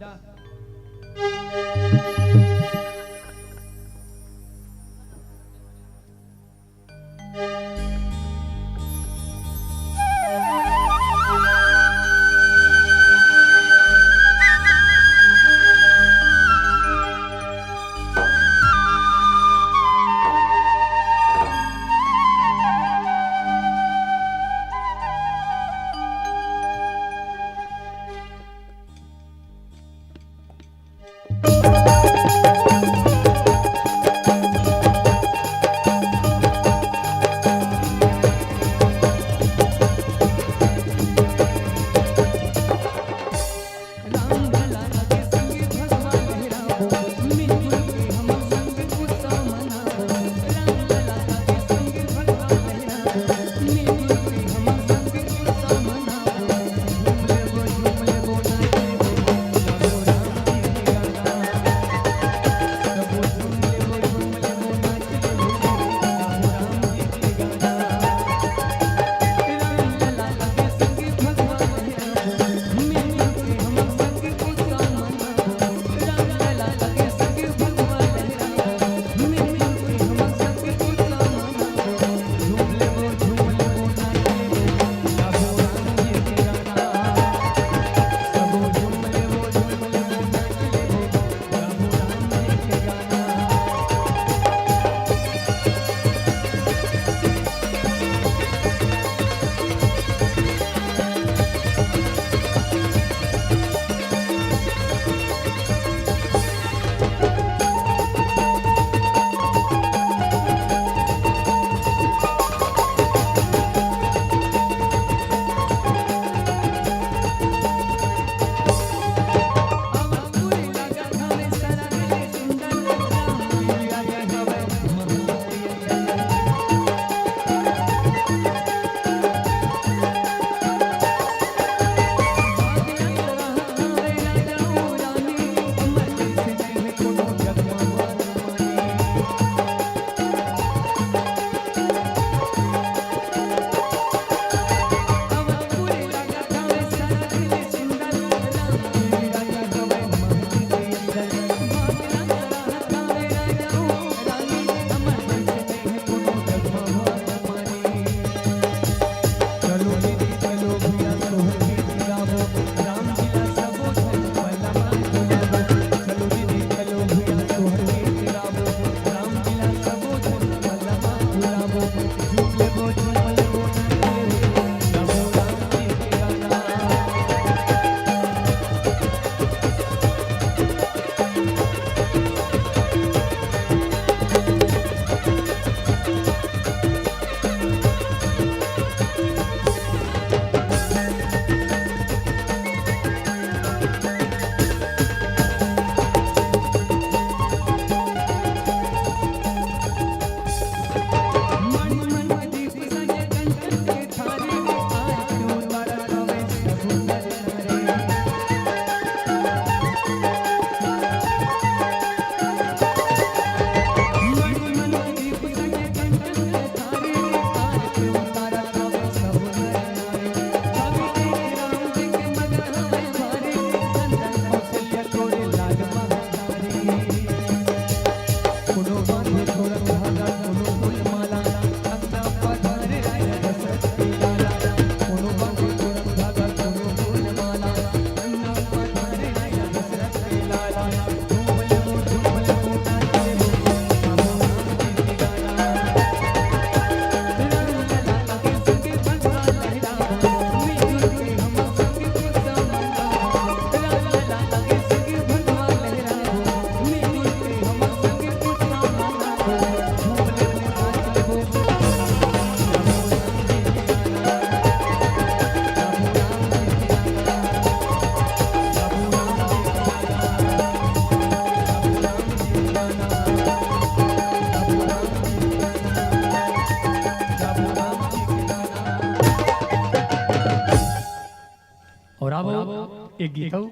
और अब एक गीत हो।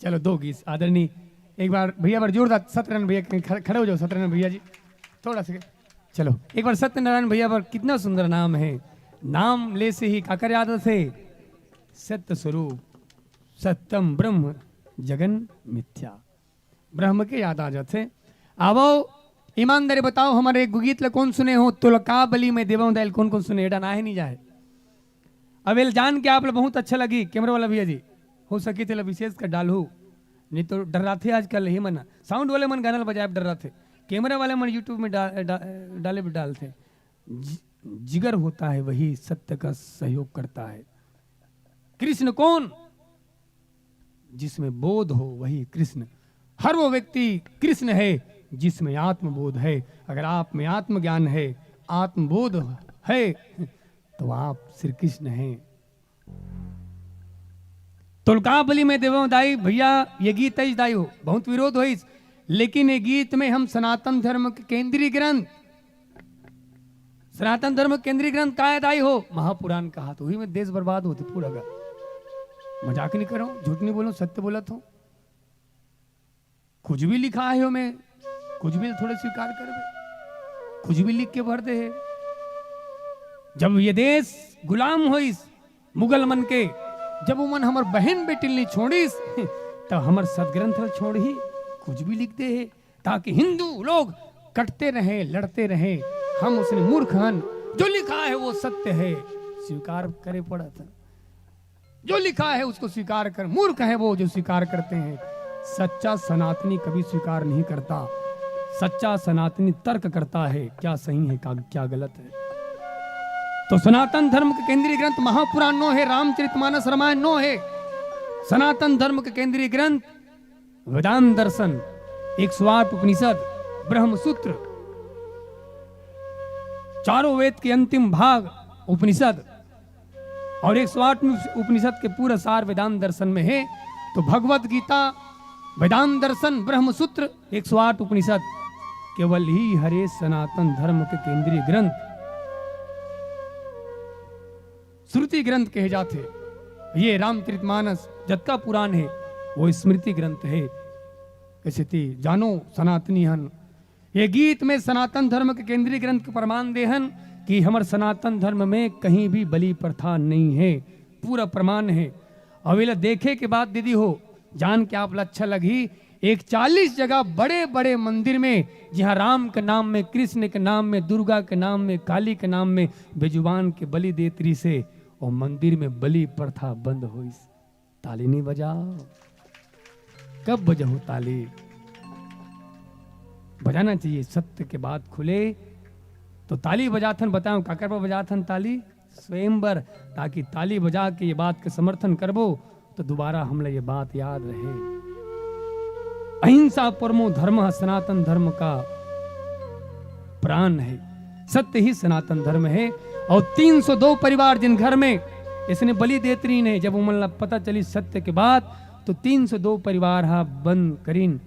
चलो, दो गीत, आदरणीय। एक बार भैया, बार जोरदार सत्यनारायण भैया, कहीं खड़े, खड़े हो जाओ सत्यनारायण भैया जी, थोड़ा सा। चलो, एक बार सत्यनारायण भैया पर, कितना सुंदर नाम है। नाम ले से ही काकर याद से, सत्य स्वरूप, सत्यम ब्रह्म, जगन मिथ्या। ब्रह्म के याद आ जाथे। आवो, ईमानदारी बताओ, हमर एक गीत ल कौन सुने हो? तुलका बलि में देवं दाई ल कौन कौन सुने? एडा ना हे नहीं जाए। अब एल जान के आप ल बहुत अच्छा लगी, कैमरा वाला भैया जी, हो सके तेला विशेष कर डालहू, नहीं तो डर्राथे आजकल ही मन, साउंड वाले मन गाना ल बजाए डर्राथे, कैमरा वाले मन YouTube में डा-, डा-, डाले भी डालथे। जि-, जिगर होता है वही सत्य का सहयोग करता है। कृष्ण कौन? जिसमें बोध हो वही कृष्ण। हर वो व्यक्ति कृष्ण है जिसमें आत्मबोध है। अगर आप में आत्मज्ञान है, आत्मबोध है, तो आप श्री कृष्ण हैं। तुलका बलि में देवं दाई, भैया, ये गीत अइस दाई हो, बहुत विरोध होइस, लेकिन ये गीत में हम सनातन धर्म के केंद्रीय ग्रंथ, सनातन धर्म के केंद्रीय ग्रंथ काय दाई हो? महापुराण कहा, तो वही में देश बर्बाद होते पूरा का। मजाक नहीं करो, झूठ नहीं बोलो, सत्य बोलत हो। कुछ भी लिखा है ओमे, कुछ भी थोड़े स्वीकार करबे, कुछ भी लिख के भर दे है। जब ये देश गुलाम होइस मुगल मन के, जब उमन हमर बहन बेटी ल नहीं छोड़िस, तब हमर सदग्रंथ ल छोड़ही, कुछ भी लिख दे है, ताकि हिंदू लोग कटते रहे, लड़ते रहे। हम उसने मूर्ख हन, जो लिखा है वो सत्य है, स्वीकार करे पड़त है। जो लिखा है उसको स्वीकार कर, मूर्ख है वो जो स्वीकार करते हैं। सच्चा सनातनी कभी स्वीकार नहीं करता। सच्चा सनातनी तर्क करता है, क्या सही है, का, क्या गलत है। तो सनातन धर्म के केंद्रीय ग्रंथ महापुराण नो है, रामचरितमानस रामायण नो है। सनातन धर्म के केंद्रीय ग्रंथ वेदांत दर्शन, एक सौ आठ उपनिषद, ब्रह्मसूत्र, चारों वेद के अंतिम भाग उपनिषद, और एक सौ आठ उपनिषद के पूरा सार वेदांत दर्शन में है। तो भगवत गीता, वेदांत दर्शन, ब्रह्मसूत्र, एक सौ आठ उपनिषद, केवल ही हरे सनातन धर्म के केंद्रीय ग्रंथ, श्रुति ग्रंथ कहे जाथे। ये रामचरितमानस जतका पुराण है, वो स्मृति ग्रंथ है। कइसे ती जानो सनातनी हन, ये गीत में सनातन धर्म के केंद्रीय ग्रंथ के प्रमाण दे हन कि हमर सनातन धर्म में कहीं भी बलि प्रथा नहीं है, पूरा प्रमाण है। अउ एला देखे के बाद दीदी हो, जान के आप ला अच्छा लगही, एक चालीस जगह बड़े-बड़े मंदिर में, जहाँ राम के नाम में, कृष्ण के नाम में, दुर्गा के नाम में, काली के नाम में बेजुबान के बलि देत रिहिसे, अउ मंदिर में बलि प्रथा बंद होइस। ताली नहीं बजाओ, कब बजाओ ताली? बजाना चाहिए, सत्य के बात खुले तो ताली बजाथन। बताओ काकर बर बजाथन ताली? स्वयं बर, ताकि ताली बजा के ये बात के समर्थन करबो तो दोबारा हमला ये बात याद रहे। अहिंसा परमो धर्म, सनातन धर्म का प्राण है, सत्य ही सनातन धर्म है। और तीन सौ दो परिवार जिन घर में इसने बलि देत रहिन है, जब उमन ला पता चली सत्य के बात, तो तीन सौ दो परिवार हा बंद करिन।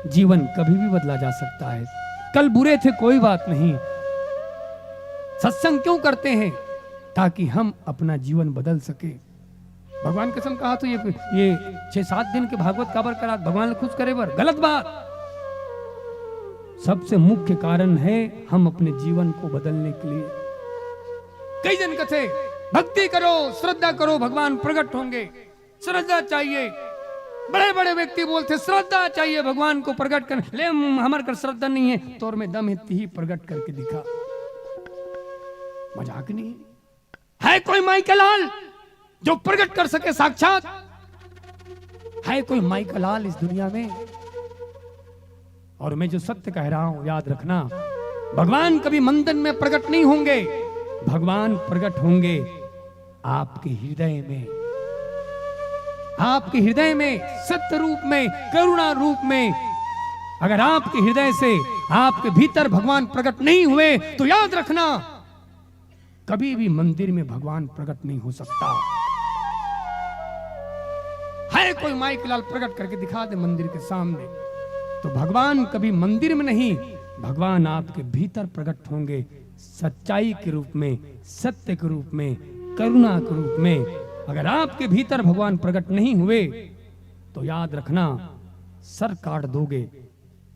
जीवन कभी भी बदला जा सकता है। कल बुरे थे, कोई बात नहीं। सत्संग क्यों करते हैं? ताकि हम अपना जीवन बदल सके। भगवान कसम कहा तो ये, ये छह सात दिन के भागवत काबर करा, भगवान ला खुश करे बर? गलत बात। सबसे मुख्य कारण है हम अपने जीवन को बदलने के लिए। कई जन कथे, भक्ति करो, श्रद्धा करो, भगवान प्रकट होंगे। श्रद्धा चाहिए। बड़े-बड़े व्यक्ति बोलथे, "श्रद्धा चाहिए भगवान को प्रकट करने।" ले, हम, हमर कर श्रद्धा नहीं है, तोर में दम है, तिही प्रकट करके दिखा। मजाक नहीं है। है कोई माई का लाल जो प्रकट कर सके साक्षात? है कोई माई का लाल इस दुनिया में? और मैं जो सत्य कह रहा हूं, याद रखना, भगवान कभी मंदिर में प्रकट नहीं होंगे, भगवान प्रकट होंगे आपके हृदय में, आपके हृदय में सत्य रूप में, करुणा रूप में। अगर आपके हृदय से, आपके भीतर भगवान प्रकट नहीं हुए, तो याद रखना, कभी भी मंदिर में भगवान प्रकट नहीं हो सकता। है कोई माई के लाल, प्रकट करके दिखा दे मंदिर के सामने। तो भगवान कभी मंदिर में नहीं, भगवान आपके भीतर प्रकट होंगे, सच्चाई के रूप में, सत्य के रूप में, करुणा के रूप में। अगर आपके भीतर भगवान प्रकट नहीं हुए, तो याद रखना, सर काट दोगे,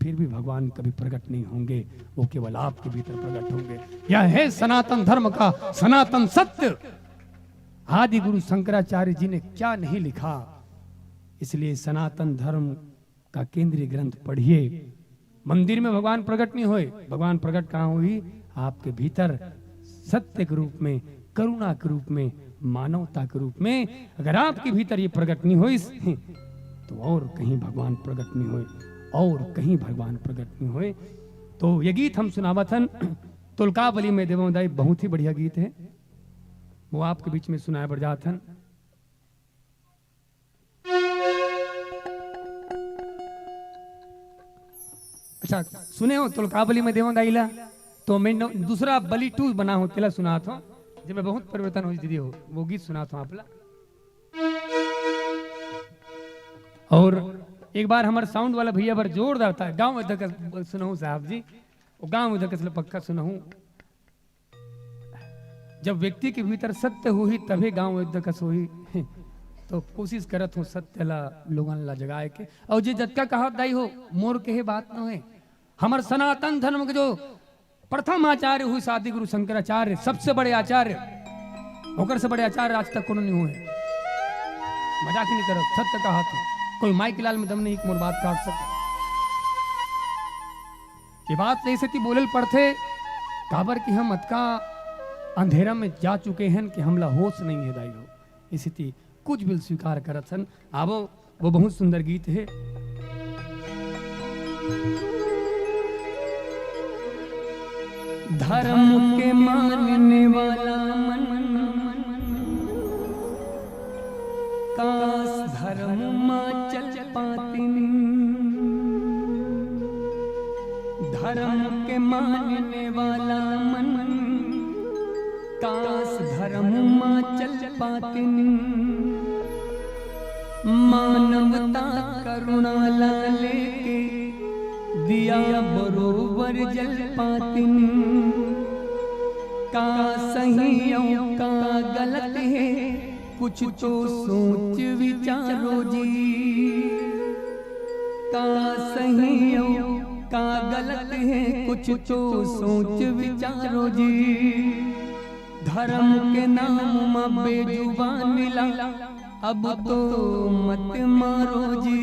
फिर भी भगवान कभी प्रकट नहीं होंगे, वो केवल आपके भीतर प्रकट होंगे। यह है सनातन धर्म का सनातन सत्य। आदि गुरु शंकराचार्य जी ने क्या नहीं लिखा। इसलिए सनातन धर्म का केंद्रीय ग्रंथ पढ़िए। मंदिर में भगवान प्रकट नहीं होए। भगवान प्रकट कहाँ होई? आपके भीतर, सत्य के रूप में, करुणा के रूप में, मानवता के रूप में। अगर आपके भीतर ये प्रकट नहीं होई, तो और कहीं भगवान प्रकट नहीं होए, और कहीं भगवान प्रकट नहीं होए। तो ये गीत हम सुनावत हन, तुलकावली में देवों दाई, बहुत ही बढ़िया गीत है, वो आपके बीच में सुनाए बर जात हन। अच्छा, सुने हो तुलकावली में देवों दाई ला, तो मैं न-, दूसरा बलि टू बना हो, तेला सुनात हो, जेमे बहुत परिवर्तन हो दीदी हो, वो गीत सुनात हो आप ला। और एक बार हमर साउंड वाला भैया बर जोरदार ताली, गाँव में धकस सुनहूँ साहब जी, वो गाँव में धकस ले पक्का सुनहूँ। जब व्यक्ति के भीतर सत्य होही, तभे गाँव एकदकस होही। तो कोशिश करत हो सत्य ला, लोगन ला जगाए के। और जे जतका कहत दाई हो, मोर कहे बात न होए। हमर सनातन धर्म के जो प्रथम आचार्य होइस आदि गुरु शंकराचार्य, सबसे बड़े आचार्य, ओकर से बड़े आचार्य आज तक कोनो नहीं होए। मजाक नहीं करत, सत्य कहत हो। कोई माई के लाल में दम नहीं कि मोर बात काट सके। ये बात ऐसे ती बोले ल पड़थे, काबर कि हम अतका अंधेरा में जा चुके हैं कि हमला होश नहीं है दाई हो। इसी ती कुछ भी स्वीकार करत हन। आवो, वो बहुत सुंदर गीत है। धर्म के मानने वाला मन, काश धर्म मा चल पातिन। धर्म के मानने वाला मन, काश धर्म मा चल पातिन। मानवता करुणा ला लेके दिया बरोबर जल पातिन। का सही अउ का गलत है, कुछ तो सोच विचारो जी। का सही अउ का गलत है, कुछ तो सोच विचारो जी। धर्म के नाम मा बेजुबानी ला अब तो मत मारो जी।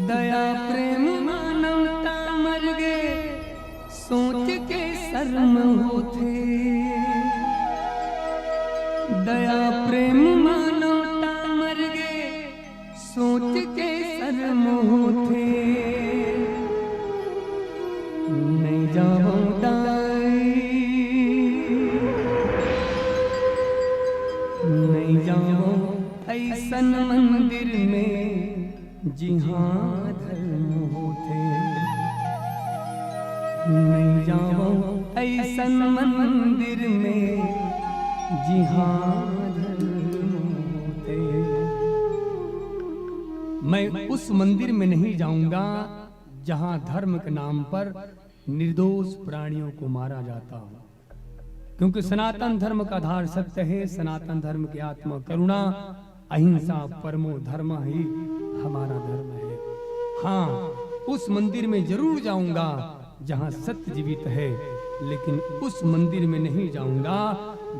दया प्रेम मानवता मर गे, सोच के शर्म होथे। दया प्रेम मानवता मर गे, सोच के शर्म होथे। नहीं जावं दाई, नहीं जावं अइसन मंदिर में, जिहाँ धर्म होथे। नहीं जावं अइसन मंदिर में, जिहाँ धर्म होथे। मैं उस मंदिर में नहीं जाऊंगा, जहाँ धर्म के नाम पर निर्दोष प्राणियों को मारा जाता हो, क्योंकि सनातन धर्म का आधार सत्य है। सनातन धर्म की आत्मा करुणा, अहिंसा परमो धर्म ही हमारा धर्म है। हाँ, उस मंदिर में जरूर जाऊंगा जहाँ सत्य जीवित है, लेकिन उस मंदिर में नहीं जाऊंगा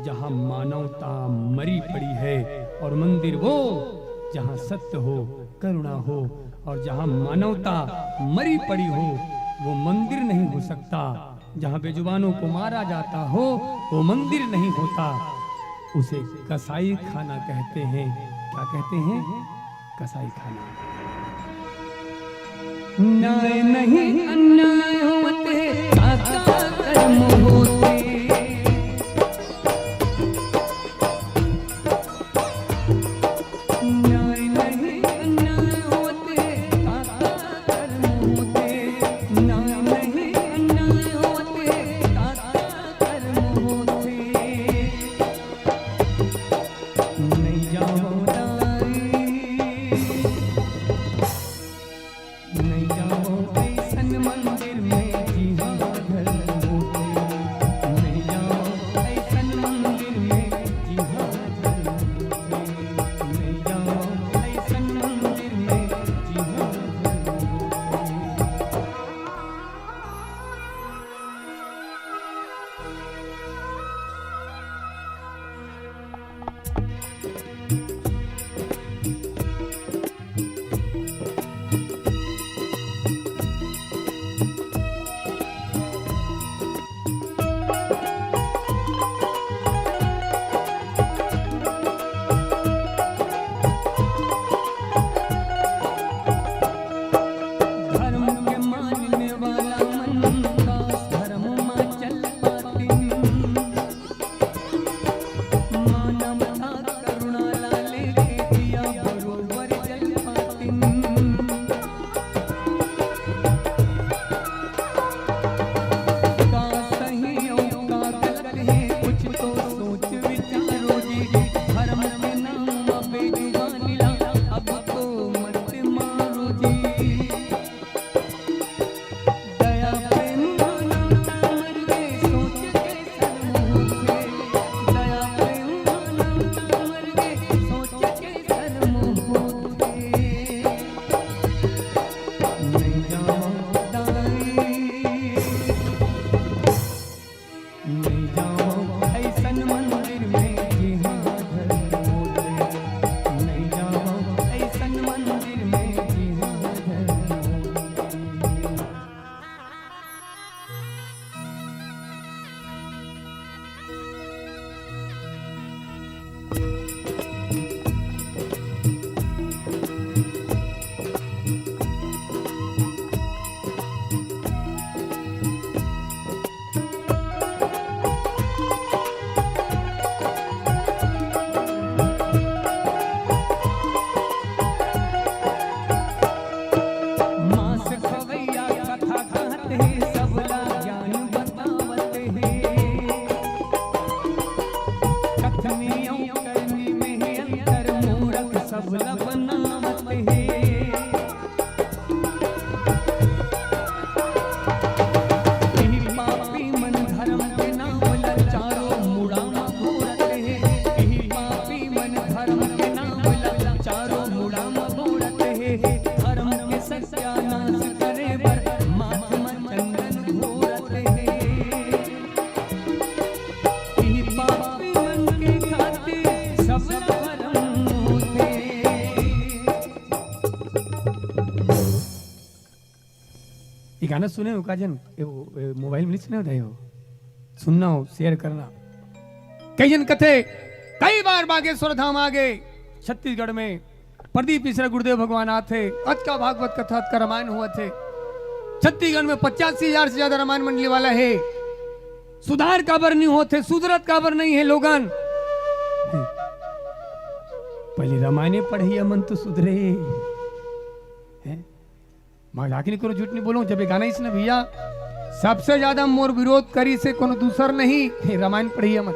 जहाँ मानवता मरी पड़ी है। और मंदिर वो जहाँ सत्य हो, करुणा हो, और जहाँ मानवता मरी पड़ी हो, वो मंदिर नहीं हो सकता। जहाँ बेजुबानों को मारा जाता हो, वो मंदिर नहीं होता, उसे कसाई खाना कहते हैं। क्या कहते हैं? कसाई खाना। न्याय नहीं अन्याय होते, काका कर्म होते। न्याय नहीं अन्याय होते, काका कर्म होते। न्याय नहीं अन्याय होते, काका कर्म होते। नहीं जावं दाई, नहीं जावं अइसन मंदिर में, दया प्रेम मानवता मर गे, सोच के शर्म होथे। दया प्रेम मानवता मर गे, सोच के शर्म होथे। नइ जावंव दाई, नइ जावंव अइसन मंदिर में जिहां धर्म होथे। नइ जावंव अइसन मंदिर में जिहां धर्म होथे। मांस खवैया कथा कहत हे, सबला ज्ञान बतावत हे। कथनी अउ करनी में अंतर, मूरख सबला बनावत हे। इही पापी मन धरम के नाम ल चारों मुड़ा म घूरत हे। इही पापी मन धरम के नाम ल चारों मुड़ा म घूरत हे। धरम के सत्यानाश करे बर माथ म चंदन घूरत हे। इही पापी मन के खातिर सबला भरम होथे। ये गाना सुने हो का झन? ये वो, ये मोबाइल में नइ सुने हो दाई हो? सुनना हो, शेयर करना। कई झन कथे, कई बार बागेश्वर धाम आगे, छत्तीसगढ़ में प्रदीप मिश्रा गुरुदेव भगवान आथे, अतका भागवत कथा, अतका रामायण होवत हे। छत्तीसगढ़ में पचासी हजार से ज्यादा रामायण मंडली वाला हे। सुधार काबर नइ होत हे, सुधरत काबर नइ हे लोगन? पहली रामायणे पढ़इया मन तो सुधरे। हैं? मजाक नइ करो, झूठ नइ बोलो। जब ये गाना अइस ना भैया, सबसे ज्यादा मोर विरोध करिस हे कोनो दूसर नहीं, हे रामायण पढ़इया मन।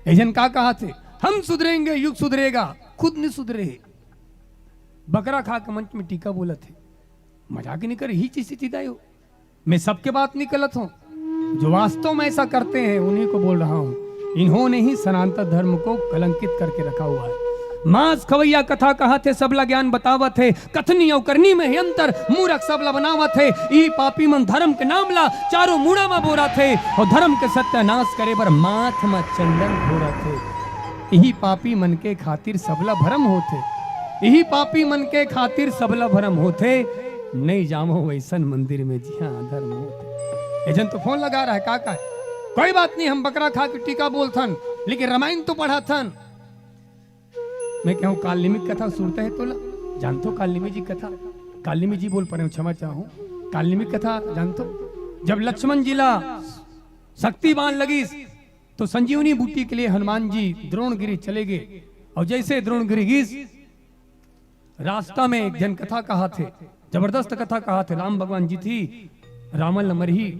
ये झन का कहत हे, हम सुधरेंगे, युग सुधरेगा, खुद नइ सुधरे हे। बकरा खा के मंच में टीका बोलत हे, मजाक नइ कर, इही चीज से चिदाए हो। मैं सबके बात नइ गलत हूँ, जो वास्तव में ऐसा करते हैं उन्हीं को बोल रहा हूँ। इन्होंने ही सनातन धर्म को कलंकित करके रखा हुआ है। मांस खवैया कथा कहत हे, सबला ज्ञान बतावत हे, कथनी अउ करनी में हे अंतर, मूरख सबला बनावत हे। इही पापी मन धर्म के नाम ला चारों मुड़ा म बोरत हे अउ धर्म के सत्यानाश करे बर माथ म चंदन घोरत हे। इही पापी मन के खातिर सबला भरम होथे, इही पापी मन के खातिर सबला भरम होथे। नइ जावंव वइसन मंदिर में जिहां अधर्म होथे। ये झन तो फोन लगा रहा है, का का है? कोई बात नहीं, हम बकरा खा के टीका बोलथन, लेकिन रामायण तो पढ़थन। मैं कहूं, काल निमित्त कथा सुरता हे तोला? जानथो काल निमित्त जी कथा? काल निमित्त जी बोल परेंव, क्षमा चाहूं। काल निमित्त कथा जानथो? जब लक्ष्मण जी ला शक्ति बाण लगिस, तो संजीवनी बूटी के लिए हनुमान जी द्रोणगिरी चले गे। अउ जइसे द्रोणगिरी गिस, रास्ता में एक झन कथा कहत हे, जबरदस्त कथा कहत हे, राम भगवान जीथी, रावण ल मरही।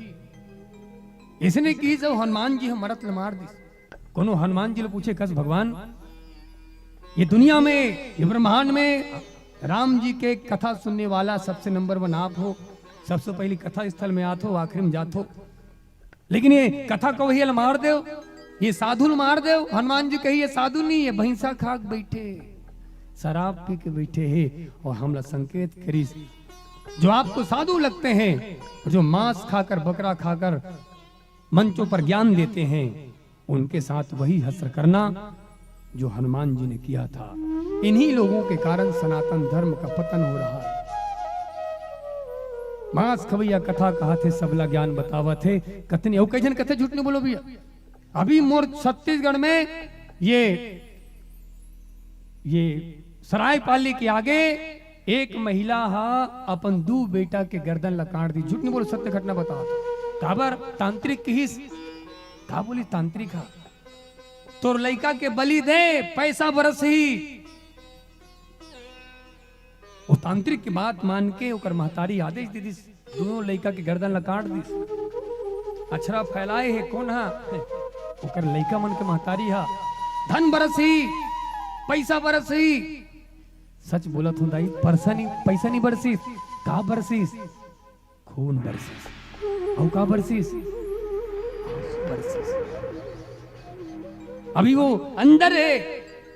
अइसने किहिस अउ हनुमान जी ह मरत ल मार दिस। कोनो हनुमान जी ल पूछे कस, भगवान, ये दुनिया में, ये ब्रह्मांड में राम जी के कथा सुनने वाला सबसे नंबर वन आप हो, सबसे पहली कथा स्थल में आत हो, आखिरी में जात हो, लेकिन ये कथा कवइया ल मार देव, ये साधु ल मार देव। हनुमान जी कही, ये साधु नहीं, ये भैंसा खा के बइठे, शराब पी के बइठे हे अउ हमला संकेत करिस। जो आपको साधु लगते हैं, जो मांस खाकर, बकरा खाकर मंचों पर ज्ञान देते हैं, उनके साथ वही हश्र करना जो हनुमान जी ने किया था। इन्हीं लोगों के कारण सनातन धर्म का पतन हो रहा है। मांस खवैया कथा कहत हे, सबला ज्ञान बतावत हे। कथनी, अउ कई झन कथे, झूठ नइ बोलो भैया। अभी मोर छत्तीसगढ़ में ये, ये सरायपाली के आगे एक महिला हा अपन दू बेटा के गर्दन ला काट दिस। झूठ नइ बोलो, सत्य घटना बतावत हंव। काबर? तांत्रिक किहिस। का बोलिस तांत्रिक हा? तोर लइका के बलि दे, पैसा बरसही। ओ तांत्रिक के बात मान के ओकर महतारी आदेश दे दिस, दूनों लइका के गर्दन ला काट दिस। अछरा फैलाए हे कोन हा? ओकर लइका मन के महतारी हा। धन बरसही, पैसा बरसही। सच बोलत हूँ दाई, परसा नहीं, पैसा नहीं बरसिस, का बरसिस? खून बरसिस। अउ का बरसिस? आंसू बरसिस। अभी वो अंदर है,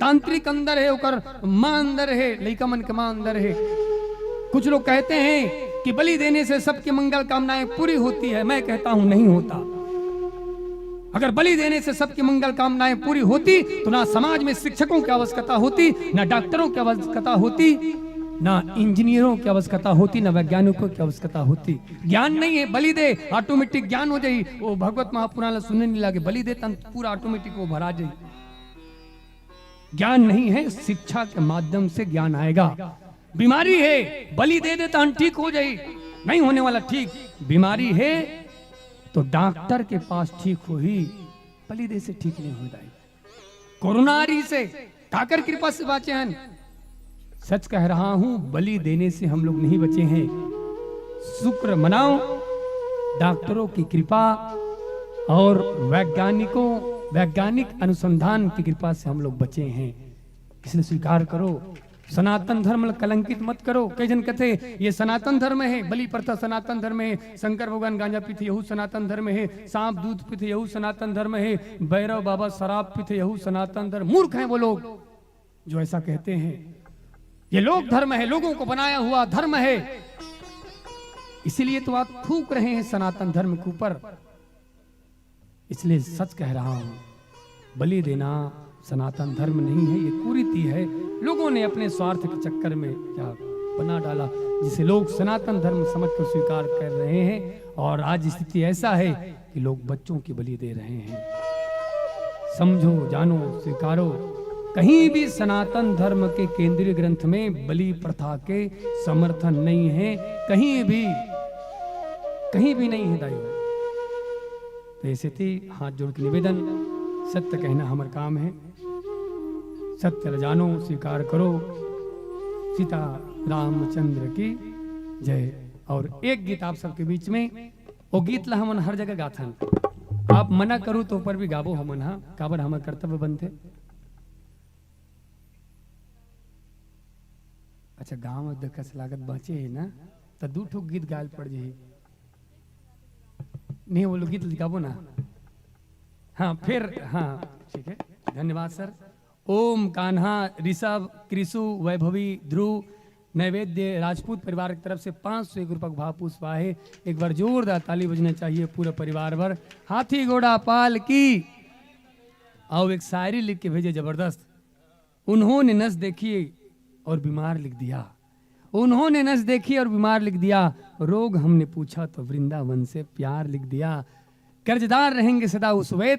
तांत्रिक अंदर है, ओकर माँ अंदर है, लइका मन के माँ अंदर है। कुछ लोग कहते हैं कि बलि देने से सबकी मंगल कामनाएं पूरी होती है। मैं कहता हूं, नहीं होता। अगर बलि देने से सबकी मंगल कामनाएं पूरी होती, तो ना समाज में शिक्षकों की आवश्यकता होती, ना डॉक्टरों की आवश्यकता होती, ना इंजीनियरों की आवश्यकता होती, ना वैज्ञानिकों की आवश्यकता होती। ज्ञान नहीं है, बलि दे, ऑटोमेटिक ज्ञान हो जाई। वो भगवत महापुराण ला सुने नहीं लागे, बलि दे तन पूरा ऑटोमेटिक वो भरा जाई। ज्ञान नहीं है, शिक्षा के माध्यम से ज्ञान आएगा। बीमारी है, बलि दे दे तन ठीक हो जाई, नहीं होने वाला ठीक। बीमारी है तो डॉक्टर के पास ठीक होही, बलि दे से ठीक नहीं हो जाई। कोरोना आ रही से काकर कृपा से बाँचे हन? सच कह रहा हूं, बलि देने से हम लोग नहीं बचे हैं। शुक्र मनाओ, डॉक्टरों की कृपा और वैज्ञानिकों, वैज्ञानिक अनुसंधान की कृपा से हम लोग बचे हैं। इसलिए स्वीकार करो, सनातन धर्म ल कलंकित मत करो। कई झन कथे, "ये सनातन धर्म है, बलि प्रथा सनातन धर्म है, शंकर भगवान गांजा पीथे, यहू सनातन धर्म है, सांप दूध पीथे, यहू सनातन धर्म है, भैरव बाबा शराब पीथे, यहू सनातन धर्म।" मूर्ख हैं वो लोग जो ऐसा कहते हैं। ये लोक धर्म है, लोगों को बनाया हुआ धर्म है, इसीलिए तो आप थूक रहे हैं सनातन धर्म के ऊपर। इसलिए सच कह रहा हूं, बलि देना सनातन धर्म नहीं है, ये कुरीति है। लोगों ने अपने स्वार्थ के चक्कर में क्या बना डाला, जिसे लोग सनातन धर्म समझकर स्वीकार कर रहे हैं। और आज स्थिति ऐसा है कि लोग बच्चों की बलि दे रहे हैं। समझो, जानो, स्वीकारो, कहीं भी सनातन धर्म के केंद्रीय ग्रंथ में बलि प्रथा के समर्थन नहीं है, कहीं भी, कहीं भी नहीं है दाई। तो ऐसे थी हाथ जोड़ के निवेदन, सत्य कहना हमर काम है, सत्य ल जानो, स्वीकार करो। सीता रामचंद्र की जय। और एक गीत आप सबके बीच में, वो गीत ला हमन हर जगह गाथन, आप मना करू तो ऊपर भी गाबो हमन हा, काबर हमर कर्तव्य बनथे। अच्छा, गांव में देखस लागत बाँचे है ना, त दू ठो गीत गायल पड़ जाही। नहीं, वो लोग गीत गाबो ना। हाँ, फिर, हाँ, ठीक है, धन्यवाद सर। ओम कान्हा, ऋषभ, कृषु, वैभवी, ध्रुव, नैवेद्य, राजपूत परिवार की तरफ से पाँच सौ एक रुपये का भाव पुष्प आहे। एक बार जोरदार ताली बजना चाहिए पूरा परिवार भर। हाथी घोड़ा पाल की। अउ एक शायरी लिख के भेजे, जबरदस्त। उन्होंने नस देखी और बीमार लिख दिया, उन्होंने नस देखी और बीमार लिख दिया, रोग हमने पूछा तो वृंदावन से प्यार लिख दिया। कर्जदार रहेंगे सदा उस वैद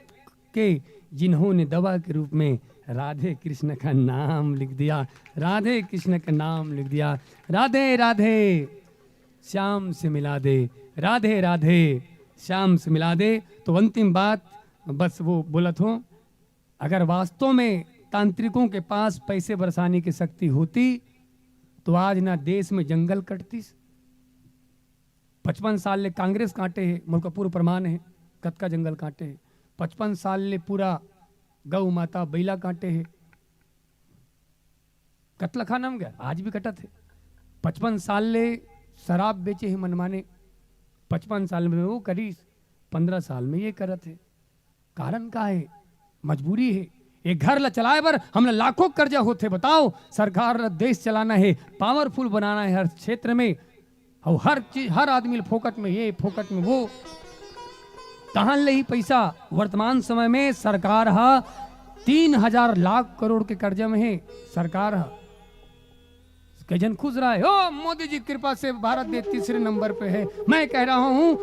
के, जिन्होंने दवा के रूप में राधे कृष्ण का नाम लिख दिया, राधे कृष्ण का नाम लिख दिया। राधे राधे, श्याम से मिला दे, राधे राधे, श्याम से मिला दे। तो अंतिम बात बस वो बोलत हों, अगर वास्तव में तांत्रिकों के पास पैसे बरसाने की शक्ति होती, तो आज ना देश में जंगल कटतीस। पचपन साल ले कांग्रेस काटे हे, मोर का पूरा प्रमाण हे, कतका जंगल काटे हे। पचपन साल ले पूरा गौ माता बैला काटे हे, कतला खाना में गया, आज भी कटत हे। पचपन साल ले शराब बेचे हे मनमाने, पचपन साल में वो करीस, पन्द्रह साल में ये करत हे। कारण का हे? मजबूरी हे। एक घर ला चलाए बर हमला लाखों कर्जा होथे। बताओ, सरकार ला देश चलाना हे, पावरफुल बनाना हे हर क्षेत्र में, अउ हर चीज, हर आदमी ला फोकट में ये, फोकट में वो। कहाँ ले ही पैसा? वर्तमान समय में सरकार हा तीन हजार लाख करोड़ के कर्जा में हे। सरकार हा कई झन खुश रहा है, "ओ, मोदी जी की कृपा से भारत देश तीसरे नंबर पे है।" मैं कह रहा हूं,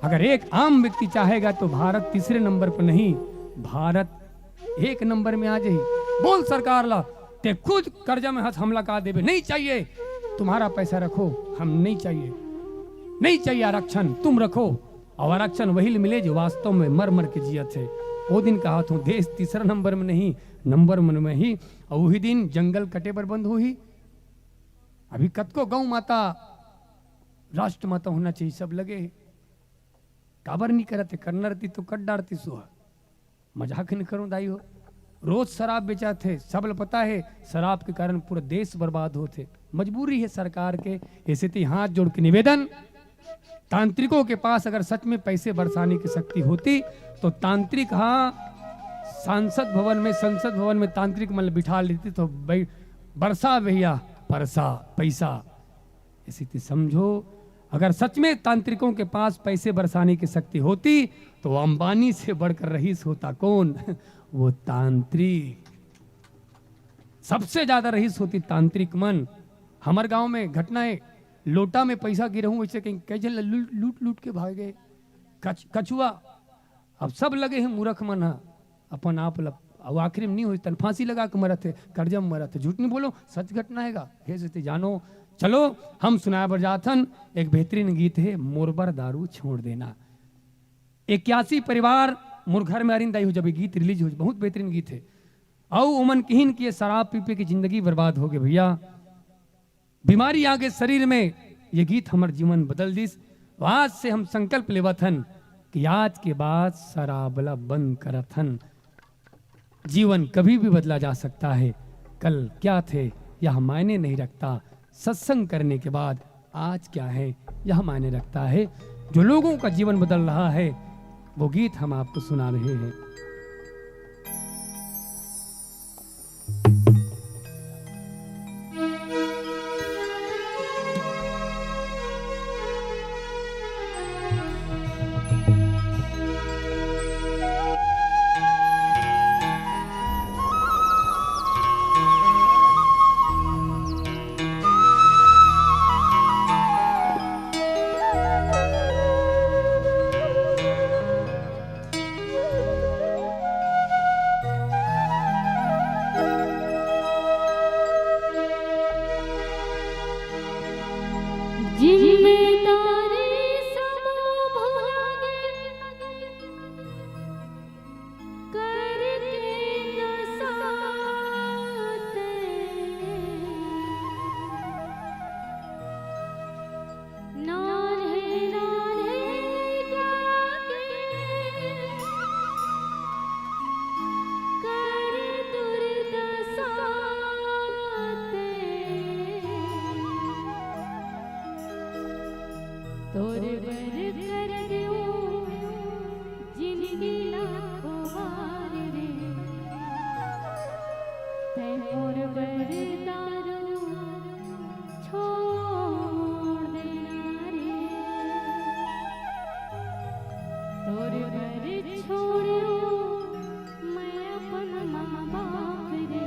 अगर एक आम व्यक्ति चाहेगा तो भारत तीसरे नंबर पर नहीं, भारत एक नंबर में आ जाए। बोल सरकार ला, ते खुद कर्जा में हाथ हमला का देबे, नहीं चाहिए, तुम्हारा पैसा रखो, हम नहीं चाहिए, नहीं चाहिए आरक्षण, तुम रखो। और आरक्षण वही ले मिले जो वास्तव में मर मर के जियत हे। वो दिन कहा था, देश तीसरा नंबर में नहीं, नंबर वन में ही। और वही दिन जंगल कटे बर बंद होही। अभी कतको गौ माता राष्ट्र माता होना चाहिए, सब लगे हे। काबर नहीं करत हे? करना रहती तो कर डारती सुहा। मजाक नहीं करूं दाई हो। रोज शराब बेचाथे, सब ल पता हे, शराब के कारण पूरा देश बर्बाद होथे। मजबूरी हे सरकार के। ऐसे ती हाथ जोड़ के निवेदन, तांत्रिकों के पास अगर सच में पैसे बरसाने की शक्ति होती, तो तांत्रिक, हाँ, सांसद भवन में, संसद भवन में तांत्रिक मन ल बिठा लेती, तो भाई, बरसा भैया, परसा, पैसा। ऐसे ती समझो, अगर सच में तांत्रिकों के पास पैसे बरसाने की शक्ति होती, तो अंबानी से बढ़कर रईस होता कौन? वो तांत्रिक। सबसे ज्यादा रईस होती तांत्रिक मन। हमर गांव में घटना हे, लोटा में पैसा गिरहूं, वैसे कहीं कई झन ल लूट, लूट, लूट के भागे। कछ-, कछुआ, अब सब लगे हे मूरख मन ह, अपन आप ल, अउ आखिरी में नहीं होई, तन फांसी लगा के मरत हे, कर्जा में मरत हे। झूठ नहीं बोलो, सच घटना हे गा। हे से ती जानो, चलो, हम सुनाए बर जात हन, एक बेहतरीन गीत हे, मोर बर दारू छोड़ देना। इक्यासी परिवार मोर घर में आरिन दाई हो, जब ये गीत रिलीज हो, बहुत बेहतरीन गीत हे। अउ ओमन किहिन कि ये शराब पी पी के जिंदगी बर्बाद हो गे भैया, बीमारी आ गे शरीर में, ये गीत हमर जीवन बदल दिस। आज से हम संकल्प लेवत हन कि आज के बाद शराब ला बंद करत हन। जीवन कभी भी बदला जा सकता है। कल क्या थे, यह मायने नहीं रखता। सत्संग करने के बाद आज क्या है, यह मायने रखता है। जो लोगों का जीवन बदल रहा है, वो गीत हम आपको सुना रहे हैं। जिम्मेदारी सब भुला गे, करके नशा ते। नान्हे नान्हे गाके कर दुर्दशा ते। तोर बर कर देऊं जिंदगी ला खुवार रे। तैं मोर बर दारू छोड़ देना रे। तोर बर छोड़ूं मैं अपन माँ बाप रे।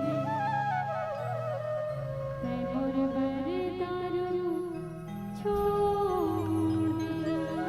तैं मोर बर दारू छोड़ देना।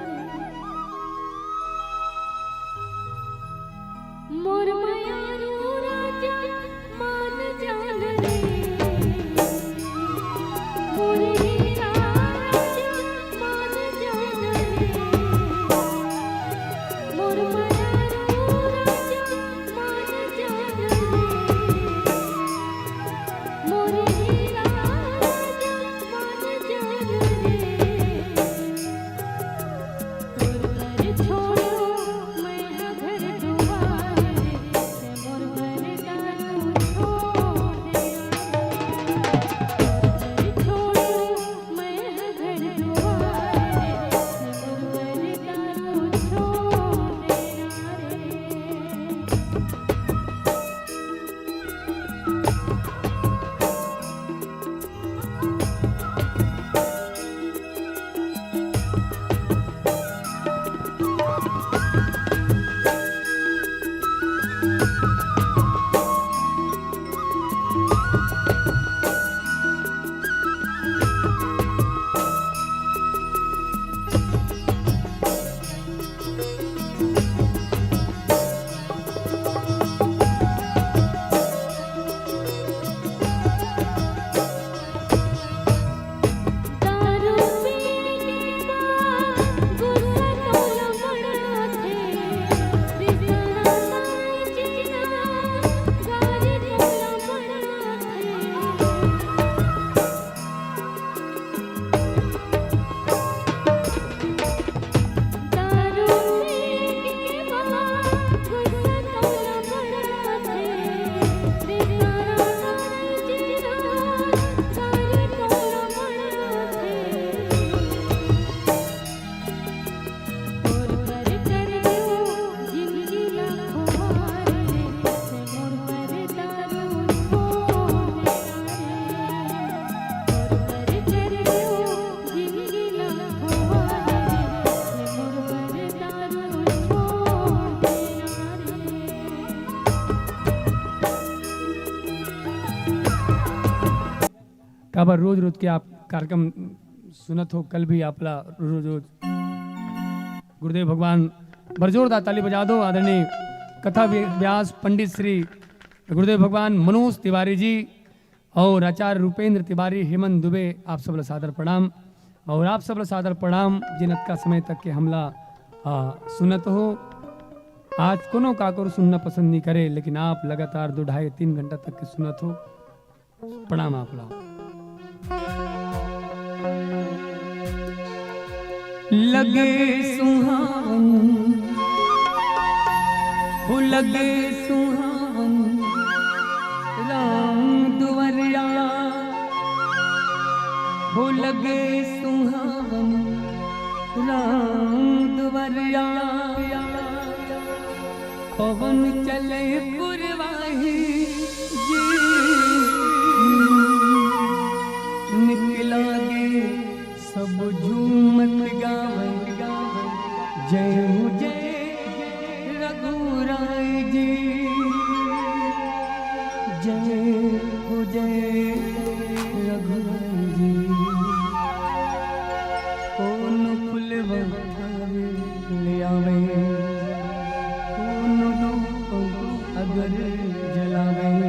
पर रोज रोज के आप कार्यक्रम सुनत हो, कल भी आपला रोज रोज गुरुदेव भगवान बर जोरदार ताली बजा दो। आदरणीय कथा व्य-, व्यास पंडित श्री गुरुदेव भगवान मनोज तिवारी जी और आचार्य रूपेंद्र तिवारी, हेमंत दुबे, आप सब ला सादर प्रणाम। और आप सब ला सादर प्रणाम, जिन अतका समय तक के हमला, आ, सुनत हो। आज कोनो काकोर सुनना पसंद नहीं करे, लेकिन आप लगातार दो, ढाई, तीन घंटा तक के सुनत हो। प्रणाम आप ला। लगे सुहावन, हो लगे सुहावन, राम दुवरिया, हो लगे सुहावन, राम दुवरिया। पवन चले पुरवाही जी, निक लागे सब झूमत गावे, जय हो जय रघुराय जी, जय हो जय रघुराय जी। कौन फुलवा ले आवे, कौन धूप अगर जलावे,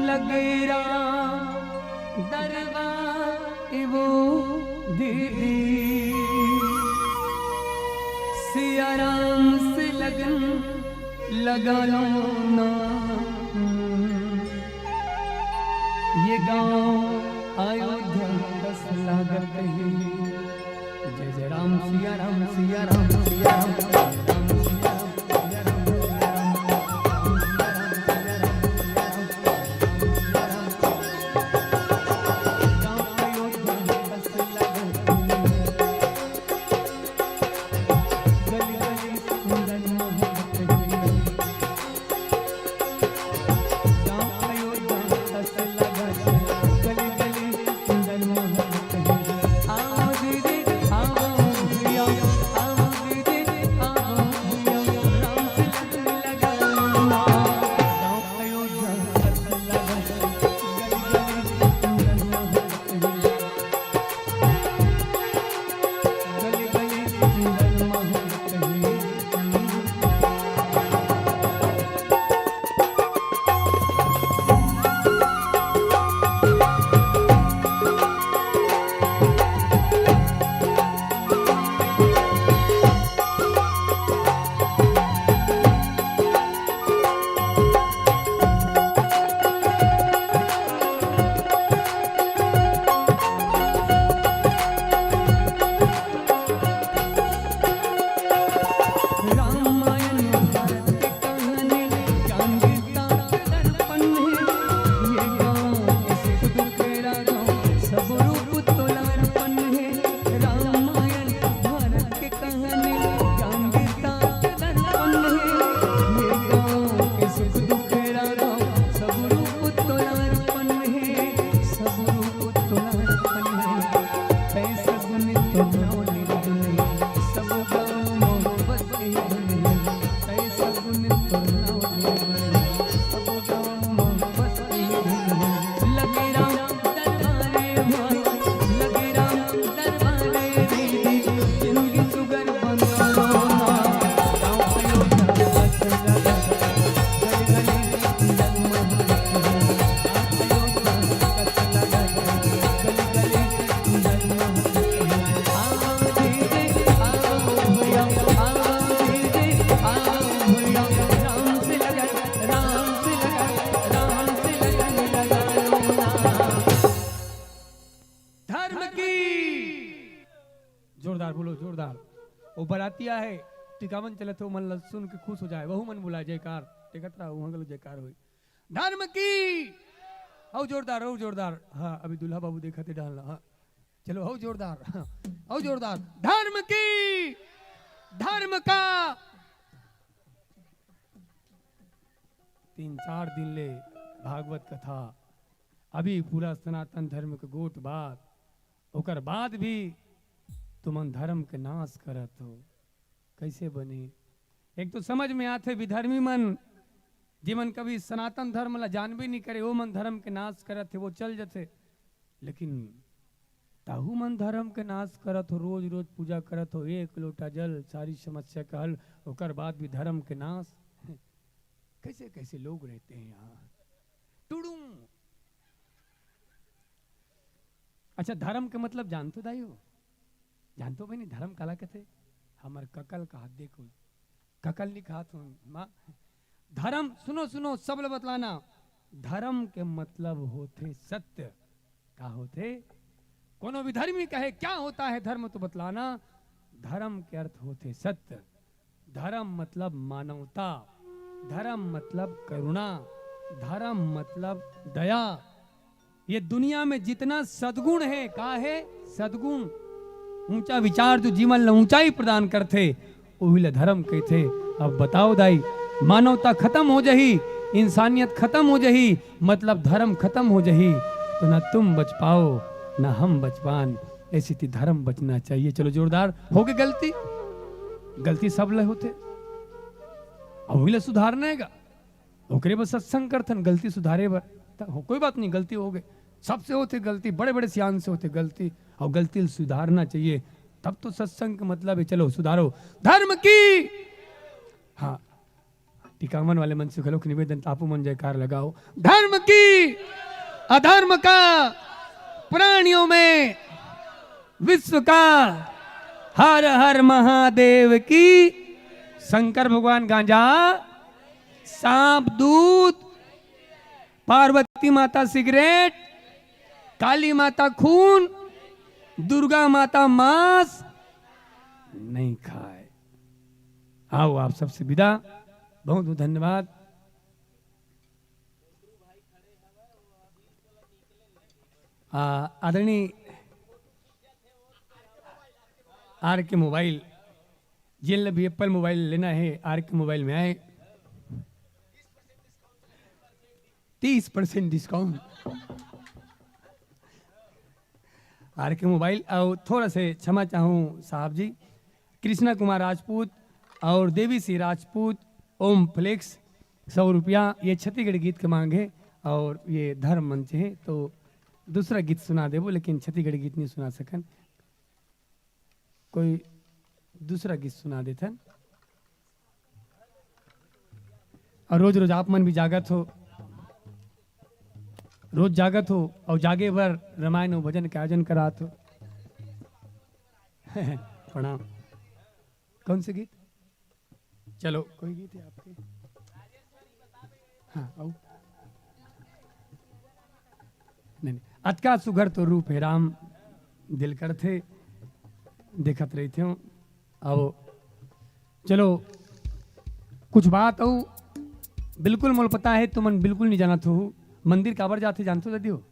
लगे राम दरबार वो देवी। सिया राम से लगन लगा लो ना, ये गांव अयोध्या कस लागत है। जय जय राम सिया राम सिया राम सिया राम। धर्म की जोरदार बोलो, जोरदार। वो बरातिया है, टिकावन चलत हो, मन ल सुन के खुश हो जाए, वहू मन बुलाए, जयकार। देखत रहा, वहाँ गलो जयकार होई। धर्म की। और जोरदार, और जोरदार। हाँ, अभी दूल्हा बाबू देखा थे डालना। हाँ, चलो, और जोरदार, हाँ, और जोरदार। धर्म की, धर्म का। तीन चार दिन ले भागवत कथा, अभी पूरा सनातन धर्म के गोठ बात, ओकर बाद भी तुमन धर्म के नाश करत हो। कैसे बनी? एक तो समझ में आथे, विधर्मी मन, जेमन कभी सनातन धर्म ला जानबे नहीं करे, वो मन धर्म के नाश करत हे, वो चल जथे। लेकिन ताहू मन धर्म के नाश करत हो, रोज रोज पूजा करत हो, एक लोटा जल, सारी समस्या के हल, ओकर बाद भी धर्म के नाश। कैसे कैसे लोग रहते हैं यहाँ। टुडुम। अच्छा, धर्म के मतलब जानथो दाई हो? जानथो बहिनी, धर्म काला कथे? हमर कका ल कहात, देखो, कका ल नइ कहात हूँ माँ। धर्म, सुनो सुनो, सब ल बतलाना। धर्म के मतलब होथे सत्य। का होथे? कोनो विधर्मी कहे, "क्या होता है धर्म?" तो बतलाना। धर्म के अर्थ होथे सत्य। धर्म मतलब मानवता, धर्म मतलब करुणा, धर्म मतलब दया। ये दुनिया में जितना सद्गुण हे, का हे? सद्गुण। ऊंचा विचार, जो जीवन ला ऊंचाई प्रदान करथे, ओही ला धर्म कहिथे। अब बताओ दाई, मानवता खतम हो जही, इंसानियत खतम हो जही, मतलब धर्म खतम हो जही, तो ना तुम बच पाओ, ना हम बच पान। ऐसी थी धर्म बचना चाहिए। चलो जोरदार, होगे गलती, गलती सब ले होथे, अब ओही ला सुधारना हे गा। ओकरे बर सत्संग करथन, गलती सुधारे बर। त हो, कोई बात नहीं, गलती होगे, सबसे होथे गलती, बड़े-बड़े सियान से होथे गलती, अउ गलती ल सुधारना चाहिए। तब तो सत्संग के मतलब हे, चलो सुधारो धर्म की। हाँ, टिकावन वाले मन से घलोक निवेदन, आपो मन जयकार लगाओ। धर्म की, अधर्म का, प्राणियों में विश्व का, हर हर महादेव की। शंकर भगवान गांजा, सांप दूध, पार्वती माता सिगरेट, काली माता खून, दुर्गा माता मांस नहीं खाए। आओ, आप सबसे विदा, बहुत बहुत धन्यवाद। आ, आदरणीय आर के मोबाइल, जेन ल भी एप्पल मोबाइल लेना हे, आर के मोबाइल में आए। तीस परसेंट डिस्काउंट। आर के मोबाइल। अउ थोड़ा से क्षमा चाहूँ साहब जी, कृष्णा कुमार राजपूत अउ देवी श्री राजपूत, ओम फ्लेक्स, सौ रुपया, ये छत्तीसगढ़ी गीत के मांग हे अउ ये धर्म मंच हे, तो दूसरा गीत सुना देबो, लेकिन छत्तीसगढ़ी गीत नहीं सुना सकन। कोई दूसरा गीत सुना देथन। अउ रोज रोज आप मन भी जागत हो, रोज जागत हो अउ जागे बर रामायण अउ भजन के आयोजन करात हो। प्रणाम। कौन से गीत? चलो, कोई गीत हे आपके? हाँ, आओ। नहीं, नहीं। अतका सुघर तो रूप हे राम, दिल करथे, देखत रहिथेंव। अब चलो, कुछ बात अउ बिल्कुल मोला पता हे, तुमन बिल्कुल नहीं जानत हो। मंदिर काबर जाथे, जानथो दादी हो?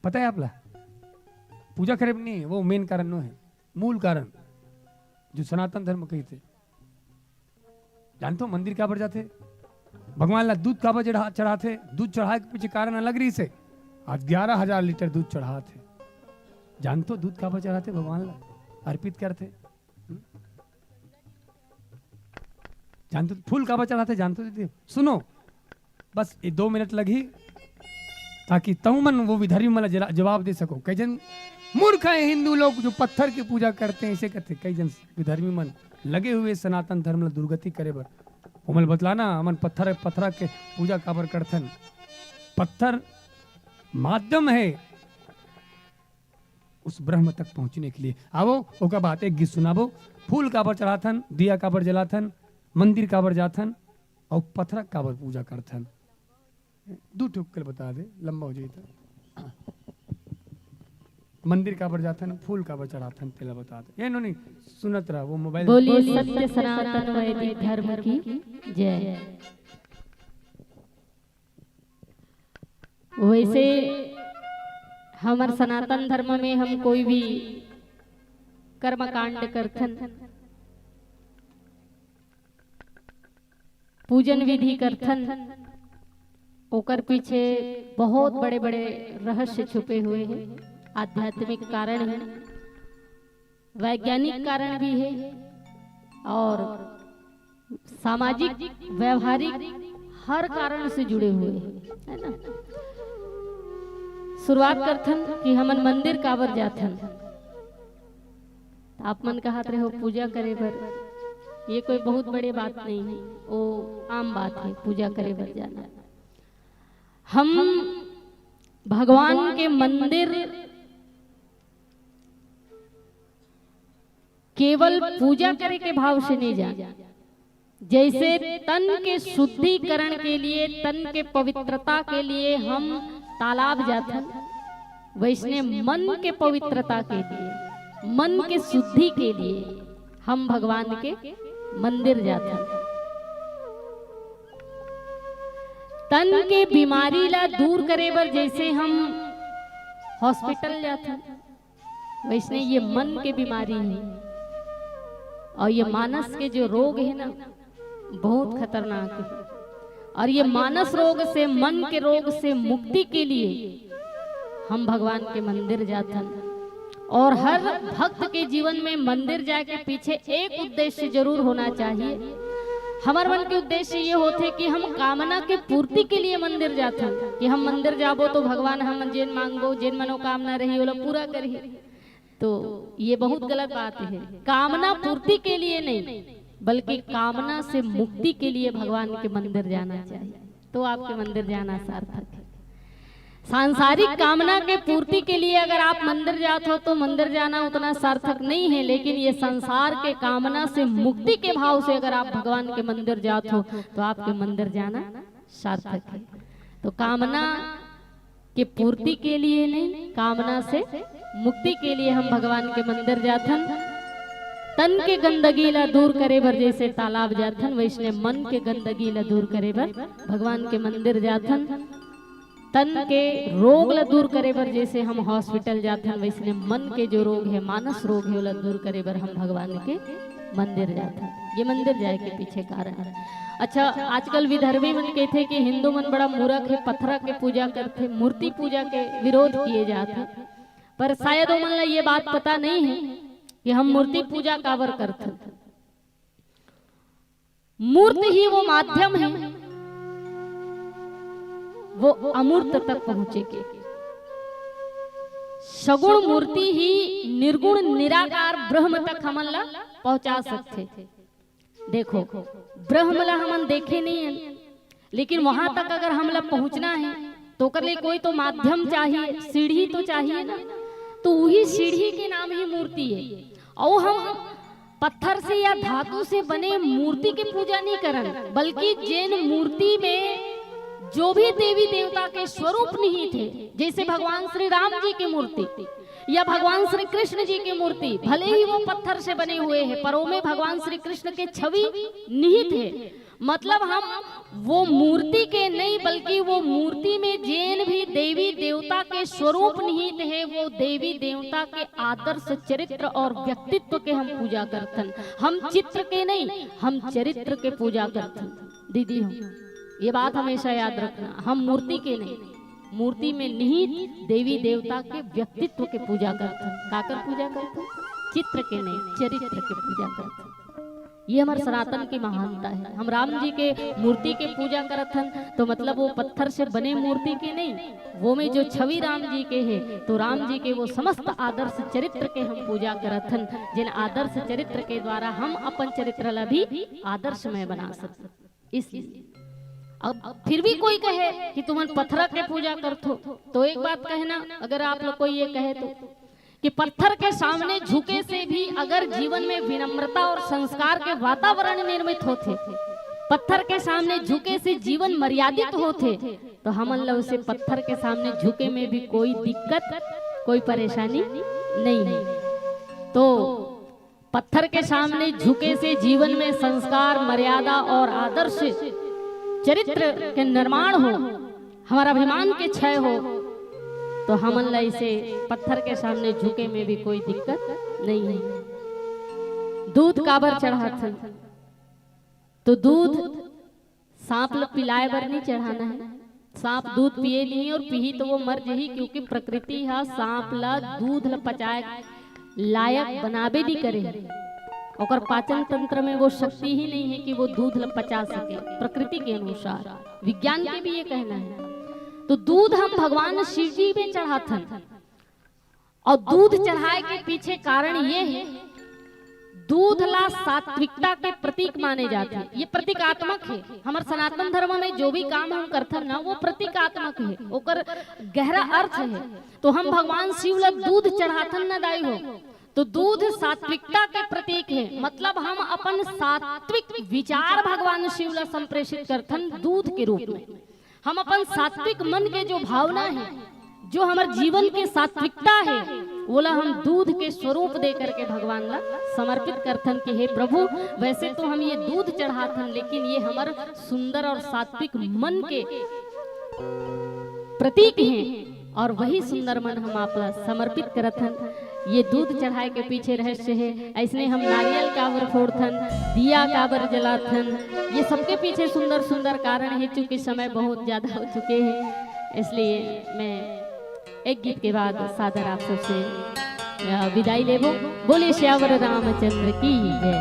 पता हे आप ला? पूजा करे बर नहीं, वो मेन कारण नो हे, मूल कारण, जो सनातन धर्म कहिथे। जानथो मंदिर काबर जाथे? भगवान ला दूध काबर चढ़ा-, चढ़ाथे? दूध चढ़ाए के पीछे कारण अलग रहिस हे। आज ग्यारह हजार लीटर दूध चढ़ाथे। जानथो दूध काबर चढ़ाथे? भगवान ला अर्पित करथे। हम्म? जानथो फूल काबर चढ़ाथे? जानथो दीदी? सुनो, बस ये दो मिनट लगही, ताकि तहु मन वो विधर्मी मन ला जरा-, जवाब दे सको। कई जन मूर्ख हे हिंदू लोग, जो पत्थर की पूजा करते हैं, इसे कहते हैं। कई जन विधर्मी मन लगे हुए सनातन धर्म ला दुर्गति करे बर। ओमन बतलाना, हमन पत्थर, पत्थर के पूजा काबर करथन? पत्थर माध्यम हे उस ब्रह्म तक पहुंचने के लिए। आवो, ओकर बाद एक गीत सुनाबो। फूल काबर चढ़ाथन, दिया काबर जलाथन, मंदिर काबर जाथन, अउ पत्थर काबर पूजा करथन। दू ठो के बता दे, लंबा हो जाई त। मंदिर काबर जाथन, फूल काबर चढ़ाथन, तेला बता दे। ये नो नहीं, सुनत रहा, वो मोबाइल बोलिए सत्य सनातन वैदिक धर्म की जय। वैसे हमर सनातन धर्म में हम कोई भी कर्मकांड करथन, पूजन विधि करथन, ओकर पीछे बहुत बड़े-बड़े रहस्य छुपे हुए हैं, आध्यात्मिक कारण है, वैज्ञानिक कारण भी है और सामाजिक, व्यवहारिक हर कारण से जुड़े हुए हैं, है ना? शुरुआत करथन कि हमन मंदिर काबर जाथन। त आप मन कहत रहे हो पूजा करे बर, ये कोई बहुत बड़े बात नहीं है, वो आम बात है पूजा करे बर जाना। हम भगवान के मंदिर केवल पूजा करे के भाव से नहीं जान, जैसे तन के शुद्धिकरण के लिए, तन के पवित्रता के लिए हम तालाब जाथन, वैसने मन के पवित्रता के लिए, मन के शुद्धि के लिए हम भगवान के मंदिर जाथन। तन के बीमारी ला दूर करे बर जैसे हम हॉस्पिटल जाथन, वैसने ये मन के बीमारी है। और ये मानस के जो रोग है ना, बहुत खतरनाक है। और ये मानस रोग से, मन के रोग से मुक्ति के लिए हम भगवान के मंदिर जाथन। और हर भक्त के जीवन में मंदिर जाए के पीछे एक उद्देश्य जरूर होना चाहिए। हमर मन के उद्देश्य ये होथे कि हम कामना के पूर्ति के लिए मंदिर जाथन, कि हम मंदिर जाबो तो भगवान हम जेन मांगबो, जेन मनोकामना रही, ओला पूरा करही। तो ये बहुत गलत बात है। कामना पूर्ति के लिए नहीं, बल्कि कामना से मुक्ति के लिए भगवान के मंदिर जाना चाहिए, तो आपके मंदिर जाना सार्थक है। सांसारिक कामना के पूर्ति के लिए अगर आप मंदिर जात हो तो मंदिर जाना उतना सार्थक नहीं है, लेकिन ये संसार के कामना से मुक्ति के भाव से अगर आप भगवान के मंदिर जात हो तो आपके मंदिर जाना सार्थक है। तो कामना के पूर्ति के लिए नहीं, कामना से मुक्ति के लिए हम भगवान के मंदिर जाथन। तन के गंदगी ला दूर करे बर जैसे तालाब जाथन, वैसने मन के गंदगी ला दूर करे बर भगवान के मंदिर जाथन। तन के रोग ला दूर करे बर जैसे हम हॉस्पिटल जाथन, वैसने मन के जो रोग है, मानस रोग है, ओला दूर करे बर हम भगवान के मंदिर जाथन। ये मंदिर जाए के पीछे कारण है। अच्छा, आजकल विदर्भी मन कहथे कि हिंदू मन बड़ा मूर्ख है, पत्थरा के पूजा करथे, मूर्ति पूजा के विरोध किए जात है, पर शायद ओमन ला ये बात पता नहीं है कि हम मूर्ति पूजा काबर करथन। मूर्त ही वो माध्यम है वो अमूर्त तक पहुंचे के। सगुण मूर्ति ही निर्गुण निराकार ब्रह्म तक हमन ला पहुंचा सकथे। देखो, ब्रह्म ला हमन देखे नहीं है, लेकिन वहां तक अगर हमला पहुंचना है तो ओकर लिए कोई तो माध्यम चाहिए, सीढ़ी तो चाहिए ना। तो वही सीढ़ी के नाम ही मूर्ति है। और हम पत्थर से या धातु से बने मूर्ति के पूजा नहीं करन, बल्कि जेन मूर्ति में जो भी देवी देवता के स्वरूप निहित है, जैसे भगवान श्री राम जी की मूर्ति या भगवान श्री कृष्ण जी की मूर्ति, भले ही वो पत्थर से बने हुए हैं, पर ओमे भगवान श्री कृष्ण के छवि निहित है। मतलब हम वो मूर्ति के नहीं, बल्कि वो मूर्ति में जेन भी देवी देवता के स्वरूप निहित है, वो देवी देवता के आदर्श चरित्र और व्यक्तित्व के हम पूजा करथन। हम चित्र के नहीं, हम चरित्र के पूजा करथन। दीदी हो, ये बात हमेशा याद रखना, हम मूर्ति के नहीं, मूर्ति में निहित देवी देवता के व्यक्तित्व के पूजा करथन। काकर पूजा करथन? चित्र के नहीं, चरित्र के पूजा करथन। ये हमर सनातन की महानता है। हम राम जी के मूर्ति के पूजा करत हन, तो मतलब वो पत्थर से बने मूर्ति के नहीं, वो में जो छवि राम जी के है, तो राम जी के वो समस्त आदर्श चरित्र के हम पूजा करत हन। जिन आदर्श चरित्र के द्वारा हम अपन चरित्र ला भी आदर्शमय बना सकते। इसलिए अब फिर भी कोई कहे कि तुमन पत्थरा के पूजा करथो, तो एक बात कहना, अगर आप लोग कोई ये कहे तो, कि पत्थर के सामने झुके से भी अगर जीवन में विनम्रता और संस्कार के वातावरण निर्मित होथे, पत्थर के सामने झुके से जीवन मर्यादित होथे, तो हमन ला उसे पत्थर के सामने झुके में भी कोई दिक्कत, कोई परेशानी नहीं है। तो पत्थर के सामने झुके से जीवन में संस्कार, मर्यादा और आदर्श चरित्र के निर्माण हो, हमारा अभिमान के क्षय हो, तो हमन ला इसे पत्थर के सामने झुके में भी कोई दिक्कत नहीं है। दूध काबर चढ़ाथन? तो दूध सांप ल पिलाए बर नहीं चढ़ाना है। सांप दूध पिए नहीं और पीही तो वो मर जही, क्योंकि प्रकृति ह सांप ल दूध ल पचाए लायक बनाबे नहीं करे। ओकर पाचन तंत्र में वो शक्ति ही नहीं है कि वो दूध ल पचा सके प्रकृति के अनुसार। विज्ञान के भी ये कहना है। तो दूध हम भगवान शिव जी में चढ़ाथन। और दूध चढ़ाए के पीछे कारण ये है, दूध ला सात्विकता के प्रतीक माने जाथे। ये प्रतीकात्मक है। हमर सनातन धर्म में जो भी काम हम करथन ना, वो प्रतीकात्मक है, ओकर गहरा अर्थ है। तो हम भगवान शिव ला दूध चढ़ाथन ना दाई हो, तो दूध सात्विकता के प्रतीक है। मतलब हम अपन सात्विक विचार भगवान शिव ला संप्रेषित करथन दूध के रूप में। हम अपन सात्विक मन के जो भावना है, जो हमर जीवन के सात्विकता है, ओला हम दूध के स्वरूप दे करके भगवान ला समर्पित करथन कि हे प्रभु, वैसे तो हम ये दूध चढ़ाथन, लेकिन ये हमर सुंदर और सात्विक मन के प्रतीक हैं, और वही सुंदर मन हम आप ला समर्पित करत हन। ये दूध चढ़ाए के पीछे रहस्य है। ऐसने हम नारियल काबर फोड़थन, दिया काबर जलाथन, ये सबके पीछे सुंदर सुंदर कारण है। चूंकि समय बहुत ज्यादा हो चुके हैं, इसलिए मैं एक गीत के बाद सादर आप सबसे, अ, विदाई लेबो। बोले सियावर रामचंद्र की जय।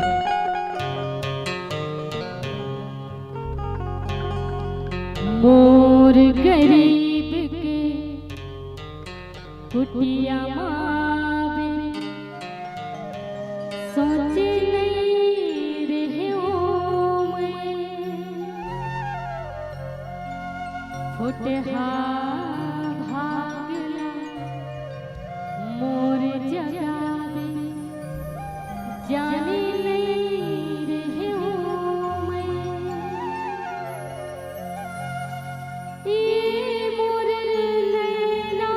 मोर गरीब के कुटिया मावे, सोचे नहीं रहे ओ मैं। फुटहा भागला मोर जगावे, जाने नहीं रहे ओ मैं। ए मोर नैना,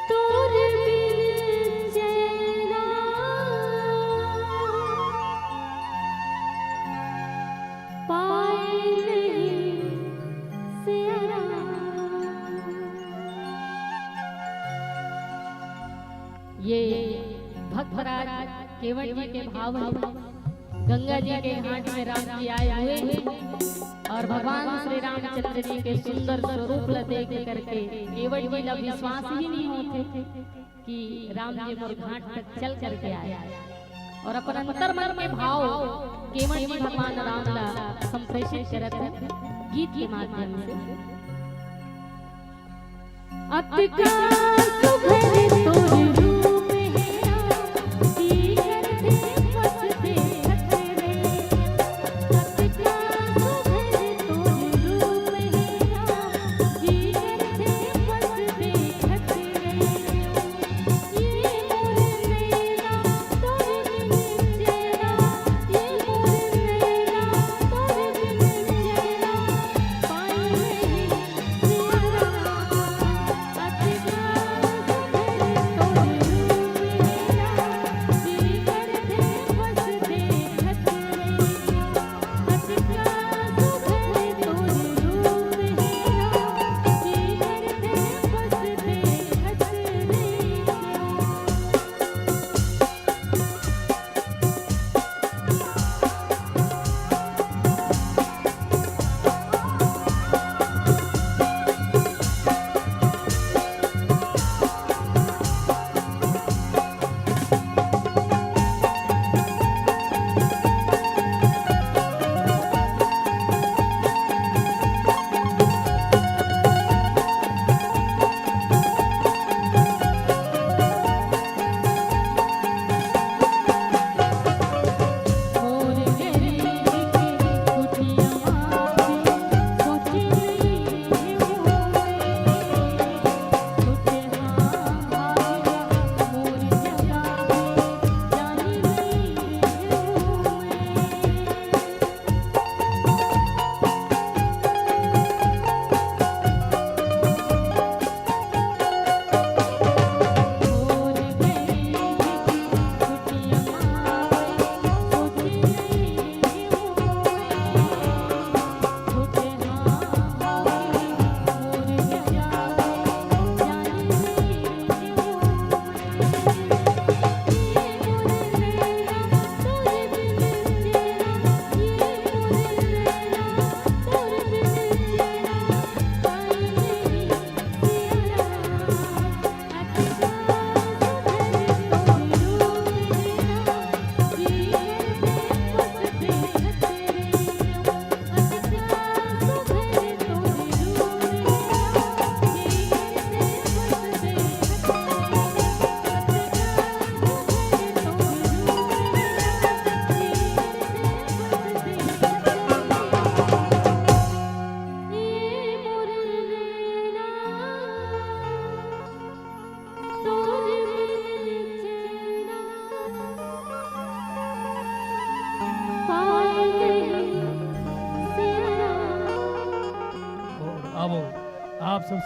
तोर बिन चैना पाए नहीं सियारा। ये भक्तराज केवट जी के भाव है। गंगा जी के घाट में राम जी आए हुए हैं और भगवान श्री रामचंद्र जी के सुंदर स्वरूप ला देख करके केवट जी ला विश्वास ही नहीं होते कि राम जी मोर घाट तक चल करके आए। और अपन अंतर मन के भाव केवट जी भगवान राम ला संप्रेषित करत हैं गीत के माध्यम से। अतका सुघर तोर रूप हे राम, जी करथे बस देखत रहे। अतका सुघर तोर रूप हे राम, जी करथे बस देखत रहे। ये मोर नैना तोर बिन चैना, ये मोर नैना तोर बिन चैना, पाए नहीं सियारा। अतका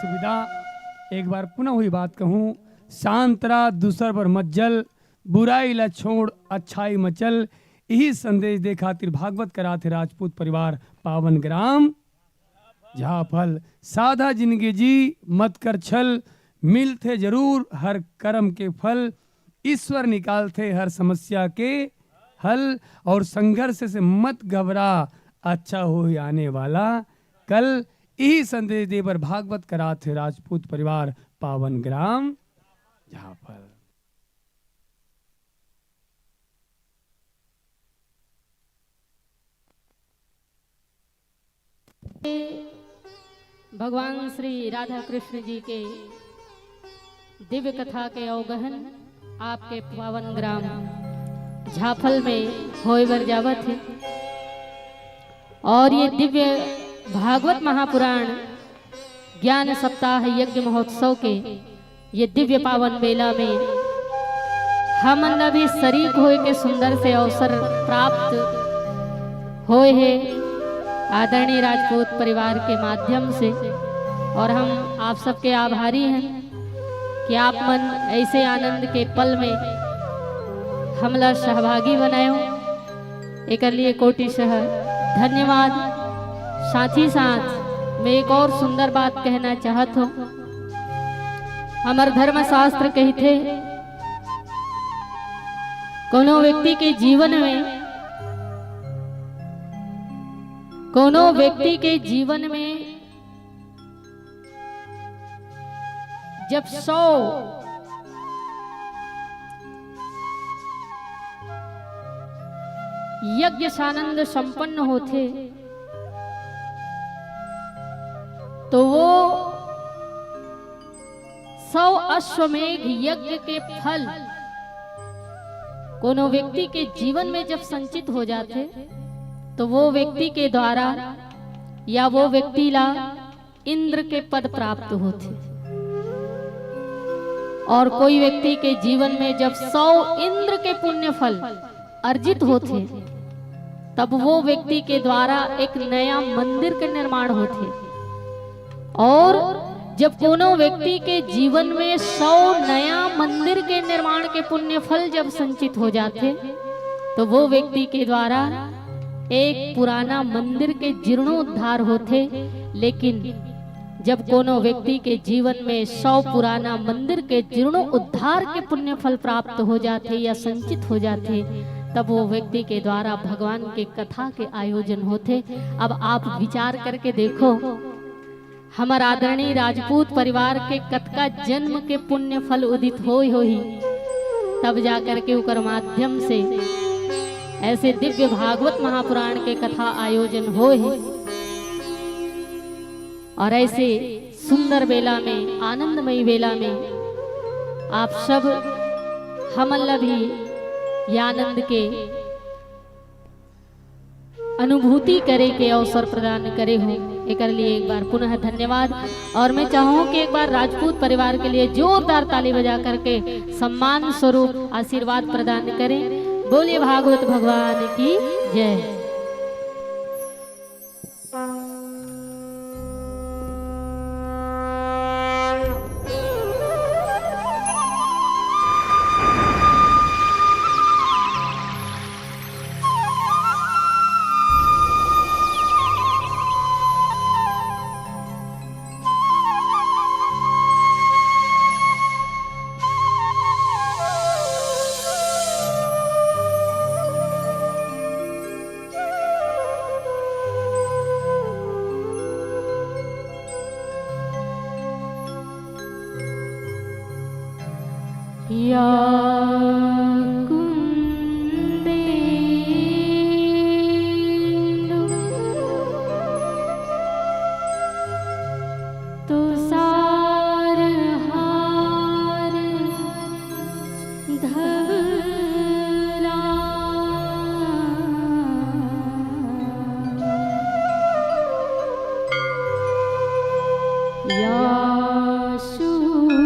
विदा। एक बार पुनः वही बात कहूँ, शांत रह, दूसर पर मत जल, बुराई ला छोड़, अच्छाई म चल। यही संदेश दे खातिर भागवत करात हे राजपूत परिवार पावन ग्राम झाफल। सादा जिंदगी जी, मत कर छल, मिलथे जरूर हर कर्म के फल। ईश्वर निकालथे हर समस्या के हल, और संघर्ष से मत घबरा, अच्छा होही आने वाला कल। यही संदेश दे बर भागवत करात हे राजपूत परिवार पावन ग्राम झाफल। भगवान श्री राधा कृष्ण जी के दिव्य कथा के अवगहन आपके पावन ग्राम झाफल में होय बर जावत हे। और ये दिव्य भागवत महापुराण ज्ञान सप्ताह यज्ञ महोत्सव के ये दिव्य पावन बेला में हमन ला भी शरीक होय के सुंदर से अवसर प्राप्त होय हे आदरणीय राजपूत परिवार के माध्यम से। और हम आप सबके आभारी हैं कि आप मन ऐसे आनंद के पल में हमला सहभागी बनायो। एकर लिए कोटिशः धन्यवाद। साथ ही साथ मैं एक और सुंदर बात कहना चाहत हूँ। हमर धर्मशास्त्र कहिथे, कोनो व्यक्ति के जीवन में, कोनो व्यक्ति के जीवन में जब सौ यज्ञ सानंद संपन्न होथे, तो वो सौ अश्वमेघ यज्ञ के फल कोनो व्यक्ति के जीवन में जब संचित हो जाथे, तो वो व्यक्ति के द्वारा या वो व्यक्ति ला इंद्र के पद प्राप्त होथे। और कोई व्यक्ति के जीवन में जब सौ इंद्र के पुण्य फल अर्जित होथे, तब वो व्यक्ति के द्वारा एक नया मंदिर के निर्माण होथे। और जब कोनो व्यक्ति के जीवन में सौ नया मंदिर के निर्माण के पुण्य फल जब संचित हो जाथे, तो वो व्यक्ति के द्वारा एक पुराना मंदिर के जीर्णोद्धार होथे। लेकिन जब कोनो व्यक्ति के जीवन में सौ पुराना मंदिर के जीर्णोद्धार के पुण्य फल प्राप्त हो जाथे या संचित हो जाथे, तब वो व्यक्ति के द्वारा भगवान के कथा के आयोजन होथे। अब आप विचार करके देखो, हमर आदरणीय राजपूत परिवार के कतका जन्म के पुण्य फल उदित होय होही, तब जाकर के ओकर माध्यम से ऐसे दिव्य भागवत महापुराण के कथा आयोजन होय हे। और ऐसे सुंदर बेला में, आनंदमयी बेला में आप सब हमन ला भी ये आनंद के अनुभूति करे के अवसर प्रदान करे हो, एकर लिए एक बार पुनः धन्यवाद। और मैं चाहूँ कि एक बार राजपूत परिवार के लिए जोरदार ताली बजा करके सम्मान स्वरूप आशीर्वाद प्रदान करें। बोलिए भागवत भगवान की जय। या कुन्देन्दु तुषारहार धवला। या शुभ्र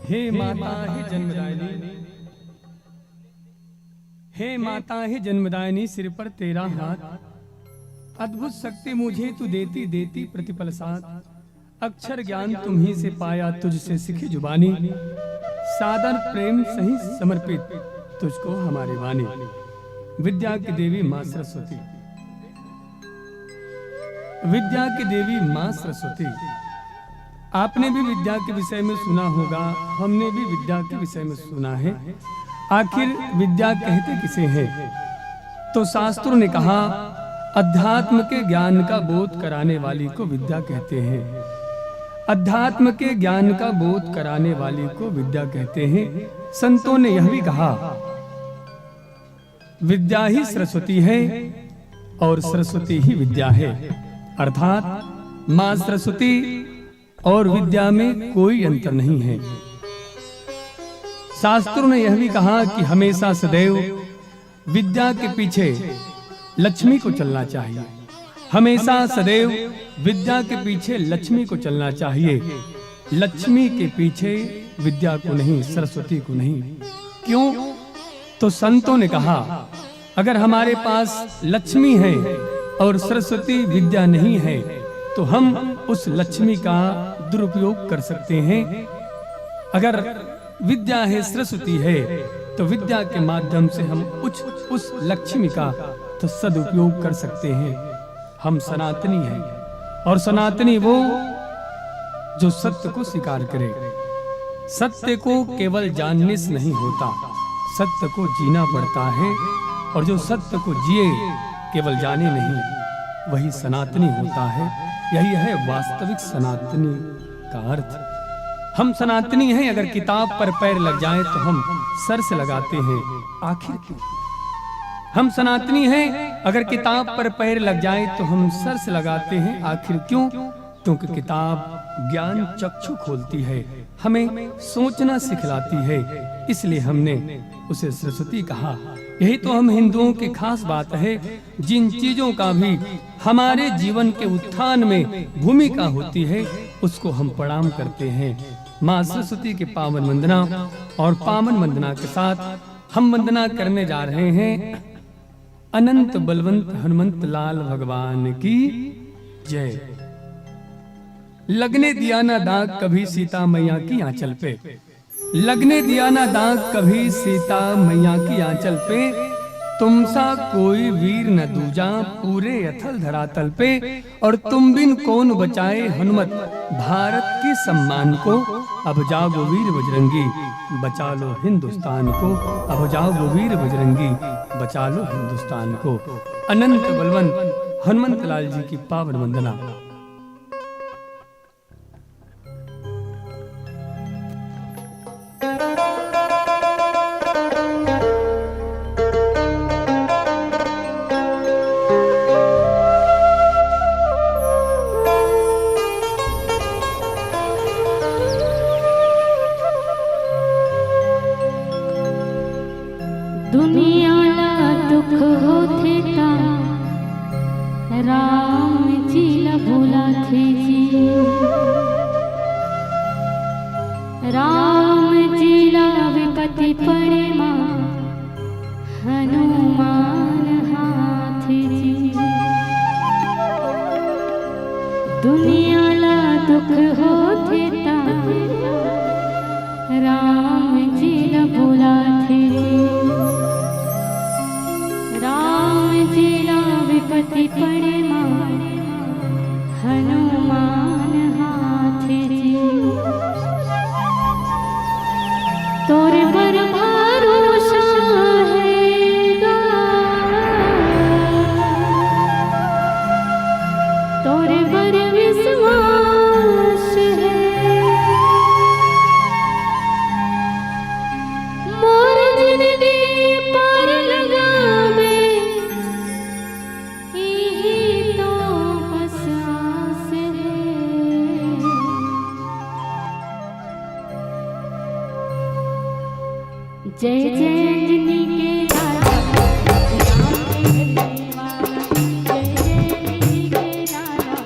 हे माता, हे जन्मदायिनी, हे माता, हे जन्मदायिनी, सिर पर तेरा हाथ, अद्भुत शक्ति मुझे तू देती देती प्रतिपल साथ। अक्षर ज्ञान तुम्ही से पाया, तुझसे सीखी जुबानी। सादर प्रेम सही समर्पित, तुझको हमारी वाणी। विद्या की देवी माँ सरस्वती, विद्या की देवी माँ सरस्वती। आपने भी विद्या के विषय में सुना होगा, हमने भी विद्या के विषय में सुना है। आखिर विद्या कहते किसे हैं? तो शास्त्रों ने कहा, अध्यात्म के ज्ञान का बोध कराने वाली को विद्या कहते हैं। अध्यात्म के ज्ञान का बोध कराने वाली को विद्या कहते हैं। संतों ने यह भी कहा, विद्या ही सरस्वती है और सरस्वती ही विद्या है, अर्थात माँ सरस्वती और विद्या में कोई अंतर नहीं है। शास्त्रों ने यह भी कहा कि हमेशा सदैव विद्या के पीछे लक्ष्मी को चलना चाहिए। हमेशा सदैव विद्या के पीछे लक्ष्मी को चलना चाहिए, लक्ष्मी के पीछे विद्या को नहीं, सरस्वती को नहीं। क्यों? तो संतों ने कहा, अगर हमारे पास लक्ष्मी है और सरस्वती विद्या नहीं है, तो हम उस लक्ष्मी का दुरुपयोग कर सकते हैं। अगर विद्या है, सरस्वती है, तो विद्या के माध्यम से हम उस उस लक्ष्मी का तो सदुपयोग कर सकते हैं। हम सनातनी हैं और सनातनी वो जो सत्य को स्वीकार करे। सत्य को केवल जानने से नहीं होता, सत्य को जीना पड़ता है, और जो सत्य को जिए, केवल जाने नहीं, वही सनातनी होता है। यही है वास्तविक सनातनी का अर्थ। हम सनातनी हैं, अगर किताब पर पैर लग जाए तो हम सर से लगाते हैं, आखिर क्यों? हम सनातनी हैं, अगर किताब पर पैर लग जाए तो हम सर से लगाते हैं, आखिर क्यों? क्योंकि किताब ज्ञान चक्षु खोलती है, हमें सोचना सिखलाती है, इसलिए हमने उसे सरस्वती कहा। यही तो हम हिंदुओं की खास बात है, जिन चीजों का भी हमारे जीवन के उत्थान में भूमिका होती है, उसको हम प्रणाम करते हैं। माँ सरस्वती की पावन वंदना, और पावन वंदना के साथ हम वंदना करने जा रहे हैं अनंत बलवंत हनुमंत लाल भगवान की जय। लगने दिया ना दाग कभी सीता मैया की आंचल पे, लगने दिया ना दाग कभी सीता मैया की आंचल पे। तुम सा कोई वीर न दूजा पूरे अथल धरातल पे, और तुम बिन कौन बचाए हनुमत भारत के सम्मान को। अब जागो वीर बजरंगी, बचा लो हिंदुस्तान को। अब जागो वीर बजरंगी, बचा लो हिंदुस्तान को। अनंत बलवंत हनुमंत लाल जी की पावन वंदना। दुनिया ला दुख होथे ता राम जी ला भुलाथे जी। राम जी ला विपत्ति पड़े मा हनुमान हाथ जी। दुनिया ला दुख होथे ता राम जी ला भुलाथे जी। राम जी ला विपत्ति पड़े मा हनुमान हाथ जी, तोर बर भरोसा हे गा, तोर बर विश्वास हे। मोर जिनगी पार लगाबे, इही तो बस आस हे। जय जय अंजनी के लाला, जय जय अंजनी के लाला।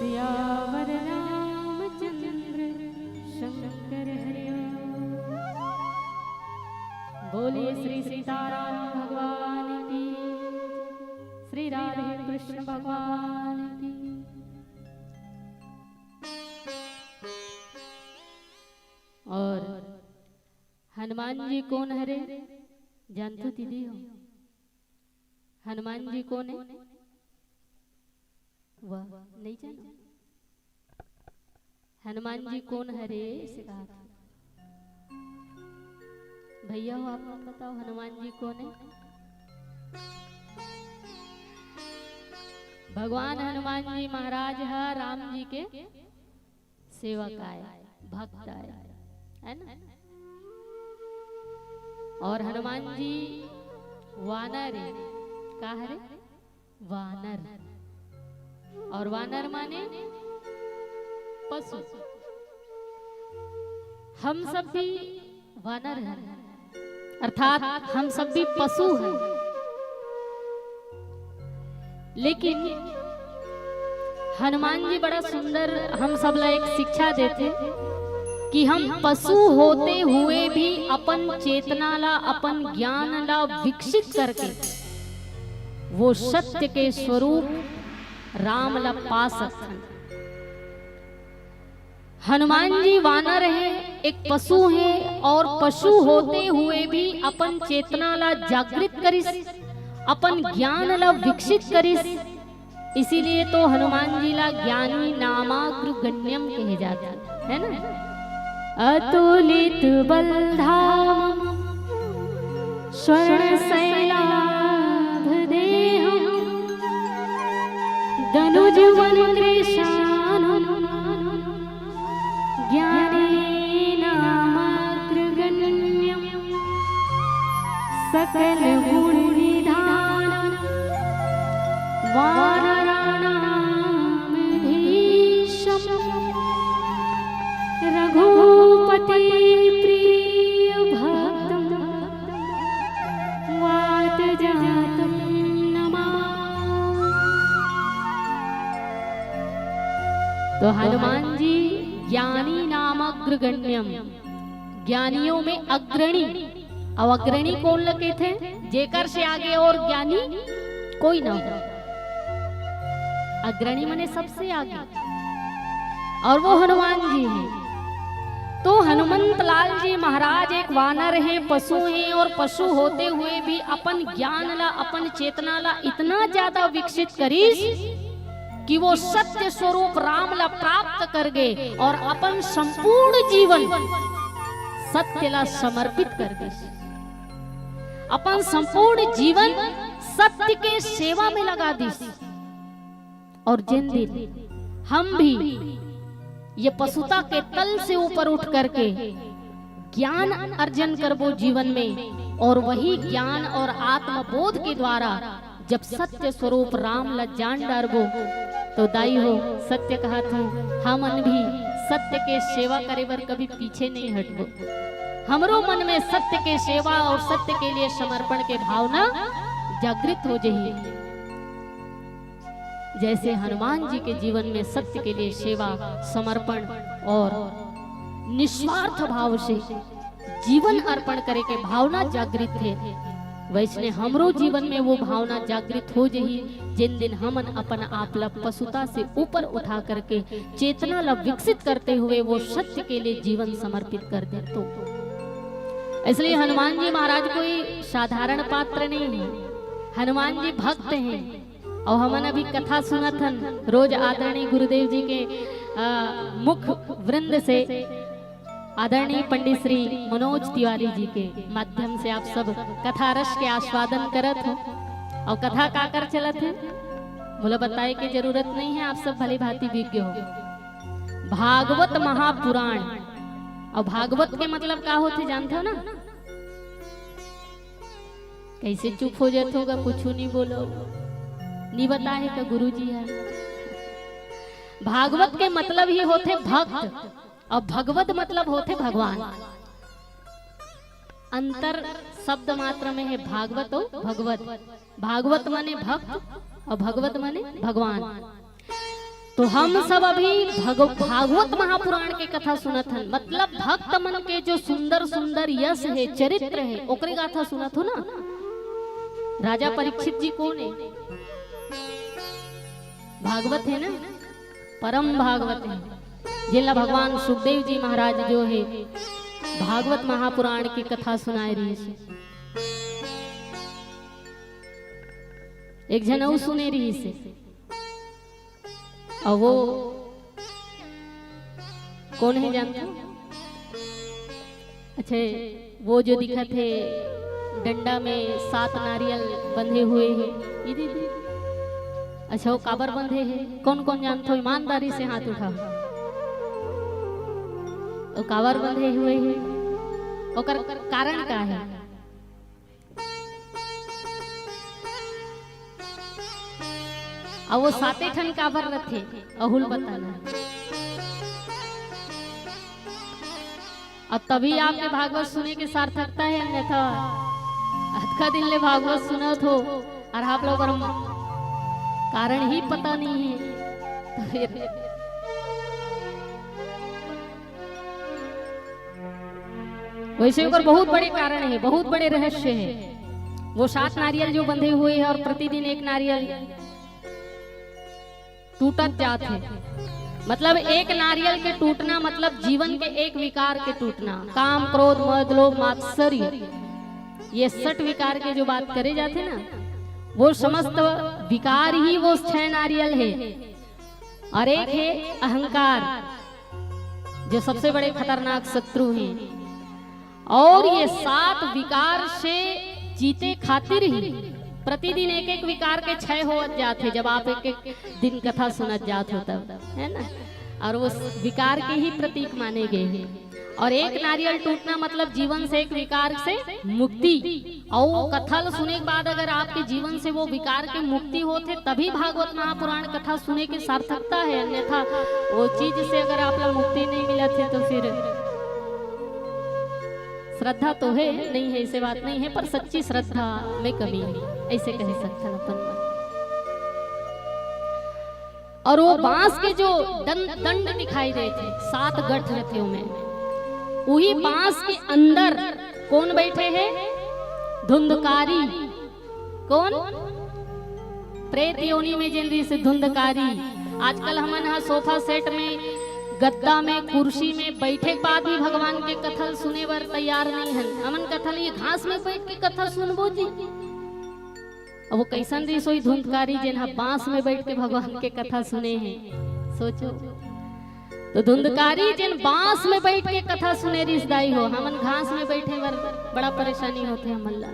सियावर रामचंद्र शंकर हरिओ। बोलिए श्री सीताराम भगवान की, श्री राधे कृष्ण भगवान की। और हनुमान जी कोन हरे, जानथो दीदी हो? हनुमान जी कोन हे? वाह, नहीं जानो? हनुमान जी कोन हरे, इसे कहा था। भैया हो, आप मन बताओ, हनुमान जी कोन हे? भगवान हनुमान जी महाराज ह राम जी के सेवक आय, भक्त आय, है ना? और हनुमान जी वानर हे, का हरे? वानर। और वानर माने पशु। हम सब भी वानर हैं, अर्थात हम सब भी पशु हैं। लेकिन हनुमान जी बड़ा सुंदर हम सब ला एक शिक्षा देथे कि हम पशु होते हुए भी अपन चेतना ला, अपन ज्ञान ला विकसित करके वो सत्य के स्वरूप राम ला पा सकथन। हनुमान जी वानर हे, एक पशु हे, और पशु होते हुए भी अपन चेतना ला जागृत करिस, अपन ज्ञान ला विकसित करिस। इसीलिए तो हनुमान जी ला ज्ञानी नामाग्र गण्यम कहे जाथे, है ना? अतुलित बलधाम स्वर्ण शैलाभ देहम दनुज मन कृशानम ज्ञानी नामाग्रगण्यम सकल गुण निधानम वानराणाम भीषम रघुपति प्रिय भक्तम वात जातम नमामि। तो हनुमान जी ज्ञानी नाम अग्रगण्यम, ज्ञानियों में अग्रणी। अब अग्रणी कोन ल कहिथे? जेकर से आगे और ज्ञानी कोई ना हो। अग्रणी माने सबसे आगे, और वो हनुमान जी हैं। तो हनुमंत लाल जी महाराज एक वानर हैं, पशु हैं, और पशु होते हुए भी अपन ज्ञान ला, अपन चेतना ला इतना ज्यादा विकसित करिस कि वो सत्य स्वरूप राम ला प्राप्त कर गए और अपन संपूर्ण जीवन सत्य ला समर्पित कर दिस। अपन संपूर्ण जीवन सत्य के सेवा में लगा दिस। और जिन दिन हम भी ये पशुता के तल से ऊपर उठ करके ज्ञान अर्जन करबो जीवन में, और वही ज्ञान और आत्मबोध के द्वारा जब सत्य स्वरूप राम ला जान डारबो, तो दाई हो, सत्य कहत हूँ, हमन भी सत्य के सेवा करे बर कभी पीछे नहीं हटबो। हमरो मन में सत्य के सेवा और सत्य के लिए समर्पण के भावना जागृत हो जाही। जैसे हनुमान जी के जीवन में सत्य के लिए सेवा, समर्पण और निस्वार्थ भाव से जीवन अर्पण करे के भावना जागृत हे, वैसने हमरो जीवन में वो भावना जागृत हो जाही, जिन दिन हमन अपन आप ला पशुता से ऊपर उठा करके चेतना ला विकसित करते हुए वो सत्य के लिए जीवन समर्पित कर दे तो। इसलिए हनुमान जी महाराज कोई साधारण पात्र नहीं है। हनुमान जी भक्त हैं। और हमन अभी कथा सुनत हन, रोज आदरणीय गुरुदेव जी के, अ, मुख वृंद से आदरणीय पंडित श्री मनोज तिवारी जी के माध्यम से आप सब कथा रस के आस्वादन करत हो। और कथा काकर चलत हे, मोला बताए के जरूरत नहीं है, आप सब भली भांति विज्ञ हो। भागवत महापुराण। और भागवत के मतलब का होथे, जानथो ना? कैसे चुप हो जात होगा, कुछ नहीं बोलो, नहीं बताए का गुरु जी है। भागवत के मतलब ही होथे भक्त, और भगवत मतलब होथे भगवान। अंतर शब्द मात्र में है भागवत और भगवत। भागवत माने भक्त और भगवत माने भगवान। तो हम सब अभी भग-, भागवत महापुराण के कथा सुनत हन, मतलब भक्त मन के जो सुंदर सुंदर यश हे, चरित्र हे, ओकरे गाथा सुनत हो ना। राजा परीक्षित जी कोन हे? भागवत हे ना, परम भागवत हे, जेला भगवान सुखदेव जी महाराज जो हे भागवत महापुराण के कथा सुनाए रहिस हे। एक झन अउ सुने रहिस हे, अउ वो कोन हे जानथो? अच्छा, वो जो दिखत हे डंडा में सात नारियल बंधे हुए हे, ये दे दे। अच्छा, वो काबर बंधे हे? कोन कोन जानथो? ईमानदारी से हाथ उठाओ। वो काबर बंधे हुए हे? ओकर कारण का हे? अउ वो साते ठन काबर रथे? अहू ल बताना। अब तभी आपके भागवत सुने के सार्थकता हे, अन्यथा अतका दिन ले भागवत सुनत हो अउ आप लोग ला कारण ही पता नहीं हे, तो फिर वैसे ओकर बहुत बड़े कारण हे, बहुत बड़े रहस्य हे। वो सात नारियल जो बंधे हुए हे अउ प्रतिदिन एक नारियल टूटत जात हे, मतलब एक नारियल के टूटना मतलब जीवन के एक विकार के टूटना, काम, क्रोध, मद, लोभ, मात्सर्य, ये सठ विकार के जो बात करे जाथे ना, वो समस्त विकार ही वो छह नारियल हे। अउ एक हे अहंकार, जो सबसे बड़े खतरनाक शत्रु हे। अउ ये सात विकार से जीते खातिर ही प्रतिदिन एक एक विकार के क्षय होवत जात हे, जब आप एक एक दिन कथा सुनत जात हो तब, हे ना? अउ वो विकार के ही प्रतीक माने गए हे। अउ एक नारियल टूटना मतलब जीवन से एक विकार से मुक्ति। अउ वो कथा ल सुने के बाद अगर आपके जीवन से वो विकार के मुक्ति होत हे, तभी भागवत महापुराण कथा सुने के सार्थकता हे, अन्यथा वो चीज से अगर आप ला मुक्ति नहीं मिलत हे, तो फिर श्रद्धा तो हे, नहीं हे, ऐसे बात नहीं हे, पर सच्ची श्रद्धा में कमी हे, ऐसे कह सकथन अपन मन। अउ वो बांस के जो दं-, दंड दिखाई देथे, सात गठ रथे ओमे, उही बांस के अंदर कोन बैठे हे? धुंधकारी। कोन? प्रेत योनि में जेन रिहिस हे धुंधकारी। आजकल हमन ह सोफा सेट में, गद्दा में, कुर्सी में बैठे के बाद भी भगवान के कथा ल सुने बर तैयार नहीं हन। हमन कथा ल ये घास में बैठ के कथा सुनबो जी। अब वो कैसन रिहिस होही धुंधकारी, जेन ह बांस में बैठ के भगवान के कथा सुने हे, सोचो। तो धुंधकारी जेन बांस में बैठ के कथा सुने रिहिस दाई हो, हमन घास में बैठे बर बड़ा परेशानी होथे हमन ला।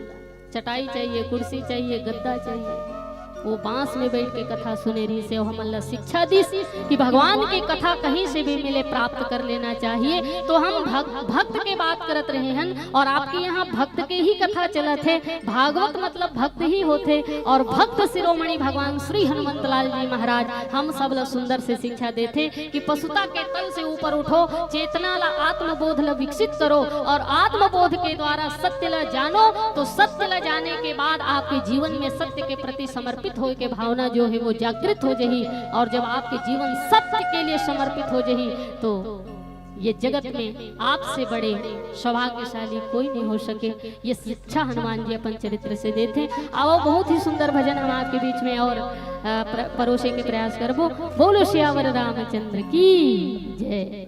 चटाई चाहिए, कुर्सी चाहिए, गद्दा चाहिए। वो बांस में बैठ के कथा सुने रिहिस हे, वो हमन ला शिक्षा दिस कि भगवान के कथा कहीं से भी मिले, प्राप्त कर लेना चाहिए। तो हम भग-, भक्त के बात करत रहे हन अउ आपके यहाँ भक्त के ही कथा चलत हे। भागवत मतलब भक्त ही होथे अउ भक्त शिरोमणि भगवान श्री हनुमंत लाल जी महाराज हम सब ला सुंदर से शिक्षा देथे कि पशुता के तल से ऊपर उठो, चेतना ला, आत्मबोध ला विकसित करो अउ आत्मबोध के द्वारा सत्य ला जानो। तो सत्य ला जाने के बाद आपके जीवन में सत्य के प्रति समर्पित होए के भावना जो हे वो जागृत हो जही अउ जब आपके जीवन सत्य के लिए समर्पित हो जही तो ये जगत में आपसे बड़े सौभाग्यशाली कोई नहीं हो सके। ये शिक्षा हनुमान जी अपन चरित्र से देथे। आवो, बहुत ही सुंदर भजन हम आपके बीच में अउ, अ, प्र-, परोसे के प्रयास करबो। बोलो सियावर रामचंद्र की जय।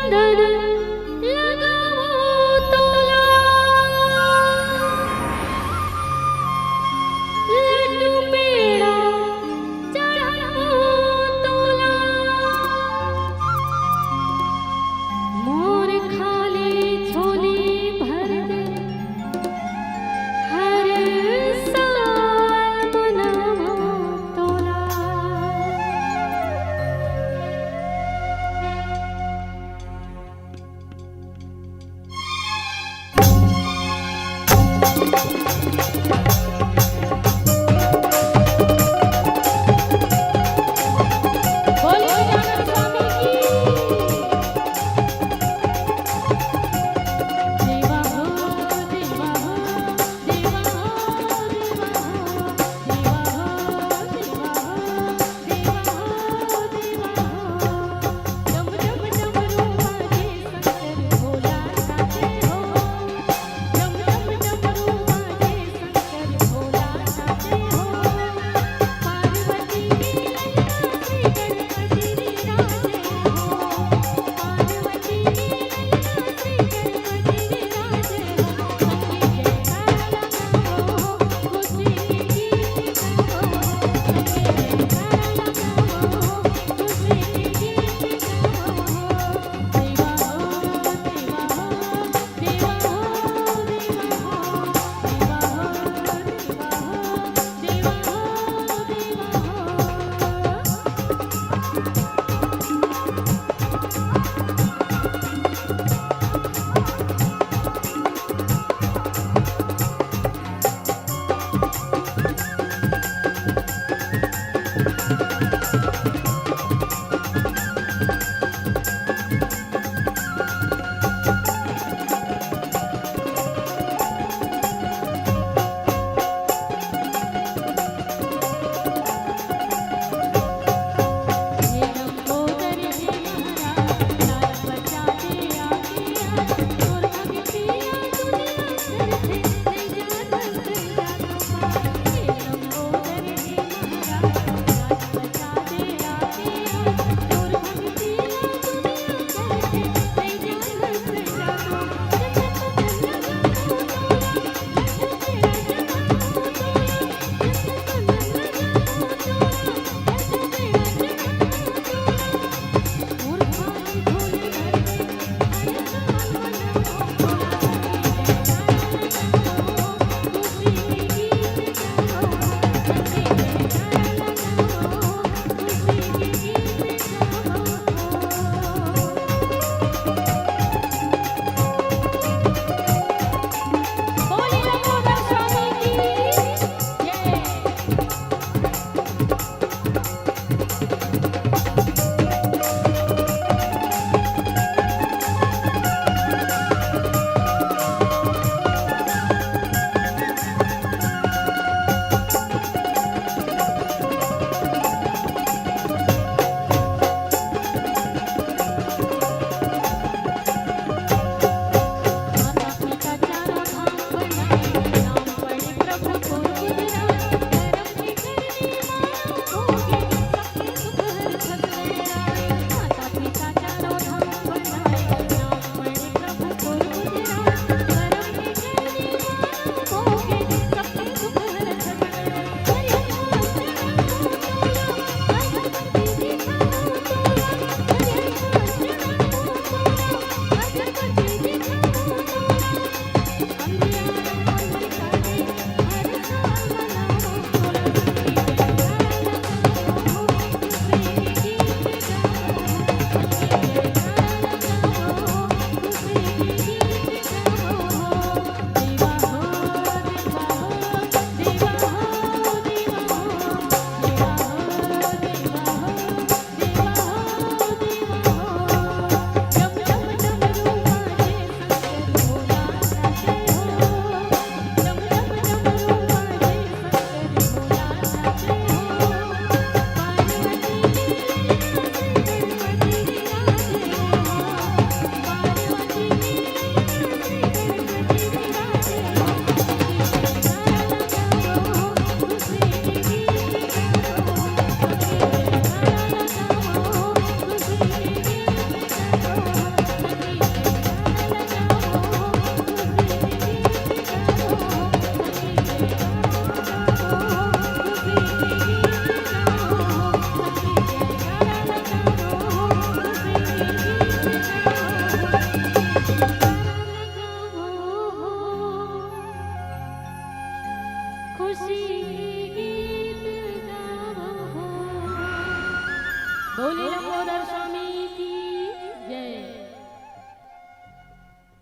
चंदन लगावो तोला, लड्डू पेड़ा चढ़ावो तोला, मोर खाली झोली भर दे, हर साल मनावो तोला।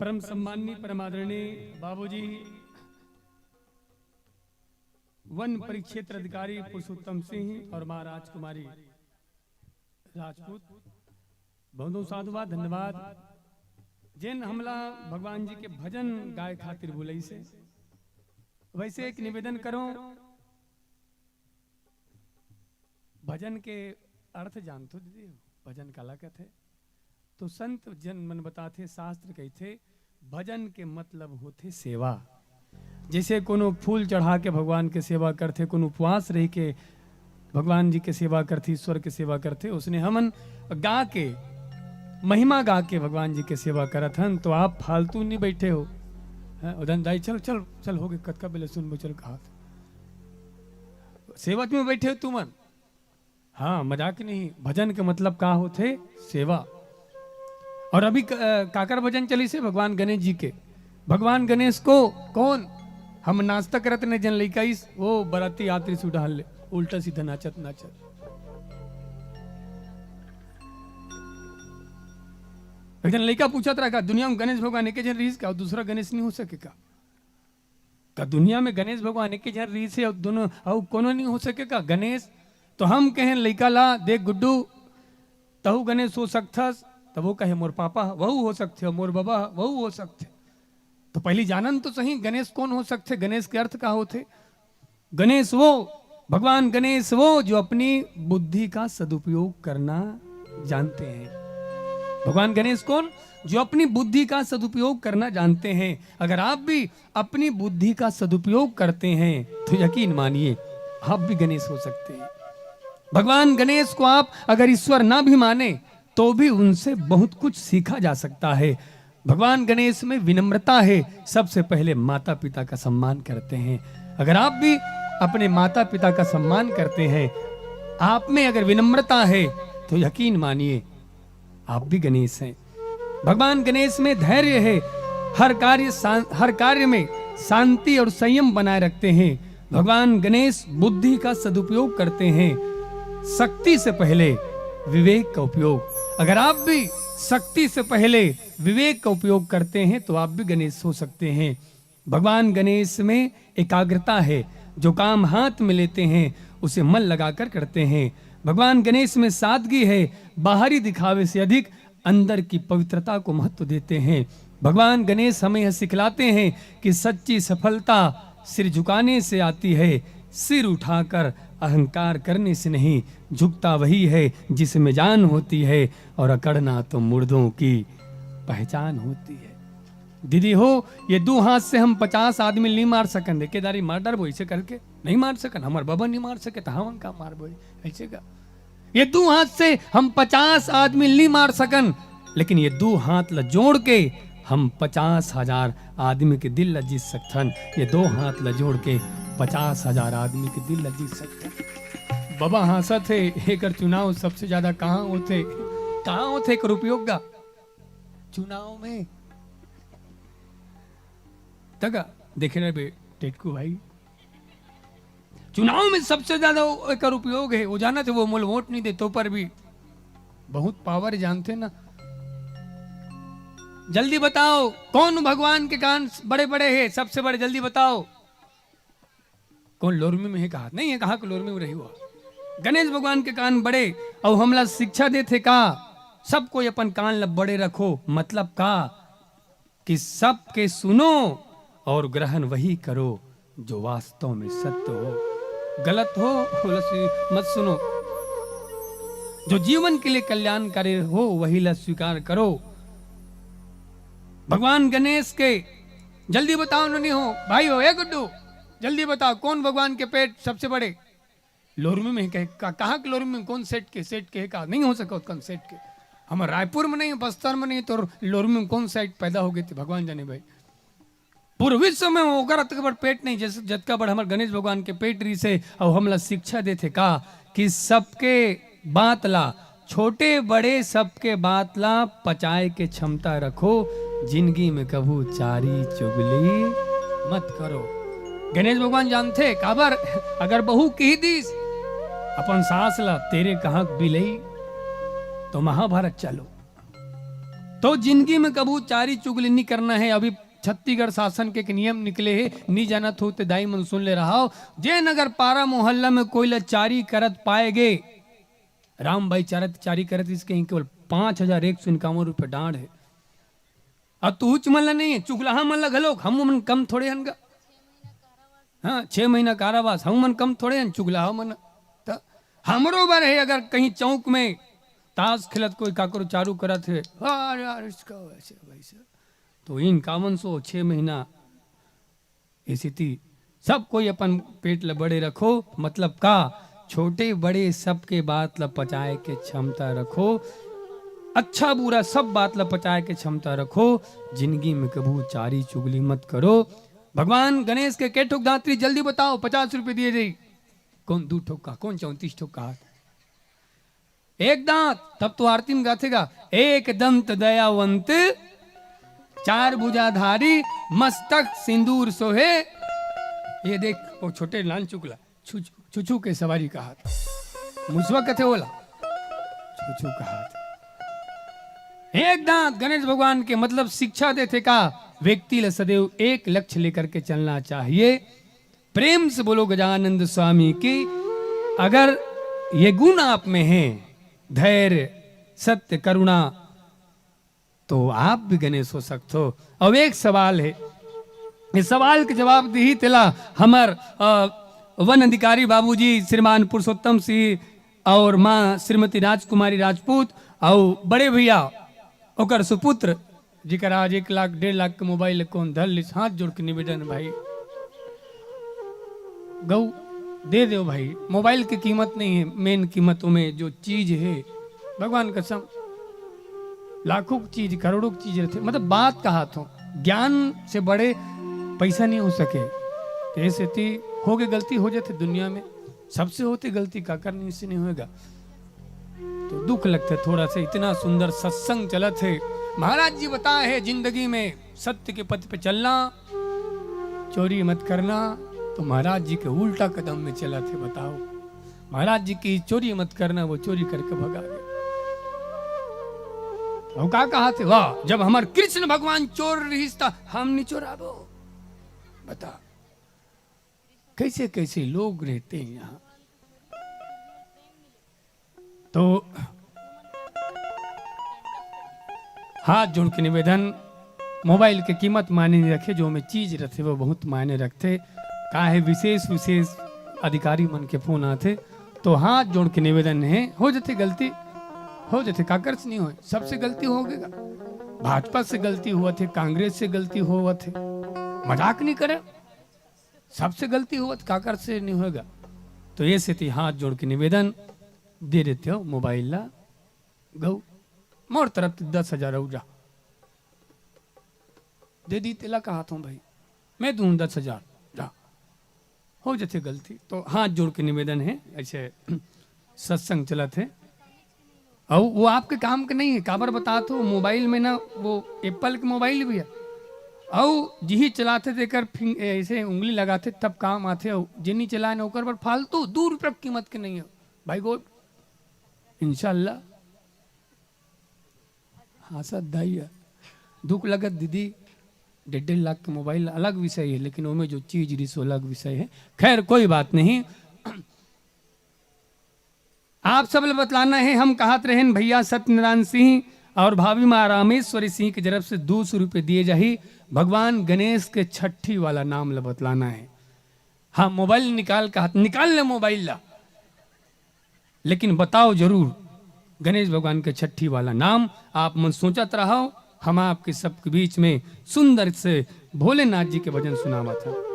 परम सम्माननीय, परम आदरणीय बाबूजी, वन परिक्षेत्र अधिकारी पुरुषोत्तम सिंह और माँ राजकुमारी राजपूत, बहुत बहुत साधुवाद, धन्यवाद। जेन हमला भगवान जी के भजन गाए खातिर बुलाइस हे, वैसे एक निवेदन करो, भजन के अर्थ जानथो दीदी? भजन काला कथे? तो संत जन मन बताथे, शास्त्र कहिथे, भजन के मतलब होथे सेवा। जैसे कोनो फूल चढ़ा के भगवान के सेवा करथे, कोनो उपवास रह के भगवान जी के सेवा करथे, ईश्वर के सेवा करथे, उसने हमन गा के, महिमा गा के भगवान जी के सेवा करत हन। तो आप फालतू नहीं बैठे हो, हैं? उदन दाई, चल, चल, चल, हो गए, कतका बेले सुनबो, चल, कहा सेवा में बैठे हो तुमन। हाँ, मजाक नहीं। भजन के मतलब का होथे? सेवा। और अभी क-, अ, काकर भजन चलिस हे? भगवान गणेश जी के। भगवान गणेश को कौन? हम नाश्ता करत ने जन लइका इस, वो बराती आतरी सुडहान ले, उल्टा सीधा नाचत नाचत। एक जन लइका पूछत रहा, का दुनिया में गणेश भगवान एक जन रहिस का, दूसरा गणेश नहीं हो सके का? का दुनिया में गणेश भगवान एक झन रहिस हे अउ दोनों, अउ कोनो नहीं हो सके का गणेश? तो हम कहें लइका ला, "देख गुड्डू, तहू गणेश हो सकथस।" तब वो कहे, "मोर पापा वहू हो सकथे, मोर बाबा वहू हो सकथे।" तो पहली जानन तो सही, गणेश कौन हो सकथे, गणेश के अर्थ का होथे? गणेश वो, भगवान गणेश वो जो अपनी बुद्धि का सदुपयोग करना जानते हैं। भगवान गणेश कौन? जो अपनी बुद्धि का सदुपयोग करना जानते हैं। अगर आप भी अपनी बुद्धि का सदुपयोग करते हैं तो यकीन मानिए, आप भी गणेश हो सकते हैं। भगवान गणेश को आप अगर ईश्वर ना भी माने तो भी उनसे बहुत कुछ सीखा जा सकता है। भगवान गणेश में विनम्रता है, सबसे पहले माता पिता का सम्मान करते हैं। अगर आप भी अपने माता पिता का सम्मान करते हैं, आप में अगर विनम्रता है तो यकीन मानिए आप भी गणेश हैं। भगवान गणेश में धैर्य है, हर कार्य शां-, हर कार्य में शांति और संयम बनाए रखते हैं। भगवान गणेश बुद्धि का सदुपयोग करते हैं, शक्ति से पहले विवेक का उपयोग। अगर आप भी शक्ति से पहले विवेक का उपयोग करते हैं तो आप भी गणेश हो सकते हैं। भगवान गणेश में एकाग्रता है, जो काम हाथ में लेते हैं उसे मन लगाकर करते हैं। भगवान गणेश में सादगी है, बाहरी दिखावे से अधिक अंदर की पवित्रता को महत्व देते हैं। भगवान गणेश हमें यह सिखलाते हैं कि सच्ची सफलता सिर झुकाने से आती है, सिर उठाकर अहंकार करने से नहीं। झुकता वही है जिसमें जान होती है और अकड़ना तो मुर्दों की पहचान होती है। दीदी हो, ये दू हाथ से हम पचास आदमी नहीं मार सकन। देखे दारी मार डरबो ऐसे करके, नहीं मार सकन। हमार बाबा नहीं मार सके तो हम का मारबो ऐसे का? ये दू हाथ से हम पचास आदमी नहीं मार सकन, लेकिन ये दू हाथ ला जोड़ के हम पचास हजार आदमी के दिल ला जीत सकथन। ये दो हाथ ला जोड़ के पचास हजार आदमी के दिल ला जीत सकथन। बाबा हाँसत हे, एकर चुनाव सबसे ज्यादा कहाँ होथे? कहाँ होथे एकर उपयोग गा? चुनाव में। तगा देखे रहे बे टेटकू भाई, चुनाव में सबसे ज्यादा वो एकर उपयोग है। वो जानत हे, वो मोल वोट नहीं दे तो पर भी बहुत पावर जानथे ना। जल्दी बताओ, कौन भगवान के कान बड़े बड़े हे, सबसे बड़े, जल्दी बताओ। कौन लोरमी में हे कहा? नहीं हे कहा कि लोरमी में रही हुआ। गणेश भगवान के कान बड़े, अउ हमला शिक्षा देथे का, सब कोई अपन कान ला बड़े रखो। मतलब का? कि सबके सुनो और ग्रहण वही करो जो वास्तव में सत्य हो। गलत हो, ओला स्वी-, मत सुनो। जो जीवन के लिए कल्याणकारी हो, वही ला स्वीकार करो। भगवान गणेश के, जल्दी बताओ, ननी हो, भाई हो, ए गुड्डू, जल्दी बताओ, कौन भगवान के पेट सबसे बड़े? लोरमी में कहे का, कहाँ के लोरमी में, कौन सेठ के? सेठ के का? नहीं हो सका उत्कन सेठ के। हम रायपुर में नहीं, बस्तर में नहीं, तो लोरमी में कौन सेठ पैदा हो गए थे, भगवान जाने भाई। पूरे विश्व में ओकर अतका बड़ पेट नहीं, जैसे जतका बड़ हमर गणेश भगवान के पेट रहिस हे। अउ हमला शिक्षा देथे का कि सबके बात ला, छोटे बड़े सबके बात ला पचाए के क्षमता रखो। जिंदगी में कभू चारी चुगली मत करो। गणेश भगवान जानथे काबर, अगर बहू कही दिस अपन सास ला, "तेरे कहाँ बिलई," तो महाभारत चालू। तो जिंदगी में कभू चारी चुगली नी करना हे। अभी छत्तीसगढ़ शासन के एक नियम निकले हे, नी जानत हो ते दाई मन सुन ले रहा हो। जेन अगर पारा मोहल्ला में कोई ला चारी करत पाए गे, राम भाई चारत, चारी करत इसके ही केवल पाँच हजार एक सौ इक्यावन रुपये डांड हे। अब तू उच मन ला नहीं है, चुगलाहा मन ला घलोक, हम मन कम थोड़े हन गा। हाँ, छह महीना कारावास, हम मन कम थोड़े हन, चुगलाहा मन। त हमरो बर हे, अगर कहीं चौक में ताश खेलत कोई काकरो चारू करत हे, "अरे यार, इसका वैसे, वैसे।" तो इन कामन सो छह महीना स्थिति, सब कोई अपन पेट ल बड़े रखो, मतलब का, छोटे बड़े सबके बात ल पचाए के क्षमता रखो, अच्छा बुरा सब बात ल पचाए के क्षमता रखो। जिंदगी में कभू चारी चुगली मत करो। भगवान गणेश के के ठोक दांतरी, जल्दी बताओ, पचास रुपये दिए जाई। कौन दू ठोक का, कौन चौंतीस ठोक का हाथ? एक दांत, तब तो आरती में गाथे गा, "एक दंत दयावंत, चार भुजाधारी, मस्तक सिंदूर सोहे।" ये देख, वो छोटे लाल चुगला, छु-, छु-, छुछू के सवारी का हाथ, मुसवा कथे ओला, छुछू का हाथ। एक दांत गणेश भगवान के मतलब शिक्षा देथे का, व्यक्ति ल सदैव एक लक्ष्य लेकर के चलना चाहिए। प्रेम से बोलो गजानंद स्वामी की। अगर ये गुण आप में है, धैर्य, सत्य, करुणा, तो आप भी गणेश हो सकते हो। अब एक सवाल है, इस सवाल के जवाब दिही तेला हमर, अ, वन अधिकारी बाबूजी श्रीमान पुरुषोत्तम सिंह और माँ श्रीमती राजकुमारी राजपूत और बड़े भैया ओकर सुपुत्र, जेकर आज एक लाख, डेढ़ लाख के मोबाइल कौन धर लिस, हाथ जोड़ के निवेदन भाई, गऊ दे दो भाई। मोबाइल की कीमत नहीं है, मेन कीमत में जो चीज है, भगवान कसम, लाखों की चीज, करोड़ों की चीज रहते, मतलब बात कहा थो, ज्ञान से बड़े पैसा नहीं हो सके। तो ऐसे ती हो गए, गलती हो जाते दुनिया में, सबसे होती गलती, काकर नहीं से नहीं होएगा। तो दुख लगता है थोड़ा सा, इतना सुंदर सत्संग चलत है। महाराज जी बताए है, जिंदगी में सत्य के पथ पे चलना, चोरी मत करना। तो महाराज जी के उल्टा कदम में चलत है, बताओ। महाराज जी की चोरी मत करना, वो चोरी करके भगा गए। वो का कहा थे, वाह, जब हमार कृष्ण भगवान चोर रहिस था, हम नहीं चोराबो। बता, कैसे कैसे लोग रहते हैं यहाँ। तो हाथ जोड़ के निवेदन, मोबाइल के कीमत मायने नहीं रखे, जो में चीज रखे वो बहुत मायने रखते। काहे विशेष विशेष अधिकारी मन के फोन आते, तो हाथ जोड़ के निवेदन है, हो जथे गलती, हो जथे, काकर से नहीं होए, सबसे गलती हो गएगा। भाजपा से गलती हुआ थे, कांग्रेस से गलती हुआ थे, मजाक नहीं करे, सबसे गलती हुआ थे, काकर से नहीं होएगा। तो ये सेती हाथ जोड़ के निवेदन, दे देते हो मोबाइल ला, गऊ, मोर तरफ से दस हजार हो जा, दे दी तेला कहा था भाई, मैं दूं दस हजार, जा, हो जथे गलती। तो हाथ जोड़ के निवेदन है, ऐसे सत्संग चलत है, और वो आपके काम के नहीं है। काबर बतात हो, मोबाइल में ना, वो एप्पल के मोबाइल भी है, और जिही चलाते तेकर फिंग-, ऐसे उंगली लगाते तब काम आते हो, जिनी चलाए ना ओकर पर फालतू दू रुपये की कीमत के नहीं हो भाई। गो इंशाल्लाह। हाँ सर, दाई है। दुख लगत दीदी, डेढ़ डेढ़ लाख के मोबाइल अलग विषय है, लेकिन ओमे जो चीज रिस वो अलग विषय है। खैर, कोई बात नहीं। आप सब ल बतलाना है, हम कहत रहेन भैया सत्यनारायण सिंह और भाभी माँ रामेश्वरी सिंह की तरफ से दो सौ रुपये दिए जाही। भगवान गणेश के छठी वाला नाम ल बतलाना है। हाँ, मोबाइल निकाल, कहत निकाल ले मोबाइल ला, लेकिन बताओ जरूर गणेश भगवान के छठी वाला नाम। आप मन सोचत रहो, हम आपके सबके बीच में सुंदर से भोलेनाथ जी के भजन सुनावत हन।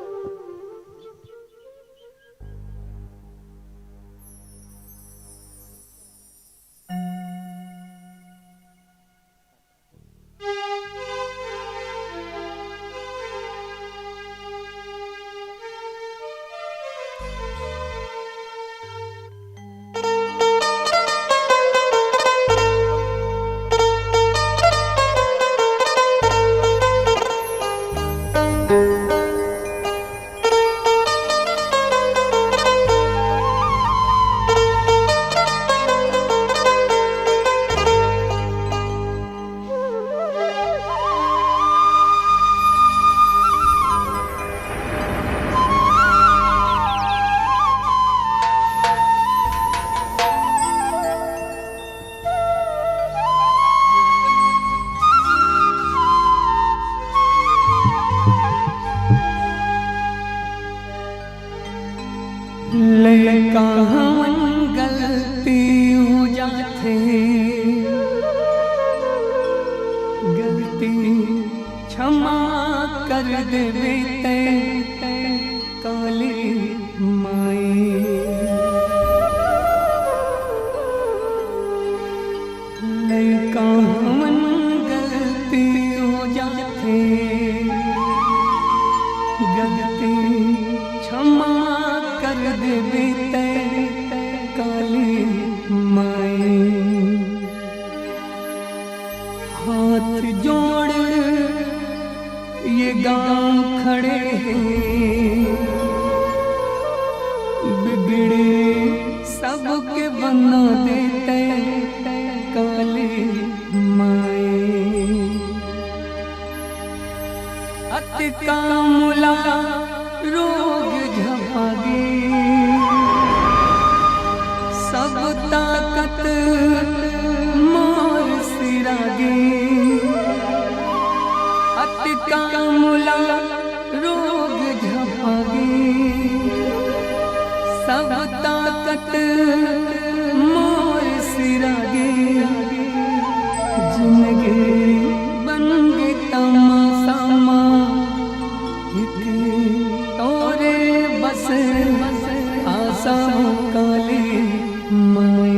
गलती क्षमा कर देबे तैं काली माई। लइका हमन गलती हो जाथे, गलती क्षमा कर देबे तैं काली माई। हाथ जोड़ ये गांव खड़े हे, बिगड़े सबके बना दे तैं काली माई। अतका मोला रोग झपागे, सब ताकत मोर सिरागे। अतका मोला रोग झपागे, सब ताकत मोर सिरागे। जिंदगी बन गे तमाशा मा, एक तोरे बस आशा हो काली माई।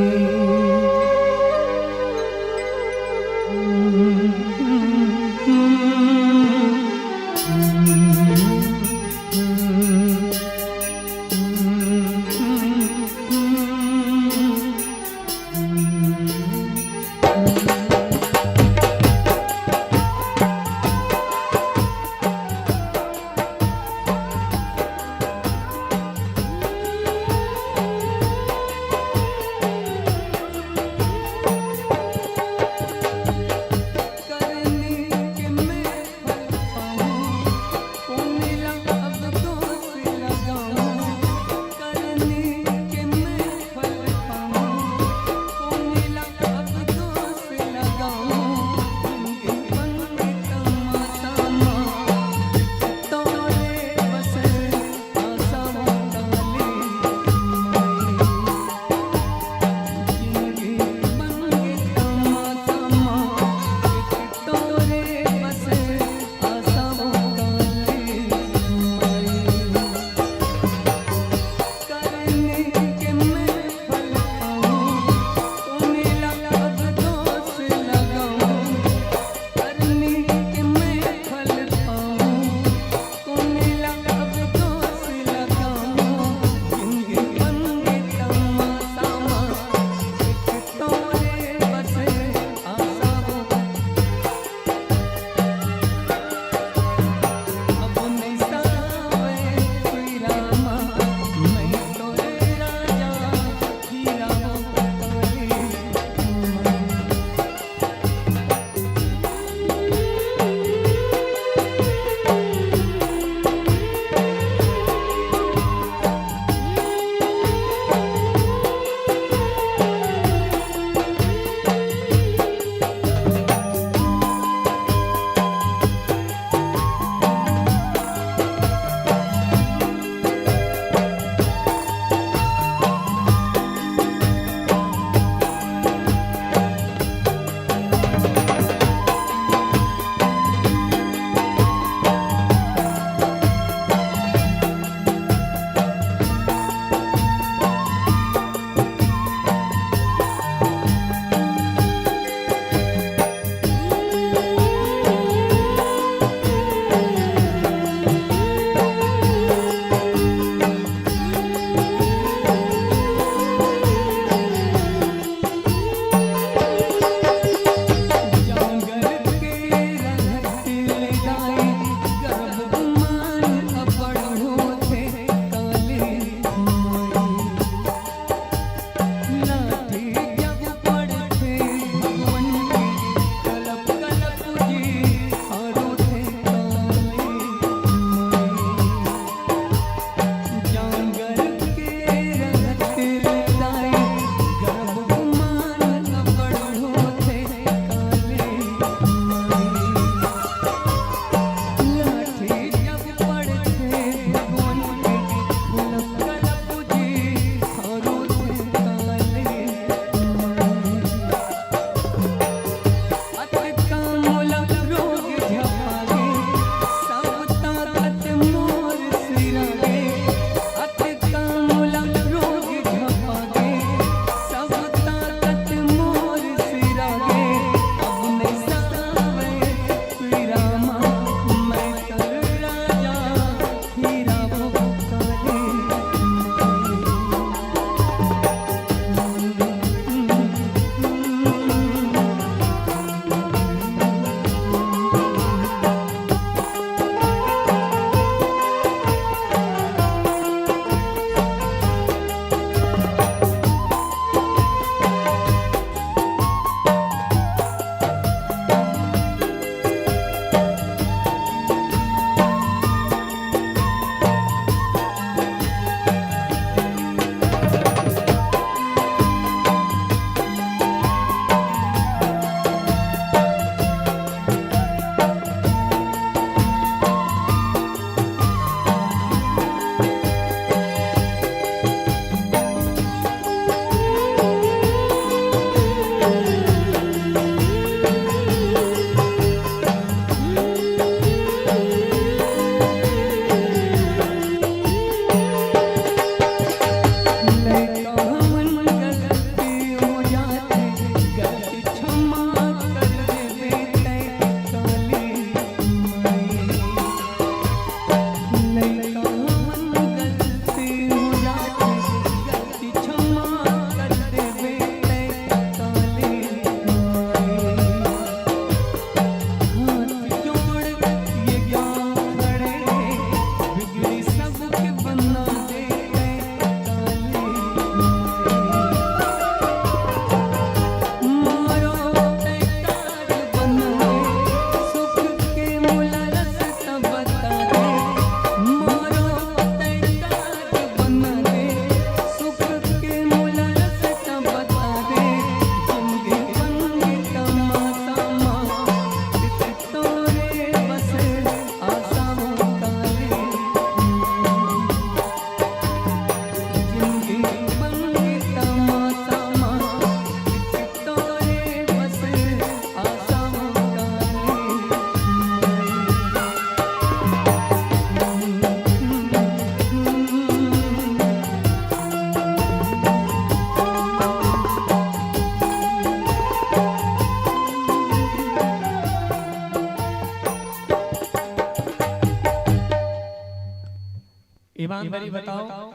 ईमानदारी बताओ,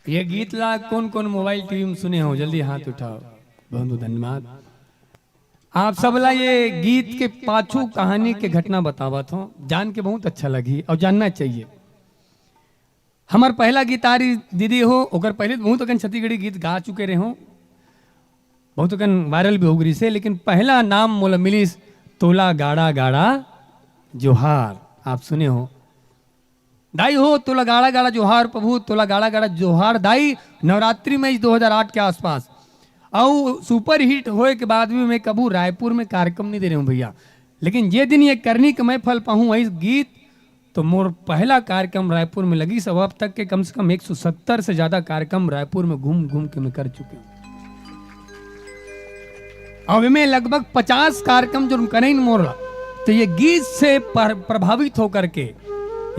ये गीत ला कौन कौन मोबाइल टीवी में सुने हो? जल्दी हाथ उठाओ। बहुत बहुत धन्यवाद। आप सब ला ये गीत के पाछू कहानी के घटना बतावत हो, जान के बहुत अच्छा लगी और जानना चाहिए। हमर पहला गीतारी दीदी हो, ओकर पहले बहुत अकन छत्तीसगढ़ी गीत गा चुके रहे हो, बहुत अकन वायरल भी हो गई से, लेकिन पहला नाम मोला मिलिस तोला गाड़ा गाड़ा जोहार। आप सुने हो, दाई हो तोला गाड़ा गाड़ा जोहार प्रभु, तोला गाड़ा गाड़ा जोहार दाई। नवरात्रि में इस दो हज़ार आठ के आसपास, अउ सुपर हिट होए के बाद भी मैं कभू रायपुर में कार्यक्रम नहीं दे रहे हूँ भैया, लेकिन जे दिन ये करनी के मैं फल पाहूँ, वही गीत तो मोर पहला कार्यक्रम रायपुर में लगी सब। अब तक के कम से कम एक सौ सत्तर से ज्यादा कार्यक्रम रायपुर में घूम घूम के मैं कर चुके हूँ। अब मैं लगभग पचास कार्यक्रम जो करे मोर ला, तो ये गीत से पर-, प्रभावित होकर के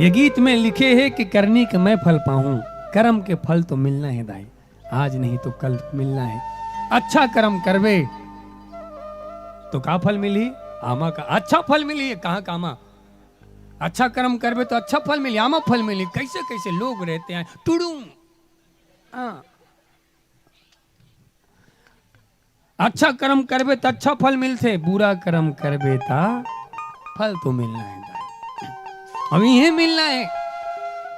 ये गीत में लिखे है कि करनी के मैं फल पाऊं, कर्म के फल तो मिलना है दाई, आज नहीं तो कल मिलना है। अच्छा कर्म करबे तो का फल मिली? आमा का अच्छा फल मिली। कहाँ का आमा? अच्छा कर्म करबे तो अच्छा फल मिली, आमा फल मिली। कैसे कैसे लोग रहते हैं टुड़ू। हाँ। अच्छा कर्म करबे त अच्छा फल मिलथे, बुरा कर्म करबे त फल तो मिलना है दाई। अब इहे मिलना है।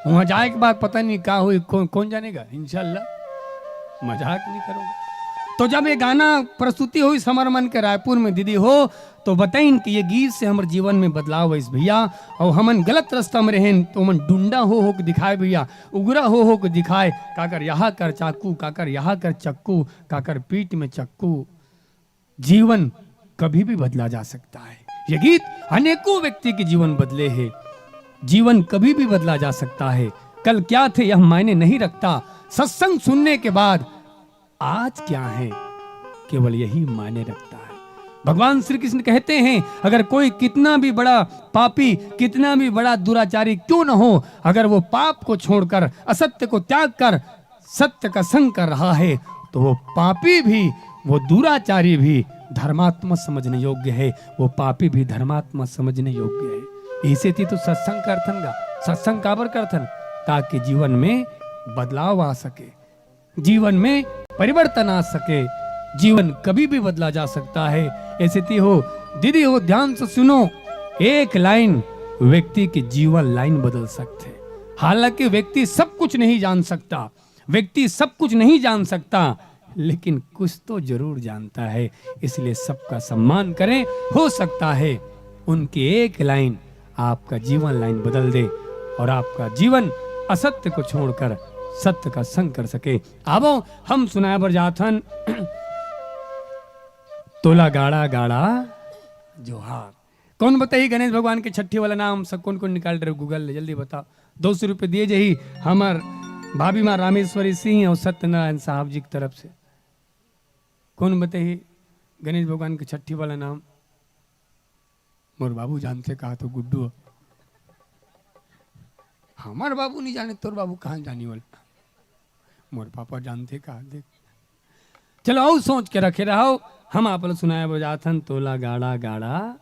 वहां जाए के बाद पता नहीं का होई, कौन, कौन जानेगा। इंशाल्लाह मजाक नहीं करूंगा। तो जब ये गाना प्रस्तुति होइस हमर मन के रायपुर में दीदी हो, तो बताइन कि ये गीत से हमर जीवन में बदलाव आइस भैया। और हमन गलत रास्ता में रहेन तो हमन डुंडा हो हो के दिखाए भैया, उगरा हो हो के दिखाए, काकर यहाँ कर चाकू, काकर यहाँ कर चक्कू, काकर पीठ में चक्कू। जीवन कभी भी बदला जा सकता है। ये गीत अनेकों व्यक्ति के जीवन बदले हैं। जीवन कभी भी बदला जा सकता है। कल क्या थे यह मायने नहीं रखता। सत्संग सुनने के बाद आज क्या है, केवल यही मायने रखता है। भगवान श्री कृष्ण कहते हैं, अगर कोई कितना भी बड़ा पापी, कितना भी बड़ा दुराचारी क्यों न हो, अगर वो पाप को छोड़कर, असत्य को त्याग कर सत्य का संग कर रहा है, तो वो पापी भी, वो दुराचारी भी धर्मात्मा समझने योग्य है, वो पापी भी धर्मात्मा समझने योग्य है। इसे ती तो सत्संग करथन गा। सत्संग काबर करथन? ताकि जीवन में बदलाव आ सके, जीवन में परिवर्तन आ सके। जीवन कभी भी बदला जा सकता है। ऐसे ती हो, दीदी हो, ध्यान से सुनो, एक लाइन व्यक्ति के जीवन लाइन बदल सकते हैं। हालांकि व्यक्ति सब कुछ नहीं जान सकता, व्यक्ति सब कुछ नहीं जान सकता, लेकिन कुछ तो जरूर जानता है। इसलिए सबका सम्मान करें। हो सकता है उनकी एक लाइन आपका जीवन लाइन बदल दे और आपका जीवन असत्य को छोड़कर सत्य का संग कर सके। आवो, हम सुनाए बर जाथन तोला गाड़ा गाड़ा जोहार। कौन बताही गणेश भगवान के छठी वाला नाम? सब कौन कौन निकाल रहे हो Google ले, जल्दी बताओ। दो सौ रुपये दिए जाही हमर भाभी माँ रामेश्वरी सिंह और सत्यनारायण साहब जी की तरफ से। कौन बताही गणेश भगवान के छठी वाला नाम? मोर बाबू जानथे का तो गुड्डू। हमर बाबू नहीं जाने, तोर बाबू कहाँ जानी वाला? मोर पापा जानथे का? देख, चलो, अउ सोच के रखे रहो। हम आप ला सुनाए बर जाथन तोला गाड़ा गाड़ा।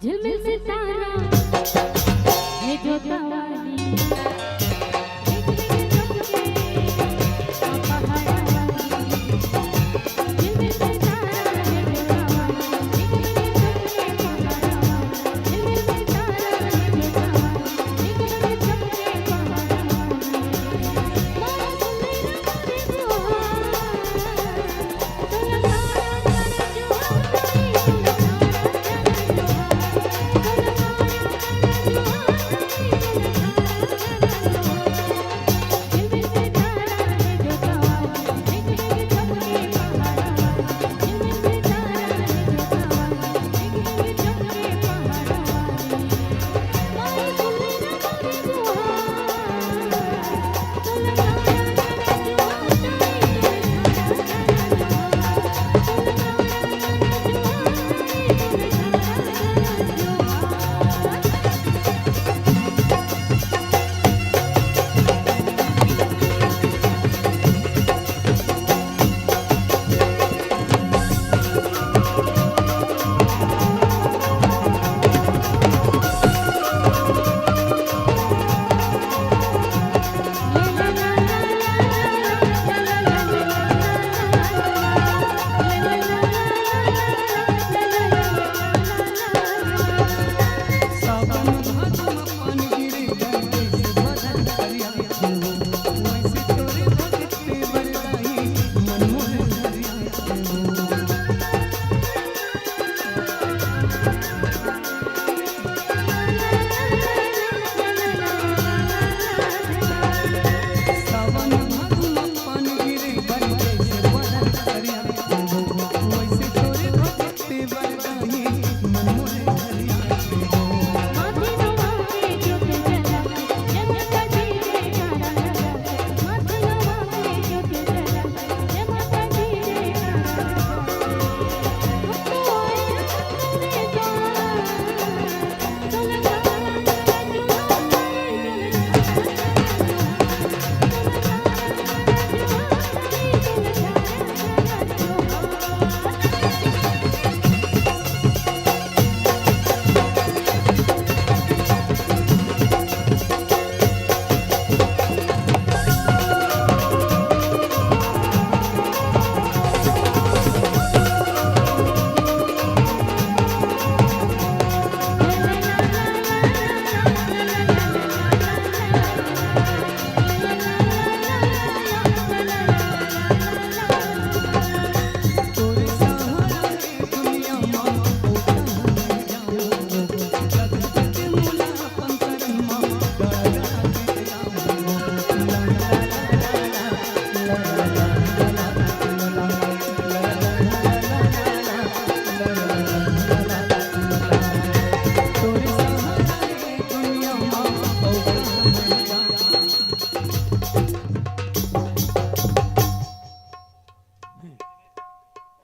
झिलमिल सितारा, हे जोता वाली, झिलमिल चमके पहाड़ा वाली। झिलमिल सितारा, हे जोता वाली, झिलमिल चमके पहाड़ा वाली। झिलमिल सितारा, हे जोता वाली, झिलमिल चमके पहाड़ा वाली।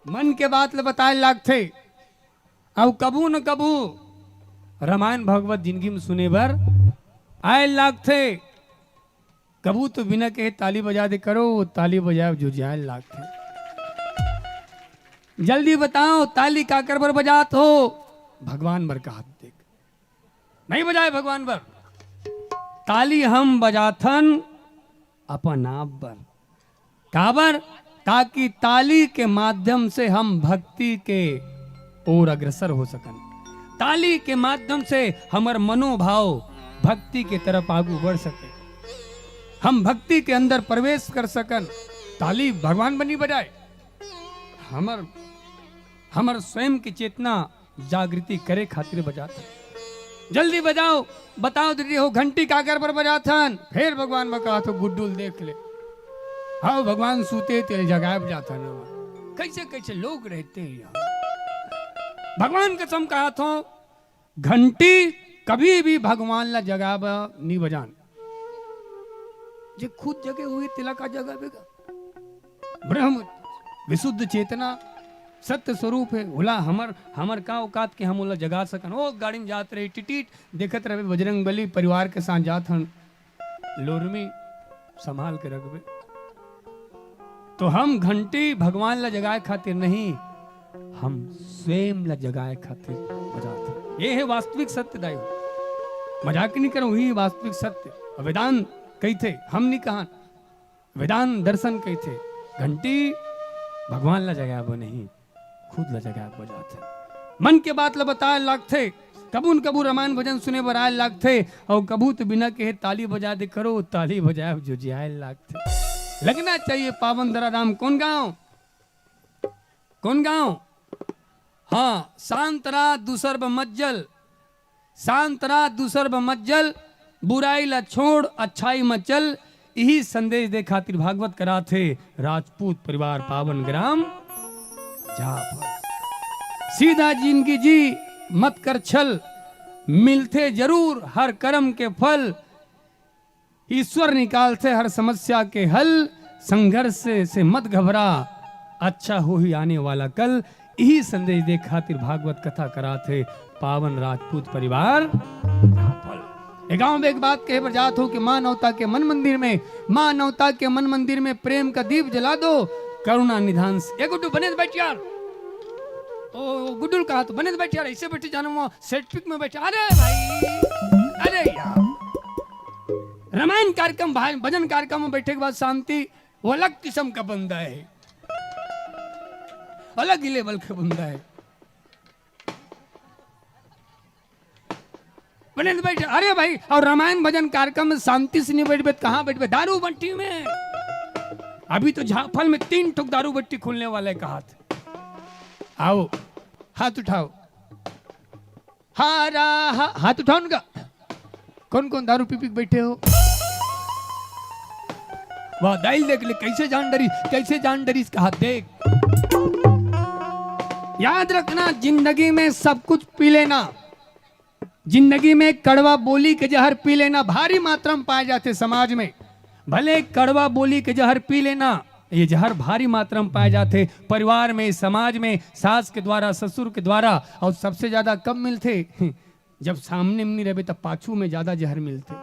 मन के बात ल बताए लागथे। अउ कभू न कभू रामायण भागवत जिनगी म सुने बर आए लागथे। कभू तो बिना कहे ताली बजा दे करो, वो ताली बजाए जो जाए लागथे। जल्दी बताओ, ताली काकर बर बजात हो? भगवान बर कहत देख। नहीं बजाए भगवान बर। ताली हम बजाथन अपन आप बर। काबर? ताकि ताली के माध्यम से हम भक्ति के ओर अग्रसर हो सकन। ताली के माध्यम से हमर मनोभाव भक्ति के तरफ आगू बढ़ सके, हम भक्ति के अंदर प्रवेश कर सकन। ताली भगवान बर नी बजाए, हमर, हमर स्वयं की चेतना जागृति करे खातिर बजात हन। जल्दी बजाओ, बताओ दीदी हो, घंटी काकर बर बजात हन? फेर भगवान बर कहत हो, गुड्डू ल देख ले। हाँ, भगवान सूते तेल जगाए बजात हन। कैसे कैसे लोग रहते हैं यहाँ। भगवान कसम कहत हो, घंटी कभी भी भगवान ला जगाबा नी बजान। जे खुद जगे हुए तेला का जगाबे गा? ब्रह्म विशुद्ध चेतना सत्य स्वरूप है। ओला हमर, हमर का औकात के हम ओला जगा सकन? ओ गाड़ी में जात रहे, टिटिट देखत रहे, बजरंग बली परिवार के साथ जात हन, लोरमी संभाल के रखबे। तो हम घंटी भगवान ला जगाए खातिर नहीं, हम स्वयं ला जगाए खातिर बजात हन। ये हे वास्तविक सत्य दाई हो। मजाक नहीं करो, ही वास्तविक सत्य। वेदांत कहिथे, हम नहीं कहा। वेदांत दर्शन कहिथे, घंटी भगवान ला जगाए बर नहीं, खुद ला जगाए बर जाथे। मन के बात ला बताए लागथे, कभू न कभू रामायण भजन सुने बर आए लागथे, अउ कभू तो बिना कहे ताली बजा दे करो, ताली बजाए जो जियाए लागथे। लगना चाहिए पावन धरा राम। कौन गांव? कौन गांव? हाँ, शांत रात दूसर ब मज्जल, शांत रात दूसर ब मज्जल, बुराई ला छोड़ अच्छाई म चल, इही संदेश दे खातिर भागवत कराथे राजपूत परिवार पावन ग्राम जाफल। सीधा जिंदगी जी मत कर छल, मिलथे जरूर हर कर्म के फल, ईश्वर निकालथे हर समस्या के हल, संघर्ष से, से मत घबरा, अच्छा होही आने वाला कल। इही संदेश दे खातिर भागवत कथा कराथे पावन राजपूत परिवार। ए गांव में एक बात कहे बर जात हो कि मानवता के मन मंदिर में, मानवता के मन मंदिर में प्रेम का दीप जला दो, करुणा निधान से। ए गुड्डू, बने त बैठ यार। ओ गुड्डू कहा तो बने त बैठ यार, ऐसे बैठे जानो वो सेट पिक में बैठे। अरे भाई, अरे यार, रामायण कार्यक्रम, भाई, भजन कार्यक्रम में बैठे के बाद शांति, वो अलग किस्म का बंदा है, अलग ही लेवल का बंदा है। बने तो बैठ, अरे भाई, और रामायण भजन कार्यक्रम में शांति से नहीं बैठबे, तो कहाँ बैठबे? दारू बट्टी में। अभी तो झाफल में तीन ठोक दारू बट्टी खुलने वाला है, कहा था। आओ, हाथ उठाओ। हारा, हा, हाथ उठाओ उनका। कौन कौन दारू पी पी के बैठे हो? वाह, दाई देख ले, कैसे जान डरी, कैसे जान डरी इसका हाथ देख। याद रखना, जिंदगी में सब कुछ पी लेना, जिंदगी में कड़वा बोली के जहर पी लेना, भारी मात्रा में पाए जाते समाज में। भले कड़वा बोली के जहर पी लेना, ये जहर भारी मात्रा में पाए जाते परिवार में, समाज में, सास के द्वारा, ससुर के द्वारा, और सबसे ज्यादा कब मिलते? जब सामने में नहीं रहबे, तब पाछू में ज्यादा जहर मिलते।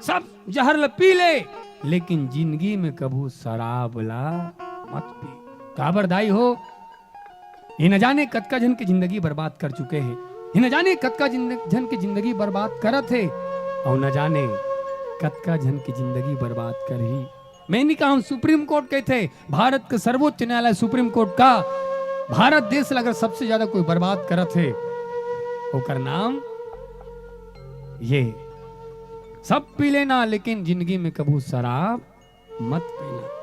सब जहर ल पी ले, लेकिन जिंदगी में कभू शराब ला मत पी। काबर दाई हो, ये न जाने कतका झन के जिंदगी बर्बाद कर चुके हे, ये न जाने कतका जिंद-, झन के जिंदगी बर्बाद करत हे, और न जाने कतका झन के जिंदगी बर्बाद करही। मैं नहीं कहूँ, सुप्रीम कोर्ट कहते, भारत के सर्वोच्च न्यायालय सुप्रीम कोर्ट का, भारत देश ला अगर सबसे ज्यादा कोई बर्बाद करत हे, ओकर नाम ये, सब पी लेना, लेकिन जिंदगी में कभू शराब मत पीना।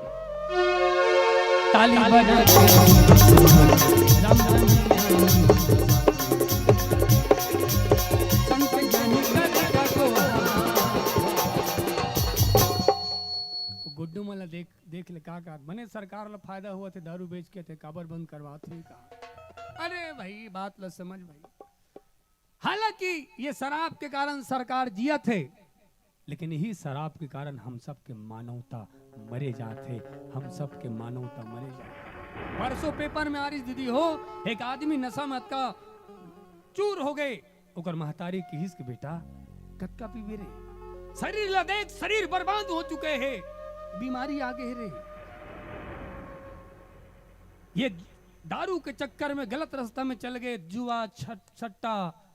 ताली बजा के राम राम जी। संत ज्ञानी का को गुड्डू मन ला देख, देख ले का का बने सरकार ला फायदा हुआ थे, दारू बेच के थे, काबर बंद करवात हुई का? अरे भाई, बात ला समझ भाई। हालांकि ये शराब के कारण सरकार जियत हे, लेकिन यही शराब के कारण हम सब के मानवता मरे जात हे, हम सब के मानवता मरे जात हे। परसों पेपर में आ रही दीदी हो, एक आदमी नशा में अतका चूर हो गए, ओकर महतारी किहिस के, "बेटा, कतका पीबे रे? शरीर ला देख, शरीर बर्बाद हो चुके हे, बीमारी आ गए रे।" ये दारू के चक्कर में गलत रास्ता में चल गए, जुआ, छट-, सट्टा,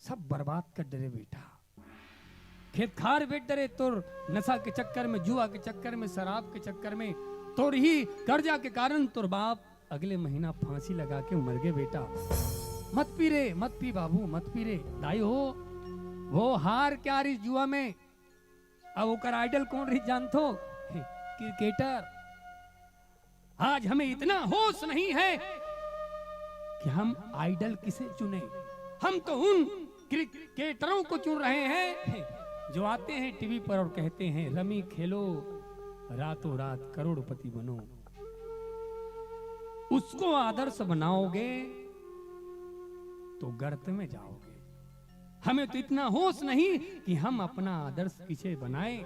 सब बर्बाद कर डरे बेटा। खेत खार बेच डरे तोर नशा के चक्कर में, जुआ के चक्कर में, शराब के चक्कर में, तोर ही कर्जा के कारण तोर बाप अगले महीना फांसी लगा के मर गए बेटा। मत पी रे, मत पी बाबू, मत पी रे। दाई हो, वो हार के आ रही जुआ में, अब ओकर आइडल कौन रही जानथो? क्रिकेटर। आज हमें इतना होश नहीं है कि हम आइडल किसे चुने। हम तो उन क्रिकेटरों को चुन रहे हैं जो आते हैं टीवी पर और कहते हैं, "रमी खेलो, रातों रात करोड़पति बनो।" उसको आदर्श बनाओगे तो गर्त में जाओगे। हमें तो इतना होश नहीं कि हम अपना आदर्श किसे बनाए।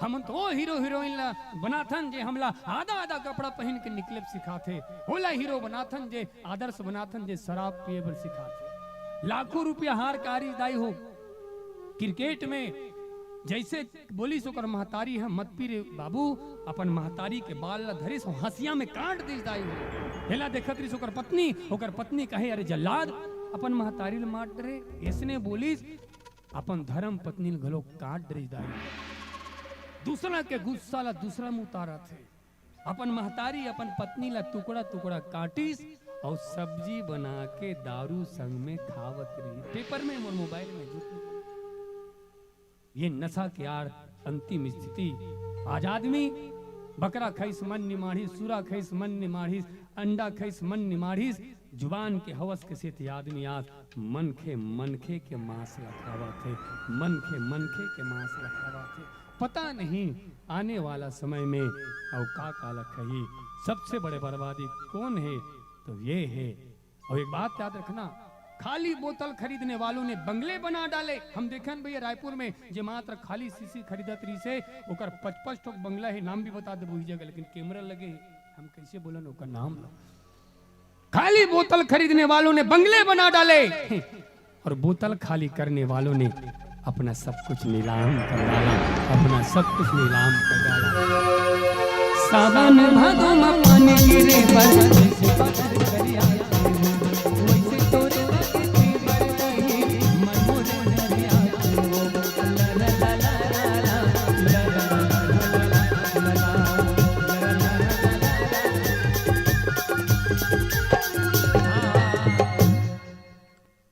हम तो वो हीरो हीरोइन ला बनाथन जे हमला आधा आधा कपड़ा पहन के निकले सिखाथे, होला हीरो बनाथन जे आदर्श बनाथन जे शराब पिए बर सिखाथे। लाखों रुपया हार कारी दाई हो, क्रिकेट में जइसे बोलिस ओकर महतारी ह, "मत पी रे बाबू," अपन महतारी के बाल ला धरिस अउ हँसिया में काट दिस दाई। एला देखत रहिस ओकर पत्नी, ओकर पत्नी कहे, "अरे जल्लाद, अपन महतारी ल मार डरे।" अइसने बोलिस, अपन धरम पत्नी ल घलो काट डरिस दाई। दूसरा के गुस्सा ला दूसरा में उतारत हे। अपन महतारी, अपन पत्नी ला टुकड़ा-टुकड़ा काटिस अउ सब्जी बना के दारू संग में खावत रहिस। पेपर में, मोर मोबाइल में, झूठ नहीं। ये नशा के आड़ अंतिम स्थिति। आज आदमी बकरा खइस मन निमाढ़िस, सुरा खइस मन निमाढ़िस, अंडा खइस मन निमाढ़िस, जुबान के हवस के सेती आदमी आज मनखे, मनखे के मांस ला खावत हे, मनखे, मनखे के मांस ला खावत हे। पता नहीं आने वाला समय में अउ का का ला खाही। सबसे बड़े बर्बादी कौन हे? तो ये हे। अउ एक बात याद रखना, खाली बोतल खरीदने वालों ने बंगले बना डाले। हम देखेन भैया रायपुर में, जे मात्र खाली शीशी खरीदत रहिसे, ओकर पचपच ठोक बंगला हे, नाम भी बता देबो उही जगह, लेकिन कैमरा लगे हे, हम कैसे बोलन ओकर नाम ला। खाली बोतल खरीदने वालों ने बंगले बना डाले और बोतल खाली करने वालों ने अपना सब कुछ नीलाम कर डाला, अपना सब कुछ नीलाम कर डाला। सावन भादो में पानी गिरे पर जैसे पत्थर करिया, वैसे तोरे मन मोरे नरिया।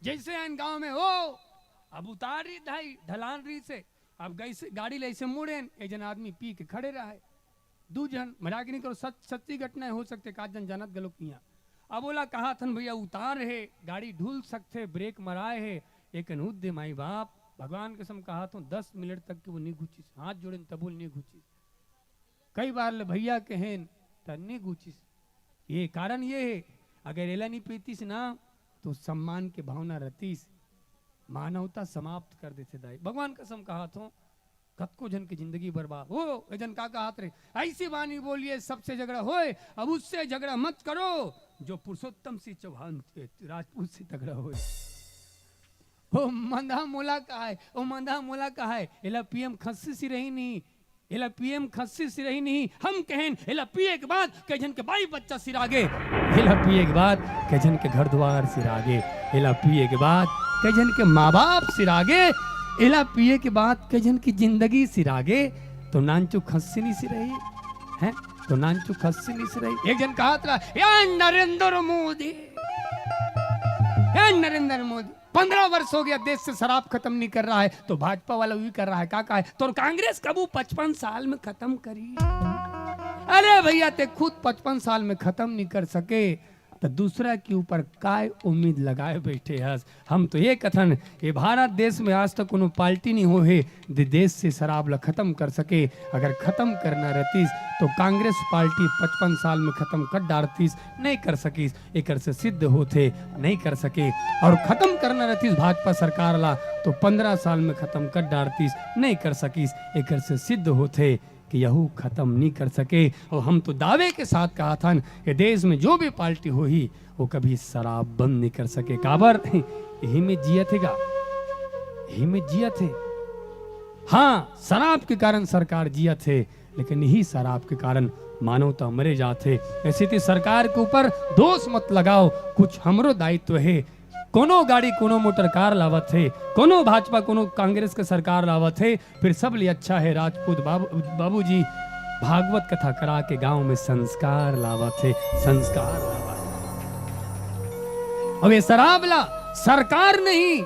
जैसे आन गांव में हो, अब उतार रही धाई, ढलान रहिसे, अब गइसे गाड़ी ले अइसे मुड़ेन, एक जन आदमी पी के खड़े रहे, दू जन, मजाक नहीं करो, सच, सच्ची घटना हो सकथे, का जन जानत घलो किया। अब ओला कहाथन, "भैया उतार हे, गाड़ी ढुल सकथे, ब्रेक मराए हे," एक अनहुद दे माई बाप, भगवान कसम कहाथों, दस मिनट तक के वो नहीं घुचिस, हाथ जोड़ेन तबो ले नहीं घुचिस। कई बार ले भैया कहेन, त नहीं घुचिस। ये कारण ये हे, अगर एला नहीं पीतिस ना, तो सम्मान के भावना रहतिस, मानवता समाप्त कर देथे दाई। भगवान कसम कहाथों, कतको जन के जिंदगी बर्बाद हो। ए जन का कहात रहे, "ऐसी वाणी बोलिए सबसे झगड़ा होए, अब उससे झगड़ा मत करो जो पुरुषोत्तम सिंह चौहान, ए, राजपूत से तगड़ा होए।" ओ मंदा मोला कहाय, ओ मंदा मोला कहाय, एला पीएम खस्सी सिरही नहीं, एला पीएम खस्सी सिरही नहीं। हम कहेन, एला पिए के बाद कई झन के बाई बच्चा सिरागे, एला पिए के बाद कई झन के घर दुआर सिरागे, एला पिए के बाद कई झन के माँ बाप सिरागे, एला पिए के बाद कई झन की जिंदगी सिरागे, तो नानचु खस्सी नहीं सिरही, हैं? तो नानचु खस्सी नहीं सिरही। एक जन कहात रहा, "या नरेंद्र मोदी, या नरेंद्र मोदी।" पन्द्रह वर्ष हो गया, देश से शराब खत्म नहीं कर रहा है, तो भाजपा वाला भी कर रहा है। का, का है? तो कांग्रेस कबू पचपन साल में खत्म करी? अरे भैया, ते खुद पचपन साल में खत्म नहीं कर सके, तो दूसरा के ऊपर काय उम्मीद लगाए बैठे हस? हम तो ये कथन, ये भारत देश में आज तक कोनो पार्टी नहीं हो है, दे-, देश से शराब ला खत्म कर सके। अगर खत्म करना रहतीस, तो कांग्रेस पार्टी पचपन साल में खत्म कर डारतीस, नहीं कर सकीस। एकर से सिद्ध होथे, नहीं कर सके। और खत्म करना रहतीस भाजपा सरकार ला, तो पन्द्रह साल में खत्म कर डारतीस, नहीं कर सकीस। एकर से सिद्ध होथे कि यहू खत्म नहीं कर सके। और हम तो दावे के साथ कहाथन, ये देश में जो भी पार्टी होही, वो कभी शराब बंद नहीं कर सके। काबर? यही में जियत हे गा, यही में जियत हे। हाँ, शराब के कारण सरकार जियत हे, लेकिन यही शराब के कारण मानवता मरे जात हे। ऐसे ते सरकार के ऊपर दोष मत लगाओ, कुछ हमरो दायित्व हे। कोनो गाड़ी, कोनो मोटर कार लावत हे, कोनो भाजपा, कोनो कांग्रेस के सरकार लावत हे, फिर सब ले अच्छा हे राजपूत बाबू, बाबूजी भागवत कथा करा के गांव में संस्कार लावत हे, संस्कार लावत हे। अब ये शराब ला सरकार नहीं,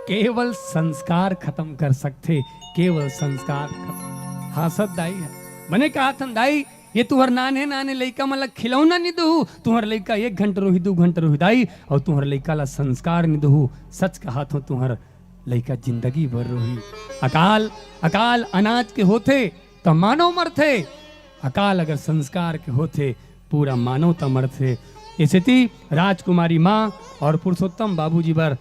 केवल संस्कार खत्म कर सकथे, केवल संस्कार खत्म। हाँ, सत दाई हे। मने कहाथन दाई, ये तुहर नान्हे नान्हे लइका मन ला खिलौना नहीं देहू, तुहर लइका एक घंटा रोही, दू घंटा रोही दाई, और तुहर लइका ला संस्कार नहीं देहू। सच कहाथों, तुहर लइका जिंदगी भर रोही। अकाल, अकाल अनाज के होथे त मानव मरथे, अकाल अगर संस्कार के होथे, पूरा मानवता मरथे। ए सेती राजकुमारी माँ और पुरुषोत्तम बाबूजी बर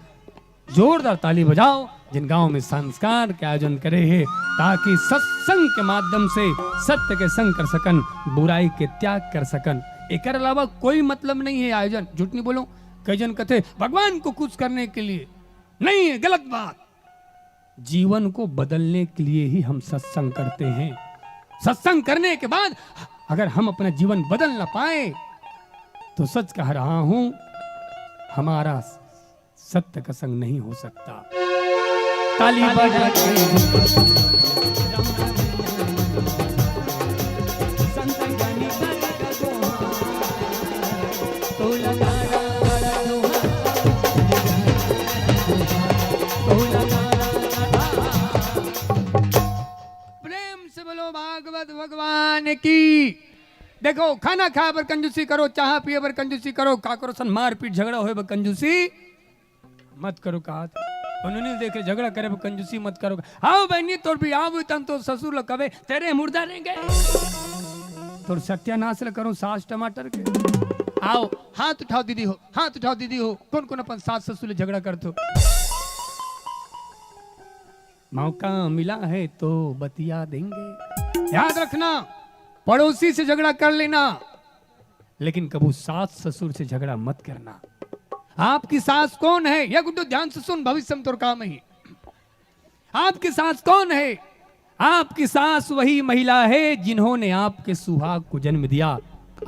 जोरदार ताली बजाओ, जिन गांव में संस्कार के आयोजन करे हे, ताकि सत्संग के माध्यम से सत्य के संग कर सकन, बुराई के त्याग कर सकन। एकर अलावा कोई मतलब नहीं हे आयोजन। झूठ नहीं बोलो, कई जन कथे भगवान को खुश करने के लिए। नहीं हे, गलत बात। जीवन को बदलने के लिए ही हम सत्संग करते हैं। सत्संग करने के बाद अगर हम अपना जीवन बदल ना पाए, तो सच कह रहा हूं, हमारा सत्य का संग नहीं हो सकता। ताली बजा के प्रेम से बोलो भागवत भगवान की। देखो, खाना खाए बर कंजूसी करो, चाह पिए बर कंजूसी करो, का करो सन, मारपीट झगड़ा होए बर कंजूसी मत करो। कहा था उन्होंने, देखे झगड़ा करे बर कंजूसी मत करो। हाव बहनी, तोर बिहाव होई तन तोर ससुर ल कबे तेरे मुर्दा रेंगे, तोर सत्यानाश ल करो सास टमाटर के। आओ, हाथ उठाओ दीदी हो, हाथ उठाओ दीदी हो, कौन कौन अपन सास ससुर ले झगड़ा करते हो? मौका मिला है तो बतिया देंगे। याद रखना, पड़ोसी से झगड़ा कर लेना, लेकिन कभू सास ससुर से झगड़ा मत करना। आपकी सास कौन है? ये गुड्डू, ध्यान से सुन, भविष्य में तोर काम ही। आपकी सास कौन है? आपकी सास वही महिला है जिन्होंने आपके सुहाग को जन्म दिया।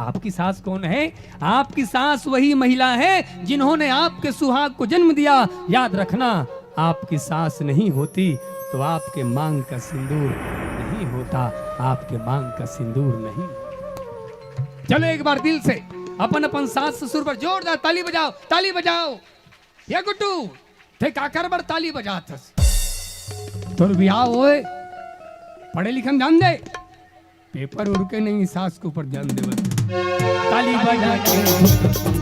आपकी सास कौन है? आपकी सास वही महिला है जिन्होंने आपके सुहाग को जन्म दिया। याद रखना, आपकी सास नहीं होती तो आपके मांग का सिंदूर नहीं होता, आपके मांग का सिंदूर नहीं। चलो, एक बार दिल से अपन अपन सास ससुर पर जोरदार ताली बजाओ, ताली बजाओ। ये गुड्डू, ते काकर बर ताली बजात हस? तोर बिहाव होए, पढ़े लिखे म ध्यान दे, पेपर उरके नहीं, सास के ऊपर ध्यान देवत। ताली बजा के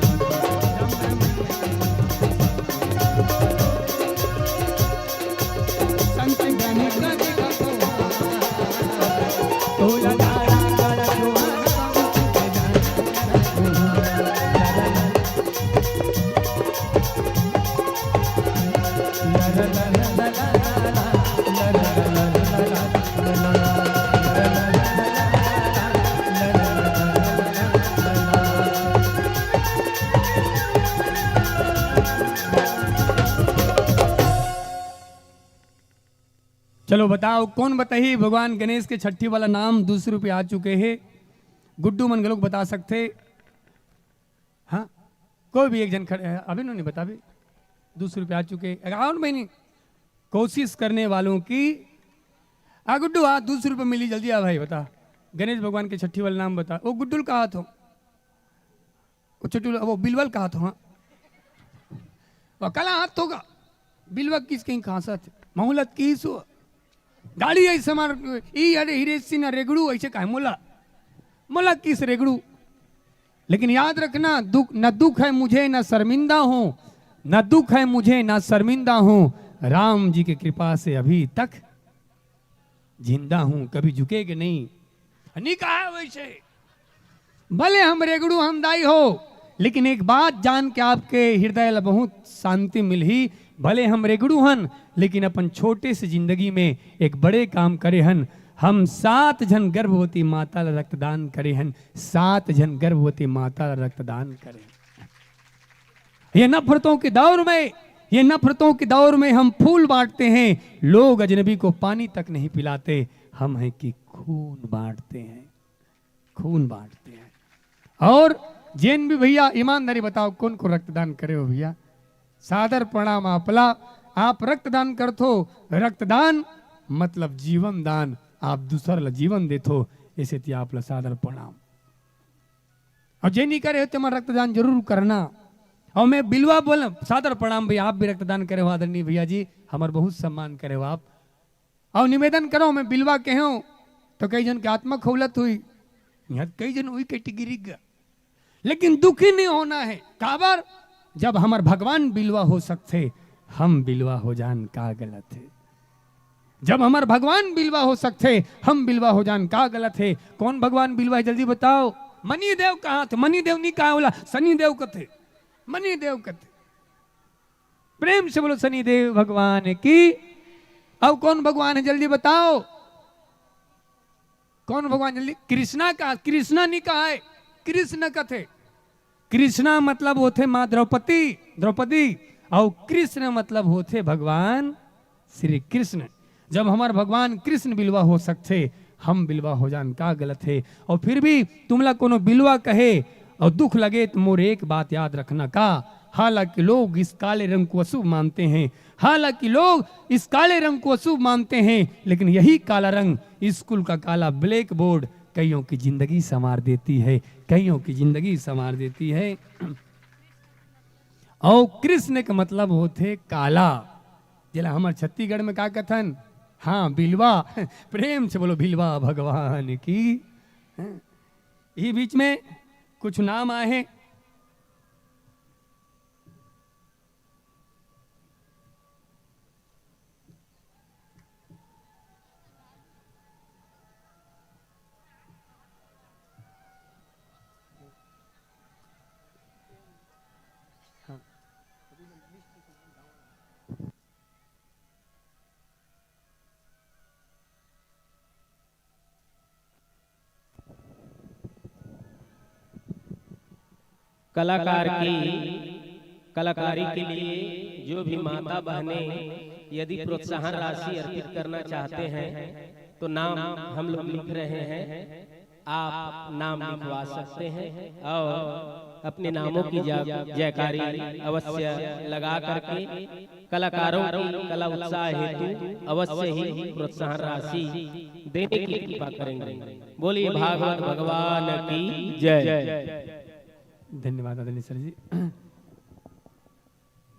चलो बताओ, कौन बताही भगवान गणेश के छट्ठी वाला नाम? दू सौ रुपया आ चुके हे। गुड्डू मन घलोक बता सकथे। हाँ, कोई भी एक झन खड़े हे, अभी नो नहीं बता भी। दू सौ रुपया आ चुके हे। अगर आओ ना बहिनी, कोशिश करने वालों की। आ गुड्डू, आ दू सौ रुपया मिली, जल्दी आ भाई, बता। गणेश भगवान के छट्ठी वाला नाम बता। वो गुड्डू ल कहा थो। वो छोटू ल-, वो बिलवा ल कहा थो, हाँ। वो कला हाथ होगा। बिलवा किस कहीं खांसा थे। मोहलत किस हो? गाड़ी ऐसे मार, ई अरे हिरेश सिंह ना रेगड़ू ऐसे कहे मोला। मोला किस रेगड़ू? लेकिन याद रखना, दुख, न दुख है मुझे, न शर्मिंदा हूँ, न दुख है मुझे, न शर्मिंदा हूँ, राम जी की कृपा से अभी तक जिंदा हूँ, कभी झुकेगे नहीं। नहीं कहा है वैसे। भले हम रेगड़ू हन दाई हो, लेकिन एक बात जान के आपके हृदय ला बहुत शांति मिलही। भले हम रेगड़ू हन, लेकिन अपन छोटे से जिंदगी में एक बड़े काम करे हन। हम सात झन गर्भवती माता ला रक्तदान करे हन, सात झन गर्भवती माता ला रक्तदान करे हन। ये नफरतों के दौर में, ये नफरतों के दौर में हम फूल बांटते हैं, लोग अजनबी को पानी तक नहीं पिलाते, हम हैं कि खून बांटते हैं, खून बांटते हैं। और जेन भी भैया, ईमानदारी बताओ, कौन को रक्तदान करे हो भैया? सादर प्रणाम आपला। आप रक्तदान करथो, रक्तदान मतलब जीवन दान, आप दूसर ला जीवन देथो, इसे ती आपला सादर प्रणाम। और जे नहीं करे हो, तेमन रक्तदान जरूर करना। और मैं बिलवा बोल, सादर प्रणाम भैया, आप भी रक्तदान करे हो आदरणीय भैया जी, हमार बहुत सम्मान करे हो आप। और निवेदन करो, मैं बिलवा कहे हूँ तो कई जन के आत्मा खौलत हुई, यहाँ कई जन हुई कैटेगरी का। लेकिन दुखी नहीं होना है, काबर? जब हमार भगवान बिलवा हो सकथे, हम बिलवा हो जान का गलत है? जब हमार भगवान बिलवा हो सकथे, हम बिलवा हो जान का गलत है? कौन भगवान बिलवा है, जल्दी बताओ। मनी देव कहा थे? मनी देव नहीं कहा होला, सनी देव कथे। मनी देव कथे। प्रेम से बोलो सनी देव भगवान की। अब कौन भगवान है, जल्दी बताओ। कौन भगवान? जल्दी। कृष्णा का, कृष्णा नहीं कहा है, कृष्ण कथे। कृष्णा मतलब होथे माँ द्रौपदी, द्रौपदी, और कृष्ण मतलब होथे भगवान श्री कृष्ण। जब हमर भगवान कृष्ण बिलवा हो सकथे, हम बिलवा हो जान का गलत हे? और फिर भी तुमला कोनो बिलवा कहे और दुख लगे तो मोर एक बात याद रखना का, हालांकि लोग इस काले रंग को अशुभ मानते हैं, हालांकि लोग इस काले रंग को अशुभ मानते हैं, लेकिन यही काला रंग स्कूल का काला ब्लैक बोर्ड कईयों की जिंदगी संवार देती है, कईयों की जिंदगी संवार देती है। और कृष्ण के मतलब होथे काला, जेला हमर छत्तीसगढ़ में का कथन? हाँ, बिलवा। प्रेम से बोलो, बिलवा भगवान की। हैं? इही बीच में कुछ नाम आए हैं। कलाकार की कलाकारी के लिए जो भी माता बहनें यदि प्रोत्साहन राशि अर्पित करना चाहते हैं तो नाम हम लोग लिख रहे हैं। आप नाम लिखवा सकते हैं और अपने नामों की जा- जयकारी अवश्य लगा करके कलाकारों की कला उत्साह हेतु अवश्य ही प्रोत्साहन राशि देने की कृपा करेंगे। बोलिए भागवत भगवान की जय। धन्यवाद आदरणीय सर जी।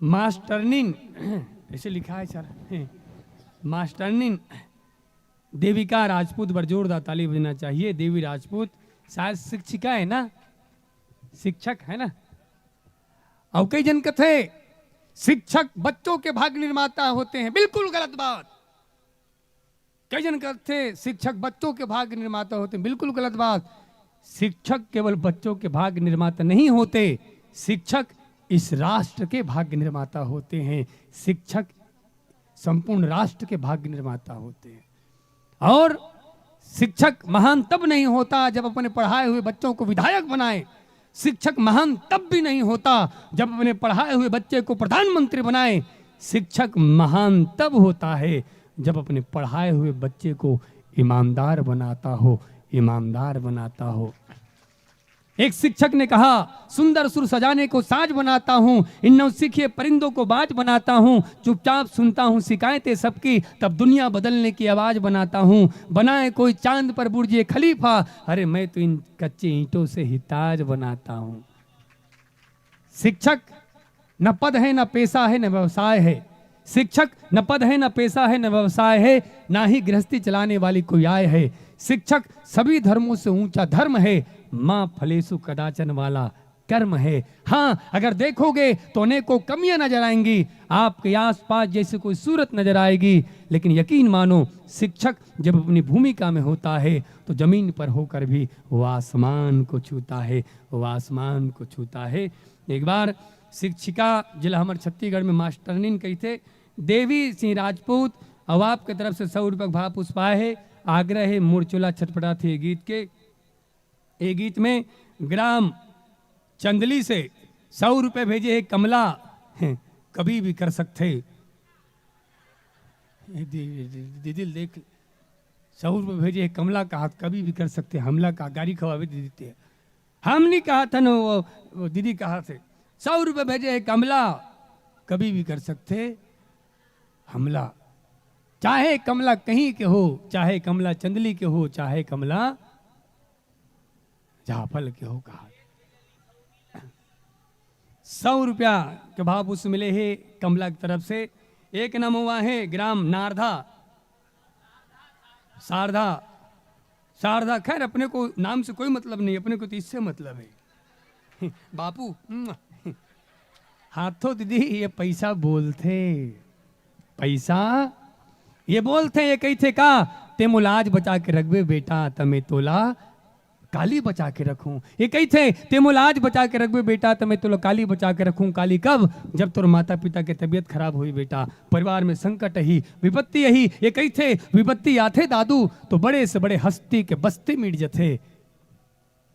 मास्टरनीन, ऐसे लिखा है सर, मास्टरनीन देविका राजपूत बर जोरदार ताली बजना चाहिए। देवी राजपूत शायद शिक्षिका है ना, शिक्षक है ना। और कई जन कथे शिक्षक बच्चों के भाग्य निर्माता होते हैं, बिल्कुल गलत बात। कई जन कथे शिक्षक बच्चों के भाग्य निर्माता होते हैं, बिल्कुल गलत बात। शिक्षक केवल बच्चों के भाग्य निर्माता नहीं होते, शिक्षक इस राष्ट्र के भाग्य निर्माता होते हैं। शिक्षक संपूर्ण राष्ट्र के भाग्य निर्माता होते हैं। और शिक्षक महान तब नहीं होता जब अपने पढ़ाए हुए बच्चों को विधायक बनाए। शिक्षक महान तब भी नहीं होता जब अपने पढ़ाए हुए बच्चे को प्रधानमंत्री बनाए। शिक्षक महान तब होता है जब अपने पढ़ाए हुए बच्चे को ईमानदार बनाता हो, ईमानदार बनाता हो। एक शिक्षक ने कहा, सुंदर सुर सजाने को साज बनाता हूँ, इन नौसिखिए परिंदों को बाज बनाता हूँ, चुपचाप सुनता हूँ शिकायतें सबकी, तब दुनिया बदलने की आवाज बनाता हूँ। बनाए कोई चांद पर बुर्जे खलीफा, अरे मैं तो इन कच्चे ईंटों से ही ताज बनाता हूँ। शिक्षक न पद है, न पेशा है, न व्यवसाय है। शिक्षक न पद है, न पेशा है, न व्यवसाय है, ना ही गृहस्थी चलाने वाली कोई आय है। शिक्षक सभी धर्मों से ऊंचा धर्म है, माँ फलेसु कदाचन वाला कर्म है। हाँ, अगर देखोगे तो अनेकों कमियां नजर आएंगी, आपके आसपास जैसे कोई सूरत नजर आएगी, लेकिन यकीन मानो, शिक्षक जब अपनी भूमिका में होता है तो जमीन पर होकर भी वो आसमान को छूता है, वो आसमान को छूता है। एक बार शिक्षिका, जेला हमर छत्तीसगढ़ में मास्टरनीन कहिथे, देवी सिंह राजपूत, अउ आपके तरफ से सौ रुपये के भाव पुष्प आए हे। आग्रह हे, मोर चोला छटपटाथे ये गीत के। ये गीत में ग्राम चंदली से सौ रुपये भेजे हे कमला, हैं, कभी भी कर सकथे। दीदी ल देख, सौ रुपये भेजे हे कमला, कहाथे कभी भी कर सकथे हमला, का गारी खवावे दीदी ते। हम नहीं कहाथन, वो, वो दीदी कहाथे, सौ रुपये भेजे हे कमला, कभी भी कर सकथे हमला। चाहे कमला कहीं के हो, चाहे कमला चंदली के हो, चाहे कमला जाफल के हो, कहा। सौ रुपया के भाव पुष्प मिले हे कमला की तरफ से। एक नंबर हुआ है ग्राम नारदा, शारदा, शारदा, खैर, अपने को नाम से कोई मतलब नहीं, अपने को तो इससे मतलब है। बापू, हाथों दीदी, ये पैसा बोलथे, पैसा ये बोलथे, ये कहिथे का, ते मोला आज बचा के रखबे बेटा, त मैं तोला काली बचा के रखूं। ये कहिथे, ते मोला आज बचा के रखबे बेटा, त मैं तोला काली बचा के रखूं। काली कब? जब तोर माता पिता के तबीयत खराब होही बेटा, परिवार में संकट ही, विपत्ति ही। ये कहिथे, विपत्ति आथे दादू, तो बड़े से बड़े हस्ती के बस्ती मिट जथे।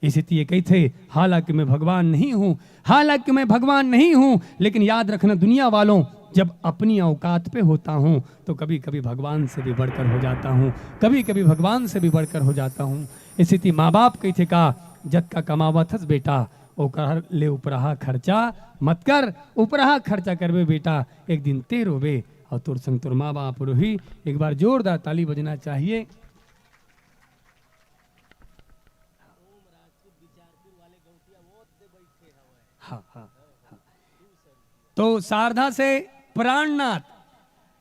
इसी ये कहिथे, हालांकि मैं भगवान नहीं हूं, हालांकि मैं भगवान नहीं हूं, लेकिन याद रखना दुनिया वालों, जब अपनी औकात पे होता हूँ तो कभी कभी भगवान से भी बढ़कर हो जाता हूँ, कभी कभी भगवान से भी बढ़कर हो जाता हूँ। स्थिति माँ बाप कही थे का, जतका कमावत हस बेटा, ओकर ले उपराहा खर्चा मत कर। उपराहा खर्चा करबे बेटा, एक दिन ते रोबे और तोर संग तोर माँ बाप रोही। एक बार जोरदार ताली बजना चाहिए। हाँ, हाँ, हाँ। तो शारदा से प्राणनाथ,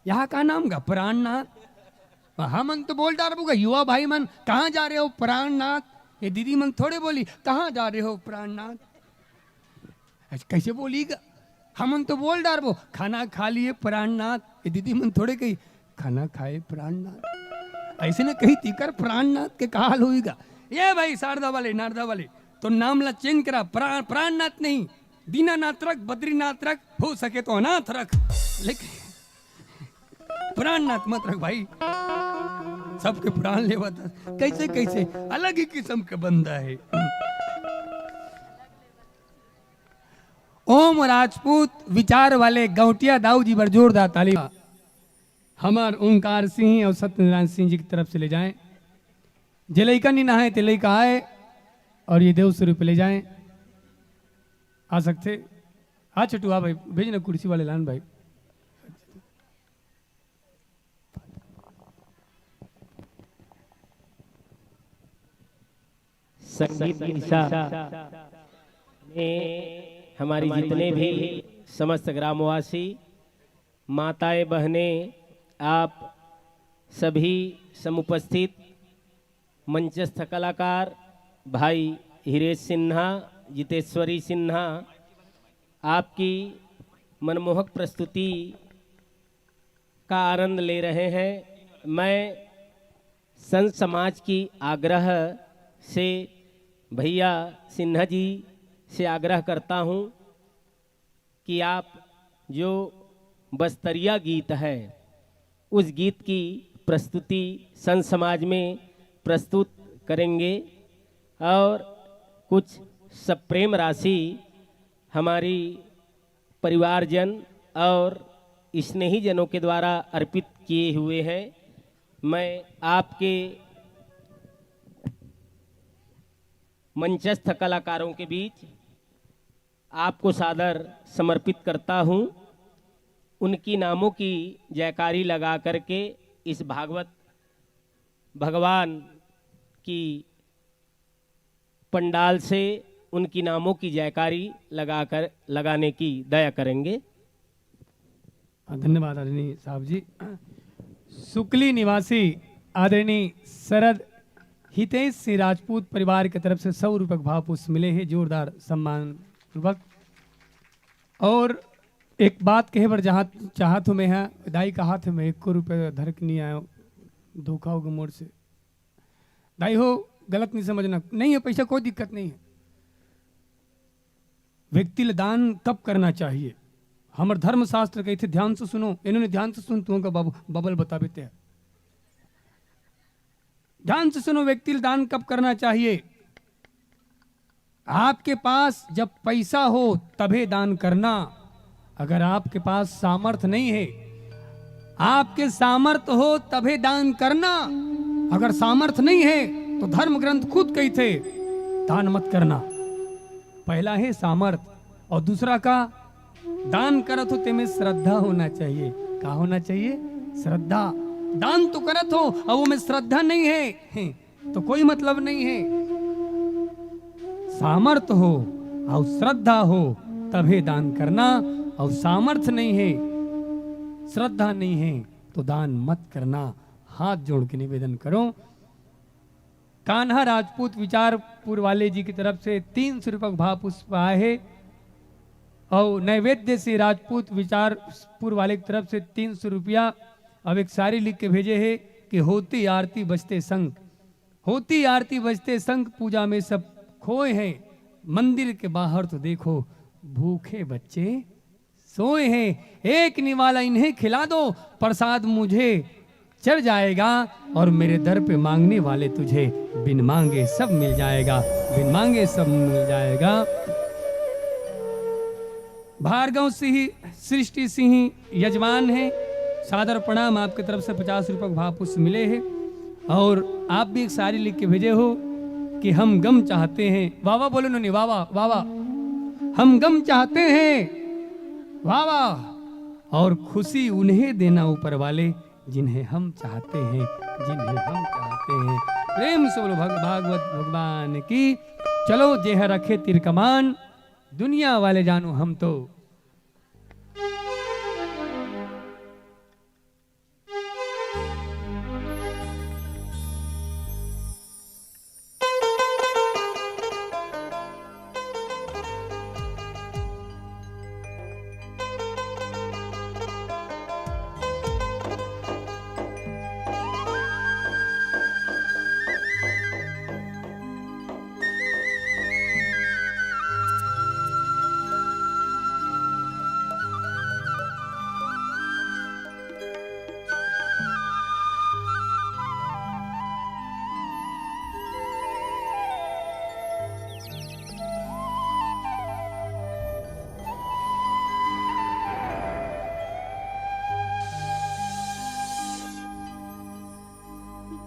यहाँ का नाम का प्राणनाथ? हमन तो बोल डारबो गा, युवा भाई मन, "कहाँ जा रहे हो प्राणनाथ?" ये दीदी मन थोड़े बोली, "कहाँ जा रहे हो प्राणनाथ?" अच्छा, कैसे बोली गा? हमन तो बोल डारबो, "खाना खा लिए प्राणनाथ।" ये दीदी मन थोड़े कही, "खाना खाए प्राणनाथ।" ऐसे न कही, तीकर प्राणनाथ के का हाल होई गा। ये भाई, शारदा वाले, नारदा वाले, तो नाम ला चेंज करा, प्राण, प्राणनाथ नहीं, दीनानाथ रख, बद्रीनाथ रख, हो सके तो अनाथ रख, लेकिन प्राणनाथ मत रख भाई। सबके प्राण लेवत हस। कैसे, कैसे? अलग ही किस्म के बंदा है। ओम राजपूत विचार वाले गौटिया दाऊ जी बर जोरदार ताली। हमार ओंकार सिंह और सत्यनारायण सिंह जी की तरफ से ले जाएं। जे लइका नी नहाए, ते लइका आए और ये देव स्वरूप ले जाएं। आ सकते। आ छोटू, आ भाई, भेज ना कुर्सी वाले लान भाई। संगीत निशा में हमारी जितने भी समस्त ग्रामवासी, माताएं, बहनें, आप सभी समुपस्थित मंचस्थ कलाकार भाई हीरेश सिन्हा, जितेश्वरी सिन्हा, आपकी मनमोहक प्रस्तुति का आनंद ले रहे हैं। मैं संत समाज की आग्रह से भैया सिन्हा जी से आग्रह करता हूँ कि आप जो बस्तरिया गीत है, उस गीत की प्रस्तुति संत समाज में प्रस्तुत करेंगे और कुछ सप्रेम राशि हमारी परिवारजन और स्नेहीजनों के द्वारा अर्पित किए हुए हैं। मैं आपके मंचस्थ कलाकारों के बीच आपको सादर समर्पित करता हूँ। उनकी नामों की जयकारी लगा करके इस भागवत भगवान की पंडाल से उनकी नामों की जयकारी लगाकर, लगाने की दया करेंगे। धन्यवाद आदरणीय साहब जी। सुकली निवासी आदरणीय शरद हितेश सिंह राजपूत परिवार की तरफ से सौ रुपये का भाव पुष्प मिले हैं, जोरदार सम्मान पूर्वक। और एक बात कहे बर जहाँ चाहत हूँ मैं, हाँ, दाई का हाथ में एको रुपये धर के नहीं आयो, धोखा हो गया मोर से। दाई हो, गलत नहीं समझना, नहीं है पैसा, कोई दिक्कत नहीं है। व्यक्ति ल दान कब करना चाहिए? हमर धर्मशास्त्र कहिथे, ध्यान से सुनो, इन्होंने ध्यान से सुन, तुमको बब-, बबल बताबे ते। ध्यान से सुनो, व्यक्ति ल दान कब करना चाहिए? आपके पास जब पैसा हो तभे दान करना। अगर आपके पास सामर्थ्य नहीं है, आपके सामर्थ्य हो तभे दान करना। अगर सामर्थ्य नहीं है तो धर्म ग्रंथ खुद कहिथे, दान मत करना। पहला है सामर्थ्य और दूसरा का दान करत हो तेमे श्रद्धा होना चाहिए। का होना चाहिए? श्रद्धा। दान तो करत हो और वो में श्रद्धा नहीं है, हैं, तो कोई मतलब नहीं है। सामर्थ्य हो और श्रद्धा हो तभे दान करना, और सामर्थ्य नहीं है, श्रद्धा नहीं है तो दान मत करना। हाथ जोड़ के निवेदन करो। कान्हा राजपूत विचारपुर वाले जी की तरफ से तीन सौ रुपये का भाव पुष्प आए है और नैवेद्य से राजपूत विचारपुर वाले की तरफ से तीन सौ रुपया। अब एक सारी लिख के भेजे है कि होती आरती बजते शंख, होती आरती बजते शंख, पूजा में सब खोए हैं। मंदिर के बाहर तो देखो, भूखे बच्चे सोए हैं। एक निवाला इन्हें खिला दो, प्रसाद मुझे चढ़ जाएगा और मेरे दर पे मांगने वाले तुझे बिन मांगे सब मिल जाएगा, बिन मांगे सब मिल जाएगा। भार्गव सिंह, सृष्टि सिंह यजमान है, सादर प्रणाम। आपके तरफ से पचास रुपये का भाव पुष्प मिले है और आप भी एक शायरी लिख के भेजे हो कि हम गम चाहते हैं। वाह वाह बोलो नोनी, वाह वाह, वाह वाह। हम गम चाहते हैं, वाह वाह, और खुशी उन्हें देना ऊपर वाले, जिन्हें हम चाहते हैं, जिन्हें हम चाहते हैं। प्रेम से बोलो भग-, भागवत भगवान की। चलो जेह रखे तीर कमान, दुनिया वाले जानो हम तो।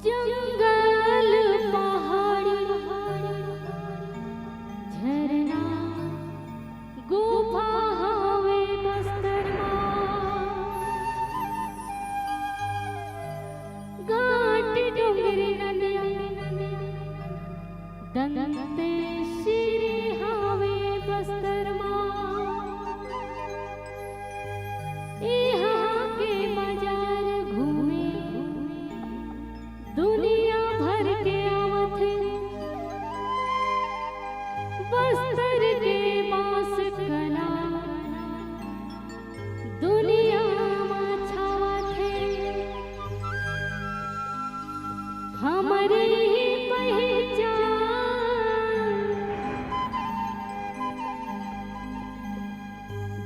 जंगल, पहाड़ी, झरना, गुफा हवे बस्तर मा। घाट, डोंगरी, नदिया, दंतेश्वरी हवे बस्तर मा। इहाँ के बाजार घूमे दुनिया भर के आवत हे। बस्तर के बांस कला दुनिया मा छावत हे। हमरे ही पहचान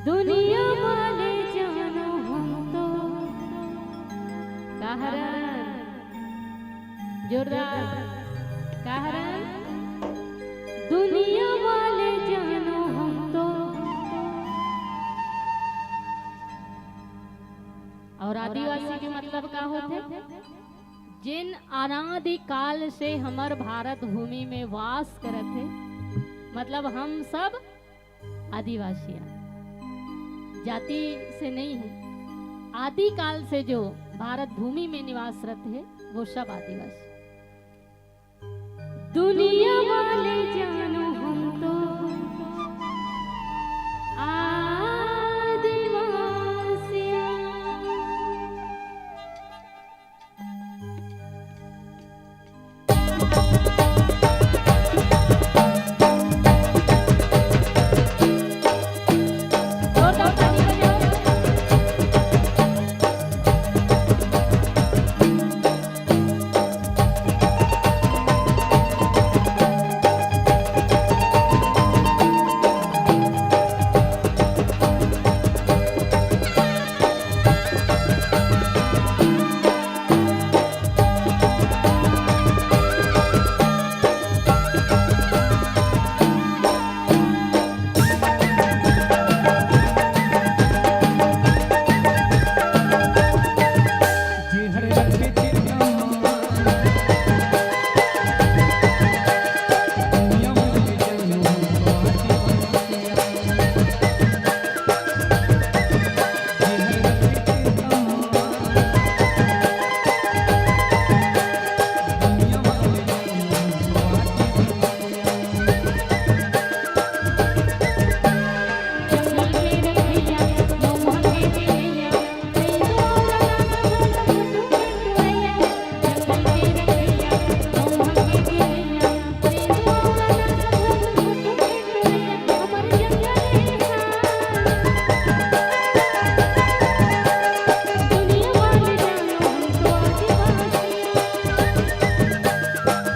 दुनिया वाले जानो हम तो। का हरन? जोरदार। का हरन? दुनिया वाले जानो हम तो। और आदिवासी के मतलब का होथे? जिन अनादि काल से हमर भारत भूमि में वास करत हे, मतलब हम सब आदिवासी आन, जाति से नहीं है। आदि काल से जो भारत भूमि में निवास रहिथे, वो सब आदिवासी।